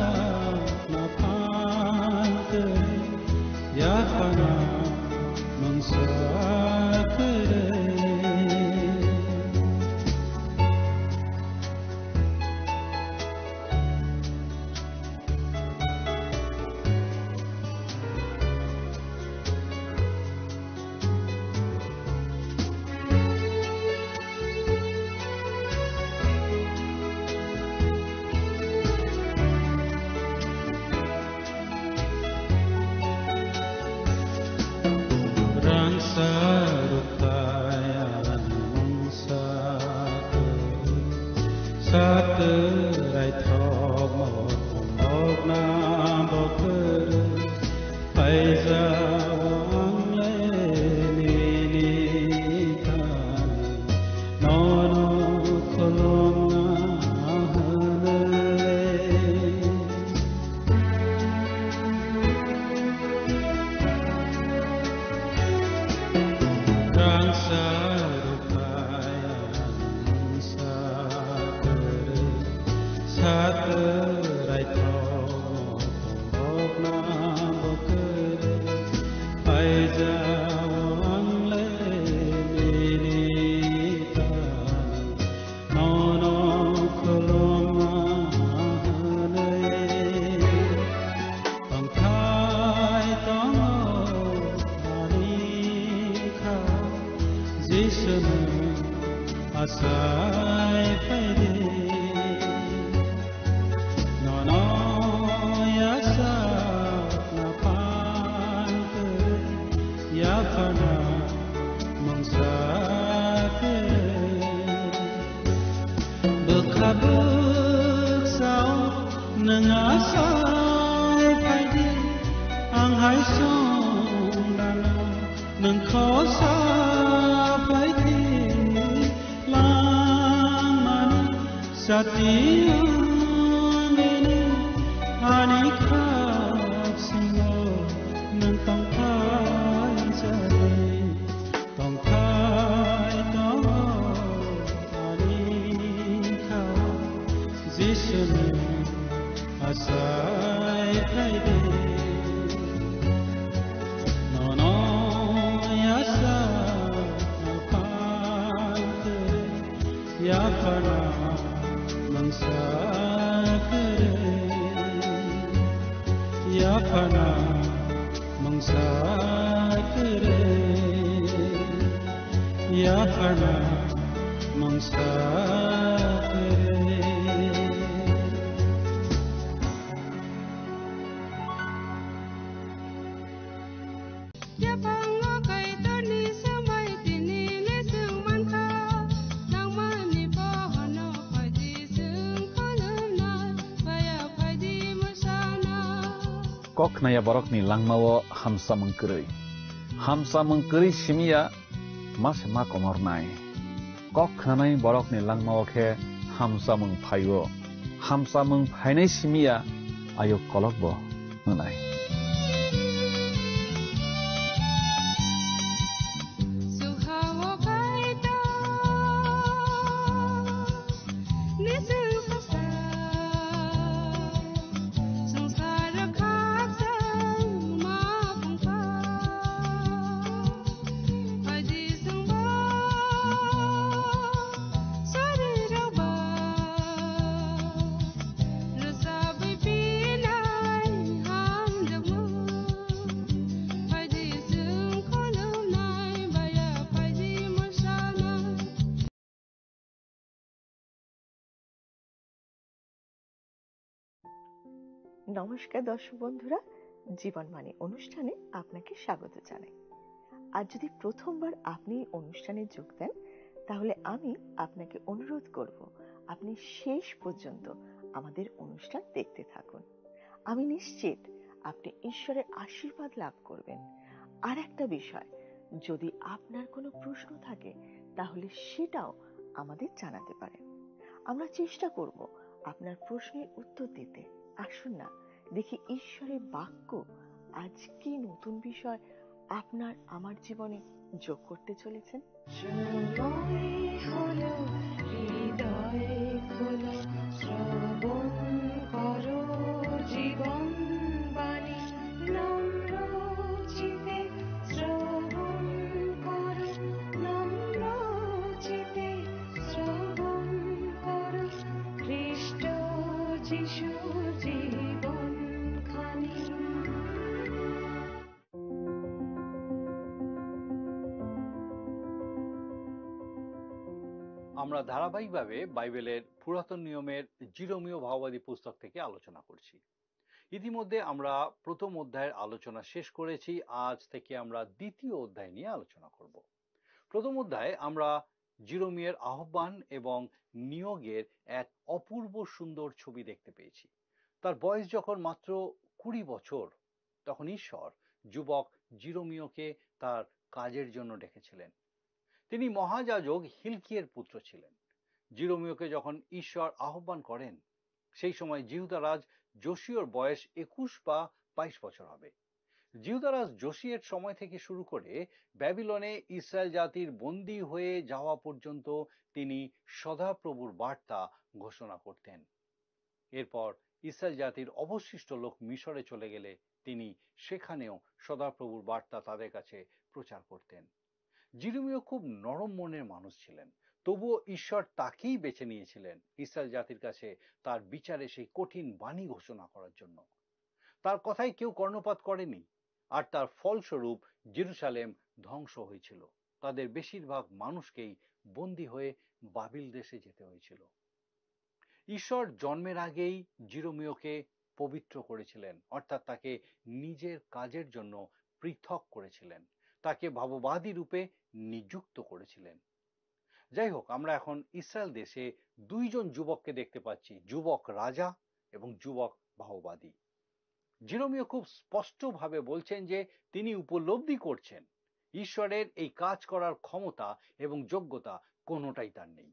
Hai, hai, de. Nono yasa pante, yapana mangsa kere, yapana mangsa kere, yapana mangsa kere. Yaphango Kaitorni swmai tini le chwng mankha, nangmani pohorno phaidi chwng khulumnai, baya phaidi mwsana. Kok khnaya borokni langmao hamsamung kwrwi. Hamsamung kwrwi simiya ma se ma komornai. Kok khnanai borokni langmao khe hamsamung phaio. Hamsamung phainai simiya ayuk kolokbo wngnai. নমস্কার দর্শক বন্ধুরা, জীবনবাণী অনুষ্ঠানে আপনাকে স্বাগত জানাই। আর যদি প্রথমবার আপনি এই অনুষ্ঠানে যোগ দেন, তাহলে আমি আপনাকে অনুরোধ করব, আপনি শেষ পর্যন্ত আমাদের অনুষ্ঠান দেখতে থাকুন। আমি নিশ্চিত আপনি ঈশ্বরের আশীর্বাদ লাভ করবেন। আর একটা বিষয়, যদি আপনার কোনো প্রশ্ন থাকে, তাহলে সেটাও আমাদের জানাতে পারেন। আমরা চেষ্টা করব আপনার প্রশ্নের উত্তর দিতে। আসুন না, দেখি ঈশ্বরের বাক্য আজ কি নতুন বিষয় আপনার আমার জীবনে যোগ করতে চলেছেন। সময় হলো, হৃদয় খোলো, শ্রবণ করো জীবন বাণী। নম্র চিতে শ্রবণ করো, নম্র চিতে শ্রবণ করো, খ্রিস্ট যিশু জীবন খানি। আমরা ধারাবাহিকভাবে বাইবেলের পুরাতন নিয়মের জিরোমীয় ভাওবাদী পুস্তক থেকে আলোচনা করছি। ইতিমধ্যে আমরা প্রথম অধ্যায়ের আলোচনা শেষ করেছি। আজ থেকে আমরা দ্বিতীয় অধ্যায় নিয়ে আলোচনা করব। প্রথম অধ্যায়ে আমরা জিরোমীয়ের আহ্বান এবং নিয়োগের এক অপূর্ব সুন্দর ছবি দেখতে পেয়েছি। তার বয়স যখন মাত্র কুড়ি বছর, তখন ঈশ্বর যুবক জিরোমীয়কে তার কাজের জন্য ডেকেছিলেন। তিনি মহাযাজক হিলকিয়ের পুত্র ছিলেন। জিরোমীয়কে যখন ঈশ্বর আহ্বান করেন, সেই সময় জিহুদা রাজ যোশীয়র বয়স একুশ বা বাইশ বছর হবে। জিহুদা রাজ যোশীয়ের সময় থেকে শুরু করে ব্যাবিলনে ইসরায়েল জাতির বন্দী হয়ে যাওয়া পর্যন্ত তিনি সদাপ্রভুর বার্তা ঘোষণা করতেন। এরপর ইসরায়েল জাতির অবশিষ্ট লোক মিশরে চলে গেলে তিনি সেখানেও সদাপ্রভুর বার্তা তাদের কাছে প্রচার করতেন। জিরোমীয় খুব নরম মনের মানুষ ছিলেন, তবুও ঈশ্বর তাকেই বেছে নিয়েছিলেন ইসরায়েল জাতির কাছে তার বিচারে সেই কঠিন বাণী ঘোষণা করার জন্য। তার কথায় কেউ কর্ণপাত করেনি, আর তার ফলস্বরূপ জেরুসালেম ধ্বংস হয়েছিল। তাদের বেশিরভাগ মানুষকেই বন্দী হয়ে বাবিল দেশে যেতে হয়েছিল। ঈশ্বর জন্মের আগেই জিরোমীয়কে পবিত্র করেছিলেন, অর্থাৎ তাকে নিজের কাজের জন্য পৃথক করেছিলেন, তাকে ভাববাদী রূপে নিযুক্ত করেছিলেন। যাই হোক, আমরা এখন ইসরায়েল দেশে দুইজন যুবককে দেখতে পাচ্ছি, যুবক রাজা এবং যুবক ভাওবাদী। জিরোমীয় খুব স্পষ্টভাবে বলছেন যে তিনি উপলব্ধি করছেন ঈশ্বরের এই কাজ করার ক্ষমতা এবং যোগ্যতা কোনোটাই তার নেই।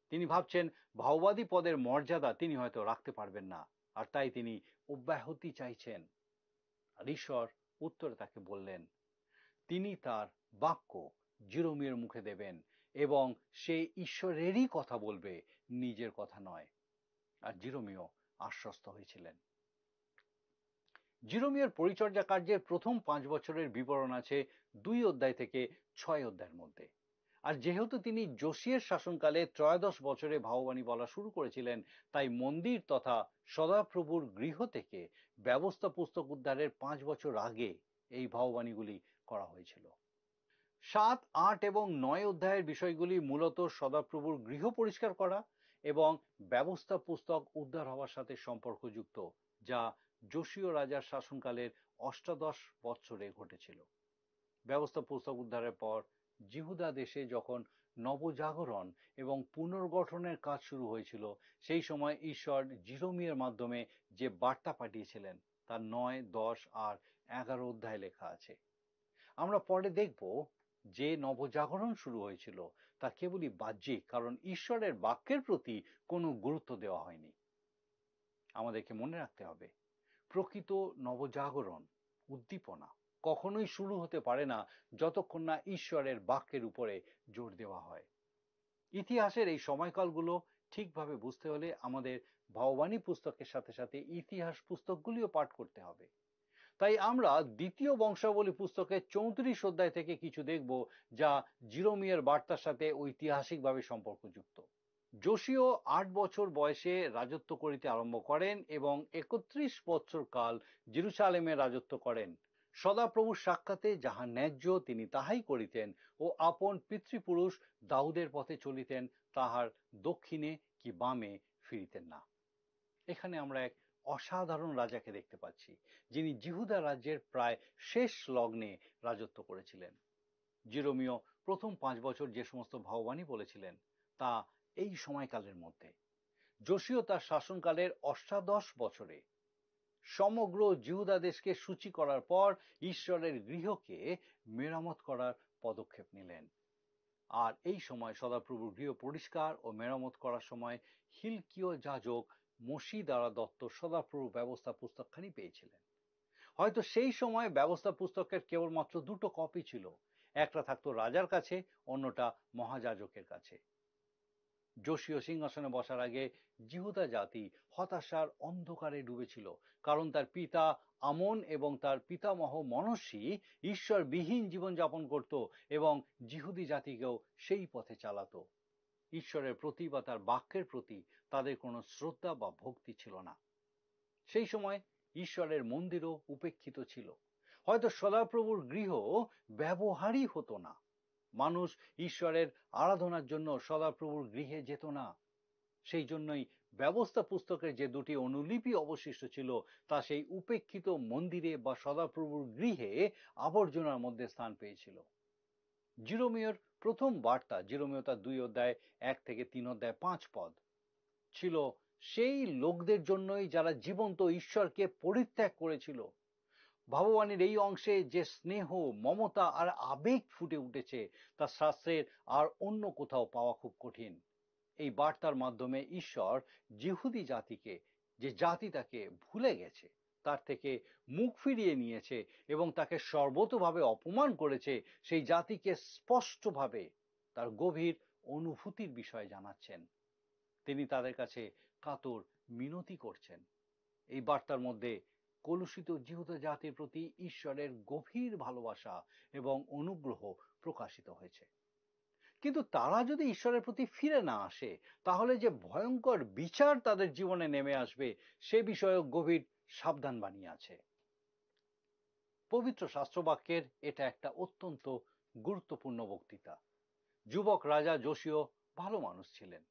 তিনি ভাবছেন ভাওবাদী পদের মর্যাদা তিনি হয়তো রাখতে পারবেন না, আর তাই তিনি অব্যাহতি চাইছেন। আর ঈশ্বর উত্তরে তাকে বললেন, তিনি তার বাক্য জিরোমীয়র মুখে দেবেন এবং সে ঈশ্বরেরই কথা বলবে, নিজের কথা নয়। আর জিরোমীয় আশ্বস্ত হয়েছিলেন। জিরোমিয়র পরিচর্যা কার্যের প্রথম পাঁচ বছরের বিবরণ আছে দুই অধ্যায় থেকে ছয় অধ্যায়ের মধ্যে। আর যেহেতু তিনি যোশিয়ার শাসনকালে ত্রয়োদশ বছরে ভাববাণী বলা শুরু করেছিলেন, তাই মন্দির তথা সদাপ্রভুর গৃহ থেকে ব্যবস্থা পুস্তক উদ্ধারের পাঁচ বছর আগে এই ভাববাণীগুলি করা হয়েছিল। সাত, আট এবং নয় অধ্যায়ের বিষয়গুলি মূলত সদাপ্রভুর গৃহ পরিষ্কার করা এবং ব্যবস্থা পুস্তক উদ্ধার হওয়ার সাথে সম্পর্কযুক্ত, যা যোশীয় রাজার শাসনকালের অষ্টাদশ বৎসরে ঘটেছিল। ব্যবস্থা পুস্তক উদ্ধারের পর জিহুদা দেশে যখন নবজাগরণ এবং পুনর্গঠনের কাজ শুরু হয়েছিল, সেই সময় ঈশ্বর জিরোমিয়ার মাধ্যমে যে বার্তা পাঠিয়েছিলেন, তা নয়, দশ আর এগারো অধ্যায় লেখা আছে। আমরা পরে দেখব যে নবজাগরণ শুরু হয়েছিল, তা কেবলই বাহ্যিক, কারণ ঈশ্বরের বাক্যের প্রতি কোনো গুরুত্ব দেওয়া হয়নি। আমাদেরকে মনে রাখতে হবে, প্রকৃত নবজাগরণ, উদ্দীপনা কখনোই শুরু হতে পারে না যতক্ষণ না ঈশ্বরের বাক্যের উপরে জোর দেওয়া হয়। ইতিহাসের এই সময়কালগুলো ঠিকভাবে বুঝতে হলে আমাদের ভাববাণী পুস্তকের সাথে সাথে ইতিহাস পুস্তকগুলিও পাঠ করতে হবে। তাই আমরা দ্বিতীয় বংশাবলী পুস্তকের চৌত্রিশ অধ্যায় থেকে কিছু দেখব, যা জিরোমিয়ার বার্তার সাথে ঐতিহাসিকভাবে সম্পর্কযুক্ত। যোশীয় আট বছর বয়সে রাজত্ব করিতে আরম্ভ করেন এবং একত্রিশ বছর কাল জেরুসালেমে রাজত্ব করেন। সদাপ্রভুর সাক্ষাতে যাহা ন্যায্য তিনি তাহাই করিতেন ও আপন পিতৃপুরুষ দাউদের পথে চলিতেন, তাহার দক্ষিণে কি বামে ফিরিতেন না। এখানে আমরা এক অসাধারণ রাজাকে দেখতে পাচ্ছি, যিনি জিহুদা রাজ্যের প্রায় শেষ লগ্নে রাজত্ব করেছিলেন। জিরোমীয় প্রথম পাঁচ বছর যে সমস্ত ভাববাণী বলেছিলেন, তা এই সময়কালের মধ্যে। যোশীয় তার শাসনকালের অষ্টাদশ বছরে সমগ্র জিহুদা দেশকে সূচি করার পর ঈশ্বরের গৃহকে মেরামত করার পদক্ষেপ নিলেন। আর এই সময় সদাপ্রভুর গৃহ পরিষ্কার ও মেরামত করার সময় হিলকিয় যাজক মসি দ্বারা দত্ত সদাপ্রভু ব্যবস্থা পুস্তকখানি পেয়েছিলেন। হয়তো সেই সময় ব্যবস্থা পুস্তকের কেবলমাত্র দুটো কপি ছিল, একটা থাকতো রাজার কাছে, অন্যটা মহাযাজকের কাছে। যোশীয় সিংহাসনে বসার আগে জিহুদা জাতি হতাশার অন্ধকারে ডুবেছিল, কারণ তার পিতা আমন এবং তার পিতামহ মনস্বী ঈশ্বরবিহীন জীবনযাপন করত এবং জিহুদি জাতিকেও সেই পথে চালাতো। ঈশ্বরের প্রতি বা তার বাক্যের প্রতি তাদের কোনো শ্রদ্ধা বা ভক্তি ছিল না। সেই সময় ঈশ্বরের মন্দিরও উপেক্ষিত ছিল। হয়তো সদাপ্রভুর গৃহ ব্যবহারই হতো না। মানুষ ঈশ্বরের আরাধনার জন্য সদাপ্রভুর গৃহে যেত না। সেই জন্যই ব্যবস্থা পুস্তকের যে দুটি অনুলিপি অবশিষ্ট ছিল, তা সেই উপেক্ষিত মন্দিরে বা সদাপ্রভুর গৃহে আবর্জনার মধ্যে স্থান পেয়েছিল। জিরোমীয়র প্রথম বার্তা, জিরোমীয় তার দুই অধ্যায় এক থেকে তিন অধ্যায় পাঁচ পদ, ছিল সেই লোকদের জন্যই যারা জীবন্ত ঈশ্বরকে পরিত্যাগ করেছিল। ভাববাণীর এই অংশে যে স্নেহ, মমতা আর আবেগ ফুটে উঠেছে, তা শাস্ত্রের আর অন্য কোথাও পাওয়া খুব কঠিন। এই বার্তার মাধ্যমে ঈশ্বর জিহুদি জাতিকে, যে জাতি তাকে ভুলে গেছে, তার থেকে মুখ ফিরিয়ে নিয়েছে এবং তাকে সর্বতোভাবে অপমান করেছে, সেই জাতিকে স্পষ্টভাবে তার গভীর অনুভূতির বিষয়ে জানাচ্ছেন। তিনি তাদের কাছে কাতর মিনতি করছেন। এই বার্তার মধ্যে কলুষিত জিহুদা জাতির প্রতি ঈশ্বরের গভীর ভালোবাসা এবং অনুগ্রহ প্রকাশিত হয়েছে। কিন্তু তারা যদি ঈশ্বরের প্রতি ফিরে না আসে, তাহলে যে ভয়ঙ্কর বিচার তাদের জীবনে নেমে আসবে, সে বিষয়েও গভীর সাবধান বাণী আছে। পবিত্র শাস্ত্রবাক্যের এটা একটা অত্যন্ত গুরুত্বপূর্ণ বক্তৃতা। যুবক রাজা যোশীয় ভালো মানুষ ছিলেন।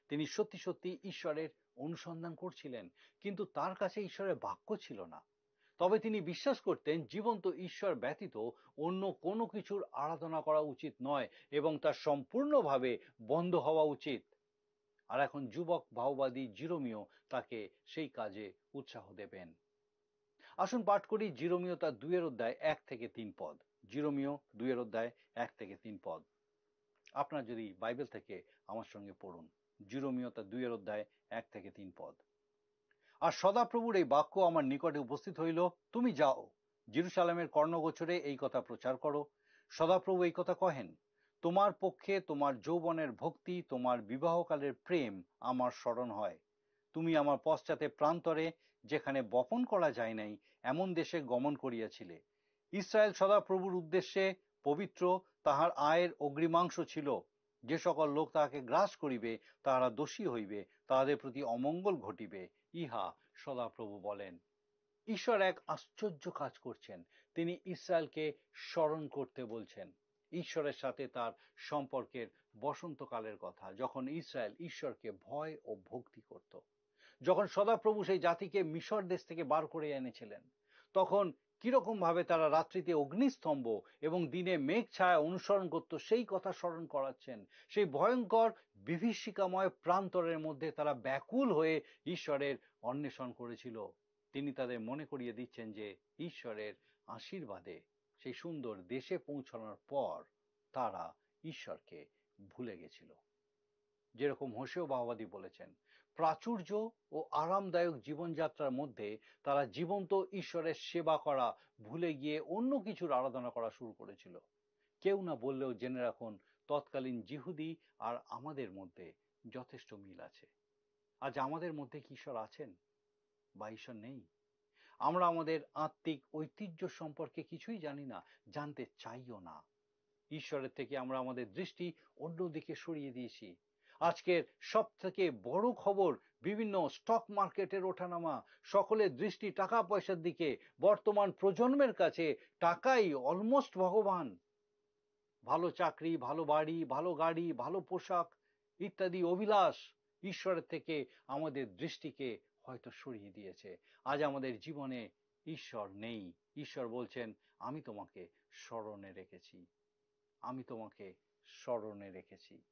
তিনি সত্যি সত্যি ঈশ্বরের অনুসন্ধান করছিলেন, কিন্তু তার কাছে ঈশ্বরের বাক্য ছিল না। তবে তিনি বিশ্বাস করতেন জীবন্ত ঈশ্বর ব্যতীত অন্য কোনো কিছুর আরাধনা করা উচিত নয় এবং তা সম্পূর্ণভাবে বন্ধ হওয়া উচিত। আর এখন যুবক ভাওবাদী জিরোমিও তাকে সেই কাজে উৎসাহ দেবেন। আসুন পাঠ করি জিরোমিও তার দুইয়ের অধ্যায় এক থেকে তিন পদ। জিরোমিও দুইয়ের অধ্যায় এক থেকে তিন পদ। আপনার যদি বাইবেল থেকে আমার সঙ্গে পড়ুন। জিরোমিও তার দুইয়ের অধ্যায় এক থেকে তিন পদ। আর সদাপ্রভুর এই বাক্য আমার নিকটে উপস্থিত হইল, "তুমি যাও, জেরুসালেমের কর্ণগোচরে এই কথা প্রচার করো।" সদাপ্রভু এই কথা কহেন, "তোমার পক্ষে তোমার যৌবনের ভক্তি, তোমার বিবাহকালের প্রেম আমার স্মরণ হয়। তুমি আমার পশ্চাতে প্রান্তরে যেখানে বপন করা যায় নাই, এমন দেশে গমন করিয়াছিলে। ইসরায়েল সদাপ্রভুর উদ্দেশ্যে পবিত্র, তাহার আয়ের অগ্রিমাংশ ছিল। যে সকল লোক তাহাকে গ্রাস করিবে, তাহারা দোষী হইবে, তাহাদের প্রতি অমঙ্গল ঘটিবে, ইহা সদাপ্রভু বলেন। ঈশ্বর এক আশ্চর্য কাজ করছেন। তিনি ইসরায়েলকে স্মরণ করতে বলছেন। ঈশ্বরের সাথে তার সম্পর্কের বসন্তকালের কথা, যখন ইসরায়েল ঈশ্বরকে ভয় ও ভক্তি করত। যখন সদাপ্রভু সেই জাতিকে মিশর দেশ থেকে বার করে এনেছিলেন, তখন কিরকম ভাবে তারা রাত্রিতে অগ্নিস্তম্ভ এবং দিনে মেঘ ছায়া অনুসরণ করত, সেই কথা স্মরণ করাচ্ছেন। সেই ভয়ঙ্কর বিভীষিকাময় প্রান্তরের মধ্যে তারা ব্যাকুল হয়ে ঈশ্বরের অন্বেষণ করেছিল। তিনি তাদের মনে করিয়ে দিচ্ছেন যে ঈশ্বরের আশীর্বাদে সেই সুন্দর দেশে পৌঁছানোর পর তারা ঈশ্বরকে ভুলে গেছিল। যেরকম হোসেয় ভাওবাদী বলেছেন, প্রাচুর্য ও আরামদায়ক জীবনযাত্রার মধ্যে তারা জীবন্ত ঈশ্বরের সেবা করা ভুলে গিয়ে অন্য কিছুর আরাধনা করা শুরু করেছিল। কেউ না বললেও জেনে রাখুন, তৎকালীন জিহুদি আর আমাদের মধ্যে যথেষ্ট মিল আছে। আজ আমাদের মধ্যে কি ঈশ্বর আছেন বা ঈশ্বর নেই? আমরা আমাদের আত্মিক ঐতিহ্য সম্পর্কে কিছুই জানি না, জানতে চাইও না। ঈশ্বরের থেকে আমরা আমাদের দৃষ্টি অন্যদিকে সরিয়ে দিয়েছি। আজকের সব থেকে বড় খবর বিভিন্ন স্টক মার্কেটের ওঠানামা, সকলের দৃষ্টি টাকা পয়সার দিকে। বর্তমান প্রজন্মের কাছে টাকাই অলমোস্ট ভগবান। ভালো চাকরি, ভালো বাড়ি, ভালো গাড়ি, ভালো পোশাক ইত্যাদি অভিলাষ ঈশ্বরের থেকে আমাদের দৃষ্টিকে হয়তো সরিয়ে দিয়েছে। আজ আমাদের জীবনে ঈশ্বর নেই। ঈশ্বর বলছেন, "আমি তোমাকে স্মরণে রেখেছি, আমি তোমাকে স্মরণে রেখেছি।"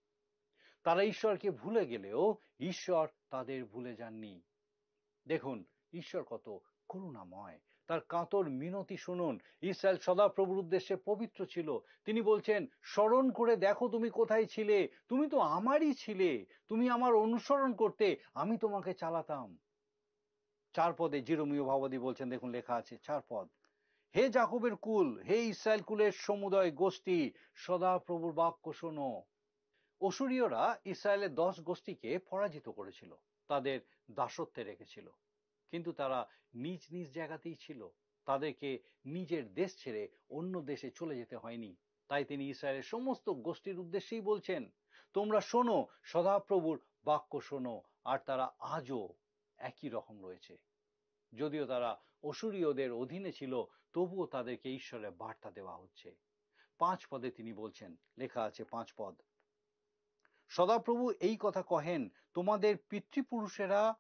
তারা ঈশ্বরকে ভুলে গেলেও ঈশ্বর তাদের ভুলে যাননি। দেখুন, ঈশ্বর কত করুণাময়। তার কাতর মিনতি শুনুন। ইসরায়েল সদাপ্রভুর উদ্দেশ্যে পবিত্র ছিল। তিনি বলছেন, "স্মরণ করে দেখো তুমি কোথায় ছিলে, তুমি তো আমারই ছিলে, তুমি আমার অনুসরণ করতে, আমি তোমাকে চালাতাম।" চার পদে জিরোমীয় ভাবাদী বলছেন, দেখুন লেখা আছে চার পদ, "হে যাকবের কুল, হে ইসরায়েল কুলের সমুদয় গোষ্ঠী, সদাপ্রভুর বাক্য শোনো।" অসুরীয়রা ইসরায়েলের দশ গোষ্ঠীকে পরাজিত করেছিল, তাদের দাসত্বে রেখেছিল, কিন্তু তারা নিজ নিজ জায়গাতেই ছিল। তাদেরকে নিজের দেশ ছেড়ে অন্য দেশে চলে যেতে হয়নি। তাই তিনি ইসরায়েলের সমস্ত গোষ্ঠীর উদ্দেশ্যেই বলছেন, "তোমরা শোনো, সদাপ্রভুর বাক্য শোনো।" আর তারা আজও একই রকম রয়েছে। যদিও তারা অসুরীয়দের অধীনে ছিল, তবুও তাদেরকে ঈশ্বরের বার্তা দেওয়া হচ্ছে। পাঁচ পদে তিনি বলছেন, লেখা আছে পাঁচ পদ, সদাপ্রভু এই কথা কহেন, "তোমাদের পিতৃপুরুষেরা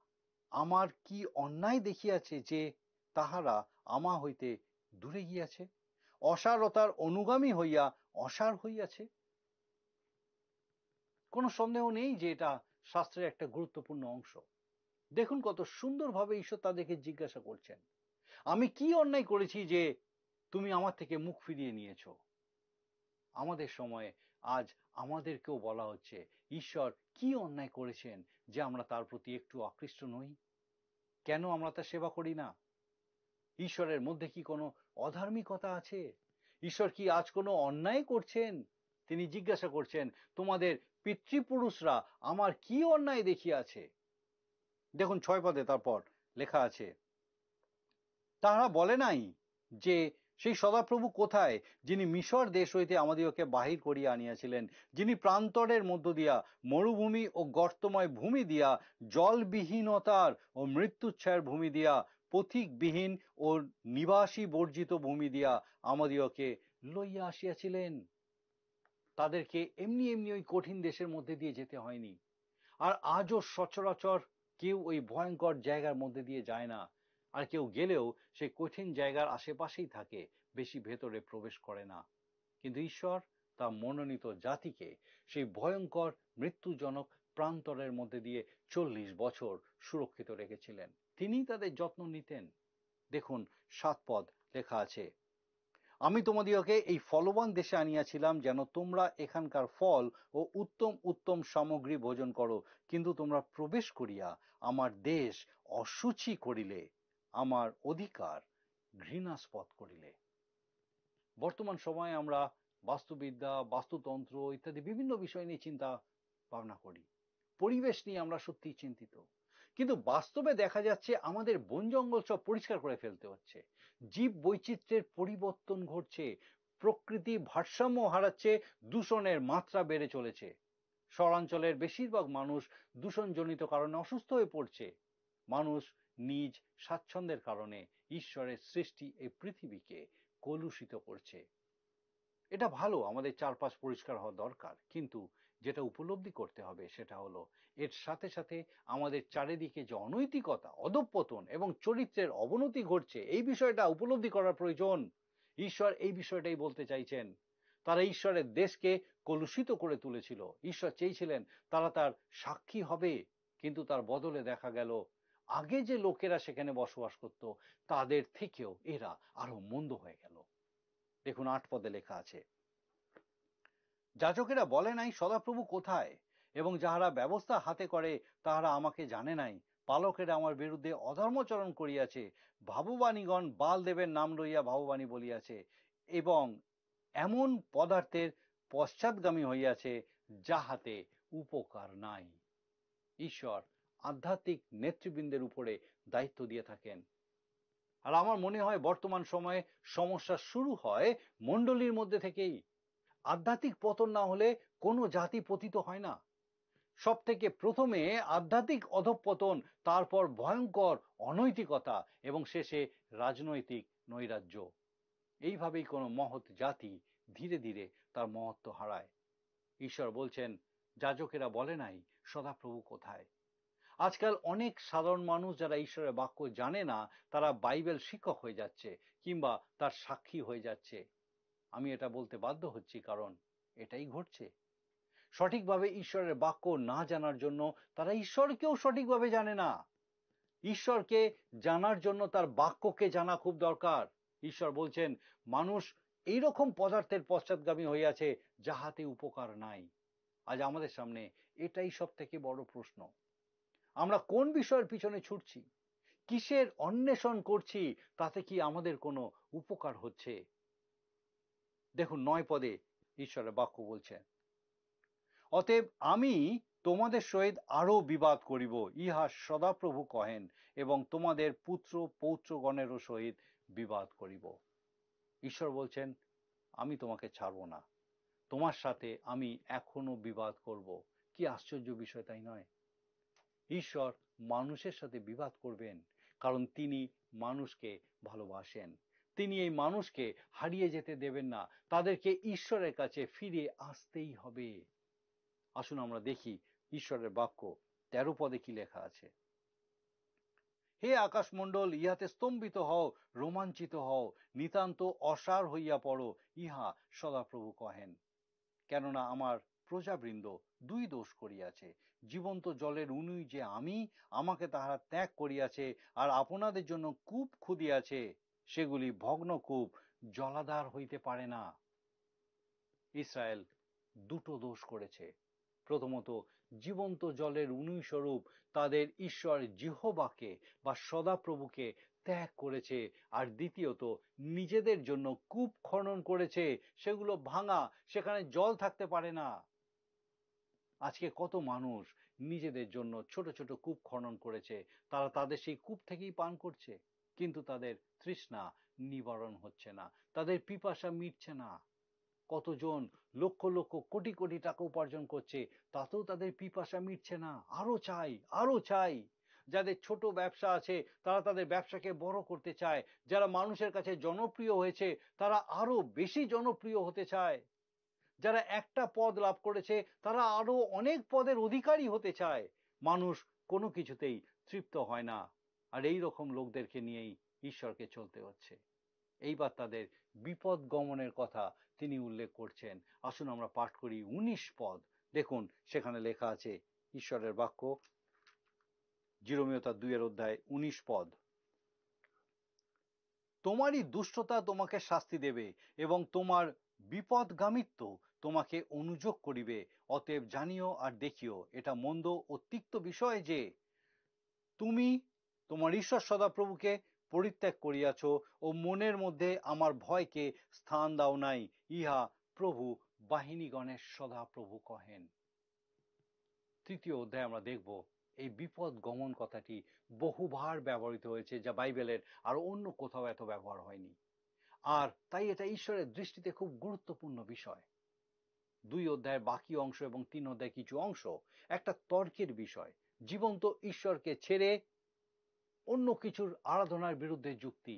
আমার কি অন্যায় দেখিয়াছে যে তাহারা আমা হইতে দূরে গিয়াছে, অসারতার অনুগামী হইয়া অসার হইয়াছে?" কোনো সন্দেহ নেই যে এটা শাস্ত্রের একটা গুরুত্বপূর্ণ অংশ। দেখুন কত সুন্দরভাবে ঈশ্বর তাদেরকে জিজ্ঞাসা করছেন, "আমি কি অন্যায় করেছি যে তুমি আমার থেকে মুখ ফিরিয়ে নিয়েছো?" আমাদের সময়ে আজ আমাদেরকেও বলা হচ্ছে, ঈশ্বর কি অন্যায় করেছেন যে আমরা তার প্রতি একটু আকৃষ্ট নই? কেন আমরা তার সেবা করি না? ঈশ্বরের মধ্যে কি কোনো অধার্মিকতা আছে? ঈশ্বর কি আজ কোনো অন্যায় করছেন? তিনি জিজ্ঞাসা করছেন, "তোমাদের পিতৃপুরুষরা আমার কি অন্যায় দেখিয়াছে?" দেখুন ছয় পদে তারপর লেখা আছে, "তাহারা বলে নাই যে সেই সদাপ্রভু কোথায়, যিনি মিশর দেশ হইতে আমাদিগকে বাহির করিয়া আনিয়াছিলেন, যিনি প্রান্তরের মধ্য দিয়া মরুভূমি ও গর্তময় ভূমি দিয়া জলবিহীনতার ও মৃত্যুচ্ছায়ার ভূমি দিয়া পথিকবিহীন ও নিবাসী বর্জিত ভূমি দিয়া আমাদিগকে লইয়া আসিয়াছিলেন?" তাদেরকে এমনি এমনি ওই কঠিন দেশের মধ্যে দিয়ে যেতে হয়নি। আর আজও সচরাচর কেউ ওই ভয়ঙ্কর জায়গার মধ্যে দিয়ে যায় না। আর কেউ গেলেও সেই কঠিন জায়গার আশেপাশেই থাকে, বেশি ভেতরে প্রবেশ করে না। কিন্তু ঈশ্বর তার মনোনীত জাতিকে সেই ভয়ঙ্কর মৃত্যুজনক প্রান্তরের মধ্যে দিয়ে চল্লিশ বছর সুরক্ষিত রেখেছিলেন। তিনিই তাদের যত্ন নিতেন। দেখুন, সাত পদ লেখা আছে, "আমি তোমাদিগকে এই ফলবান দেশে আনিয়াছিলাম, যেন তোমরা এখানকার ফল ও উত্তম উত্তম সামগ্রী ভোজন করো, কিন্তু তোমরা প্রবেশ করিয়া আমার দেশ অসুচি করিলে, আমার অধিকার ঘৃণাস্পদ করিলে।" বর্তমান সময়ে আমরা বাস্তুবিদ্যা, বাস্তুতন্ত্র ইত্যাদি বিভিন্ন বিষয় নিয়ে চিন্তা ভাবনা করি, পরিবেশ নিয়ে আমরা সত্যিই চিন্তিত, কিন্তু বাস্তবে দেখা যাচ্ছে আমাদের বন জঙ্গল সব পরিষ্কার করে ফেলতে হচ্ছে। জীব বৈচিত্র্যের পরিবর্তন ঘটছে, প্রকৃতি ভারসাম্য হারাচ্ছে, দূষণের মাত্রা বেড়ে চলেছে। শহরাঞ্চলের বেশিরভাগ মানুষ দূষণজনিত কারণে অসুস্থ হয়ে পড়ছে। মানুষ নিজ স্বাচ্ছন্দ্যের কারণে ঈশ্বরের সৃষ্টি এই পৃথিবীকে কলুষিত করছে। এটা ভালো, আমাদের চারপাশ পরিষ্কার হওয়া দরকার, কিন্তু যেটা উপলব্ধি করতে হবে সেটা হলো এর সাথে সাথে আমাদের চারিদিকে যে অনৈতিকতা, অধঃপতন এবং চরিত্রের অবনতি ঘটছে, এই বিষয়টা উপলব্ধি করার প্রয়োজন। ঈশ্বর এই বিষয়টাই বলতে চাইছেন। তারা ঈশ্বরের দেশকে কলুষিত করে তুলেছিল। ঈশ্বর চেয়েছিলেন তারা তার সাক্ষী হবে, কিন্তু তার বদলে দেখা গেল আগে যে লোকেরা সেখানে বসবাস করত, তাদের থেকেও এরা আরো মন্দ হয়ে গেল। দেখুন, আট পদে লেখা আছে, "যাজকেরা বলে নাই, 'সদাপ্রভু কোথায়?' এবং যাহারা ব্যবস্থা হাতে করে, তাহারা আমাকে জানে নাই। পালকেরা আমার বিরুদ্ধে অধর্মাচরণ করিয়াছে, ভাববাণীগণ বাল দেবের নাম লইয়া ভাববাণী বলিয়াছে, এবং এমন পদার্থের পশ্চাৎগামী হইয়াছে, যাহাতে উপকার নাই।" ঈশ্বর আধ্যাত্মিক নেতৃবৃন্দের উপরে দায়িত্ব দিয়ে থাকেন। আর আমার মনে হয় বর্তমান সময়ে সমস্যা শুরু হয় মণ্ডলীর মধ্যে থেকেই। আধ্যাত্মিক পতন না হলে কোনো জাতি পতিত হয় না। সব থেকে প্রথমে আধ্যাত্মিক অধঃপতন, তারপর ভয়ঙ্কর অনৈতিকতা এবং শেষে রাজনৈতিক নৈরাজ্য। এইভাবেই কোনো মহৎ জাতি ধীরে ধীরে তার মহত্ত্ব হারায়। ঈশ্বর বলছেন, "যাজকেরা বলে নাই, 'সদাপ্রভু কোথায়?'" আজকাল অনেক সাধারণ মানুষ যারা ঈশ্বরের বাক্য জানে না, তারা বাইবেল শিক্ষক হয়ে যাচ্ছে কিংবা তার সাক্ষী হয়ে যাচ্ছে। আমি এটা বলতে বাধ্য হচ্ছি, কারণ এটাই ঘটছে। সঠিকভাবে ঈশ্বরের বাক্য না জানার জন্য তারা ঈশ্বরকেও সঠিকভাবে জানে না। ঈশ্বরকে জানার জন্য তার বাক্যকে জানা খুব দরকার। ঈশ্বর বলছেন, "মানুষ এইরকম পদার্থের পশ্চাৎগামী হইয়াছে, যাহাতে উপকার নাই।" আজ আমাদের সামনে এটাই সব থেকে বড় প্রশ্ন। আমরা কোন বিষয়ের পিছনে ছুটছি, কিসের অন্বেষণ করছি, তাতে কি আমাদের কোনো উপকার হচ্ছে? দেখুন, নয় পদে ঈশ্বরের বাক্য বলছে, "অতএব আমি তোমাদের সহিত আরো বিবাদ করিব, ইহা সদাপ্রভু কহেন, এবং তোমাদের পুত্র পৌত্রগণেরও সহিত বিবাদ করিব।" ঈশ্বর বলছেন, "আমি তোমাকে ছাড়ব না, তোমার সাথে আমি এখনো বিবাদ করব।" কি আশ্চর্য বিষয়, তাই নয়? ঈশ্বর মানুষের সাথে বিবাদ করবেন, কারণ তিনি মানুষকে ভালোবাসেন। তিনি এই মানুষকে হারিয়ে যেতে দেবেন না, তাদেরকে ঈশ্বরের কাছে ফিরে আসতেই হবে। আসুন আমরা দেখি ঈশ্বরের বাক্য, তেরো পদে কি লেখা আছে। "হে আকাশমণ্ডল, ইহাতে স্তম্ভিত হও, রোমাঞ্চিত হও, নিতান্ত অসাড় হইয়া পড়ো, ইহা সদাপ্রভু কহেন।" কেননা আমার প্রজাবৃন্দ দুই দোষ করিয়াছে। জীবন্ত জলের উনুই যে আমি, আমাকে তাহারা ত্যাগ করিয়াছে, আর আপনাদের জন্য কূপ খুদিয়াছে, সেগুলি ভগ্ন কূপ, জলাধার হইতে পারে না। ইসরায়েল দুটো দোষ করেছে। প্রথমত, জীবন্ত জলের উনুই স্বরূপ তাদের ঈশ্বর জিহোবাকে বা সদাপ্রভুকে ত্যাগ করেছে, আর দ্বিতীয়ত, নিজেদের জন্য কূপ খনন করেছে, সেগুলো ভাঙা, সেখানে জল থাকতে পারে না। আজকে কত মানুষ নিজেদের জন্য ছোট ছোট কূপ খনন করেছে, তারা তাদের সেই কূপ থেকেই পান করছে, কিন্তু তাদের তৃষ্ণা নিবারণ হচ্ছে না, তাদের পিপাসা মিটছে না। কতজন লক্ষ লক্ষ কোটি কোটি টাকা উপার্জন করছে, তাতেও তাদের পিপাসা মিটছে না, আরো চাই, আরো চাই। যাদের ছোট ব্যবসা আছে, তারা তাদের ব্যবসাকে বড় করতে চায়। যারা মানুষের কাছে জনপ্রিয় হয়েছে, তারা আরো বেশি জনপ্রিয় হতে চায়। যারা একটা পদ লাভ করেছে, তারা আরো অনেক পদের অধিকারী হতে চায়। মানুষ কোনো কিছুতেই তৃপ্ত হয় না। আর এই রকম লোকদেরকে নিয়েই ঈশ্বরকে চলতে হচ্ছে। এইবার তাদের বিপদ গমনের কথা তিনি উল্লেখ করছেন। আসুন আমরা পাঠ করি উনিশ পদ। দেখুন, সেখানে লেখা আছে ঈশ্বরের বাক্য, জিরোমীয় তার দুইয়ের অধ্যায় উনিশ পদ। "তোমারই দুষ্টতা তোমাকে শাস্তি দেবে এবং তোমার বিপদগামিত্ব তোমাকে অনুযোগ করিবে। অতএব জানিও আর দেখিও, এটা মন্দ ও তিক্ত বিষয় যে তুমি তোমার ঈশ্বর সদাপ্রভুকে পরিত্যাগ করিয়াছ ও মনের মধ্যে আমার ভয়কে স্থান দাও নাই, ইহা প্রভু বাহিনীগণের সদাপ্রভু কহেন।" তৃতীয় অধ্যায়ে আমরা দেখব এই বিপদ গমন কথাটি বহুবার ব্যবহৃত হয়েছে, যা বাইবেলের আরো অন্য কোথাও এত ব্যবহার হয়নি। আর তাই এটা ঈশ্বরের দৃষ্টিতে খুব গুরুত্বপূর্ণ বিষয়। দুই অধ্যায়ের বাকি অংশ এবং তিন অধ্যায় কিছু অংশ একটা তর্কের বিষয়। জীবন্ত ঈশ্বরকে ছেড়ে অন্য কিছুর আরাধনার বিরুদ্ধে যুক্তি।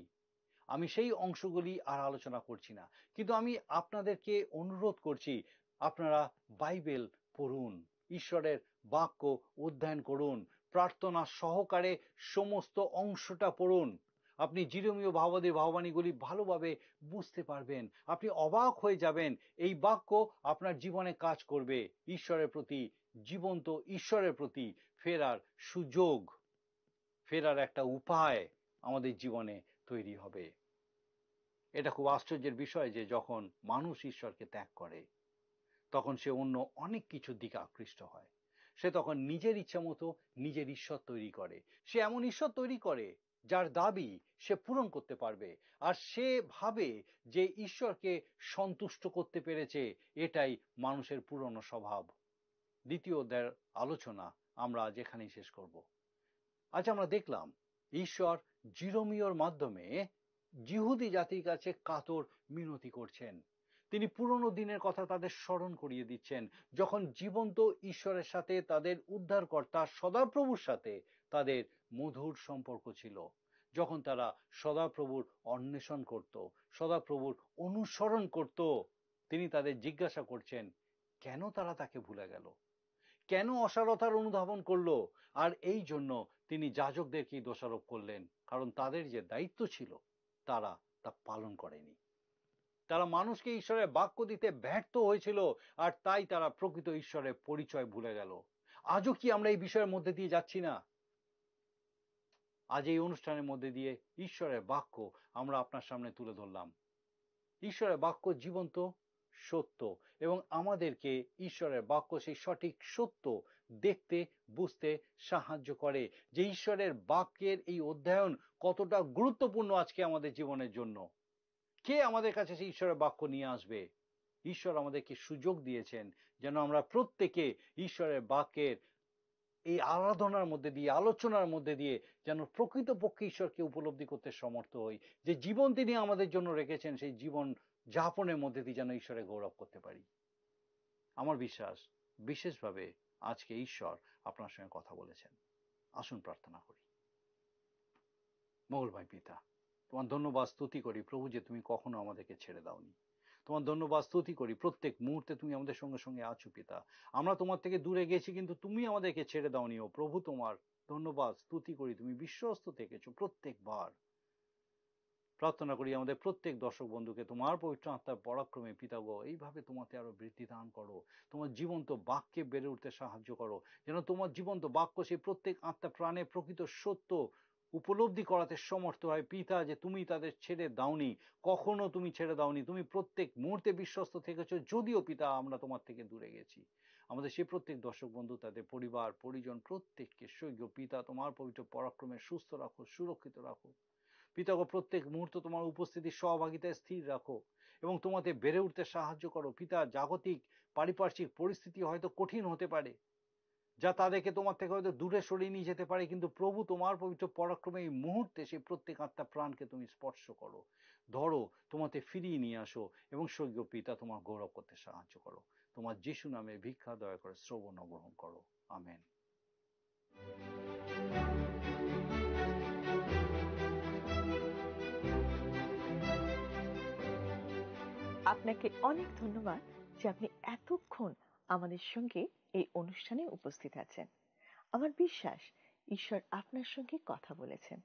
আমি সেই অংশগুলি আর আলোচনা করছি না, কিন্তু আমি আপনাদেরকে অনুরোধ করছি, আপনারা বাইবেল পড়ুন, ঈশ্বরের বাক্য অধ্যয়ন করুন, প্রার্থনা সহকারে সমস্ত অংশটা পড়ুন। আপনি জিরোমীয় ভাবাদি ভাববাণীগুলি ভালোভাবে বুঝতে পারবেন। আপনি অবাক হয়ে যাবেন, এই বাক্য আপনার জীবনে কাজ করবে। ঈশ্বরের প্রতি, জীবন্ত ঈশ্বরের প্রতি ফেরার সুযোগ, ফেরার একটা উপায় আমাদের জীবনে তৈরি হবে। এটা খুব আশ্চর্যের বিষয় যে যখন মানুষ ঈশ্বরকে ত্যাগ করে, তখন সে অন্য অনেক কিছুর দিকে আকৃষ্ট হয়। সে তখন নিজের ইচ্ছা মতো নিজের ঈশ্বর তৈরি করে। সে এমন ঈশ্বর তৈরি করে, যার দাবি সে পূরণ করতে পারবে। আর সে ভাবে যে ঈশ্বরকে সন্তুষ্ট করতে পেরেছে, এটাই মানুষের পুরনো স্বভাব। দ্বিতীয় অধ্যায়ের আলোচনা আমরা আজ এখানেই শেষ করব। আজ আমরা দেখলাম, ঈশ্বর জিরোমীয়র মাধ্যমে জিহুদি জাতির কাছে কাতর মিনতি করছেন। তিনি পুরনো দিনের কথা তাদের স্মরণ করিয়ে দিচ্ছেন, যখন জীবন্ত ঈশ্বরের সাথে তাদের উদ্ধারকর্তা সদাপ্রভুর সাথে তাদের মধুর সম্পর্ক ছিল, যখন তারা সদাপ্রভুর অন্বেষণ করত, সদাপ্রভুর অনুসরণ করত। তিনি তাদের জিজ্ঞাসা করছেন, কেন তারা তাকে ভুলে গেল, কেন অসারতার অনুধাবন করলো? আর এই জন্য তিনি যাজকদেরকেই দোষারোপ করলেন, কারণ তাদের যে দায়িত্ব ছিল, তারা তা পালন করেনি। তারা মানুষকে ঈশ্বরের বাক্য দিতে ব্যর্থ হয়েছিল, আর তাই তারা প্রকৃত ঈশ্বরের পরিচয় ভুলে গেল। আজও কি আমরা এই বিষয়ের মধ্যে দিয়ে যাচ্ছি না? আজ এই অনুষ্ঠানের মধ্যে দিয়ে ঈশ্বরের বাক্য আমরা আপনার সামনে তুলে ধরলাম। ঈশ্বরের বাক্য জীবন্ত, সত্য, এবং আমাদেরকে ঈশ্বরের বাক্য সেই সঠিক সত্য দেখতে, বুঝতে সাহায্য করে, যে ঈশ্বরের বাক্যের এই অধ্যয়ন কতটা গুরুত্বপূর্ণ আজকে আমাদের জীবনের জন্য। কে আমাদের কাছে সেই ঈশ্বরের বাক্য নিয়ে আসবে? ঈশ্বর আমাদেরকে সুযোগ দিয়েছেন যেন আমরা প্রত্যেকে ঈশ্বরের বাক্যের এই আরাধনার মধ্যে দিয়ে, আলোচনার মধ্যে দিয়ে যেন প্রকৃতপক্ষে ঈশ্বরকে উপলব্ধি করতে সমর্থ হই। যে জীবন তিনি আমাদের জন্য রেখেছেন, সেই জীবন যাপনের মধ্যে দিয়ে যেন ঈশ্বরের গৌরব করতে পারি। আমার বিশ্বাস, বিশেষভাবে আজকে ঈশ্বর আপনার সঙ্গে কথা বলেছেন। আসুন প্রার্থনা করি। মঙ্গলময় পিতা, তোমার ধন্যবাদ স্তুতি করি প্রভু, যে তুমি কখনো আমাদেরকে ছেড়ে দাওনি। তোমার ধন্যবাদ স্তুতি করি, প্রত্যেক মুহূর্তে তুমি আমাদের সঙ্গে সঙ্গে আছো পিতা। আমরা তোমার থেকে দূরে গেছি, কিন্তু তুমি আমাদেরকে ছেড়ে দাওনি। ও প্রভু, তোমার ধন্যবাদ স্তুতি করি, তুমি বিশ্বস্ত থেকেছো প্রত্যেকবার। প্রার্থনা করি আমাদের প্রত্যেক দর্শক বন্ধুকে তোমার পবিত্র আত্মার পরাক্রমে পিতা গো, এইভাবে তোমাতে আরো বৃদ্ধি দান করো, তোমার জীবন্ত বাক্যে বেড়ে উঠতে সাহায্য করো, যেন তোমার জীবন্ত বাক্য সেই প্রত্যেক আত্মা প্রাণে প্রকৃত সত্য উপলব্ধি করাতে সমর্থ হয় পিতা, যে তুমি তাদের ছেড়ে দাওনি, কখনো তুমি ছেড়ে দাওনি, তুমি প্রত্যেক মুহূর্তে বিশ্বস্ত থেকেছো, যদিও পিতা আমরা তোমার থেকে দূরে গেছি। আমাদের সেই প্রত্যেক দর্শক বন্ধু, তাদের পরিবার পরিজন, প্রত্যেককে স্বর্গীয় পিতা তোমার পবিত্র পরাক্রমে সুস্থ রাখো, সুরক্ষিত রাখো। পিতা গো, প্রত্যেক মুহূর্ত তোমার উপস্থিতি সহভাগিতায় স্থির রাখো এবং তোমাতে বেড়ে উঠতে সাহায্য করো। পিতা, জাগতিক পারিপার্শ্বিক পরিস্থিতি হয়তো কঠিন হতে পারে, যা তাদেরকে তোমার থেকে হয়তো দূরে সরিয়ে নিয়ে যেতে পারে, কিন্তু প্রভু তোমার পবিত্র পরাক্রমে এই মুহূর্তে সেই প্রত্যেক আত্মা প্রাণকে তুমি স্পর্শ করো, ধরো, তোমাতে ফিরিয়ে নিয়ে আসো এবং স্বর্গীয় পিতা তোমার গৌরব করতে সাহায্য করো। তোমার যিশু নামে ভিক্ষা দয়া করে শ্রবণ ও গ্রহণ করো। আমেন। আপনাকে অনেক ধন্যবাদ যে আপনি এতক্ষণ আমাদের সঙ্গে এই অনুষ্ঠানে উপস্থিত আছেন। আমার বিশ্বাস, ঈশ্বর আপনার সঙ্গে কথা বলেছেন।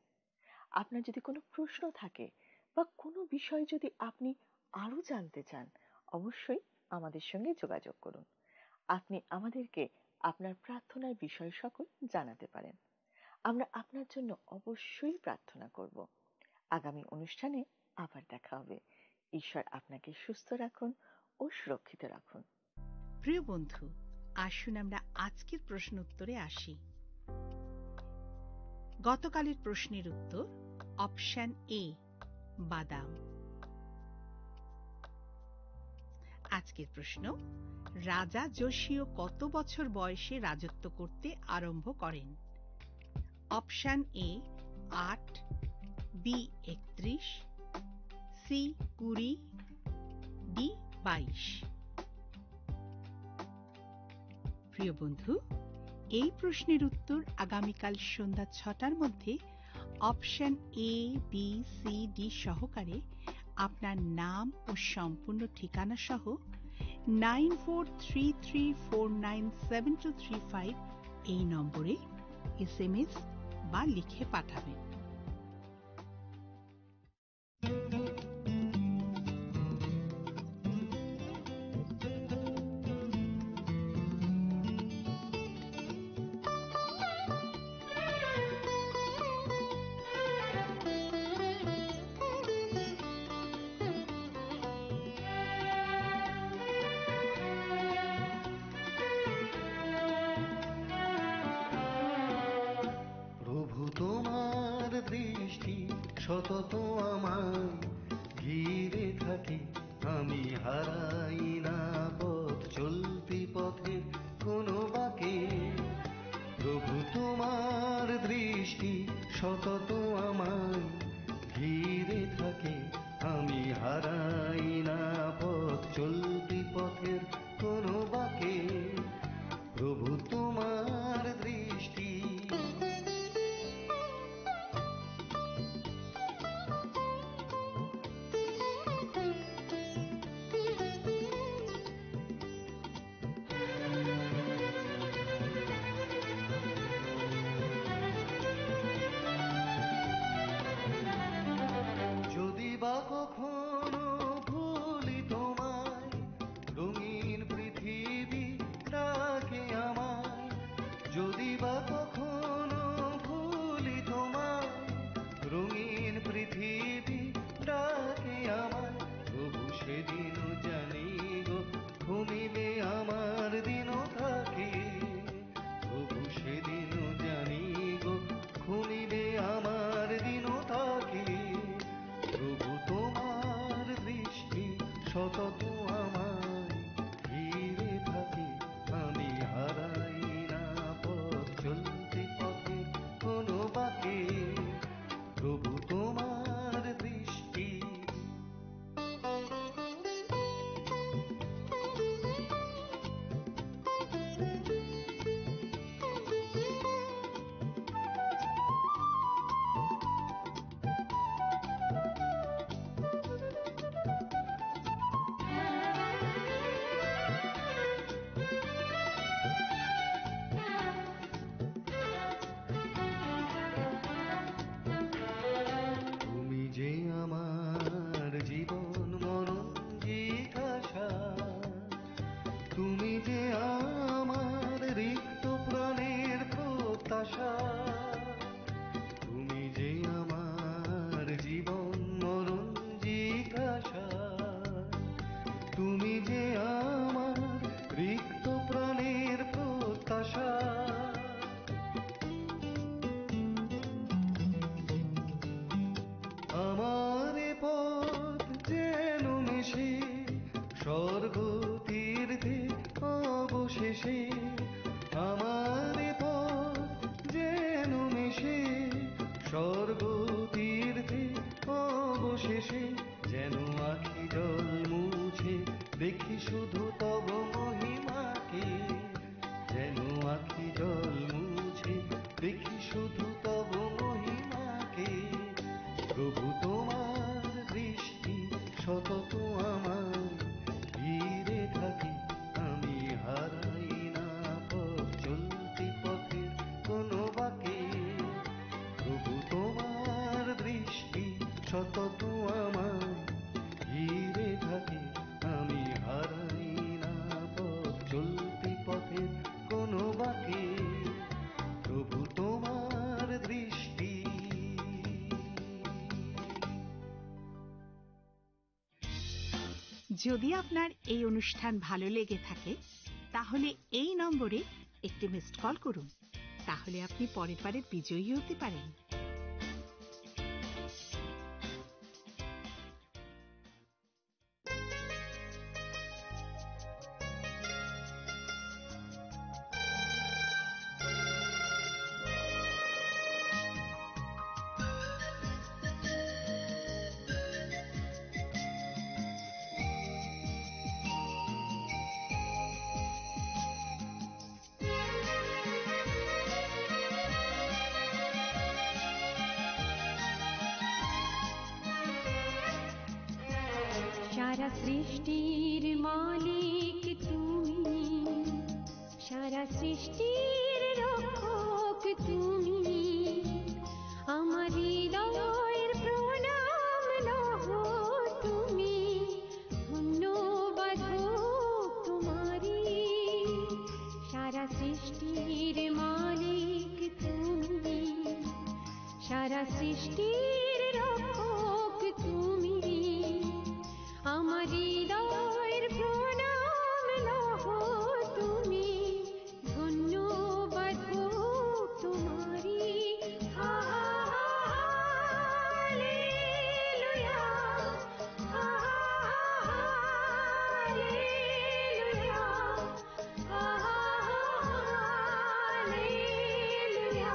আপনার যদি কোনো প্রশ্ন থাকে বা কোনো বিষয় যদি আপনি আরও জানতে চান, অবশ্যই আমাদের সঙ্গে যোগাযোগ করুন। আপনি আমাদেরকে আপনার প্রার্থনার বিষয় সকল জানাতে পারেন। আমরা আপনার জন্য অবশ্যই প্রার্থনা করব। আগামী অনুষ্ঠানে আবার দেখা হবে। ঈশ্বর আপনাকে সুস্থ রাখুন ও সুরক্ষিত রাখুন। প্রিয় বন্ধু, আসুন আমরা আজকের প্রশ্ন উত্তরে আসি। গতকালের প্রশ্নের উত্তর অপশন এ, বাদাম। আজকের প্রশ্ন, রাজা যোশীয় কত বছর বয়সে রাজত্ব করতে আরম্ভ করেন? অপশন এ আট, বি একত্রিশ, সি কুড়ি, ডি বাইশ। প্রিয় বন্ধু, এই প্রশ্নের উত্তর আগামীকাল সন্ধ্যা ছটার মধ্যে option A, B, C, D সহকারে আপনার নাম ও সম্পূর্ণ ঠিকানা সহ nine four three three four nine seven two three five এই নম্বরে এসএমএস বা লিখে পাঠাবেন। প্রভু, তোমার দৃষ্টি সতত আমায় ঘিরে থাকে। আমি হারাই না পথ চলতি পথের কোনো বাঁকে। প্রভু, তোমার দৃষ্টি সতত আমায় ঘিরে থাকে। আমি হারাই না পথ চলতি পথের কোনো বাঁকে। প্রভু, তোমার দৃষ্টি। যদি বা কখনো ভুলি তোমায়, রঙিন পৃথিবী ডাকে আমায়। যদি বা কখনো ভুলি তোমায়, রঙিন পৃথিবী ডাকে আমায়। তবু সেদিনও জানি গো, ঘুমিবে আমার দিনও থাকে। তবু সেদিনও জানি গো, ঘুমিবে আমার দিনও থাকে। প্রভু, তোমার দৃষ্টি সতত আমায় ঘিরে থাকে। আমি হারাই না পথ চলতি পথে কোনো বাঁকে। প্রভু, তোমার দৃষ্টি। তুমি যে আমার জীবন মরণ জিজ্ঞাসা, তুমি যে আমার রিক্ত প্রাণের প্রত্যাশা। তুমি যে আমার জীবন মরণ জিজ্ঞাসা, তুমি যে আমার রিক্ত প্রাণের প্রত্যাশা। আমার এ পথ যেন মিশে স্বর্গ তীর্থে অবশেষে। আমার এ পথ যেন মিশে স্বর্গ তীর্থে অবশেষে। যেন আঁখি জল মুছে দেখি শুধু তব মহিমাকে। যেন আঁখি জল মুছে দেখি শুধু তব মহিমাকে। প্রভু, তোমার দৃষ্টি সতত আমায় ঘিরে থাকে। আমি হারাই না পথ চলতি পথের কোনো বাঁকে। প্রভু, তোমার দৃষ্টি সতত আমায় ঘিরে থাকে। আমি হারাই না পথ চলতি পথের কোনো বাঁকে। প্রভু, তোমার দৃষ্টি। যদি আপনার এই অনুষ্ঠান ভালো লেগে থাকে, তাহলে এই নম্বরে একটি মিসড কল করুন। তাহলে আপনি পরের বারের বিজয়ী হতে পারেন। সারা সৃষ্টির মালিক তুমি, সারা সৃষ্টির রক্ষক তুমি, আমার হৃদয়ের প্রণাম লহ তুমি, ধন্যবাদ হোক তোমারই। সারা সৃষ্টির মালিক তুমি, সারা সৃষ্টির রক্ষক তুমি, আমার হৃদয়ের প্রণাম লহ তুমি, ধন্যবাদ হোক তোমারই। হা, হা, হা, হালেলুয়া। হা, হা, হা, hallelujah.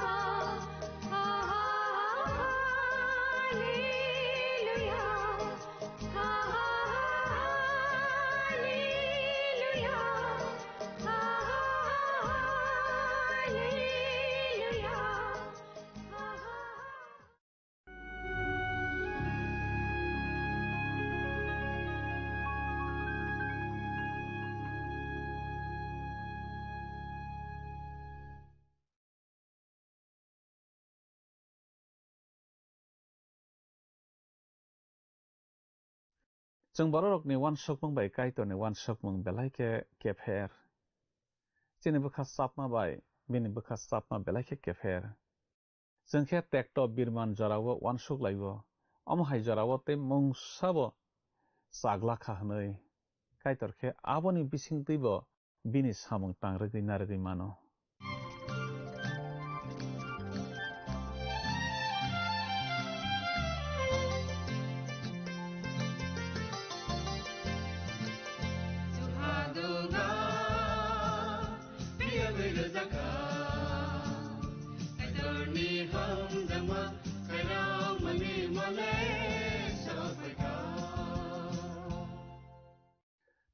Chwng bororokni uansukmung bai Kaitorni uansukmung belai khe kepher. Chini bwkha chapma bai bini bwkha chapma belai khe kepher. Chwng khe tekto birman jorao uansuk lai-o, omo hai jorao tei mungsabo chak la kha hwnwi. Kaitor khe aboni bisingtwibo bini samung tang rwgwi narwgwi mano.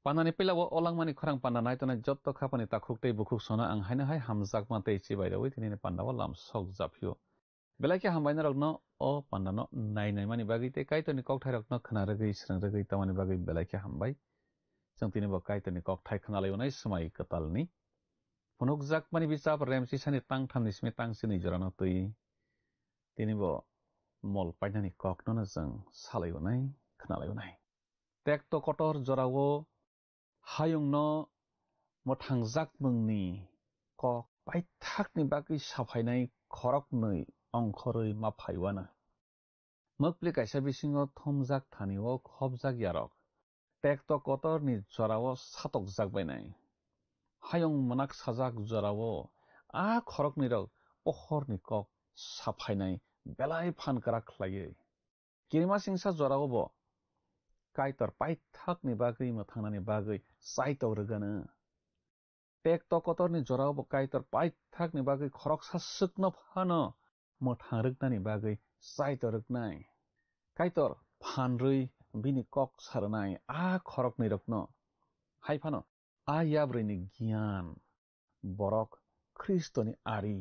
Pandani pilao o langmani khorang panda naitongnai jotto khapani takhuk tei bukhuk sono ang haino hai hamjakma tei chibai rwui tinini pandao lam sok japhio. Belai khe hambai norokno o pandano nai naimani bagwi tei Kaitorni kokthairokno khna rwgwi, srwng rwgwi tongmani bagwi belai khe hambai. Chwng tini bo Kaitorni kokthai khna laionai swmai kwtalni. Phunukjakmani bichap Remsisani tang thamni simi tang chini jorano twi. Tini bo mol painani koknono chwng salaionai, khna laionai. Tekto kotor jorao hayungno mwthangjakmungni kok paithakni bagwi saphainai khoroknwi ongkhorwi ma phaiwano. Mokpli kaisa bisingo thumjak thani o khopjak yarok. Tekto kotorni jorao satokjak bainai. Hayung mwnak sajak jorao a khoroknwirok pohorni kok saphainai belai phan kwrak khlaiwi. Kirimasingsa jorao bo Kaitor paithakni bagwi mwthangnani bagwi chaitok rwgano. Tekto kotorni jorao bo Kaitor paithakni bagwi khoroksa swkno phano mwthang rwknani bagwi chaitok rwknai. Kaitor phan rwi bini kok sarwnai a khoroknwirokno. Hai phano a yabrwini giyan borok Khristoni ari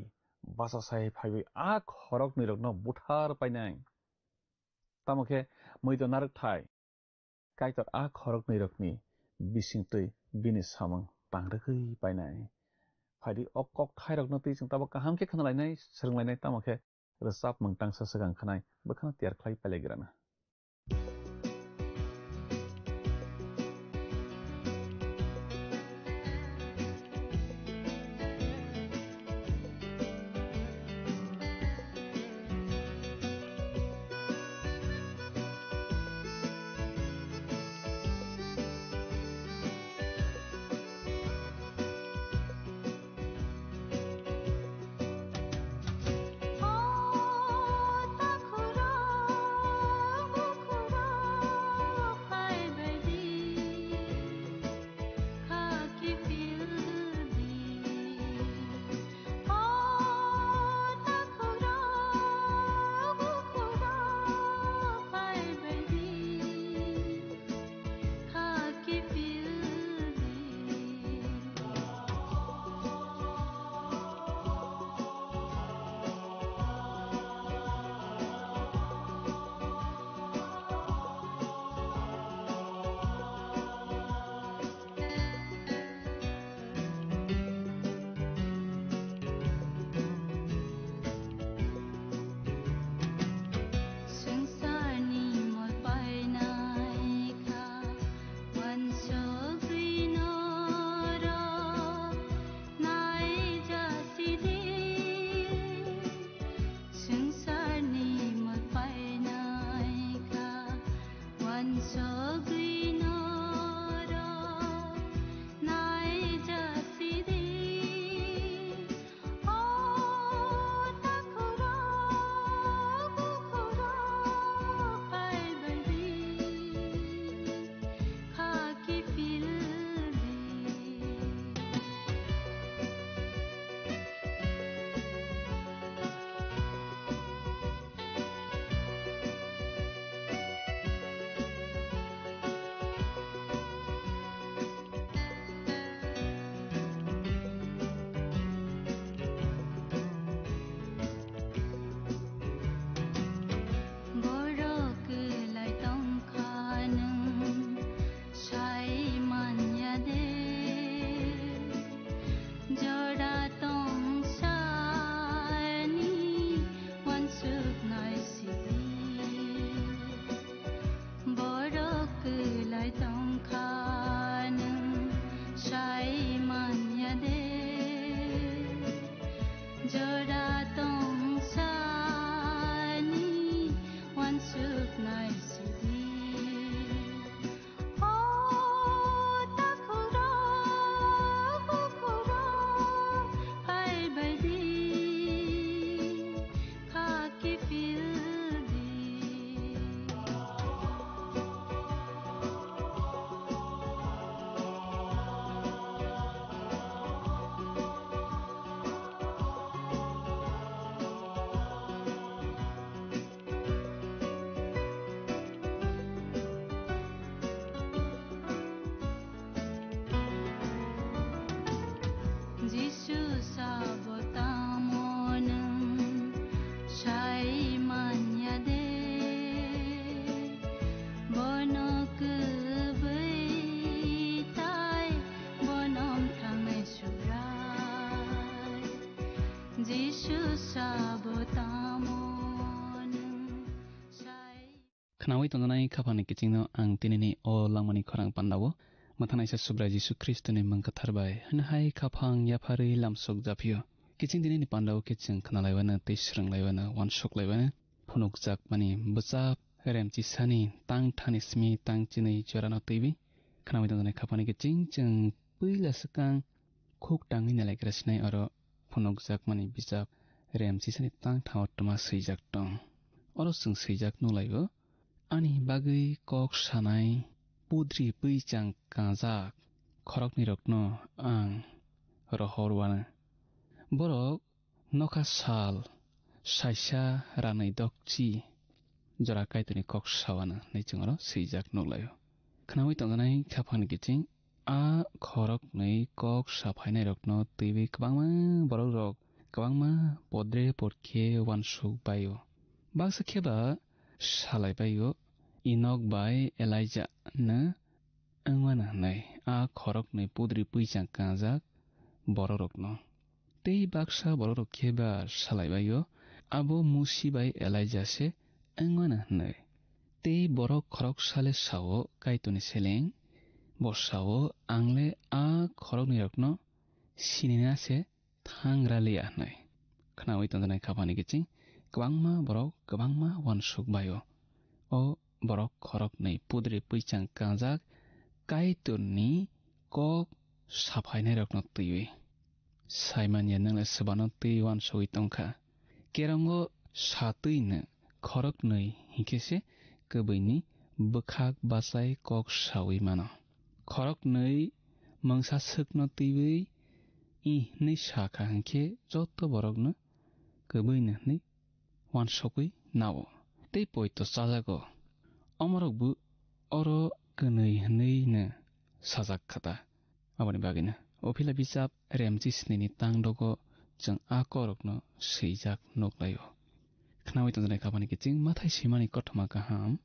bachasai phaiwi a khoroknwirokno buthar painai. Tamo khe muido narwkthai Kaitor a khoroknwirokni bisingtwi bini samung tang rwgwi painai. Phaidi o kokthairokno twi chwng tabuk kaham khe khna lainai, swrwng lainai, tamo khe rwchapmung tangsa swkang khanai bwkhano tiyar khlai pailaigrana. Khnaui tongjanai khaphangni kichingno ang tinini o langmani khorang pandao mwthanaisa Subrai Jisu Khristoni mung kwthar bai hwnwi hai khaphang yapharwi lamsok japhio. Kiching tinini pandao khe chwng khnalaiwano tei swrwnglaiwano, uansuk laiwano phunukjakmani bwchap remchisani tang thani simi tang chinwi jorano twiwi khnaui tongjanai khaphangni kiching chwng puila swkang khuk tangwi nalaigra sinai oro phunukjakmani bijap remchisani tang thao twma swijak tong. Oro chwng swijak nukhlaibo, "Ani bagwi kok sanai pudri pwichang kangjak khoroknwirokno ang rohor uanw. Borok nokha sal saisa ranwi dokchi jora Kaitorni kok sa uanw," hwnwi chwng oro swijak nukhlaio. Khnaui tongjanai khaphangni kiching a khoroknwi kok saphainairokno twiwi kwbangma borokrok kwbangma podre podkhe uansuk baio. Baksa khe ba salai baio, Enok bai Elijah no wng mano hwnwi a khoroknwi pudri pwichang kangjak borokrokno. Tei baksa borokrok khe ba salai baio, abo Musi bai Elijah se wng mano hwnwi. Tei borok khoroksa le sao Kaitorni seleng, bo sao, "Ang le a khoroknwirokno sinina se thangra liya," hwnwi. Khnaui tongjanai khaphangni kiching kwbangma borok kwbangma uansuk baio. O borok khoroknwi pudri pwichang kangjak Kaitorni kok saphainairokno twiwi. Saimanya nwng le swbano twi uansugwi tongkha. Kerongo satwino khoroknwi hinkhe se kwbwini bwkhak bachai kok saui mano. Khoroknwi mungsa swkno twiwi i hwnwi sakha hinkhe joto borokno kwbwino hwnwi uansugwi nao tei poito chajago. Omorokbo oro kwnwi hwnwino sajak kha ta. Aboni bagwino o phila bijap remchi snini tang dogo chwng a korokno swijak nuklaio. Khnaui tongjanai khaphani kiching Mathai swimani kothoma kaham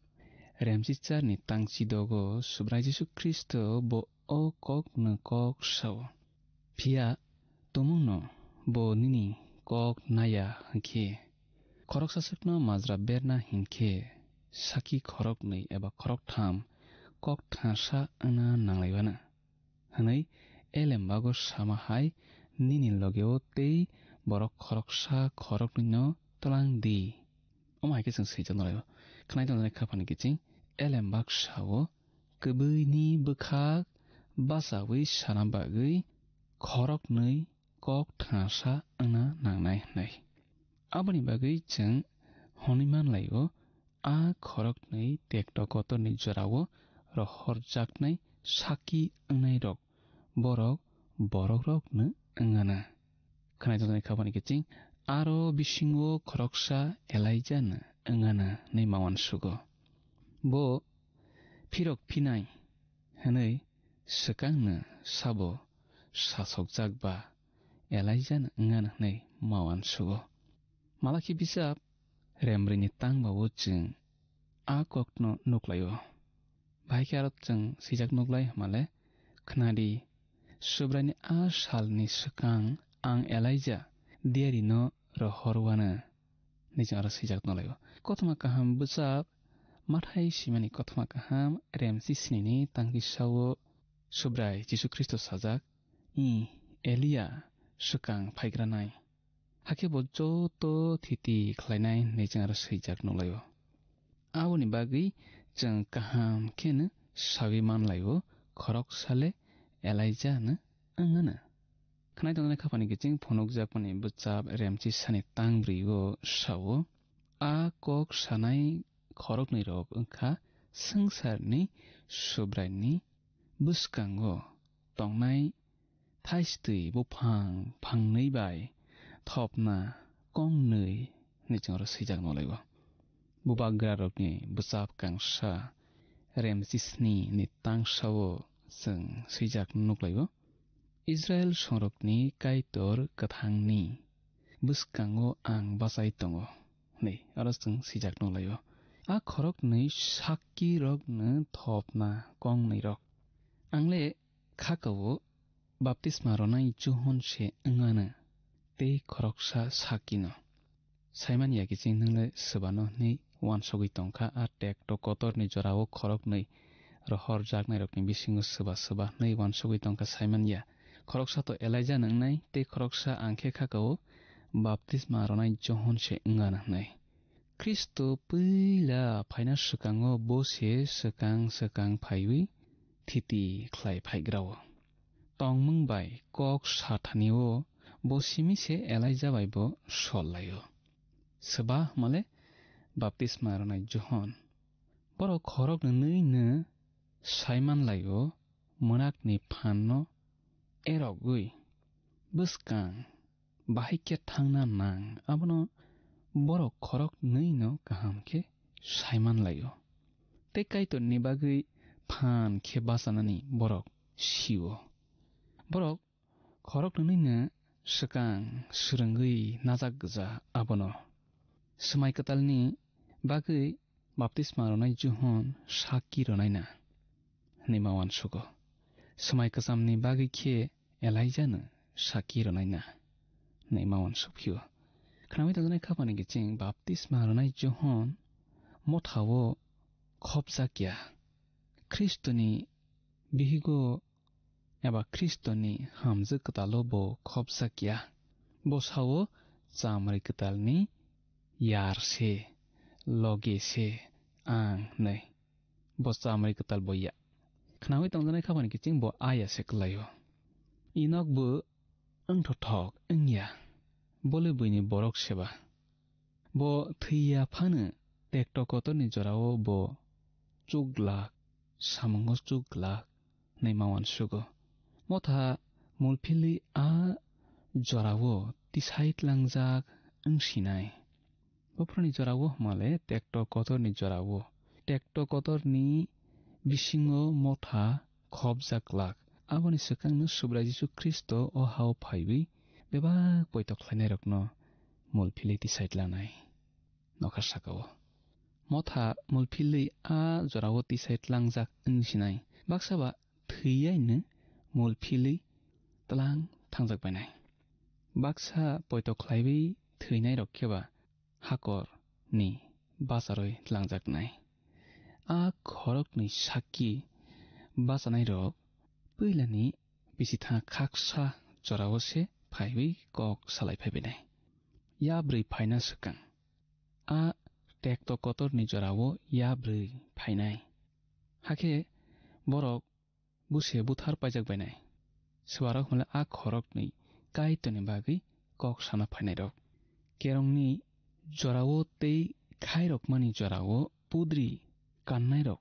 remchi charni tang chi dogo Subrai Jisu Khristo bo o kokno kok sao. Phiya tumungno bo nini kok naya hinkhe, khoroksa swkno majra berna hinkhe, saki khoroknwi eba khoroktham kok thansa wngna nanglaiwano. Hwnwi elembago sama hai nini logeo tei borok khoroksa khoroknwino twlang di. Omo hai khe chwng swijak nalaio. Khwnai tongjaknai khaphani kiching elembak sao, kwbwini bwkhak bachaui sana bagwi khoroknwi kok thansa wngna nangnai hwnwi. Aboni bagwi chwng hwnwi manlaio, a khoroknwi tekto kotorni jorao rohorjaknai saki wngnairok borok borokrokno wngana. Khwnai tongjaknai khaphani kiching aro bisingo khoroksa Elijah no wngana hwnwi ma uansugo. Bo phirok phinai hwnwi swkangno sabo sasokjak ba Elijah no wngana hwnwi ma uansugo. Malakhi bijap remrwini tang ba-o chwng a kokno nuklaio. Bahai khe aro chwng swijak nuklai hwnmale, "Khnadi, Subraini a salni swkang ang Elijah diarino rohor uanw," hwnwi chwng aro swijak nuklaio. Kothoma kaham bwchap, Mathai swimani kothoma kaham, remchi snini tangkisa-o Subrai Jisu Khristo sajak, "I, Elia swkang phaigranai." Hakhe bo joto thiti khlainai hwnwi chwng aro swijak nuklaio. Aboni bagwi chwng kaham kheno saui manlaio, khoroksa le Elijah no wngana. Khwnai tongjaknai khaphani kiching phunukjakmani bwchap remchi sani tang brwi-o sao, a kok sanai khoroknwi rok wngkha swngcharni Subraini bwskango tongnai thaistwi buphang phangnwi bai thopna kongnwi hwnwi chwng aro swijak nuklaio. Bubagrarokni bwchap kangsa remchi sni ni tangsa-o chwng swijak nuklaio, "Israil songrokni Kaitor kwthangni bwskango ang bachai tongo," hwnwi aro chwng swijak nuklaio. A khoroknwi sakki rokno thopna kongnwi rok. Ang le khakao baptisma ronai Johon se wngano tei khoroksa sakki no. Saimanya kiching nwng le swbano hwnwi uansugwi tongkha, a tekto kotorni jorao khoroknwi rohorjaknairokni bisingo swba swba hwnwi uansugwi tongkha saimanya. Khoroksa to Elijah no wngnai, tei khoroksa ang khe kha-o baptisma ronai Johon se wng anw hwnwi. Khristo puila phaina swkango bo se swkang swkang phaiwi thiti khlai phaigrao. Tongmung bai kok sathanio bo simi se Elijah bai bo sol laio. Swba hwnmale baptisma rwnai Johon. Borok khoroknwi no saiman laio, mwnakni phanno erogwi bwskang bahai khe thangna nang, abono borok khoroknwi no kaham khe saiman laio. Tei Kaitorni bagwi phan khe bachanani borok sio. Borok khoroknwino swkang swrwngwi najak gwja abono. Swmai kwtalni bagwi baptisma rwnai Johon sakki rwnaina hwnwi ma uansugo. Swmai kwchamni bagwi khe Elijah no sakki rwnaina hwnwi ma uansukphio. Khnawi tongjaknai khapani kiching baptisma rwnai Johon mothao khopjakya. Khristoni bihigo eba Khristoni hamjwk kwtalo bo khopjakya. Bo sao chamri kwtalni yar se, loge se ang hwnwi. Bo chamri kwtal bo ya. Khnawi tongjaknai khapani kiching bo aya se kwlaio. Enok bo wngthothok wngya. Bo le buini borok seba. Bo thwiya phano tekto kotorni jorao bo chuk glak, samungo chuk glak hwnwi ma uansugo. Motha mulphilwi a jorao tisai tlangjak wngsinai. Buphuruni jorao hwnmale tekto kotorni jorao. Tekto kotorni bisingo motha khopjak glak. Aboni swkangno Subrai Jisu Khristo o hao phaiwi bebak poito khlainairokno mulphilwi tisai tlanai. Nokha sakao. Motha mulphilwi a jorao tisai tlangjak wngsinai. Baksa ba thwiyaino mulphilwi tlang thangjak bainai. Baksa poito khlaiwi thwinairok kheba hakorni bacharwi tlangjaknai. A khoroknwi sakki bachanairok puilani bisitha khaksa jorao se phaiwi kok salai phaibainai. Yabrwi phaina swkang. A tekto kotorni jorao yabrwi phainai. Hakhe borok buse buthar paijak bainai. Swbarok hwnle a khoroknwi Kaitorni bagwi kok sana phainairok. Kerongni jorao tei khairokmani jorao pudri kannairok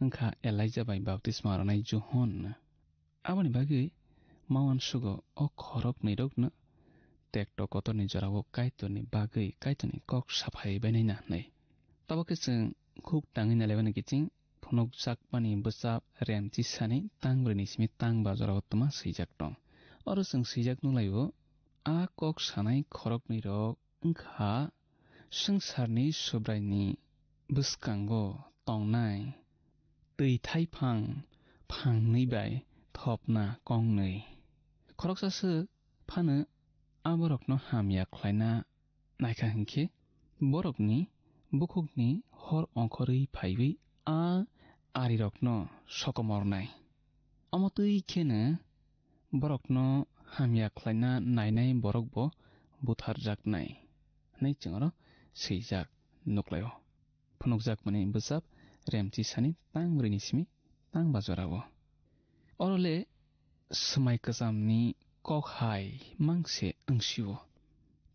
wngkha Elijah bai baptisma rwnai Johon. Aboni bagwi ma uansugo o khoroknwirokno tekto kotorni jorao Kaitorni bagwi Kaitorni kok saphai bainaina hwnwi. Tabuk khe chwng khuk tangwi nailaimani kiching phunukjakmani bwchap remchisani tang brwini simi tang ba jorao twma swijak tong. Oro chwng swijak nukhlaio, a kok sanai khoroknwirok wngkha swngcharni Subraini bwskango tongnai twi thaiphang phangnwi bai thopna kongnwi. Khoroksa swk phano a borokno hamya khlaina naikha hinkhe borokni bukhukni hor ongkhorwi phaiwi a arirokno sokomornai. Omo twi kheno borokno hamya khlaina nainai borokbo butharjaknai hwnwi chwng oro swijak nuklaio. Phunukjakmani bwchap remchisani tang brwini simi tang ba jorao. Oro le swmai kwchamni kok hai mangse wngsio.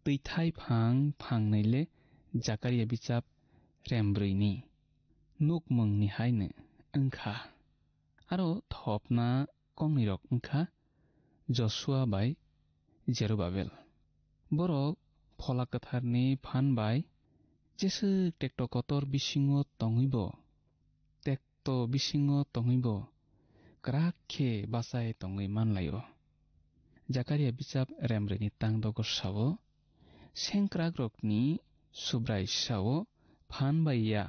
Twi thaiphang phangnwi le Jakaria bichap rembrwini nukmungni haino wngkha. Aro thopna kongnwirok wngkha Josua bai Jerubabel. Borok Phola Kwtharni phan bai jeswk tekto kotor bisingo tongwibo, tekto bisingo tongwibo kwrak khe bachai tongwi manlaio. Jakaria bichap remrwini tang dogo sao, sengkrakrokni Subrai sao, phan bai ya,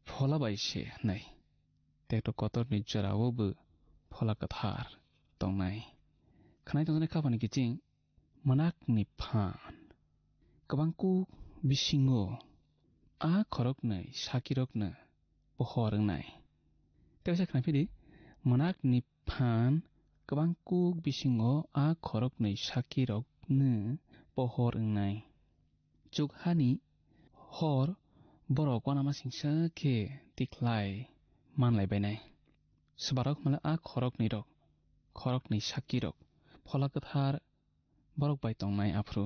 phola bai se hwnwi. Tekto kotorni jorao bo Phola Kwthar tongnai. Khnai tongjaknai khapani kiching mwnakni phan. Kwbang kuk bisingo a khoroknwi sakirokno pohor wngnai. Tei waisa khna phidi, mwnakni phan kwbang kuk bisingo a khoroknwi sakirokno pohor wngnai. Chukhani hor borok uanamasingcha khe tikhlai manlai bainai. Swbarok hwnle a khoroknwi rok, khoroknwi sakirok, Phola Kwthar borok bai tongnai aphuru.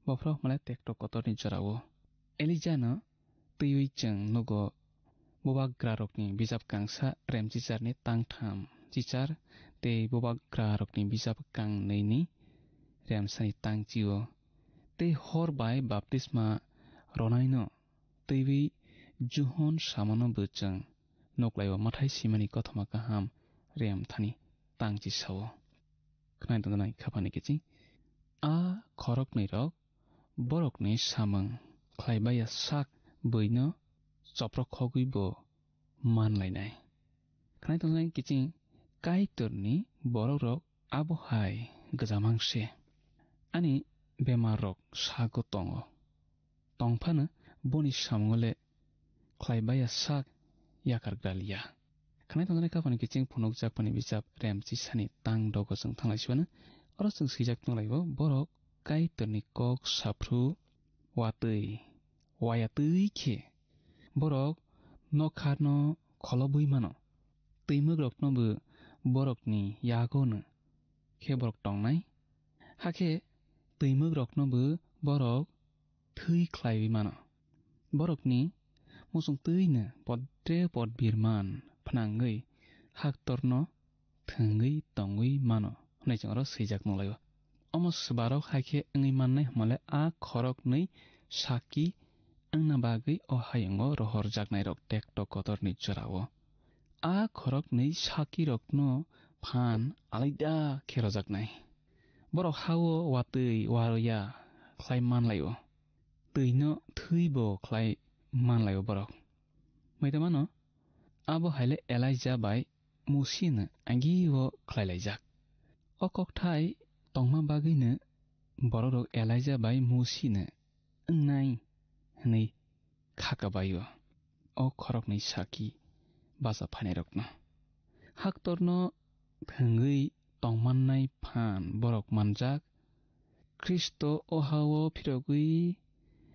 Bophro hwnle tektok kotorni jorao Elijano twiwi chwng nugo, bubagrarokni bijap kangsa Remchicharni tangtham chichar tei bubagrarokni bijap kangnwini remsani tangchio. Tei hor bai baptisma ronaino twiwi Johon samano bo chwng nuklaio, Mathai simani kothoma kaham remthani tangchi sao. Khnai tongjanai khapani kiching. A khoroknwi rok borokni samung khlaibai ya sak buino choprok khogwi bo manlainai. Khnai tongjanai kiching, Kaitorni borokrok abo hai gwjamang se. Ani bemarrok sago tongo. Tongphano boni samungo le khlaibai ya sak yakar graliya. Khnai tongjanai khapani kiching phunukjakmani bijap Remchisani tang dogo chwng thanglai sibano. Oro chwng swijak tonglaio, borok Kaitorni kok saphru watwi, wayatwi khe borok nokharno kholobwi mano. Twimukrokno bo borokni yagono khe borok tongnai. Hakhe twimukrokno bo borok thwi khlaiwi mano. Borokni muchung twino podre pod birman phnangwi haktorno thwngwi tongwi mano hwnwi chwng oro swijak nukhlaio. Omo swbarok hai khe wngwi mannai hwnmale a khoroknwi sakki wngna bagwi o hayungo rohorjaknairok tektok kotorni jorao. A khoroknwi sakirokno phan alaida khe rojaknai. Borok hao watwi waroya khlai manlaio. Twino thwibo khlai manlaio borok. Mai tongmano, abo haile Elijah bai Musino agio khlailaijak. O kokthai tongma bagwino borokrok Elijah bai Musino wngnai hwnwi khakabaio o khoroknwi sakki bacha phainairokno. Haktorno thwngwi tongmannai phan borok manjak. Khristo o hao phirogwi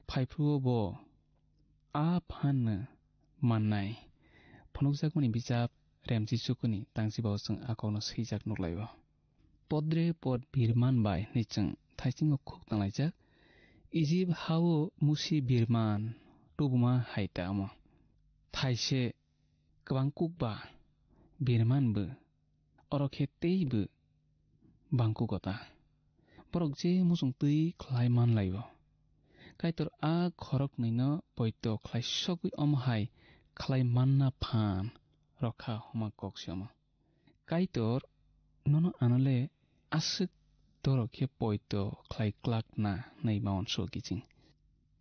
phaiphruo bo a phanno mannai. Phunukjakmani bijap Remchi chukuni tangchiba o chwng a kokno swijak nuklaio. Podre pod birman bai hwnwi chwng thaisingo khuk tanglaijak. Ijip hao Musi birman tubuma hai ta omo. Thaise kwbang kuk ba birman bo, oro khe tei bo bangkugo ta. Borok je muchung twi khlai manlaio. Kaitor a khoroknwino poito khlai sogwi omo hai khlai manna phan rokha hwnma kok se omo. Kaitor nono anole aswk dorok khe poito khlai klak na hwnwi ma uansugo kiching.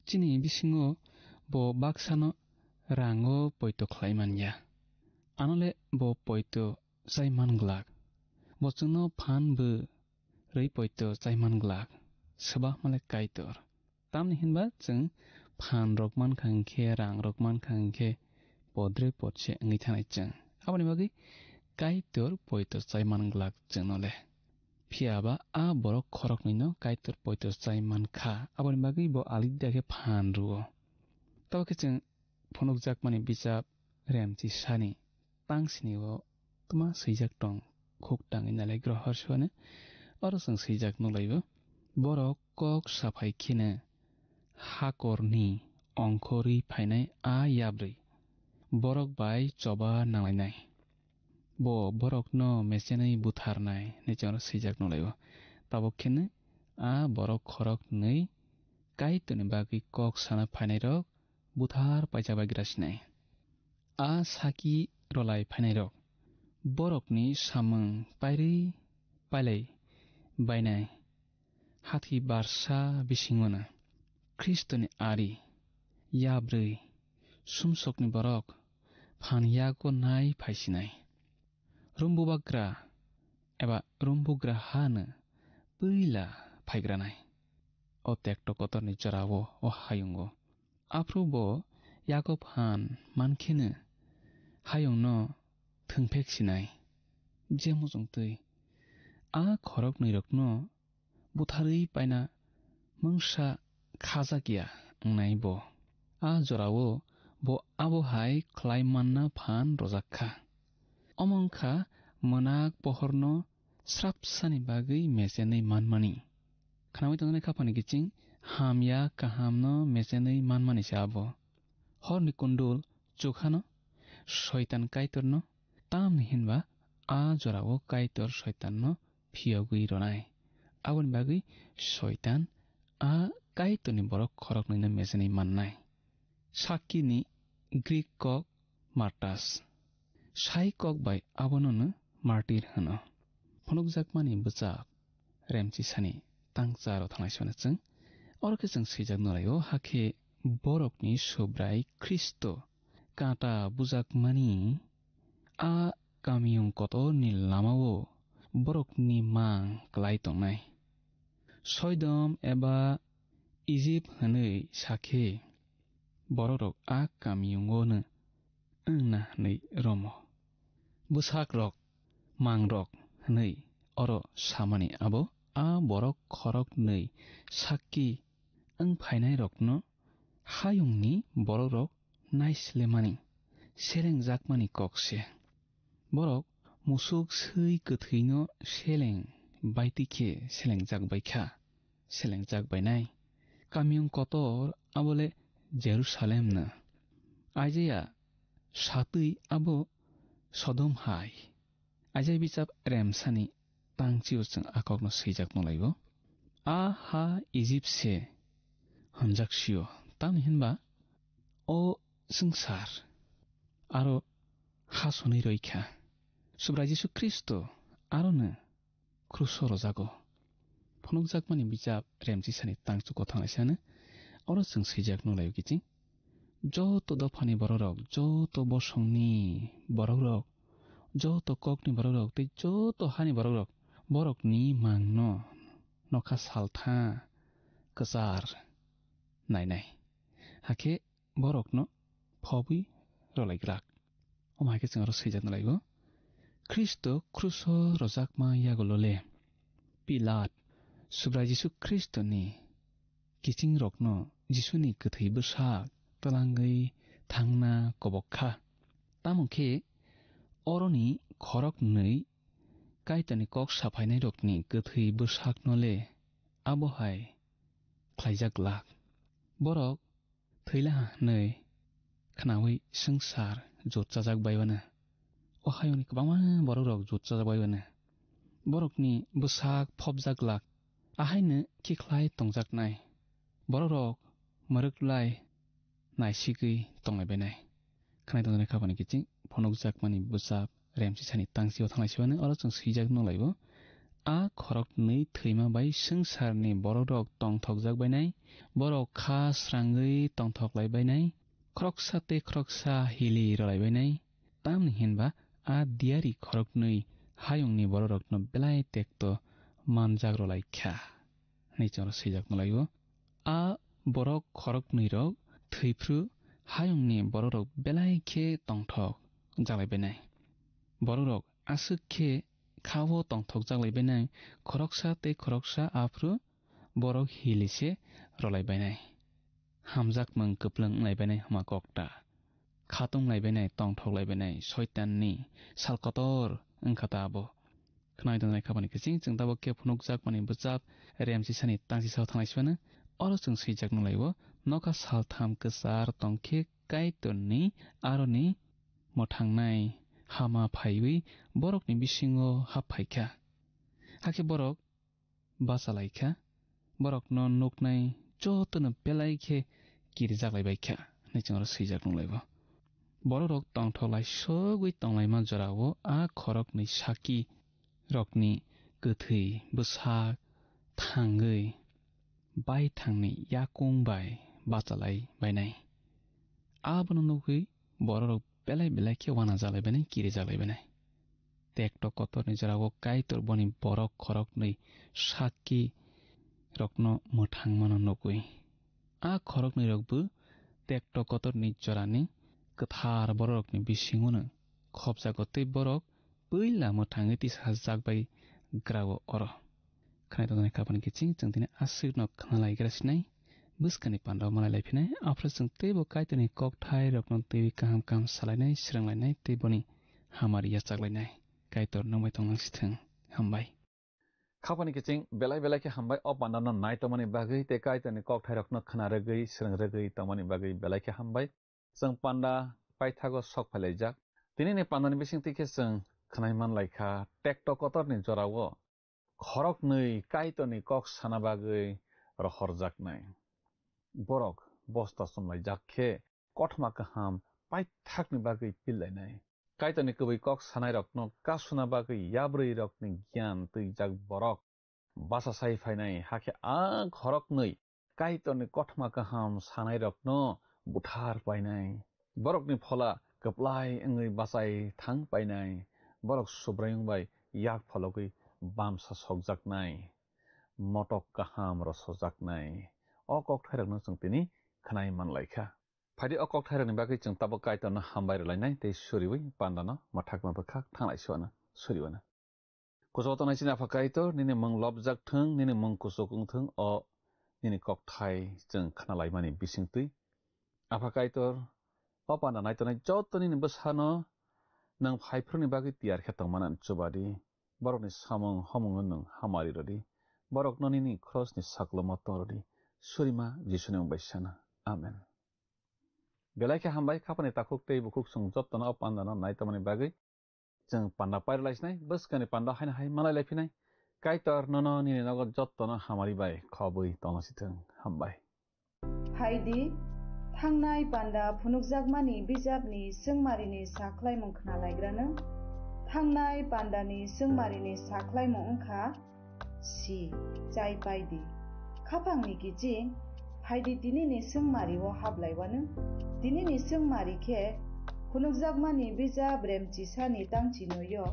Chini bisingo bo baksano rango poito khlai man ya. Anole bo poito chai man glak. Bo chwngno phan bo rwi poito chai man glak. Swbakmale Kaitor. Tamni hinba chwng phan rok mankha hinkhe, rang rok mankha hinkhe, podre podse wngwi thanai chwng. Aboni bagwi Kaitor poito chai man glak chwngno le. Phiya ba a borok khoroknwino Kaitor poito chai man kha. Aboni bagwi bo alida khe phan rwo. Tabo khe chwng phunukjakmani bijap Remchi sani tang sini o twma swijak tong, khuk tangwi nalai grohor se hwnwi. Oro chwng swijak nuklaio, borok kok saphai kheno hakorni ongkhorwi phainai a yabrwi borok bai choba nanglainai. Bo borokno mechenwi butharnai hwnwi chwng oro swijak nuklaio. Tabuk kheno a borok khoroknwi Kaitorni bagwi kok sana phainairok buthar paijak bai grasinai. A saki rolai phainairok borokni samung pairwi pailai bainai. Hathi barsa bisingono Khristoni ari yabrwi sumsokni borok phan yago nai phaisinai. Rumbubagra eba rumbugra hano puila phaigranai. O tekto kotorni jorao o hayungo Aphuru bo yago phan man kheno hayungno thwngphek sinai, je muchungtwi a khoroknwirokno butharwi paina mungsa khajak ya wngnai bo. A jorao bo abo hai khlai manna phan rwjak kha. Omo wng kha mwnak pohorno srapsani bagwi mechenwi manmani. Khnaui tongnai khaphani kiching hamya kahamno mechenwi manmani se abo. Horni kundul chukhano Soitan Kaitorno, tamni hinba a jorao Kaitor Soitanno phiyogwi rwnai. Aboni bagwi Soitan a Kaitorni borok khoroknwino mechenwi mannai. Sakini Greek kok martas. Sai kok bai abonono martir hwno. Phunukjakmani bwchap remchisani tangcharo thanglai sibano chwng. Oro khe chwng swijak nulaio, hakhe borokni Subrai Khristo kata bujakmani a kamiyung kotorni lamao borokni mang klai tongnai. Soidom eba Ijip hwnwi sakhe, bororok a kamiyungono wngna hwnwi romo. Bwsakrok, mangrok hwnwi oro samani abo a borok khoroknwi sakki wng phainairokno hayungni borokrok naislemani, selengjakmani kok se. Borok musuk swi kwthwino seleng baitwi khe selengjak bai kha, selengjak bainai. Kamiyung kotor abole Jerusalemno. Aijaya satwi abo Sodom hai. Aijaya bichap remsani tangchio chwng a kokno swijak nulaio. A ha Ijip se hwnjak sio, tamni hinba o swngchar aro ha sonwi roi kha. Subrai Jisu Khristo arono kruso rojago. Phunukjakmani bichap remchisani tangchuko thanglaisano oro chwng swijak nulaio kiching. Joto dophani bororok, joto bosongni borokrok, joto kokni borokrok tei joto hani borokrok borokni mangno nokha saltha kwchar nainai. Hakhe borokno phobwi rwlaigwlak. Omo hai khe chwng aro swijak nulaio. Khristo kruso rojakma yagulole Pilat Subrai Jisu Khristoni kichingrokno Jisuni kwthwi bwsak twlangwi thangna kobok kha. Tamo khe oroni khoroknwi Kaitorni kok saphainairokni kwthwi bwsaknole abo hai khlaijak glak. Borok thwilaha hwnwi khnaui swngchar jotchajak bai uanw. O hayungni kwbangma borokrok jotchajak bai uanw. Borokni bwsak phobjak glak, ahaino khikhlai tongjaknai. Borokrok mwrwklai naisigwi tonglai bainai. Khwnai tongjaknai khabani kiching phunukjakmani bwchap remchisani tangchio thanglai sibaino oro chwng swijak nukhlaibo. A khoroknwi thwima bai swngcharni borokrok tongthokjak bainai, borok kha srangwi tongthoklai bainai, khoroksa tei khoroksa hili rwlai bainai, tamni hinba a diyari khoroknwi hayungni borokrokno belai tekto manjak rwlai kha, hwnwi chwngno swijak nukhlaio. A borok khoroknwirok thwiphru hayungni borokrok belai khe tongthok jaglai bainai. Borokrok aswk khe kha-o tongthok jaglai bainai, khoroksa tei khoroksa aphru borok hili se rwlai bainai. Hamjakmung kwplwng wnglai bainai hwma kok ta. Khatung lai bainai, tongthok lai bainai, Soitanni sal kotor wng kha ta abo. Khwnai tongnai khabani kiching chwng tabuk khe phunukjakmani bwchap remchisani tangchisao thanglai sibaino oro chwng swijak nukhlaibo, nokha saltham kwchar tong khe Kaitorni aroni mwthangnai hama phaiwi borokni bisingo hap phai kha. Hakhe borok bacha lai kha, borokno nuknai jotono belai khe kirijak lai bai kha, hwnwi chwng oro swijak nukhlaibo. Borokrok tongthok lai sogwi tonglaima jorao a khoroknwi saki rokni kwthwi bwsak thangwi baithangni yakung bai bachalai bainai. Abono nugwi borokrok belai belai khe uanajaklai bainai, kirijaklai bainai. Tekto kotorni jorao Kaitor boni borok khoroknwi sakki rokno mwthangmano nugwi, a khoroknwirokbo tekto kotorni jorani kwthar bororokni bisingono khopjago tei borok puila mwthangwi tisajak bai grao oro. Khwnai tongjaknai khapani kiching chwng tini aswkno khwnalaigra sinai, bwskangni pandao malai laiphinai, aphuru chwng teibo Kaitorni kokthairokno twiwi kaham kaham salainai, swrwnglainai tei boni hamari yachaklainai. Kaitor nokbai tongnangsithwng. Hambai. Khapani kiching belai belai khe hambai o pandano nai tongmani bagwi tei Kaitorni kokthairokno khna rwgwi, swrwng rwgwi tongmani bagwi belai khe hambai. Chwng panda paithago sok phailaijak. Tinini pandani bisingtwi khe chwng khwnai manlaikha, tekto kotorni jorao khoroknwi Kaitorni kok sana bagwi rohorjaknai. Borok bosta chumlaijak khe kothoma kaham paithakni bagwi pillainai. Kaitorni kubui kok sanairokno kasuna bagwi yabrwirokni giyan twijak borok bachasai phainai, hakhe a khoroknwi Kaitorni kothoma kaham sanairokno buthar painai. Borokni phola kwplai wngwi bachai thang painai. Borok Subraiyung bai yak phologwi bamsa sokjaknai. Motok kaham rosojaknai. O kokthairokno chwng tini khwnai manlaikha. Phaidi o kokthairokni bagwi chwng tabuk Kaitorno hambai rwlainai tei suriwi pandano mwthakma bwkhak thanglai suana suriwana. Kuchugo tongnai chini Apha Kaitor, nini mung lobjak thung, nini mung kuchuk wng thung, o nini kokthai chwng khnalaimani bisingtwi. Apha Kaitor, o panda naitonai joto nini bwsano nwng phaiphuruni bagwi tiyar khe tongmani chuba di. Borokni samung homungno nwng hamari rw di. Borokno nini krosni saklomo tong rw di. Surima Jisuni mung bai sana. Amen. Belai khe hambai, khapani takhuk tei bukhuk chwng jotono o pandano naitomani bagwi. Chwng panda pairwlaisinai, bwskangni panda haino hai malailai phinai. Kaitor nono nini nogo jotono hamari bai khobwi tonglasithwng. Hambai. Phaidi, thangnai panda phunukjakmani bijapni swngmarini sakhlaimung khnalaigrano. Thangnai pandani swngmarini sakhlaimung wngkha, si, chai pai di. Khapangni kiching, phaidi tinini swngmari-o hablaiwano. Tinini swngmari khe phunukjakmani bijap remchisani tangchinoyo,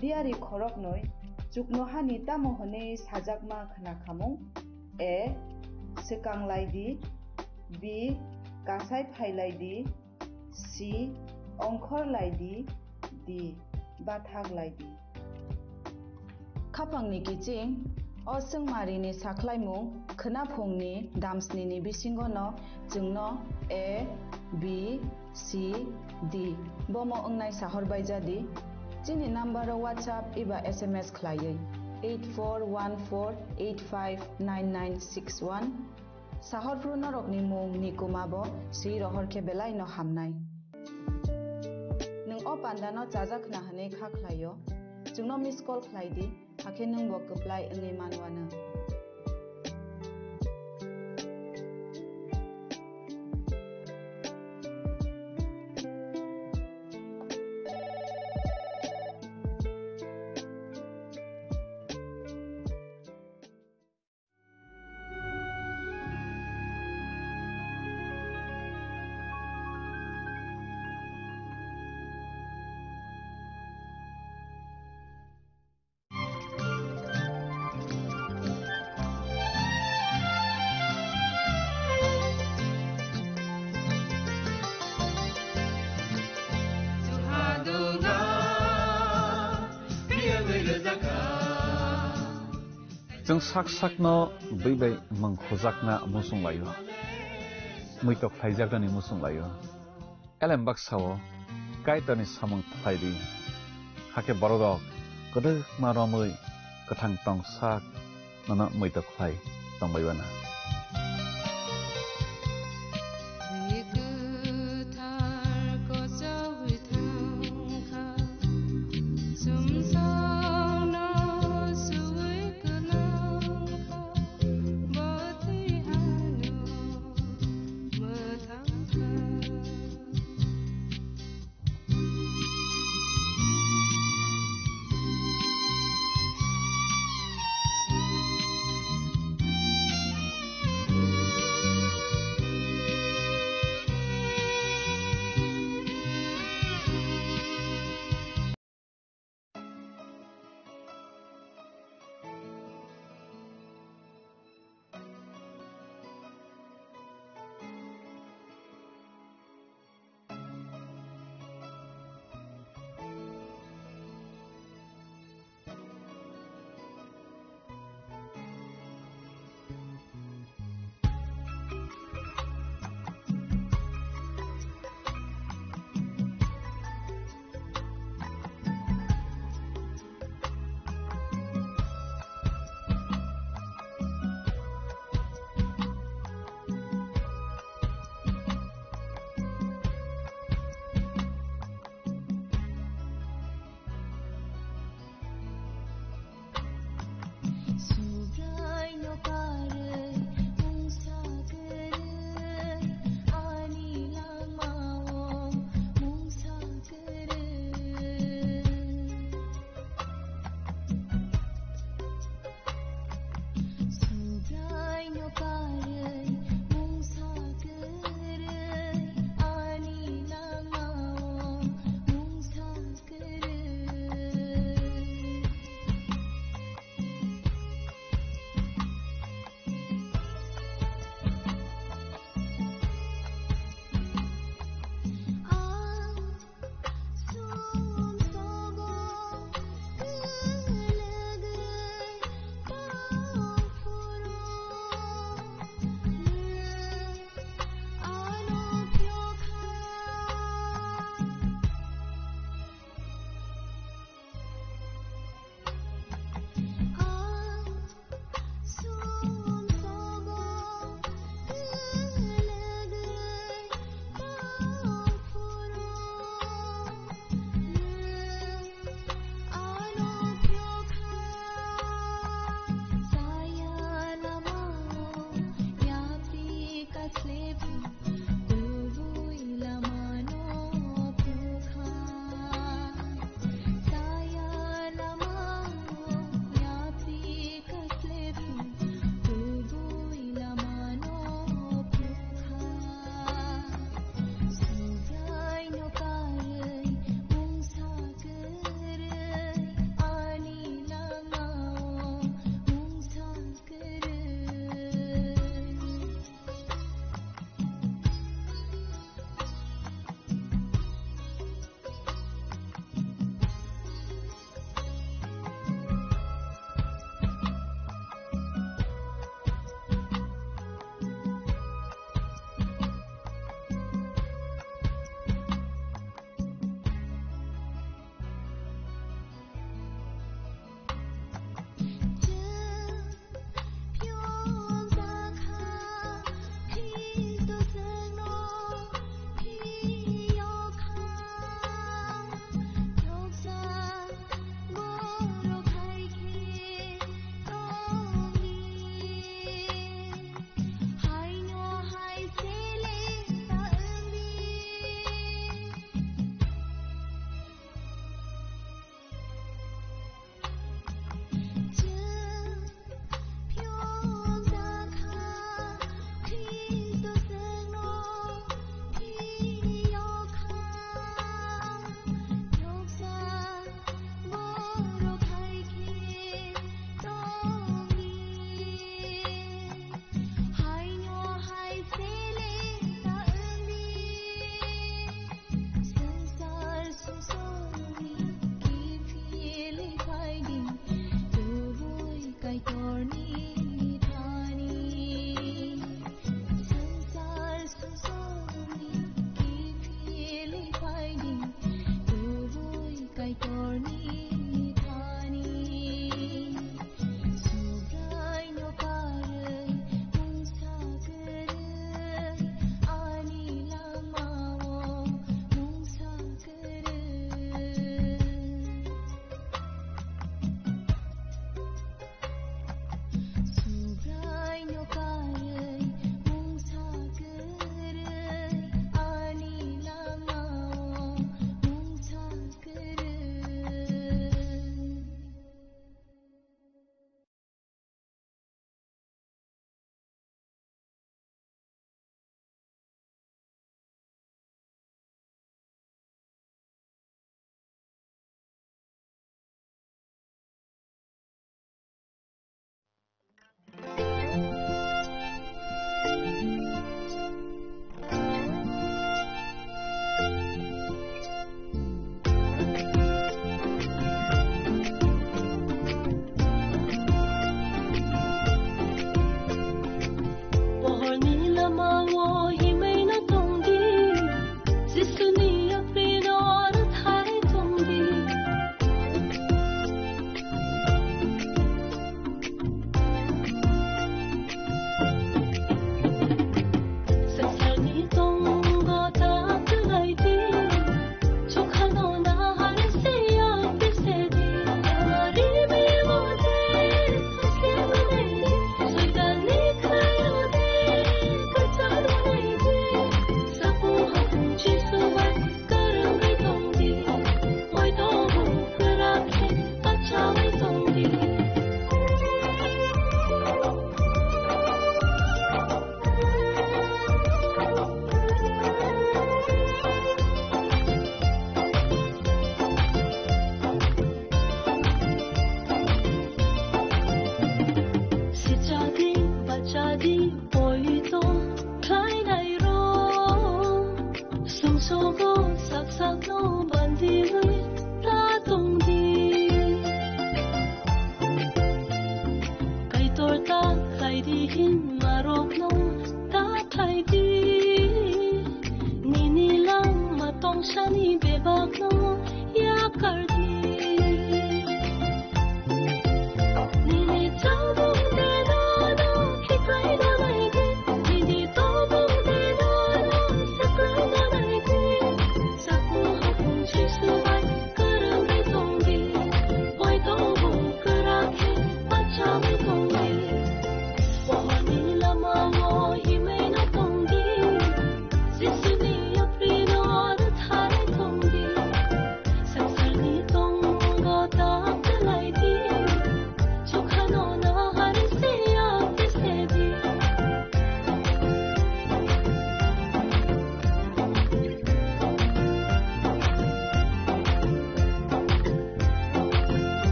diari khoroknwi chuknohani tamo hwnwi sajakma khna khamung? A, swkang lai di. B, kasai phai lai di. C, ongkhor lai di. D, bathak lai di. Khapangni kiching, o swngmarini sakhlaimung khwnaphungni damsnini bisingono chwngno A, B, C, D bomo wngnai sahor bai ja di. Chini number-o WhatsApp eba S M S khlaiwi eight four one four eight five nine nine six one. Sahorphru norokni mung ni kuma bo swi rohor khe belai no hamnai. Nwng o panda no chajak khna hwnwi kha khlai o, chwngno miss call khlai di, hakhe nwng bo kwplai wngwi man uanw. Chwng sak sakno bwi bai mung khujakna muchung laio, muitok khlaijaknani muchung laio. Elem baksao Kaitorni samung khlai di, hakhe bororok kwdwkma romwi kwthang tongsak nono muitok khlai tongbai uana.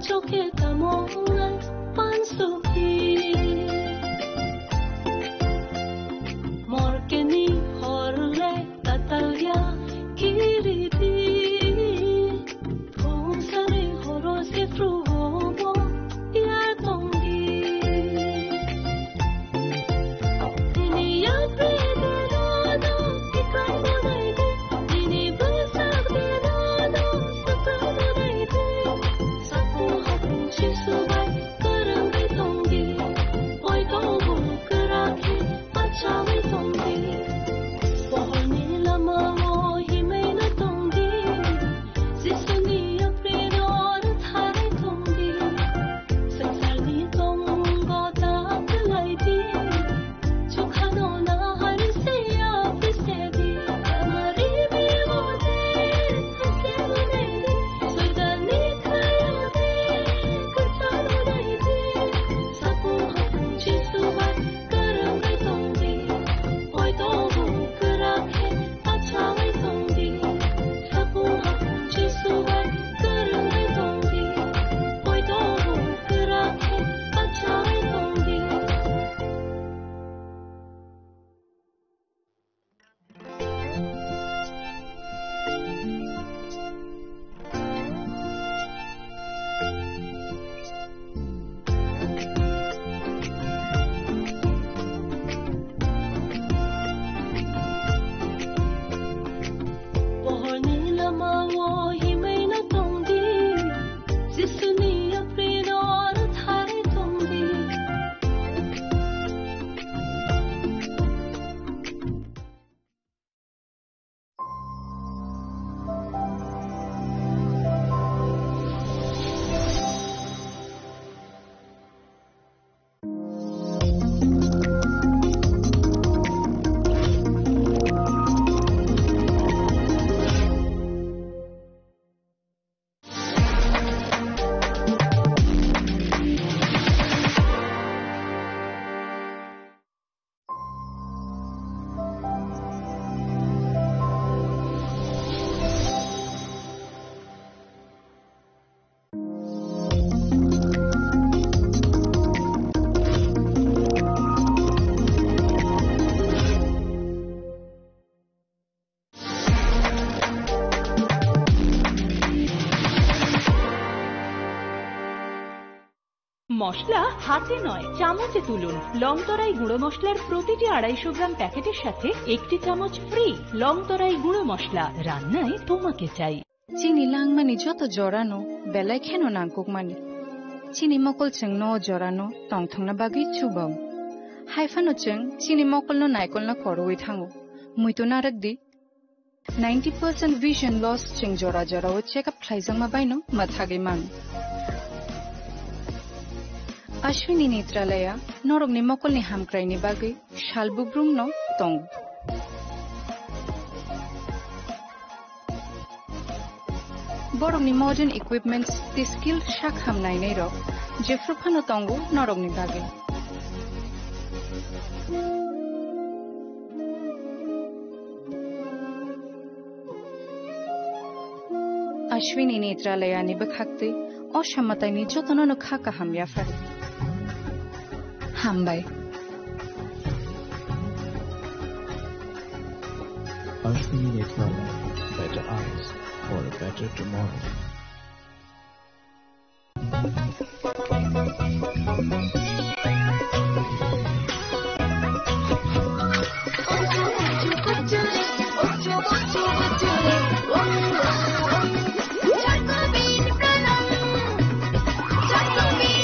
Choke tamo ungai pansuki. Morkeni horle tatalya kiriti. Phung sari horo sefru homo ya tongdi. Nini yapre de no no, ikar mo nai de. Nini busak de no no, sakar mo nai de. Sapu hapung Jisu bai karang de tongdi. Oi tobu kara khe pacha bai tongdi. Pohorni lama o himai na tongdi. Jisuni yapre no rwthai tongdi. Swngcharni tongo ta kwlaidi. Chukhano nahar se ya pisedi. Amari bibo de hase bunaidi. Soitanni khaya de kachalo naidi. Sapu hapung Jisu bai karang bai tongdi. Oi tobu kara khe pacha bai tongdi. Sapu hapung Jisu bai karang bai tongdi. Oi tobu kara khe pacha bai tongdi. Pohorni lama o himai na tongdi, Jisuni yapri no rwthai tongdi. মশলা হাতে নয়, চামচে তুলুন। লংতরাই গুঁড়ো মশলার প্রতিটি আড়াইশো গ্রাম প্যাকেটের সাথে একটি চামচ ফ্রি। লংতরাই গুঁড়ো মশলা, রান্নায় তোমাকে চাই। Chini langmani joto jorano belai kheno nangkukmani. Chini mokol chwngno o jorano tongthokna bagwi chubao. Haiphano chwng chini mokolno naikolna korwi thango. Muitu narwk di. Ninety percent vision loss chwng jora jorao check up khlaijakma baino mwthagwi mano. Ashwini Netralaya norokni mokolni hamkraini bagwi sal bubrumno tongo. Borokni modern equipments tei skilled sak ham nainairok jephru phano tongo norokni bagwi. Ashwini Netralayani bwkhaktwi o samataini jotono no kha kaham yaphar. Hambai. Ashwini Netralaya, better eyes for a better tomorrow.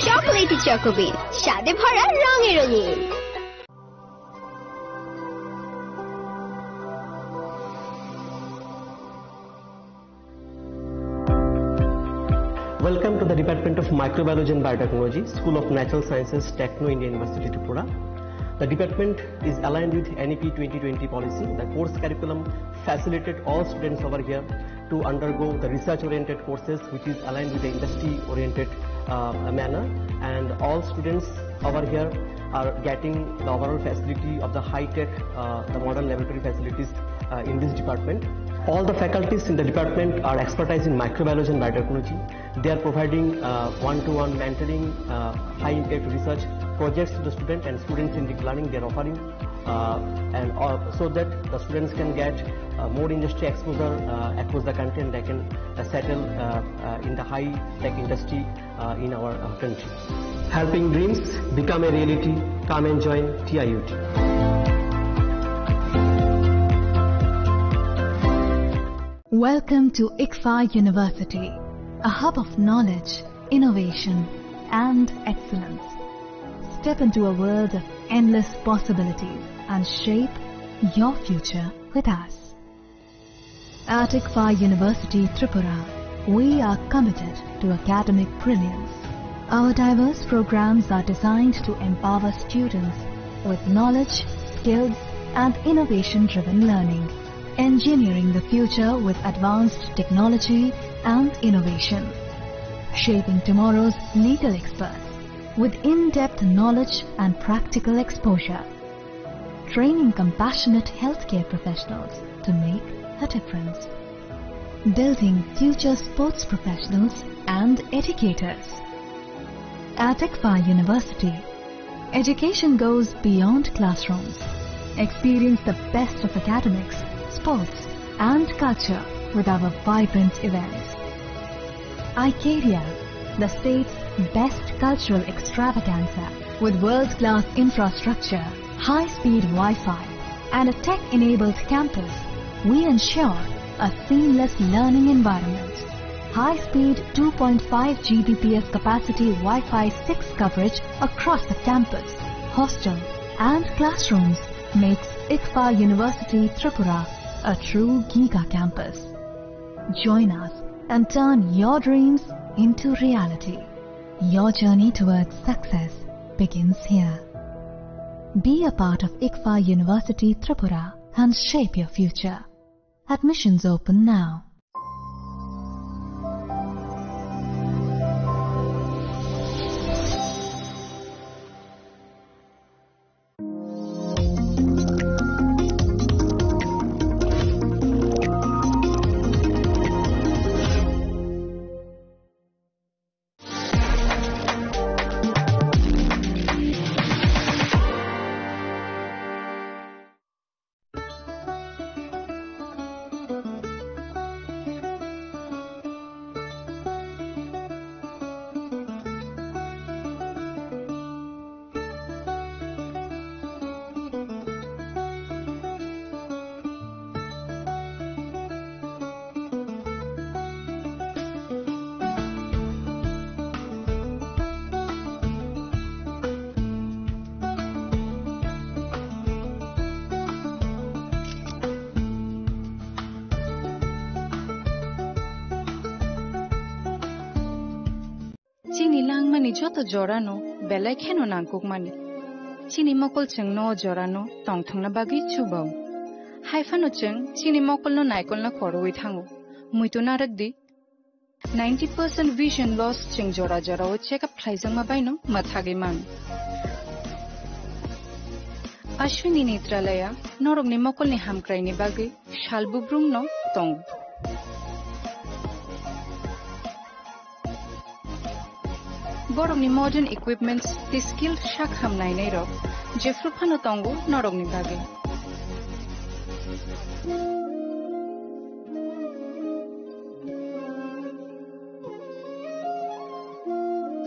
Chocolatey Choco Bean, স্বাদে ভরা রঙে রঙিন। Welcome to the Department of Microbiology and Biotechnology, School of Natural Sciences, Techno India University, Tripura. The department is aligned with N E P twenty twenty policy. The course curriculum facilitated all students over here to undergo the research-oriented courses, which is aligned with the industry-oriented, uh, manner. And all students over here are getting the overall facility of the high-tech, uh, the modern laboratory facilities, uh, in this department. All the faculties in the department are expertise in microbiology and biotechnology. They are providing, uh, one-to-one mentoring, uh, high-impact research projects to the student and students-centric learning they are offering, uh, and, uh, so that the students can get, uh, more industry exposure, uh, across the country, and they can, uh, settle, uh, uh, in the high-tech industry, uh, in our, uh, country. Helping dreams become a reality. Come and join T I U T. Welcome to ICFAI University, a hub of knowledge, innovation, and excellence. Step into a world of endless possibilities and shape your future with us. At ICFAI University Tripura, we are committed to academic brilliance. Our diverse programs are designed to empower students with knowledge, skills, and innovation-driven learning, engineering the future with advanced technology and innovation, shaping tomorrow's legal experts with in-depth knowledge and practical exposure, training compassionate healthcare professionals to make a difference, building future sports professionals and educators. At ICFAI University, education goes beyond classrooms. Experience the best of academics, sports, and culture with our vibrant events. Icaria, the state's best cultural extravaganza, with world-class infrastructure, high-speed Wi-Fi, and a tech-enabled campus, we ensure a seamless learning environment. High-speed two point five G B P S capacity Wi-Fi six coverage across the campus, hostel, and classrooms makes ICFAI University Tripura a true giga campus. Join us and turn your dreams into reality. Your journey towards success begins here. Be a part of ICFAI University Tripura and shape your future. Admissions open now. Chini langmani joto jorano belai kheno nangkukmani. Chini mokol chwngno o jorano tongthokna bagwi chubao. Haiphano chwng chini mokolno naikolna khorwi thango. Muitu narwkdi, ninety percent vision loss chwng jora jorao check up khlaijakma baino mwthagwi mano. Ashwini Netralaya norokni mokolni hamkraini bagwi sal bubrumno tongo. Borokni modern equipments tei skilled sak ham nainairok jephru phano tongo norokni bagwi.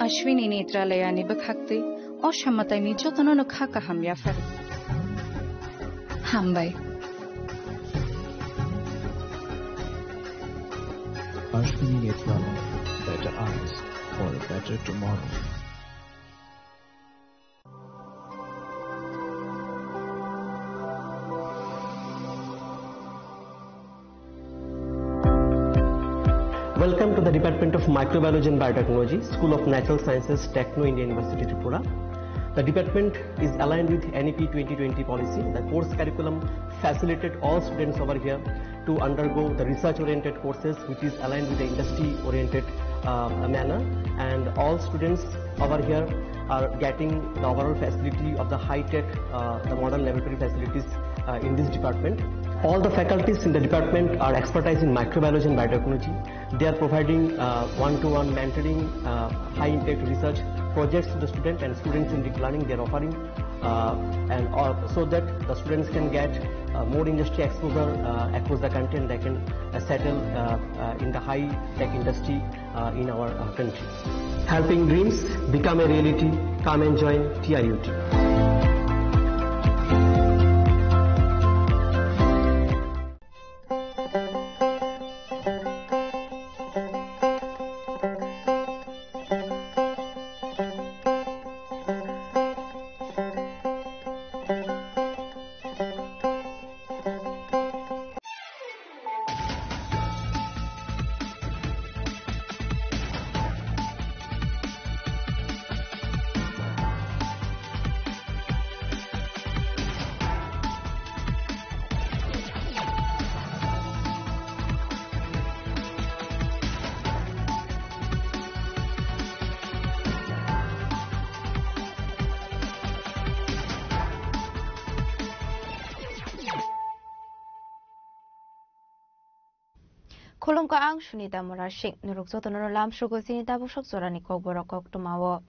Ashwini Netralayani bwkhaktwi o samataini jotono no kha kaham yaphar. Hambai. Ashwini Netralaya, better eyes for a better tomorrow. Welcome to the Department of Microbiology and Biotechnology, School of Natural Sciences, Techno India University, Tripura. The department is aligned with N E P twenty twenty policy. The course curriculum facilitated all students over here to undergo the research-oriented courses, which is aligned with the industry-oriented, uh, manner, and all students over here are getting the overall facility of the high-tech, uh, the modern laboratory facilities, uh, in this department. All the faculties in the department are expertise in microbiology and biotechnology. They are providing, uh, one-to-one mentoring, uh, high-impact research projects to the student and students in deep learning. They are offering, uh, and all, so that the students can get, uh, more industry exposure, uh, across the country, and they can, uh, settle, uh, uh, in the high-tech industry, uh, in our, uh, country. Helping dreams become a reality. Come and join T I U T. Khulumkha, ang Sunita Murasing. Norok jotono lamsrogo chini tabuk sok jorani kokborok koktwmao.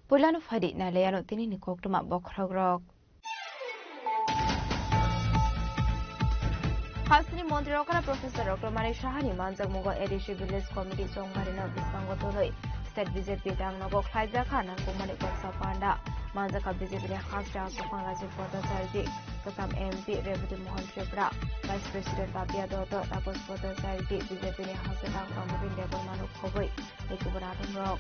Puilano phaidi nailaiano tinini koktwma bokhorokrok. Hasteni montri okra Professor Doctor Manik Sahani manjakmungo A D C Village Committee chongbarino bwskango tonwi State B J P dangnogo khlaijakha nangkukmani koksa panda. Manjakha B J P ni hasteni aswkphang Rajiv Bhattacharya, kwcham M P Rebati Mohan Tripura, Vice President Papiya Dutta, Taposh Bhattacharya, B J P ni hasteni tangphang Bipin Debbarma no khobwi. Tei kubun adongrok.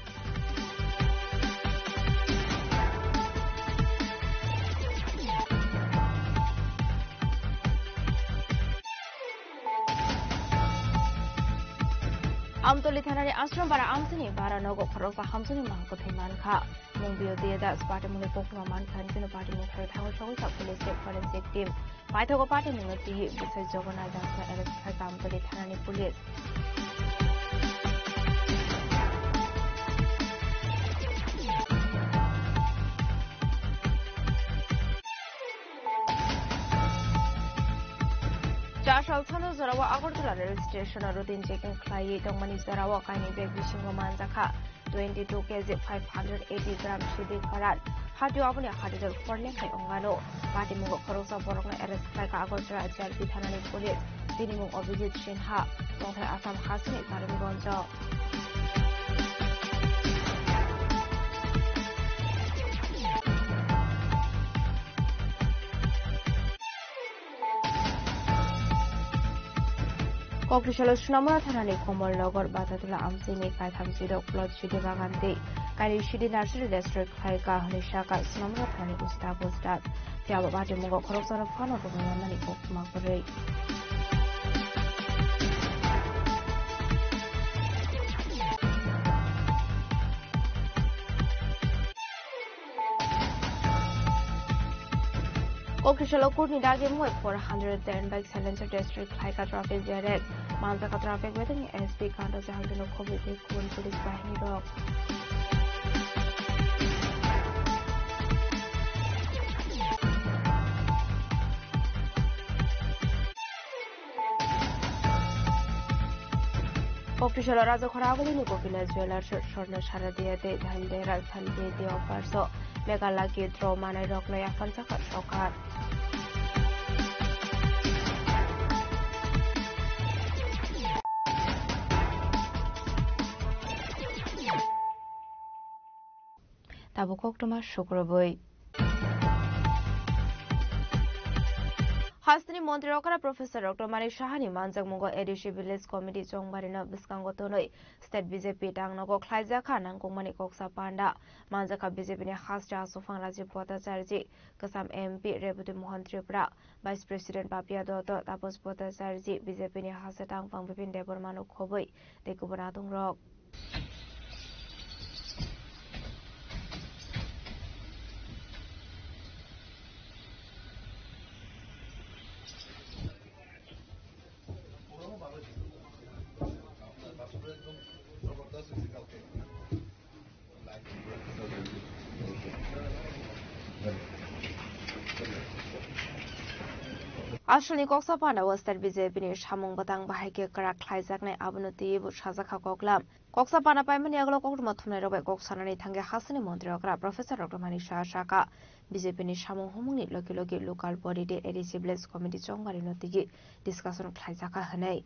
Amtoli thanani Ashram Bara amchini bara nogo khoroksa hamsuni mangkwthwi mankha. Mung biyo diya das party mungni koktwma mankha, hwnwi party mung khlai thango sogwi sa police tei forensic team. Paithago party mungno twi bwsai Jogonath Dasno arrest khlai Amtoli thanani police. Chasal thano jorao Agartala rail station o routine checking khlaiwi tongmani jorao kainwi bag bisingo manjakha twenty two K G five hundred eighty gram sidi karan. Hatio aboni hatidor forleng hai ongano. Patimungo khoroksa borokno arrest khlaikha Agartala G R P thanani police. Bini mung Abhijit Sinha, tongthai Assam hasteni Karimganj o. Kokri salo Sunamura thanani Komolnagar Batatula amchini kaitham chirok plot sidi bagan tei kainwi sidi nursery restaurant khlai ka hwnwi sakha Sunamura thanani Ustad Ustad. Phiya bo bati mungo khoroksano phano rwmani koktwma kwrwi. Kokri salo kurni dagi mui four hundred ten bike silencer test khlaika traffic direct. Manjaka traffic waiting S P Kanta Jahangir no khobwi tei kubun police bahini rok. Kokri salo Rajakhora agulini Gopinath Jewellers, Swarna Saradia tei Dhandera Shanti Day Offers o Mega Lucky Draw manai rokno yapharjakha sorkar. Tabuk koktwma sukrubwi. Hasteni montri okra Professor Doctor Manik Sahani manjakmungo A D C Village Committee chongbarino bwskango tonwi State B J P tangnogo khlaijakha nangkukmani koksa panda. Manjakha B J P ni hasteni aswkphang Rajiv Bhattacharya, kwcham M P Rebati Mohan Tripura, Vice President Papiya Dutta, Taposh Bhattacharya, B J P ni hasteni tangphang Bipin Debbarma no khobwi tei kubun adongrok. Aswkni koksa panda o state B J P ni samung bwtang bahai khe kwrak khlaijaknai, abono twiwi bo sajakha koklam. Koksa panda paimani yagulo koktwma thumnairok bai kok sanani thangwi hasteni montri okra Professor Doctor Manik Saha sakha, B J P ni samung humungni logi logi local body tei A D C village committee chongbarino twiwi discussion khlaijakha hwnwi.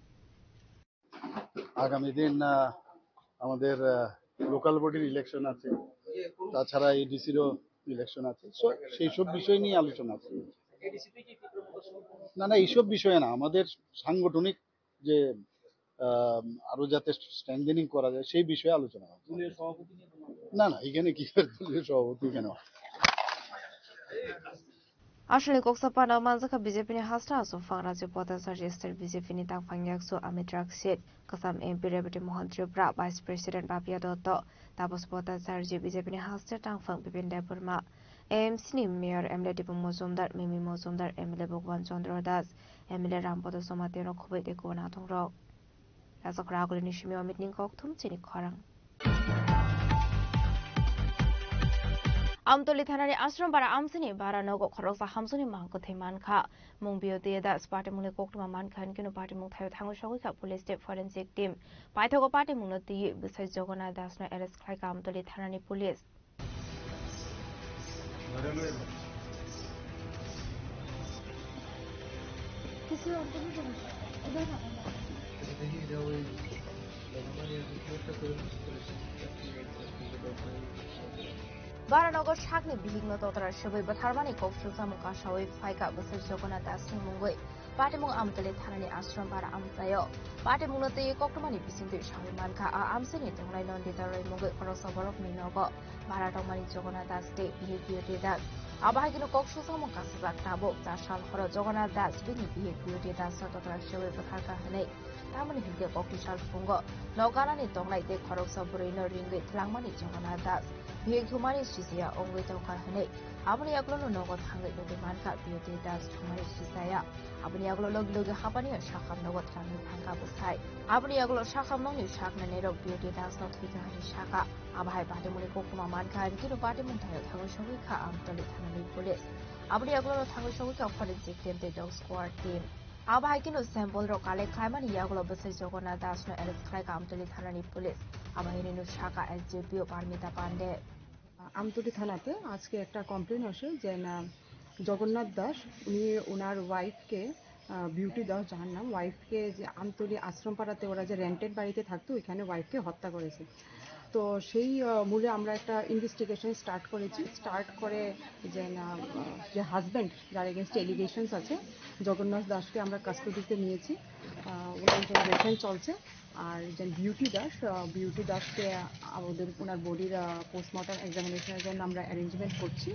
আগামী দিন আহ, আমাদের লোকাল বডির ইলেকশন আছে, তাছাড়া এডিসিরও ইলেকশন আছে। সো সেই সব বিষয় নিয়ে আলোচনা আছে। না, না, এইসব বিষয়ে না, আমাদের সাংগঠনিক যে আহ, আরো যাতে স্ট্রেংথেনিং করা যায় সেই বিষয়ে আলোচনা হবে। না, না, এখানে কি আর দলীয় সভাপতি কেন? Aswkni koksa panda manjakha B J P ni hasta aswk phangra je Bhattacharya state B J P ni tangphang yaksu Amit Rakshit, Kasam M P Rebati Mohan Tripura, Vice President Babia Dotto, Tapas Bhattacharya, B J P ni hasta tangphang Bipin Debbarma, A M C ni Mayor M L A Dipon Mojumdar, Mimi Mojumdar, M L A Bhagwan Chandra Das, M L A Rampada Jamatia no khoboi tei kubun athongrok. Rajak Raguli ni simi Amit ni kokthum chini khorang. Amtoli thanani Ashram para amsini bara nogo khoroksa hamsuni mang kwthwi mankha. Mung Biyoti Das party mungni koktwma mankha, hinkhe no party mung thaio thangwi sogwi kha police tei forensic team. Paithago party mungno twiwi bwsai Jagannath Das no arrest khlaikha Amtoli thanani police. Baranogo sakni bihikno totra sogwi bwtharmani kok sujamung kasawi phaikha bwsai Jagannath Dasni mungwi. Patimung Amtali thanani Ashram para amchaio. Patimungno twi koktwmani bisingtwi sawi mankha, a amchaini tongnai Nandita Roy mungwi khoroksa borokni nogo bara tongmani Jagannath Das tei bihik Beauty Das. Abo hai kheno kok sujamung kasijak tabuk cha sal horo Jagannath Das bini bihik Beauty Das no totra sogwi bwtharkha hwnwi. Tamoni hinkhe kokti sal phungo nok ganani tongnai tei khoroksa bwrwino ringwi twlangmani Jagannath Das. Bihik thumani sisiya wngwi tongkha hwnwi aboni yagulono nogo thangwi nugwi mankha Beauty Das thumani sisaya. Aboni yagulo logi logi hapani sakham nogo twlangwi thangkha bwsai. Aboni yagulo sakham nokni saknainairok Beauty Das no thwikha hwnwi sakha. Abo hai patimungni koktwma mankha, hinkhe no patimung thaio thangwi sogwi kha Amtali thanani police. Aboni yagulono thangwi sogwi kha forensic team tei dog squad team. Abo hai kheno sample rok collect khlaimani yagulo bwsai Jagannath Das no arrest khlaikha Amtali thanani police. Abo hinwi no sakha S D P O Parmita Pande. Amtali থানাতে আজকে একটা কমপ্লেন আসে যে না, জগন্নাথ দাস, উনি ওনার ওয়াইফকে, আহ, বিউটি দাস যার নাম, ওয়াইফকে যে আমতলী আশ্রমপাড়াতে ওরা যে রেন্টেড বাড়িতে থাকতো, ওইখানে ওয়াইফকে হত্যা করেছে। তো সেই, আহ, মূলে আমরা একটা ইনভেস্টিগেশন স্টার্ট করেছি। স্টার্ট করে যে না, আহ, যে হাজব্যান্ড, যার এগেনস্টে এলিগেশনস আছে, জগন্নাথ দাসকে আমরা কাস্টডিতে নিয়েছি। আহ, ওনার জন্য রেফারেন্স চলছে। আর একজন বিউটি দাস, আহ, বিউটি দাসকে, আহ, ওদের, ওনার বডির, আহ, পোস্টমর্টম এক্সামিনেশনের জন্য আমরা অ্যারেঞ্জমেন্ট করছি।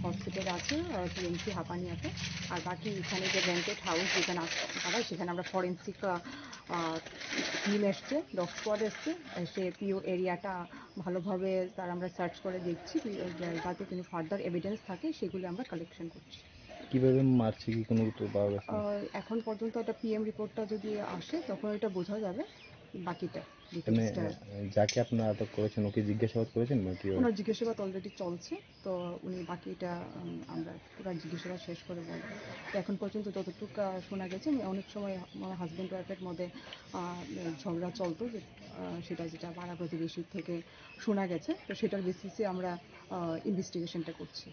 হসপিটাল আছে, আহ, টিএমসি হাপানিয়াতে। আর বাকি এখানে যে রেন্টেড হাউস যেখানে আস-, থাকা, সেখানে আমরা ফরেন্সিক, আহ, আহ, টিম এসছে, ডগ স্কোয়াড এসছে, এসে পিও এরিয়াটা ভালোভাবে তার আমরা সার্চ করে দেখছি, পি-, যাতে কোনো ফার্দার এভিডেন্স থাকে, সেগুলো আমরা কালেকশন করছি। কিভাবে মারছে, কি কোনো কিছু পাওয়া গেছে? আহ, এখন পর্যন্ত একটা পিএম রিপোর্টটা যদি আসে, তখন এটা বোঝা যাবে বাকিটা, মানে, ডিটেইলসটা। আহ, যাকে আপনারা আটক করেছেন, ওকে জিজ্ঞাসাবাদ করেছেন নাকি? ওনার জিজ্ঞাসাবাদ অলরেডি চলছে, তো উনি বাকিটা, উম, আমরা পুরো জিজ্ঞাসাবাদ শেষ করে বলবো। তো এখন পর্যন্ত যতটুকু, আহ, শোনা গেছে, উনি অনেক সময় আমার হাজব্যান্ড ওয়াইফের মধ্যে, আহ, ঝগড়া চলতো, যে, আহ, সেটা যেটা পাড়া প্রতিবেশী থেকে শোনা গেছে, তো সেটার বেসিসে আমরা, আহ, ইনভেস্টিগেশনটা করছি।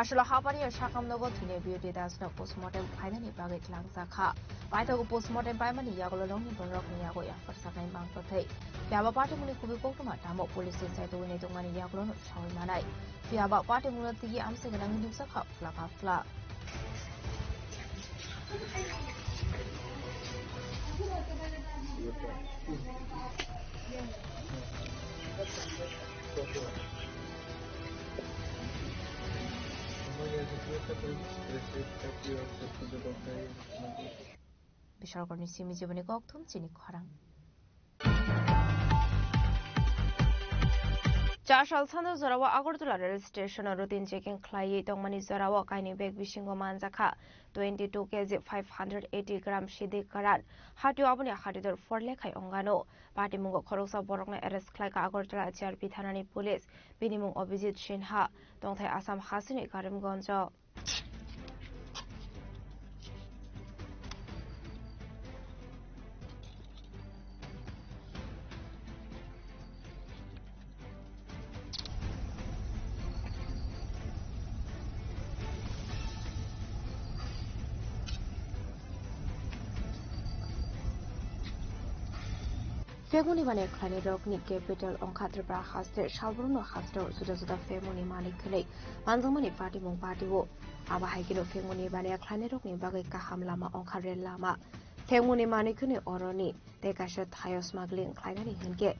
Aswk hapari o sakam nogo thwinai Beauty Das no postmortem khlainani bagwi twlangjakha. Paithago postmortem paimani yagulo nokni bororokni yago yapharjaknai mang kwthwi. Phiya ba patimungni kubui koktwma tamo police ni chaitugwi naitokmani yagulono sawi manai. Phiya ba patimungno tigi amchai gwnangwi nukjakha phlaka phla. Bishalkorni simi jiboni kokthum chini khorang. Chasal sando jorao Agartala rail station o routine checking khlaiwi tongmani jorao kainwi bag bisingo manjakha twenty two K G five hundred eighty gram sidi karan. Hatio aboni hatidor forlekhai ongano. Patimungo khoroksa borokno arrest khlaikha Agartala G R P thanani police. Bini mung Abhijit Sinha, tongthai Assam hasini Karimganjo. Phegmuni bani khlainai rokni capital wngkha Tripura haste, salbrumno hasteo juda juda phegmuni manwi khwnwi manjakmani patimung patio. Abo hai kheno phegmuni bani khlainai rokni bagwi kaham lama wngkha rel lama. Phegmuni manwi khwnwi oroni tei kaisa thaio smuggling khlainani hinkhe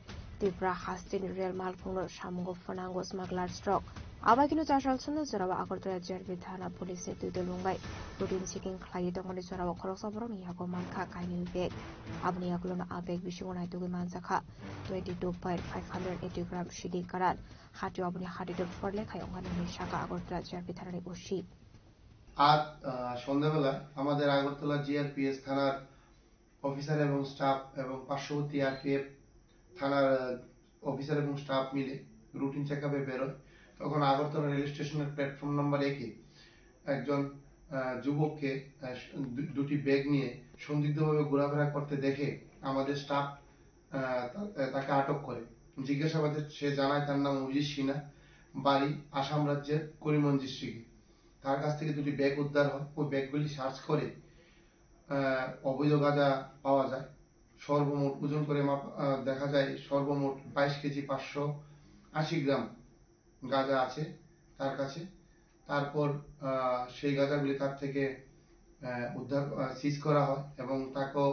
Tripura hasteni rel malkhungno samungo phwnango smugglers rok. Abo hai kheno chasal sumno jorao Agartala G R P thana police ni twi dol mung bai routine checking khlaiwi tongmani jorao khoroksa borokni yago mankha kainwi bag. Aboni yagulono a bag bisingo naitugwi manjakha twenty two point five hundred eighty gram sidi karat. Hatio aboni hatito forlekhai wngkha hinwi sakha Agartala G R P thanani O C. আজ আহ, সন্ধ্যাবেলা আমাদের আগরতলা জিআরপিএস থানার অফিসার এবং স্টাফ এবং পার্শ্ববর্তী আরপিএফ থানার আহ, অফিসার এবং স্টাফ মিলে রুটিন চেক আপে বেরোয়। তখন আগরতলা রেল স্টেশনের প্ল্যাটফর্ম নাম্বার একে একজন আহ, যুবককে আহ, দু- দুটি ব্যাগ নিয়ে সন্দিগ্ধভাবে ঘোরাফেরা করতে দেখে আমাদের স্টাফ আহ, তা- তাকে আটক করে। জিজ্ঞাসাবাদে সে জানায় তার নাম অভিজিৎ সিনহা, বাড়ি আসাম রাজ্যের করিমগঞ্জ ডিস্ট্রিক্টে। তার কাছ থেকে দুটি ব্যাগ উদ্ধার হয়। ওই ব্যাগগুলি সার্চ করে আহ, অবৈধ গাঁজা পাওয়া যায়। সর্বমোট ওজন করে মাপ- আহ, দেখা যায় সর্বমোট বাইশ কেজি পাঁচশো আশি গ্রাম গাঁজা আছে তার কাছে। তারপর আহ, সেই গাঁজাগুলি তার থেকে আহ, উদ্ধার আহ, সিজ করা হয় এবং তাকেও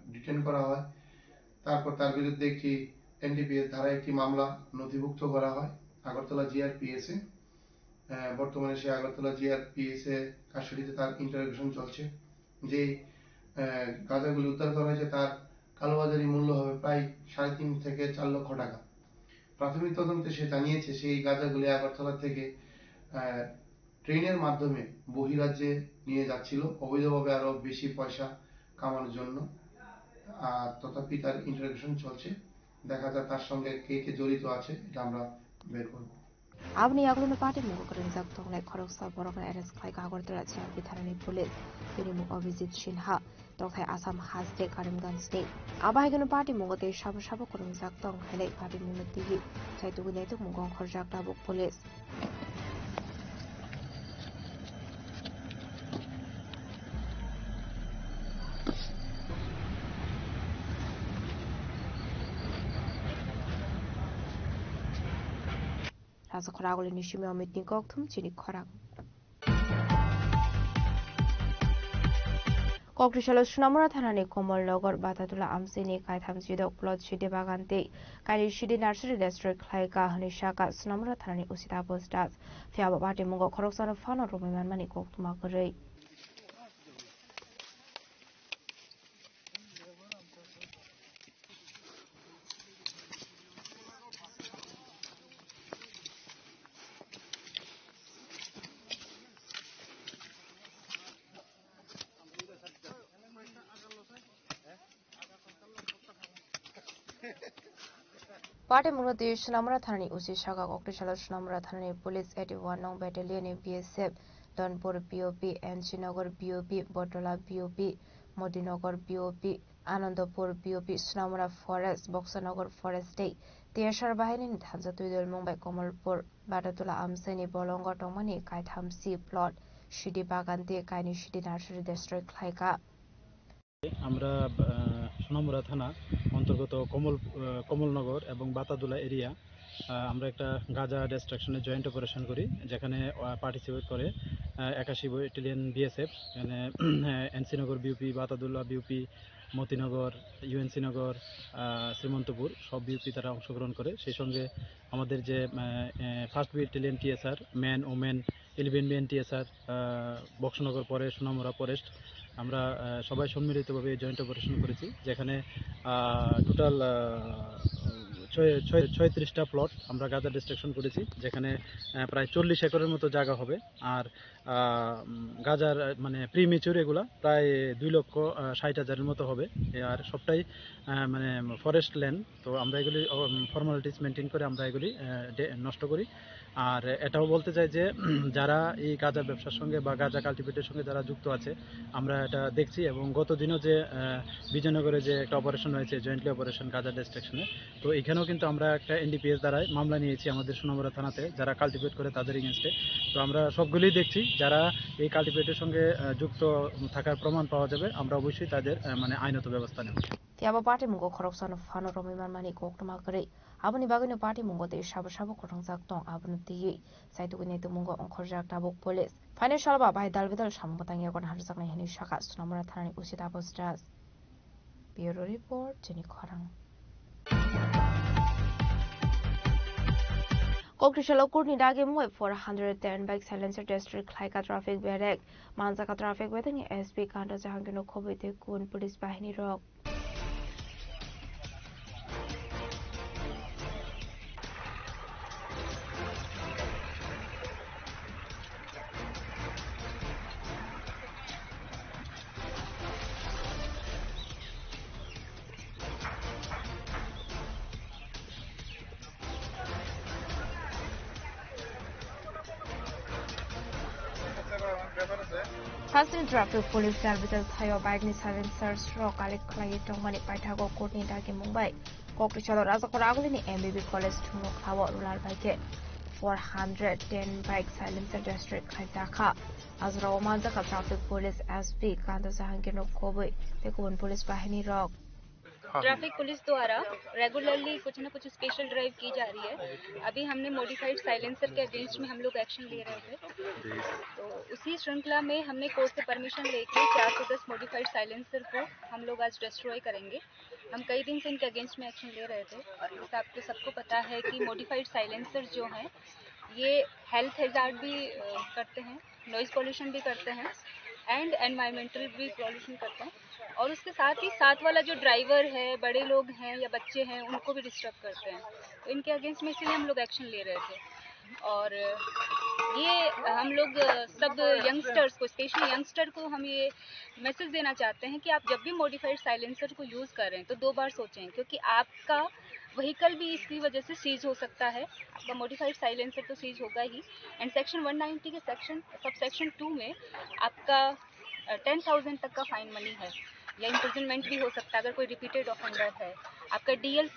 ডিটেন করা হয়। তারপর তার বিরুদ্ধে একটি এনডিপিএস ধারা একটি মামলা নথিভুক্ত করা হয় আগরতলা জিআরপিএস এ। আহ, বর্তমানে সে আগরতলা জিআরপিএস এ কাস্টডিতে তার ইন্টারোগেশন চলছে। যেই আহ, গাঁজাগুলি উদ্ধার করা হয়েছে তার কালোবাজারি মূল্য হবে প্রায় সাড়ে তিন থেকে চার লক্ষ টাকা। প্রাথমিক তদন্তে সে জানিয়েছে সেই গাঁজাগুলি আগরতলা থেকে আহ, ট্রেনের মাধ্যমে বহিরাজ্যে নিয়ে যাচ্ছিল অবৈধভাবে আরো বেশি পয়সা কামানোর জন্য। আর তথাপি তার ইন্টারোগেশন চলছে। দেখা যাক তার সঙ্গে কে কে জড়িত আছে, এটা আমরা বের করব। Aboni yagulono patimung kwrwngjak tongnai khoroksa borokno arrest khlaikha Agartala G R P thanani police. Bini mung Abhijit Sinha, tongthai Assam haste Karimganj ni. Abo hai kheno patimungo tei sabo sabo kwrwngjak tong hinwi patimungno twiwi khlai tugwi naitukmung ongkhorjak tabuk police. Rajakhor Aguli ni simi Amit ni kokthum chini khorang. Kokri salo Sonamura thanani Komolnagar Batatula amchini kaitham chidok plot sidi bagan tei kaini sidi nursery destroy khlaika hwnwi sakha Sonamura thanani O C Taposh Das. Phiya bo patimungo khoroksano phano romwi manmani koktwma kwrwi. Patimungno twi Sonamura thanani O C sakha kokri salo Sonamura thanani police eighty one nong battalion ni B S F, Donpur B O P, N C Nagar B O P, Botola B O P, Modinagar B O P, Anandapur B O P, Sonamura Forest, Boksanagar Forest tei T S R bahaini ni thansa twi dol mung bai Komolpur Batatula amchaini bolongo tongmani kaitham C plot, sidi bagan tei kaini sidi nursery destroy khlaika. আমরা আহ, সোনামুড়া থানা অন্তর্গত কমল আহ, কমলনগর এবং বাতাদুলা এরিয়া, আহ, আমরা একটা গাঁজা ডিস্ট্রাকশনে joint operation করি, যেখানে পার্টিসিপেট করে আহ, একাশি ব্যাটালিয়ন বিএসএফ, এখানে NC Nagar BOP, Batadula BOP, Motinagar, UNC Nagar, আহ, শ্রীমন্তপুর, সব বিউপি তারা অংশগ্রহণ করে। সেই সঙ্গে আমাদের যে first battalion TSR, man, women, eleven BN TSR, Boxanagar পরে সোনামুড়া ফরেস্ট, আমরা আহ, সবাই সম্মিলিতভাবে এই জয়েন্ট অপারেশন করেছি, যেখানে টোটাল ছয় ছয় ছয়ত্রিশটা প্লট আমরা গাঁজা ডিস্ট্রাকশন করেছি, যেখানে আহ, প্রায় চল্লিশ একরের মতো জায়গা হবে। আর আহ, উম, গাঁজার আহ, মানে প্রিমেচিউর এগুলা প্রায় দুই লক্ষ আহ, ষাট হাজারের মতো হবে। এ, আর সবটাই আহ, মানে ফরেস্ট ল্যান্ড। তো আমরা এগুলি ফর্মালিটিস মেনটেন করে আমরা এগুলি আহ, ডে- নষ্ট করি। আর এটাও বলতে চাই যে যারা এই গাঁজা ব্যবসার সঙ্গে বা গাঁজা কাল্টিভেটের সঙ্গে যারা যুক্ত আছে, আমরা এটা দেখছি। এবং গত দিনও যে আহ, বিজয়নগরে যে একটা অপারেশন হয়েছে, জয়েন্টলি অপারেশন গাঁজা ডিস্ট্রাকশনে, তো এখানেও কিন্তু আমরা একটা এনডিপিএস দ্বারাই মামলা নিয়েছি আমাদের সোনামুড়া থানাতে, যারা কাল্টিভেট করে তাদের এগেনস্টে। তো আমরা সবগুলোই দেখছি, যারা এই কাল্টিভেটের সঙ্গে আহ, যুক্ত থাকার প্রমাণ পাওয়া যাবে, আমরা অবশ্যই তাদের আহ, মানে আইনত ব্যবস্থা নেব। Phiya bo patimungo khoroksano phano romwi manmani koktwma kwrwi. Aboni bagwino patimungo tei sabo sabo kwrwngjak tong, abono twiwi saitugwi naitugmungo ongkhorjak tabuk police. Phainai salba bai dalbidal samung bwtang yago naharjaknai hwnwi sakha Sonamura thanani O C Taposh Das. Bureau Report, Chini Khorang. Kokri salo kurni dagi mungwi four hundred ten bike silencer test khlaika traffic berek. Manjaka traffic bedekni S P Kanta Jahangirno khobwi tei kun police bahini rok. Hasni traffic police dalbidal thaio bike ni silencers rok collect khlaiwi tongmani paithago kurni dagi mungbai. Kokri salo Rajakhor Agulini M B B college thumno khlao rural bai khe four hundred ten bike silencer district khlaijakha. Ajrao manjaka traffic police S P Kanta Jahangirno khobwi tei kubun police bahini rok. Traffic police द्वारा रेगुलरली कुछ ना कुछ special drive की जा रही है। अभी हमने मॉडिफाइड साइलेंसर के अगेंस्ट में हम लोग एक्शन ले रहे थे, तो उसी श्रृंखला में हमने कोर्ट से परमिशन लेके चार सौ दस मॉडिफाइड साइलेंसर को हम लोग आज डिस्ट्रॉय करेंगे। हम कई दिन से इनके अगेंस्ट में एक्शन ले रहे थे। जैसे आपको सबको पता है कि मॉडिफाइड साइलेंसर जो हैं, ये हेल्थ हैजार्ड भी अ, करते हैं, नॉइज पॉल्यूशन भी करते हैं एंड एनवायरमेंटल भी पॉल्यूशन करते हैं। और उसके साथ ही साथ वाला जो ड्राइवर है, बड़े लोग हैं या बच्चे हैं, उनको भी डिस्टर्ब करते हैं। तो इनके अगेंस्ट में इसीलिए हम लोग एक्शन ले रहे थे। और ये हम लोग, अ, सब यंगस्टर्स को, स्पेशली यंगस्टर को हम ये मैसेज देना चाहते हैं कि आप जब भी मॉडिफाइड साइलेंसर को यूज़ करें तो दो बार सोचें, क्योंकि आपका व्हीकल भी इसकी वजह से सीज हो सकता है। आपका मॉडिफाइड साइलेंसर तो सीज होगा ही, एंड सेक्शन वन नाइंटी के सेक्शन, सबसेक्शन टू में आपका टेन थाउजेंड तक का फाइन मनी है या इम्प्रिजनमेंट भी हो सकता है अगर कोई रिपीटेड ऑफेंडर है। आपका डीएल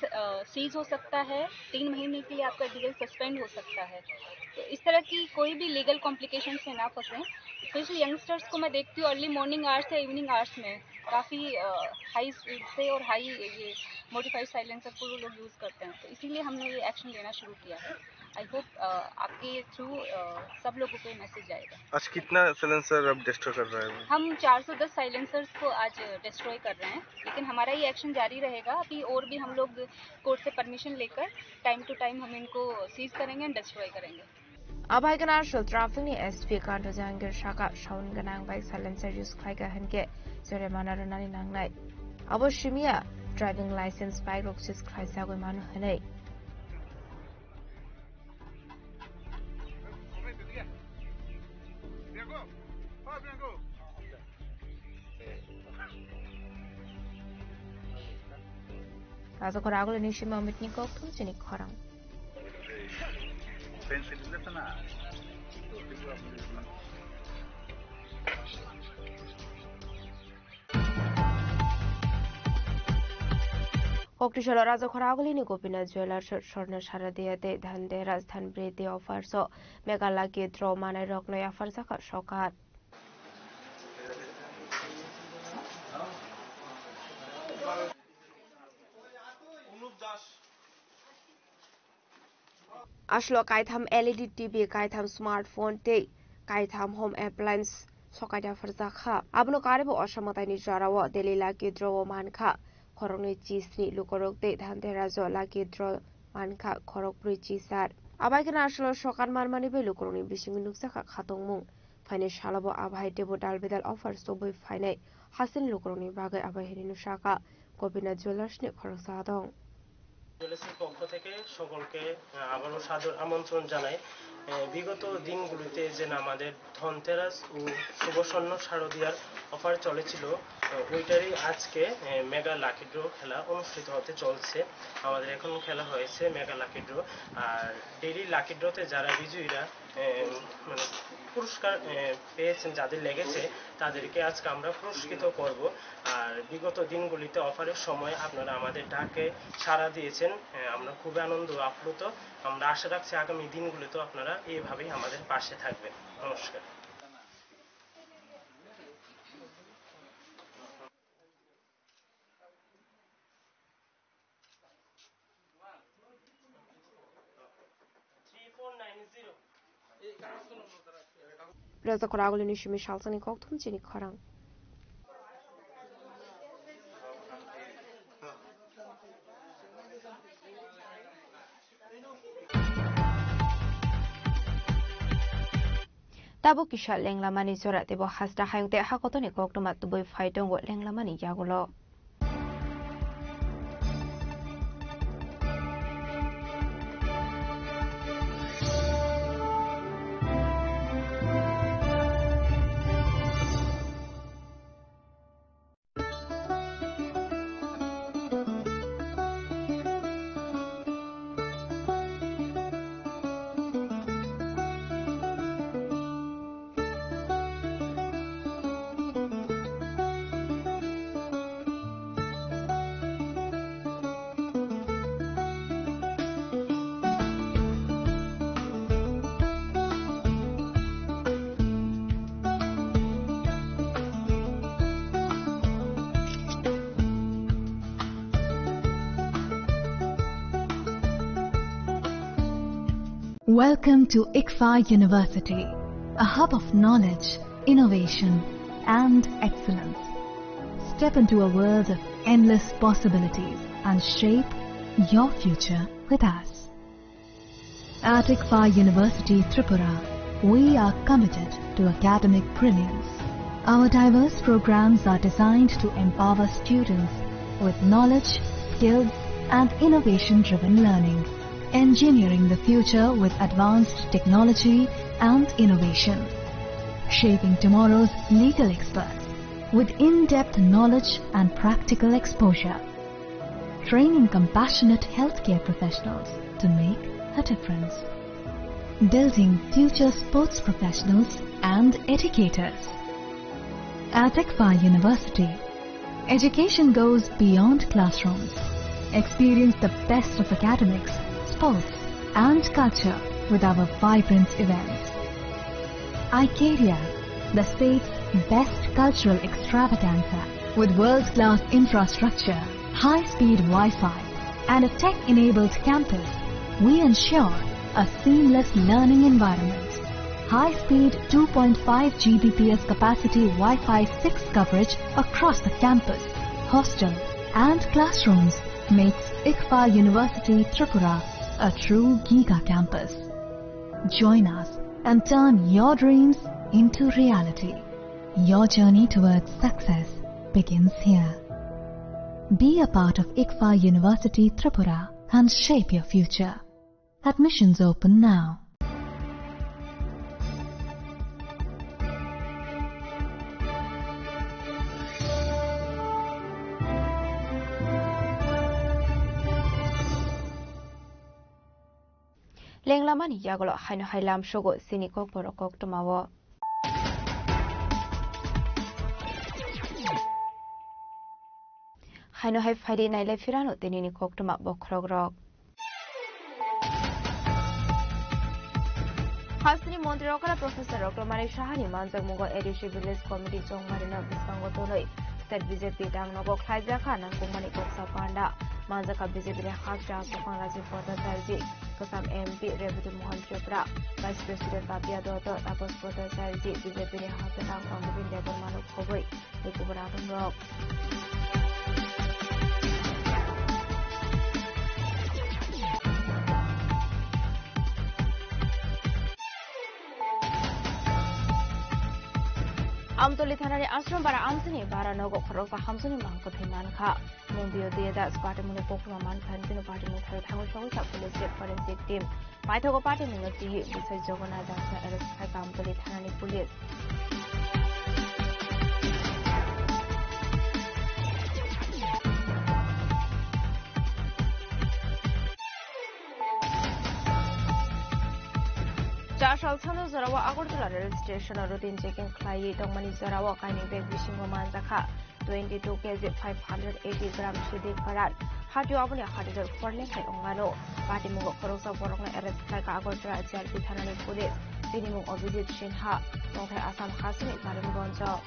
सीज हो सकता है, तीन महीने के लिए आपका डीएल सस्पेंड हो सकता है। तो इस तरह की कोई भी लीगल कॉम्प्लिकेशन से ना फंसें। स्पेशली यंगस्टर्स को मैं देखती हूँ, अर्ली मॉर्निंग आवर्स या इवनिंग आवर्स में काफ़ी हाई स्पीड से और हाई ये मॉडिफाइड साइलेंसर को वो लोग यूज़ करते हैं, तो इसीलिए हमने ये एक्शन लेना शुरू किया है। आई होप आपके थ्रू सब लोगों को मैसेज जाएगा। आज कितना साइलेंसर अब डिस्ट्रॉय कर रहे हैं? हम चार सौ दस साइलेंसर्स को आज डिस्ट्रॉय कर रहे हैं, लेकिन हमारा ये एक्शन जारी रहेगा। अभी और भी हम लोग कोर्ट से परमिशन लेकर टाइम टू टाइम हम इनको सीज करेंगे एंड डिस्ट्रॉय करेंगे। Abai gana Arshal traffic ni S P Kanto Jahangir saka sound gwnang bike silencer use khlaika hinkhe joremana rwnani nangnai. Abo simiya driving license bike rok seize khlaisagwi mano hinwi. Rajakhor Agulini simi Amitni kokthum chini khorang. Koktisolo Rajakhor Agulini Gopinath Jewellers Swarna Sharadiya tei Dhanteras Dhanpriti offers o Mega Lucky Draw manai rokno yapharjakha sokat. Aslo kaitham L E D T V, kaitham smartphone tei kaitham home appliance sokat yapharjakha. Abono karwi bo Osha mwtaini jorao daily lucky draw o mankha. Khoroknwi chisni lukorok tei Dhanteras o lucky draw mankha khorokbrwi chisar. Abai kheno aslo sokat manmani bai lukorokni bisingo nukjakha khatungmung. Phainai salo bo abai teibo dalbidal offer chobwi phainai hasini lukurokni bagwi abai hinwi sakha Gopinath Jewellers ni khoroksa adong. জুয়েলার্সের পক্ষ থেকে সকলকে, আহ, আবারও সাদর আমন্ত্রণ জানাই। আহ, বিগত দিনগুলিতে যে আমাদের ধনতেরাস ও শুভ স্বর্ণ শারদিয়ার অফার চলেছিল, আহ, ওইটারই আজকে, আহ, মেগা লাকি ড্র খেলা অনুষ্ঠিত হতে চলছে। আমাদের এখন খেলা হয়েছে মেগা লাকি ড্র। আর ডেইলি লাকি ড্রতে যারা বিজয়ীরা এ, মানে, পুরস্কার, এ, পেয়েছেন, যাদের লেগেছে, তাদেরকে আজকে আমরা পুরস্কৃত করব। আর বিগত দিনগুলিতে অফারের সময় আপনারা আমাদের ডাকে সাড়া দিয়েছেন, এ, আমরা খুবই আনন্দ আপ্লুত। আমরা আশা রাখছি আগামী দিনগুলিতেও আপনারা এইভাবেই আমাদের পাশে থাকবেন। নমস্কার। Reza Khoragulini simi salsani kokthum chini khorang. Tabuk kisa lenglamani jora teibo hasta hayung tei hakotoni koktwma tubui phai tongo lenglamani yagulo. Welcome to ICFAI University, a hub of knowledge, innovation, and excellence. Step into a world of endless possibilities and shape your future with us. At ICFAI University Tripura, we are committed to academic brilliance. Our diverse programs are designed to empower students with knowledge, skills, and innovation-driven learning, engineering the future with advanced technology and innovation, shaping tomorrow's legal experts with in-depth knowledge and practical exposure, training compassionate healthcare professionals to make a difference, building future sports professionals and educators. At ICFAI University, education goes beyond classrooms. Experience the best of academics, sports, and culture with our vibrant events. Icaria, the state's best cultural extravaganza, with world-class infrastructure, high-speed Wi-Fi, and a tech-enabled campus, we ensure a seamless learning environment. High-speed two point five G B P S capacity Wi-Fi six coverage across the campus, hostel, and classrooms makes ICFAI University Tripura a true giga campus. Join us and turn your dreams into reality. Your journey towards success begins here. Be a part of ICFAI University Tripura and shape your future. Admissions open now. Lenglamani yagulo haino hai lamsogo chini kokborok koktwmao. Haino hai phaidi nailai phirano tinini koktwma bokhorokrok. Hasteni montri okra Professor Doctor Manik Sahani manjakmungo A D C Village Committee chongmarino bwskango tonwi state B J P dangnogo khlaijakha nangkukmani koksa panda. Manjakha B J P ni hakcha Asokang Rajiv Bhattacharjee, kwcham M P Rebati Mohan Tripura, Vice President Tapia Dotto, Tapas Bhattacharjee, B J P ni hakcha Rangpang Gobin Debbarmano khobwi. Kubura tongrok. Amtoli thanani Ashram bara amchini bara nogo khoroksa hamsuni mangkwthwi mankha. Mumbai-o Deyadas patimungni koktwma mankha, hwnwi patimung tharo thangwi sogwi kha police chief forensic team. Paithago patimungno twiwi bwsai Jagannath Dasno arrest khai Kamtoli thanani police. Char sal sano jorao Agartala rail station-o routine checking khlaiwi tongmani jorao kainwi bag bisingo manjakha twenty two K G five hundred eighty gram sidi karan. Hatio aboni hadi dor khorle khai ongmano. Patimungo khoroksa borokno arrest khlaikha Agartala G R P thanani police. Bini mung Abhijit Sinha, tongthai Assam hasini Karimganjo.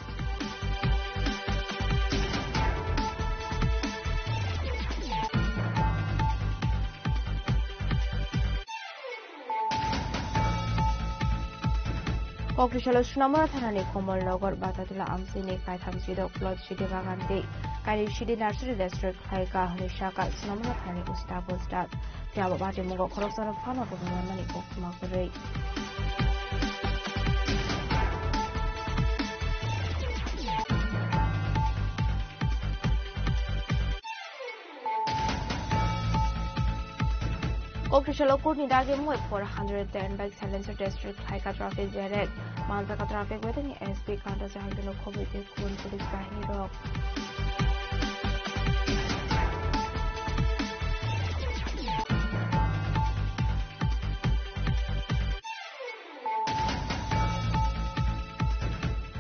Kokthosalo Sunamura thanani Komolnagar Batatula amchini kaitham chidok plot sidi bagan tei kainwi sidi nursery register khlaika hwnwi sakha Sunamura thanani O C Tabul Star. Phiya bo bati mungo khoroksano phano rwngmani koktwma kwrwi. Kokthosalo kurni dagi mui four hundred ten bike silencer test khlaika traffic barrier. Manjaka traffic waiting S P Kanta Jahangirno khobwi tei khubun police bahini rok.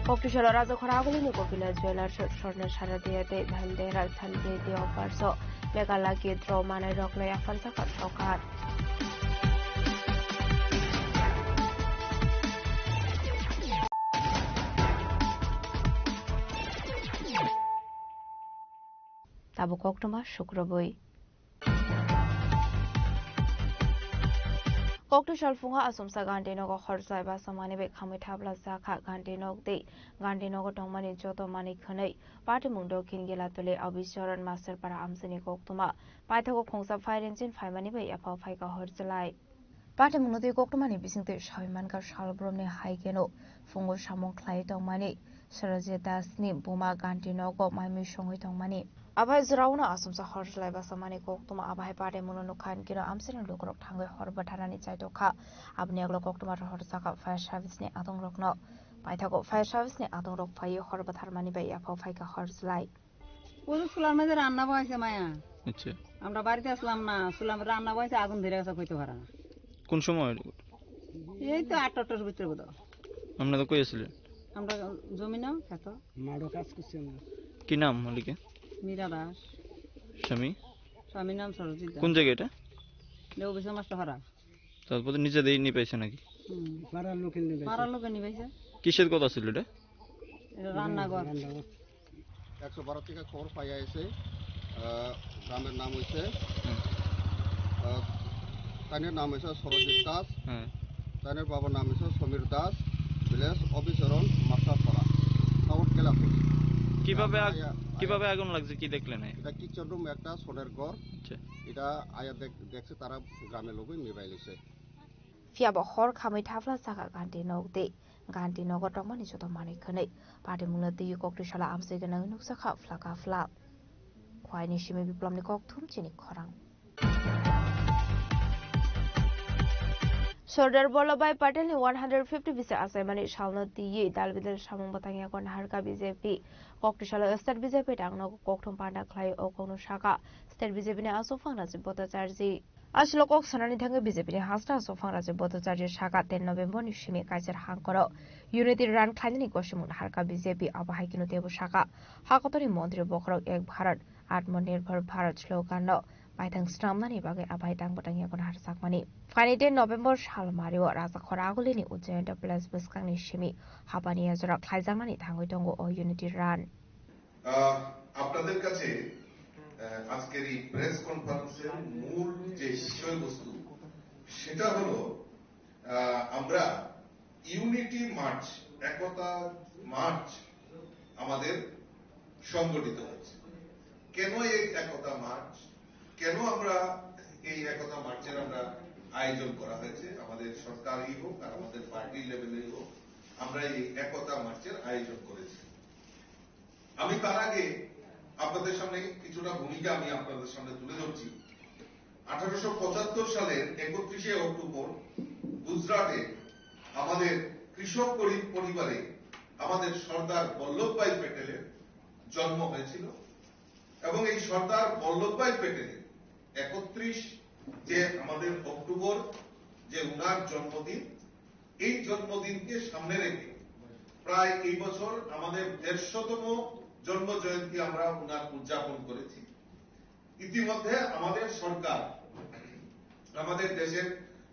Kokthosalo Rajakhora agulini Gopinath Jewellers Swarna Saradia tei Bhandera Sanjay Deoparso Meghalaya Gidro manai rokno yapharjakha sorkar. Tabuk koktwma sukrubwi. Kokthosal phungo achomsa Gandhinogo hor chlai basa manwi bai khamwi thapla chakha Gandhinog tei Gandhinogo tongmani joto manwi khwnwi patimung Dokhin Gelatuli Abhicharan Masterpara amchini koktwma paithago khungsa phairenchin phaimani bai yaphao phaikha hor chlai. Patimungno twi koktwmani bisingtwi sawi mankha salbrumni hai kheno phungo samung khlai tongmani Sarojit Dasni buma Gandhinogo maimui songwi tongmani. Abai jwraono achomsa hor chlai basa mani koktwma abai patimungno nukha hinkeno amchaini lukurok thangwi hor bwtharnani chaitokha. Aboni yagulo koktwma rohor chakha fire service ni adongrokno. Paithago fire service ni adongrok phaiwi hor bwtharmani bai yaphao phaikha hor chlai. ওই তো চুলার মধ্যে রান্না বসাইছে মায়া। আচ্ছা। আমরা বাড়িতে আসলাম না, চুলার মধ্যে রান্না বসাইছে, আগুন ধরে গেছে, কইতে পারে না। কোন সময়? এই তো আটটা, আটটার ভিতরে বোধহয়। আপনারা কই আছিলেন? আমরা জমি না, খেত। মাঠে কাজ করছি আমরা। কি নাম মালিকের? মীরা দাস। স্বামী? স্বামীর নাম সরজিৎ দাস। কোন জায়গা এটা? লেবু বিশাল মাছটা হারা। তারপরে নিজে দিয়ে নিয়ে পাইছে নাকি? হুম। পাড়ার লোকে নিয়ে পাইছে। পাড়ার লোকে নিয়ে পাইছে। কিসের কথা ছিল এটা? এটা রান্নাঘর। রান্নাঘর। একশো বারো থেকে খবর পাইয়া এসে, আহ, গ্রামের নাম হইছে, হুম। আহ, তাইনের নাম হইছে সরজিৎ দাস, হুম। তাইনের বাবার নাম হইছে সমীর দাস, ভিলেজ অবিচরণ মাস্টারপাড়া, টাউন কেলাপুর। কিভাবে আগ-, আয়া-, কিভাবে আয়া-, আগুন লাগছে, কি দেখলেন? এটা কিচেন রুম, একটা সোনের ঘর। আচ্ছা। এটা আয়া দেখ-, দেখছে তারা গ্রামের লোকই নিবাই লিছে। Phiya bo hor khamwi thapla chakha Gandhi nog tei Gandhi nogo tongmani joto manwi khwnwi. Patimungno twiwi koktwi sala amchoi gwnangwi nukjakha phlaka phlak. Khwaini simi Biplomni kokthum chini khorang. Sardar Vallabhbhai Patelni one hundred fifty bisi achaimani salno twiwi dal bidal samung bwtang yago naharkha B J P. Koktwi salo state B J P tangno kokthum panda khlai o kokno sakha state B J P ni aswk phang Rajiv Bhattacharjee. Aswk kok sanani thangwi B J P ni hasta aswk phang Rajiv Bhattacharjee sakha ten November ni simi kaichar hangkoro Unity Run khlainani gosimung naharkha B J P, abo hai kheno teibo sakha hakotorni montri bokhorok Ek Bharat Atmanirbhar Bharat slogan no baithang snamnani bagwi abai tang bwtang yago naharjakmani. Phaini ten November sal mario Rajakhor agulini Ujjayan Palace bwskangni simi hapani yajora khlaijaknani thangwi tongo o Unity Run. আহ, আপনাদের কাছে, আহ, আজকের এই প্রেস কনফারেন্সের মূল যে বিষয়বস্তু, সেটা হলো, আহ, আমরা ইউনিটি মার্চ, একতা মার্চ আমাদের সংগঠিত হয়েছে। কেন এই একতা মার্চ? কেন আমরা এই একতা মার্চের আমরা আয়োজন করা হয়েছে? আমাদের সরকারই হোক আর আমাদের পার্টি লেভেলেই হোক, আমরা এই একতা মার্চের আয়োজন করেছি। আমি তার আগে আপনাদের সামনে কিছুটা ভূমিকা আমি আপনাদের সামনে তুলে ধরছি। আঠারোশো পঁচাত্তর সালের একত্রিশে অক্টোবর গুজরাটে আমাদের কৃষক গরিব পরিবারে আমাদের সর্দার বল্লভভাই প্যাটেলের জন্ম হয়েছিল এবং এই সর্দার বল্লভভাই প্যাটেলের একত্রিশ যে আমাদের অক্টোবর যে উনার জন্মদিন, এই জন্মদিনকে সামনে রেখে প্রায় এই বছর আমাদের দেড়শোতম জন্ম জয়ন্তী আমরা উনার উদযাপন করেছি। ইতিমধ্যে আমাদের সরকার, আমাদের দেশের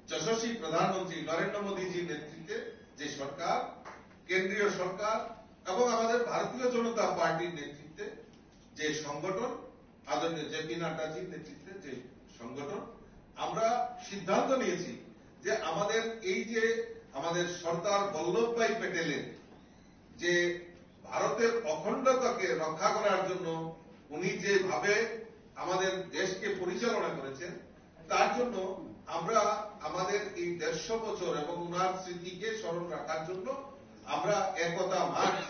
যশস্বী প্রধানমন্ত্রী নরেন্দ্র মোদীজির নেতৃত্বে যে সরকার, কেন্দ্রীয় সরকার এবং আমাদের ভারতীয় জনতা পার্টির নেতৃত্বে যে সংগঠন, আদরণীয় জে পি নাড্ডাজির নেতৃত্বে যে সংগঠন, আমরা সিদ্ধান্ত নিয়েছি যে আমাদের এই যে আমাদের সর্দার বল্লভভাই প্যাটেলের যে ভারতের অখণ্ডতাকে রক্ষা করার জন্য উনি যেভাবে আমাদের দেশকে পরিচালনা করেছেন, তার জন্য আমরা আমাদের এই দেড়শো বছর এবং ওনার স্মৃতিকে স্মরণ রাখার জন্য আমরা একতা মার্চ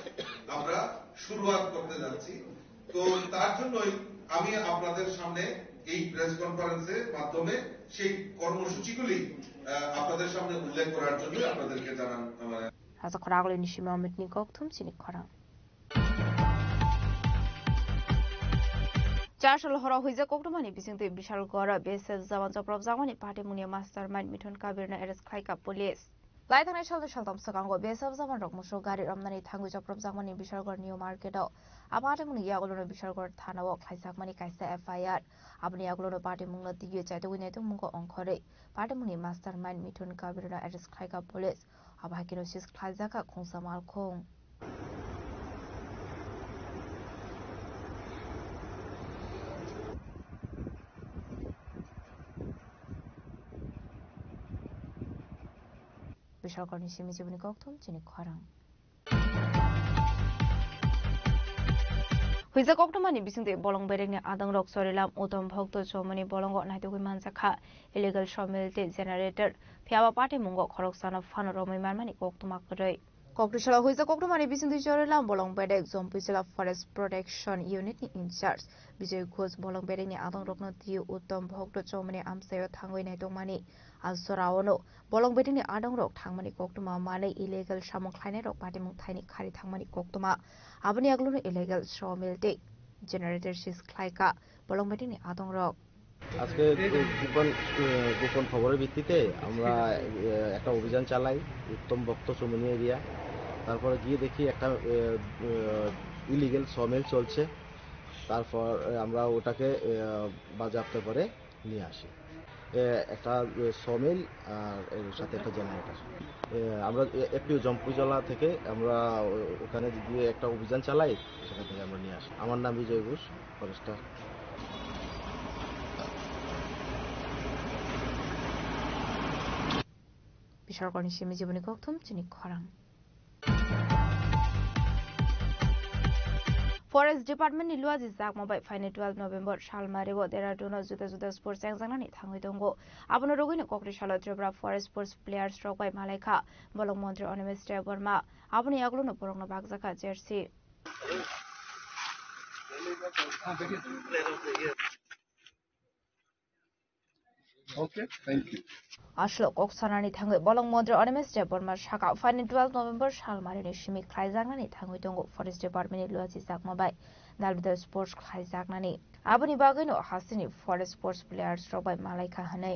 আমরা শুরুয়াত করতে যাচ্ছি। তো তার জন্যই আমি আপনাদের সামনে এই প্রেস কনফারেন্সের মাধ্যমে সেই কর্মসূচিগুলি, আহ, আপনাদের সামনে উল্লেখ করার জন্য আপনাদেরকে জানান আমার Rasa khorang ni simi Amit ni kok thum chini khorang. Char sal horo huijak koktwmani bisingtwi Bishalgoro B S F jawan chopropjakmani party mungni mastermind Mithun Kabirno arrest khlaikha police. Laithangnai salni saltham swkango B S F jawanrok musuk gari romnani thangwi chopropjakmani Bishalgor New Market-o. A party mungni yagulono Bishalgor thana-o khlaijakmani kaisa F I R. Aboni yagulono party mungno twiwi chaitugwi naitukmungo ongkhorwi party mungni mastermind Mithun Kabirno arrest khlaikha police. Abo hai kheno seize khlaijakha khungsa malkhung. Bishalgorni simi jiboni kokthum chini khorang. Huijak koktwmani bisingtwi bolong bedekni adongrok Chorilam Uttom Bhokto Chowmani bolongo naitugwi manjakha illegal sawmill tei generator, phiyaba patimungo khoroksano phano romwi manmani koktwma kwrwi. Kokthwsalo huijak koktwmani bisingtwi Chorilam bolong bedek Jampui Jila Forest Protection Unit ni in charge Bijoy Ghosh bolong bedekni adongrokno twiwi Uttom Bhokto Chowmani amchaio thangwi naitokmani a joraono bolong bedekni adongrok thangmani koktwma manwi illegal samung khlainairok patimung thaini khari thangmani koktwma. Aboni yagulono illegal sawmill tei generator seize khlaikha bolong bedekni adongrok. আজকে গোপন, আহ, গোপন খবরের ভিত্তিতে আমরা, আহ, একটা অভিযান চালাই উত্তম ভক্ত চৌমনি এরিয়া। তারপরে গিয়ে দেখি একটা, আহ, আহ, ইলিগেল সমিল চলছে। তারপর, আহ, আমরা ওটাকে, আহ, বাজেয়াপ্ত করে নিয়ে আসি। এ, একটা, এ, সমিল আর এর সাথে একটা জেনারেটর। এ, আমরা এ, এফপিও জম্পুইজলা থেকে আমরা ও-, ওখানে গিয়ে একটা অভিযান চালাই, সেখান থেকে আমরা নিয়ে আসি। আমার নাম Bijoy Ghosh, forester. Bishalgorni simi jiboni kokthum chini khorang. Forest Department ni luaji jakma bai phaini twelve November salmari o Dehradun o juda juda sports chengjaknani thangwi tongo. Abono rwgwino kokri salo Tripura Forest Sports players rok bai malaikha bolong montri Animesh Debbarma. Aboni yagulono borokno bakjakha jersey. Okay, thank you. Aswk kok sanani thangwi bolong montri Animesh Debbarma saka phaini twelve November salmarini simi khlaijaknani thangwi tongo Forest Department ni luachi jakma bai dalbidal sports khlaijaknani. Aboni bagwino hasteni Forest Sports players rok bai malaikha hwnwi.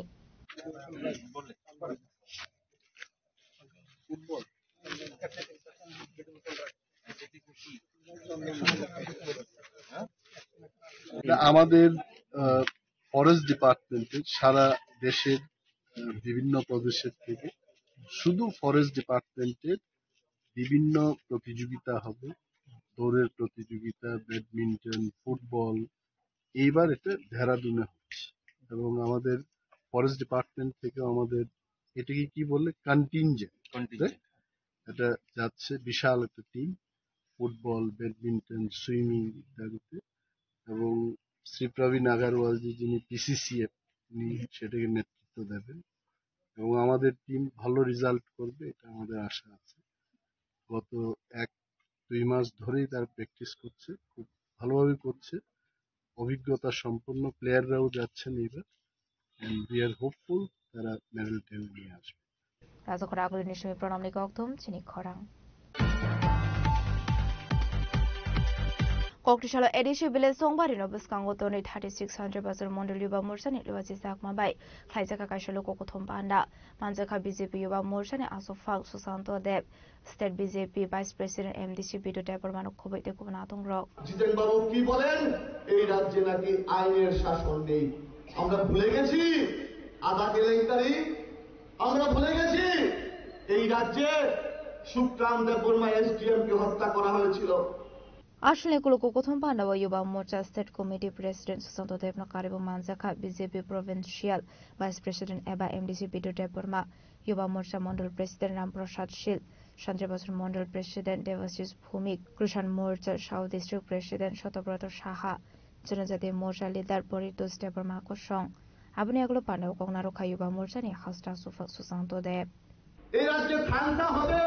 এটা আমাদের, আহ, ফরেস্ট ডিপার্টমেন্টের সারা দেশের, আহ, বিভিন্ন প্রদেশের থেকে শুধু ফরেস্ট ডিপার্টমেন্টের বিভিন্ন প্রতিযোগিতা হবে, দৌড়ের প্রতিযোগিতা, ব্যাডমিন্টন, ফুটবল। এইবার এটা দেহরাদুনে হচ্ছে এবং আমাদের ফরেস্ট ডিপার্টমেন্ট থেকে আমাদের এটাকে কি বললে, কন্টিনজেন্ট। কন্টিনজেন্ট। এটা যাচ্ছে বিশাল একটা টিম, ফুটবল, ব্যাডমিন্টন, সুইমিং ইত্যাদিতে। এবং শ্রী প্রবীণ আগারওয়ালজি, যিনি পিসিসিএফ, উনি সেটাকে নেতৃত্ব দেবেন এবং আমাদের টিম ভালো রেজাল্ট করবে, এটা আমাদের আশা আছে। গত এক দুই মাস ধরেই তারা প্র্যাকটিস করছে, খুব ভালোভাবে করছে। অভিজ্ঞতা সম্পন্ন প্লেয়াররাও যাচ্ছেন এবার, and we are hopeful তারা মেডেল টেনে নিয়ে আসবে। Rajakhor agulini simi pranamni kokthum chini khorang. Koktisalo A D C village Songbarino bwskango tonwi thirty six hundred bachar mondol Yuba Morsani luachi jakma bai khlaijak kaisa luku kuthum panda. Manjakha B J P Yuba Morsani aswk phang Susanto Deb, State B J P Vice President M D C Bidu Debbarmano khobwi tei kubun adongrok. জিতেন বাবু কি বলেন? এই রাজ্যে নাকি আইনের শাসন নেই। আমরা ভুলে গেছি আদা কেলেঙ্কারি, আমরা ভুলে গেছি এই রাজ্যে সুখরাম দেববর্মা এসডিএম কে হত্যা করা হয়েছিল। Aswkni kuluku kuthum pandao Yuba Morcha State Committee President Susanto Debno karibo manjakha B J P Provincial Vice President eba M D C Bidhu Debbarma, Yuba Morcha Mondol President Ram Prasad Shil, Santri Basan Mondol President Devashish Bhumik, Krishan Morcha South District President Satobrata Saha, Janajati Morcha Leader Poritos Debbarma kosong. Aboni yagulo pandao koknaro kha Yuba Morchani hasta sufak Susanto Deb. এই রাজ্যে থাংসা হবে।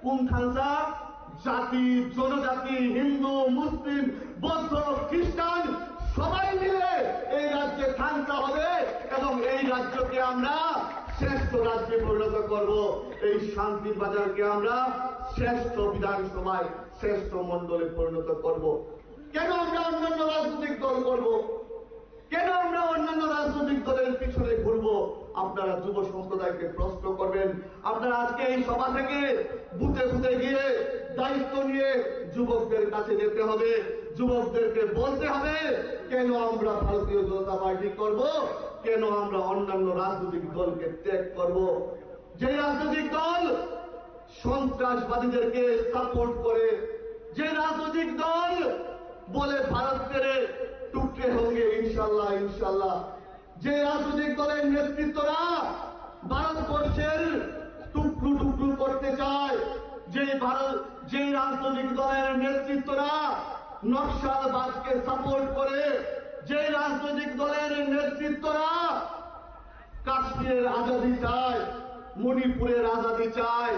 কোন থাংসা? জাতি, জনজাতি, হিন্দু, মুসলিম, বৌদ্ধ, খ্রিস্টান সবাই মিলে এই রাজ্যে থাংসা হবে এবং এই রাজ্যকে আমরা শ্রেষ্ঠ রাজ্যে পরিণত করব। এই শান্তির বাজারকে আমরা শ্রেষ্ঠ বিধানসভায়, শ্রেষ্ঠ মণ্ডলে পরিণত করব। কেন আমরা অন্যান্য রাজনৈতিক দল করব? কেন আমরা অন্যান্য রাজনৈতিক দলের পিছনে ঘুরবো? আপনারা যুব সম্প্রদায়কে প্রশ্ন করবেন। আপনারা আজকে এই সভা থেকে বুথে বুথে গিয়ে দায়িত্ব নিয়ে যুবকদের কাছে যেতে হবে, যুবকদেরকে বলতে হবে, কেন আমরা ভারতীয় জনতা পার্টি করব, কেন আমরা অন্যান্য রাজনৈতিক দলকে ত্যাগ করব। যে রাজনৈতিক দল সন্ত্রাসবাদীদেরকে সাপোর্ট করে, যে রাজনৈতিক দল বলে ভারত তেরে টুকরে হোঙ্গে ইনশাল্লাহ, ইনশাল্লাহ, যে রাজনৈতিক দলের নেতৃত্বরা ভারতবর্ষের টুকরো টুকরো করতে চায়, যে ভারত, যে রাজনৈতিক দলের নেতৃত্বরা নকশালবাদকে সাপোর্ট করে, যে রাজনৈতিক দলের নেতৃত্বরা কাশ্মীরের আজাদি চায়, মণিপুরের আজাদি চায়,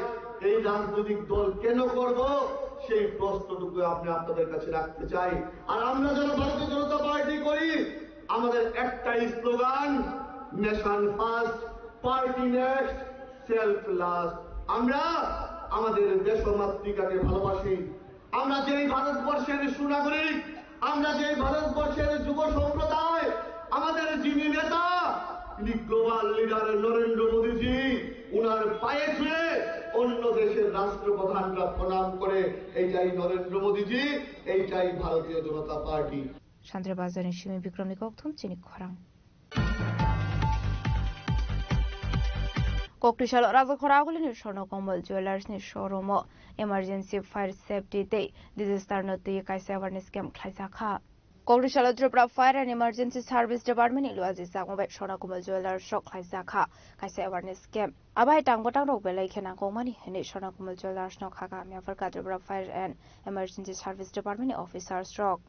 এই রাজনৈতিক দল কেন করব, সেই প্রশ্নটুকু আমি আপনাদের কাছে রাখতে চাই। আর আমরা যারা ভারতীয় জনতা পার্টি করি, আমাদের একটাই slogan, nation first, party next, self last. আমরা আমাদের দেশমাতৃকাকে ভালোবাসি। আমরা যেই ভারতবর্ষের সুনাগরিক, আমরা যেই ভারতবর্ষের যুব সম্প্রদায়, আমাদের যিনি নেতা, তিনি গ্লোবাল লিডার নরেন্দ্র মোদীজি, উনার পায়ে ছুঁয়ে অন্য দেশের রাষ্ট্রপ্রধানরা প্রণাম করে। এইটাই নরেন্দ্র মোদীজি, এইটাই ভারতীয় জনতা party. Santri Bazarni simi Bikramni kokthum chini khorang. Koktisalo Rajakhora agulini Swarna Kamal Jewellers ni showroom o emergency, fire safety tei disaster no twi kaisa awareness camp khlaijak kha. Koktisalo Tripura Fire and Emergency Service Department ni luaji chakma bai Swarna Kamal Jewellers o khlaijak kha kaisa awareness camp. Abai tang bwtang rok belai khe nangkukmani hwnwi Swarna Kamal Jewellers no kha kaham yapharkha Tripura Fire and Emergency Service Department ni officers rok.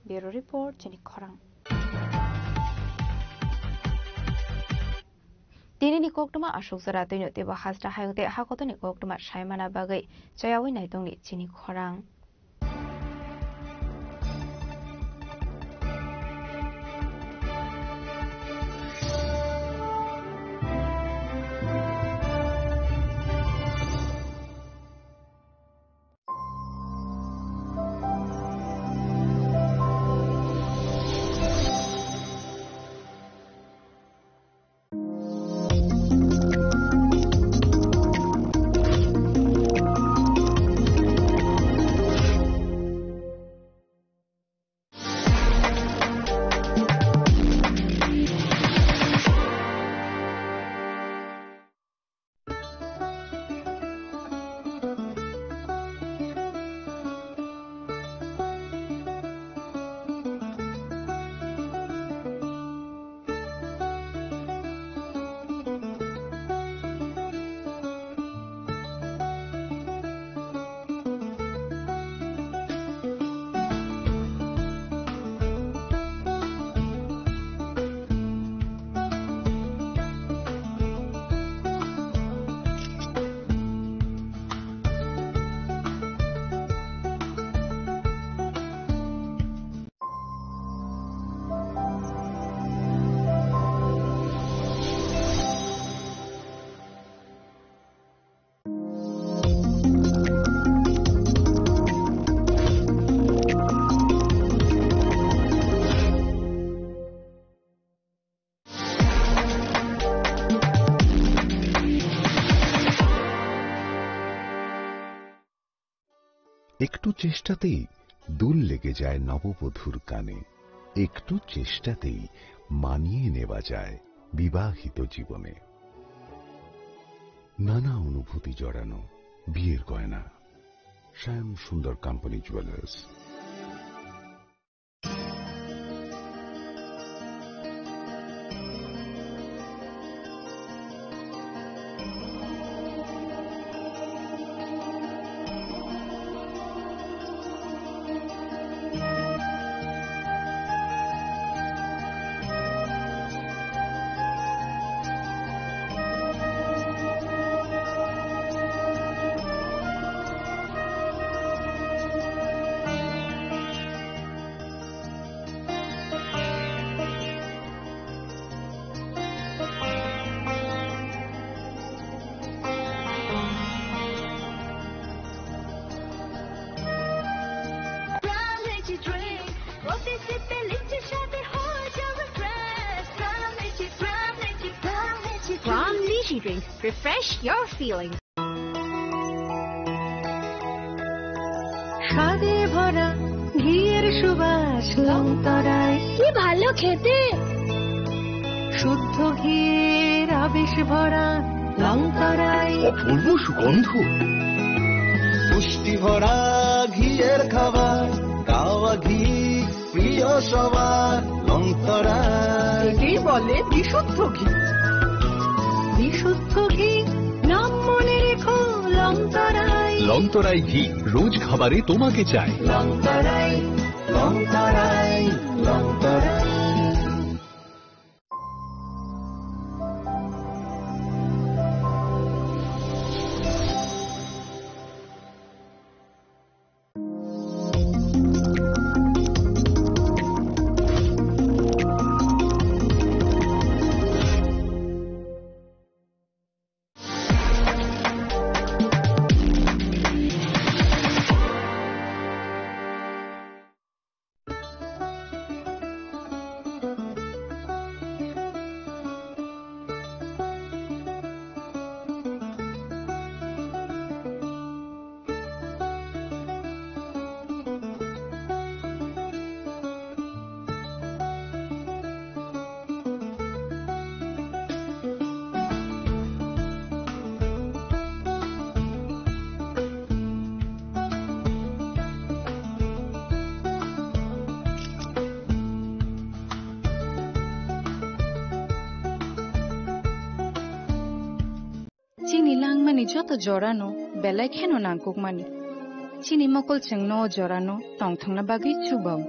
Bureau Report, chini khorang. Tinini koktwma aswk jora twino teibo hasta hayung tei hakotoni koktwma saimana bagwi chayawi naitongni chini khorang. একটু চেষ্টাতেই দুল লেগে যায় নববধূর কানে, একটু চেষ্টাতেই মানিয়ে নেওয়া যায় বিবাহিত জীবনে। নানা অনুভূতি জড়ানো বিয়ের গয়না। শ্যাম Sundar company jewellers. Pram Lychee Drink, প্রতি সিপে লিচি স্বাদে হয়ে যাবে fresh. Pram Lychee, Pram Lychee, Pram Lychee Drink। Pram Lychee Drink, refresh your feelings। স্বাদে ভরা ঘিয়ের সুবাস লংতরায়। কি ভালো খেতে! শুদ্ধ ঘিয়ের আবেশ ভরা লংতরায়। অপূর্ব সুগন্ধ। পুষ্টি ভরা ঘিয়ের খাবার, গাওয়া ঘি প্রিয় সবার, লংতরায়। একেই বলে বিশুদ্ধ ঘি। বিশুদ্ধ ঘি, নাম মনে রেখো, লংতরায়। লংতরায় ঘি, রোজ খাবারে তোমাকে চাই। লংতরায়, লংতরায়, Longtharai. Chini langmani joto jorano belai kheno nangkukmani. Chini mokol chwngno o jorano tongthokna bagwi chubao.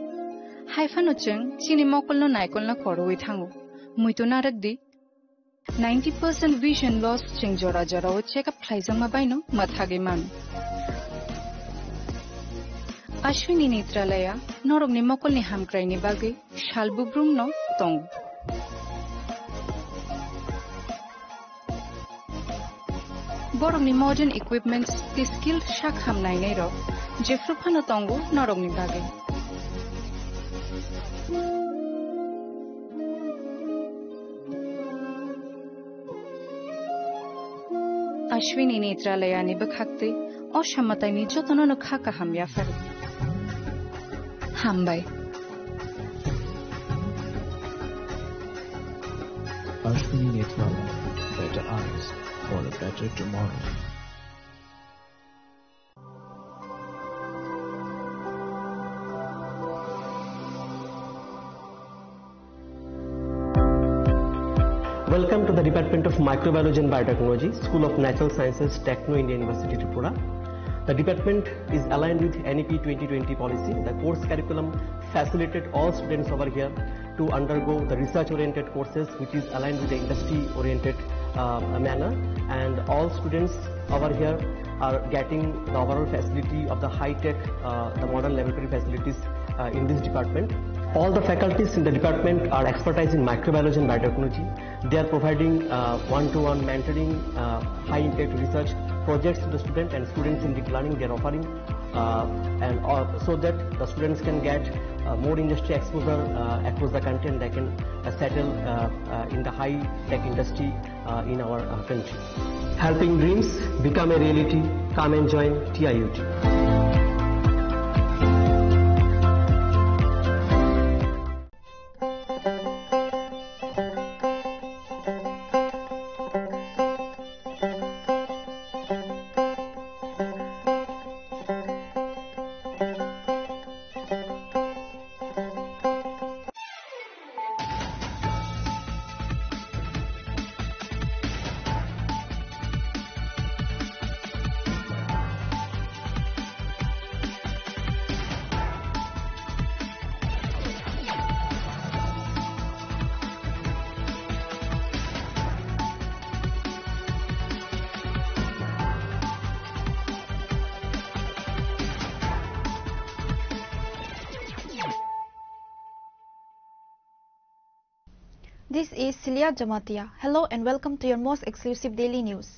Haiphano chwng chini mokolno naikolna khorwi thango. Muitu narwkdi, ninety percent vision loss chwng jora jorao check up khlaijakma baino mwthagwi mano. Ashwini Netralaya norokni mokolni hamkraini bagwi sal bubrumno tongo. Borokni modern equipments tei skilled sak ham nainairok jephru phano tongo norokni bagwi. Ashwini Netralayani bwkhaktwi o samataini jotono no kha kaham yapharo. Hambai. Ashwini Netralaya, better eyes for a better tomorrow. Welcome to the Department of Microbiology and Biotechnology, School of Natural Sciences, Techno India University, Tripura. The department is aligned with N E P twenty twenty policy. The course curriculum facilitate all students over here to undergo the research-oriented courses, which is aligned with the industry-oriented, uh, manner, and all students over here are getting the overall facility of the high-tech, uh, the modern laboratory facilities, uh, in this department. All the faculties in the department are expertise in microbiology and biotechnology. They are providing, uh, one-to-one mentoring, uh, high-impact research projects to the student and students in deep learning. They are offering, uh, and, uh, so that the students can get, uh, more industry exposure, uh, across the country, and they can, uh, settle, uh, uh, in the high-tech industry, uh, in our, uh, country. Helping dreams become a reality. Come and join T I U T. This is Celia Jamatia. Hello and welcome to your most exclusive daily news.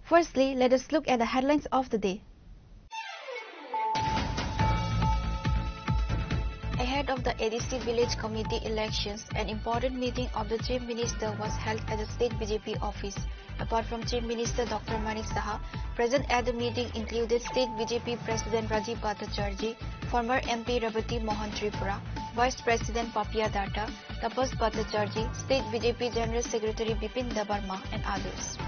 Firstly, let us look at the headlines of the day. Ahead of the A D C Village Committee elections, an important meeting of the Chief Minister was held at the State B J P office. Apart from Chief Minister Doctor Manik Saha, present at the meeting included State B J P President Rajiv Bhattacharjee, former M P Rebati Mohan Tripura, Vice President Papiya Datta, Tapas Bhattacharjee, State B J P General Secretary Bipin Debbarma, and others.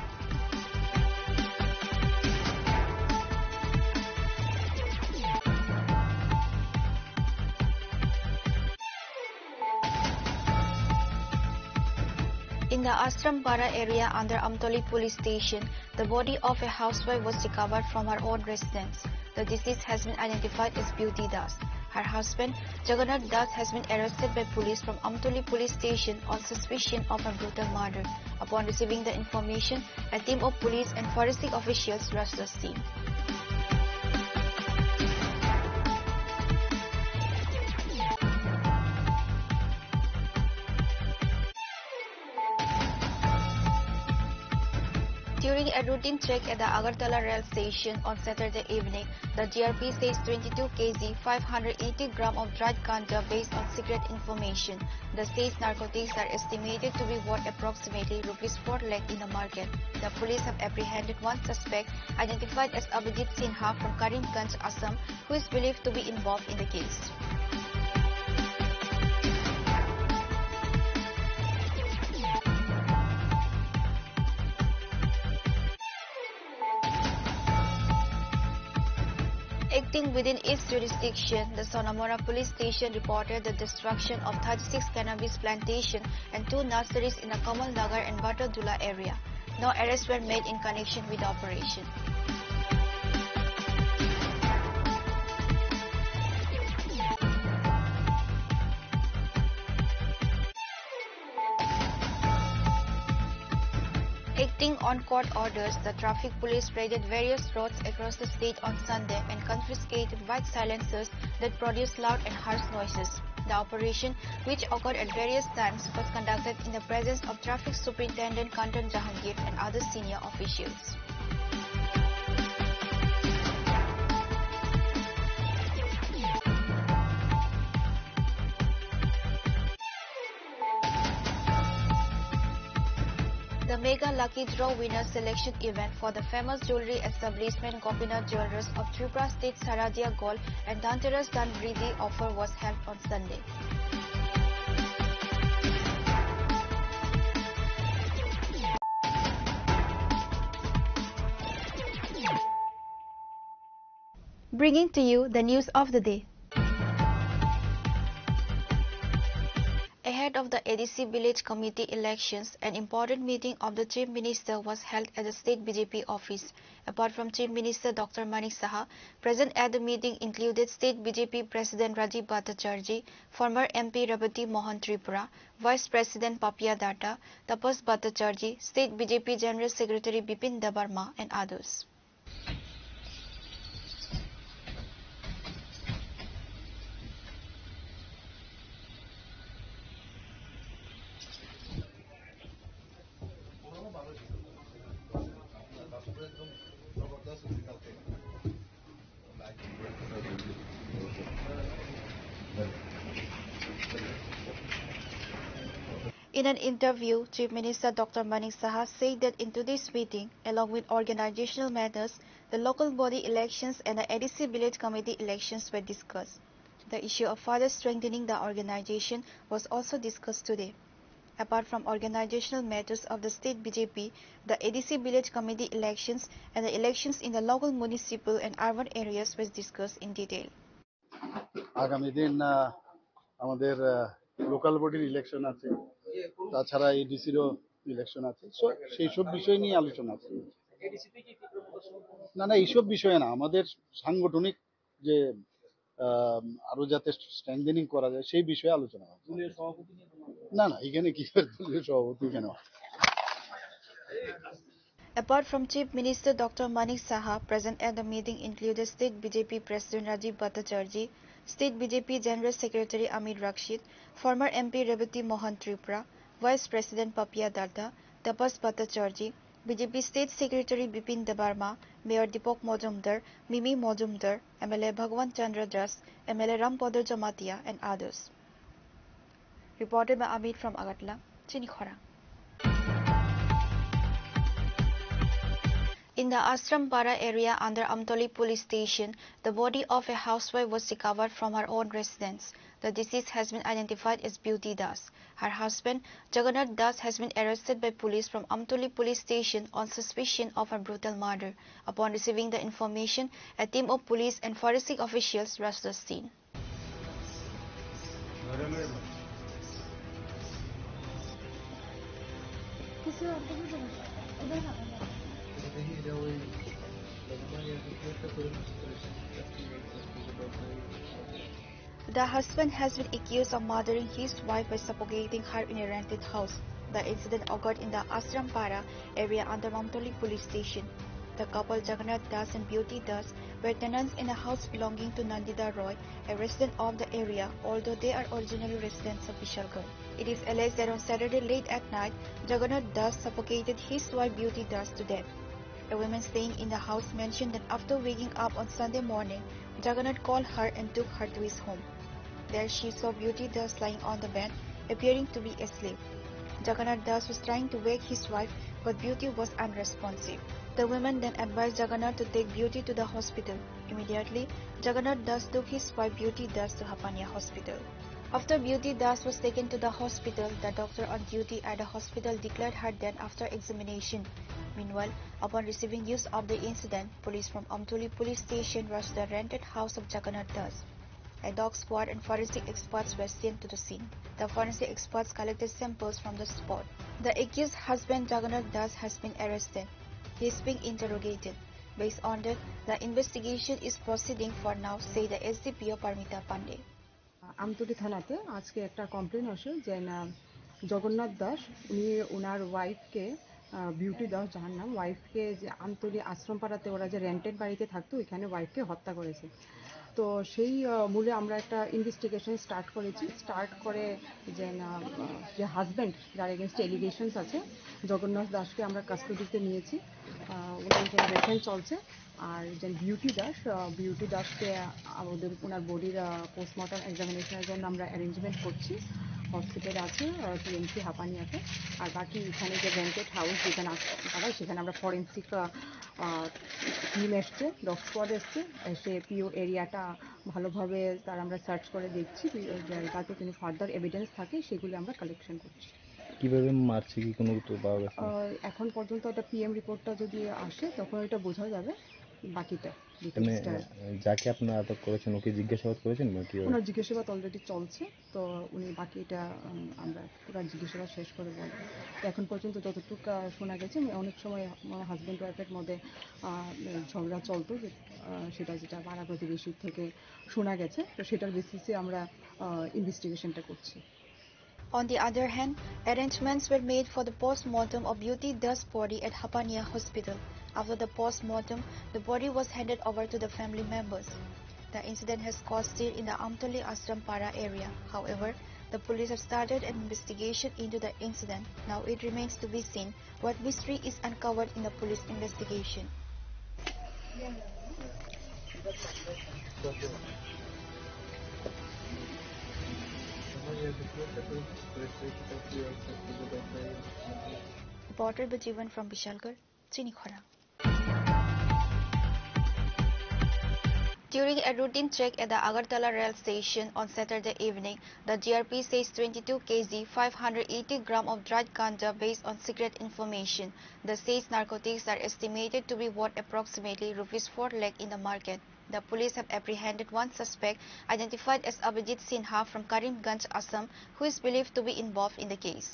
In the Ashram Para area under Amtoli Police Station, the body of a housewife was recovered from her own residence. The deceased has been identified as Beauty Das. Her husband, Jagannath Das, has been arrested by police from Amtoli Police Station on suspicion of a brutal murder. Upon receiving the information, a team of police and forensic officials rushed the scene. During a routine check at the Agartala rail station on Saturday evening, the G R P seized twenty-two K G, five hundred eighty gram of dried ganja based on secret information. The seized narcotics are estimated to be worth approximately rupees four lakh in the market. The police have apprehended one suspect, identified as Abhijit Sinha from Karimganj, Assam, who is believed to be involved in the case. Acting within its jurisdiction, the Sonamora police station reported the destruction of thirty-six cannabis plantation and two nurseries in the Kamal Nagar and Batadula area. No arrests were made in connection with the operation. Acting on court orders, the traffic police raided various roads across the state on Sunday and confiscated bike silencers that produce loud and harsh noises. The operation, which occurred at various times, was conducted in the presence of Traffic Superintendent Kantan Jahangir and other senior officials. The Mega Lucky Draw Winner Selection Event for the famous jewelry establishment Gopinath Jewelers of Tripura State Saradia Gold and Dhanteras Dhan Vriddhi offer was held on Sunday. Bringing to you the news of the day. Ahead of the A D C Village Committee elections, an important meeting of the Chief Minister was held at the State B J P office. Apart from Chief Minister Doctor Manik Saha, present at the meeting included State B J P President Rajiv Bhattacharjee, former M P Rebati Mohan Tripura, Vice President Papiya Datta, Tapas Bhattacharjee, State B J P General Secretary Bipin Debbarma, and others. In an interview, Chief Minister Doctor Manik Saha said that in today's meeting, along with organizational matters, the local body elections and the A D C village committee elections were discussed. The issue of further strengthening the organization was also discussed today. Apart from organizational matters of the state B J P, the A D C village committee elections and the elections in the local municipal and urban areas was discussed in detail. আগামী দিন আহ, আমাদের লোকাল বডির ইলেকশন আছে, তাছাড়া এডিসিরও ইলেকশন আছে। সো সেই সব বিষয় নিয়ে আলোচনা আছে। না, না, এইসব বিষয়ে না, আমাদের সাংগঠনিক যে আহ, আরো যাতে স্ট্রেংথেনিং করা যায় সেই বিষয়ে আলোচনা হচ্ছে। না, না, এখানে কি দলীয় সভাপতি কেন? Apart from Chief Minister Doctor Manik Saha, present at the meeting included State B J P President Rajiv Bhattacharjee, State B J P General Secretary Amit Rakshit, former M P Rebati Mohan Tripura, Vice President Papiya Datta, Tapas Bhattacharjee, B J P State Secretary Bipin Debbarma, Mayor Deepak Majumdar, Mimi Majumdar, M L A Bhagwan Chandra Das, M L A Rampada Jamatia, and others. Reported by Amit from Agartala, Chini Khorang. In the Ashram Para area under Amtoli Police Station, the body of a housewife was recovered from her own residence. The deceased has been identified as Beauty Das. Her husband, Jagannath Das, has been arrested by police from Amtoli Police Station on suspicion of her brutal murder. Upon receiving the information, a team of police and forensic officials rushed the scene. The husband has been accused of murdering his wife by suffocating her in a rented house. The incident occurred in the Ashram Para area under Amtoli Police Station. The couple, Jagannath Das and Beauty Das, were tenants in a house belonging to Nandita Roy, a resident of the area, although they are originally residents of Bishalgarh. It is alleged that on Saturday late at night, Jagannath Das suffocated his wife Beauty Das to death. A woman staying in the house mentioned that after waking up on Sunday morning, Jagannath called her and took her to his home. There she saw Beauty Das lying on the bed, appearing to be asleep. Jagannath Das was trying to wake his wife, but Beauty was unresponsive. The woman then advised Jagannath to take Beauty to the hospital. Immediately, Jagannath Das took his wife Beauty Das to Hapania Hospital. After Beauty Das was taken to the hospital, the doctor on duty at the hospital declared her dead after examination. Meanwhile, upon receiving news of the incident, police from Amtoli Police Station rushed the rented house of Jagannath Das. A dog squad and forensic experts were sent to the scene. The forensic experts collected samples from the spot. The accused husband Jagannath Das has been arrested. He is being interrogated. Based on that, the investigation is proceeding for now, said the S D P O Parmita Pandey. Amtali থানাতে আজকে একটা কমপ্লেন আসে যে না, জগন্নাথ দাস, উনি ওনার ওয়াইফকে, আহ, বিউটি দাস যাহার নাম, ওয়াইফকে যে আমতলী আশ্রমপাড়াতে ওরা যে রেন্টেড বাড়িতে থাকতো, ওইখানে ওয়াইফকে হত্যা করেছে। তো সেই, আহ, মূলে আমরা একটা ইনভেস্টিগেশন স্টার্ট করেছি। স্টার্ট করে যে না, আহ, যে হাজব্যান্ড, যার এগেনস্টে এলিগেশনস আছে, জগন্নাথ দাসকে আমরা কাস্টডিতে নিয়েছি। আহ, ওনার ইন্টারোগেশন চলছে। আর একজন বিউটি দাস, আহ, বিউটি দাসকে আমাদের ওনার বডির, আহ, পোস্টমর্টম এক্সামিনেশনের জন্য আমরা অ্যারেঞ্জমেন্ট করছি। হসপিটাল আছে, আহ, টি এম সি হাপানিয়াতে। আর বাকি এখানে যে রেন্টেড হাউস যেখানে আস-, তারা, সেখানে আমরা ফরেন্সিক, আহ, আহ, টিম এসছে, ডগ স্কোয়াড এসছে, এসে পিও এরিয়াটা ভালোভাবে তার আমরা সার্চ করে দেখছি, পি-, যাতে কোনো ফার্দার এভিডেন্স থাকে সেগুলি আমরা কালেকশন করছি। কিভাবে মারছে কি কোনো তো পাওয়া গেছে না? আহ, এখন পর্যন্ত একটা পিএম রিপোর্টটা যদি আসে তখন এটা বোঝা যাবে বাকিটা, মানে, ডিটেইলসটা। আহ, যাকে আপনারা আটক করেছেন ওকে জিজ্ঞাসাবাদ করেছেন নাকি? ওনার জিজ্ঞাসাবাদ অলরেডি চলছে, তো উনি বাকিটা, উম, আমরা পুরো জিজ্ঞাসাবাদ শেষ করে বলবো। তো এখন পর্যন্ত যতটুকু, আহ, শোনা গেছে, মানে, অনেক সময় আমার হাজব্যান্ড ওয়াইফের মধ্যে, আহ, ঝগড়া চলতো, যে, আহ, সেটা যেটা পাড়া প্রতিবেশী থেকে শোনা গেছে, তো সেটার বেসিসে আমরা, আহ, ইনভেস্টিগেশনটা করছি। On the other hand, arrangements were made for the post-mortem of Beauty Das' body at Hapania Hospital. After the post-mortem, the body was handed over to the family members. The incident has caused stir in the Amtoli Ashram Para area. However, the police have started an investigation into the incident. Now it remains to be seen what mystery is uncovered in the police investigation. Reporter Bajivan from Bishalgarh, Chini Khorang. During a routine check at the Agartala rail station on Saturday evening, the G R P seized twenty-two K G, five hundred eighty gram of dried ganja based on secret information. The seized narcotics are estimated to be worth approximately rupees four lakh in the market. The police have apprehended one suspect identified as Abhijit Sinha from Karimganj, Assam, who is believed to be involved in the case.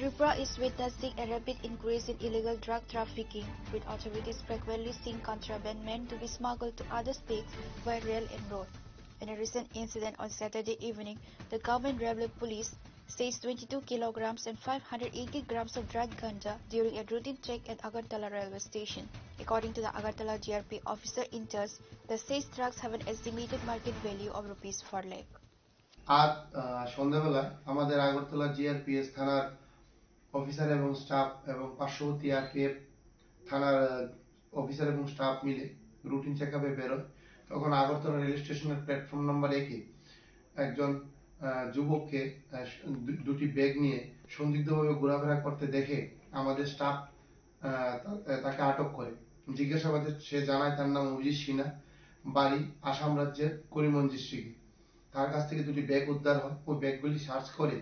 Tripura is witnessing a rapid increase in illegal drug trafficking, with authorities frequently seeing contraband meant to be smuggled to other states via rail and road. In a recent incident on Saturday evening, the government railway police seized twenty-two kilograms and five hundred eighty grams of dried ganja during a routine check at Agartala railway station. According to the Agartala G R P officer in charge, the seized drugs have an estimated market value of rupees four lakh. আজ, আহ, সন্ধ্যাবেলায় আমাদের আগরতলা জিআরপিএস থানার অফিসার এবং স্টাফ এবং পার্শ্ববর্তী আরপিএফ থানার, আহ, অফিসার এবং স্টাফ মিলে রুটিন চেকআপে বেরোয়। তখন আগরতলা রেল স্টেশনের প্ল্যাটফর্ম নাম্বার একে একজন, আহ, যুবককে, আহ, দু-, দুটি ব্যাগ নিয়ে সন্দিগ্ধভাবে ঘোরাফেরা করতে দেখে আমাদের স্টাফ, আহ, তা-, তাকে আটক করে। জিজ্ঞাসাবাদে সে জানায় তার নাম অভিজিৎ সিনহা, বাড়ি আসাম রাজ্যের করিমগঞ্জ ডিস্ট্রিক্টে। তার কাছ থেকে দুটি ব্যাগ উদ্ধার হয়। ওই ব্যাগগুলি সার্চ করে,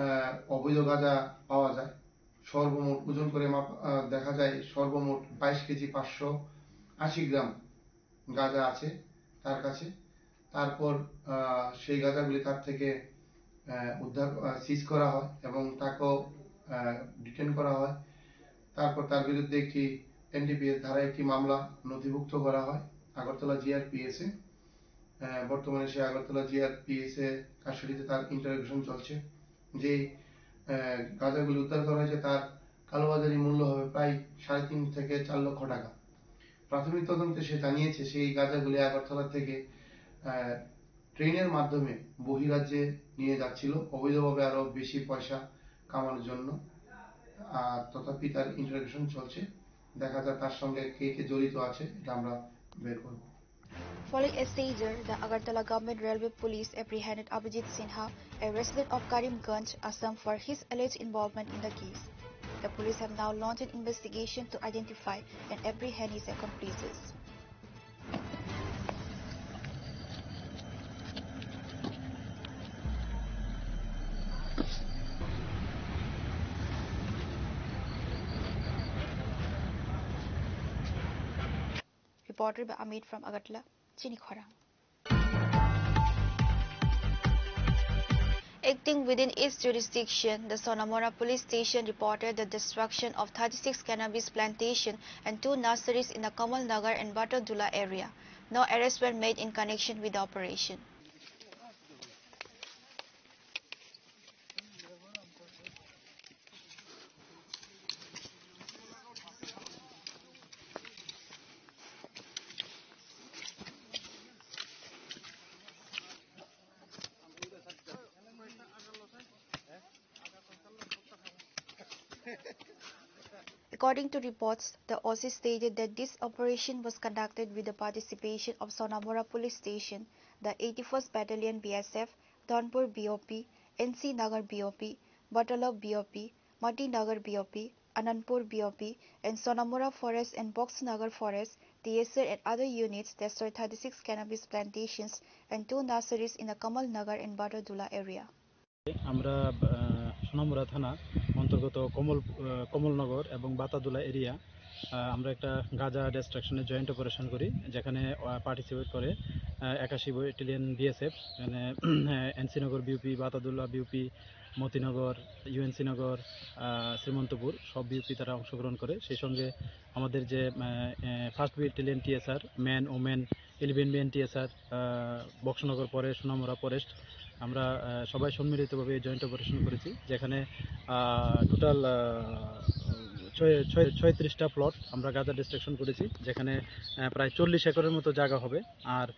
আহ, অবৈধ গাঁজা পাওয়া যায়। সর্বমোট ওজন করে মাপ-, আহ, দেখা যায় সর্বমোট বাইশ কেজি পাঁচশো আশি গ্রাম গাঁজা আছে তার কাছে। তারপর, আহ, সেই গাঁজাগুলি তার থেকে, আহ, উদ্ধার, আহ, সিজ করা হয় এবং তাকেও, আহ, ডিটেন করা হয়। তারপর তার বিরুদ্ধে একটি এনডিপিএস ধারায় একটি মামলা নথিভুক্ত করা হয় আগরতলা জিআরপিএস এ। আহ, বর্তমানে সে আগরতলা জিআরপিএস এ কাস্টডিতে তার ইন্টারোগেশন চলছে। যেই, আহ, গাঁজাগুলি উদ্ধার করা হয়েছে তার কালোবাজারি মূল্য হবে প্রায় সাড়ে তিন থেকে চার লক্ষ টাকা। প্রাথমিক তদন্তে সে জানিয়েছে সেই গাঁজাগুলি আগরতলা থেকে, আহ, ট্রেনের মাধ্যমে বহিরাজ্যে নিয়ে যাচ্ছিল অবৈধভাবে আরো বেশি পয়সা কামানোর জন্য। আর তথাপি তার ইন্টারোগেশন চলছে, দেখা যাক তার সঙ্গে কে কে জড়িত আছে, এটা আমরা বের করব। Following a seizure, the Agartala Government Railway Police apprehended Abhijit Sinha, a resident of Karimganj, Assam, for his alleged involvement in the case. The police have now launched an investigation to identify and apprehend his accomplices. Reported by Amit from Agartala, Chini Khorang. Acting within its jurisdiction, the Sonamora Police Station reported the destruction of thirty-six cannabis plantation and two nurseries in the Kamal Nagar and Batadula area. No arrests were made in connection with the operation. According to reports, the O C stated that this operation was conducted with the participation of Sonamora Police Station, the eighty-first Battalion B S F, Dhanpur B O P, N C Nagar B O P, Batala B O P, Mati Nagar B O P, Anandpur B O P, and Sonamura Forest and Box Nagar Forest, T S R and other units destroyed thirty-six cannabis plantations and two nurseries in the Kamal Nagar and Badadula area. আমরা, আহ, সোনামুড়া থানা অন্তর্গত কমল, আহ, কমলনগর এবং বাতাদুলা এরিয়া, আহ, আমরা একটা গাঁজা ডিস্ট্রাকশনের joint operation করি, যেখানে, আহ, পার্টিসিপেট করে, আহ, একাশি ব্যাটালিয়ন বিএসএফ, মানে, NC Nagar BOP, Batadula BOP, Motinagar, UNC Nagar, আহ, শ্রীমন্তপুর, সব বিউপি তারা অংশগ্রহণ করে। সেই সঙ্গে আমাদের যে, আহ, আহ, first battalion TSR, man, women, eleven BN TSR, আহ, বক্সনগর ফরেস্ট, সোনামুড়া ফরেস্ট, আমরা, আহ, সবাই সম্মিলিতভাবে এই জয়েন্ট অপারেশন করেছি, যেখানে, আহ, টোটাল, আহ, ছয়-, ছয়-, ছয়ত্রিশটা প্লট আমরা গাঁজা ডিস্ট্রাকশন করেছি, যেখানে, আহ, প্রায় চল্লিশ একরের মতো জায়গা হবে। আর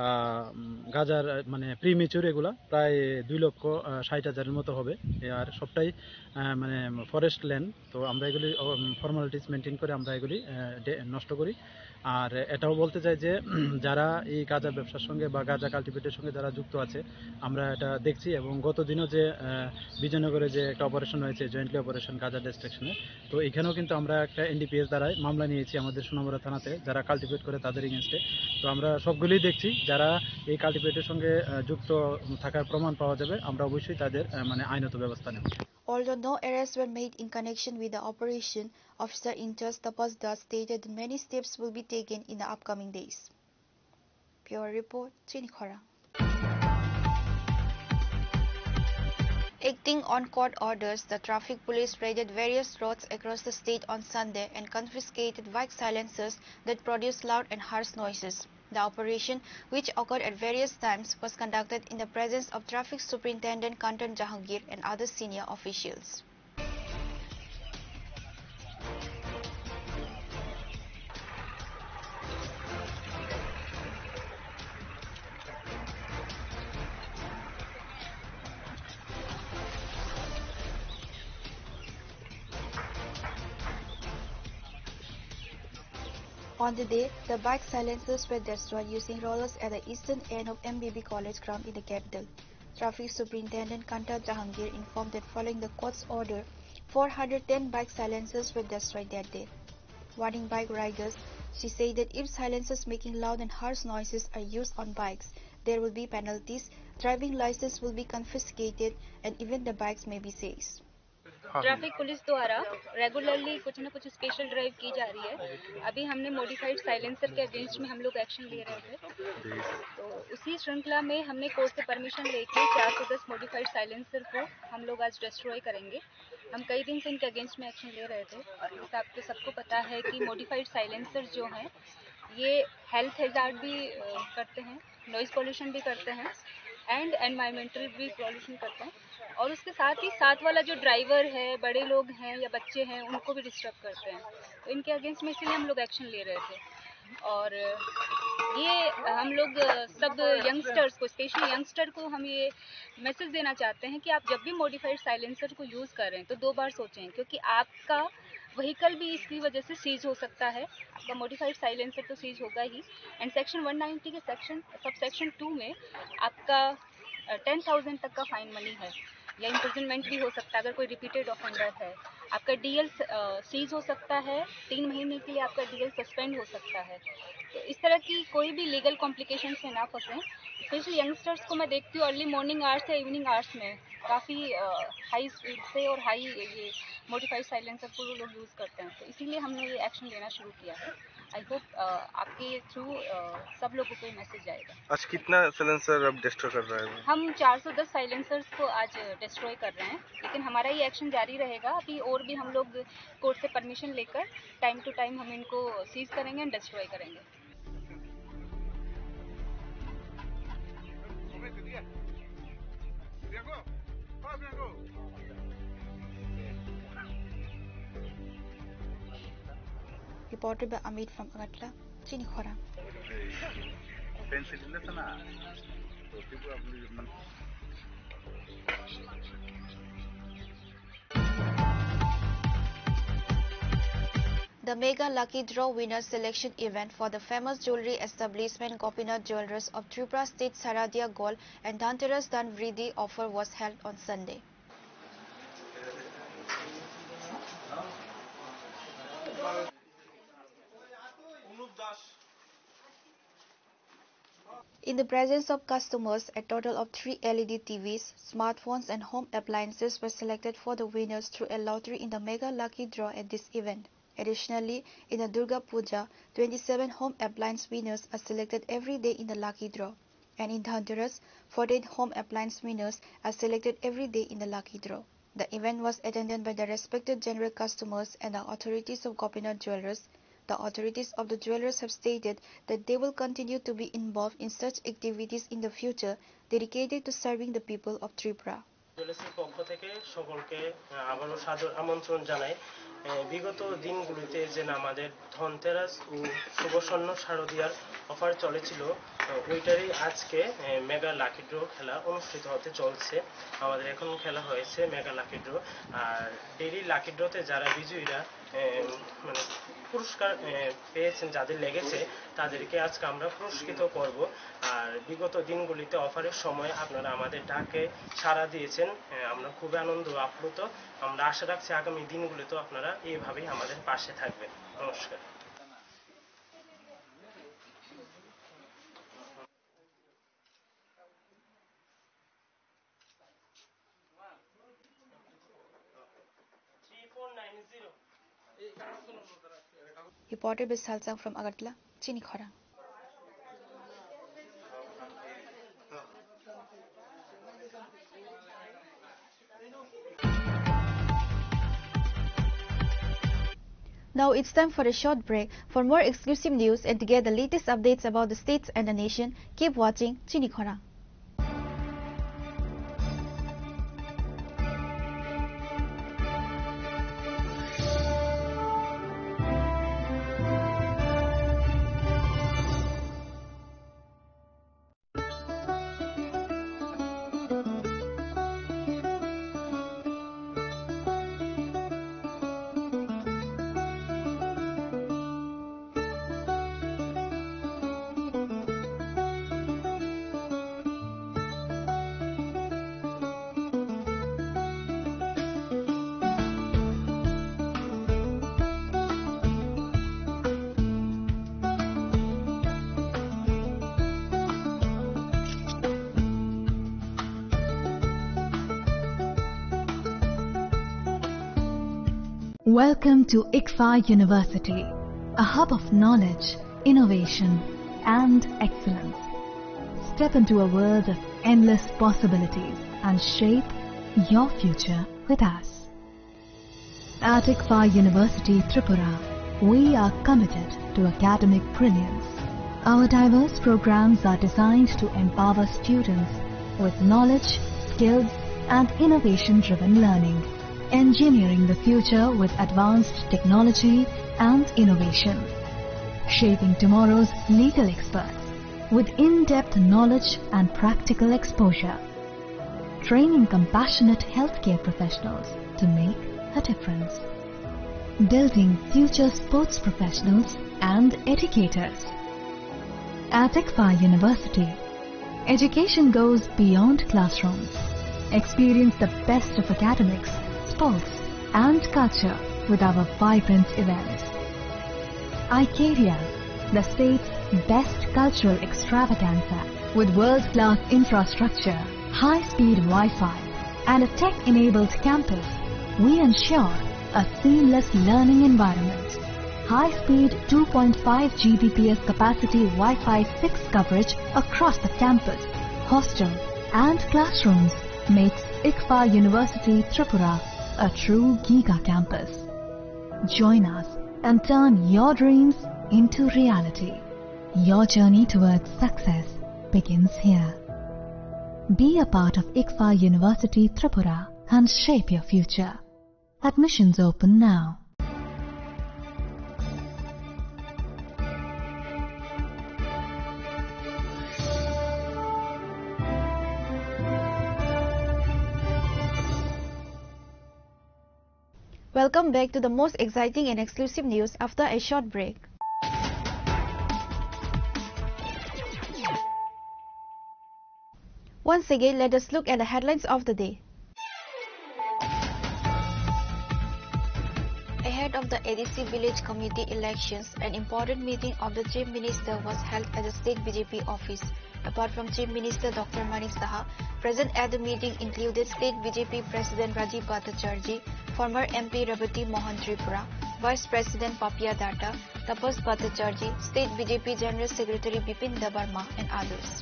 আহ, উম, গাজার, আহ, মানে, প্রিমেচিউর এগুলা প্রায় দুই লক্ষ, আহ, ষাট হাজারের মতো হবে। এ, আর সবটাই, আহ, মানে, ফরেস্ট ল্যান্ড। তো আমরা এগুলি, উম, ফর্মালিটিস মেনটেন করে আমরা এগুলি, আহ, ডে-, নষ্ট করি। আর এটাও বলতে চাই যে, উম, যারা এই গাঁজা ব্যবসার সঙ্গে বা গাঁজা কাল্টিভেটের সঙ্গে যারা যুক্ত আছে, আমরা এটা দেখছি এবং গত দিনও যে, আহ, বিজয়নগরে যে একটা অপারেশন হয়েছে, জয়েন্টলি অপারেশন গাঁজা ডিস্ট্রাকশনে, তো এখানেও কিন্তু আমরা একটা এনডিপিএস দ্বারাই মামলা নিয়েছি আমাদের সোনামুড়া থানাতে, যারা কাল্টিভেট করে তাদের এগেনস্টে। তো আমরা সবগুলোই দেখছি, যারা এই কাল্টিভেটের সঙ্গে, আহ, যুক্ত থাকার প্রমাণ পাওয়া যাবে, আমরা অবশ্যই তাদের, আহ, মানে, আইনত ব্যবস্থা নেব। Although no arrests were made in connection with the operation, Officer in charge Tapas Das stated that many steps will be taken in the upcoming days. Bureau report, Chini Khorang. Acting on court orders, the traffic police raided various roads across the state on Sunday and confiscated bike silencers that produce loud and harsh noises. The operation, which occurred at various times, was conducted in the presence of Traffic Superintendent Kantan Jahangir and other senior officials. On the day, the bike silencers were destroyed using rollers at the eastern end of M B B College ground in the capital. Traffic Superintendent Kanta Jahangir informed that following the court's order, four hundred ten bike silencers were destroyed that day. Warning bike riders, she said that if silencers making loud and harsh noises are used on bikes, there will be penalties, driving license will be confiscated, and even the bikes may be seized. Traffic police द्वारा रेगुलरली कुछ ना कुछ special drive की जा रही है। अभी हमने मॉडिफाइड साइलेंसर के अगेंस्ट में हम लोग एक्शन ले रहे थे, तो उसी श्रृंखला में हमने कोर्ट से परमिशन लेके चार सौ दस मॉडिफाइड साइलेंसर को हम लोग आज डिस्ट्रॉय करेंगे। हम कई दिन से इनके अगेंस्ट में एक्शन ले रहे थे। जैसे आपको सबको पता है कि मॉडिफाइड साइलेंसर जो हैं, ये हेल्थ हैजार्ड भी अ, करते हैं, नॉइज पॉल्यूशन भी करते हैं एंड एनवायरमेंटल भी पॉल्यूशन करते हैं। और उसके साथ ही साथ वाला जो ड्राइवर है, बड़े लोग हैं या बच्चे हैं, उनको भी डिस्टर्ब करते हैं। तो इनके अगेंस्ट में इसीलिए हम लोग एक्शन ले रहे थे। और ये हम लोग, अ, सब यंगस्टर्स को, स्पेशली यंगस्टर को हम ये मैसेज देना चाहते हैं कि आप जब भी मॉडिफाइड साइलेंसर को यूज़ करें तो दो बार सोचें, क्योंकि आपका व्हीकल भी इसकी वजह से सीज हो सकता है, आपका मॉडिफाइड साइलेंसर तो सीज होगा ही। एंड सेक्शन वन नाइंटी के सेक्शन, सब सेक्शन टू में आपका टेन थाउजेंड तक का फाइन मनी है या इम्प्रिजनमेंट भी हो सकता है अगर कोई रिपीटेड ऑफेंडर है। आपका डीएल सीज हो सकता है, तीन महीने के लिए आपका डीएल सस्पेंड हो सकता है। तो इस तरह की कोई भी लीगल कॉम्प्लिकेशन में ना फंसें। स्पेशली यंगस्टर्स को मैं देखती हूँ, अर्ली मॉर्निंग आवर्स या इवनिंग आवर्स में काफ़ी हाई स्पीड से और हाई ये मॉडिफाइड साइलेंसर को लोग यूज़ करते हैं। तो इसीलिए हमने ये एक्शन लेना शुरू किया है। आई होप आपके थ्रू सब लोगों को ये मैसेज जाएगा। आज कितना साइलेंसर अब डिस्ट्रॉय कर रहा है? हम चार सौ दस साइलेंसर्स को आज डिस्ट्रॉय कर रहे हैं, लेकिन हमारा ये एक्शन जारी रहेगा। अभी और भी हम लोग कोर्ट से परमिशन लेकर टाइम टू टाइम हम इनको सीज करेंगे एंड डिस्ट्रॉय करेंगे। Reported by Amit from Agartala, Chini Khorang. The Mega Lucky Draw winner selection event for the famous jewelry establishment Gopinath Jewelers of Tripura State Saradia Gold and Dhanteras Dhan Vriddhi offer was held on Sunday. In the presence of customers, a total of three L E D T Vs, smartphones and home appliances were selected for the winners through a lottery in the mega lucky draw at this event. Additionally, in the Durga Puja, twenty-seven home appliance winners are selected every day in the lucky draw. And in Dhanteras, forty-eight home appliance winners are selected every day in the lucky draw. The event was attended by the respected general customers and the authorities of Gopinath Jewelers. The authorities of the jewelers have stated that they will continue to be involved in such activities in the future dedicated to serving the people of Tripura. জুয়েলার্সের পক্ষ থেকে সকলকে, আহ, আবারও সাদর আমন্ত্রণ জানাই। আহ, বিগত দিনগুলিতে যে আমাদের ধনতেরাস ও শুভ স্বর্ণ শারদিয়ার অফার চলেছিল, আহ, ওইটারই আজকে, আহ, মেগা লাকি ড্র খেলা অনুষ্ঠিত হতে চলছে। আমাদের এখন খেলা হয়েছে মেগা লাকি ড্র। আর ডেইলি লাকি ড্রতে যারা বিজয়ীরা, আহ, মানে পুরস্কার, আহ, পেয়েছেন, যাদের লেগেছে, তাদেরকে আজকে আমরা পুরস্কৃত করব। আর বিগত দিনগুলিতে অফারের সময় আপনারা আমাদের ডাকে সাড়া দিয়েছেন, আহ, আমরা খুবই আনন্দ আপ্লুত। আমরা আশা রাখছি আগামী দিনগুলিতেও আপনারা এইভাবেই আমাদের পাশে থাকবেন। নমস্কার। Reported by Salsang from Agartala, Chini Khorang. Now it's time for a short break. For more exclusive news and to get the latest updates about the states and the nation, keep watching Chini Khorang. Welcome to ICFAR University, a hub of knowledge, innovation, and excellence. Step into a world of endless possibilities and shape your future with us. At ICFAR University Tripura, we are committed to academic brilliance. Our diverse programs are designed to empower students with knowledge, skills, and innovation-driven learning, engineering the future with advanced technology and innovation, shaping tomorrow's legal experts with in-depth knowledge and practical exposure, training compassionate healthcare professionals to make a difference, building future sports professionals and educators. At ICFAR University, education goes beyond classrooms. Experience the best of academics, sports, and culture with our vibrant events. Icaria, the state's best cultural extravaganza, with world-class infrastructure, high-speed Wi-Fi, and a tech-enabled campus, we ensure a seamless learning environment. High-speed two point five G B P S capacity Wi-Fi fixed coverage across the campus, hostel, and classrooms makes ICFAR University Tripura a true giga campus. Join us and turn your dreams into reality. Your journey towards success begins here. Be a part of ICFAR University Tripura and shape your future. Admissions open now. Welcome back to the most exciting and exclusive news after a short break. Once again, let us look at the headlines of the day. Ahead of the A D C village committee elections, an important meeting of the Chief Minister was held at the state B J P office. Apart from Chief Minister Doctor Manik Saha, present at the meeting included State B J P President Rajiv Bhattacharjee, former M P Rebati Mohan Tripura, Vice President Papia Datta, Tapas Bhattacharjee, State B J P General Secretary Bipin Debbarma, and others.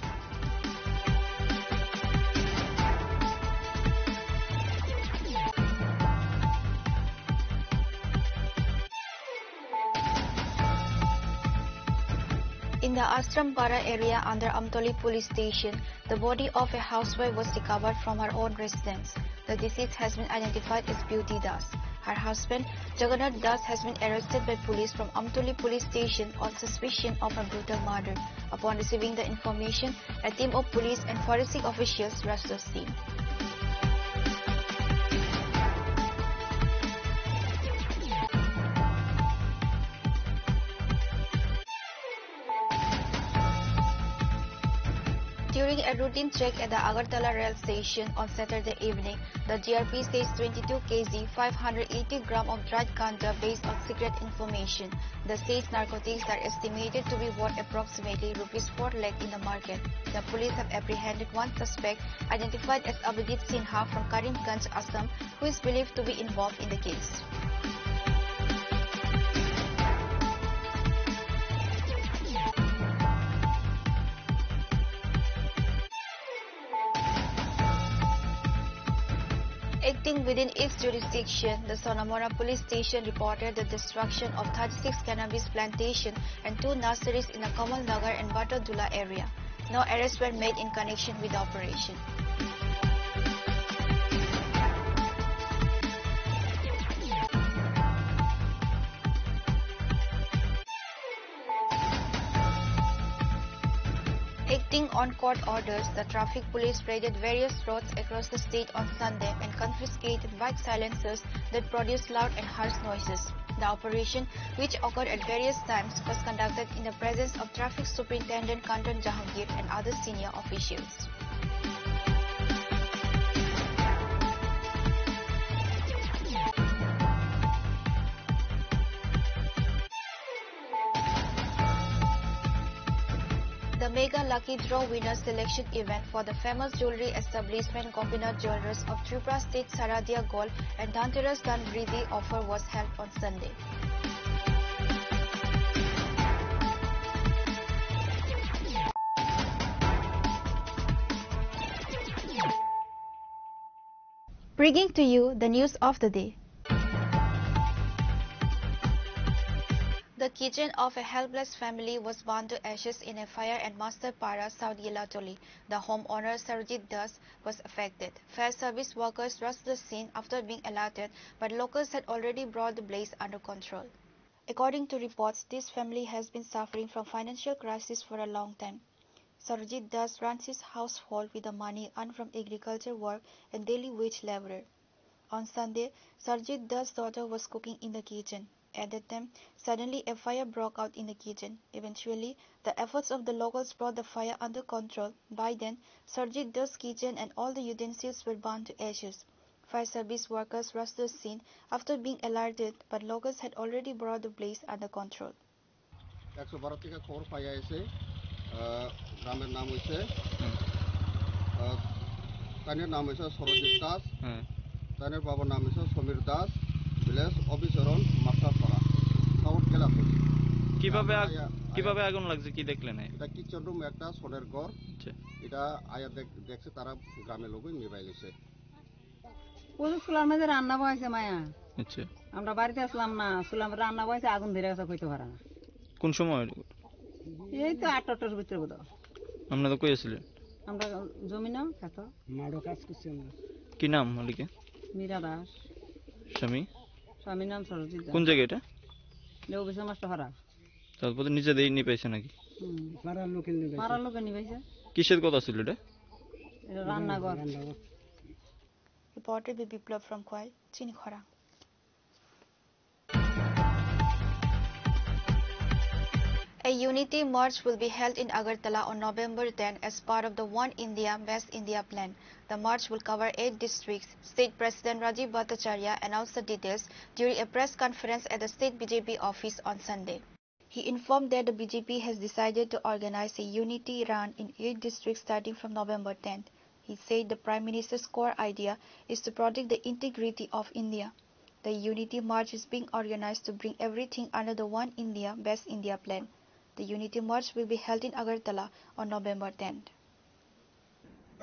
In the Ashram Para area under Amtoli Police Station, the body of a housewife was recovered from her own residence. The deceased has been identified as Beauty Das. Her husband, Jagannath Das, has been arrested by police from Amtoli Police Station on suspicion of a brutal murder. Upon receiving the information, a team of police and forensic officials rushed the scene. During a routine check at the Agartala rail station on Saturday evening, the G R P seized twenty-two K G, five hundred eighty gram of dried ganja based on secret information. The seized narcotics are estimated to be worth approximately rupees four lakh in the market. The police have apprehended one suspect identified as Abhijit Sinha from Karimganj, Assam, who is believed to be involved in the case. Acting within its jurisdiction, the Sonamora police station reported the destruction of thirty-six cannabis plantation and two nurseries in the Kamal Nagar and Batadula area. No arrests were made in connection with the operation. Acting on court orders, the traffic police raided various roads across the state on Sunday and confiscated bike silencers that produce loud and harsh noises. The operation, which occurred at various times, was conducted in the presence of Traffic Superintendent Kantan Jahangir and other senior officials. The Mega Lucky Draw Winner Selection Event for the famous jewelry establishment Gopinath Jewelers of Tripura State Saradia Gold and Dhanteras Dhan Vriddhi offer was held on Sunday. Bringing to you the news of the day. The kitchen of a helpless family was burned to ashes in a fire at Masterpara, South Yilatoli. The homeowner, Sarjit Das, was affected. Fire service workers rushed to the scene after being alerted, but locals had already brought the blaze under control. According to reports, this family has been suffering from financial crisis for a long time. Sarjit Das runs his household with the money earned from agriculture work and daily wage laborer. On Sunday, Sarjit Das' daughter was cooking in the kitchen. At that time, suddenly a fire broke out in the kitchen. Eventually, the efforts of the locals brought the fire under control. By then, Sarjit Das' kitchen and all the utensils were burned to ashes. Fire service workers rushed to the scene after being alerted, but locals had already brought the blaze under control. একশো বারো থেকে খবর পাইয়া এসে, আহ, গ্রামের নাম হইছে, হুম। আহ, তাইনের নাম হইছে সরজিৎ দাস, হুম। তাইনের বাবার নাম হইছে সমীর দাস, ভিলেজ অবিচরণ, মাস্টারপাড়া, সাউথ কেলাপুর। কিভাবে আগ-, আয়া-, কিভাবে আয়া-, আগুন লাগছে, কি দেখলেন? এটা কিচেন রুম, একটা সোনের ঘর। আচ্ছা। এটা আয়া দেখ-, দেখছে তারা গ্রামের লোকই নিবাই গেছে। ওই যে চুলার মধ্যে রান্না বসাইছে মায়া। আচ্ছা। আমরা বাড়িতে আসলাম না, চুলার মধ্যে রান্না বসাইছে, আগুন ধরে গেছে, কইতে পারে না। কোন সময়? এই তো আটটা, আটটার ভিতরে বোধ হয়। আপনারা কই আছিলেন? আমরা জমি না, খেত। মাঠে কাজ করছি আমরা। কি নাম মালিকের? মীরা দাস। স্বামী? স্বামীর নাম সরজিৎ দাস। কোন জায়গা এটা? এটা অফিসের মাস্টার ভাড়া। তারপরে নিজে দিয়ে নিয়ে পাইছে নাকি? হুম। পাড়ার লোকে নিয়ে পাইছে। পাড়ার লোকে নিয়ে পাইছে। কিসের কথা ছিল এটা? এটা রান্নাঘর। রান্নাঘর। Reporter B Biplab from Khowai, Chini Khorang. A unity march will be held in Agartala on November ten as part of the One India, Best India plan. The march will cover eight districts. State President Rajiv Bhattacharya announced the details during a press conference at the state B J P office on Sunday. He informed that the B J P has decided to organize a unity run in eight districts starting from November tenth. He said the Prime Minister's core idea is to protect the integrity of India. The Unity March is being organized to bring everything under the One India, Best India plan. The Unity March will be held in Agartala on November tenth.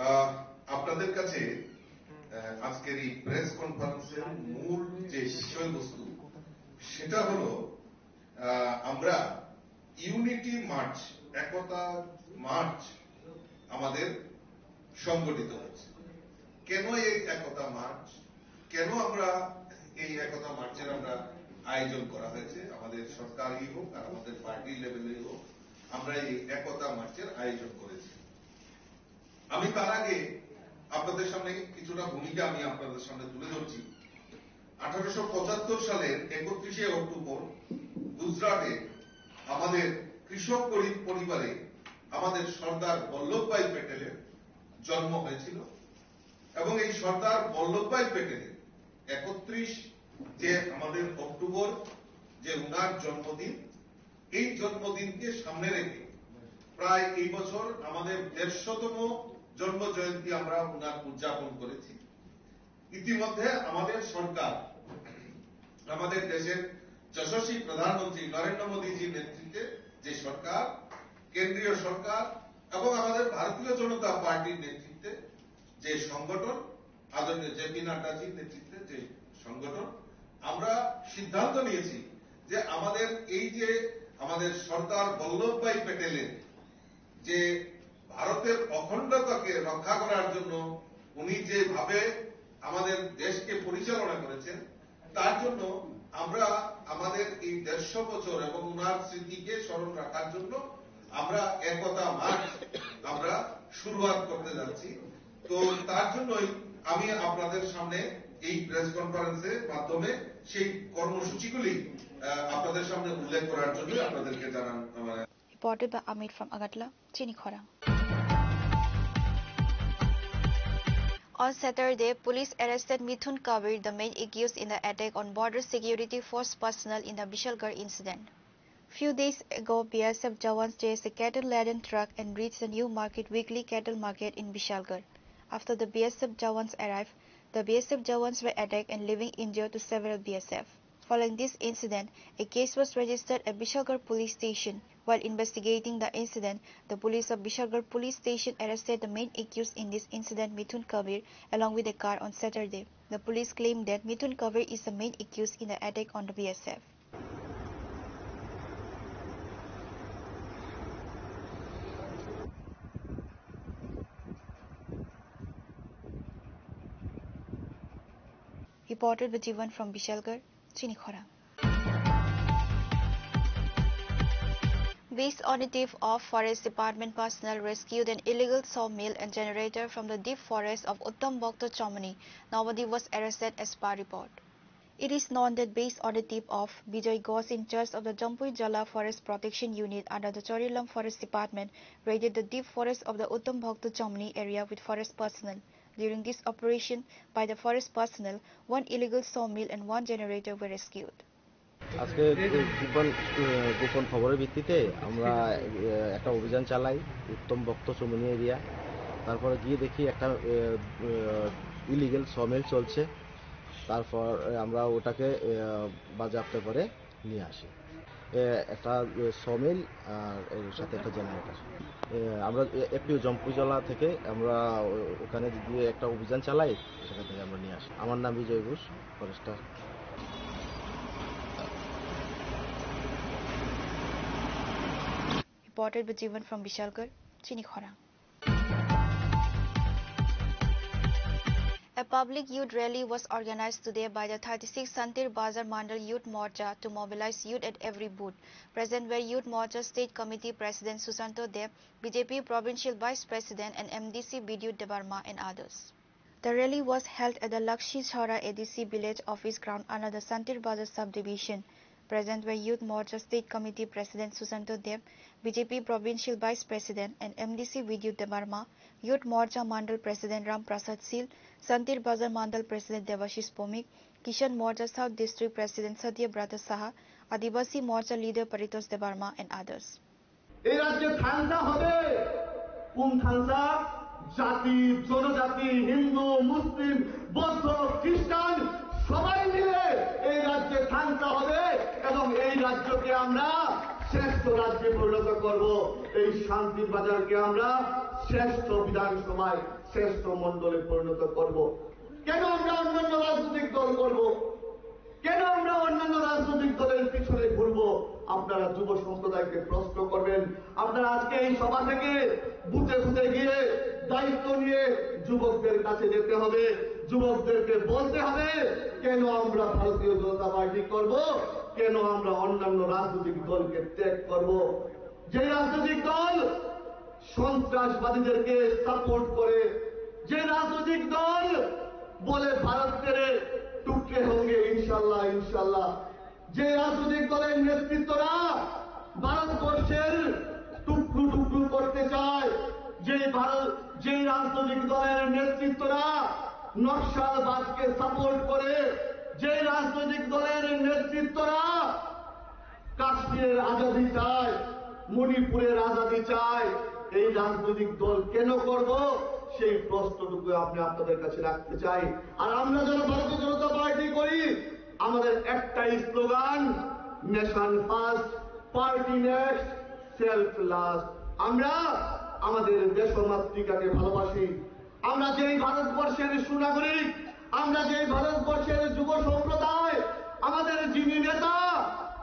আহ, আপনাদের কাছে, আহ, আজকের এই প্রেস কনফারেন্সের মূল যে বিষয়বস্তু, সেটা হলো, আহ, আমরা ইউনিটি মার্চ, একতা মার্চ আমাদের সংগঠিত হচ্ছে। কেন এই একতা মার্চ? কেন আমরা এই একতা মার্চের আমরা আয়োজন করা হয়েছে? আমাদের সরকারই হোক আর আমাদের পার্টি লেভেলেই হোক, আমরা এই একতা মার্চের আয়োজন করেছি। আমি তার আগে আপনাদের সামনে কিছুটা ভূমিকা আমি আপনাদের সামনে তুলে ধরছি। আঠারোশো পঁচাত্তর সালের একত্রিশে অক্টোবর গুজরাটে আমাদের কৃষক গরিব পরিবারে আমাদের সর্দার বল্লভভাই প্যাটেলের জন্ম হয়েছিল এবং এই সর্দার বল্লভভাই প্যাটেলের একত্রিশ যে আমাদের অক্টোবর যে উনার জন্মদিন, এই জন্মদিনকে সামনে রেখে প্রায় এই বছর আমাদের দেড়শোতম জন্ম জয়ন্তী আমরা উনার উদযাপন করেছি। ইতিমধ্যে আমাদের সরকার, আমাদের দেশের যশস্বী প্রধানমন্ত্রী নরেন্দ্র মোদীজির নেতৃত্বে যে সরকার, কেন্দ্রীয় সরকার এবং আমাদের ভারতীয় জনতা পার্টির নেতৃত্বে যে সংগঠন, আদরণীয় জেপি নাড্ডাজির নেতৃত্বে যে সংগঠন, আমরা সিদ্ধান্ত নিয়েছি যে আমাদের এই যে আমাদের সর্দার বল্লভভাই প্যাটেলের যে ভারতের অখণ্ডতাকে রক্ষা করার জন্য উনি যেভাবে আমাদের দেশকে পরিচালনা করেছেন, তার জন্য আমরা আমাদের এই দেড়শো বছর এবং ওনার স্মৃতিকে স্মরণ রাখার জন্য আমরা একতা মার্চ আমরা শুরুয়াত করতে যাচ্ছি। তো তার জন্যই আমি আপনাদের সামনে এই প্রেস কনফারেন্সের মাধ্যমে সেই কর্মসূচিগুলি, আহ, আপনাদের সামনে উল্লেখ করার জন্য আপনাদেরকে জানান, মানে, Reported by Amit from Agartala, Chini Khorang. On Saturday, police arrested Mithun Kabir, the main accused in the attack on border security force personnel in the Bishalgarh incident. Few days ago, B S F Jawans chased a cattle-laden truck and reached the New Market weekly cattle market in Bishalgarh. After the B S F Jawans arrived, the B S F Jawans were attacked and leaving injured to several B S F. Following this incident, a case was registered at Bishalgarh Police Station. While investigating the incident, the police of Bishalgarh Police Station arrested the main accused in this incident, Mithun Kabir, along with a car on Saturday. The police claimed that Mithun Kabir is the main accused in the attack on the B S F. Reported by Jivan from Bishalgarh, Chini Khorang. Based on a tip of, Forest Department personnel rescued an illegal sawmill and generator from the deep forest of Uttam Bhakta Chomani. Nobody was arrested as per report. It is known that based on a tip of, Bijoy Ghosh, in charge of the Jampui Jala Forest Protection Unit under the Chorilam Forest Department, raided the deep forest of the Uttam Bhakta Chomani area with forest personnel. During this operation by the forest personnel, one illegal sawmill and one generator were rescued. আজকে গোপন, আহ, গোপন খবরের ভিত্তিতে আমরা, আহ, একটা অভিযান চালাই উত্তম ভক্ত চমনি এরিয়া। তারপরে গিয়ে দেখি একটা, আহ, আহ, ইলিগেল সমিল চলছে। তারপর, আহ, আমরা ওটাকে, আহ, বাজেয়াপ্ত করে নিয়ে আসি। এ, একটা, এ, সমিল আর এর সাথে একটা জেনারেটর। এ, আমরা এ, এফপিও জম্পুইজলা থেকে আমরা ও-, ওখানে গিয়ে একটা অভিযান চালাই, সেখান থেকে আমরা নিয়ে আসি। আমার নাম Bijoy Ghosh, forester. Reported by Jivan from Bishalgarh, Chini Khorang. A public youth rally was organized today by the thirty-six Santir Bazar Mandal Youth Morcha to mobilize youth at every booth. Present were Youth Morcha State Committee President Susanto Deb, B J P Provincial Vice President and M D C Bidyut Debbarma and others. The rally was held at the Lakshi Chhara A D C village office ground under the Santir Bazar subdivision. Present were Youth Morcha State Committee President Susanto Deb, B J P Provincial Vice President and M D C Bidyut Debbarma, Youth Morcha Mandal President Ram Prasad Sil, Santir Bazar Mandal President Debashish Bhowmik, Kisan Morcha South District President Satya Brata Saha, Adibasi Morcha leader Paritosh Debbarma and others. এই রাজ্যে থাংসা হবে। কোন থাংসা? জাতি, জনজাতি, হিন্দু, মুসলিম, বৌদ্ধ, খ্রিস্টান সবাই মিলে এই রাজ্যে থাংসা হবে এবং এই রাজ্যকে আমরা শ্রেষ্ঠ রাজ্যে পরিণত করব। এই শান্তির বাজারকে আমরা শ্রেষ্ঠ বিধানসভায়, শ্রেষ্ঠ মণ্ডলে পরিণত করব। কেন আমরা অন্যান্য রাজনৈতিক দল করব? কেন আমরা অন্যান্য রাজনৈতিক দলের পিছনে ঘুরবো? আপনারা যুব সম্প্রদায়কে প্রশ্ন করবেন। আপনারা আজকে এই সভা থেকে বুথে বুথে গিয়ে দায়িত্ব নিয়ে যুবকদের কাছে যেতে হবে, যুবকদেরকে বলতে হবে, কেন আমরা ভারতীয় জনতা পার্টি করব, কেন আমরা অন্যান্য রাজনৈতিক দলকে ত্যাগ করব। যে রাজনৈতিক দল সন্ত্রাসবাদীদেরকে সাপোর্ট করে, যে রাজনৈতিক দল বলে ভারত তেরে টুকরে হোঙ্গে ইনশাল্লাহ, ইনশাল্লাহ, যে রাজনৈতিক দলের নেতৃত্বরা ভারতবর্ষের টুকরো টুকরো করতে চায়, যে ভারত, যে রাজনৈতিক দলের নেতৃত্বরা নকশালবাদকে সাপোর্ট করে, যে রাজনৈতিক দলের নেতৃত্বরা কাশ্মীরের আজাদি চায়, মণিপুরের আজাদি চায়, এই রাজনৈতিক দল কেন করব, সেই প্রশ্নটুকু আমি আপনাদের কাছে রাখতে চাই। আর আমরা যারা ভারতীয় জনতা পার্টি করি, আমাদের একটাই slogan, nation first, party next, self last. আমরা আমাদের দেশমাতৃকাকে ভালোবাসি, আমরা যেই ভারতবর্ষের সুনাগরিক, আমরা যেই ভারতবর্ষের যুব সম্প্রদায়, আমাদের যিনি নেতা,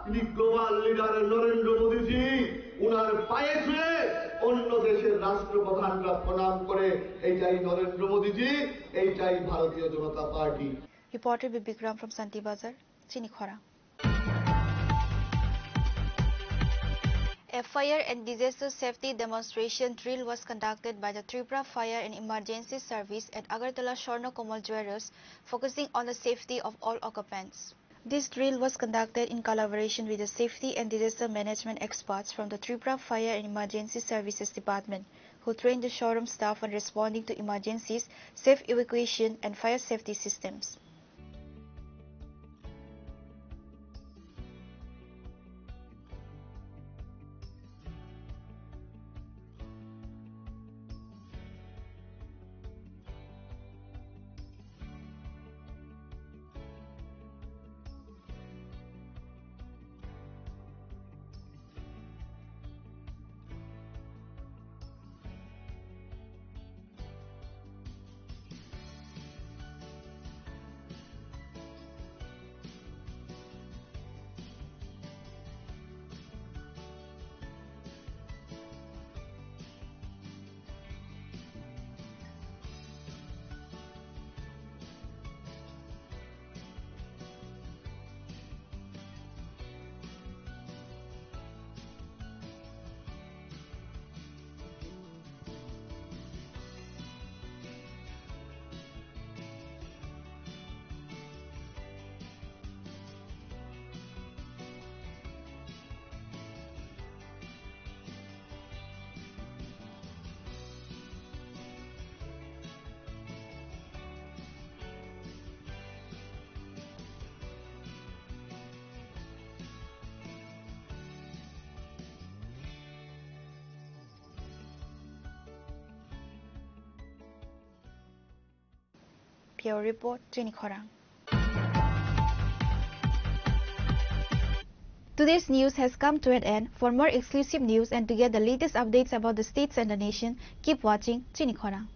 তিনি গ্লোবাল লিডার নরেন্দ্র মোদীজি। ওনার পায়ে ছুঁয়ে অন্য দেশের রাষ্ট্রপ্রধানরা প্রণাম করে, এইটাই নরেন্দ্র মোদীজি, এইটাই ভারতীয় জনতা party. Reporter Bibikram from Santibazar, Chini Khorang. A fire and disaster safety demonstration drill was conducted by the Tripura Fire and Emergency Service at Agartala Swarna Komal Jewellers, focusing on the safety of all occupants. This drill was conducted in collaboration with the safety and disaster management experts from the Tripura Fire and Emergency Services Department, who trained the showroom staff on responding to emergencies, safe evacuation, and fire safety systems. Bureau Report, Chini Khorang. Today's news has come to an end. For more exclusive news and to get the latest updates about the states and the nation, keep watching Chini Khorang.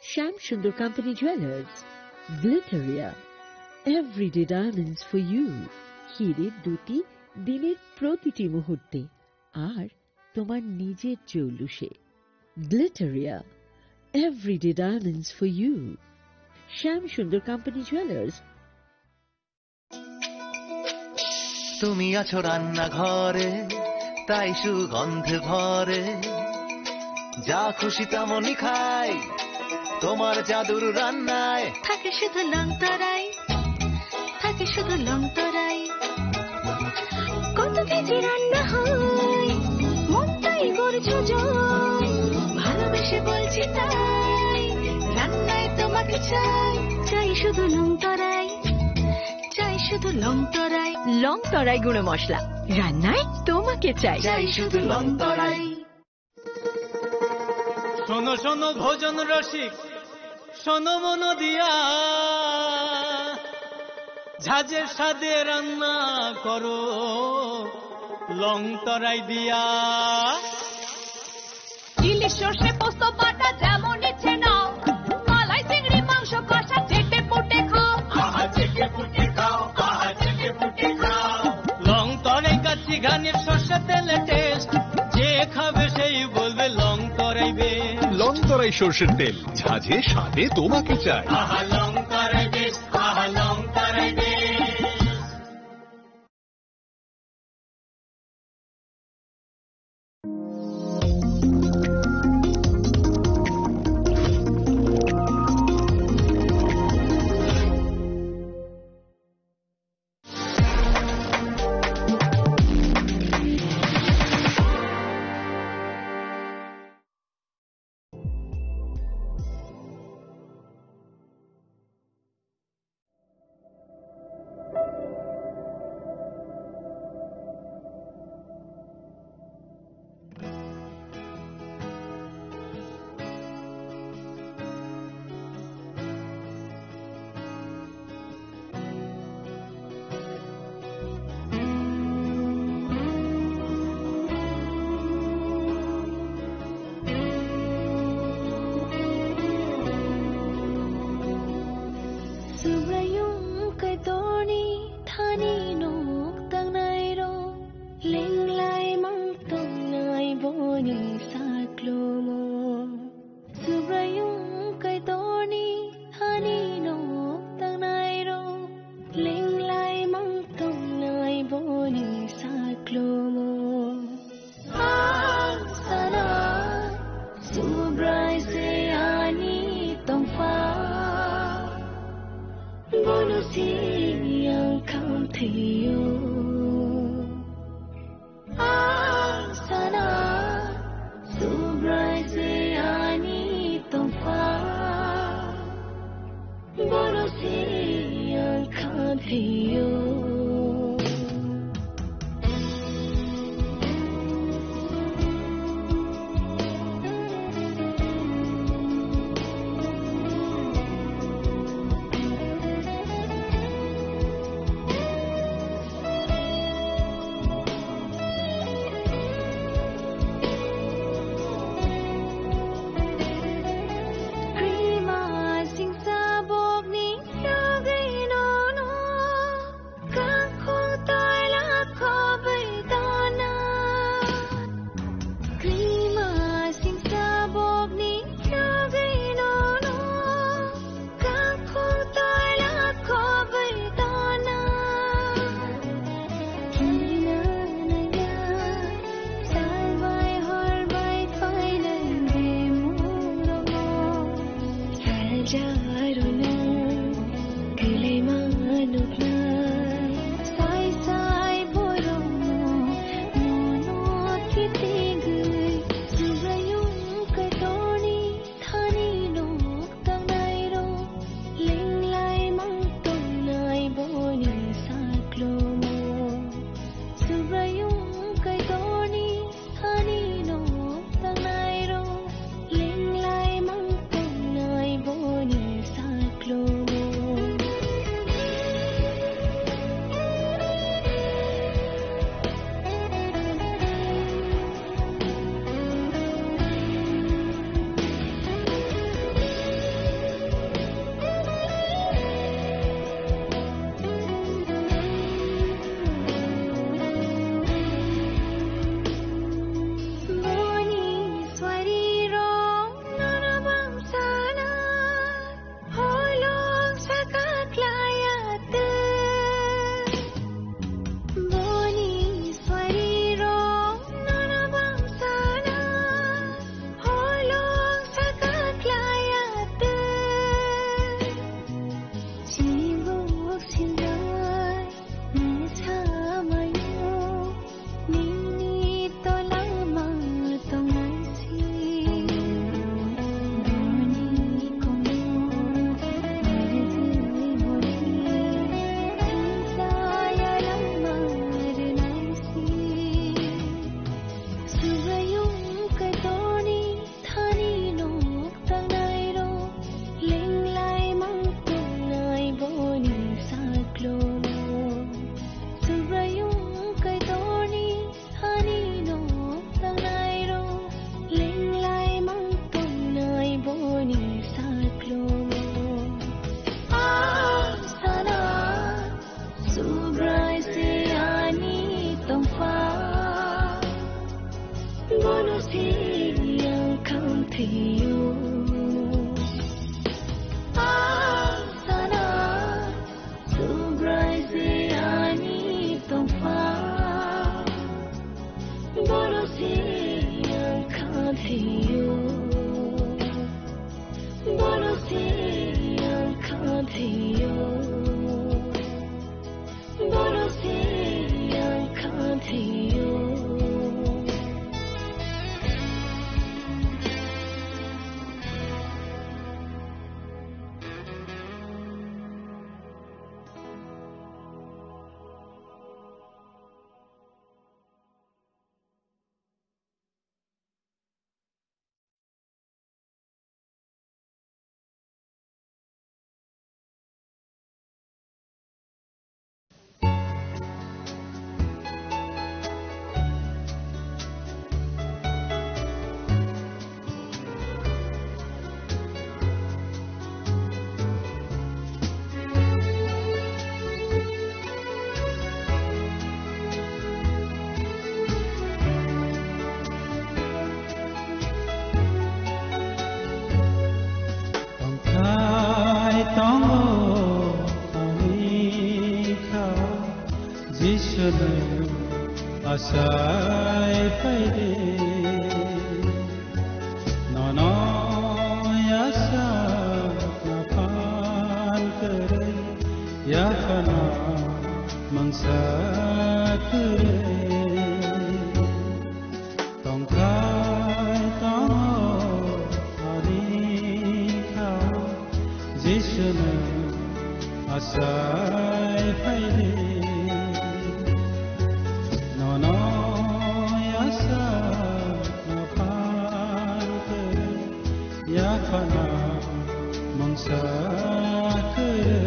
Shyam Sundar Company Jewelers, Glitteria, everyday diamonds for you. হিরের দ্যুতি দিনের প্রতিটি মুহূর্তে, আর তোমার নিজের জৌলুসে। Glitteria, everyday diamonds for you. Shyam Sundar Company Jewelers. তুমি আছো রান্নাঘরে, তাই সুগন্ধে ভরে। যা খুশি তেমনই খাই, তোমার জাদুর রান্নায়। থাকে শুধু লং তরাই, থাকে শুধু লং তরাই। কত ভেজে রান্না হয়, মনটাই করছো জয়। ভালোবেসে বলছি তাই, রান্নায় তোমাকে চাই। চাই শুধু লং তরাই, চাই শুধু লং তরাই। লং তরাই গুঁড়ো মশলা, রান্নায় তোমাকে চাই। চাই শুধু লং তরাই। শোনো শোনো ভোজন রসিক, শোনো মন দিয়া, ঝাঁঝের স্বাদে রান্না করো লং তরাই দিয়া। ইলিশ সর্ষে পোস্ত বাটা যেমন ইচ্ছে নাও, মালাই চিংড়ি মাংস কষা চেটে পুটে খাও। আহা, চেটে পুটে খাও, আহা, চেটে পুটে খাও। লং তরাই কাচ্চি ঘানির সর্ষে তেলে টেস্ট, যে খাবে সেই বলবে লং তরাই বেশ। লং তরাই সর্ষের তেল, ঝাঁঝে স্বাদে তোমাকে চাই। আহা, লং তরাই বেশ, আহা, লং তরাই বেশ। Subrai se ani tongpha, bono se ang khamthio. Ang sana, Subrai se ani tongpha, bono se ang khamthio. Krima singsa bokni yagwi nono, kakhung toila khobwi dona. Krima singsa bokni yagwi nono, kakhung toila khobwi dona. Kina nangya, salbai horbai phainai bemurok. Saljaruna, kwlai manukna. Sai sai borokno, mono kitigwi. Subraiyung Kaitorni thani nok tangnai rok, lenglai mang tongnai boni saklomo. Subraiyung Kaitorni thani nok tangnai rok, lenglai mang tongnai boni saklomo. Boni swari rong nono bamsana. Holong saka klaya twi. Boni swari rong nono bamsana. Holong saka klaya twi. Chibuk sindai nini samayo. Nini tolama tongnai si, boni komo, boni, boni, saya lama renai si. Subraiyung Kaitorni thani nok tangnai rok, lenglai mang tongnai boni saklomo. Subraiyung Kaitorni thani nok tangnai rok, lenglai mang tongnai boni saklomo. Ang sana, Subrai se ani tongpha, bono se ang khamthio. Ang sana, Subrai se ani tongpha, bono se ang khamthio. Bono se ang khamthio. Bono se ang khamthio. Tongthai tongo ani kha, Jisuni achai phaidi. No Yaphano mungsa kwrwi tongthai tongo ani khao, Jisu nwng achai phaidi. Nono yasa no phan kwrwi, yaphano mungsa kwrwi.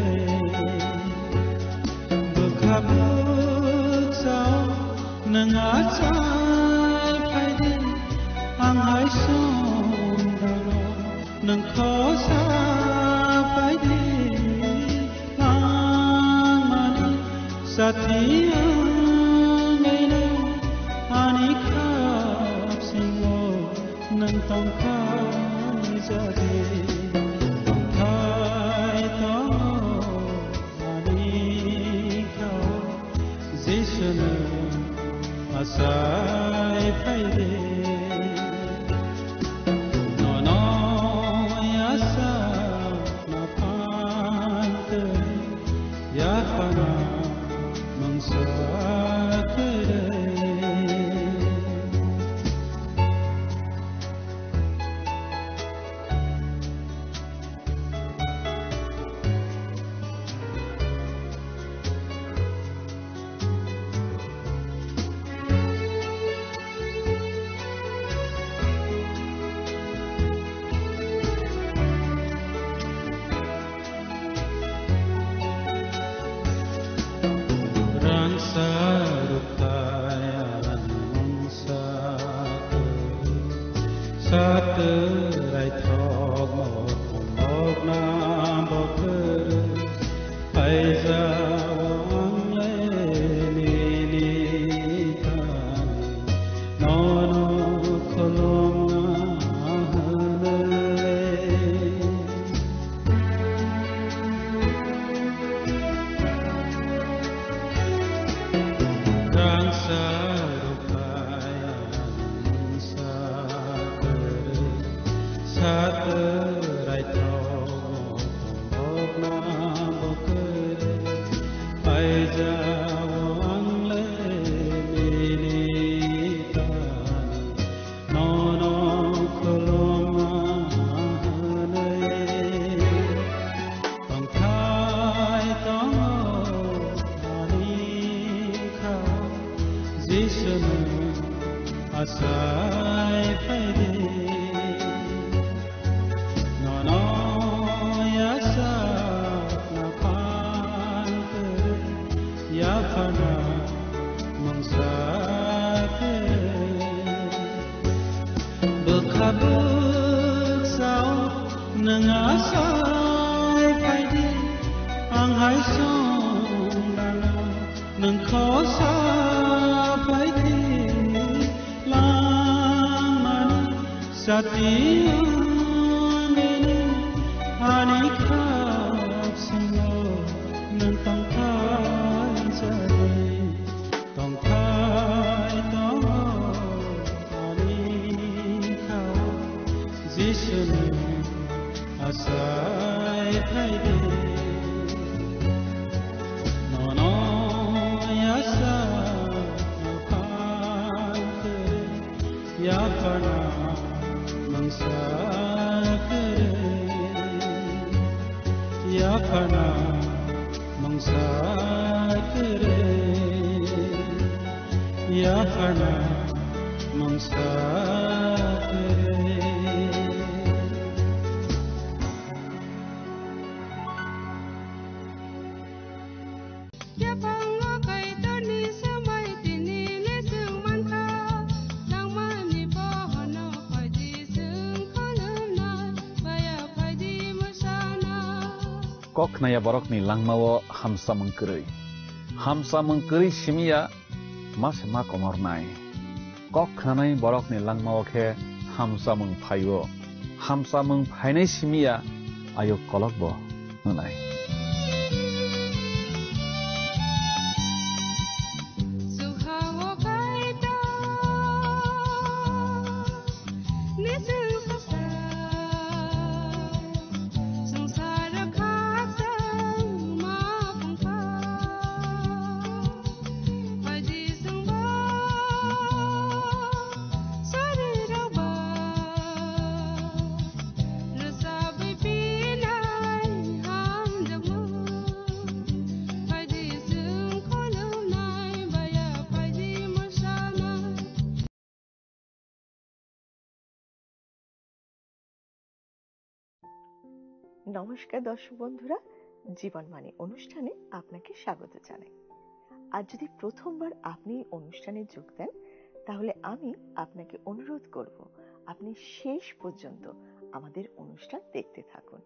Bwkha bwksa o nwng achai phaidi, ang hai song dano nwng khosa phaidi. Langmani sati wngwi no ani khap singo nwng tongthai jadi, tongthai tongo ani khao, Jisu nwng achai phaidi. Nono yasa no phan kwrwi, yaphano mungsa kwrwi. Rangsa rukthai ani mungsa kwrwi, satwrai thok mothom bokna bokwrwi, phaijao ang le nini thani, nono khulumna hwnwi. Rangsa rukthai ani mungsa kwrwi, satwrai thok mothom bokna bokwrwi, phaijao ang le nini thani, nono khulumna hwnwi. Tongthai tongo ani khao, Jisu nwng achai phaidi. Nono yasa no phan kwrwi, yaphano mungsa kwrwi. Bwkha bwksa o nwng achai phaidi, ang hai song dano nwng khosa phaidi. Langmani sati wngwi nwng ani khap singo nwng tongthai jadi, tongthai tongo ani khao, Jisu nwng achai phaidi. Nono yasa no phan kwrwi, yaphano mungsa kwrwi, yaphano mungsa kwrwi, yaphano mungsa kwrwi, yaphango Kaitorni swmai tini le chwng mankha. Langmani pohorno phaidi chwng khulumnai, paya phaidi mwsanai. Kok khnaya borokni langmao hamsamung kwrwi. Hamsamung kwrwi simiya ma se ma komornai. Kok khnanai borokni langmao khe hamsamung phaio. Hamsamung phainai simiya ayuk kolokbo wngnai. নমস্কার দর্শক বন্ধুরা, জীবনবাণী অনুষ্ঠানে আপনাকে স্বাগত জানাই। আর যদি প্রথমবার আপনি এই অনুষ্ঠানে যোগ দেন, তাহলে আমি আপনাকে অনুরোধ করব, আপনি শেষ পর্যন্ত আমাদের অনুষ্ঠান দেখতে থাকুন।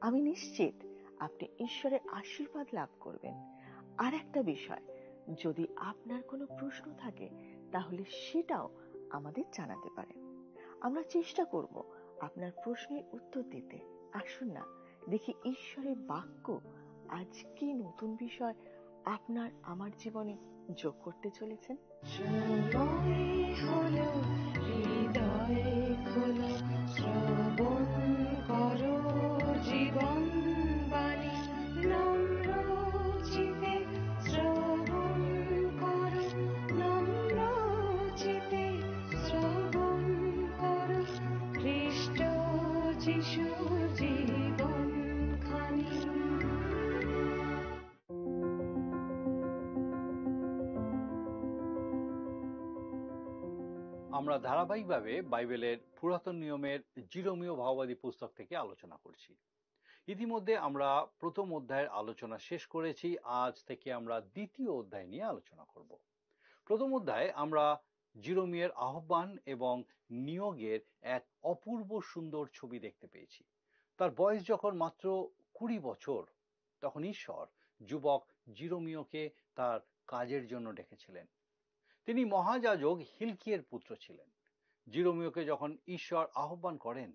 আমি নিশ্চিত আপনি ঈশ্বরের আশীর্বাদ লাভ করবেন। আর একটা বিষয়, যদি আপনার কোনো প্রশ্ন থাকে, তাহলে সেটাও আমাদের জানাতে পারেন। আমরা চেষ্টা করব আপনার প্রশ্নের উত্তর দিতে। আসুন না, দেখি ঈশ্বরের বাক্য আজ কি নতুন বিষয় আপনার আমার জীবনে যোগ করতে চলেছেন। সময় হলো, হৃদয় খোলো, শ্রবণ করো জীবন বাণী। নম্র চিতে শ্রবণ করো, নম্র চিতে শ্রবণ করো, খ্রিস্ট যিশুর জীবন খানি। আমরা ধারাবাহিকভাবে বাইবেলের পুরাতন নিয়মের জিরোমীয় ভাওবাদী পুস্তক থেকে আলোচনা করছি। ইতিমধ্যে আমরা প্রথম অধ্যায়ের আলোচনা শেষ করেছি। আজ থেকে আমরা দ্বিতীয় অধ্যায় নিয়ে আলোচনা করব। প্রথম অধ্যায়ে আমরা জিরোমিয়ের আহ্বান এবং নিয়োগের এক অপূর্ব সুন্দর ছবি দেখতে পেয়েছি। তার বয়স যখন মাত্র কুড়ি বছর, তখন ঈশ্বর যুবক জিরোমিয়কে তার কাজের জন্য ডেকেছিলেন। তিনি মহাযাজক হিলকিয়ের পুত্র ছিলেন। জিরোমিয়কে যখন ঈশ্বর আহ্বান করেন,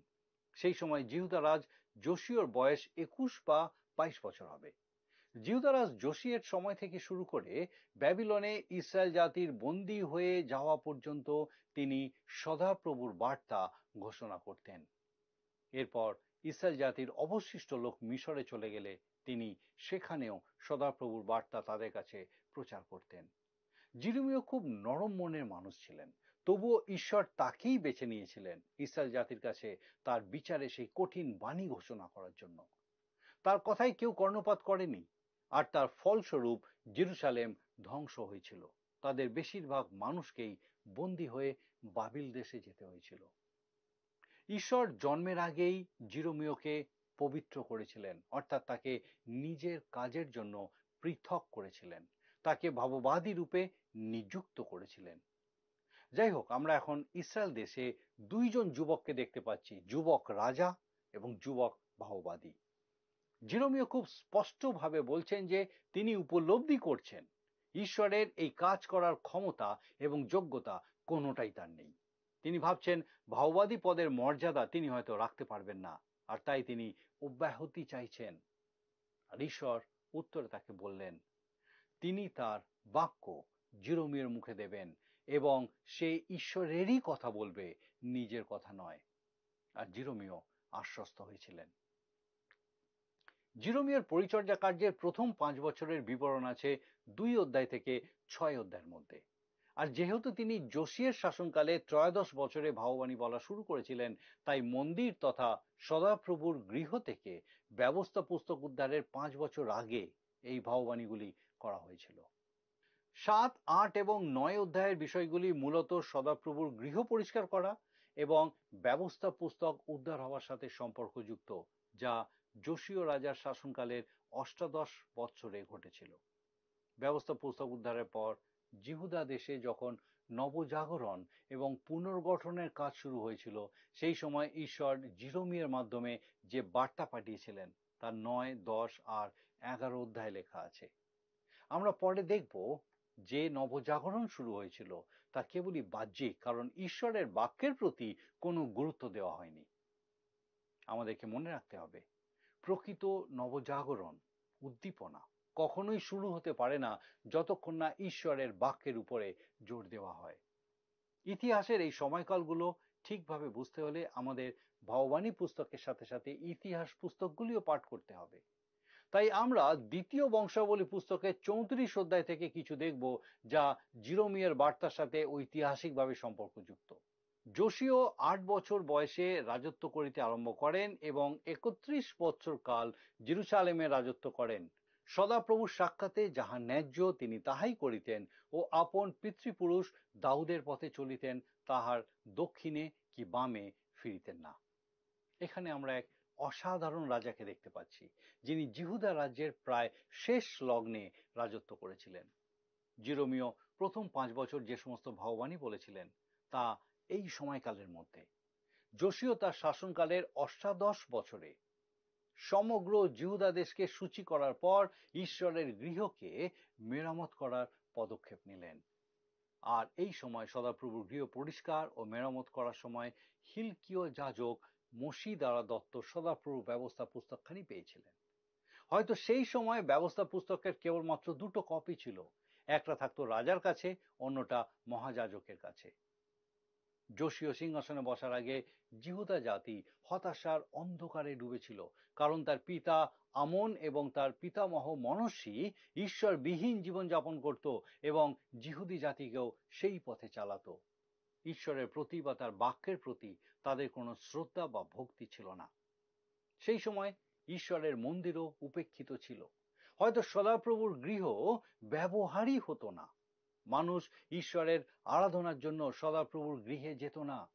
সেই সময় জিহুদা রাজ যোশিয়র বয়স একুশ বা বাইশ বছর হবে। জিহুদা রাজ যোশিয়ের সময় থেকে শুরু করে ব্যাবিলনে ইসরায়েল জাতির বন্দী হয়ে যাওয়া পর্যন্ত তিনি সদাপ্রভুর বার্তা ঘোষণা করতেন। এরপর ইসরায়েল জাতির অবশিষ্ট লোক মিশরে চলে গেলে তিনি সেখানেও সদাপ্রভুর বার্তা তাদের কাছে প্রচার করতেন। জিরোমিও খুব নরম মনের মানুষ ছিলেন, তবুও ঈশ্বর তাকেই বেছে নিয়েছিলেন ইসরায়েল জাতির কাছে তার বিচারে সেই কঠিন বাণী ঘোষণা করার জন্য। তার কথায় কেউ কর্ণপাত করেনি, আর তার ফলস্বরূপ জেরুসালেম ধ্বংস হয়েছিল। তাদের বেশিরভাগ মানুষকেই বন্দী হয়ে বাবিল দেশে যেতে হয়েছিল। ঈশ্বর জন্মের আগেই জিরোমিওকে পবিত্র করেছিলেন, অর্থাৎ তাকে নিজের কাজের জন্য পৃথক করেছিলেন, তাকে ভাববাদী রূপে নিযুক্ত করেছিলেন। যাই হোক, আমরা এখন ইসরায়েল দেশে দুইজন যুবককে দেখতে পাচ্ছি, যুবক রাজা এবং যুবক ভাববাদী। জিরোমিও খুব স্পষ্টভাবে বলছেন যে তিনি উপলব্ধি করছেন ঈশ্বরের এই কাজ করার ক্ষমতা এবং যোগ্যতা কোনোটাই তার নেই। তিনি ভাবছেন ভাওবাদী পদের মর্যাদা তিনি হয়তো রাখতে পারবেন না, আর তাই তিনি অব্যাহতি চাইছেন। আর ঈশ্বর উত্তরে তাকে বললেন, তিনি তার বাক্য জিরোমিওর মুখে দেবেন এবং সে ঈশ্বরেরই কথা বলবে, নিজের কথা নয়। আর জিরোমিও আশ্বস্ত হয়েছিলেন। জিরোমিওর পরিচর্যা কার্যের প্রথম পাঁচ বছরের বিবরণ আছে দুই অধ্যায় থেকে ছয় অধ্যায়ের মধ্যে। আর যেহেতু তিনি যোশিয়ের শাসনকালে ত্রয়োদশ বছরে ভাববাণী বলা শুরু করেছিলেন, তাই মন্দির তথা সদাপ্রভুর গৃহ থেকে ব্যবস্থা পুস্তক উদ্ধারের পাঁচ বছর আগে এই ভাববাণীগুলি করা হয়েছিল। সাত, আট এবং নয় অধ্যায়ের বিষয়গুলি মূলত সদাপ্রভুর গৃহ পরিষ্কার করা এবং ব্যবস্থা পুস্তক উদ্ধার হওয়ার সাথে সম্পর্কযুক্ত, যা যোশীয় রাজার শাসনকালের অষ্টাদশ বৎসরে ঘটেছিল। ব্যবস্থা পুস্তক উদ্ধারের পর জিহুদা দেশে যখন নবজাগরণ এবং পুনর্গঠনের কাজ শুরু হয়েছিল, সেই সময় ঈশ্বর জিরোমিয়ার মাধ্যমে যে বার্তা পাঠিয়েছিলেন, তা নয়, দশ আর এগারো অধ্যায় লেখা আছে। আমরা পরে দেখব যে নবজাগরণ শুরু হয়েছিল, তা কেবলই বাহ্যিক, কারণ ঈশ্বরের বাক্যের প্রতি কোনো গুরুত্ব দেওয়া হয়নি। আমাদেরকে মনে রাখতে হবে, প্রকৃত নবজাগরণ, উদ্দীপনা কখনোই শুরু হতে পারে না, যতক্ষণ না ঈশ্বরের বাক্যের উপরে জোর দেওয়া হয়। ইতিহাসের এই সময়কালগুলো ঠিকভাবে বুঝতে হলে আমাদের ভাববাণী পুস্তকের সাথে সাথে ইতিহাস পুস্তকগুলিও পাঠ করতে হবে। তাই আমরা দ্বিতীয় বংশাবলী পুস্তকের চৌত্রিশ অধ্যায় থেকে কিছু দেখব, যা জিরোমিয়ার বার্তার সাথে ঐতিহাসিকভাবে সম্পর্কযুক্ত। যোশীয় আট বছর বয়সে রাজত্ব করিতে আরম্ভ করেন এবং একত্রিশ বছর কাল জেরুসালেমে রাজত্ব করেন। সদাপ্রভুর সাক্ষাতে যাহা ন্যায্য তিনি তাহাই করিতেন ও আপন পিতৃপুরুষ দাউদের পথে চলিতেন, তাহার দক্ষিণে কি বামে ফিরিতেন না। এখানে আমরা এক অসাধারণ রাজাকে দেখতে পাচ্ছি, যিনি জিহুদা রাজ্যের প্রায় শেষ লগ্নে রাজত্ব করেছিলেন। জিরোমীয় প্রথম পাঁচ বছর যে সমস্ত ভাববাণী বলেছিলেন, তা এই সময়কালের মধ্যে। যোশীয় তার শাসনকালের অষ্টাদশ বছরে সমগ্র জিহুদা দেশকে সূচি করার পর ঈশ্বরের গৃহকে মেরামত করার পদক্ষেপ নিলেন। আর এই সময় সদাপ্রভুর গৃহ পরিষ্কার ও মেরামত করার সময় হিলকিয় যাজক মসি দ্বারা দত্ত সদাপ্রভু ব্যবস্থা পুস্তকখানি পেয়েছিলেন। হয়তো সেই সময় ব্যবস্থা পুস্তকের কেবলমাত্র দুটো কপি ছিল, একটা থাকতো রাজার কাছে, অন্যটা মহাযাজকের কাছে। যোশীয় সিংহাসনে বসার আগে জিহুদা জাতি হতাশার অন্ধকারে ডুবেছিল, কারণ তার পিতা আমন এবং তার পিতামহ মনস্বী ঈশ্বরবিহীন জীবনযাপন করত এবং জিহুদি জাতিকেও সেই পথে চালাতো। ঈশ্বরের প্রতি বা তার বাক্যের প্রতি তাদের কোনো শ্রদ্ধা বা ভক্তি ছিল না। সেই সময় ঈশ্বরের মন্দিরও উপেক্ষিত ছিল। হয়তো সদাপ্রভুর গৃহ ব্যবহারই হতো না। মানুষ ঈশ্বরের আরাধনার জন্য সদাপ্রভুর গৃহে যেত না।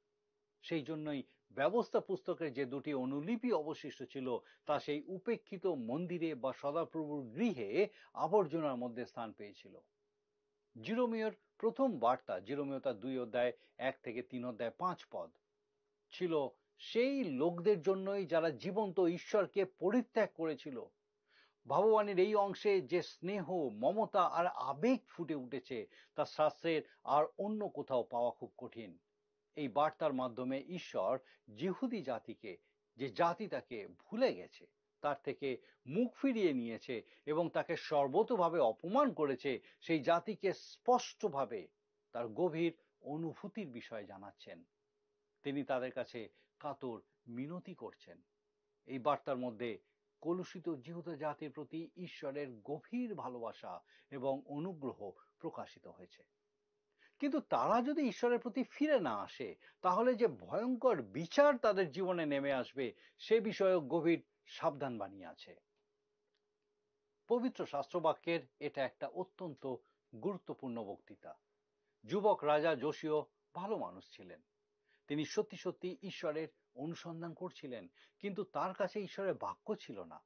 সেই জন্যই ব্যবস্থা পুস্তকের যে দুটি অনুলিপি অবশিষ্ট ছিল, তা সেই উপেক্ষিত মন্দিরে বা সদাপ্রভুর গৃহে আবর্জনার মধ্যে স্থান পেয়েছিল। জিরোমীয়র প্রথম বার্তা, জিরোমীয় তার দুই অধ্যায় এক থেকে তিন অধ্যায় পাঁচ পদ, ছিল সেই লোকদের জন্যই যারা জীবন্ত ঈশ্বরকে পরিত্যাগ করেছিল। ভাববাণীর এই অংশে যে স্নেহ, মমতা আর আবেগ ফুটে উঠেছে, তা শাস্ত্রের আর অন্য কোথাও পাওয়া খুব কঠিন। এই বার্তার মাধ্যমে ঈশ্বর জিহুদি জাতিকে, যে জাতি তাকে ভুলে গেছে, তার থেকে মুখ ফিরিয়ে নিয়েছে এবং তাকে সর্বতোভাবে অপমান করেছে, সেই জাতিকে স্পষ্টভাবে তার গভীর অনুভূতির বিষয়ে জানাচ্ছেন। তিনি তাদের কাছে কাতর মিনতি করছেন। এই বার্তার মধ্যে কলুষিত জিহুদা জাতির প্রতি ঈশ্বরের গভীর ভালোবাসা এবং অনুগ্রহ প্রকাশিত হয়েছে। কিন্তু তারা যদি ঈশ্বরের প্রতি ফিরে না আসে, তাহলে যে ভয়ঙ্কর বিচার তাদের জীবনে নেমে আসবে, সে বিষয়েও গভীর সাবধান বাণী আছে। পবিত্র শাস্ত্রবাক্যের এটা একটা অত্যন্ত গুরুত্বপূর্ণ বক্তৃতা। যুবক রাজা যোশীয় ভালো মানুষ ছিলেন। তিনি সত্যি সত্যি ঈশ্বরের অনুসন্ধান করছিলেন, কিন্তু তার কাছে ঈশ্বরের বাক্য ছিল না।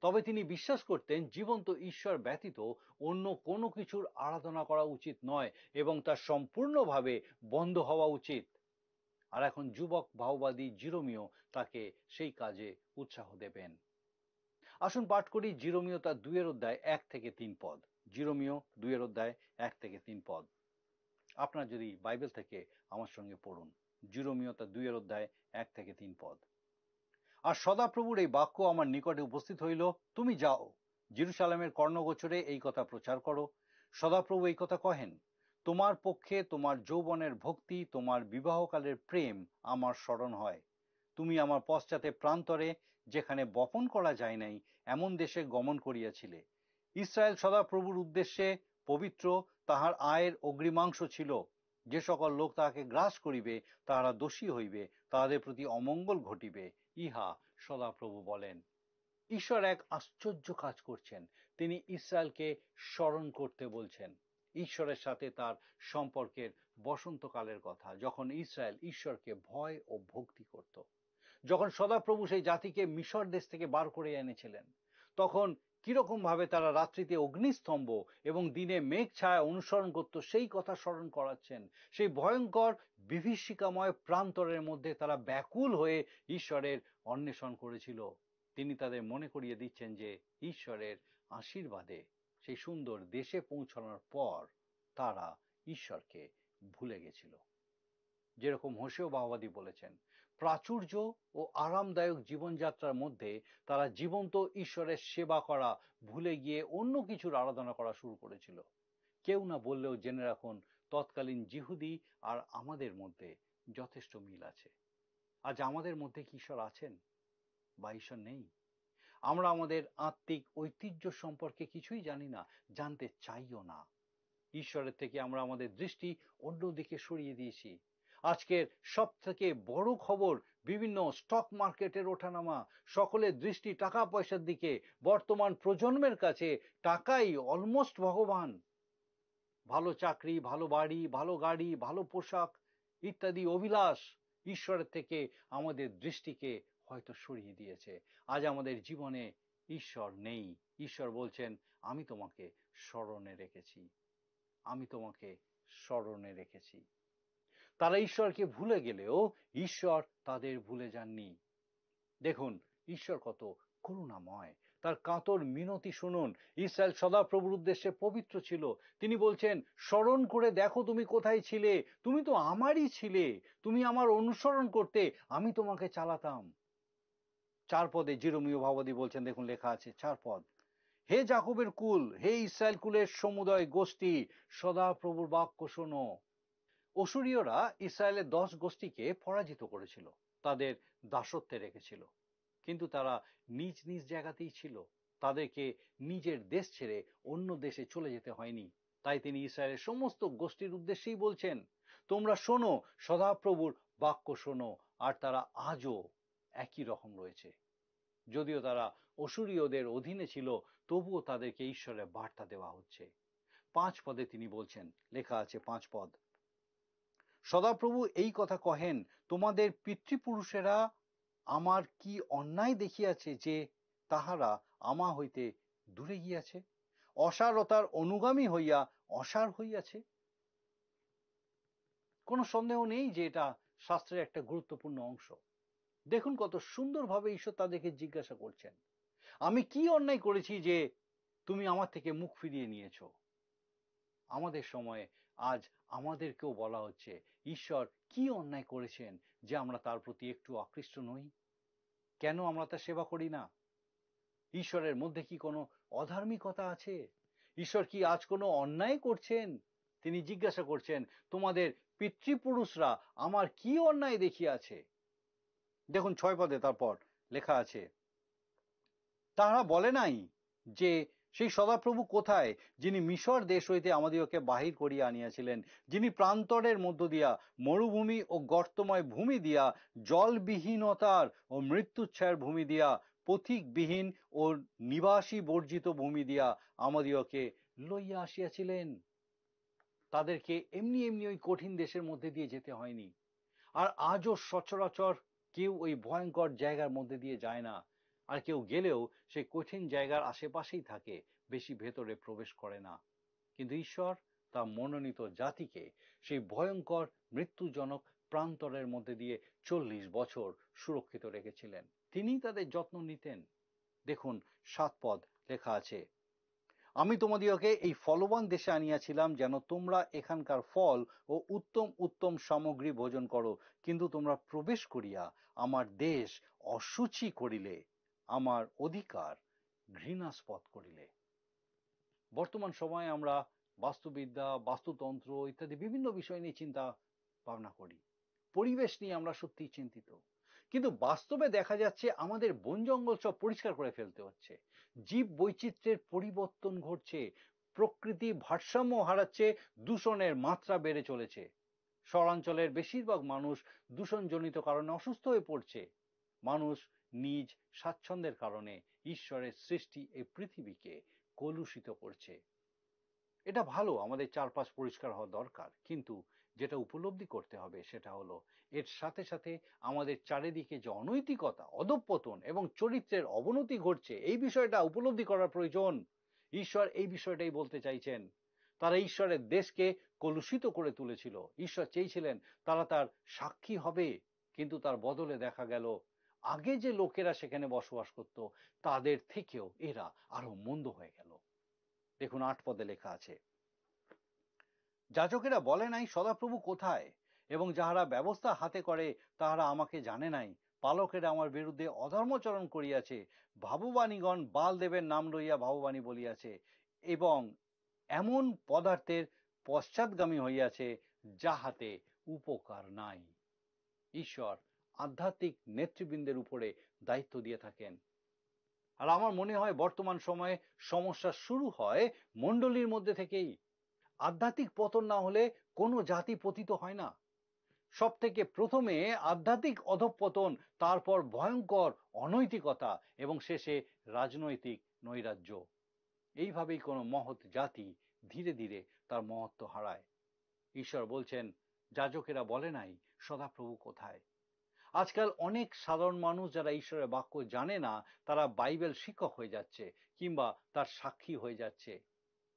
তবে তিনি বিশ্বাস করতেন জীবন্ত ঈশ্বর ব্যতীত অন্য কোনো কিছুর আরাধনা করা উচিত নয় এবং তা সম্পূর্ণভাবে বন্ধ হওয়া উচিত। আর এখন যুবক ভাওবাদী জিরোমিও তাকে সেই কাজে উৎসাহ দেবেন। আসুন পাঠ করি জিরোমিও তার দুইয়ের অধ্যায় এক থেকে তিন পদ। জিরোমিও দুইয়ের অধ্যায় এক থেকে তিন পদ। আপনারা যদি বাইবেল থেকে আমার সঙ্গে পড়ুন, জিরোমিও তার দুইয়ের অধ্যায় এক থেকে তিন পদ। আর সদাপ্রভুর এই বাক্য আমার নিকটে উপস্থিত হইল, "তুমি যাও, জেরুজালেমের কর্ণগোচরে এই কথা প্রচার করো।" সদাপ্রভু এই কথা কহেন, "তোমার পক্ষে তোমার যৌবনের ভক্তি, তোমার বিবাহকালের প্রেম আমার স্মরণ হয়। তুমি আমার পশ্চাতে প্রান্তরে, যেখানে বপন করা যায় নাই, এমন দেশে গমন করিয়াছিলে। ইসরায়েল সদাপ্রভুর উদ্দেশ্যে পবিত্র, তাহার আয়ের অগ্রিমাংশ ছিল। যে সকল লোক তাহাকে গ্রাস করিবে, তাহারা দোষী হইবে, তাহাদের প্রতি অমঙ্গল ঘটিবে।" ইহা সদাপ্রভু বলেন। ঈশ্বর এক আশ্চর্য কাজ করছেন। তিনি ইসরায়েলকে স্মরণ করতে বলছেন। ঈশ্বরের সাথে তার সম্পর্কের বসন্তকালের কথা, যখন ইসরায়েল ঈশ্বরকে ভয় ও ভক্তি করত। যখন সদাপ্রভু সেই জাতিকে মিশর দেশ থেকে বার করে এনেছিলেন, তখন কিরকম ভাবে তারা রাত্রিতে অগ্নিস্তম্ভ এবং দিনে মেঘ ছায়া অনুসরণ করত, সেই কথা স্মরণ করাচ্ছেন। সেই ভয়ঙ্কর বিভীষিকাময় প্রান্তরের মধ্যে তারা ব্যাকুল হয়ে ঈশ্বরের অন্বেষণ করেছিল। তিনি তাদের মনে করিয়ে দিচ্ছেন যে ঈশ্বরের আশীর্বাদে সেই সুন্দর দেশে পৌঁছানোর পর তারা ঈশ্বরকে ভুলে গেছিল। যেরকম হোশেও বাহবাদী বলেছেন, প্রাচুর্য ও আরামদায়ক জীবনযাত্রার মধ্যে তারা জীবন্ত ঈশ্বরের সেবা করা ভুলে গিয়ে অন্য কিছুর আরাধনা করা শুরু করেছিল। কেউ না বললেও জেনে রাখুন, তৎকালীন জিহুদি আর আমাদের মধ্যে যথেষ্ট মিল আছে। আজ আমাদের মধ্যে কি ঈশ্বর আছেন বা ঈশ্বর নেই? আমরা আমাদের আত্মিক ঐতিহ্য সম্পর্কে কিছুই জানি না, জানতে চাইও না। ঈশ্বরের থেকে আমরা আমাদের দৃষ্টি অন্যদিকে সরিয়ে দিয়েছি। আজকের সব থেকে বড় খবর বিভিন্ন স্টক মার্কেটের ওঠানামা, সকলের দৃষ্টি টাকা পয়সার দিকে। বর্তমান প্রজন্মের কাছে টাকাই অলমোস্ট ভগবান। ভালো চাকরি, ভালো বাড়ি, ভালো গাড়ি, ভালো পোশাক ইত্যাদি অভিলাষ ঈশ্বরের থেকে আমাদের দৃষ্টিকে হয়তো সরিয়ে দিয়েছে। আজ আমাদের জীবনে ঈশ্বর নেই। ঈশ্বর বলছেন, "আমি তোমাকে স্মরণে রেখেছি, আমি তোমাকে স্মরণে রেখেছি।" তারা ঈশ্বরকে ভুলে গেলেও ঈশ্বর তাদের ভুলে যাননি। দেখুন, ঈশ্বর কত করুণাময়। তার কাতর মিনতি শুনুন। ইসরায়েল সদাপ্রভুর উদ্দেশ্যে পবিত্র ছিল। তিনি বলছেন, "স্মরণ করে দেখো তুমি কোথায় ছিলে। তুমি তো আমারই ছিলে। তুমি আমার অনুসরণ করতে, আমি তোমাকে চালাতাম।" চার পদে জিরোমীয় ভাবাদী বলছেন, দেখুন লেখা আছে চার পদ, "হে যাকবের কুল, হে ইসরায়েল কুলের সমুদয় গোষ্ঠী, সদাপ্রভুর বাক্য শোনো।" অসুরীয়রা ইসরায়েলের দশ গোষ্ঠীকে পরাজিত করেছিল, তাদের দাসত্বে রেখেছিল, কিন্তু তারা নিজ নিজ জায়গাতেই ছিল। তাদেরকে নিজের দেশ ছেড়ে অন্য দেশে চলে যেতে হয়নি। তাই তিনি ইসরায়েলের সমস্ত গোষ্ঠীর উদ্দেশ্যেই বলছেন, "তোমরা শোনো, সদাপ্রভুর বাক্য শোনো।" আর তারা আজও একই রকম রয়েছে। যদিও তারা অসুরীয়দের অধীনে ছিল, তবুও তাদেরকে ঈশ্বরের বার্তা দেওয়া হচ্ছে। পাঁচ পদে তিনি বলছেন, লেখা আছে পাঁচ পদ, সদাপ্রভু এই কথা কহেন, "তোমাদের পিতৃপুরুষেরা আমার কি অন্যায় দেখিয়াছে যে তাহারা আমা হইতে দূরে গিয়াছে, অসারতার অনুগামী হইয়া অসার হইয়াছে?" কোনো সন্দেহ নেই যে এটা শাস্ত্রের একটা গুরুত্বপূর্ণ অংশ। দেখুন কত সুন্দরভাবে ঈশ্বর তাদেরকে জিজ্ঞাসা করছেন, "আমি কি অন্যায় করেছি যে তুমি আমার থেকে মুখ ফিরিয়ে নিয়েছো?" আমাদের সময়ে আজ আমাদেরকেও বলা হচ্ছে, ঈশ্বর কি অন্যায় করেছেন যে আমরা তার প্রতি একটু আকৃষ্ট নই? কেন আমরা তার সেবা করি না? ঈশ্বরের মধ্যে কি কোনো অধার্মিকতা আছে? ঈশ্বর কি আজ কোনো অন্যায় করছেন? তিনি জিজ্ঞাসা করছেন, "তোমাদের পিতৃপুরুষরা আমার কি অন্যায় দেখিয়াছে?" দেখুন ছয় পদে তারপর লেখা আছে, "তাহারা বলে নাই যে সেই সদাপ্রভু কোথায়, যিনি মিশর দেশ হইতে আমাদিগকে বাহির করিয়া আনিয়াছিলেন, যিনি প্রান্তরের মধ্য দিয়া, মরুভূমি ও গর্তময় ভূমি দিয়া, জলবিহীনতার ও মৃত্যুচ্ছায়ার ভূমি দিয়া, পথিকবিহীন ও নিবাসী বর্জিত ভূমি দিয়া আমাদিগকে লইয়া আসিয়াছিলেন?" তাদেরকে এমনি এমনি ওই কঠিন দেশের মধ্যে দিয়ে যেতে হয়নি। আর আজও সচরাচর কেউ ওই ভয়ঙ্কর জায়গার মধ্যে দিয়ে যায় না। আর কেউ গেলেও সেই কঠিন জায়গার আশেপাশেই থাকে, বেশি ভেতরে প্রবেশ করে না। কিন্তু ঈশ্বর তার মনোনীত জাতিকে সেই ভয়ঙ্কর মৃত্যুজনক প্রান্তরের মধ্যে দিয়ে চল্লিশ বছর সুরক্ষিত রেখেছিলেন। তিনিই তাদের যত্ন নিতেন। দেখুন, সাত পদ লেখা আছে, "আমি তোমাদিগকে এই ফলবান দেশে আনিয়াছিলাম, যেন তোমরা এখানকার ফল ও উত্তম উত্তম সামগ্রী ভোজন করো, কিন্তু তোমরা প্রবেশ করিয়া আমার দেশ অসুচি করিলে, আমার অধিকার ঘৃণাস্পদ করিলে।" বর্তমান সময়ে আমরা বাস্তুবিদ্যা, বাস্তুতন্ত্র ইত্যাদি বিভিন্ন বিষয় নিয়ে চিন্তা ভাবনা করি, পরিবেশ নিয়ে আমরা সত্যিই চিন্তিত, কিন্তু বাস্তবে দেখা যাচ্ছে আমাদের বন জঙ্গল সব পরিষ্কার করে ফেলতে হচ্ছে। জীব বৈচিত্র্যের পরিবর্তন ঘটছে, প্রকৃতি ভারসাম্য হারাচ্ছে, দূষণের মাত্রা বেড়ে চলেছে। শহরাঞ্চলের বেশিরভাগ মানুষ দূষণজনিত কারণে অসুস্থ হয়ে পড়ছে। মানুষ নিজ স্বাচ্ছন্দ্যের কারণে ঈশ্বরের সৃষ্টি এই পৃথিবীকে কলুষিত করছে। এটা ভালো, আমাদের চারপাশ পরিষ্কার হওয়া দরকার, কিন্তু যেটা উপলব্ধি করতে হবে সেটা হলো এর সাথে সাথে আমাদের চারিদিকে যে অনৈতিকতা, অধঃপতন এবং চরিত্রের অবনতি ঘটছে, এই বিষয়টা উপলব্ধি করার প্রয়োজন। ঈশ্বর এই বিষয়টাই বলতে চাইছেন। তারা ঈশ্বরের দেশকে কলুষিত করে তুলেছিল। ঈশ্বর চেয়েছিলেন তারা তার সাক্ষী হবে, কিন্তু তার বদলে দেখা গেল আগে যে লোকেরা সেখানে বসবাস করত, তাদের থেকেও এরা আরো মন্দ হয়ে গেল। দেখুন, আট পদে লেখা আছে, "যাজকেরা বলে নাই, 'সদাপ্রভু কোথায়?' এবং যাহারা ব্যবস্থা হাতে করে, তাহারা আমাকে জানে নাই। পালকেরা আমার বিরুদ্ধে অধর্মচরণ করিয়াছে, ভাববাণীগণ বাল দেবের নাম লইয়া ভাববাণী বলিয়াছে, এবং এমন পদার্থের পশ্চাৎগামী হইয়াছে, যাহাতে উপকার নাই।" ঈশ্বর আধ্যাত্মিক নেতৃবৃন্দের উপরে দায়িত্ব দিয়ে থাকেন। আর আমার মনে হয় বর্তমান সময়ে সমস্যা শুরু হয় মণ্ডলীর মধ্যে থেকেই। আধ্যাত্মিক পতন না হলে কোনো জাতি পতিত হয় না। সব থেকে প্রথমে আধ্যাত্মিক অধঃপতন, তারপর ভয়ঙ্কর অনৈতিকতা এবং শেষে রাজনৈতিক নৈরাজ্য। এইভাবেই কোনো মহৎ জাতি ধীরে ধীরে তার মহত্ত্ব হারায়। ঈশ্বর বলছেন, "যাজকেরা বলে নাই, 'সদাপ্রভু কোথায়?'" আজকাল অনেক সাধারণ মানুষ যারা ঈশ্বরের বাক্য জানে না, তারা বাইবেল শিক্ষক হয়ে যাচ্ছে কিংবা তার সাক্ষী হয়ে যাচ্ছে।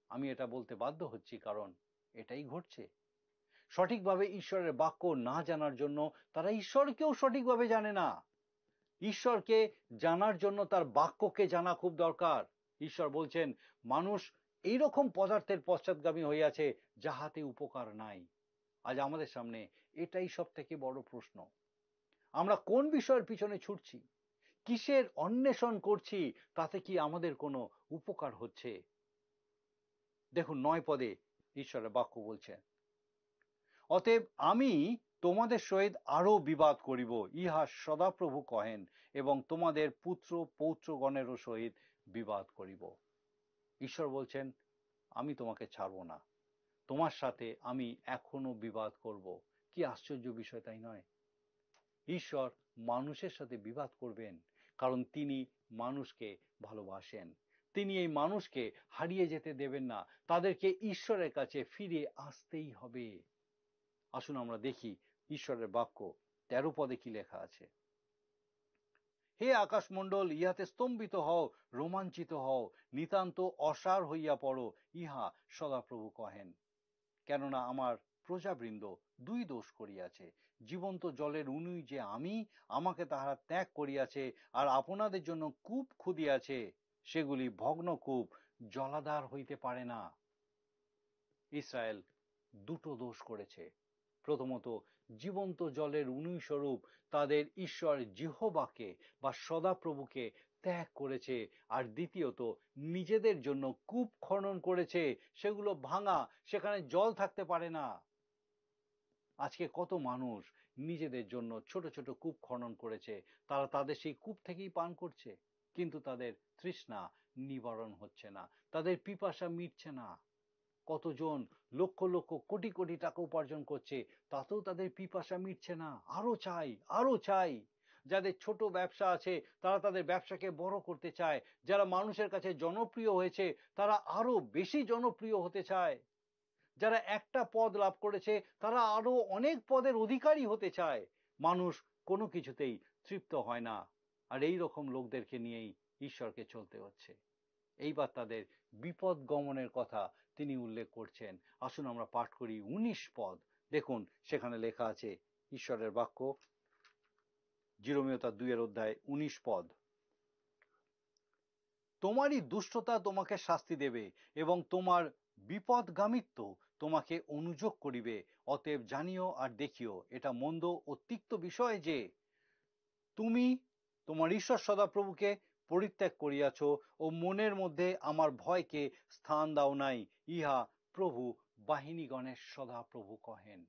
আমি এটা বলতে বাধ্য হচ্ছি, কারণ এটাই ঘটছে। সঠিকভাবে ঈশ্বরের বাক্য না জানার জন্য তারা ঈশ্বরকেও সঠিকভাবে জানে না। ঈশ্বরকে জানার জন্য তার বাক্যকে জানা খুব দরকার। ঈশ্বর বলছেন, মানুষ এইরকম পদার্থের পশ্চাৎগামী হইয়াছে, যাহাতে উপকার নাই। আজ আমাদের সামনে এটাই সব থেকে বড় প্রশ্ন। আমরা কোন বিষয়ের পিছনে ছুটছি, কিসের অন্বেষণ করছি, তাতে কি আমাদের কোনো উপকার হচ্ছে? দেখুন, নয় পদে ঈশ্বরের বাক্য বলছে, "অতএব আমি তোমাদের সহিত আরো বিবাদ করিব, ইহা সদাপ্রভু কহেন, এবং তোমাদের পুত্র পৌত্রগণেরও সহিত বিবাদ করিব।" ঈশ্বর বলছেন, "আমি তোমাকে ছাড়ব না, তোমার সাথে আমি এখনো বিবাদ করব।" কি আশ্চর্য বিষয়, তাই নয়? ঈশ্বর মানুষের সাথে বিবাদ করবেন, কারণ তিনি মানুষকে ভালোবাসেন। তিনি এই মানুষকে হারিয়ে যেতে দেবেন না, তাদেরকে ঈশ্বরের কাছে ফিরে আসতেই হবে। আসুন আমরা দেখি ঈশ্বরের বাক্য, তেরো পদে কি লেখা আছে। "হে আকাশমণ্ডল, ইহাতে স্তম্ভিত হও, রোমাঞ্চিত হও, নিতান্ত অসাড় হইয়া পড়ো, ইহা সদাপ্রভু কহেন। কেননা আমার প্রজাবৃন্দ দুই দোষ করিয়াছে, জীবন্ত জলের উনুই যে আমি, আমাকে তাহারা ত্যাগ করিয়াছে, আর আপনাদের জন্য কূপ খুদিয়াছে, সেগুলি ভগ্ন কূপ, জলাধার হইতে পারে না।" ইসরায়েল দুটো দোষ করেছে। প্রথমত, জীবন্ত জলের উনুই স্বরূপ তাদের ঈশ্বর জিহোবাকে বা সদাপ্রভুকে ত্যাগ করেছে, আর দ্বিতীয়ত, নিজেদের জন্য কূপ খনন করেছে, সেগুলো ভাঙা, সেখানে জল থাকতে পারে না। আজকে কত মানুষ নিজেদের জন্য ছোট ছোট কূপ খনন করেছে, তারা তাদের সেই কূপ থেকেই পান করছে, কিন্তু তাদের তৃষ্ণা নিবারণ হচ্ছে না, তাদের পিপাসা মিটছে না। কতজন লক্ষ লক্ষ কোটি কোটি টাকা উপার্জন করছে, তাতেও তাদের পিপাসা মিটছে না, আরো চাই, আরো চাই। যাদের ছোট ব্যবসা আছে, তারা তাদের ব্যবসাকে বড় করতে চায়। যারা মানুষের কাছে জনপ্রিয় হয়েছে, তারা আরো বেশি জনপ্রিয় হতে চায়। যারা একটা পদ লাভ করেছে, তারা আরো অনেক পদের অধিকারী হতে চায়। মানুষ কোনো কিছুতেই তৃপ্ত হয় না। আর এই রকম লোকদেরকে নিয়েই ঈশ্বরকে চলতে হচ্ছে। এইবার তাদের বিপদ গমনের কথা তিনি উল্লেখ করছেন। আসুন আমরা পাঠ করি উনিশ পদ। দেখুন, সেখানে লেখা আছে ঈশ্বরের বাক্য, জিরোমীয় তার দুইয়ের অধ্যায় উনিশ পদ। "তোমারই দুষ্টতা তোমাকে শাস্তি দেবে এবং তোমার বিপদগামিত্ব তোমাকে অনুযোগ করিবে। অতএব জানিও আর দেখিও, এটা মন্দ ও তিক্ত বিষয় যে তুমি তোমার ঈশ্বর সদাপ্রভুকে পরিত্যাগ করিয়াছ ও মনের মধ্যে আমার ভয়কে স্থান দাও নাই, ইহা প্রভু বাহিনীগণের সদাপ্রভু কহেন।"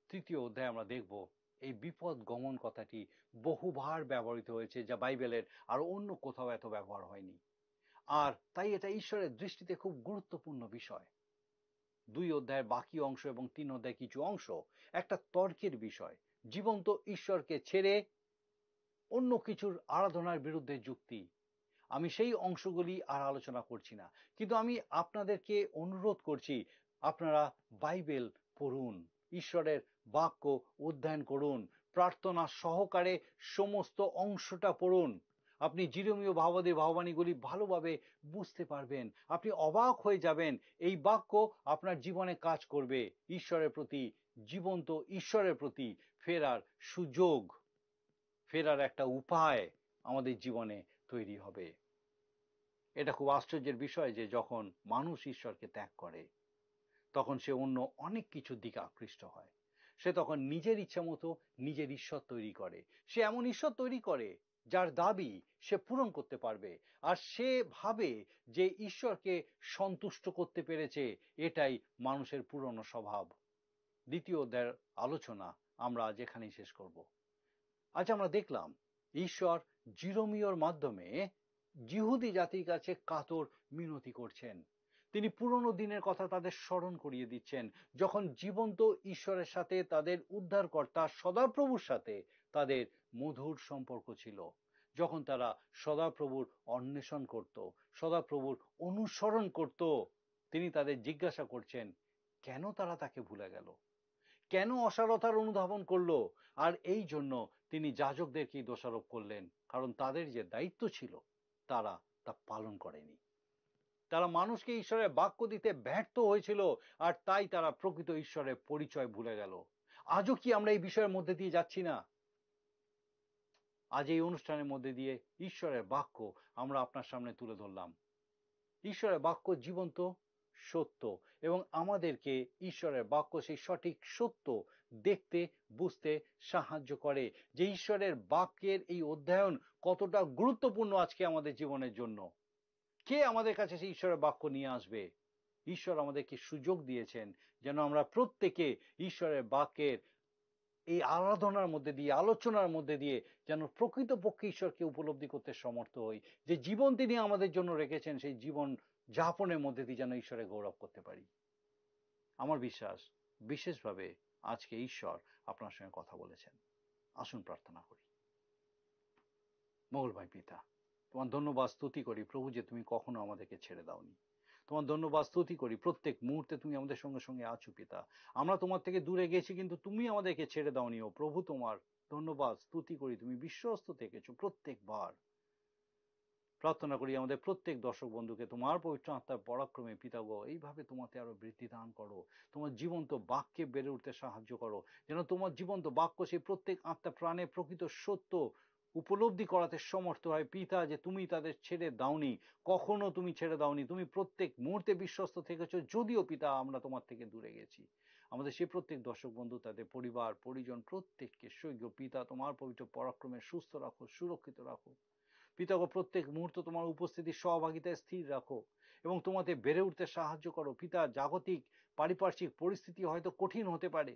তৃতীয় অধ্যায়ে আমরা দেখব এই বিপদ গমন কথাটি বহুবার ব্যবহৃত হয়েছে, যা বাইবেলের আর অন্য কোথাও এত ব্যবহার হয়নি। আর তাই এটা ঈশ্বরের দৃষ্টিতে খুব গুরুত্বপূর্ণ বিষয়। দুই অধ্যায়ের বাকি অংশ এবং তিন অধ্যায় কিছু অংশ একটা তর্কের বিষয়। জীবন্ত ঈশ্বরকে ছেড়ে অন্য কিছুর আরাধনার বিরুদ্ধে যুক্তি। আমি সেই অংশগুলি আর আলোচনা করছি না, কিন্তু আমি আপনাদেরকে অনুরোধ করছি, আপনারা বাইবেল পড়ুন, ঈশ্বরের বাক্য অধ্যয়ন করুন, প্রার্থনা সহকারে সমস্ত অংশটা পড়ুন। আপনি জিরোমীয় ভাবাদি ভাবানিগুলি ভালোভাবে বুঝতে পারবেন। আপনি অবাক হয়ে যাবেন, এই বাক্য আপনার জীবনে কাজ করবে। ঈশ্বরের প্রতি, জীবন্ত ঈশ্বরের প্রতি ফেরার সুযোগ, ফেরার একটা উপায় আমাদের জীবনে তৈরি হবে। এটা খুব আশ্চর্যের বিষয় যে যখন মানুষ ঈশ্বরকে ত্যাগ করে, তখন সে অন্য অনেক কিছুর দিকে আকৃষ্ট হয়। সে তখন নিজের ইচ্ছা মতো নিজের ঈশ্বর তৈরি করে। সে এমন ঈশ্বর তৈরি করে যার দাবি সে পূরণ করতে পারবে, আর সে ভাবে যে ঈশ্বরকে সন্তুষ্ট করতে পেরেছে। এটাই মানুষের পুরনো স্বভাব। দ্বিতীয় অধ্যায়ের আলোচনা আমরা আজ এখানেই শেষ করব। আজ আমরা দেখলাম, ঈশ্বর জিরোমীয়র মাধ্যমে জিহুদি জাতির কাছে কাতর মিনতি করছেন। তিনি পুরনো দিনের কথা তাদের স্মরণ করিয়ে দিচ্ছেন, যখন জীবন্ত ঈশ্বরের সাথে তাদের উদ্ধারকর্তা সদাপ্রভুর সাথে তাদের মধুর সম্পর্ক ছিল, যখন তারা সদাপ্রভুর অন্বেষণ করত, সদাপ্রভুর অনুসরণ করত। তিনি তাদের জিজ্ঞাসা করছেন, কেন তারা তাকে ভুলে গেল? কেন অসারতার অনুধাবন করলো, আর এই জন্য তিনি যাজকদেরকেই দোষারোপ করলেন, কারণ তাদের যে দায়িত্ব ছিল, তারা তা পালন করেনি। তারা মানুষকে ঈশ্বরের বাক্য দিতে ব্যর্থ হয়েছিল, আর তাই তারা প্রকৃত ঈশ্বরের পরিচয় ভুলে গেল। আজও কি আমরা এই বিষয়ের মধ্যে দিয়ে যাচ্ছি না? আজ এই অনুষ্ঠানের মধ্যে দিয়ে ঈশ্বরের বাক্য আমরা আপনার সামনে তুলে ধরলাম। ঈশ্বরের বাক্য জীবন্ত, সত্য, এবং আমাদেরকে ঈশ্বরের বাক্য সেই সঠিক সত্য দেখতে, বুঝতে সাহায্য করে, যে ঈশ্বরের বাক্যের এই অধ্যয়ন কতটা গুরুত্বপূর্ণ আজকে আমাদের জীবনের জন্য। কে আমাদের কাছে সেই ঈশ্বরের বাক্য নিয়ে আসবে? ঈশ্বর আমাদেরকে সুযোগ দিয়েছেন যেন আমরা প্রত্যেকে ঈশ্বরের বাক্যের এই আরাধনার মধ্যে দিয়ে, আলোচনার মধ্যে দিয়ে যেন প্রকৃতপক্ষে ঈশ্বরকে উপলব্ধি করতে সমর্থ হই, যে জীবন তিনি আমাদের জন্য রেখেছেন, সেই জীবন যাপনের মধ্যে দিয়ে যেন ঈশ্বরের গৌরব করতে পারি। আমার বিশ্বাস, বিশেষভাবে আজকে ঈশ্বর আপনার সঙ্গে কথা বলেছেন। আসুন প্রার্থনা করি। মঙ্গলময় পিতা, তোমার ধন্যবাদ স্তুতি করি প্রভু, যে তুমি কখনো আমাদেরকে ছেড়ে দাওনি। তোমার ধন্যবাদ স্তুতি করি, প্রত্যেক মুহূর্তে তুমি আমাদের সঙ্গে সঙ্গে আছো পিতা। আমরা তোমার থেকে দূরে গেছি, কিন্তু তুমি আমাদেরকে ছেড়ে দাওনি। ও প্রভু, তোমার ধন্যবাদ স্তুতি করি, তুমি বিশ্বস্ত থেকেছো প্রত্যেকবার। প্রার্থনা করি আমাদের প্রত্যেক দর্শক বন্ধুকে তোমার পবিত্র আত্মার পরাক্রমে পিতা গো, এইভাবে তোমাতে আরো বৃদ্ধি দান করো, তোমার জীবন্ত বাক্যে বেড়ে উঠতে সাহায্য করো, যেন তোমার জীবন্ত বাক্য সেই প্রত্যেক আত্মা প্রাণে প্রকৃত সত্য উপলব্ধি করাতে সমর্থ হয় পিতা, যে তুমি তাদের ছেড়ে দাওনি, কখনো তুমি ছেড়ে দাওনি, তুমি প্রত্যেক মুহূর্তে বিশ্বস্ত থেকেছো, যদিও পিতা আমরা তোমার থেকে দূরে গেছি। আমাদের সেই প্রত্যেক দর্শক বন্ধু, তাদের পরিবার পরিজন প্রত্যেককে স্বর্গীয় পিতা তোমার পবিত্র পরাক্রমে সুস্থ রাখো, সুরক্ষিত রাখো। পিতা গো, প্রত্যেক মুহূর্ত তোমার উপস্থিতি সহভাগিতায় স্থির রাখো এবং তোমাতে বেড়ে উঠতে সাহায্য করো। পিতা, জাগতিক পারিপার্শ্বিক পরিস্থিতি হয়তো কঠিন হতে পারে,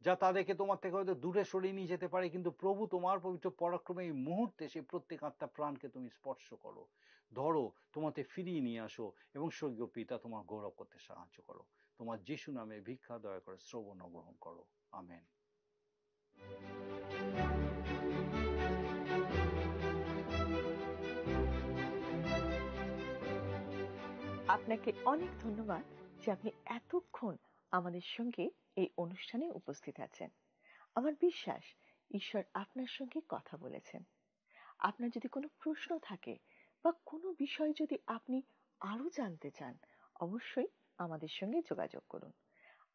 যা তাদেরকে তোমার থেকে হয়তো দূরে সরিয়ে নিয়ে যেতে পারে, কিন্তু প্রভু তোমার পবিত্র পরাক্রমে এই মুহূর্তে সেই প্রত্যেক আত্মা প্রাণকে তুমি স্পর্শ করো, ধরো, তোমাতে ফিরিয়ে নিয়ে আসো এবং স্বর্গীয় পিতা তোমার গৌরব করতে সাহায্য করো। তোমার যিশু নামে ভিক্ষা দয়া করে শ্রবণ ও গ্রহণ করো। আমেন। আপনাকে অনেক ধন্যবাদ যে আপনি এতক্ষণ আমাদের সঙ্গে এই অনুষ্ঠানে উপস্থিত আছেন। আমার বিশ্বাস, ঈশ্বর আপনার সঙ্গে কথা বলেছেন। আপনার যদি কোনো প্রশ্ন থাকে বা কোনো বিষয়ে যদি আপনি আরও জানতে চান, অবশ্যই আমাদের সঙ্গে যোগাযোগ করুন।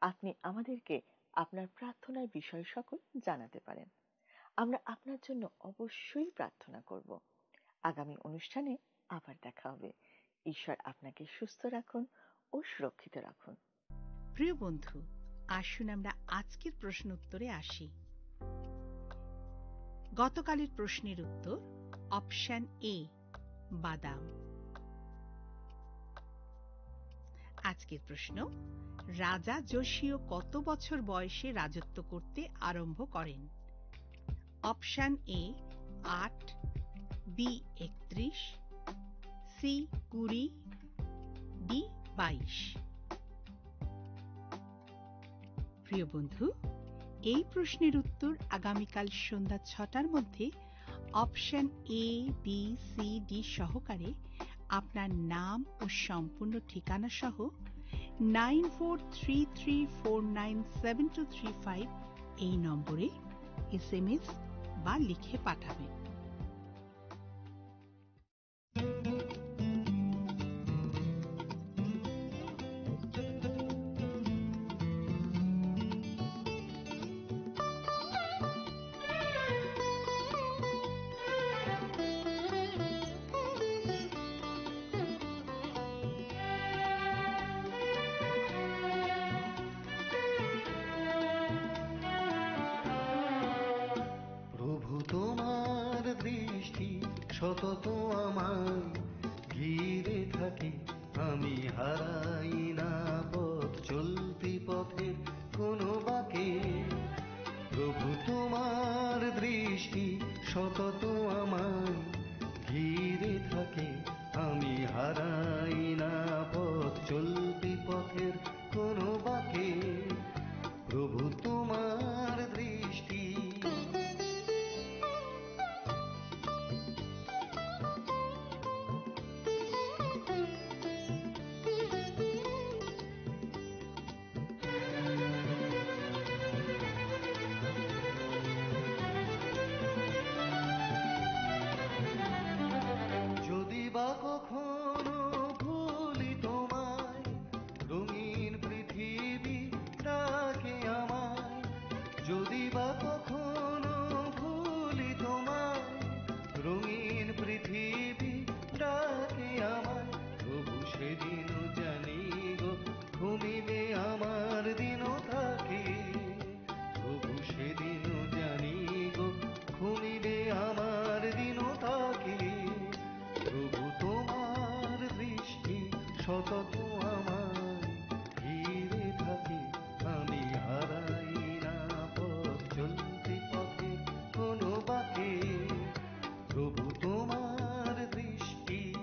আপনি আমাদেরকে আপনার প্রার্থনার বিষয় সকল জানাতে পারেন। আমরা আপনার জন্য অবশ্যই প্রার্থনা করব। আগামী অনুষ্ঠানে আবার দেখা হবে। ঈশ্বর আপনাকে সুস্থ রাখুন ও সুরক্ষিত রাখুন। প্রিয় বন্ধু, আসুন আমরা আজকের প্রশ্ন উত্তরে আসি। গতকালের প্রশ্নের উত্তর অপশন এ, বাদাম। আজকের প্রশ্ন, রাজা যোশীয় কত বছর বয়সে রাজত্ব করতে আরম্ভ করেন? অপশন এ আট, বি একত্রিশ, সি কুড়ি, ডি বাইশ। প্রিয় বন্ধু, এই প্রশ্নের উত্তর আগামীকাল সন্ধ্যা ছটার মধ্যে option A, B, C, D সহকারে আপনার নাম ও সম্পূর্ণ ঠিকানা সহ nine four three three four nine seven two three five এই নম্বরে এসএমএস বা লিখে পাঠাবেন। প্রভু তোমার দৃষ্টি সতত আমায় ঘিরে থাকে, আমি হারাই না পথ চলতি পথের কোনো বাঁকে। প্রভু তোমার দৃষ্টি সতত আমায় ঘিরে থাকে, আমি হারাই না পথ চলতি পথের কোনো বাঁকে। প্রভু তোমার দৃষ্টি। পৃথিবী ডাকে আমায়, তবু সেদিনও জানি গো, ঘুমিবে আমার দিনও থাকে। তবু সেদিনও জানি গো, ঘুমিবে আমার দিনও থাকে। তবু তোমার দৃষ্টি সতত আমায় ঘিরে থাকে। আমি হারাই না পথ চলতি পথে কোনো বাঁকে। প্রভু তোমার দৃষ্টি।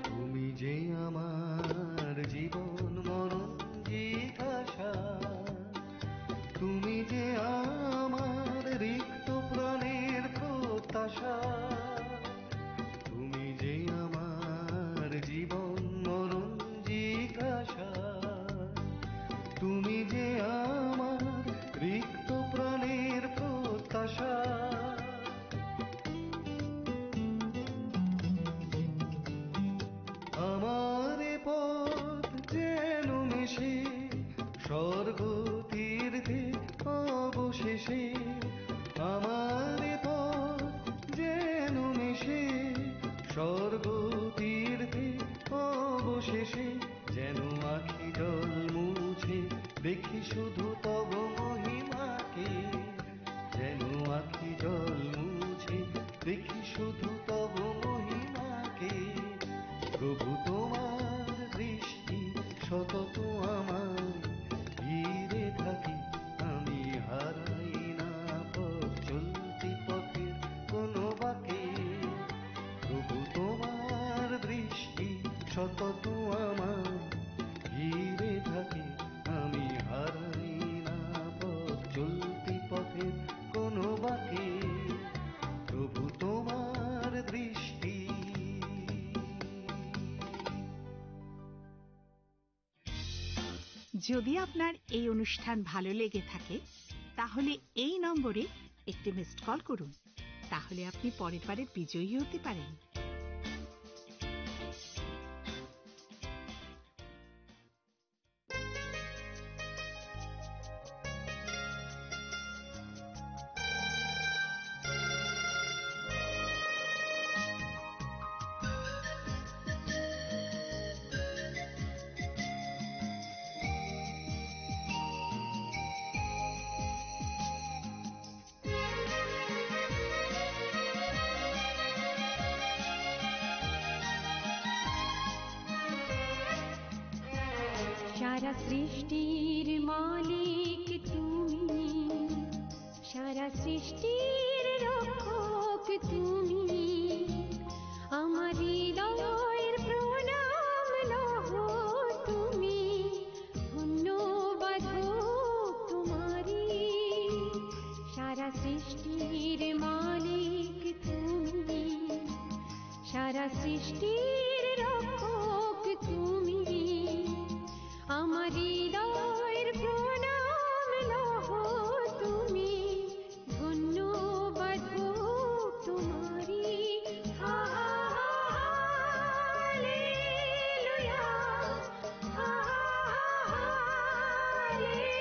তুমি যে আমার জীবন মরণ জিজ্ঞাসা, তুমি যে আমার রিক্ত প্রাণের প্রত্যাশা, তুমি যে আমার জীবন মরণ জিজ্ঞাসা, তুমি যে আমার রিক্ত প্রাণের প্রত্যাশা। আমার এ পথ যেন মিশে স্বর্গ তীর্থে অবশেষে। আমার এ পথ যেন মিশে স্বর্গ তীর্থে অবশেষে। যেন আখি জল মুছে দেখি শুধু তব মহিমাকে। যেন আখি জল মুছে দেখি শুধু তব মহিমাকে। প্রভু তোমার দৃষ্টি সতত আমায় ঘিরে থাকে। আমি হারাই না পথ চলতি পথের কোনো বাঁকে। প্রভু তোমার দৃষ্টি সতত আমায় ঘিরে থাকে। আমি হারাই না পথ চলতি পথের কোনো বাঁকে। প্রভু তোমার দৃষ্টি। যদি আপনার এই অনুষ্ঠান ভালো লেগে থাকে, তাহলে এই নম্বরে একটি মিসড কল করুন। তাহলে আপনি পরের বারের বিজয়ী হতে পারেন। সারা সৃষ্টির মালিক তুমি, সারা সৃষ্টির রক্ষক তুমি, আমার হৃদয়ের প্রণাম লহ তুমি। ধন্যবাদ হোক তোমারই, সারা সৃষ্টির মালিক তুমি, সারা সৃষ্টির রক্ষক তুমি, আমার হৃদয়ের প্রণাম লহ তুমি। ধন্যবাদ হোক তোমারই। হা, হা, হা, হালেলুয়া। হা, হা, হা, হালেলুয়া।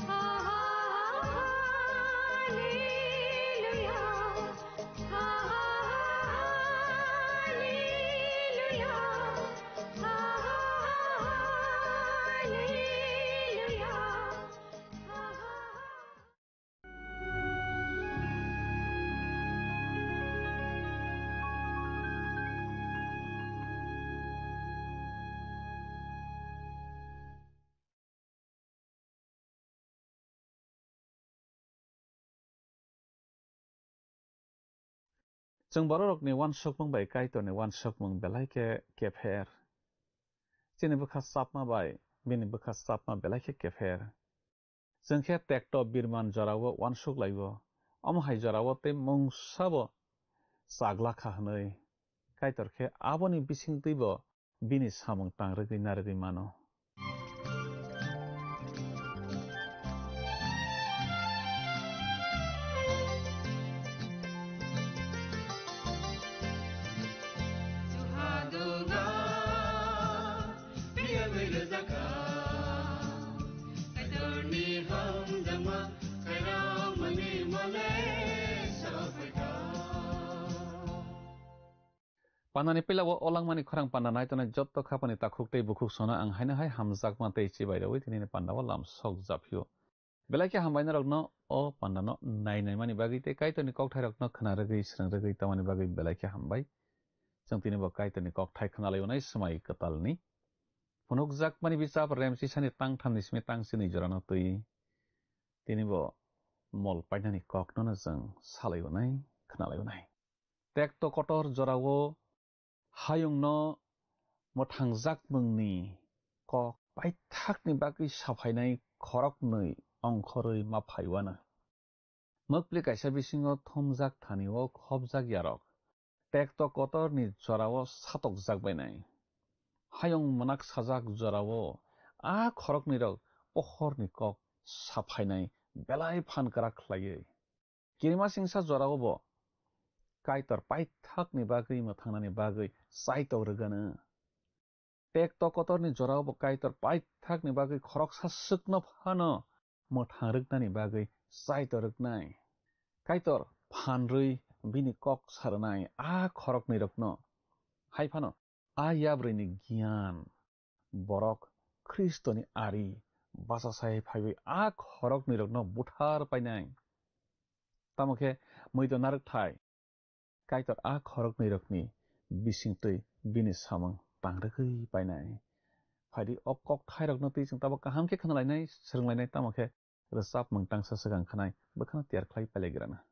হা, হা, হা, হালেলুয়া। হা, হা, হা, hallelujah. Chwng bororokni uansukmung bai Kaitorni uansukmung belai khe kepher. Chini bwkha chapma bai bini bwkha chapma belai khe kepher. Chwng khe tekto birman jorao uansuk lai-o, Omo hai jorao tei mungsabo chagla kha hwnwi Kaitor khe aboni bisingtwibo bini samung tangrwgwi narwgwi mano. Pandani pilao o langmani khorang panda naitongnai jotto khapani takhuk tei bukhuk sono ang haino hai hamjakma tei chibai rwui tinini pandao lam sok japhio. Belai khe hambai norokno o pandano nai naimani bagwi tei Kaitorni kokthairokno khna rwgwi, srwng rwgwi tongmani bagwi belai khe hambai. Chwng tini bo Kaitorni kokthai khna laionai swmai kwtalni. Phunukjakmani bichap Remsisani tangthamni simi tangchinwi jorano twi tini bo mol painani koknono chwng salaionai, khna laionai. Tekto kotor jorao hayungno mwthangjakmungni kok paithakni bagwi saphainai khoroknwi ongkhorwi ma phaiwano. Mokpli kaisa bisingo thumjak thani o khopjak yarok. Tekto kotorni jorao satokjak bainai. Hayung mwnak sajak jorao a khoroknwirok pohorni kok saphainai belai phan kwrak khlaiwi. Kirimasingsa jorao bo Kaitor paithakni bagwi mwthangnani bagwi chaitok rwgano. Tekto kotorni jorao bo Kaitor paithakni bagwi khoroksa swkno phano mwthang rwknani bagwi chaitor rwknai. Kaitor phan rwi bini kok sa rwnai a khoroknwirokno. Hai phano a yabrwini giyan borok Khristoni ari bachasai phaiwi a khoroknwirokno buthar painai. Tamo khe muido narwkthai. Kaitor a khoroknwirokni bisingtwi bini samung tangrwgwi painai. Phaidi o kokthairokno twi chwng tabuk kaham khe khna lainai, swrwng lainai, tamo khe rwchapmung tangsa swkang khanai bwkhano tiyar khlai pailaigrana.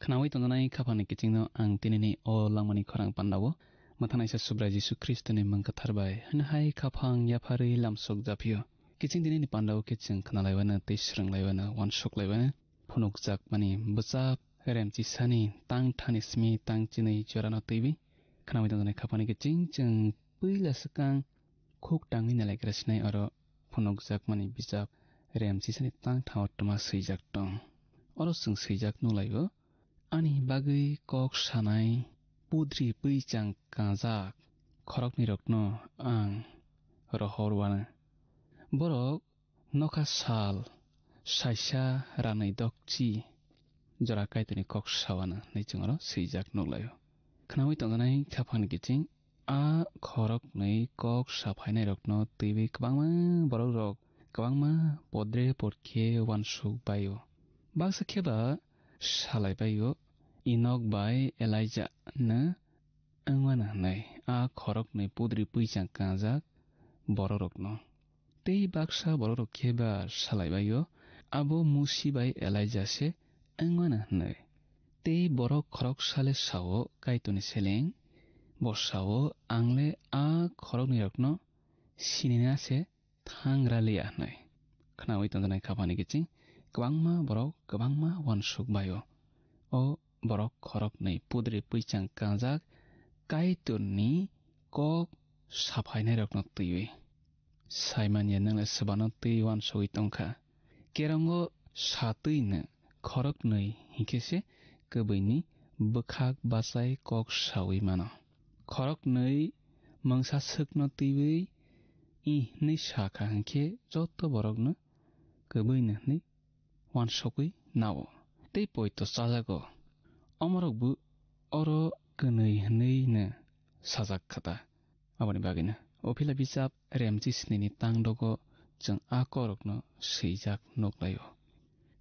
Khnaui tongjaknai khaphangni kichingno ang tinini o langmani khorang pandao mwthanaisa Subrai Jisu Khristoni mung kwthar bai hwnwi hai khaphang yapharwi lamsok japhio. Kiching tinini pandao khe chwng khnalaiwano tei swrwnglaiwano, uansuk laiwano phunukjakmani bwchap remchisani tang thani simi tang chinwi jorano twiwi khnaui tongjaknai khaphangni kiching chwng puila swkang khuk tangwi nalaigra sinai oro phunukjakmani bijap remchisani tang thao twma swijak tong. Oro chwng swijak nukhlaio, "Ani bagwi kok sanai pudri pwichang kangjak khoroknwirokno ang rohor uanw. Borok nokha sal saisa ranwi dokchi jora Kaitorni kok sa uanw," hwnwi chwng oro swijak nukhlaio. Khnaui tongjaknai khaphangni kiching a khoroknwi kok saphainairokno twiwi kwbangma borokrok kwbangma podre podkhe uansuk baio. Baksa khe ba salai baio, Enok bai Elijah no wng mano hwnwi a khoroknwi pudri pwichang kangjak borokrokno. Tei baksa borokrok khe ba salai baio, abo Musi bai Elijah se wng mano hwnwi. Tei borok khoroksa le sao Kaitorni seleng, bo sao, "Ang le a khoroknwirokno sinina se thangra liya," hwnwi. Khnaui tongjaknai khaphangni kiching kwbangma borok kwbangma uansuk baio. O borok khoroknwi pudri pwichang kangjak Kaitorni kok saphainairokno twiwi. Saimanya nwng le swbano twi uansugwi tongkha. Kerongo satwino khoroknwi hinkhe se kwbwini bwkhak bachai kok saui mano. Khoroknwi mungsa swkno twiwi i hwnwi sakha hinkhe joto borokno kwbwino hwnwi uansugwi nao tei poito chajago. Omorokbo oro kwnwi hwnwino sajak kha ta. Aboni bagwino o phila bijap remchi snini tang dogo chwng a korokno swijak nuklaio.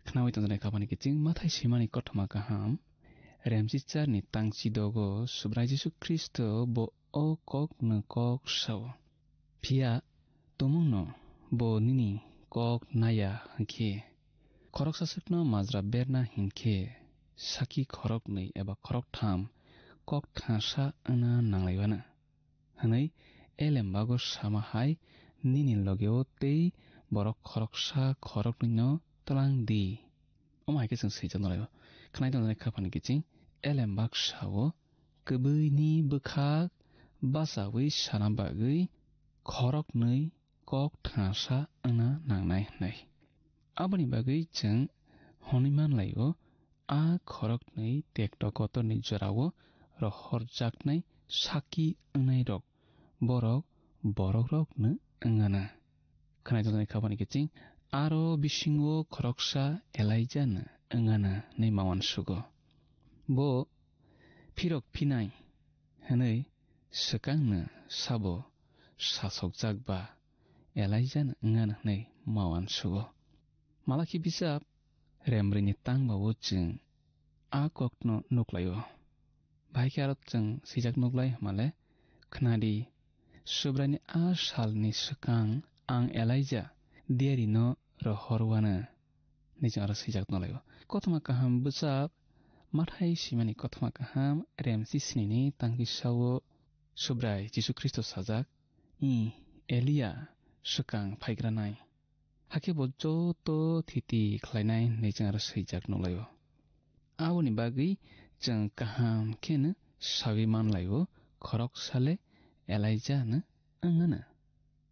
Khnaui tongjaknai khaphani kiching Mathai swimani kothoma kaham remchi charni tang chi dogo Subrai Jisu Khristo bo o kokno kok sao. Phiya tumungno bo nini kok naya hinkhe, khoroksa swkno majra berna hinkhe, sakhi khoroknwi eba khoroktham kok thansa wngna nanglaiwano, hwnwi elembago sama hai nini logeo tei borok khoroksa khoroknwino twlang di. Omo hai khe chwng swijak nalaio. Khwnai tongjaknai khaphani kiching elembak sao, kwbwini bwkhak bachaui sana bagwi khoroknwi kok thansa wngna nangnai hwnwi. Aboni bagwi chwng hwnwi manlaio, a khoroknwi tekto kotorni jorao rohorjaknai sakki wngnairok borok borokrokno wngana. Khwnai tongjaknai khaphani kiching aro bisingo khoroksa Elijah no wngana hwnwi ma uansugo. Bo phirok phinai hwnwi swkangno sabo sasokjak ba Elijah no wngana hwnwi ma uansugo. Malakhi bijap remrwini tangba o chwng a kokno nuklaio. Bahai khe aro chwng swijak nuklai hwnmale, "Khnadi, Subraini a salni swkang ang Elijah diarino rohor uanw," hwnwi chwng aro swijak nuklaio. Kothoma kaham bwchap, Mathai swimani kothoma kaham, remchi snini tangkisa o Subrai Jisu Khristo sajak, "I, Elia swkang phaigranai." Hakhe bo joto thiti khlainai hwnwi chwng aro swijak nuklaio. Aboni bagwi chwng kaham kheno saui manlaio, khoroksa le Elijah no wngana.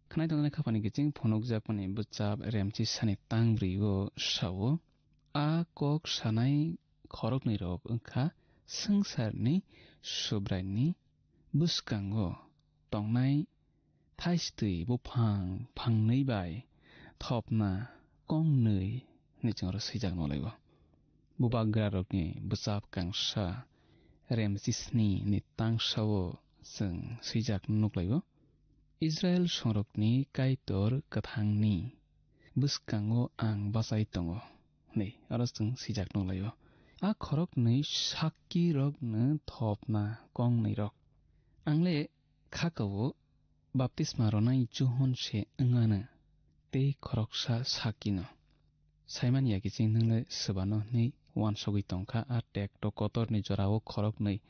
Khwnai tongjaknai khaphani kiching phunukjakmani bwchap remchi sani tang brwi o sao, a kok sanai khoroknwi rok wngkha swngcharni Subraini bwskango tongnai thaistwi buphang phangnwi bai thopna kongnwi hwnwi chwng aro swijak nuklaio. Bubagrarokni bwchap kangsa remchi sni ni tangsao chwng swijak nuklaio, "Israil songrokni Kaitor kwthangni bwskango ang bachai tongo," hwnwi aro chwng swijak nuklaio. A khoroknwi sakkirokno thopna kongnwirok. Ang le khakao baptisma ronai Johon se wngano tei khoroksa sakino. Saimanya kiching nwng le swbano hwnwi uansugwi tongkha, a tekto kotorni jorao khoroknwi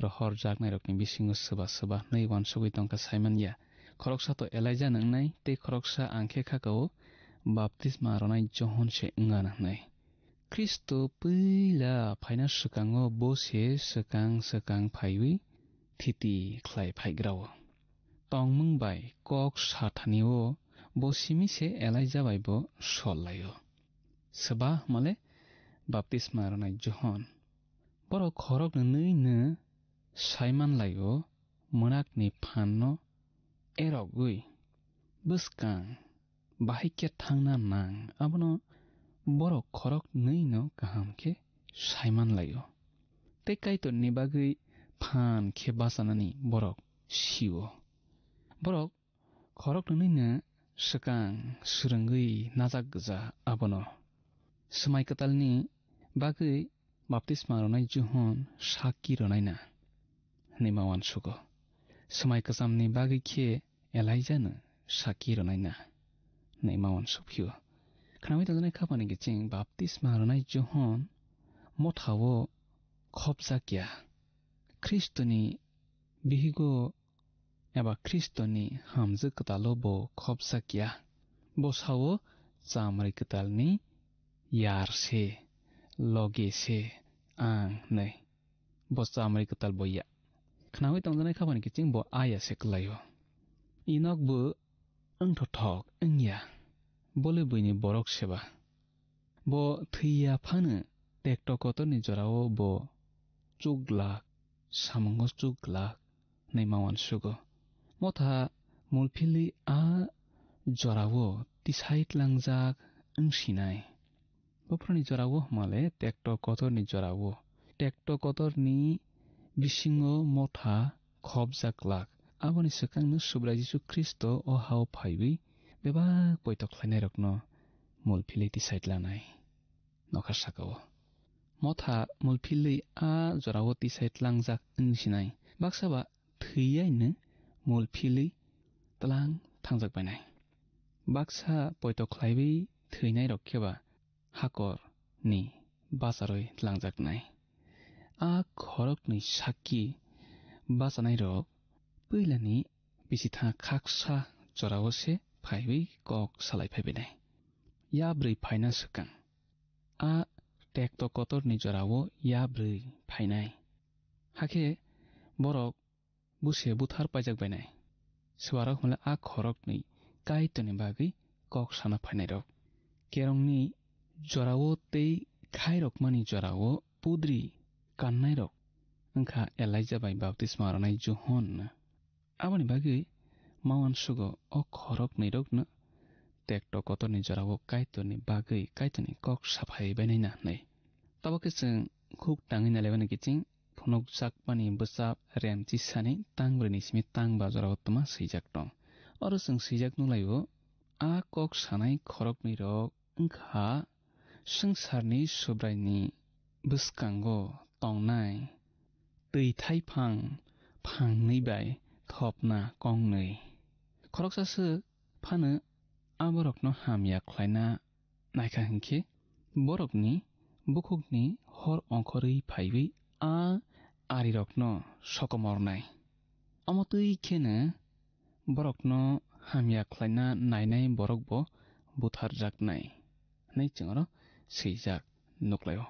rohorjaknairokni bisingo swba swba hwnwi uansugwi tongkha saimanya. Khoroksa to Elijah no wngnai, tei khoroksa ang khe kha-o baptisma ronai Johon se wng anw hwnwi. Khristo puila phaina swkango bo se swkang swkang phaiwi thiti khlai phaigrao. Tongmung bai kok sathanio bo simi se Elijah bai bo sol laio. Swba hwnmale baptisma rwnai Johon. Borok khoroknwi no saiman laio, mwnakni phanno erogwi bwskang bahai khe thangna nang, abono borok khoroknwi no kaham khe saiman laio. Tei Kaitorni bagwi phan khe bachanani borok sio. Borok khoroknwino swkang swrwngwi najak gwja abono. Swmai kwtalni bagwi baptisma rwnai Johon sakki rwnaina hwnwi ma uansugo. Swmai kwchamni bagwi khe Elijah no sakki rwnaina hwnwi ma uansukphio. Khnawi tongjaknai khapani kiching baptisma rwnai Johon mothao khopjakya. Khristoni bihigo eba Khristoni hamjwk kwtalo bo khopjakya. Bo sao chamri kwtalni yar se, loge se ang hwnwi. Bo chamri kwtal bo ya. Khnawi tongjaknai khapani kiching bo aya se kwlaio. Enok bo wngthothok wngya. Bo le buini borok seba. Bo thwiya phano tekto kotorni jorao bo chuk glak, samungo chuk glak hwnwi ma uansugo. Motha mulphilwi a jorao tisai tlangjak wngsinai. Buphuruni jorao hwnmale tekto kotorni jorao. Tekto kotorni bisingo motha khopjak glak. Aboni swkangno Subrai Jisu Khristo o hao phaiwi bebak poito khlainairokno mulphilwi tisai tlanai. Nokha sakao. Motha mulphilwi a jorao tisai tlangjak wngsinai. Baksa ba thwiyaino mulphilwi tlang thangjak bainai. Baksa poito khlaiwi thwinairok kheba hakorni bacharwi tlangjaknai. A khoroknwi sakki bachanairok puilani bisitha khaksa jorao se phaiwi kok salai phaibainai. Yabrwi phaina swkang. A tekto kotorni jorao yabrwi phainai. Hakhe borok buse buthar paijak bainai. Swbarok hwnle a khoroknwi Kaitorni bagwi kok sana phainairok. Kerongni jorao tei khairokmani jorao pudri kannairok wngkha Elijah bai baptisma rwnai Johon. Aboni bagwi ma uansugo o khoroknwirokno tekto kotorni jorao Kaitorni bagwi Kaitorni kok saphai bainaina hwnwi. Tabuk khe chwng khuk tangwi nailaimani kiching phunukjakmani bwchap Remchisani tang brwi ni simi tang ba jorao twma swijak tong. Oro chwng swijak nukhlaio, a kok sanai khoroknwi rok wngkha swngcharni Subraini bwskango tongnai twi thaiphang phangnwi bai thopna kongnwi. Khoroksa swk phano a borokno hamya khlaina naikha hinkhe borokni bukhukni hor ongkhorwi phaiwi a arirokno sokomornai. Omo twi kheno borokno hamya khlaina nainai borokbo butharjaknai hwnwi chwng oro swijak nuklaio.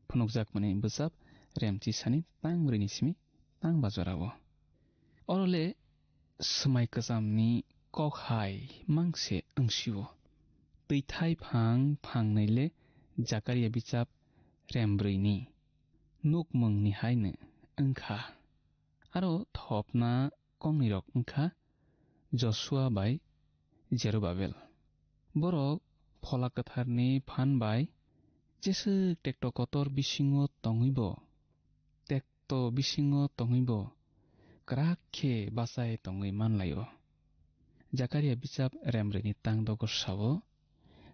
Phunukjakmani bwchap Remchisani tang brwi ni simi tang ba jorao. Oro le swmai kwchamni kok hai mangse wngsio. Twi thaiphang phangnwi le Jakaria bichap rembrwi ni nukmung ni haino wngkha. Aro thopna kongnwi rok wngkha Joshua bai Jerubabel. Borok Phola Kwtharni phan bai jeswk tekto kotor bisingo tongwibo, tekto bisingo tongwibo kwrak khe bachai tongwi manlaio. Jakaria bichap remrwini tang dogo sao,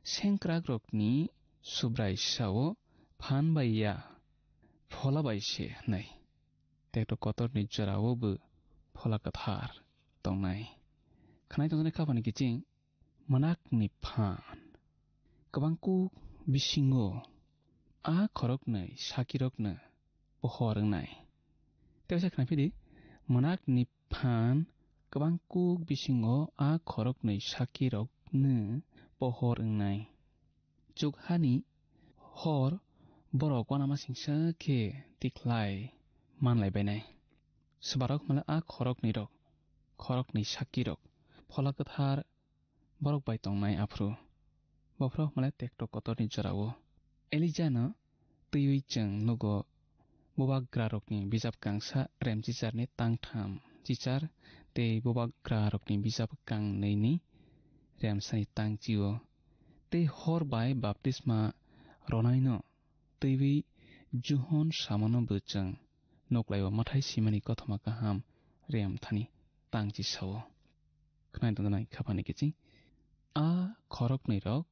sengkrakrokni Subrai sao, phan bai ya, phola bai se hwnwi. Tekto kotorni jorao bo Phola Kwthar tongnai. Khnai tongjaknai khapani kiching mwnakni phan. Kwbang kuk bisingo a khoroknwi sakirokno pohor wngnai. Tei waisa khna phidi, mwnakni phan kwbang kuk bisingo a khoroknwi sakirokno pohor wngnai. Chukhani hor borok uanamasingcha khe tikhlai manlai bainai. Swbarok hwnmale a khoroknwi rok, khoroknwi sakirok, Phola Kwthar borok bai tongnai aphuru. Bophuru hwnmale tektok kotorni jorao Elijano twiwi chwng nugo, bubagrarokni bijap kangsa remchicharni tangtham chichar tei bubagrarokni bijap kangnwini remsani tangchio. Tei hor bai baptisma ronaino twiwi Johon samano bo chwng nuklaio, Mathai simani kothoma kaham remthani tangchi sao. Khnai tongjanai khapani kiching. A khoroknwi rok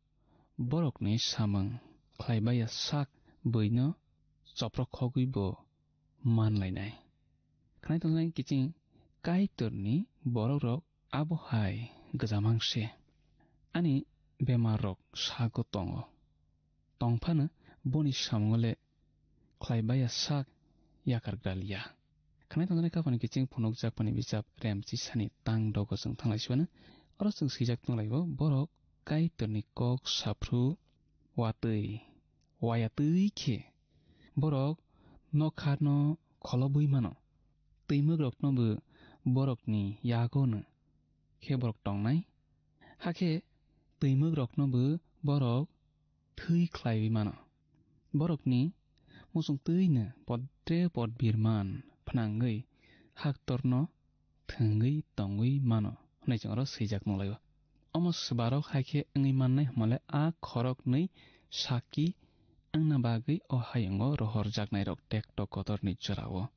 borokni samung khlaibai ya sak buino choprok khogwi bo manlainai. Khnai tongjanai kiching, Kaitorni borokrok abo hai gwjamang se. Ani bemarrok sago tongo. Tongphano boni samungo le khlaibai ya sak yakar gra liya. Khnai tongjanai khapani kiching phunukjakmani bijap remchisani tang dogo chwng thanglai sibano. Oro chwng swijak tonglaio, borok Kaitorni kok saphru watwi, wayatwi khe borok nokharno kholobwi mano. Twimukrokno bo borokni yagono khe borok tongnai. Hakhe twimukrokno bo borok thwi khlaiwi mano. Borokni muchung twino podre pod birman phnangwi haktorno thwngwi tongwi mano hwnwi chwng oro swijak nukhlaio. Omo swbarok hai khe wngwi mannai hwnmale a khoroknwi sakki wngna bagwi o hayungo rohorjaknairok tektok kotorni jorao.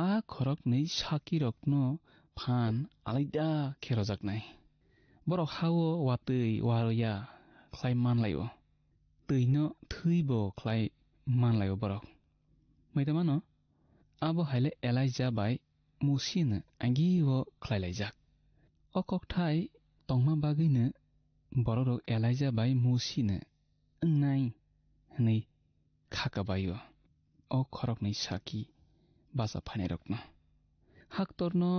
A khoroknwi sakirokno phan alaida khe rojaknai. Borok hao watwi waroya khlai manlaio. Twino thwibo khlai manlaio borok. Mwita mano, abo haile Elijah bai Musino agio khlailaijak. O kokthai tongma bagwino borokrok Elijah bai Musino wngnai hwnwi khakabaio o khoroknwi sakki bacha phainairokno. Haktorno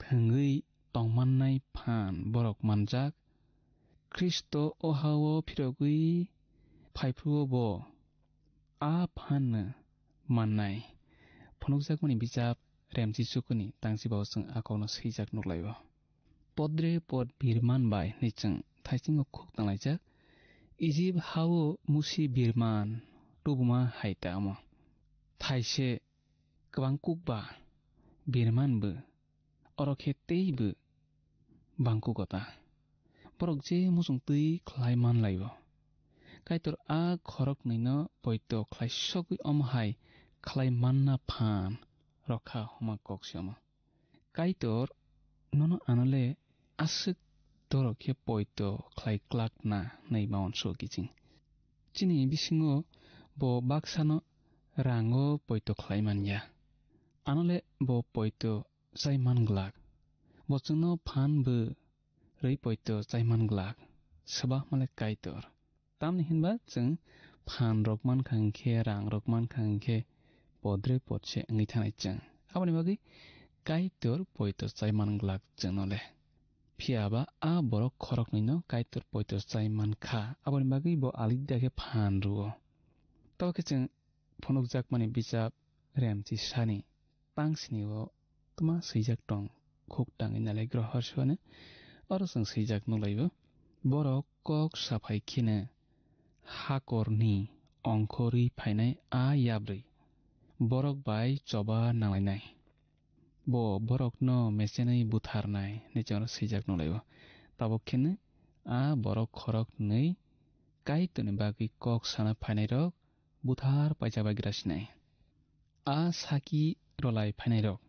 thwngwi tongmannai phan borok manjak. Khristo o hao phirogwi phaiphruo bo a phanno mannai. Phunukjakmani bijap Remchi Chukuni tangchiba o chwng a kokno swijak nuklaio. Podre pod birman bai hwnwi chwng thaisingo khuk tanglaijak. Ijip hao Musi birman tubuma hai ta omo. Thaise kwbang kuk ba birman bo, oro khe tei bo bangkugo ta. Borok je muchung twi khlai manlaio. Kaitor a khoroknwino poito khlai sogwi omo hai khlai manna phan rokha hwnma kok se omo. Kaitor nono ano le aswk dorok khe poito khlai klak na hwnwi ma uansugo kiching. Chini bisingo bo baksano rango poito khlai man ya. Ano le bo poito chai man glak. Bo chwngno phan bo rwi poito chai man glak. Swbakma le Kaitor. Tamni hinba chwng phan rok man kha hwnkhe, rang rok man kha hwnkhe, podre pod se wngwi thanai chwng. Aboni bagwi Kaitor poito chai man glak chwngno le. Phiya ba a borok khoroknwino Kaitor poito chai man kha, aboni bagwi bo alida khe phan rw-o. Tamo khe chwng phunukjakmani bijap Remchi Sani tang sini o twma swijak tong, khuk tangwi nalai grohor se hwnwi. Oro chwng swijak nuklaio, borok kok saphai kheno hakorni ongkhorwi phainai a yabrwi borok bai choba nanglainai. Bo borokno mechenwi butharnai hwnwi chwng oro swijak nuklaio. Tabuk kheno a borok khoroknwi Kaitorni bagwi kok sana phainairok buthar paijak bai grasinai. A saki rolai phainairok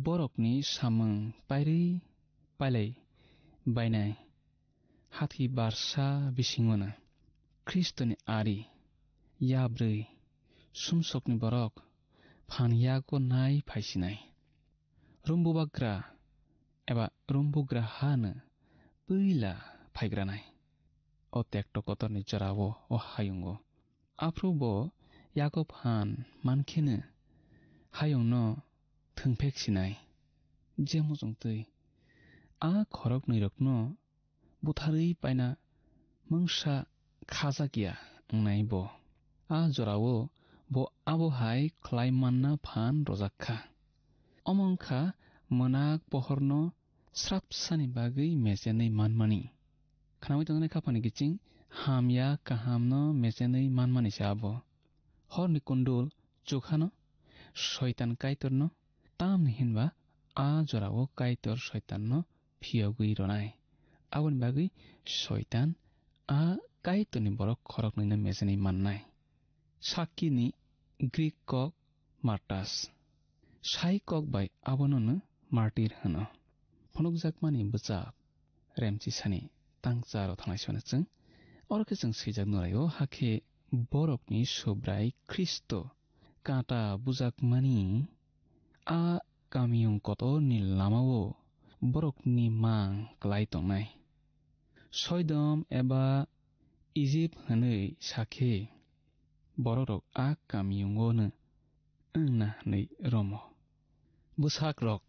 borokni samung pairwi pailai bainai. Hathi barsa bisingono Khristoni ari yabrwi sumsokni borok phan yago nai phaisinai. Rumbubagra eba rumbugra hano puila phaigranai. O tekto kotorni jorao o hayungo Aphuru bo yago phan man kheno hayungno thwngphek sinai, je muchungtwi a khoroknwirokno butharwi paina mungsa khajak ya wngnai bo. A jorao bo abo hai khlai manna phan rwjak kha. Omo wng kha mwnak pohorno srapsani bagwi mechenwi manmani. Khnaui tongnai khaphani kiching hamya kahamno mechenwi manmani se abo. Horni kundul chukhano Soitan Kaitorno, tamni hinba a jorao Kaitor Soitanno phiyogwi rwnai. Aboni bagwi Soitan a Kaitorni borok khoroknwino mechenwi mannai. Sakini Greek kok martas. Sai kok bai abonono martir hwno. Phunukjakmani bwchap remchisani tangcharo thanglai sibano chwng. Oro khe chwng swijak nuraio, hakhe borokni Subrai Khristo kata bujakmani a kamiyung kotorni lamao borokni mang klai tongnai. Soidom eba Ijip hwnwi sakhe, borokrok a kamiyungono wngna hwnwi romo. Bwsakrok,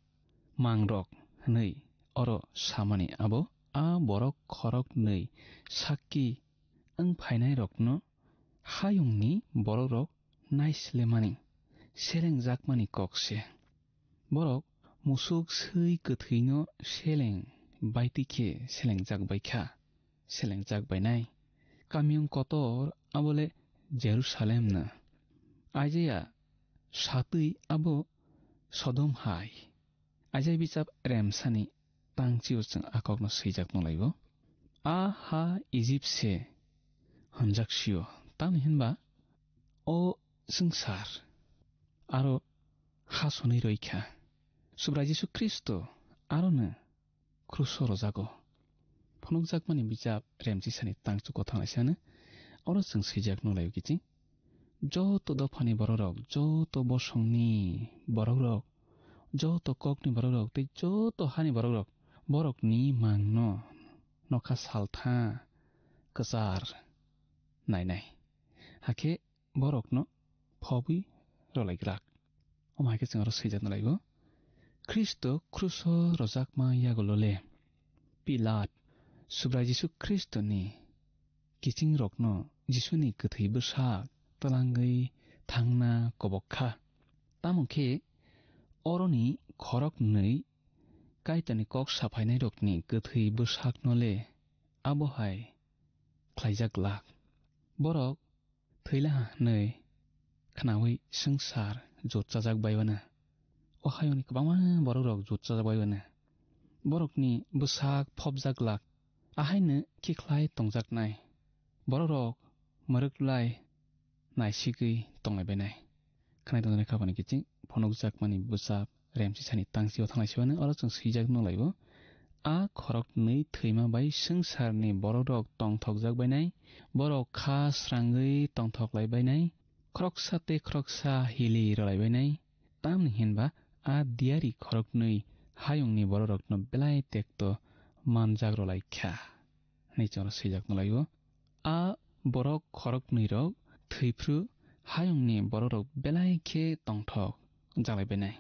mangrok hwnwi oro samani abo a borok khoroknwi sakki wng phainairokno hayungni borokrok naislemani, selengjakmani kok se. Borok musuk swi kwthwino seleng baitwi khe selengjak bai kha, selengjak bainai. Kamiyung kotor abole Jerusalemno. Aijaya satwi abo Sodom hai. Aijaya bichap remsani tangchio chwng a kokno swijak nulaibo. A ha Ijip se hwnjak sio, tamni hinba o swngchar aro ha sonwi roi kha. Subrai Jisu Khristo arono kruso rojago. Phunukjakmani bijap remchisani tangchuko thanglaisano oro chwng swijak nulaio kiching. Joto dophani borokrok, joto bosongni borokrok, joto kokni borokrok tei joto hani borokrok borokni mangno nokha saltha kwchar nainai. Hakhe borokno phobwi rwlaigwlak. Omo hai khe chwng aro swijak nulaigo, Khristo kruso rojakma yagulo le Pilat Subrai Jisu Khristoni kichingrokno Jisuni kwthwi bwsak twlangwi thangna kobok kha. Tamo khe oroni khoroknwi Kaitorni kok saphainairokni kwthwi bwsakno le abo hai khlaijak glak. Borok thwilaha hwnwi khnaui swngchar jotchajak bai uanw. O hayungni kwbangma borokrok jotchajak bai uanw. Borokni bwsak phobjak glak, ahaino khe khlai tongjaknai. Borokrok mwrwklai naisigwi tonglai bainai. Khwnai tongjaknai khabani kiching phunukjakmani bwchap remchisani tangchio thanglai sibaino oro chwng swijak nulaibo. A khoroknwi thwima bai swngcharni borokrok tongthokjak bainai, borok kha srangwi tongthoklai bainai, khoroksa tei khoroksa hili rwlai bainai, tamni hinba a diyari khoroknwi hayungni borokrokno belai tekto manjak rwlai kha, hwnwi chwngno swijak nulaio. A borok khoroknwirok thwiphru hayungni borokrok belai khe tongthok jaglai bainai.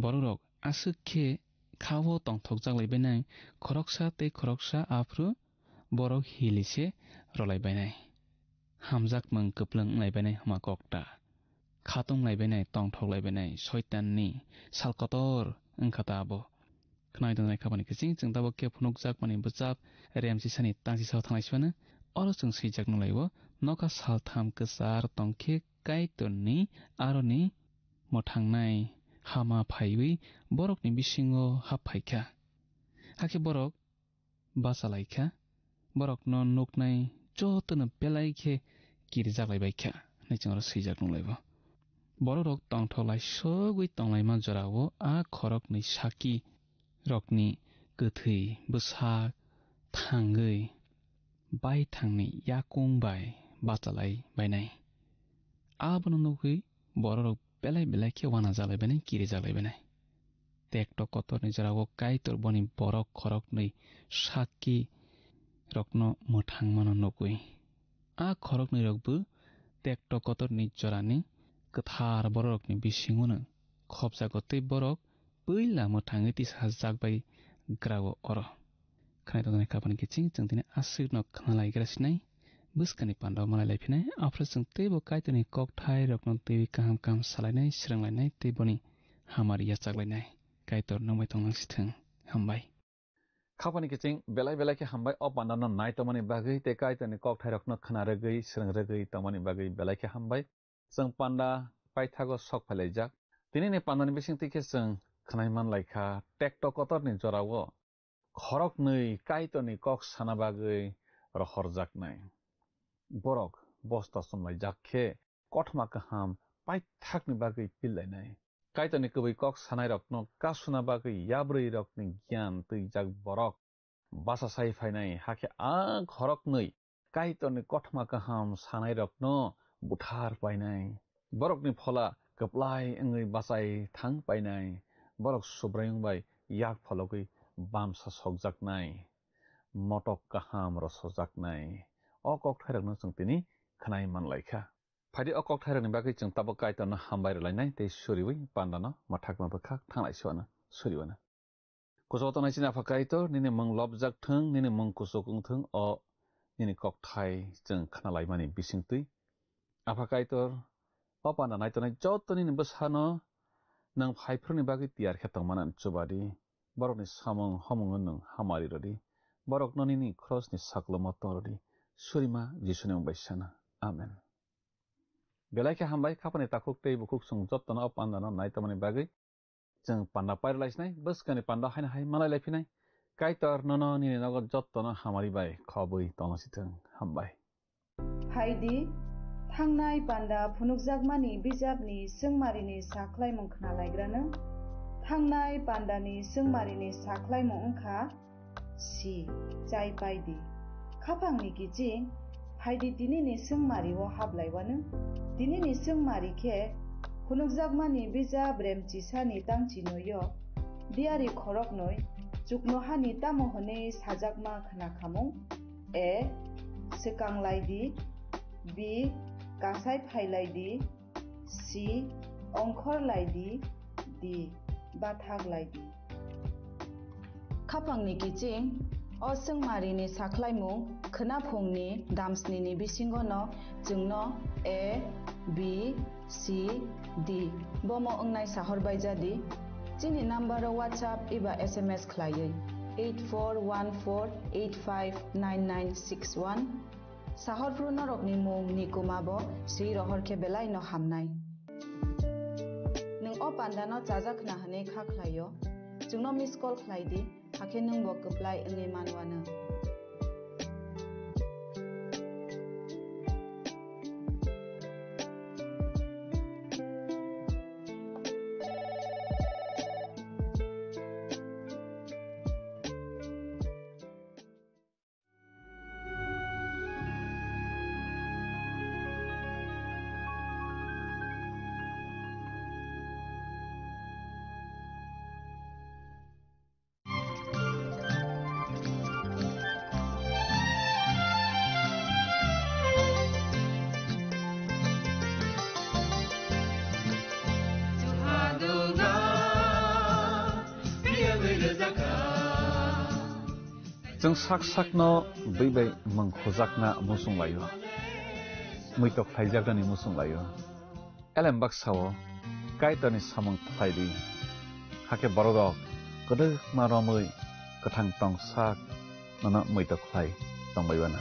Borokrok aswk khe kha-o tongthok jaglai bainai, khoroksa tei khoroksa aphru borok hili se rwlai bainai. Hamjak mwng kwplwng wnglai bainai hwnma kok ta. Khatung lai bainai, tongthok lai bainai, Soitanni sal kotor wng kha ta abo. Khwnai tongnai khabani kiching chwng tabuk khe phunukjakmani bwchap remchisani tangchisao thanglai sibaino oro chwng swijak nulaibo, nokha saltham kwchar tong khe Kaitorni aroni mwthangnai hama phaiwi borokni bisingo hap phai kha. Hakhe borok bacha lai kha, borokno nuknai jotono belai khe kirijak lai bai kha, hwnwi chwng oro swijak nung laibo. Borokrok tongthok lai sogwi tonglaima jorao a khoroknwi saki rokni kwthwi bwsak thangwi baithangni yakung bai bacha lai bainai. Abono nugwi borokrok belai belai khe uanajak lai bainai, kirijak lai bainai. Tekto kotorni jorao Kaitor boni borok khoroknwi sakki rokno mwthangmano nugwi, a khoroknwi rokbo tekto kotorni jorani kwthar bororokni bisingono khopjago tei borok puila mwthangwi tisajak bai grao oro. Khnai tongmani kapani kiching chwng tini aswkno khnalaigra sinai, bwskani pandao malai laiphinai, aphuru chwng teibo Kaitorni kokthairokno twiwi kaham kaham salainai, swrwnglainai tei boni hamari yachaklainai. Kaitor nokbai tonglangsithwng. Hambai. Khapani kiching belai belai khe hambai o pandano nai tongmani bagwi tei Kaitorni kokthairokno khna rwgwi, swrwng rwgwi tongmani bagwi belai khe hambai. Chwng panda paithago sok phailaijak. Tinini pandani bisingtwi khe chwng khnai manlaikha, tekto kotorni jorao khoroknwi Kaitorni kok sana bagwi rohorjaknai. Borok bosta chumlaijak khe kothoma kaham paithakni bagwi pillainai. Kaitorni kubui kok sanairokno kasuna bagwi yabrwirokni giyan twijak borok bachasai phainai, hakhe a khoroknwi Kaitorni kothoma kaham sanairokno buthar painai. Borokni phola kwplai wngwi bachai thang painai. Borok Subraiyung bai yak phologwi bamsa sokjaknai, motok kaham rosojaknai. O kokthairokno chwng tini khnai manlaikha. Phaidi o kokthairokni bagwi chwng tabuk Kaitorno hambai rwlainai tei suriwi pandano mwthakma bwkhak thanglai suana suriwana. Kuchugo tongnai chini Apha Kaitor, nini mung lobjak thung, nini mung kuchuk wng thung, o nini kokthai chwng khnalaimani bisingtwi. Apha Kaitor, o panda naitonai joto nini bwsano nwng phaiphuruni bagwi tiyar khe tongmani chuba di. Borokni samung homungno nwng hamari rw di. Borokno nini krosni saklomo tong rw di. Surima Jisuni mung bai sana. Amen. Belai khe hambai, khapani takhuk tei bukhuk chwng jotono o pandano naitomani bagwi. Chwng panda pairwlaisinai, bwskangni panda haino hai malailai phinai. Kaitor nono nini nogo jotono hamari bai khobwi tonglasithwng. Hambai. Phaidi, thangnai panda phunukjakmani bijapni swngmarini sakhlaimung khnalaigrano. Thangnai pandani swngmarini sakhlaimung wngkha, si, chai pai di. Khapangni kiching, phaidi tinini swngmari-o hablaiwano. Tinini swngmari khe phunukjakmani bijap remchisani tangchinoio, diari khoroknwi chuknohani tamo hwnwi sajakma khna khamung? A, swkang lai di. B, kasai phai lai di. C, ongkhor lai di. D, bathak lai di. Khapangni kiching, o swngmarini sakhlaimung khwnaphungni damsnini bisingono chwngno A, B, C, D bomo wngnai sahor bai ja di. Chini number-o WhatsApp eba S M S khlaiwi eight four one four eight five nine nine six one. Sahorphru norokni mung ni kuma bo swi rohor khe belai no hamnai. Nwng o panda no chajak khna hwnwi kha khlai o, chwngno miss call khlai di, hakhe nwng bo kwplai wngwi man uanw. Chwng sak sakno bwi bai mung khujakna muchung laio, muitok khlaijaknani muchung laio. Elem baksa-o Kaitorni samung khlai di, hakhe bororok kwdwkma romwi kwthang tong sak nono muitok khlai tongbai uanw.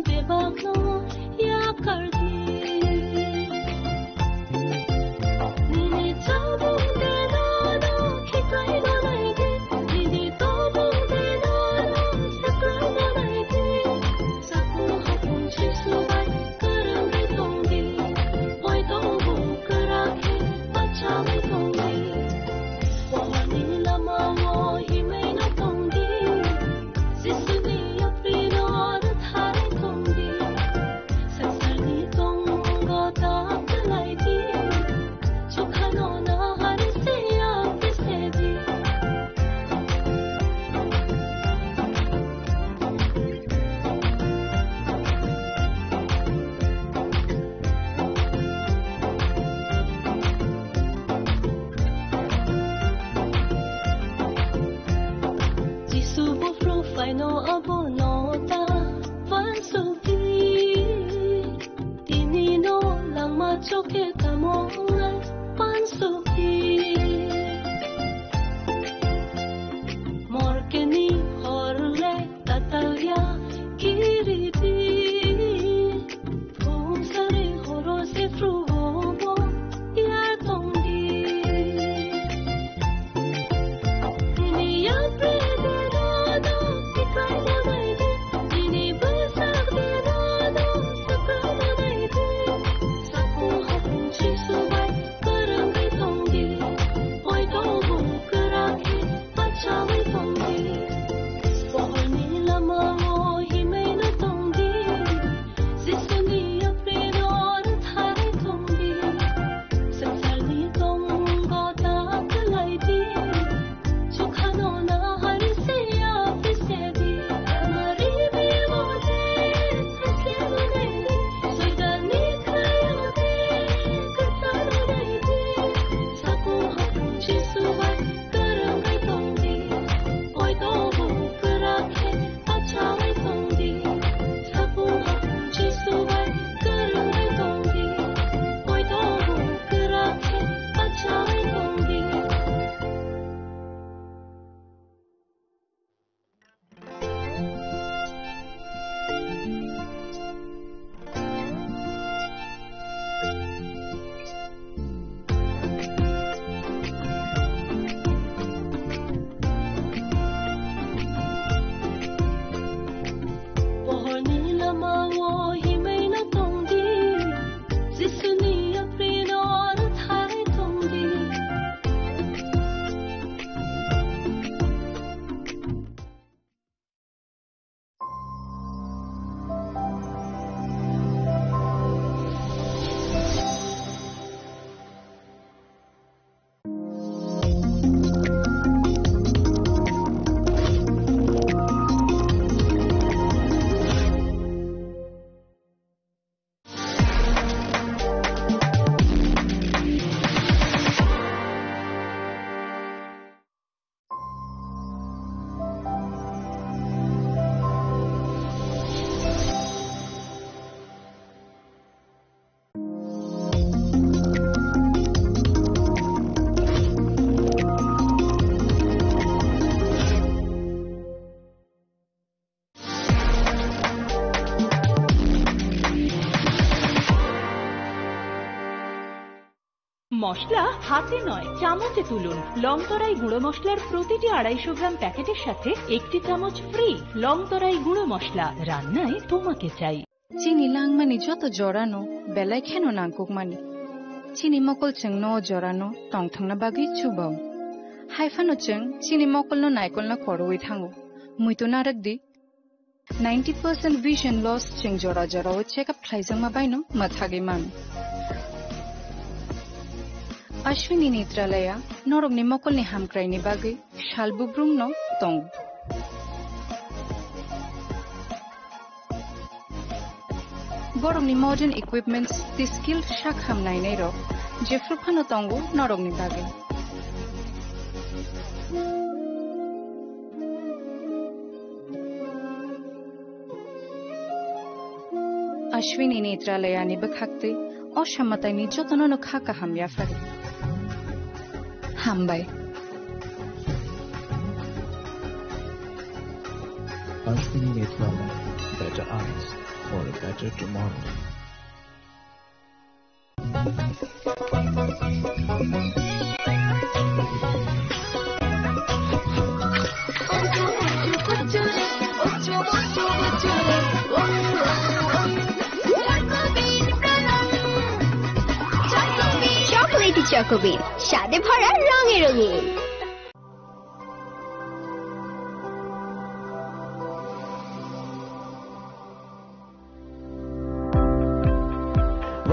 Bebakno yakardi. Nini chamung denano khiklaino naidi. Nini tongmung denano saklaino naidi. Sakung hapung Jisu bai kwrwngwi tongdi. Oi tongo kwrak khe bachaui tongdi. Pohorni lamao himwi no tongdi. Jisuni yaprino rwthai tongdi. Sangsarni tongmungo ta kwlaidi. Chokhano nahar se yaphri sedi. Jisu buphuru phaino abono ta wansukdi. Tini no langma chokhe tamo wngnai wansukdi. Morkeni horle tatalya kiridi. Phung sari horo se phrugo bo ya tongdi. Nini yapri de no no tikai ya bai de. Nini bwsak de no no sakra ya bai de. Sakung hapung Jisu bai kwrwngwi tongdi. Oi tongo kwrak khe bachaui tongdi. Pohorni lamao himwi no tongdi. Jisuni yaprino rwthai tongdi. Sangsarni tongmungo ta kwlaidi. Chokhano nahar se yaphri sedi. Amari bibo je khaslemo naidi. Soitanni khayo je kwcharo naidi. Sakung hapung Jisu bai kwrwngwi tongdi. Oi tongo kwrak khe bachaui tongdi. Sakung hapung Jisu bai kwrwngwi tongdi. Oi tongo kwrak khe bachaui tongdi. Pohorni lamao himwi no tongdi. Jisuni yaprino rwthai tongdi. মশলা হাতে নয়, চামচে তুলুন। লং তরাই গুঁড়ো মশলার প্রতিটি আড়াইশো গ্রাম প্যাকেটের সাথে একটি চামচ ফ্রি। লং তরাই গুঁড়ো মশলা, রান্নায় তোমাকে চাই। Chini langmani joto jorano belai kheno nangkukmani. Chini mokol chwngno o jorano tongthokna bagwi chubao. Haiphano chwng chini mokolno naikolna khorwi thango. Muitu narwk di. Ninety percent vision loss chwng jora jorao check up khlaijakma baino mwthagwi mano. Ashwini Netralaya norokni mokolni hamkraini bagwi sal bubrumno tongo. Borokni modern equipments tei skilled sak ham nainairok jephru phano tongo norokni bagwi. Ashwini Netralayani bwkhaktwi o samataini jotono no kha kaham yaphari. Hambai. Ashwini Netralaya, better eyes. for a better tomorrow. Chocolatey Choco Bean, স্বাদে ভরা রঙে রঙিন।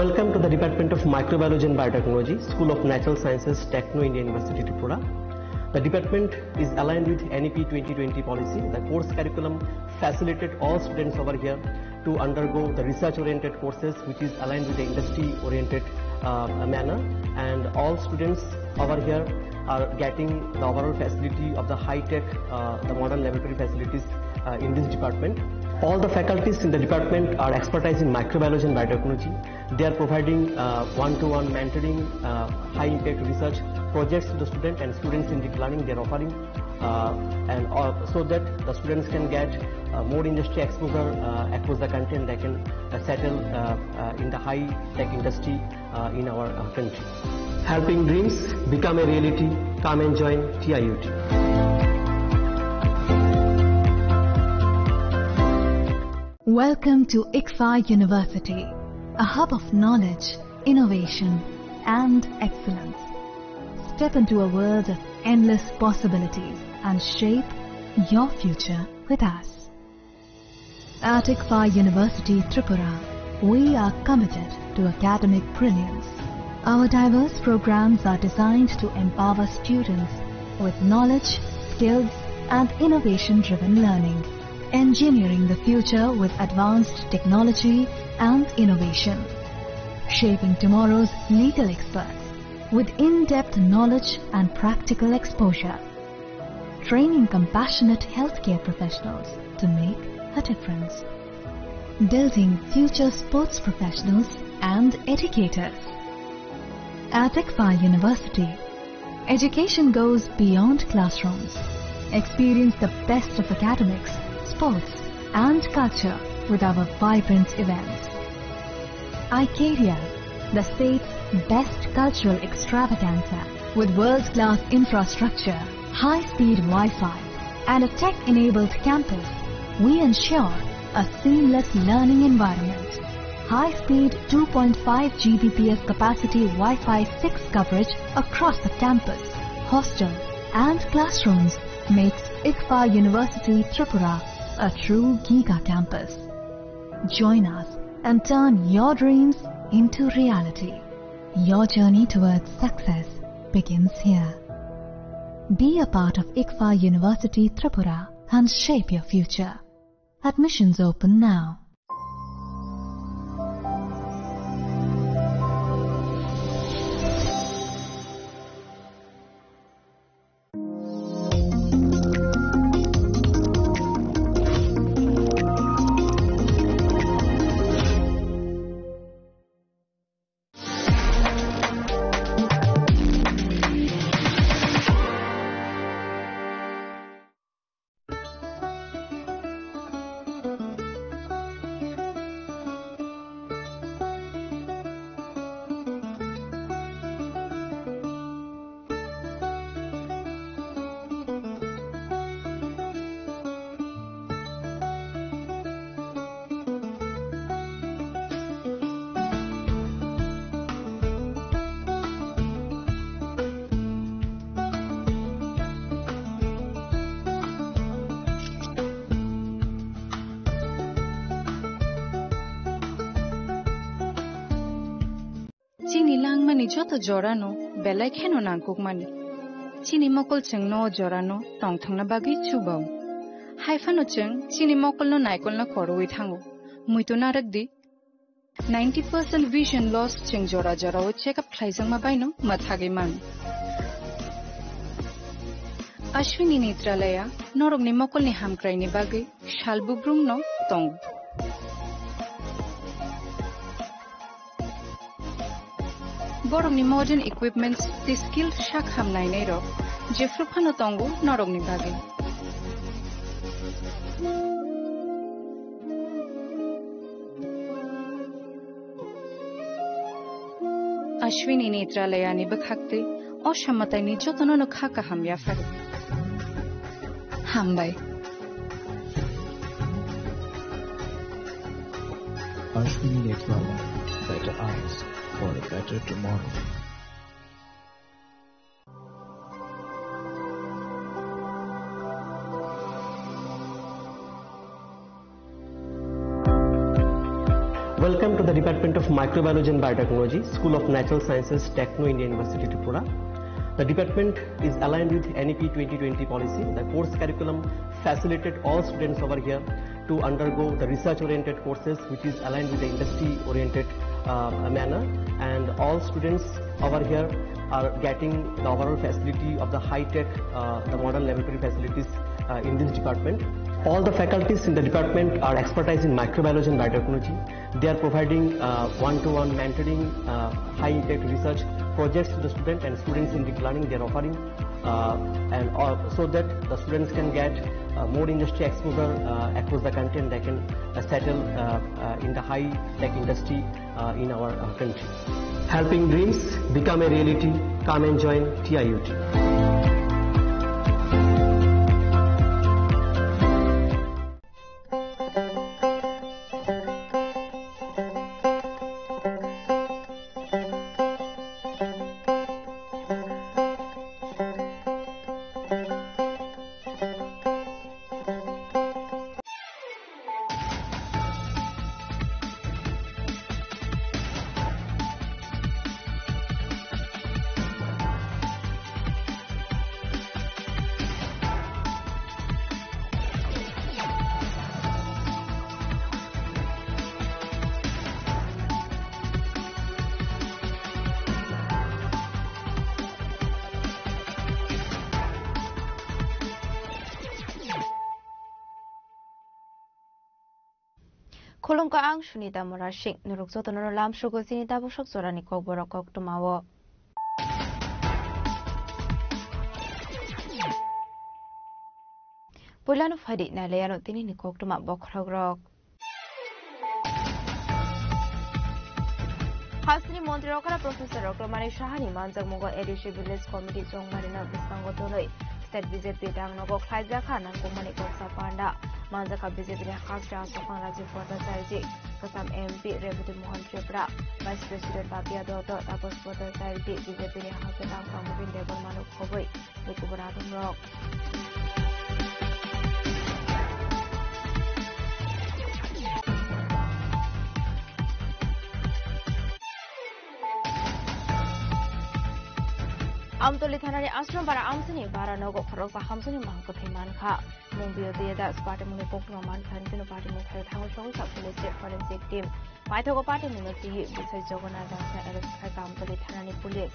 Welcome to the Department of Microbiology and Biotechnology, School of Natural Sciences, Techno India University, Tripura. The department is aligned with N E P twenty twenty policy. The course curriculum facilitated all students over here to undergo the research-oriented courses, which is aligned with the industry-oriented, uh, manner. And all students over here are getting the overall facility of the high-tech, uh, the modern laboratory facilities, uh, in this department. All the faculties in the department are expertise in microbiology and biotechnology. They are providing, uh, one-to-one mentoring, uh, high-impact research projects to the student and students in deep learning. They are offering, uh, and, uh, so that the students can get, uh, more industry exposure, uh, across the country, and they can, uh, settle, uh, uh, in the high-tech industry, uh, in our, uh, country. Helping dreams become a reality. Come and join T I U T. Welcome to ICFAI University, a hub of knowledge, innovation, and excellence. Step into a world of endless possibilities and shape your future with us. At ICFAI University Tripura, we are committed to academic brilliance. Our diverse programs are designed to empower students with knowledge, skills, and innovation-driven learning, engineering the future with advanced technology and innovation, shaping tomorrow's legal experts with in-depth knowledge and practical exposure, training compassionate healthcare professionals to make a difference, building future sports professionals and educators. At ICFAI University, education goes beyond classrooms. Experience the best of academics, sports, and culture with our vibrant events. Icaria, the state's best cultural extravaganza, with world-class infrastructure, high-speed Wi-Fi, and a tech-enabled campus, we ensure a seamless learning environment. High-speed two point five G B P S capacity Wi-Fi six coverage across the campus, hostel, and classrooms makes ICFAI University Tripura a true giga campus. Join us and turn your dreams into reality. Your journey towards success begins here. Be a part of ICFAI University Tripura and shape your future. Admissions open now. Chini langmani joto jorano belai kheno nangkukmani. Chini mokol chwngno o jorano tongthokna bagwi chubao. Hai phano chwng chini mokolno naikolna khorwi thango. Muitu narwk di. Ninety percent vision loss chwng jora jorao check up khlaijakma baino mwthagwi mano. Ashwini Netralaya norokni mokolni hamkraini bagwi sal bubrumno tongo. Borokni modern equipments tei skilled sak ham nainairok jephru phano tongo norokni bagwi. Ashwini Netralayani bwkhaktwi o samataini jotono no kha kaham yaphari. Hambai. Ashwini Netralaya, better eyes for a better tomorrow. Welcome to the Department of Microbiology and Biotechnology, School of Natural Sciences, Techno India University, Tripura. The department is aligned with N E P twenty twenty policy. The course curriculum facilitated all students over here to undergo the research-oriented courses, which is aligned with the industry-oriented, uh, manner, and all students over here are getting the overall facility of the high-tech, uh, the modern laboratory facilities, uh, in this department. All the faculties in the department are expertise in microbiology and biotechnology. They are providing, uh, one-to-one mentoring, uh, high-impact research projects to the student and students in deep learning. They are offering, uh, and all, so that the students can get, uh, more industry exposure, uh, across the country, and they can, uh, settle, uh, uh, in the high-tech industry, uh, in our, uh, country. Helping dreams become a reality. Come and join T I U T. Khulumkha, ang Sunita Murasing. Norok jotono lamsogo chini tabuk sok jorani kokborok koktwmao. Puilano phaidi nailaiano tinini koktwma bokhorokrok. Hasteni montri okra Professor Dr. Manik Sahani manjakmungo A D C Village Committee chongmarino bwskango tonwi State B J P dangnogo khlaijakha nangkukmani koksa panda. Manjakha B J P ni hasteni aswkang Rajiv Bhattacharya ji, kwcham M P Rebati Mohan Tripura, Vice President Babia Dotto, Taposh Bhattacharya ji, B J P ni hasteni aswkang Gobin Debbarma no khobwi. Bai kubun adongrok. Amtoli thanani Ashram para amsini bara nogo khoroksa hamsini mahang kwthwi mankha. Mung biyo twi da party mungni koktwma mankha, hwnkheno party mung khaio thangwi sogwi sa police forensic team. Paithago party mungno twiwi bwsai Jagannath Dasno arrest khaikha Amtoli thanani police.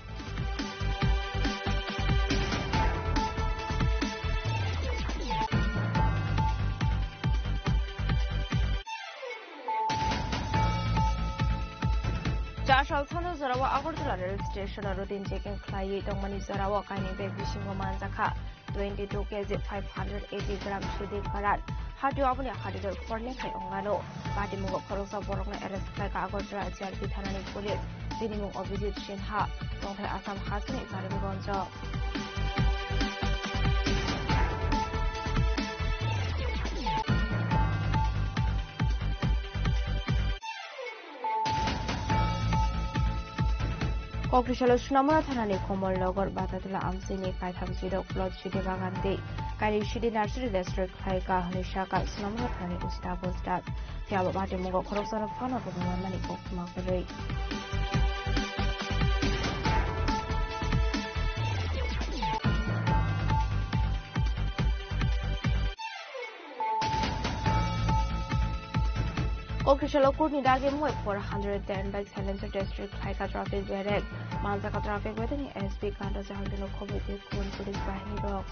Chasal Sando jorao Agartala rail station o routine checking khlaiwi tongmani jorao kainwi bag bisingo manjakha twenty two K G five hundred eighty gram sudi karan. Hatio aboni hadidor khorni khai ongano. Patimung khoroksa borokno arrest khlaikha Agartala G R P thanani police. Bini mung Abhijit Sinha, tongthai Assam hasteni Karimganj o. Kokrisalo Sunamura thanani Komolnagar Batatula amsini kaitham chirok plot sidi bagan tei kainwi sidi nursery register khlaikha hwnwi sakha Sunamura thanani O C Taposh Das. Phiya ba patimung khoroksano phano rwmani koktwma kwrwi. Kokrisalo kurni dagi mui four hundred ten bike silencer district khlaikha traffic barrier. Manjakha traffic bedeni S P Kanta Jahangirno khobwi tei kubun police bahini rok.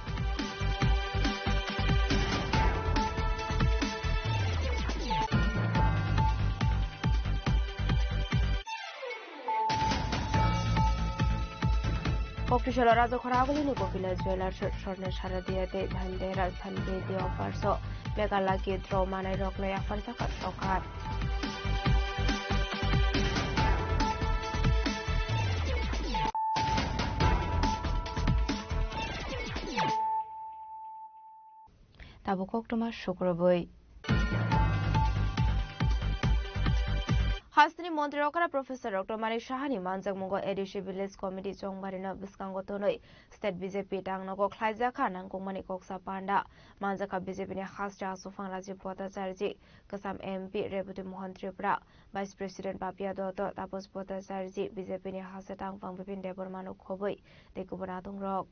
Kokrisalo Rajakhora Agulini Gopinath Jewellers Swarna Sharadiya tei Dhanteras Dhanteya Day Offers o mega lucky draw manai rokno yapharjakha sorkar. Tabuk koktwma sukrubwi. Hasteni montri okra Professor Doctor Manik Sahani manjakmungo A D C Village Committee chongbarino bwskango tonwi State B J P tangnogo khlaijakha nangkukmani koksa panda. Manjakha B J P ni haste aswk phang Rajiv Bhattacharjee, kwcham M P Rebati Mohan Tripura, Vice President Papiya Dutta, Tapas Bhattacharjee, B J P ni haste tangphang Bipin Debbarma no khobwi tei kubun adongrok.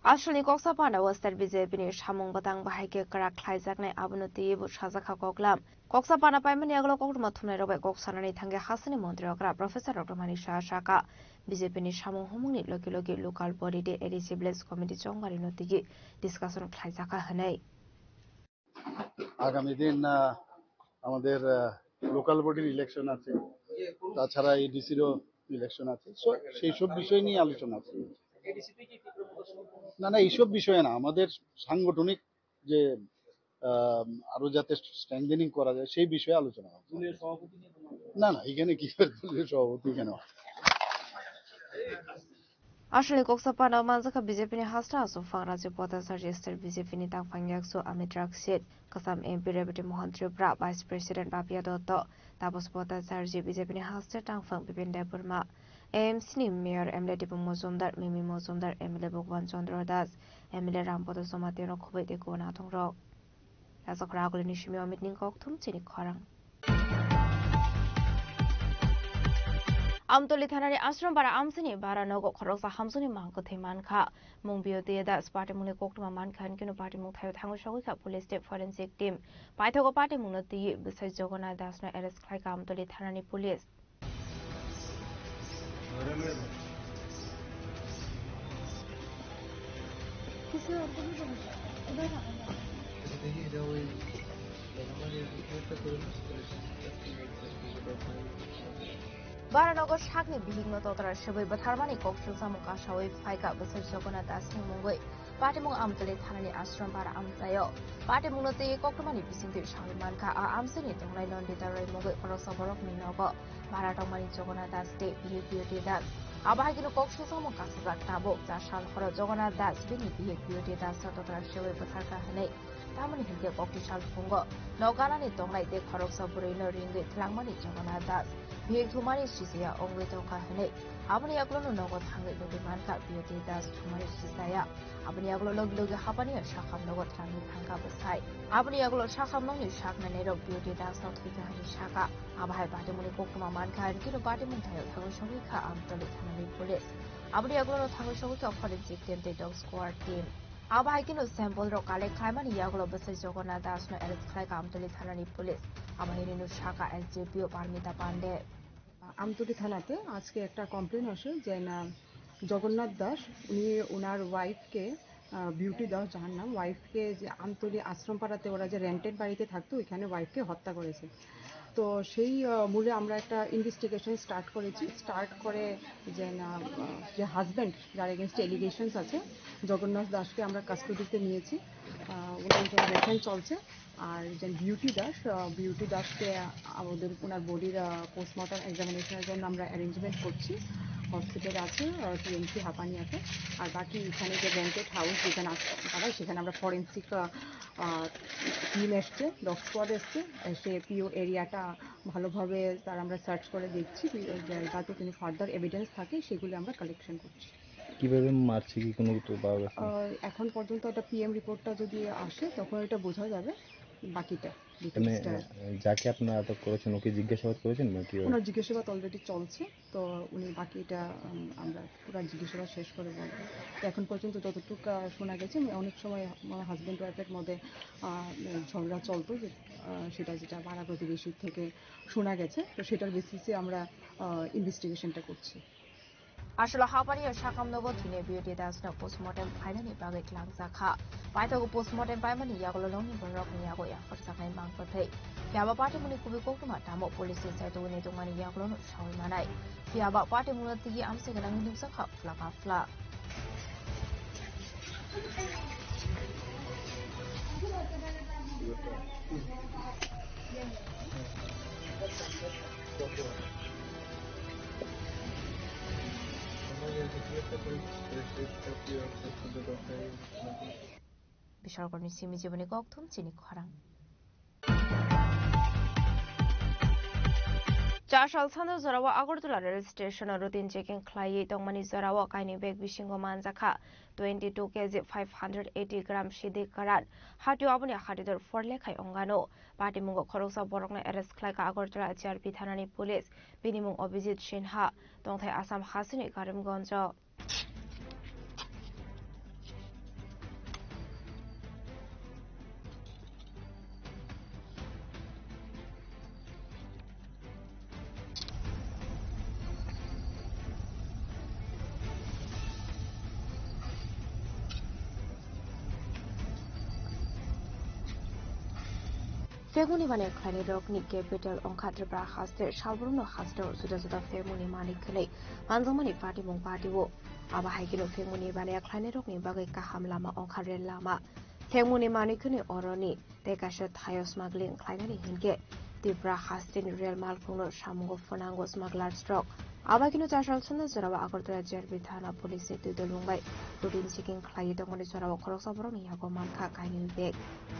Aswkni koksa panda o State B J P ni samung bwtang bahai khe kwrak khlaijaknai, abono twiwi bo sajakha koklam. Koksa panda paimani yagulo koktwma thumnairok bai kok sanani thangwi hasteni montri okra Professor Doctor Manik Saha sakha, B J P ni samung humungni logi logi local body tei A D C Village Committee chongbarino twiwi discussion khlaijakha hwnwi. আগামী দিন আহ, আমাদের লোকাল বডির ইলেকশন আছে, তাছাড়া এডিসিরও ইলেকশন আছে। সো সেই সব বিষয় নিয়ে আলোচনা আছে। না, না, এইসব বিষয়ে না, আমাদের সাংগঠনিক যে আহ, আরো যাতে স্ট্রেংথেনিং করা যায় সেই বিষয়ে আলোচনা হবে। না, না, এখানে কি দলীয় সভাপতি কেন? Aswkni koksa panda manjakha B J P ni haste aswk phang Rajiv Bhattacharjee, State B J P ni tangphang yaksu Amit Rakshit, kwcham M P Rebati Mohan Tripura, Vice President Papiya Dutta, Tapas Bhattacharjee, B J P ni haste tangphang Bipin Debbarma, A M C ni Mayor M L A Diphu Mojumdar, Mimi Mojumdar, M L A Bhagwan Chandra Das, M L A Rampada Jamatia no khobwi tei kubun adongrok. Rajak Raguli ni simi Amit ni kokthum chini khorang. Amtoli thanani Ashram para amsini bara nogo khoroksa hamsuni mang kwthwi mankha. Mung Biyoti Das patimungni koktwma mankha, hinkhe no patimung thaio thangwi sogwi kha police tei forensic team. Paithago patimungno twiwi bwsai Jagannath Das no arrest khlaikha Amtoli thanani police. Baranogo sakni bihikno totra sebwi bwtharmani kok chwngsamung kasawi phaikha bwsai Jagannath Dasni mungwi. Patimung Amtali thanani Ashram para amchaio. Patimungno twi koktwmani bisingtwi sawi mankha, a amchaini tongnai Nandita Roy mungwi khoroksa borokni nogo bara tongmani Jagannath Das tei bihik Beauty Das. Abo hai kheno kok songsamung kasajak tabuk cha sal horo Jagannath Das bini bihik Beauty Das no totra sewi bwtharkha hwnwi. Tamoni hinkhe kokti sal phungo nok ganani tongnai tei khoroksa bwrwino ringwi twlangmani Jagannath Das. Bihik thumani sisaya wngwi tongkha hwnwi aboni yagulono nogo thangwi nugwi mankha Beauty Das thumani sisaya. Aboni yagulo logi logi hapani sakham nogo thangwi thangkha bwsai. Aboni yagulo sakham nokni saknai nairok Beauty Das no thwikha hwnwi sakha. Abo hai patimungni koktwma mankha, hinkhe no patimung thaio thangwi sogwi kha Amtali thanani police. Aboni yagulo no thangwi sogwi kha forensic team tei dog squad team. Abo hai kheno sample rok collect khlaimani yagulo bwsai Jagannath Das no arrest khlaikha Amtali thanani police. Abo hai rino sakha S D P O Parmita Pande. Amtali থানাতে আজকে একটা কমপ্লেন আসে যে না, জগন্নাথ দাস, উনি ওনার ওয়াইফকে, আহ, বিউটি দাস যার নাম, ওয়াইফকে যে আমতলী আশ্রমপাড়াতে ওরা যে রেন্টেড বাড়িতে থাকতো, ওইখানে ওয়াইফকে হত্যা করেছে। তো সেই, আহ, মূলে আমরা একটা ইনভেস্টিগেশন স্টার্ট করেছি। স্টার্ট করে যে না, আহ, যে হাজব্যান্ড, যার এগেনস্টে এলিগেশনস আছে, জগন্নাথ দাসকে আমরা কাস্টডিতে নিয়েছি। আহ, ওনার ইনভেস্টিগেশন চলছে। আর একজন বিউটি দাস, আহ, বিউটি দাসকে আমাদের ওনার বডির, আহ, পোস্টমর্টম এক্সামিনেশনের জন্য আমরা অ্যারেঞ্জমেন্ট করছি। হসপিটাল আছে, আহ, টিএমসি হাপানিয়াতে। আর বাকি এখানে যে রেন্টেড হাউস যেখানে আছে তারা, সেখানে আমরা ফরেন্সিক, আহ, আহ, টিম এসছে, ডগ স্কোয়াড এসছে, এসে পিও এরিয়াটা ভালোভাবে তার আমরা সার্চ করে দেখছি। ওই জায়গাতে কোনো ফার্দার এভিডেন্স থাকে, সেগুলি আমরা কালেকশন করছি। কিভাবে মারছে, কি কোনো কিছু পাওয়া গেছে? আহ, এখন পর্যন্ত একটা পিএম রিপোর্টটা যদি আসে, তখন এটা বোঝা যাবে বাকিটা, মানে, ডিটেইলসটা। আহ, যাকে আপনারা আটক করেছেন, ওকে জিজ্ঞাসাবাদ করেছেন নাকি? ওনার জিজ্ঞাসাবাদ অলরেডি চলছে, তো উনি বাকিটা, উম, আমরা পুরা জিজ্ঞাসাবাদ শেষ করে বলবো। তো এখন পর্যন্ত যতটুকু, আহ, শোনা গেছে, মানে, অনেক সময় আমার হাজব্যান্ড ওয়াইফের মধ্যে, আহ, ঝগড়া চলতো, যে, আহ, সেটা যেটা পাড়া প্রতিবেশীর থেকে শোনা গেছে, তো সেটার বেসিসে আমরা, আহ, ইনভেস্টিগেশনটা করছি। Aswla haphari o sakamno bo thwinai Beauty Das no postmortem khlainani bagwi twlangjakha. Paithago postmortem paimani yagulo nokni bororokni yago yapharjaknai mangtwthwi. Phiya ba patimungni kubui koktwma tamo police ni chaitugwi naitokmani yagulo no sawi manai. Phiya ba patimungno tigi amchai gwnangwi nukjakha phlaka phla. Bishalkorni simi jiboni kokthum chini khorang. Chasal sando jorao Agartala rail station o routine checking khlaiwi tongmani jorao kainwi bag bisingo manjakha twenty two K G five hundred eighty gram sidi karan. Hatio aboni hatidor forlekhai ongano. Patimungo khoroksa borokno arrest khlaikha Agartala G R P thanani police. Bini mung Abhijit Sinha, tongthai Assam hasini Karimganj o. Phegmuni mani khlainai rokni capital wngkha Tripura haste, salbrumno haste o juda juda phegmuni mani khwnwi manjakmani patimung patio. Abo hai kheno phegmuni mani khlainai rokni bagwi kaham lama wngkha rel lama. Phegmuni mani khwnwi oroni tei kaisa thaio smuggling khlainani hinkhe Tripura hasteni rel malkhungno samungo phwnango smugglers rok. Abo kheno chasal sando jorao Agartala G R P thana police ni twi dolung bai routine checking khlaiwi tongmani jorao khoroksa borokni yago mankha kainwi bag.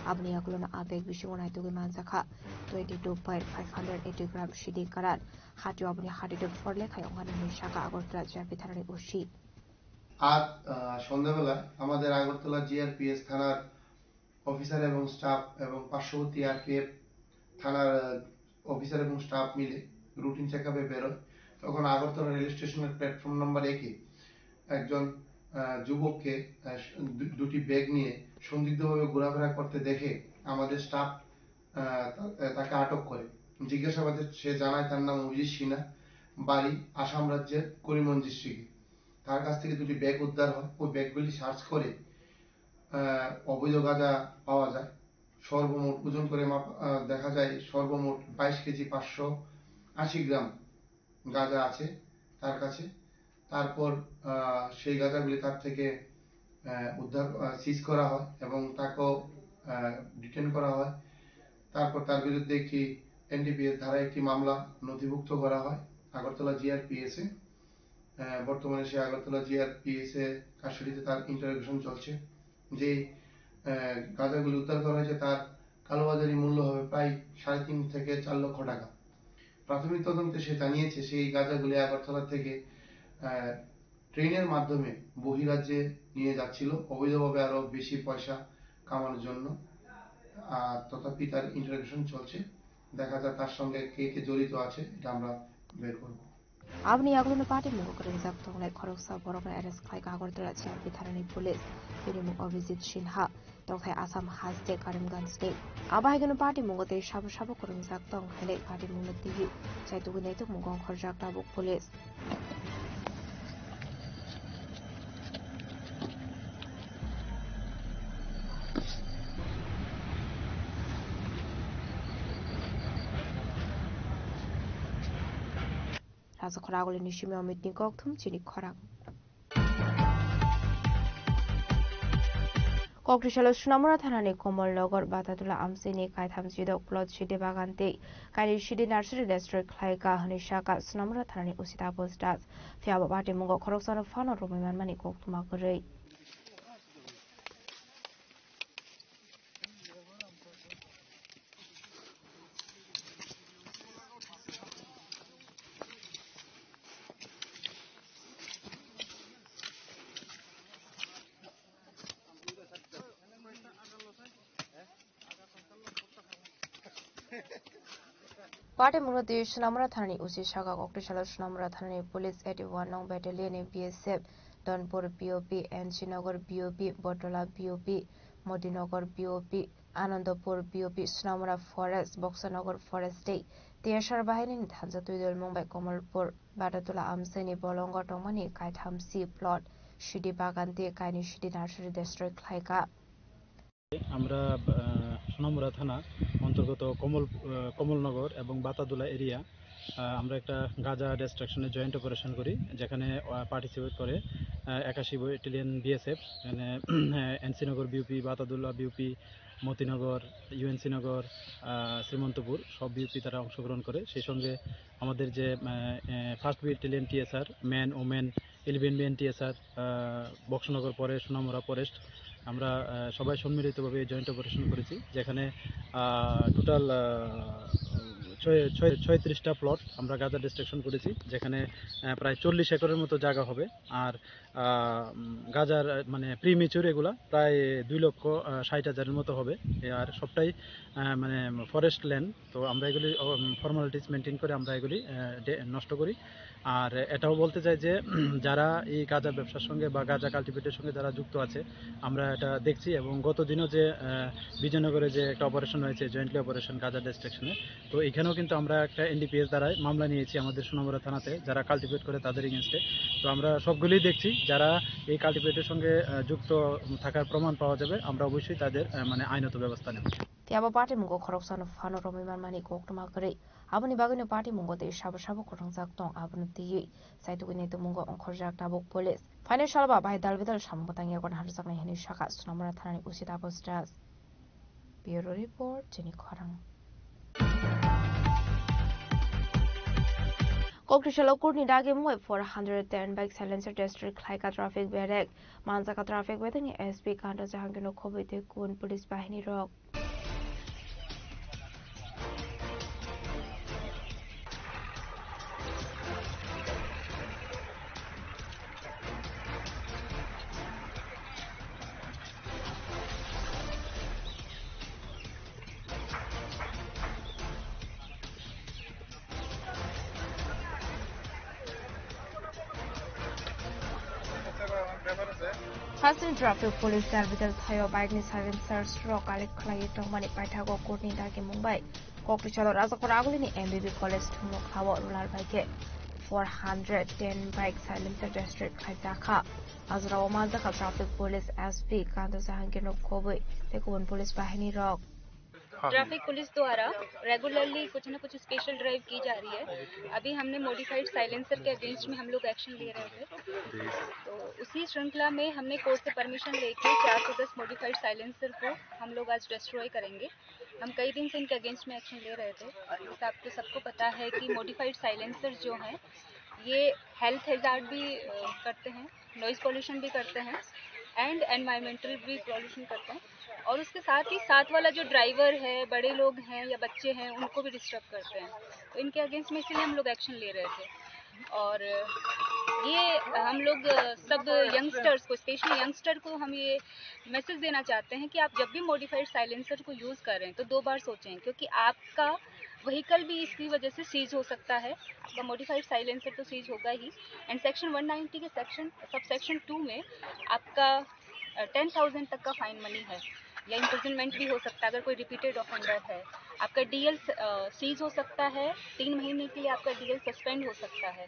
Aboni yagulono a bag bisingo naitugwi manjakha twenty two point five hundred eighty gram sidi karan. Hatio aboni hatidor forlekhai ongkha hinwi sakha Agartala G R P thanani O C. আজ আহ, সন্ধ্যাবেলায় আমাদের আগরতলা জিআরপিএস থানার অফিসার এবং স্টাফ এবং পার্শ্ববর্তী আরপিএফ থানার আহ, অফিসার এবং স্টাফ মিলে রুটিন চেক আপে বেরোয়। তখন আগরতলা রেল স্টেশনের প্ল্যাটফর্ম নাম্বার একে একজন আহ, যুবককে আহ, দু- দুটি ব্যাগ নিয়ে সন্দিগ্ধভাবে ঘোরাফেরা করতে দেখে আমাদের স্টাফ আহ, তা- তাকে আটক করে। জিজ্ঞাসাবাদে সে জানায় তার নাম অভিজিৎ সিনহা, বাড়ি আসাম রাজ্যের করিমগঞ্জ ডিস্ট্রিক্টে। তার কাছ থেকে দুটি ব্যাগ উদ্ধার হয়। ওই ব্যাগগুলি সার্চ করে আহ, অবৈধ গাঁজা পাওয়া যায়। সর্বমোট ওজন করে মাপ- আহ, দেখা যায় সর্বমোট বাইশ কেজি পাঁচশো আশি গ্রাম গাঁজা আছে তার কাছে। তারপর আহ, সেই গাঁজাগুলি তার থেকে আহ, উদ্ধার আহ, সিজ করা হয় এবং তাকেও ডিটেন করা হয়। তারপর তার বিরুদ্ধে একটি এনডিপিএস ধারা একটি মামলা নথিভুক্ত করা হয় আগরতলা জিআরপিএস এ। আহ, বর্তমানে সে আগরতলা জিআরপিএস এ কাস্টডিতে তার ইন্টারোগেশন চলছে। যেই আহ, গাঁজাগুলি উদ্ধার করা হয়েছে তার কালোবাজারি মূল্য হবে প্রায় সাড়ে তিন থেকে চার লক্ষ টাকা। প্রাথমিক তদন্তে সে জানিয়েছে সেই গাঁজাগুলি আগরতলা থেকে আহ, ট্রেনের মাধ্যমে বহিরাজ্যে নিয়ে যাচ্ছিল অবৈধভাবে আরো বেশি পয়সা কামানোর জন্য। আর তথাপি তার ইন্টারোগেশন চলছে। দেখা যাক তার সঙ্গে কে কে জড়িত আছে, এটা আমরা বের করব। Aboni yagulono patimungo kwrwngjak tongnai khoroksa borokno arrest khlaikha Agartala G R P thanani police. Bini mung Abhijit Sinha, tongthai Assam haste Karimganj ni. Abo hai kheno patimungo tei sabo sabo kwrwngjak tong hinwi patimungno twiwi chaitugwi naitokmungo ongkhorjak tabuk police. Rajakhor Agulini simi Omitni kokthum chini khorang. Kokrisalo Sunamura thanani Komolnagar Batatula amchini kaitham chidok plot sidi bagan tei kaini sidi nursery destroy khlaika hwnwi sakha Sunamura thanani O C Taposh Das. Phiya bo patimungo khoroksano phano romwi manmani koktwma kwrwi. Patimungno twi Sunamura thanani O C sakha, kokthai salo Sunamura thanani police eighty one nong battalion ni B S F, Donpur P O P, N C Nagar P O P, Botola P O P, Modinagar P O P, Anandapur P O P, Sunamura Forest, Boksanagar Forest tei T S R bahaini thansa twi dwlmung bai Komolpur Batatula amchaini bolongo tongmani kaitham C plot, sidi bagan tei kaini sidi nursery destroy khlaikha. আমরা, আহ, সোনামুড়া থানা অন্তর্গত কমল, আহ, কমলনগর এবং বাতাদুলা এরিয়া, আহ, আমরা একটা গাঁজা ডিস্ট্রাকশনের joint operation করি, যেখানে, আহ, পার্টিসিপেট করে, আহ, একাশি ব্যাটালিয়ন বিএসএফ, এখানে, আহ, NC Nagar BOP, Batadula BOP, Motinagar, UNC Nagar, আহ, শ্রীমন্তপুর সব বিউপি তারা অংশগ্রহণ করে। সেই সঙ্গে আমাদের যে, আহ, আহ, first battalion TSR, man, women, eleven BN TSR, আহ, বক্সনগর ফরেস্ট, সোনামুড়া ফরেস্ট, আমরা, আহ, সবাই সম্মিলিতভাবে এই জয়েন্ট অপারেশন করেছি, যেখানে, আহ, টোটাল, আহ, ছয়-, ছয়-, ছয়ত্রিশটা প্লট আমরা গাঁজা ডিস্ট্রাকশন করেছি, যেখানে, আহ, প্রায় চল্লিশ একরের মতো জায়গা হবে। আর, আহ, উম, গাঁজার, আহ, মানে, প্রিমেচিউর এগুলা প্রায় দুই লক্ষ, আহ, ষাট হাজারের মতো হবে। এ, আর সবটাই, আহ, মানে, ফরেস্ট ল্যান্ড। তো আমরা এগুলি, উম, ফর্মালিটিস মেনটেন করে আমরা এগুলি, আহ, ডে-, নষ্ট করি। আর এটাও বলতে চাই যে, যারা এই গাঁজা ব্যবসার সঙ্গে বা গাঁজা কাল্টিভেটের সঙ্গে যারা যুক্ত আছে, আমরা এটা দেখছি এবং গত দিনও যে, আহ, বিজয়নগরে যে একটা অপারেশন হয়েছে, জয়েন্টলি অপারেশন গাঁজা ডিস্ট্রাকশনে, তো এখানেও কিন্তু আমরা একটা এনডিপিএস দ্বারাই মামলা নিয়েছি আমাদের সোনামুড়া থানাতে, যারা কাল্টিভেট করে তাদের এগেনস্টে। তো আমরা সবগুলোই দেখছি, যারা এই কাল্টিভেটের সঙ্গে, আহ, যুক্ত থাকার প্রমাণ পাওয়া যাবে, আমরা অবশ্যই তাদের, আহ, মানে, আইনত ব্যবস্থা নেব। Tei abo patimungo khoroksano phano romwi manmani koktwma kwrwi. Aboni bagwino patimungo tei sabo sabo kwrwngjak tong, abono twiwi saitugwini tongmungo ongkhorjak tabuk police. Phainai salba bahai dalbidal samung bwtang yago naharjaknai hwnwi sakha Sonamura thanani O C Taposh Das. Bureau Report, Chini Khorang. Kokrisalo kurni dagi mungwi four hundred ten bike silencer destroy khlaika traffic berek. Manjaka traffic bedekni S P Kanta Jahangirno khobwi tei kubun police bahini rok. Hasteni traffic police Darbital thaio bike ni silencers rok collect khlaiwi tongmani paithago kurni dagi mungbai. Kokri chalo Rajakhor agulini M B B college thumno khlao rural bai khe four hundred ten bike silencer destroy khlaijakha. Ajrao manjakha traffic police S P Kanta Jahangirno khobwi tei kubun police bahini rok. Traffic police द्वारा रेगुलरली कुछ ना कुछ special drive की जा रही है। अभी हमने मॉडिफाइड साइलेंसर के अगेंस्ट में हम लोग एक्शन ले रहे थे, तो उसी श्रृंखला में हमने कोर्ट से परमिशन लेके चार सौ दस मॉडिफाइड साइलेंसर को हम लोग आज डिस्ट्रॉय करेंगे। हम कई दिन से इनके अगेंस्ट में एक्शन ले रहे थे। जैसे आपको सबको पता है कि मॉडिफाइड साइलेंसर जो हैं, ये हेल्थ हैजार्ड भी, अ, करते हैं, नॉइज़ पॉल्यूशन भी करते हैं एंड एनवायरमेंटल भी पॉल्यूशन करते हैं। और उसके साथ ही साथ वाला जो ड्राइवर है, बड़े लोग हैं या बच्चे हैं, उनको भी डिस्टर्ब करते हैं। तो इनके अगेंस्ट में इसीलिए हम लोग एक्शन ले रहे थे। और ये हम लोग, अ, सब यंगस्टर्स को, स्पेशली यंगस्टर को हम ये मैसेज देना चाहते हैं कि आप जब भी मॉडिफाइड साइलेंसर को यूज़ करें तो दो बार सोचें, क्योंकि आपका व्हीकल भी इसकी वजह से सीज हो सकता है, आपका मॉडिफाइड साइलेंसर तो सीज होगा ही। एंड सेक्शन वन नाइंटी के सेक्शन, सब सेक्शन टू में आपका, अ, टेन थाउजेंड तक का फाइन मनी है या इम्प्रिजनमेंट भी हो सकता है अगर कोई रिपीटेड ऑफेंडर है। आपका डीएल स-, अ, सीज हो सकता है, तीन महीने के लिए आपका डीएल सस्पेंड हो सकता है।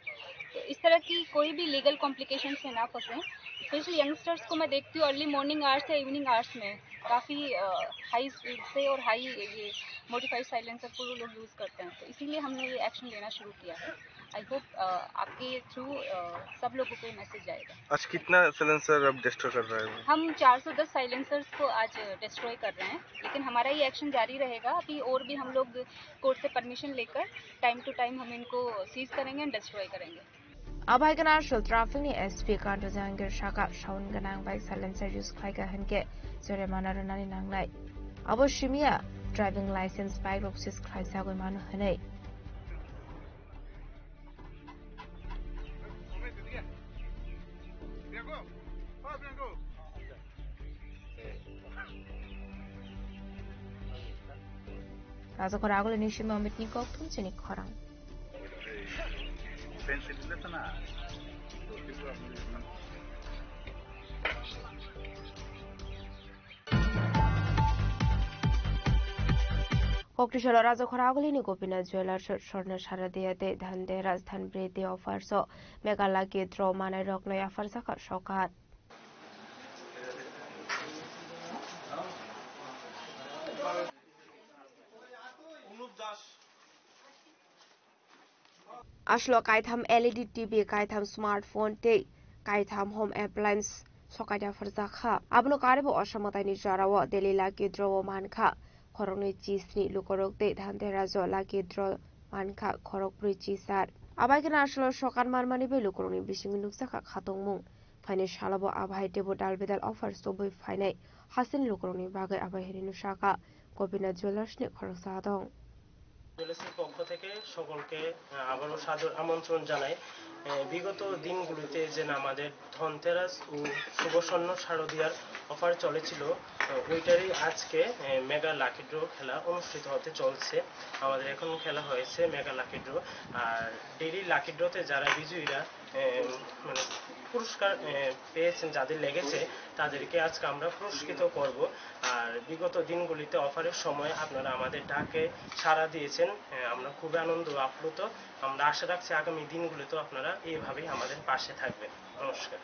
तो इस तरह की कोई भी लीगल कॉम्प्लिकेशंस में ना फंसें। स्पेशली यंगस्टर्स को मैं देखती हूँ अर्ली मॉर्निंग आवर्स या इवनिंग आवर्स में काफ़ी, अ, हाई स्पीड से और हाई ये मॉडिफाइड साइलेंसर को लोग यूज़ करते हैं, तो इसीलिए हमने ये एक्शन लेना शुरू किया है। आई होप, अ, आपके थ्रू, अ, सब लोगों को ये मैसेज जाएगा। आज कितना साइलेंसर अब डिस्ट्रॉय कर रहा है वो? हम चार सौ दस साइलेंसर्स को आज डिस्ट्रॉय कर रहे हैं, लेकिन हमारा ये एक्शन जारी रहेगा। अभी और भी हम लोग कोर्ट से परमिशन लेकर टाइम टू टाइम हम इनको सीज करेंगे एंड डिस्ट्रॉय करेंगे। Abo hai kheno Arshal traffic ni S P Kanta Jahangir sakha, sound gwnang bike silencer use khlaikha hinkhe jorimana rwnani nangnai. Abo simiya driving license bike rok seize khlaisagwi mano hwnwi. Rajakhor agulini simi Amit ni kok thum chini khorang. Koktisolo Rajakhor Agulini Gopinath Jewellers, Swarna Sharadiya tei Dhanteras Dhanpriti Offers o Mega Lucky Draw manai rokno yapharjakha sokat. Aslo kaitham L E D T V, kaitham smartphone tei kaitham home appliance sokat yapharjakha. Abono karwi bo Osomataini jorao Daily Lucky Draw o mankha khoroknwi chisni, lukurok tei Dhanteras o Lucky Draw mankha khorokbrwi chisar. Abaikhe aslo sokat manmani bai lukurokni bisingo nukjakha khatungmung. Phaini salo bo abai teibo dal bedal offer sobwi phainai hasini lukurokni bagwi abai hinwi nukjakha Gopinath Jewellers ni khoroksa adong. জুয়েলার্সের পক্ষ থেকে সকলকে, আহ, আবারও সাদর আমন্ত্রণ জানাই। আহ, বিগত দিনগুলিতে যে আমাদের ধনতেরাস ও শুভ স্বর্ণ শারদিয়ার অফার চলেছিল, আহ, ওইটারই আজকে, আহ, মেগা লাকি ড্র খেলা অনুষ্ঠিত হতে চলছে। আমাদের এখন খেলা হয়েছে মেগা লাকি ড্র। আর ডেইলি লাকি ড্রতে যারা বিজয়ীরা, আহ, মানে পুরস্কার, আহ, পেয়েছেন, যাদের লেগেছে, তাদেরকে আজকে আমরা পুরস্কৃত করব। আর বিগত দিনগুলিতে অফারের সময় আপনারা আমাদের ডাকে সাড়া দিয়েছেন, আহ, আমরা খুবই আনন্দ আপ্লুত। আমরা আশা রাখছি আগামী দিনগুলিতেও আপনারা এইভাবেই আমাদের পাশে থাকবেন। নমস্কার।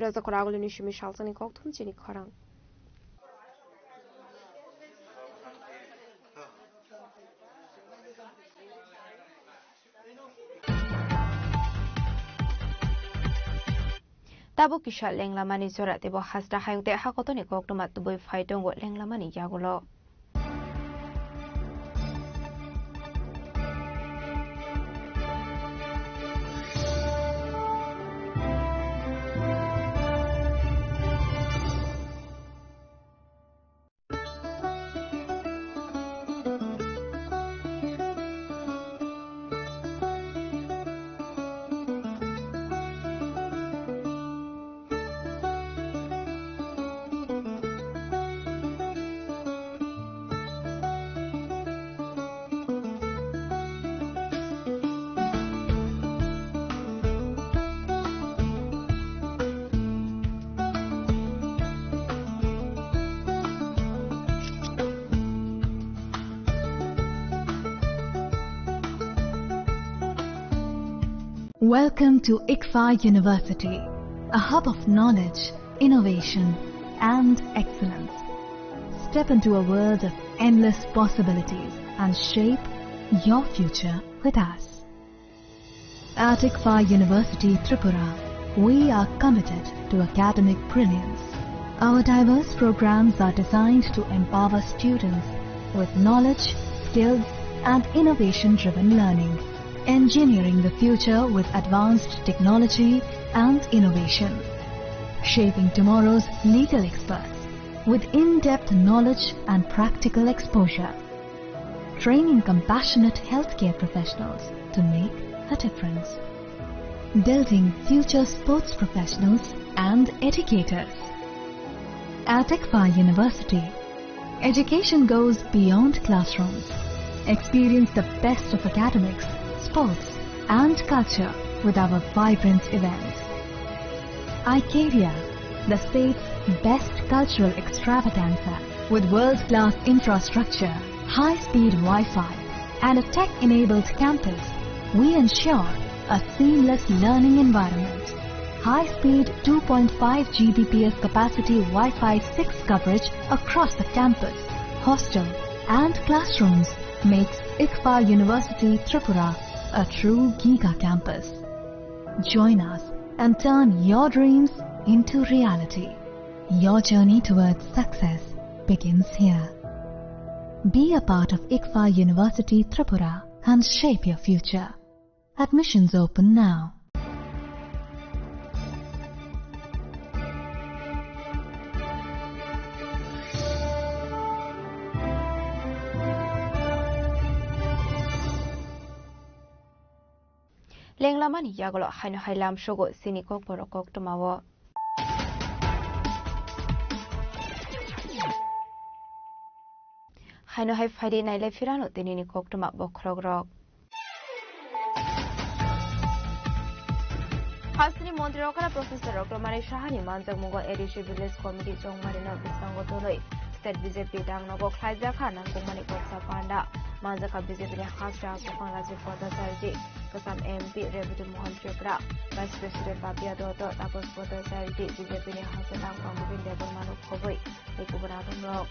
Rajakhor Agulini simi salsani kokthum chini khorang. Tabuk kisa lenglamani jora teibo hasra hayung tei hakotoni koktwma tubui phai tongo lenglamani yagulo. Welcome to ICFAI University, a hub of knowledge, innovation, and excellence. Step into a world of endless possibilities and shape your future with us. At ICFAI University Tripura, we are committed to academic brilliance. Our diverse programs are designed to empower students with knowledge, skills, and innovation-driven learning, engineering the future with advanced technology and innovation, shaping tomorrow's legal experts with in-depth knowledge and practical exposure, training compassionate healthcare professionals to make a difference, building future sports professionals and educators. At ICFAI University, education goes beyond classrooms. Experience the best of academics, sports, and culture with our vibrant events. Icaria, the state's best cultural extravaganza, with world-class infrastructure, high-speed Wi-Fi, and a tech-enabled campus, we ensure a seamless learning environment. High-speed two point five G B P S capacity Wi-Fi six coverage across the campus, hostel, and classrooms makes ICFAI University Tripura a true giga campus. Join us and turn your dreams into reality. Your journey towards success begins here. Be a part of ICFAI University Tripura and shape your future. Admissions open now. Lenglamani yagulo haino hai lamsogo chini kokborok koktwmao. Haino hai phaidi nailai phirano tinini koktwma bokhorokrok. Hasteni montri okra Professor Roktomani Sahani manjakmungo A D C Village Committee chongmarino bwskango tonwi State B J P dangnogo khlaijakha nangkukmani koksa panda. Manjakha B J P ni hasteni aswkang Rajiv Bhattacharya, kwcham M P Rebati Mohan Tripura, Vice President Papiya Dutta, Tapas Bhattacharya, B J P ni hasteni tangphang Bipin Debbarmano khobwi. Tei kubun adongrok.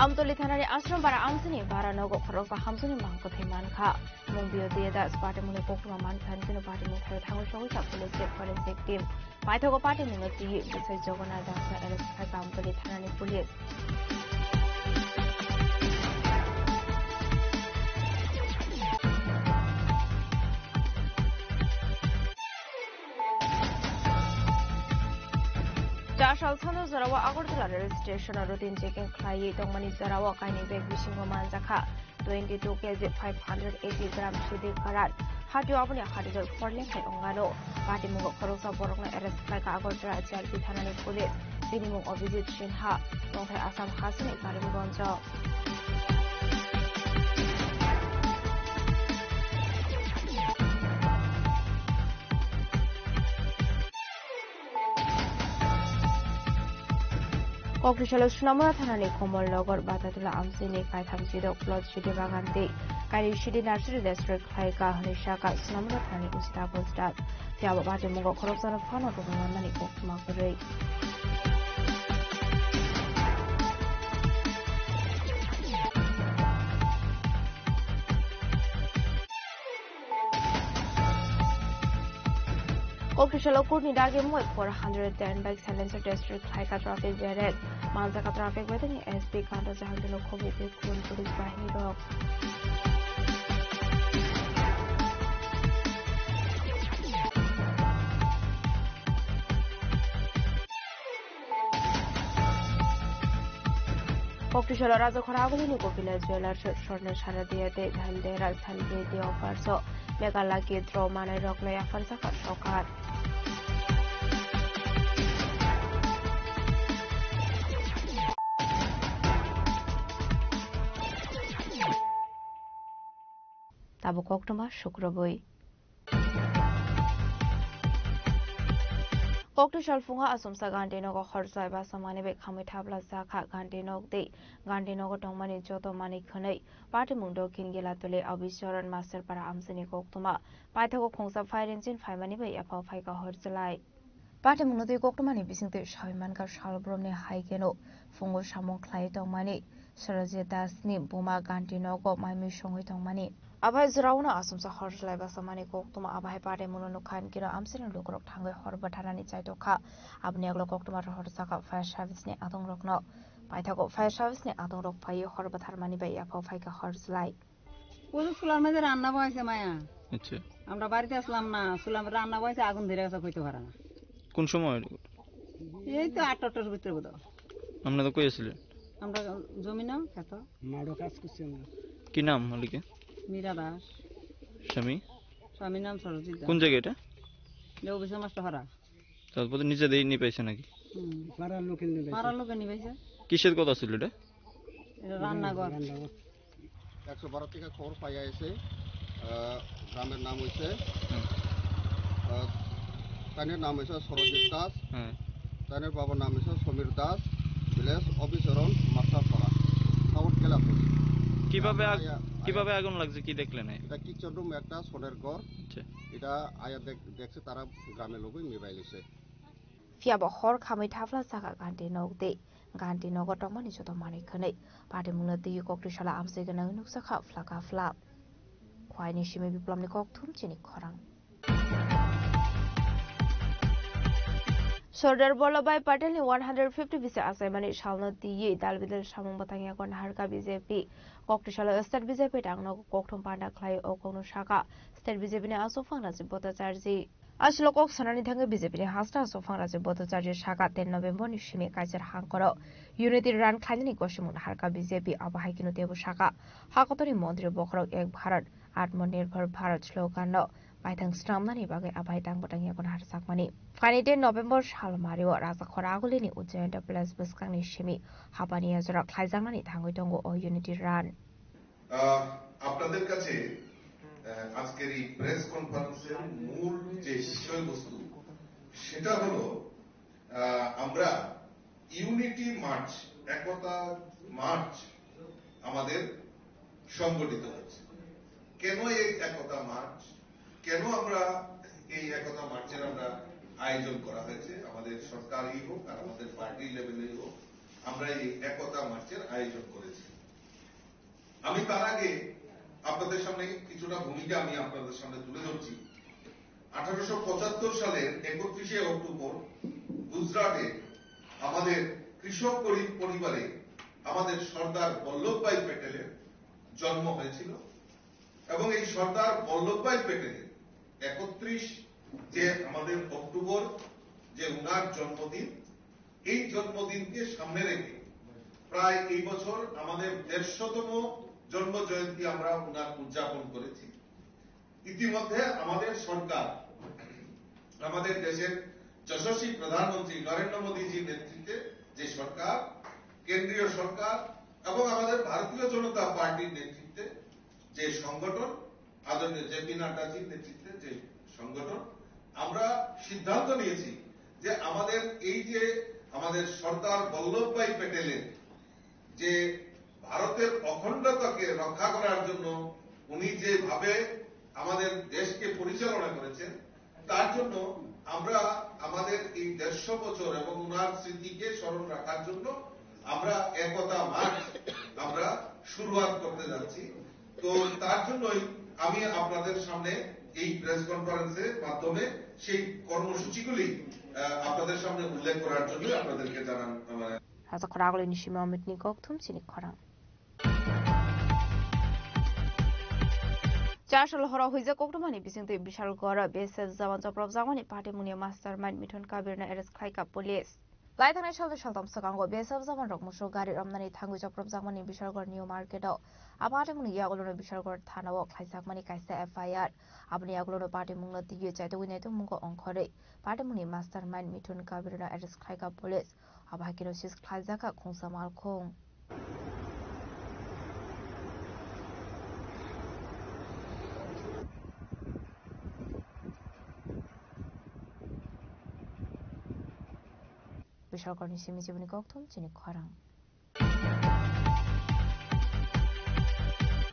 Amtoli thanani Ashram Bara amchini Bara nogo khoroksa hamsuni mangkwthwi mankha. Mung biyo diya das patimungni koktwma mankha, hwnwi patimung thaio thangwi sogwi sa police forensic team. Paithago patimungno twiwi bwsai Jagannath Dasno arrest khaikha Amtoli thanani police. Chasal Sono jorao Agartala rail station o routine checking khlaiwi tongmani jorao kainwi bag bisingo manjakha twenty two K G five hundred eighty gram sidi karan. Hatio aboni hatijak forleng hai ongano. Patimungo khoroksa borokno arrest khlaikha Agartala H R P thanani police. Bini mung Abhijit Sinha, tongthai Assam hasteni Karimganjo. Kokthwsalo Sunamura thanani Komolnagar Batatula amchini kaitham chidok plot chidi bagan tei kainwi sidi nursery destroy khlaikha hwnwi sakha Sunamura thanani Usta Bosdat. Phiya bo patimungo khoroksano phano rwngwi manmani koktwma kwrwi. Kokthwsalo kurni dagi moi four hundred ten bike silencer destroy khlaikha traffic barrier. Manjakha traffic bedekni S P Kanta Jahangirno khobwi tei kubun police bahini rok. Kokthwsalo Rajakhora Agulini Gopinath Jewellers, Swarna Saradia tei Dhandera Sanjay Deoparso Mega Lucky Draw manwi rokno yapharjakha sorkar. Tabuk koktwma sukrubwi. Kokthwsal phungo achomsa Gandhinagar hor chwlai basa manwi bai khamwi thapla chakha Gandhinagar tei Gandhinagar tongmani joto manwi khwnwi patimung Dokhin Gelatuli Abhicharan Masterpara amchini koktwma paithago khungsa firing chin phaimani bai yaphao phaikha hor chwlai. Patimungno twi koktwmani bisingtwi sawi mankha, salbrumni hai kheno phungo samung khlai tongmani Sarojit Dasni buma Gandhinagar maimui songwi tongmani. Abai jwraono achomsa hor chwlai basa mani koktwma, abai patimungno nukha hinkhe amchaini lukurok thangwi hor bwtharnani chaitokha. Aboni yagulo koktwma rohor sakha fire service ni adongrokno. Paithago fire service ni adongrok phaiwi hor bwtharmani bai yaphao phaikha hor chwlai. Ojo sular maঝে রান্না বসাইছে মায়া। আচ্ছা। আমরা বাড়িতে আসলাম না, সুলার মাঝে রান্না বসাইছে, আগুন ধরে গেছে, কইতে পারে না। কোন সময়? এই তো আটটা, আটটার ভিতরে বোধহয়। আপনারা কই আছিলেন? আমরা জমি না, খেত। মাঠে কাজ করছি আমরা। কি নাম মালিকের? মীরা দাস। স্বামী? স্বামীর নাম সরজিৎ দাস। কোন জায়গা এটা? যে অফিসের মাস্টার হরা। তারপরে নিজে দিয়ে নিয়ে পাইছে নাকি? হুম। পাড়ার লোকে নিয়ে পাইছে। পাড়ার লোকে নিয়ে পাইছে। কিসের কথা ছিল এটা? এটা রান্নাঘর। রান্নাঘর। একশো বারো থেকে খবর পাইয়া এসে, আহ, গ্রামের নাম হইছে, হুম। আহ, তাইনের নাম হইছে সরজিৎ দাস, হুম। তাইনের বাবার নাম হইছে সমীর দাস, ভিলেজ অফিসরন মাস্টারপাড়া, সাউথ গেলাপুর। কিভাবে আগ-, আয়া-, আয়া- কিভাবে আগুন লাগছে, কি দেখলেন? এটা কিচেন রুম, একটা সোনের ঘর। আচ্ছা। এটা আয়া দেখ-, দেখছে তারা গ্রামের লোকই নিবাই লিছে। Phiya bo hor khamwi thapla chakha Gandhi nok tei Gandhi nogo tongmani joto manwi khwnwi. Patimungno twiwi koktwsala amchai gwnangwi nukjakha phlaka phlak. Khwaini simi Biplomni kokthum chini khorang. Sardar Vallabhbhai Patelni one hundred fifty bisi achaimani salno twiwi dalbidal samung bwtang yago naharkha B J P. Koktwsalo State B J P dangno kokthum panda khlai o kokno sakha State B J P ni aswk phang Rajiv Bhattacharjee. Aswk kok sanani thangwi B J P ni hasta Sophangrajyo Bhattacharya sakha, ten November ni simi Kaichar hangkoro Unity Run khlainani gosimung naharkha B J P, abo hai kheno teibo sakha, hakotorni montri bokhorok Ek Bharat, Atmanirbhar Bharat slogan no baithang swnamnani bagwi abai tang bwtang yago naharjakmani. Phaini ten November sal mario Raja Khoragulini Ujjayanta Palace bwskangni simi Hapani Ajora khlaijaknani thangwi tongo o Unity Run. আহ, আপনাদের কাছে, আহ, আজকের এই প্রেস কনফারেন্সের মূল যে বিষয়বস্তু, সেটা হলো, আহ, আমরা ইউনিটি মার্চ, একতা মার্চ আমাদের সংগঠিত হচ্ছে। কেন এই একতা মার্চ? কেন আমরা এই একতা মার্চের আমরা আয়োজন করা হয়েছে? আমাদের সরকারই হোক আর আমাদের পার্টি লেভেলেই হোক, আমরা এই একতা মার্চের আয়োজন করেছি। আমি তার আগে আপনাদের সামনে কিছুটা ভূমিকা আমি আপনাদের সামনে তুলে ধরছি। আঠারোশো পঁচাত্তর সালের একত্রিশে অক্টোবর গুজরাটে আমাদের কৃষক গরিব পরিবারে আমাদের সর্দার বল্লভভাই প্যাটেলের জন্ম হয়েছিল এবং এই সর্দার বল্লভভাই প্যাটেলের একত্রিশ যে আমাদের অক্টোবর, যে ওনার জন্মদিন, এই জন্মদিনকে সামনে রেখে প্রায় এই বছর আমাদের দেড়শোতম জন্ম জয়ন্তী আমরা ওনার উদযাপন করেছি। ইতিমধ্যে আমাদের সরকার, আমাদের দেশের যশস্বী প্রধানমন্ত্রী নরেন্দ্র মোদীজির নেতৃত্বে যে সরকার, কেন্দ্রীয় সরকার এবং আমাদের ভারতীয় জনতা পার্টির নেতৃত্বে যে সংগঠন, আদরণীয় জে পি নাড্ডাজির নেতৃত্বে যে সংগঠন, আমরা সিদ্ধান্ত নিয়েছি যে আমাদের এই যে আমাদের সর্দার বল্লভভাই প্যাটেলের যে ভারতের অখণ্ডতাকে রক্ষা করার জন্য উনি যেভাবে আমাদের দেশকে পরিচালনা করেছেন, তার জন্য আমরা আমাদের এই দেড়শো বছর এবং ওনার স্মৃতিকে স্মরণ রাখার জন্য আমরা একতা মার্চ আমরা শুরুয়াত করতে যাচ্ছি। তো তার জন্যই আমি আপনাদের সামনে এই প্রেস কনফারেন্সের মাধ্যমে সেই কর্মসূচিগুলি, আহ, আপনাদের সামনে উল্লেখ করার জন্য আপনাদেরকে জানান, মানে, Raja Khoragulini simi Amit ni kokthum chini khorang. Chasol horo huijak koktwmani bisingtwi Bishalgor B S F jawan chopropjakmani patimungni mastermind Mithun Kabirno arrest khlaikha police. Laithangnai salni saltham swkango B S F jawanrok musuk gari romnani thangwi chopropjakmani Bishalgor New Market-o. A patimungni yagulono Bishalgor thana-o khlaijakmani kaisa F I R. Aboni yagulono patimungno twiwi chaitugwi naitukmungo ongkhorwi patimungni mastermind Mithun Kabirno arrest khlaikha police. Abo hai kheno seize khlaijakha khungsa malkhung. Bishalgorni simi jiboni kokthum chini khorang.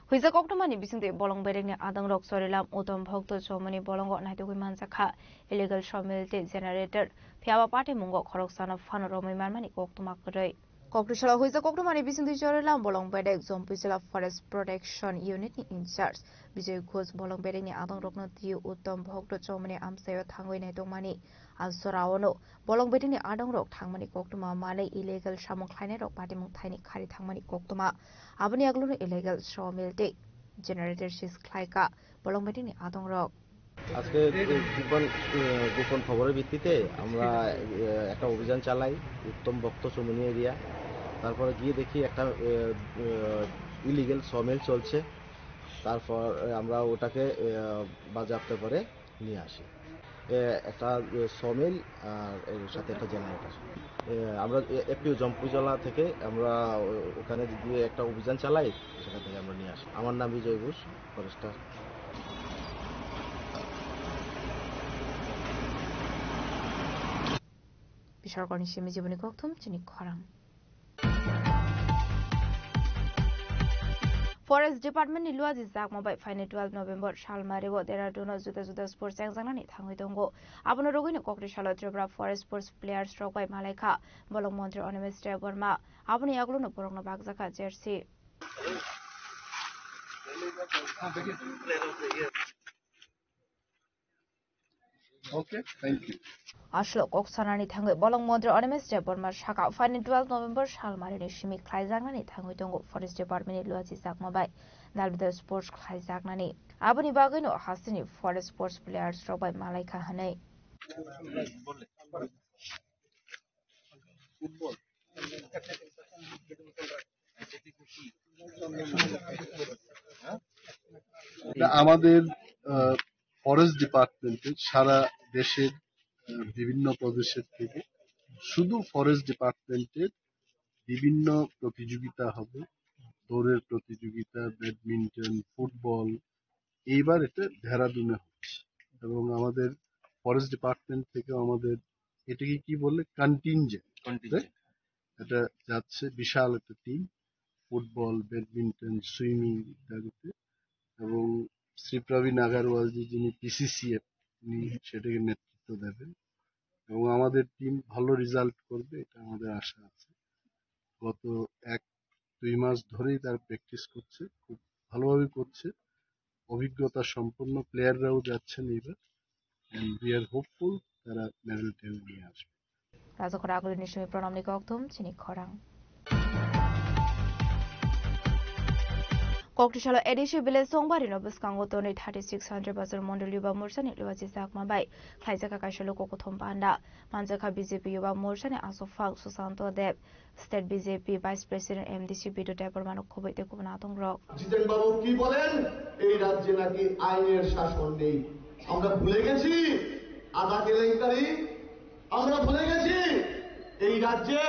Huijak koktwmani bisingtwi bolong bedekni adongrok Chorilam Uttom Bhokto Chowmani bolongo naitugwi manjakha illegal sawmill tei generator, phiyaba patimungo khoroksano phano romwi manmani koktwma kwrwi. Kokri salo huijak koktwmani bisingtwi Chorilam bolong bedek Jampui Jila Forest Protection Unit ni in charge Bijoy Ghosh bolong bedekni adongrokno twiwi Uttom Bhokto Chowmani amchaio thangwi naitokmani. A jorao no bolong bedekni adongrok thangmani koktwma manwi illegal samung khlainairok patimung thaini khari thangmani koktwma. Aboni yagulono illegal sawmill tei generator seize khlaikha bolong bedekni adongrok. আজকে গোপন, আহ, গোপন খবরের ভিত্তিতে আমরা, আহ, একটা অভিযান চালাই উত্তম ভক্ত চৌমনি এরিয়া। তারপরে গিয়ে দেখি একটা, আহ, আহ, ইলিগেল সমিল চলছে। তারপর, আহ, আমরা ওটাকে, আহ, বাজেয়াপ্ত করে নিয়ে আসি। এ, একটা, এ, সমিল আর এর সাথে একটা জেনারেটর। এ, আমরা এ, এফপিও জম্পুইজলা থেকে আমরা ও-, ওখানে গিয়ে একটা অভিযান চালাই, সেখান থেকে আমরা নিয়ে আসি। আমার নাম Bijoy Ghosh, forester. Bishalgorni simi jiboni kokthum chini khorang. Forest Department ni luaji jakma bai phaini twelve November salmario Dehradun o juda juda sport chengjaknani thangwi tongo. Abono rwgwino kokri salo Tripura Forest Sports players rok bai malaikha bolong montri Animesh Debbarma. Aboni yagulono borokno bakjakha jersey. Okay, thank you. Aswk kok sanani thangwi bolong montri Animesh Debbarma sakha, phaini twelve November salmarini simi khlaijaknani thangwi tongo Forest Department ni luachi chakma bai dalbidal sports khlaijaknani. Aboni bagwino hasteni Forest sports players rok bai malaikha hwnwi. এটা আমাদের ফরেস্ট ডিপার্টমেন্টের, সারা দেশের আহ, বিভিন্ন প্রদেশের থেকে শুধু ফরেস্ট ডিপার্টমেন্টের বিভিন্ন প্রতিযোগিতা হবে। দৌড়ের প্রতিযোগিতা, ব্যাডমিন্টন, ফুটবল। এইবার এটা দেহরাদুনে হচ্ছে এবং আমাদের ফরেস্ট ডিপার্টমেন্ট থেকে আমাদের, এটাকে কি বললে, কন্টিনজেন্ট। কন্টিনজেন্ট। এটা যাচ্ছে বিশাল একটা টিম, ফুটবল, ব্যাডমিন্টন, সুইমিং ইত্যাদিতে। এবং শ্রী প্রবীণ আগারওয়াল জি, যিনি পিসিসিএফ, উনি সেটাকে নেতৃত্ব দেবেন এবং আমাদের টিম ভালো রেজাল্ট করবে, এটা আমাদের আশা আছে। গত এক দুই মাস ধরেই তারা প্র্যাকটিস করছে, খুব ভালোভাবে করছে। অভিজ্ঞতা সম্পন্ন প্লেয়াররাও যাচ্ছেন এবার, and we are hopeful তারা মেডেল টেনে নিয়ে আসবে। Rajakhor Agulini simi Pranamni kokthum chini khorang. Koktisalo A D C village Songbari no bwskango tonwi thirty six Sanjay Bazar Mondol Yuba Morcha ni luachi chakma bai khlaijak kaisa luku kuthum panda. Manjakha B J P Yuba Morcha ni aswk phang Susanto Deb, State B J P Vice President M D C Bidu Debbarma no khobwi tei kubun atongrok. জিতেন বাবু কি বলেন, এই রাজ্যে নাকি আইনের শাসন নেই। আমরা ভুলে গেছি আদা কেলেঙ্কারি, আমরা ভুলে গেছি এই রাজ্যে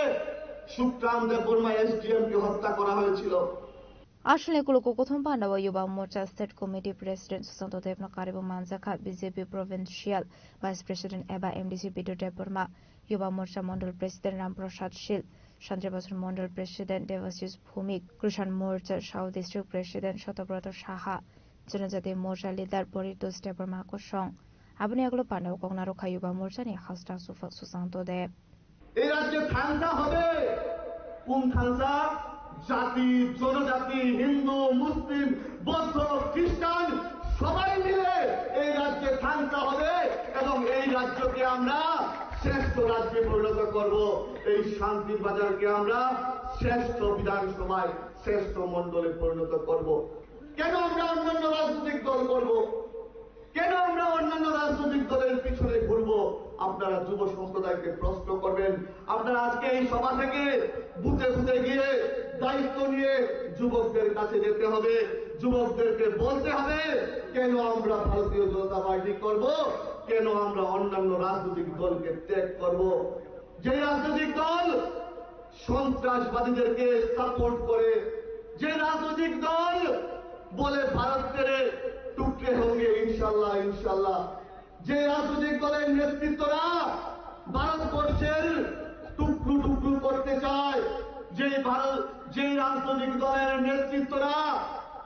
সুখরাম দেববর্মা এসডিএম কে হত্যা করা হয়েছিল। Aswkni kuluku kuthum panda o Yuba Morcha State Committee President Susanto Debno karibo manjakha B J P Provincial Vice President eba M D C Bidu Debbarma, Yuba Morcha Mondol President Ram Prasad Shil, Sanjay Basur Mondol President Devashish Bhumik, Krishan Morcha South District President Shotobrata Saha, Janajati Morcha Leader Poritos Debbarma kosong. Aboni yagulo pandao kok narwkha Yuba Morcha ni hasta sufak Susanto Deb. এই রাজ্যে থাংসা হবে। কোন থাংসা? জাতি, জনজাতি, হিন্দু, মুসলিম, বৌদ্ধ, খ্রিস্টান সবাই মিলে এই রাজ্যে থাংসা হবে এবং এই রাজ্যকে আমরা শ্রেষ্ঠ রাজ্যে পরিণত করব। এই শান্তির বাজারকে আমরা শ্রেষ্ঠ বিধানসভায়, শ্রেষ্ঠ মণ্ডলে পরিণত করব। কেন আমরা অন্যান্য রাজনৈতিক দল করব? কেন আমরা অন্যান্য রাজনৈতিক দলের পিছনে ঘুরবো? আপনারা যুব সম্প্রদায়কে প্রশ্ন করবেন। আপনারা আজকে এই সভা থেকে বুথে বুথে গিয়ে দায়িত্ব নিয়ে যুবকদের কাছে যেতে হবে, যুবকদেরকে বলতে হবে, কেন আমরা ভারতীয় জনতা পার্টি করব, কেন আমরা অন্যান্য রাজনৈতিক দলকে ত্যাগ করব। যে রাজনৈতিক দল সন্ত্রাসবাদীদেরকে সাপোর্ট করে, যে রাজনৈতিক দল বলে ভারত তেরে টুকরে হোঙ্গে ইনশাল্লাহ, ইনশাল্লাহ, যে রাজনৈতিক দলের নেতৃত্বরা ভারতবর্ষের টুকরো টুকরো করতে চায়, যে ভারত, যে রাজনৈতিক দলের নেতৃত্বরা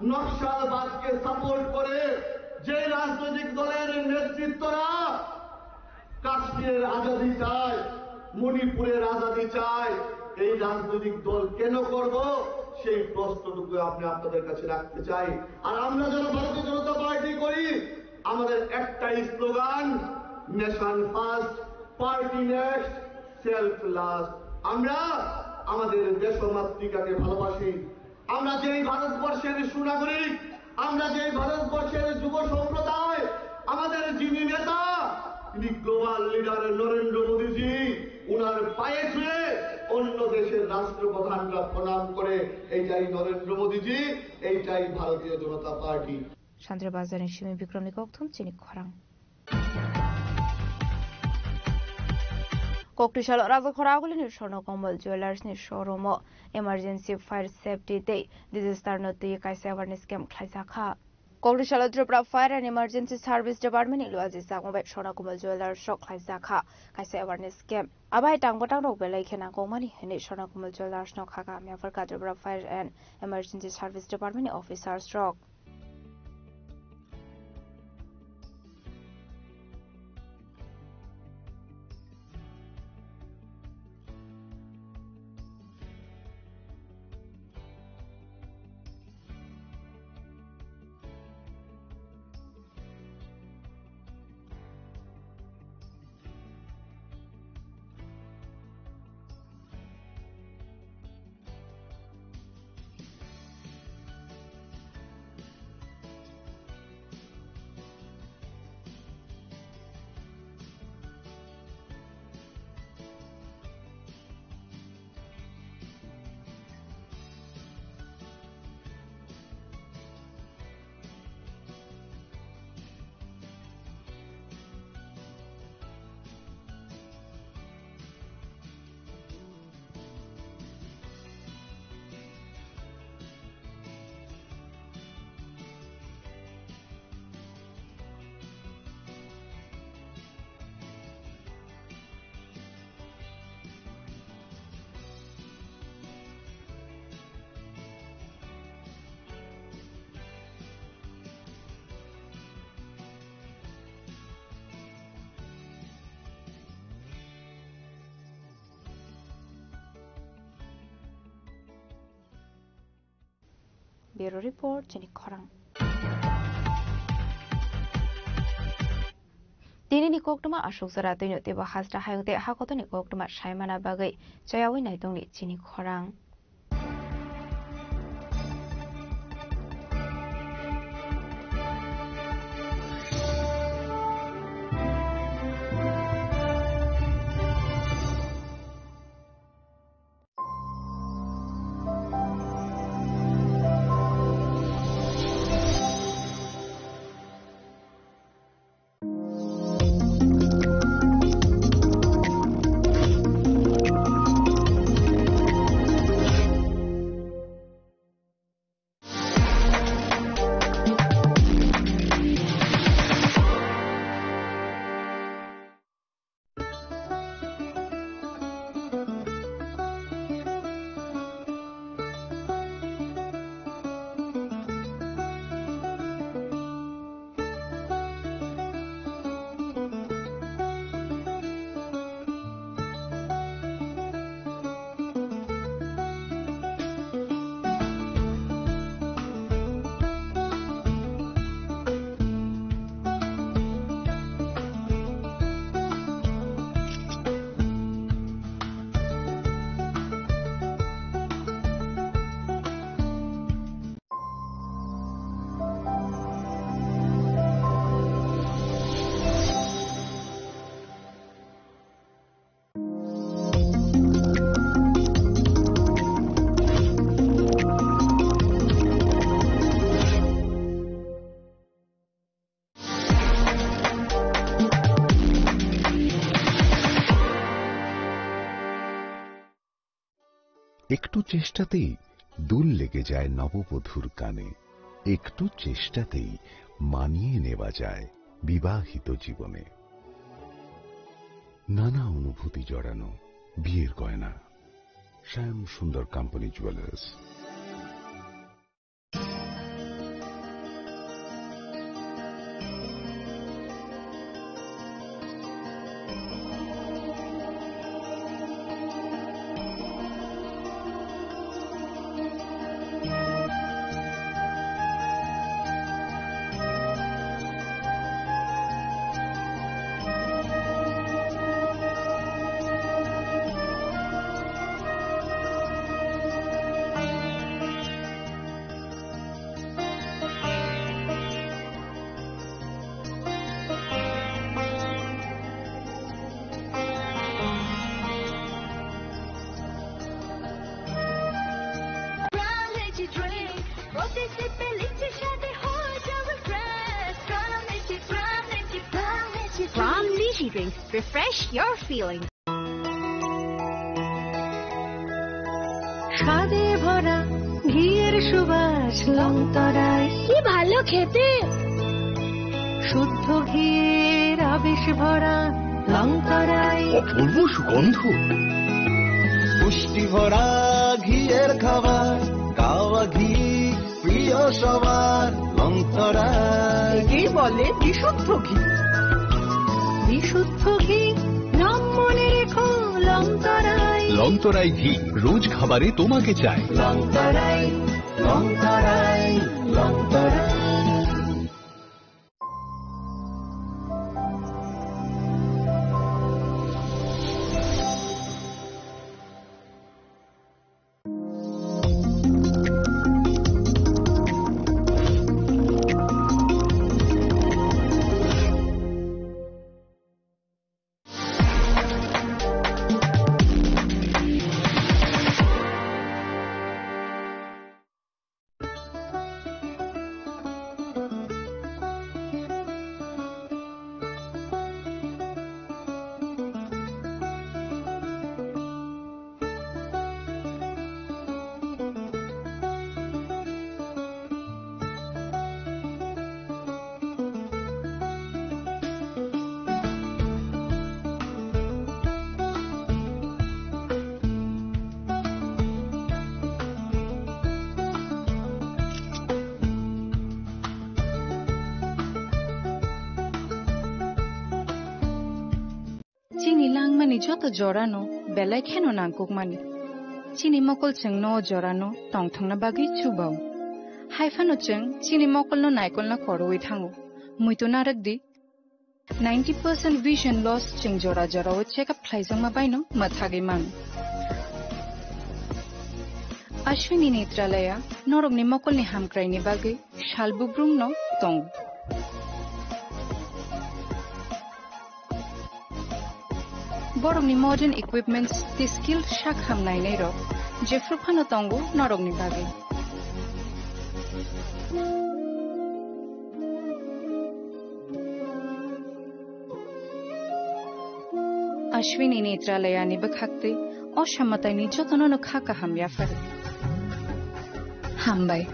নকশালবাদকে সাপোর্ট করে, যে রাজনৈতিক দলের নেতৃত্বরা কাশ্মীরের আজাদি চায়, মণিপুরের আজাদি চায়, এই রাজনৈতিক দল কেন করব, সেই প্রশ্নটুকু আমি আপনাদের কাছে রাখতে চাই। আর আমরা যারা ভারতীয় জনতা পার্টি করি, আমাদের একটাই slogan, nation first, party next, self last. আমরা আমাদের দেশমাতৃকাকে ভালোবাসি। আমরা যেই ভারতবর্ষের সুনাগরিক, আমরা যেই ভারতবর্ষের যুব সম্প্রদায়, আমাদের যিনি নেতা, তিনি গ্লোবাল লিডার নরেন্দ্র মোদীজি, উনার পায়ে ছুঁয়ে অন্য দেশের রাষ্ট্রপ্রধানরা প্রণাম করে, এইটাই নরেন্দ্র মোদীজি, এইটাই ভারতীয় জনতা party. Sanjay Bazar ni simi Bikram ni kokthum chini khorang. Koktisalo Rajakhor Agulini Swarna Komal Jewellers ni showroom o emergency fire safety tei disaster no twi kaisa awareness camp khlaijakha. Koktisalo Tripura Fire and Emergency Service Department ni luachi chakma bai Swarna Komal Jewellers o khlaijakha kaisa awareness camp. Abai tang bwtang rok belai khe nangkukmani hwnwi Swarna Komal Jewellers no kha kahamya pharkha Tripura Fire and Emergency Service Department ni officers rok. Bureau Report, chini khorang. Tinini koktwma aswk jora twino teibo hasta hayung tei hakotorni koktwma saimana bagwi chayawi naitongni chini khorang. একটু চেষ্টাতেই দুল লেগে যায় নববধূর কানে। একটু চেষ্টাতেই মানিয়ে নেওয়া যায় বিবাহিত জীবনে। নানা অনুভূতি জড়ানো বিয়ের গয়না। শ্যাম Sundar company jewellers. Brown energy drink, প্রতি সিপে লিচি স্বাদে হয়ে যাবে fresh। Brown energy, brown energy, brown energy drink। Brown energy drink, refresh your feeling। স্বাদে ভরা ঘিয়ের সুবাস লংতরায়। কি ভালো খেতে! শুদ্ধ ঘিয়ের আবেশ ভরা লংতরায়। অপূর্ব সুগন্ধ। পুষ্টি ভরা ঘিয়ের খাবার, গাওয়া ঘি প্রিয় সবার, লংতরায়। একেই বলে বিশুদ্ধ ঘি। বিশুদ্ধ ঘি, নাম মনে রেখো, লংতরায়। লংতরায় ঘি, রোজ খাবারে তোমাকে চাই। লংতরায়, লংতরায়, Longtharai. Chini langmani joto jorano belai kheno nangkukmani. Chini mokol chwngno o jorano tongthokna bagwi chubao. Hai phano chwng chini mokolno naikolna khorwi thango. Muitu narwk di. Ninety percent vision loss chwng jora jorao check up khlaijakma baino mwthagwi mano. Ashwini Netralaya norokni mokolni hamkraini bagwi sal bubrumno tongo. Borokni modern equipments tei skilled sak ham nainairok jephru phano tongo norokni bagwi. Ashwini Netralayani bwkhaktwi o samataini jotono no kha kaham yapharo. Hambai.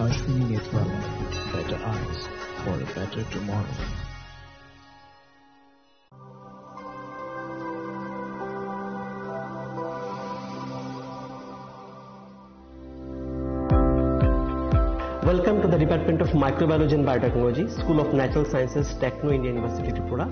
Ashwini Netralaya, better eyes for a better tomorrow. Welcome to the Department of Microbiology and Biotechnology, School of Natural Sciences, Techno India University, Tripura.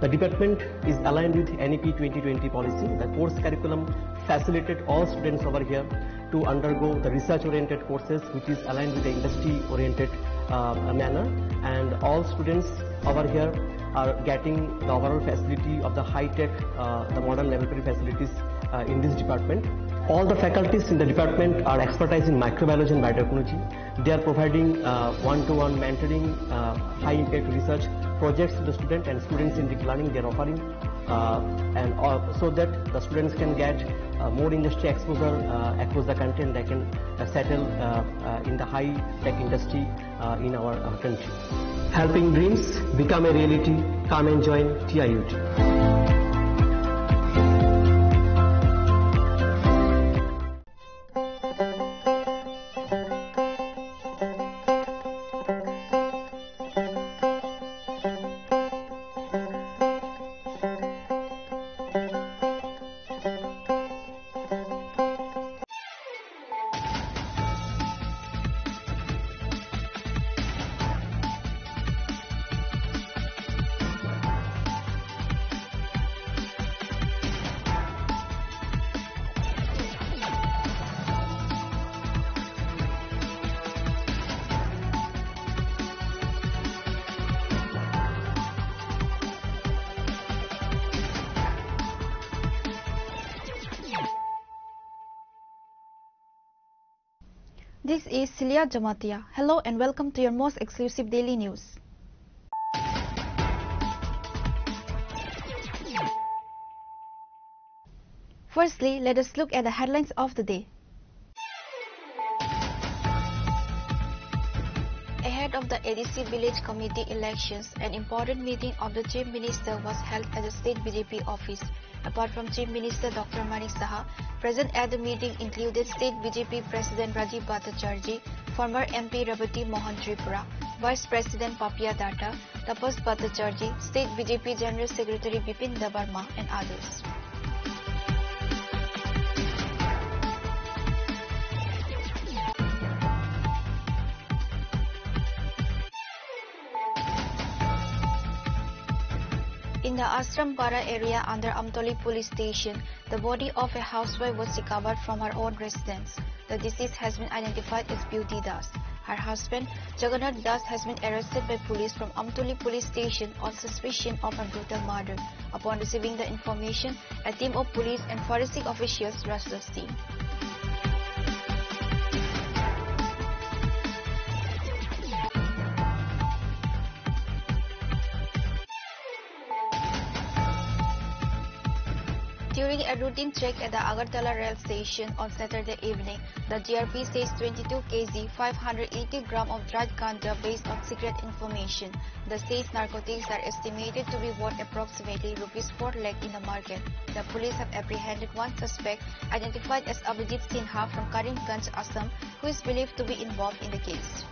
The department is aligned with N E P twenty twenty policy. The course curriculum facilitated all students over here to undergo the research-oriented courses, which is aligned with the industry-oriented, uh, manner. And all students over here are getting the overall facility of the high-tech, uh, the modern laboratory facilities, uh, in this department. All the faculties in the department are expertise in microbiology and biotechnology. They are providing, uh, one-to-one mentoring, uh, high-impact research projects to the student and students in deep learning. They are offering, uh, and, uh, so that the students can get, uh, more industry exposure, uh, across the country, and they can, uh, settle, uh, uh, in the high-tech industry, uh, in our, uh, country. Helping dreams become a reality. Come and join T I U T. This is Celia Jamatia. Hello and welcome to your most exclusive daily news. Firstly, let us look at the headlines of the day. Ahead of the A D C Village Committee elections, an important meeting of the Chief Minister was held at the State B J P office. Apart from Chief Minister Doctor Manik Saha, present at the meeting included State B J P President Rajiv Bhattacharjee, former M P Rebati Mohan Tripura, Vice President Papiya Datta, Tapas Bhattacharjee, State B J P General Secretary Bipin Debbarma, and others. In the Ashram Para area under Amtoli Police Station, the body of a housewife was recovered from her own residence. The deceased has been identified as Beauty Das. Her husband, Jagannath Das, has been arrested by police from Amtoli Police Station on suspicion of her brutal murder. Upon receiving the information, a team of police and forensic officials rushed the scene. During a routine check at the Agartala rail station on Saturday evening, the G R P seized twenty-two K G, five hundred eighty gram of dried ganja based on secret information. The seized narcotics are estimated to be worth approximately rupees four lakh in the market. The police have apprehended one suspect, identified as Abhijit Sinha from Karimganj, Assam, who is believed to be involved in the case.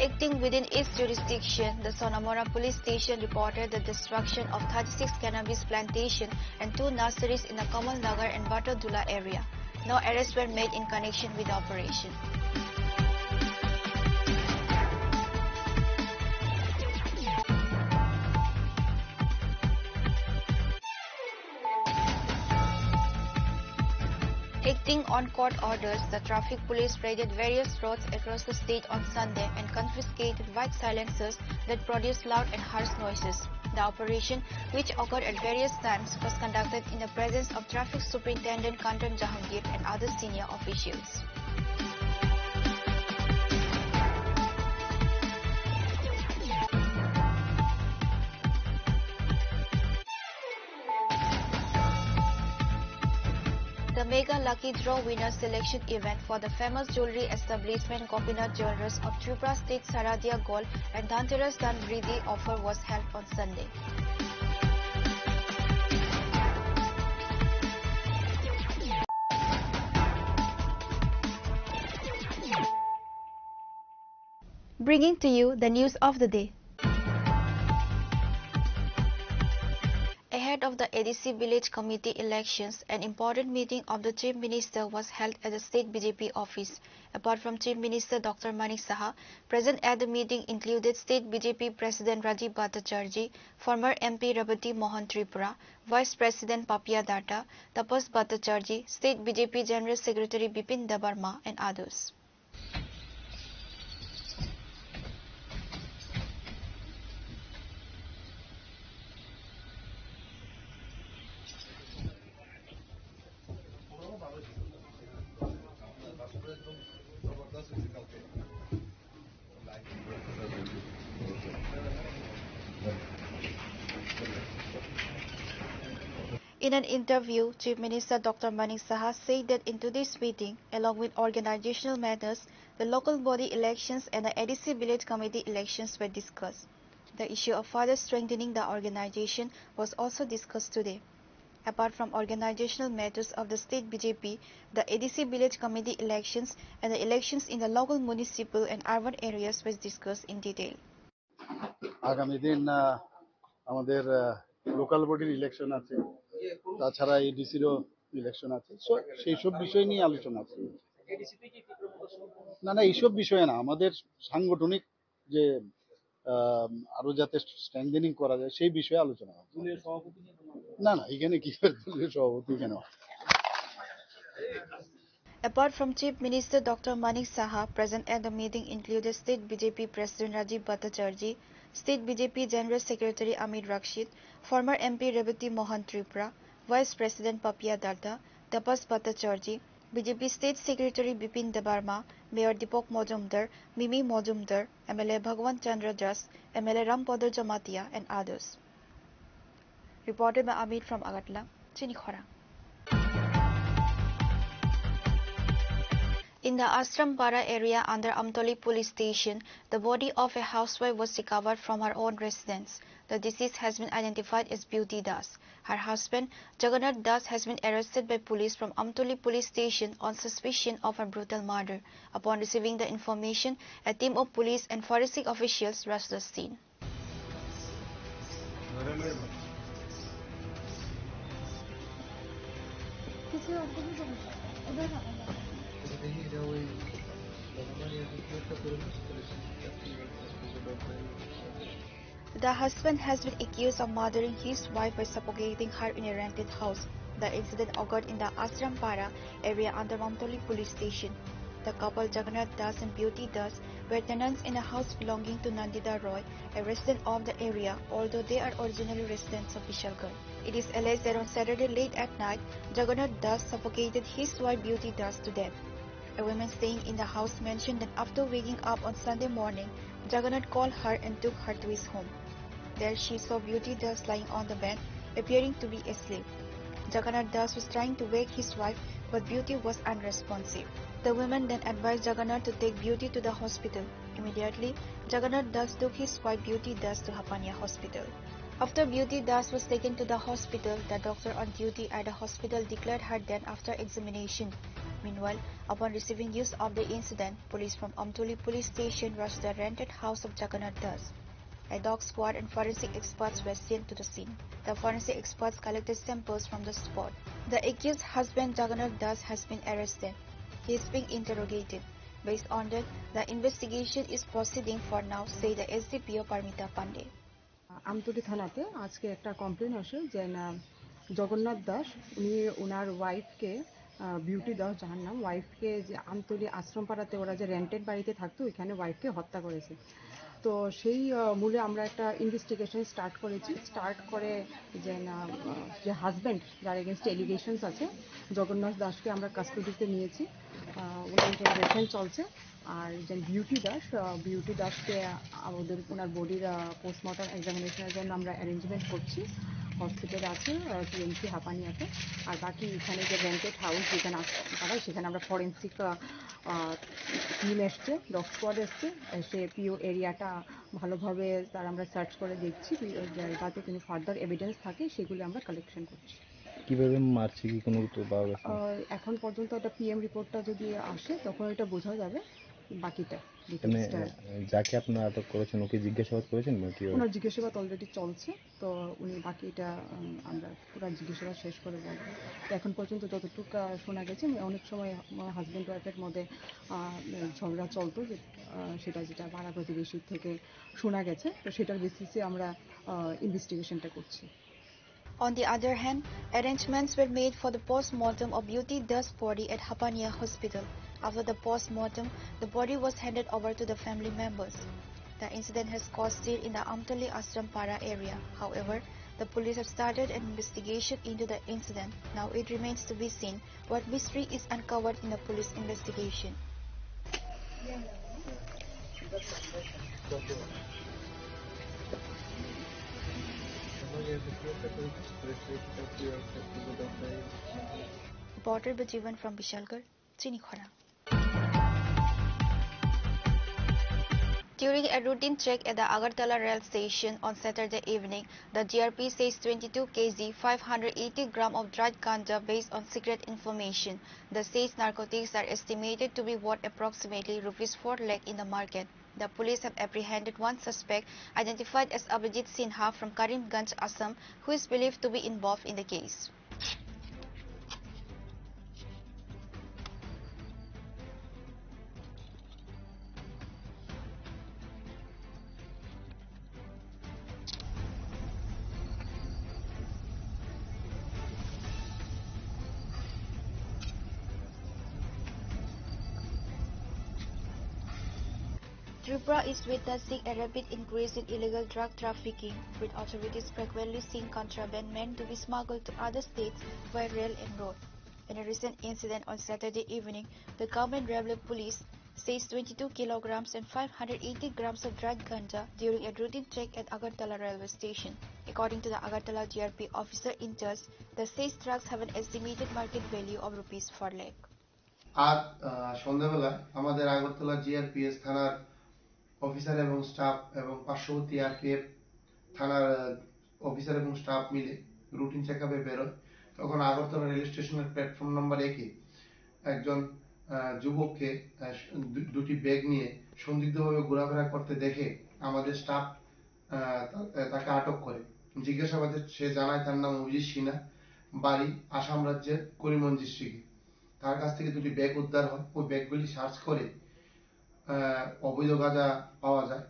Acting within its jurisdiction, the Sonamora Police Station reported the destruction of thirty-six cannabis plantation and two nurseries in the Kamal Nagar and Batodula area. No arrests were made in connection with the operation. Acting on court orders, the traffic police raided various roads across the state on Sunday and confiscated white silencers that produced loud and harsh noises. The operation, which occurred at various times, was conducted in the presence of Traffic Superintendent Kantan Jahangir and other senior officials. The Mega Lucky Draw Winner Selection Event for the famous jewelry establishment Gopinath Jewelers of Tripura State Saradia Gold and Dhanteras Dhan Vriddhi offer was held on Sunday. Bringing to you the news of the day. Ahead of the A D C Village Committee elections, an important meeting of the Chief Minister was held at the State B J P office. Apart from Chief Minister Doctor Manik Saha, present at the meeting included State B J P President Rajiv Bhattacharjee, former M P Rebati Mohan Tripura, Vice President Papiya Datta, Tapas Bhattacharjee, State B J P General Secretary Bipin Debbarma, and others. In an interview, Chief Minister Doctor Manik Saha said that in today's meeting, along with organizational matters, the local body elections and the A D C Village Committee elections were discussed. The issue of further strengthening the organization was also discussed today. Apart from organizational matters of the state B J P, the A D C Village Committee elections and the elections in the local municipal and urban areas was discussed in detail. আগামী দিন আহ, আমাদের লোকাল বডির ইলেকশন আছে, তাছাড়া এডিসিরও ইলেকশন আছে। সো সেই সব বিষয় নিয়ে আলোচনা আছে। না, না, এইসব বিষয়ে না, আমাদের সাংগঠনিক যে আহ, আরো যাতে স্ট্রেংথেনিং করা যায় সেই বিষয়ে আলোচনা হবে। না, না, এখানে কি দলীয় সভাপতি কেন? Apart from Chief Minister Doctor Manik Saha, present at the meeting included State B J P President Rajiv Bhattacharjee, State B J P General Secretary Amit Rakshit, former M P Rebati Mohan Tripura, Vice President Papiya Datta, Tapas Bhattacharjee, B J P State Secretary Bipin Debbarma, Mayor Deepak Majumdar, Mimi Majumdar, M L A Bhagwan Chandra Das, M L A Rampadar Jamatia, and others. Reported by Amit from Agartala, Chini Khorang. In the Ashram Para area under Amtoli Police Station, the body of a housewife was recovered from her own residence. The deceased has been identified as Beauty Das. Her husband, Jagannath Das, has been arrested by police from Amtoli Police Station on suspicion of her brutal murder. Upon receiving the information, a team of police and forensic officials rushed the scene. The husband has been accused of murdering his wife by suffocating her in a rented house. The incident occurred in the Ashram Para area under Amtoli Police Station. The couple, Jagannath Das and Beauty Das, were tenants in a house belonging to Nandita Roy, a resident of the area, although they are originally residents of Vishalgarh. It is alleged that on Saturday late at night, Jagannath Das suffocated his wife Beauty Das to death. A woman staying in the house mentioned that after waking up on Sunday morning, Jagannath called her and took her to his home. There she saw Beauty Das lying on the bed, appearing to be asleep. Jagannath Das was trying to wake his wife, but Beauty was unresponsive. The woman then advised Jagannath to take Beauty to the hospital. Immediately, Jagannath Das took his wife Beauty Das to Hapania Hospital. After Beauty Das was taken to the hospital, the doctor on duty at the hospital declared her dead after examination. Meanwhile, upon receiving news of the incident, police from Amtoli Police Station rushed the rented house of Jagannath Das. A dog squad and forensic experts were sent to the scene. The forensic experts collected samples from the spot. The accused husband, Jagannath Das, has been arrested. He is being interrogated. Based on that, the investigation is proceeding for now, said the S D P O Parmita Pandey. Amtali থানাতে আজকে একটা কমপ্লেন আসে যে না, জগন্নাথ দাস, উনি ওনার ওয়াইফকে আহ, বিউটি দাস যাহার নাম, ওয়াইফকে যে আমতলি আশ্রমপাড়াতে ওরা যে রেন্টেড বাড়িতে থাকতো, ওইখানে ওয়াইফকে হত্যা করেছে। তো সেই আহ, মূলে আমরা একটা ইনভেস্টিগেশন স্টার্ট করেছি। স্টার্ট করে যে না, আহ, যে হাজব্যান্ড, যার এগেনস্টে এলিগেশনস আছে, জগন্নাথ দাসকে আমরা কাস্টডিতে নিয়েছি। আহ, ওনার ইন্টারোগেশন চলছে। আর যে বিউটি দাস, আহ, বিউটি দাসকে, আহ, ওদের, ওনার বডির পোস্টমর্টম এক্সামিনেশনের জন্য আমরা অ্যারেঞ্জমেন্ট করছি। হসপিটাল আছে টিএমসি হাপানিয়াতে। আর বাকি এখানে যে রেন্টেড হাউস যেখানে আছে তারা, সেখানে আমরা ফরেন্সিক টিম এসছে, ডগ স্কোয়াড এসছে। এসে পিও এরিয়াটা ভালোভাবে তার আমরা সার্চ করে দেখছি, পি- যাতে কোনো ফার্দার এভিডেন্স থাকে, সেগুলি আমরা কালেকশন করছি। কিভাবে মারছে, কি কোনো তো পাওয়া গেছে না? আহ, এখন পর্যন্ত একটা পিএম রিপোর্টটা যদি আসে, তখন এটা বোঝা যাবে বাকিটা, মানে, ডিটেলসটা। আহ, যাকে আপনারা আটক করেছেন, ওকে জিজ্ঞাসাবাদ করেছেন নাকি? ওনার জিজ্ঞাসাবাদ অলরেডি চলছে, তো উনি বাকিটা, উম, আমরা পুরো জিজ্ঞাসাবাদ শেষ করে বলবো। তো এখন পর্যন্ত যতটুকু আহ, শোনা গেছে, মানে, অনেক সময় হাজব্যান্ড ওয়াইফের মধ্যে আহ, ঝগড়া চলতো, যে আহ, সেটা যেটা পাড়া প্রতিবেশী থেকে শোনা গেছে, তো সেটার বেসিসে আমরা ইনভেস্টিগেশনটা করছি। On the other hand, arrangements were made for the post-mortem of Beauty Das' body at Hapania Hospital. After the post-mortem, the body was handed over to the family members. The incident has caused stir in the Amtali Ashram Para area. However, the police have started an investigation into the incident. Now it remains to be seen what mystery is uncovered in the police investigation. Reporter Bajivan from Bishalgarh, Chinikhora. During a routine check at the Agartala rail station on Saturday evening, the G R P seized twenty-two K G, five hundred eighty gram of dried ganja based on secret information. The seized narcotics are estimated to be worth approximately rupees four lakh in the market. The police have apprehended one suspect, identified as Abhijit Sinha from Karimganj, Assam, who is believed to be involved in the case. Tripura is witnessing a rapid increase in illegal drug trafficking, with authorities frequently seeing contraband meant to be smuggled to other states via rail and road. In a recent incident on Saturday evening, the government railway police seized twenty-two kilograms and five hundred eighty grams of dried ganja during a routine check at Agartala railway station. According to the Agartala G R P officer in charge, the seized drugs have an estimated market value of rupees four lakh. আজ আহ, সন্ধ্যাবেলা আমাদের আগরতলা জিআরপিএস থানার অফিসার এবং স্টাফ এবং পার্শ্ববর্তী আরপিএফ থানার আহ, অফিসার এবং স্টাফ মিলে রুটিন চেক আপে বেরোয়। তখন আগরতলা রেল স্টেশনের প্ল্যাটফর্ম নাম্বার একে একজন আহ, যুবককে আহ, দু- দুটি ব্যাগ নিয়ে সন্দিগ্ধভাবে ঘোরাফেরা করতে দেখে আমাদের স্টাফ আহ, তা- তাকে আটক করে। জিজ্ঞাসাবাদে সে জানায় তার নাম অভিজিৎ সিনহা, বাড়ি আসাম রাজ্যের করিমগঞ্জ ডিস্ট্রিক্টে। তার কাছ থেকে দুটি ব্যাগ উদ্ধার হয়। ওই ব্যাগগুলি সার্চ করে আহ, অবৈধ গাঁজা পাওয়া যায়।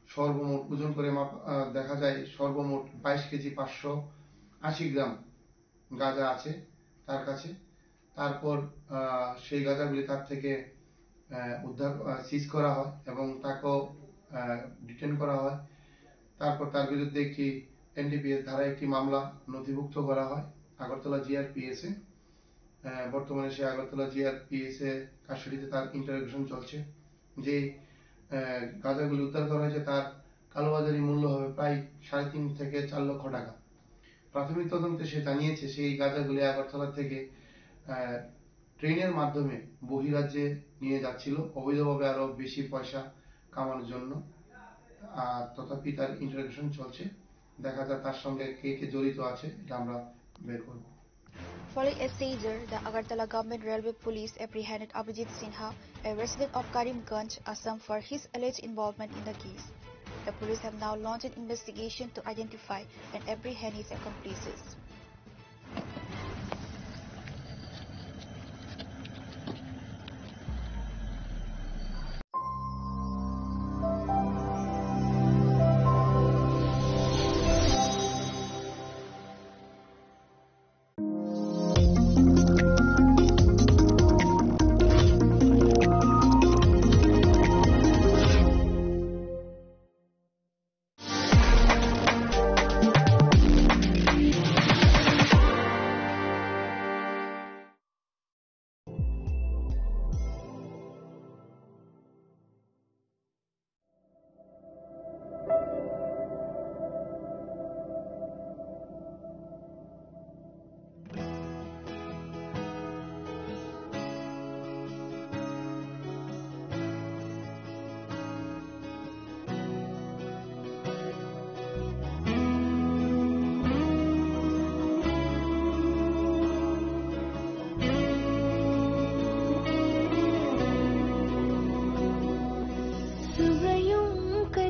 সর্বমোট ওজন করে মাপ- আহ, দেখা যায় সর্বমোট বাইশ কেজি পাঁচশো আশি গ্রাম গাঁজা আছে তার কাছে। তারপর আহ, সেই গাঁজাগুলি তার থেকে আহ, উদ্ধার, আহ, সিজ করা হয় এবং তাকেও আহ, ডিটেন করা হয়। তারপর তার বিরুদ্ধে একটি এনডিপিএস ধারা একটি মামলা নথিভুক্ত করা হয় আগরতলা জিআরপিএস এ। আহ, বর্তমানে সে আগরতলা জিআরপিএস এ কাস্টডিতে তার ইন্টারোগেশন চলছে। যে আহ, গাঁজাগুলি উদ্ধার করা হয়েছে তার কালোবাজারি মূল্য হবে প্রায় সাড়ে তিন থেকে চার লক্ষ টাকা। প্রাথমিক তদন্তে সে জানিয়েছে সেই গাঁজাগুলি আগরতলা থেকে আহ, ট্রেনের মাধ্যমে বহিরাজ্যে নিয়ে যাচ্ছিল অবৈধভাবে আরও বেশি পয়সা কামানোর জন্য। আর তথাপি তার ইন্টারোগেশন চলছে। দেখা যাক তার সঙ্গে কে কে জড়িত আছে, এটা আমরা বের করব। Following a seizure, the Agartala Government Railway Police apprehended Abhijit Sinha, a resident of Karimganj, Assam, for his alleged involvement in the case. The police have now launched an investigation to identify and apprehend his accomplices.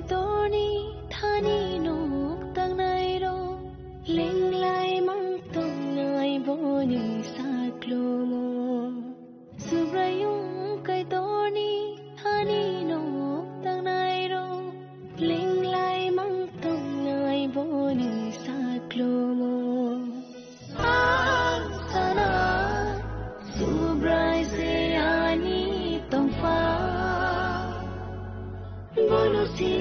Torni thani nok tangnai rok, lenglai mang tongnai boni saklomo. Subraiyung Kaitorni thani nok tangnai rok, lenglai mang tongnai boni saklomo. Ang sana Subrai se ani tongpha, bono se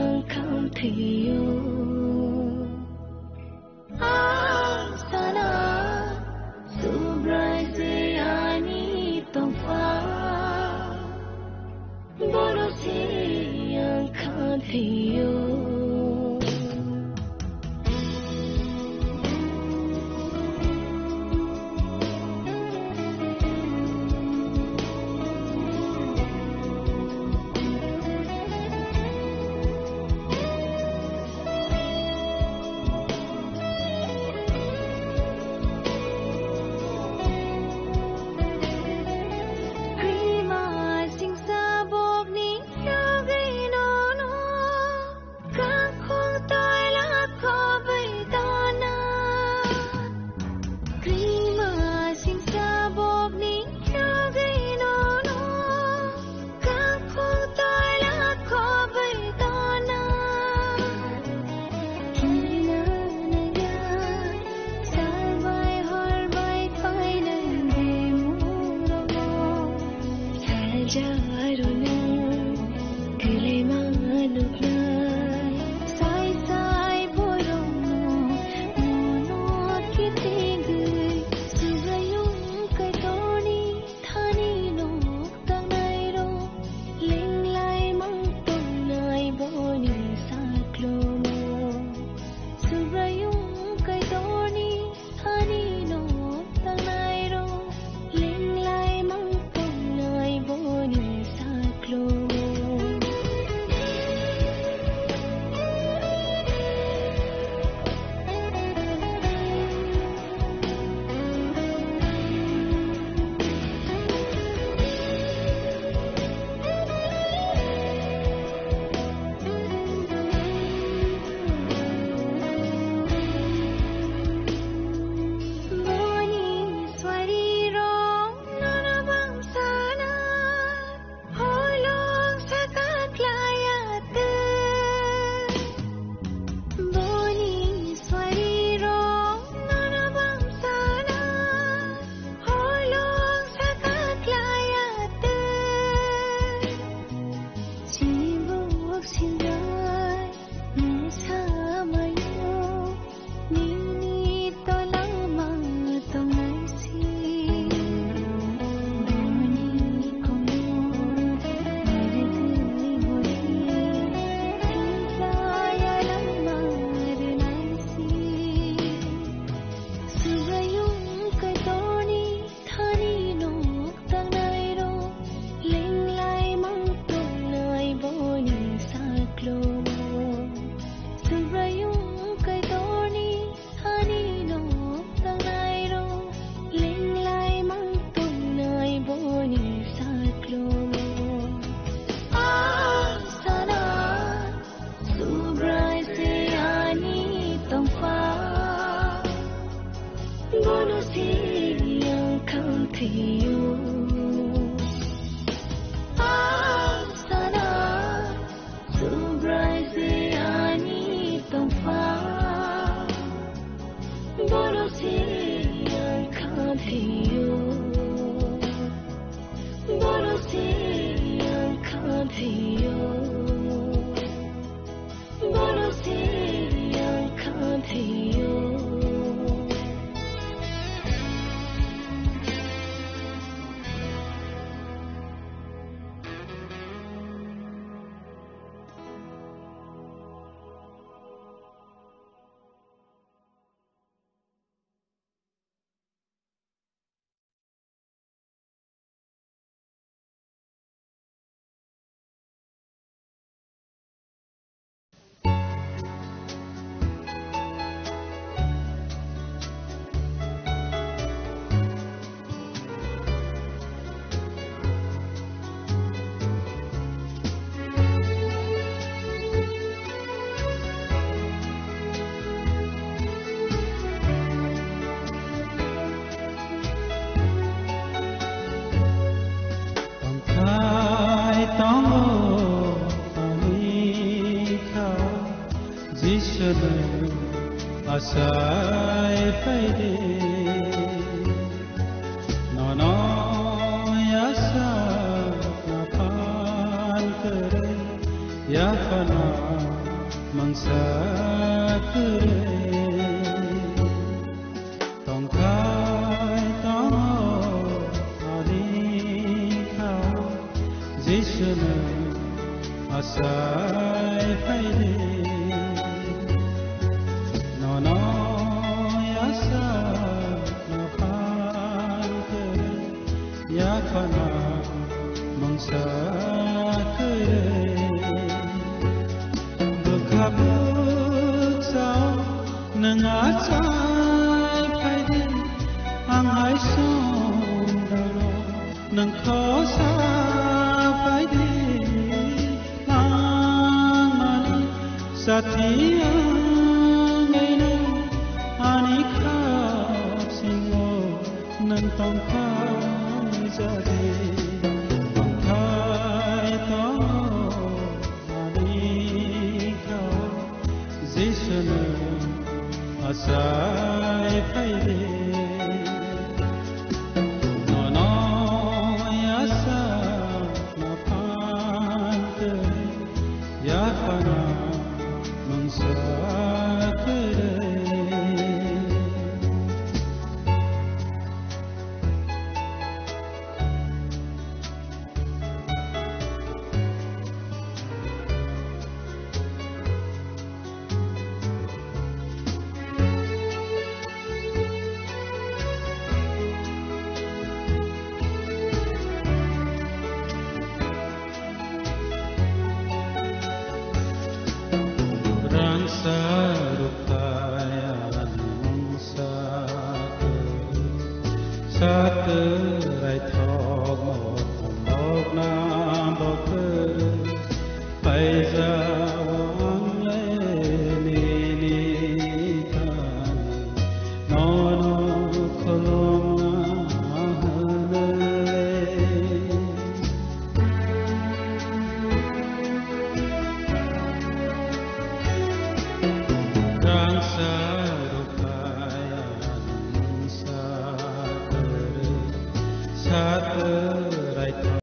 ang khamthio. Ang sana Subrai se ani tongpha, bono se ang khamthio. Krima singsa bokni yogwi nono kangkhung toila khobwi tona. Krima singsa bokni yogwi nono kangkhung toila khobwi tona. Kina nangya, salbai horbai painai bemurokno. Saljarona, kwlai manuknai, sai sai borokno, mono kitingwi, Subraiyung Kaitorni thani nok tangnai rok, lenglai mang tongnai boni saklomo. Subraiyung Kaitorni thani nok tangnai rok, lenglai mang tongnai boni saklomo. Boni swarirok nono bangsanai holong saka khlaiya tei. Boni swarirok nono bangsanai holong saka khlaiya tei. Chibuk sinjai nung samayo nini tola mang tongnai si. Boni komo narigwi boni thikaya langma rinai si. Subraiyung Kaitorni thani nok tangnai rok, lenglai mang tongnai boni saklomo. Subraiyung Kaitorni thani nok tangnai rok, lenglai mang tongnai boni saklomo. Ang sana Subrai se ani tongpha, bono se ang khamthio. Ang sana Subrai se ani tongpha, bono se ang khamthio. Bono se ang khamthio. Bono se ang khamthio. Asai phaidi, nono yasa naphan kwrwi, yaphana mangsa kwrwi. Tongthai tongo ani khao, Jisu nwng asai phaidi. Nono yasa naphan kwrwi, yaphana mungsa kwrwi. Bwkha bwksa o nwng achai phaidi, ang hai songdalo nwng khosa phaidi. Langmani sathi ang eno ani khap singo nwng tongthai jadi, tongthai tongo ani khao, Jisu nwng asai phaidi. Nono yasa naphan kwrwi, yaphana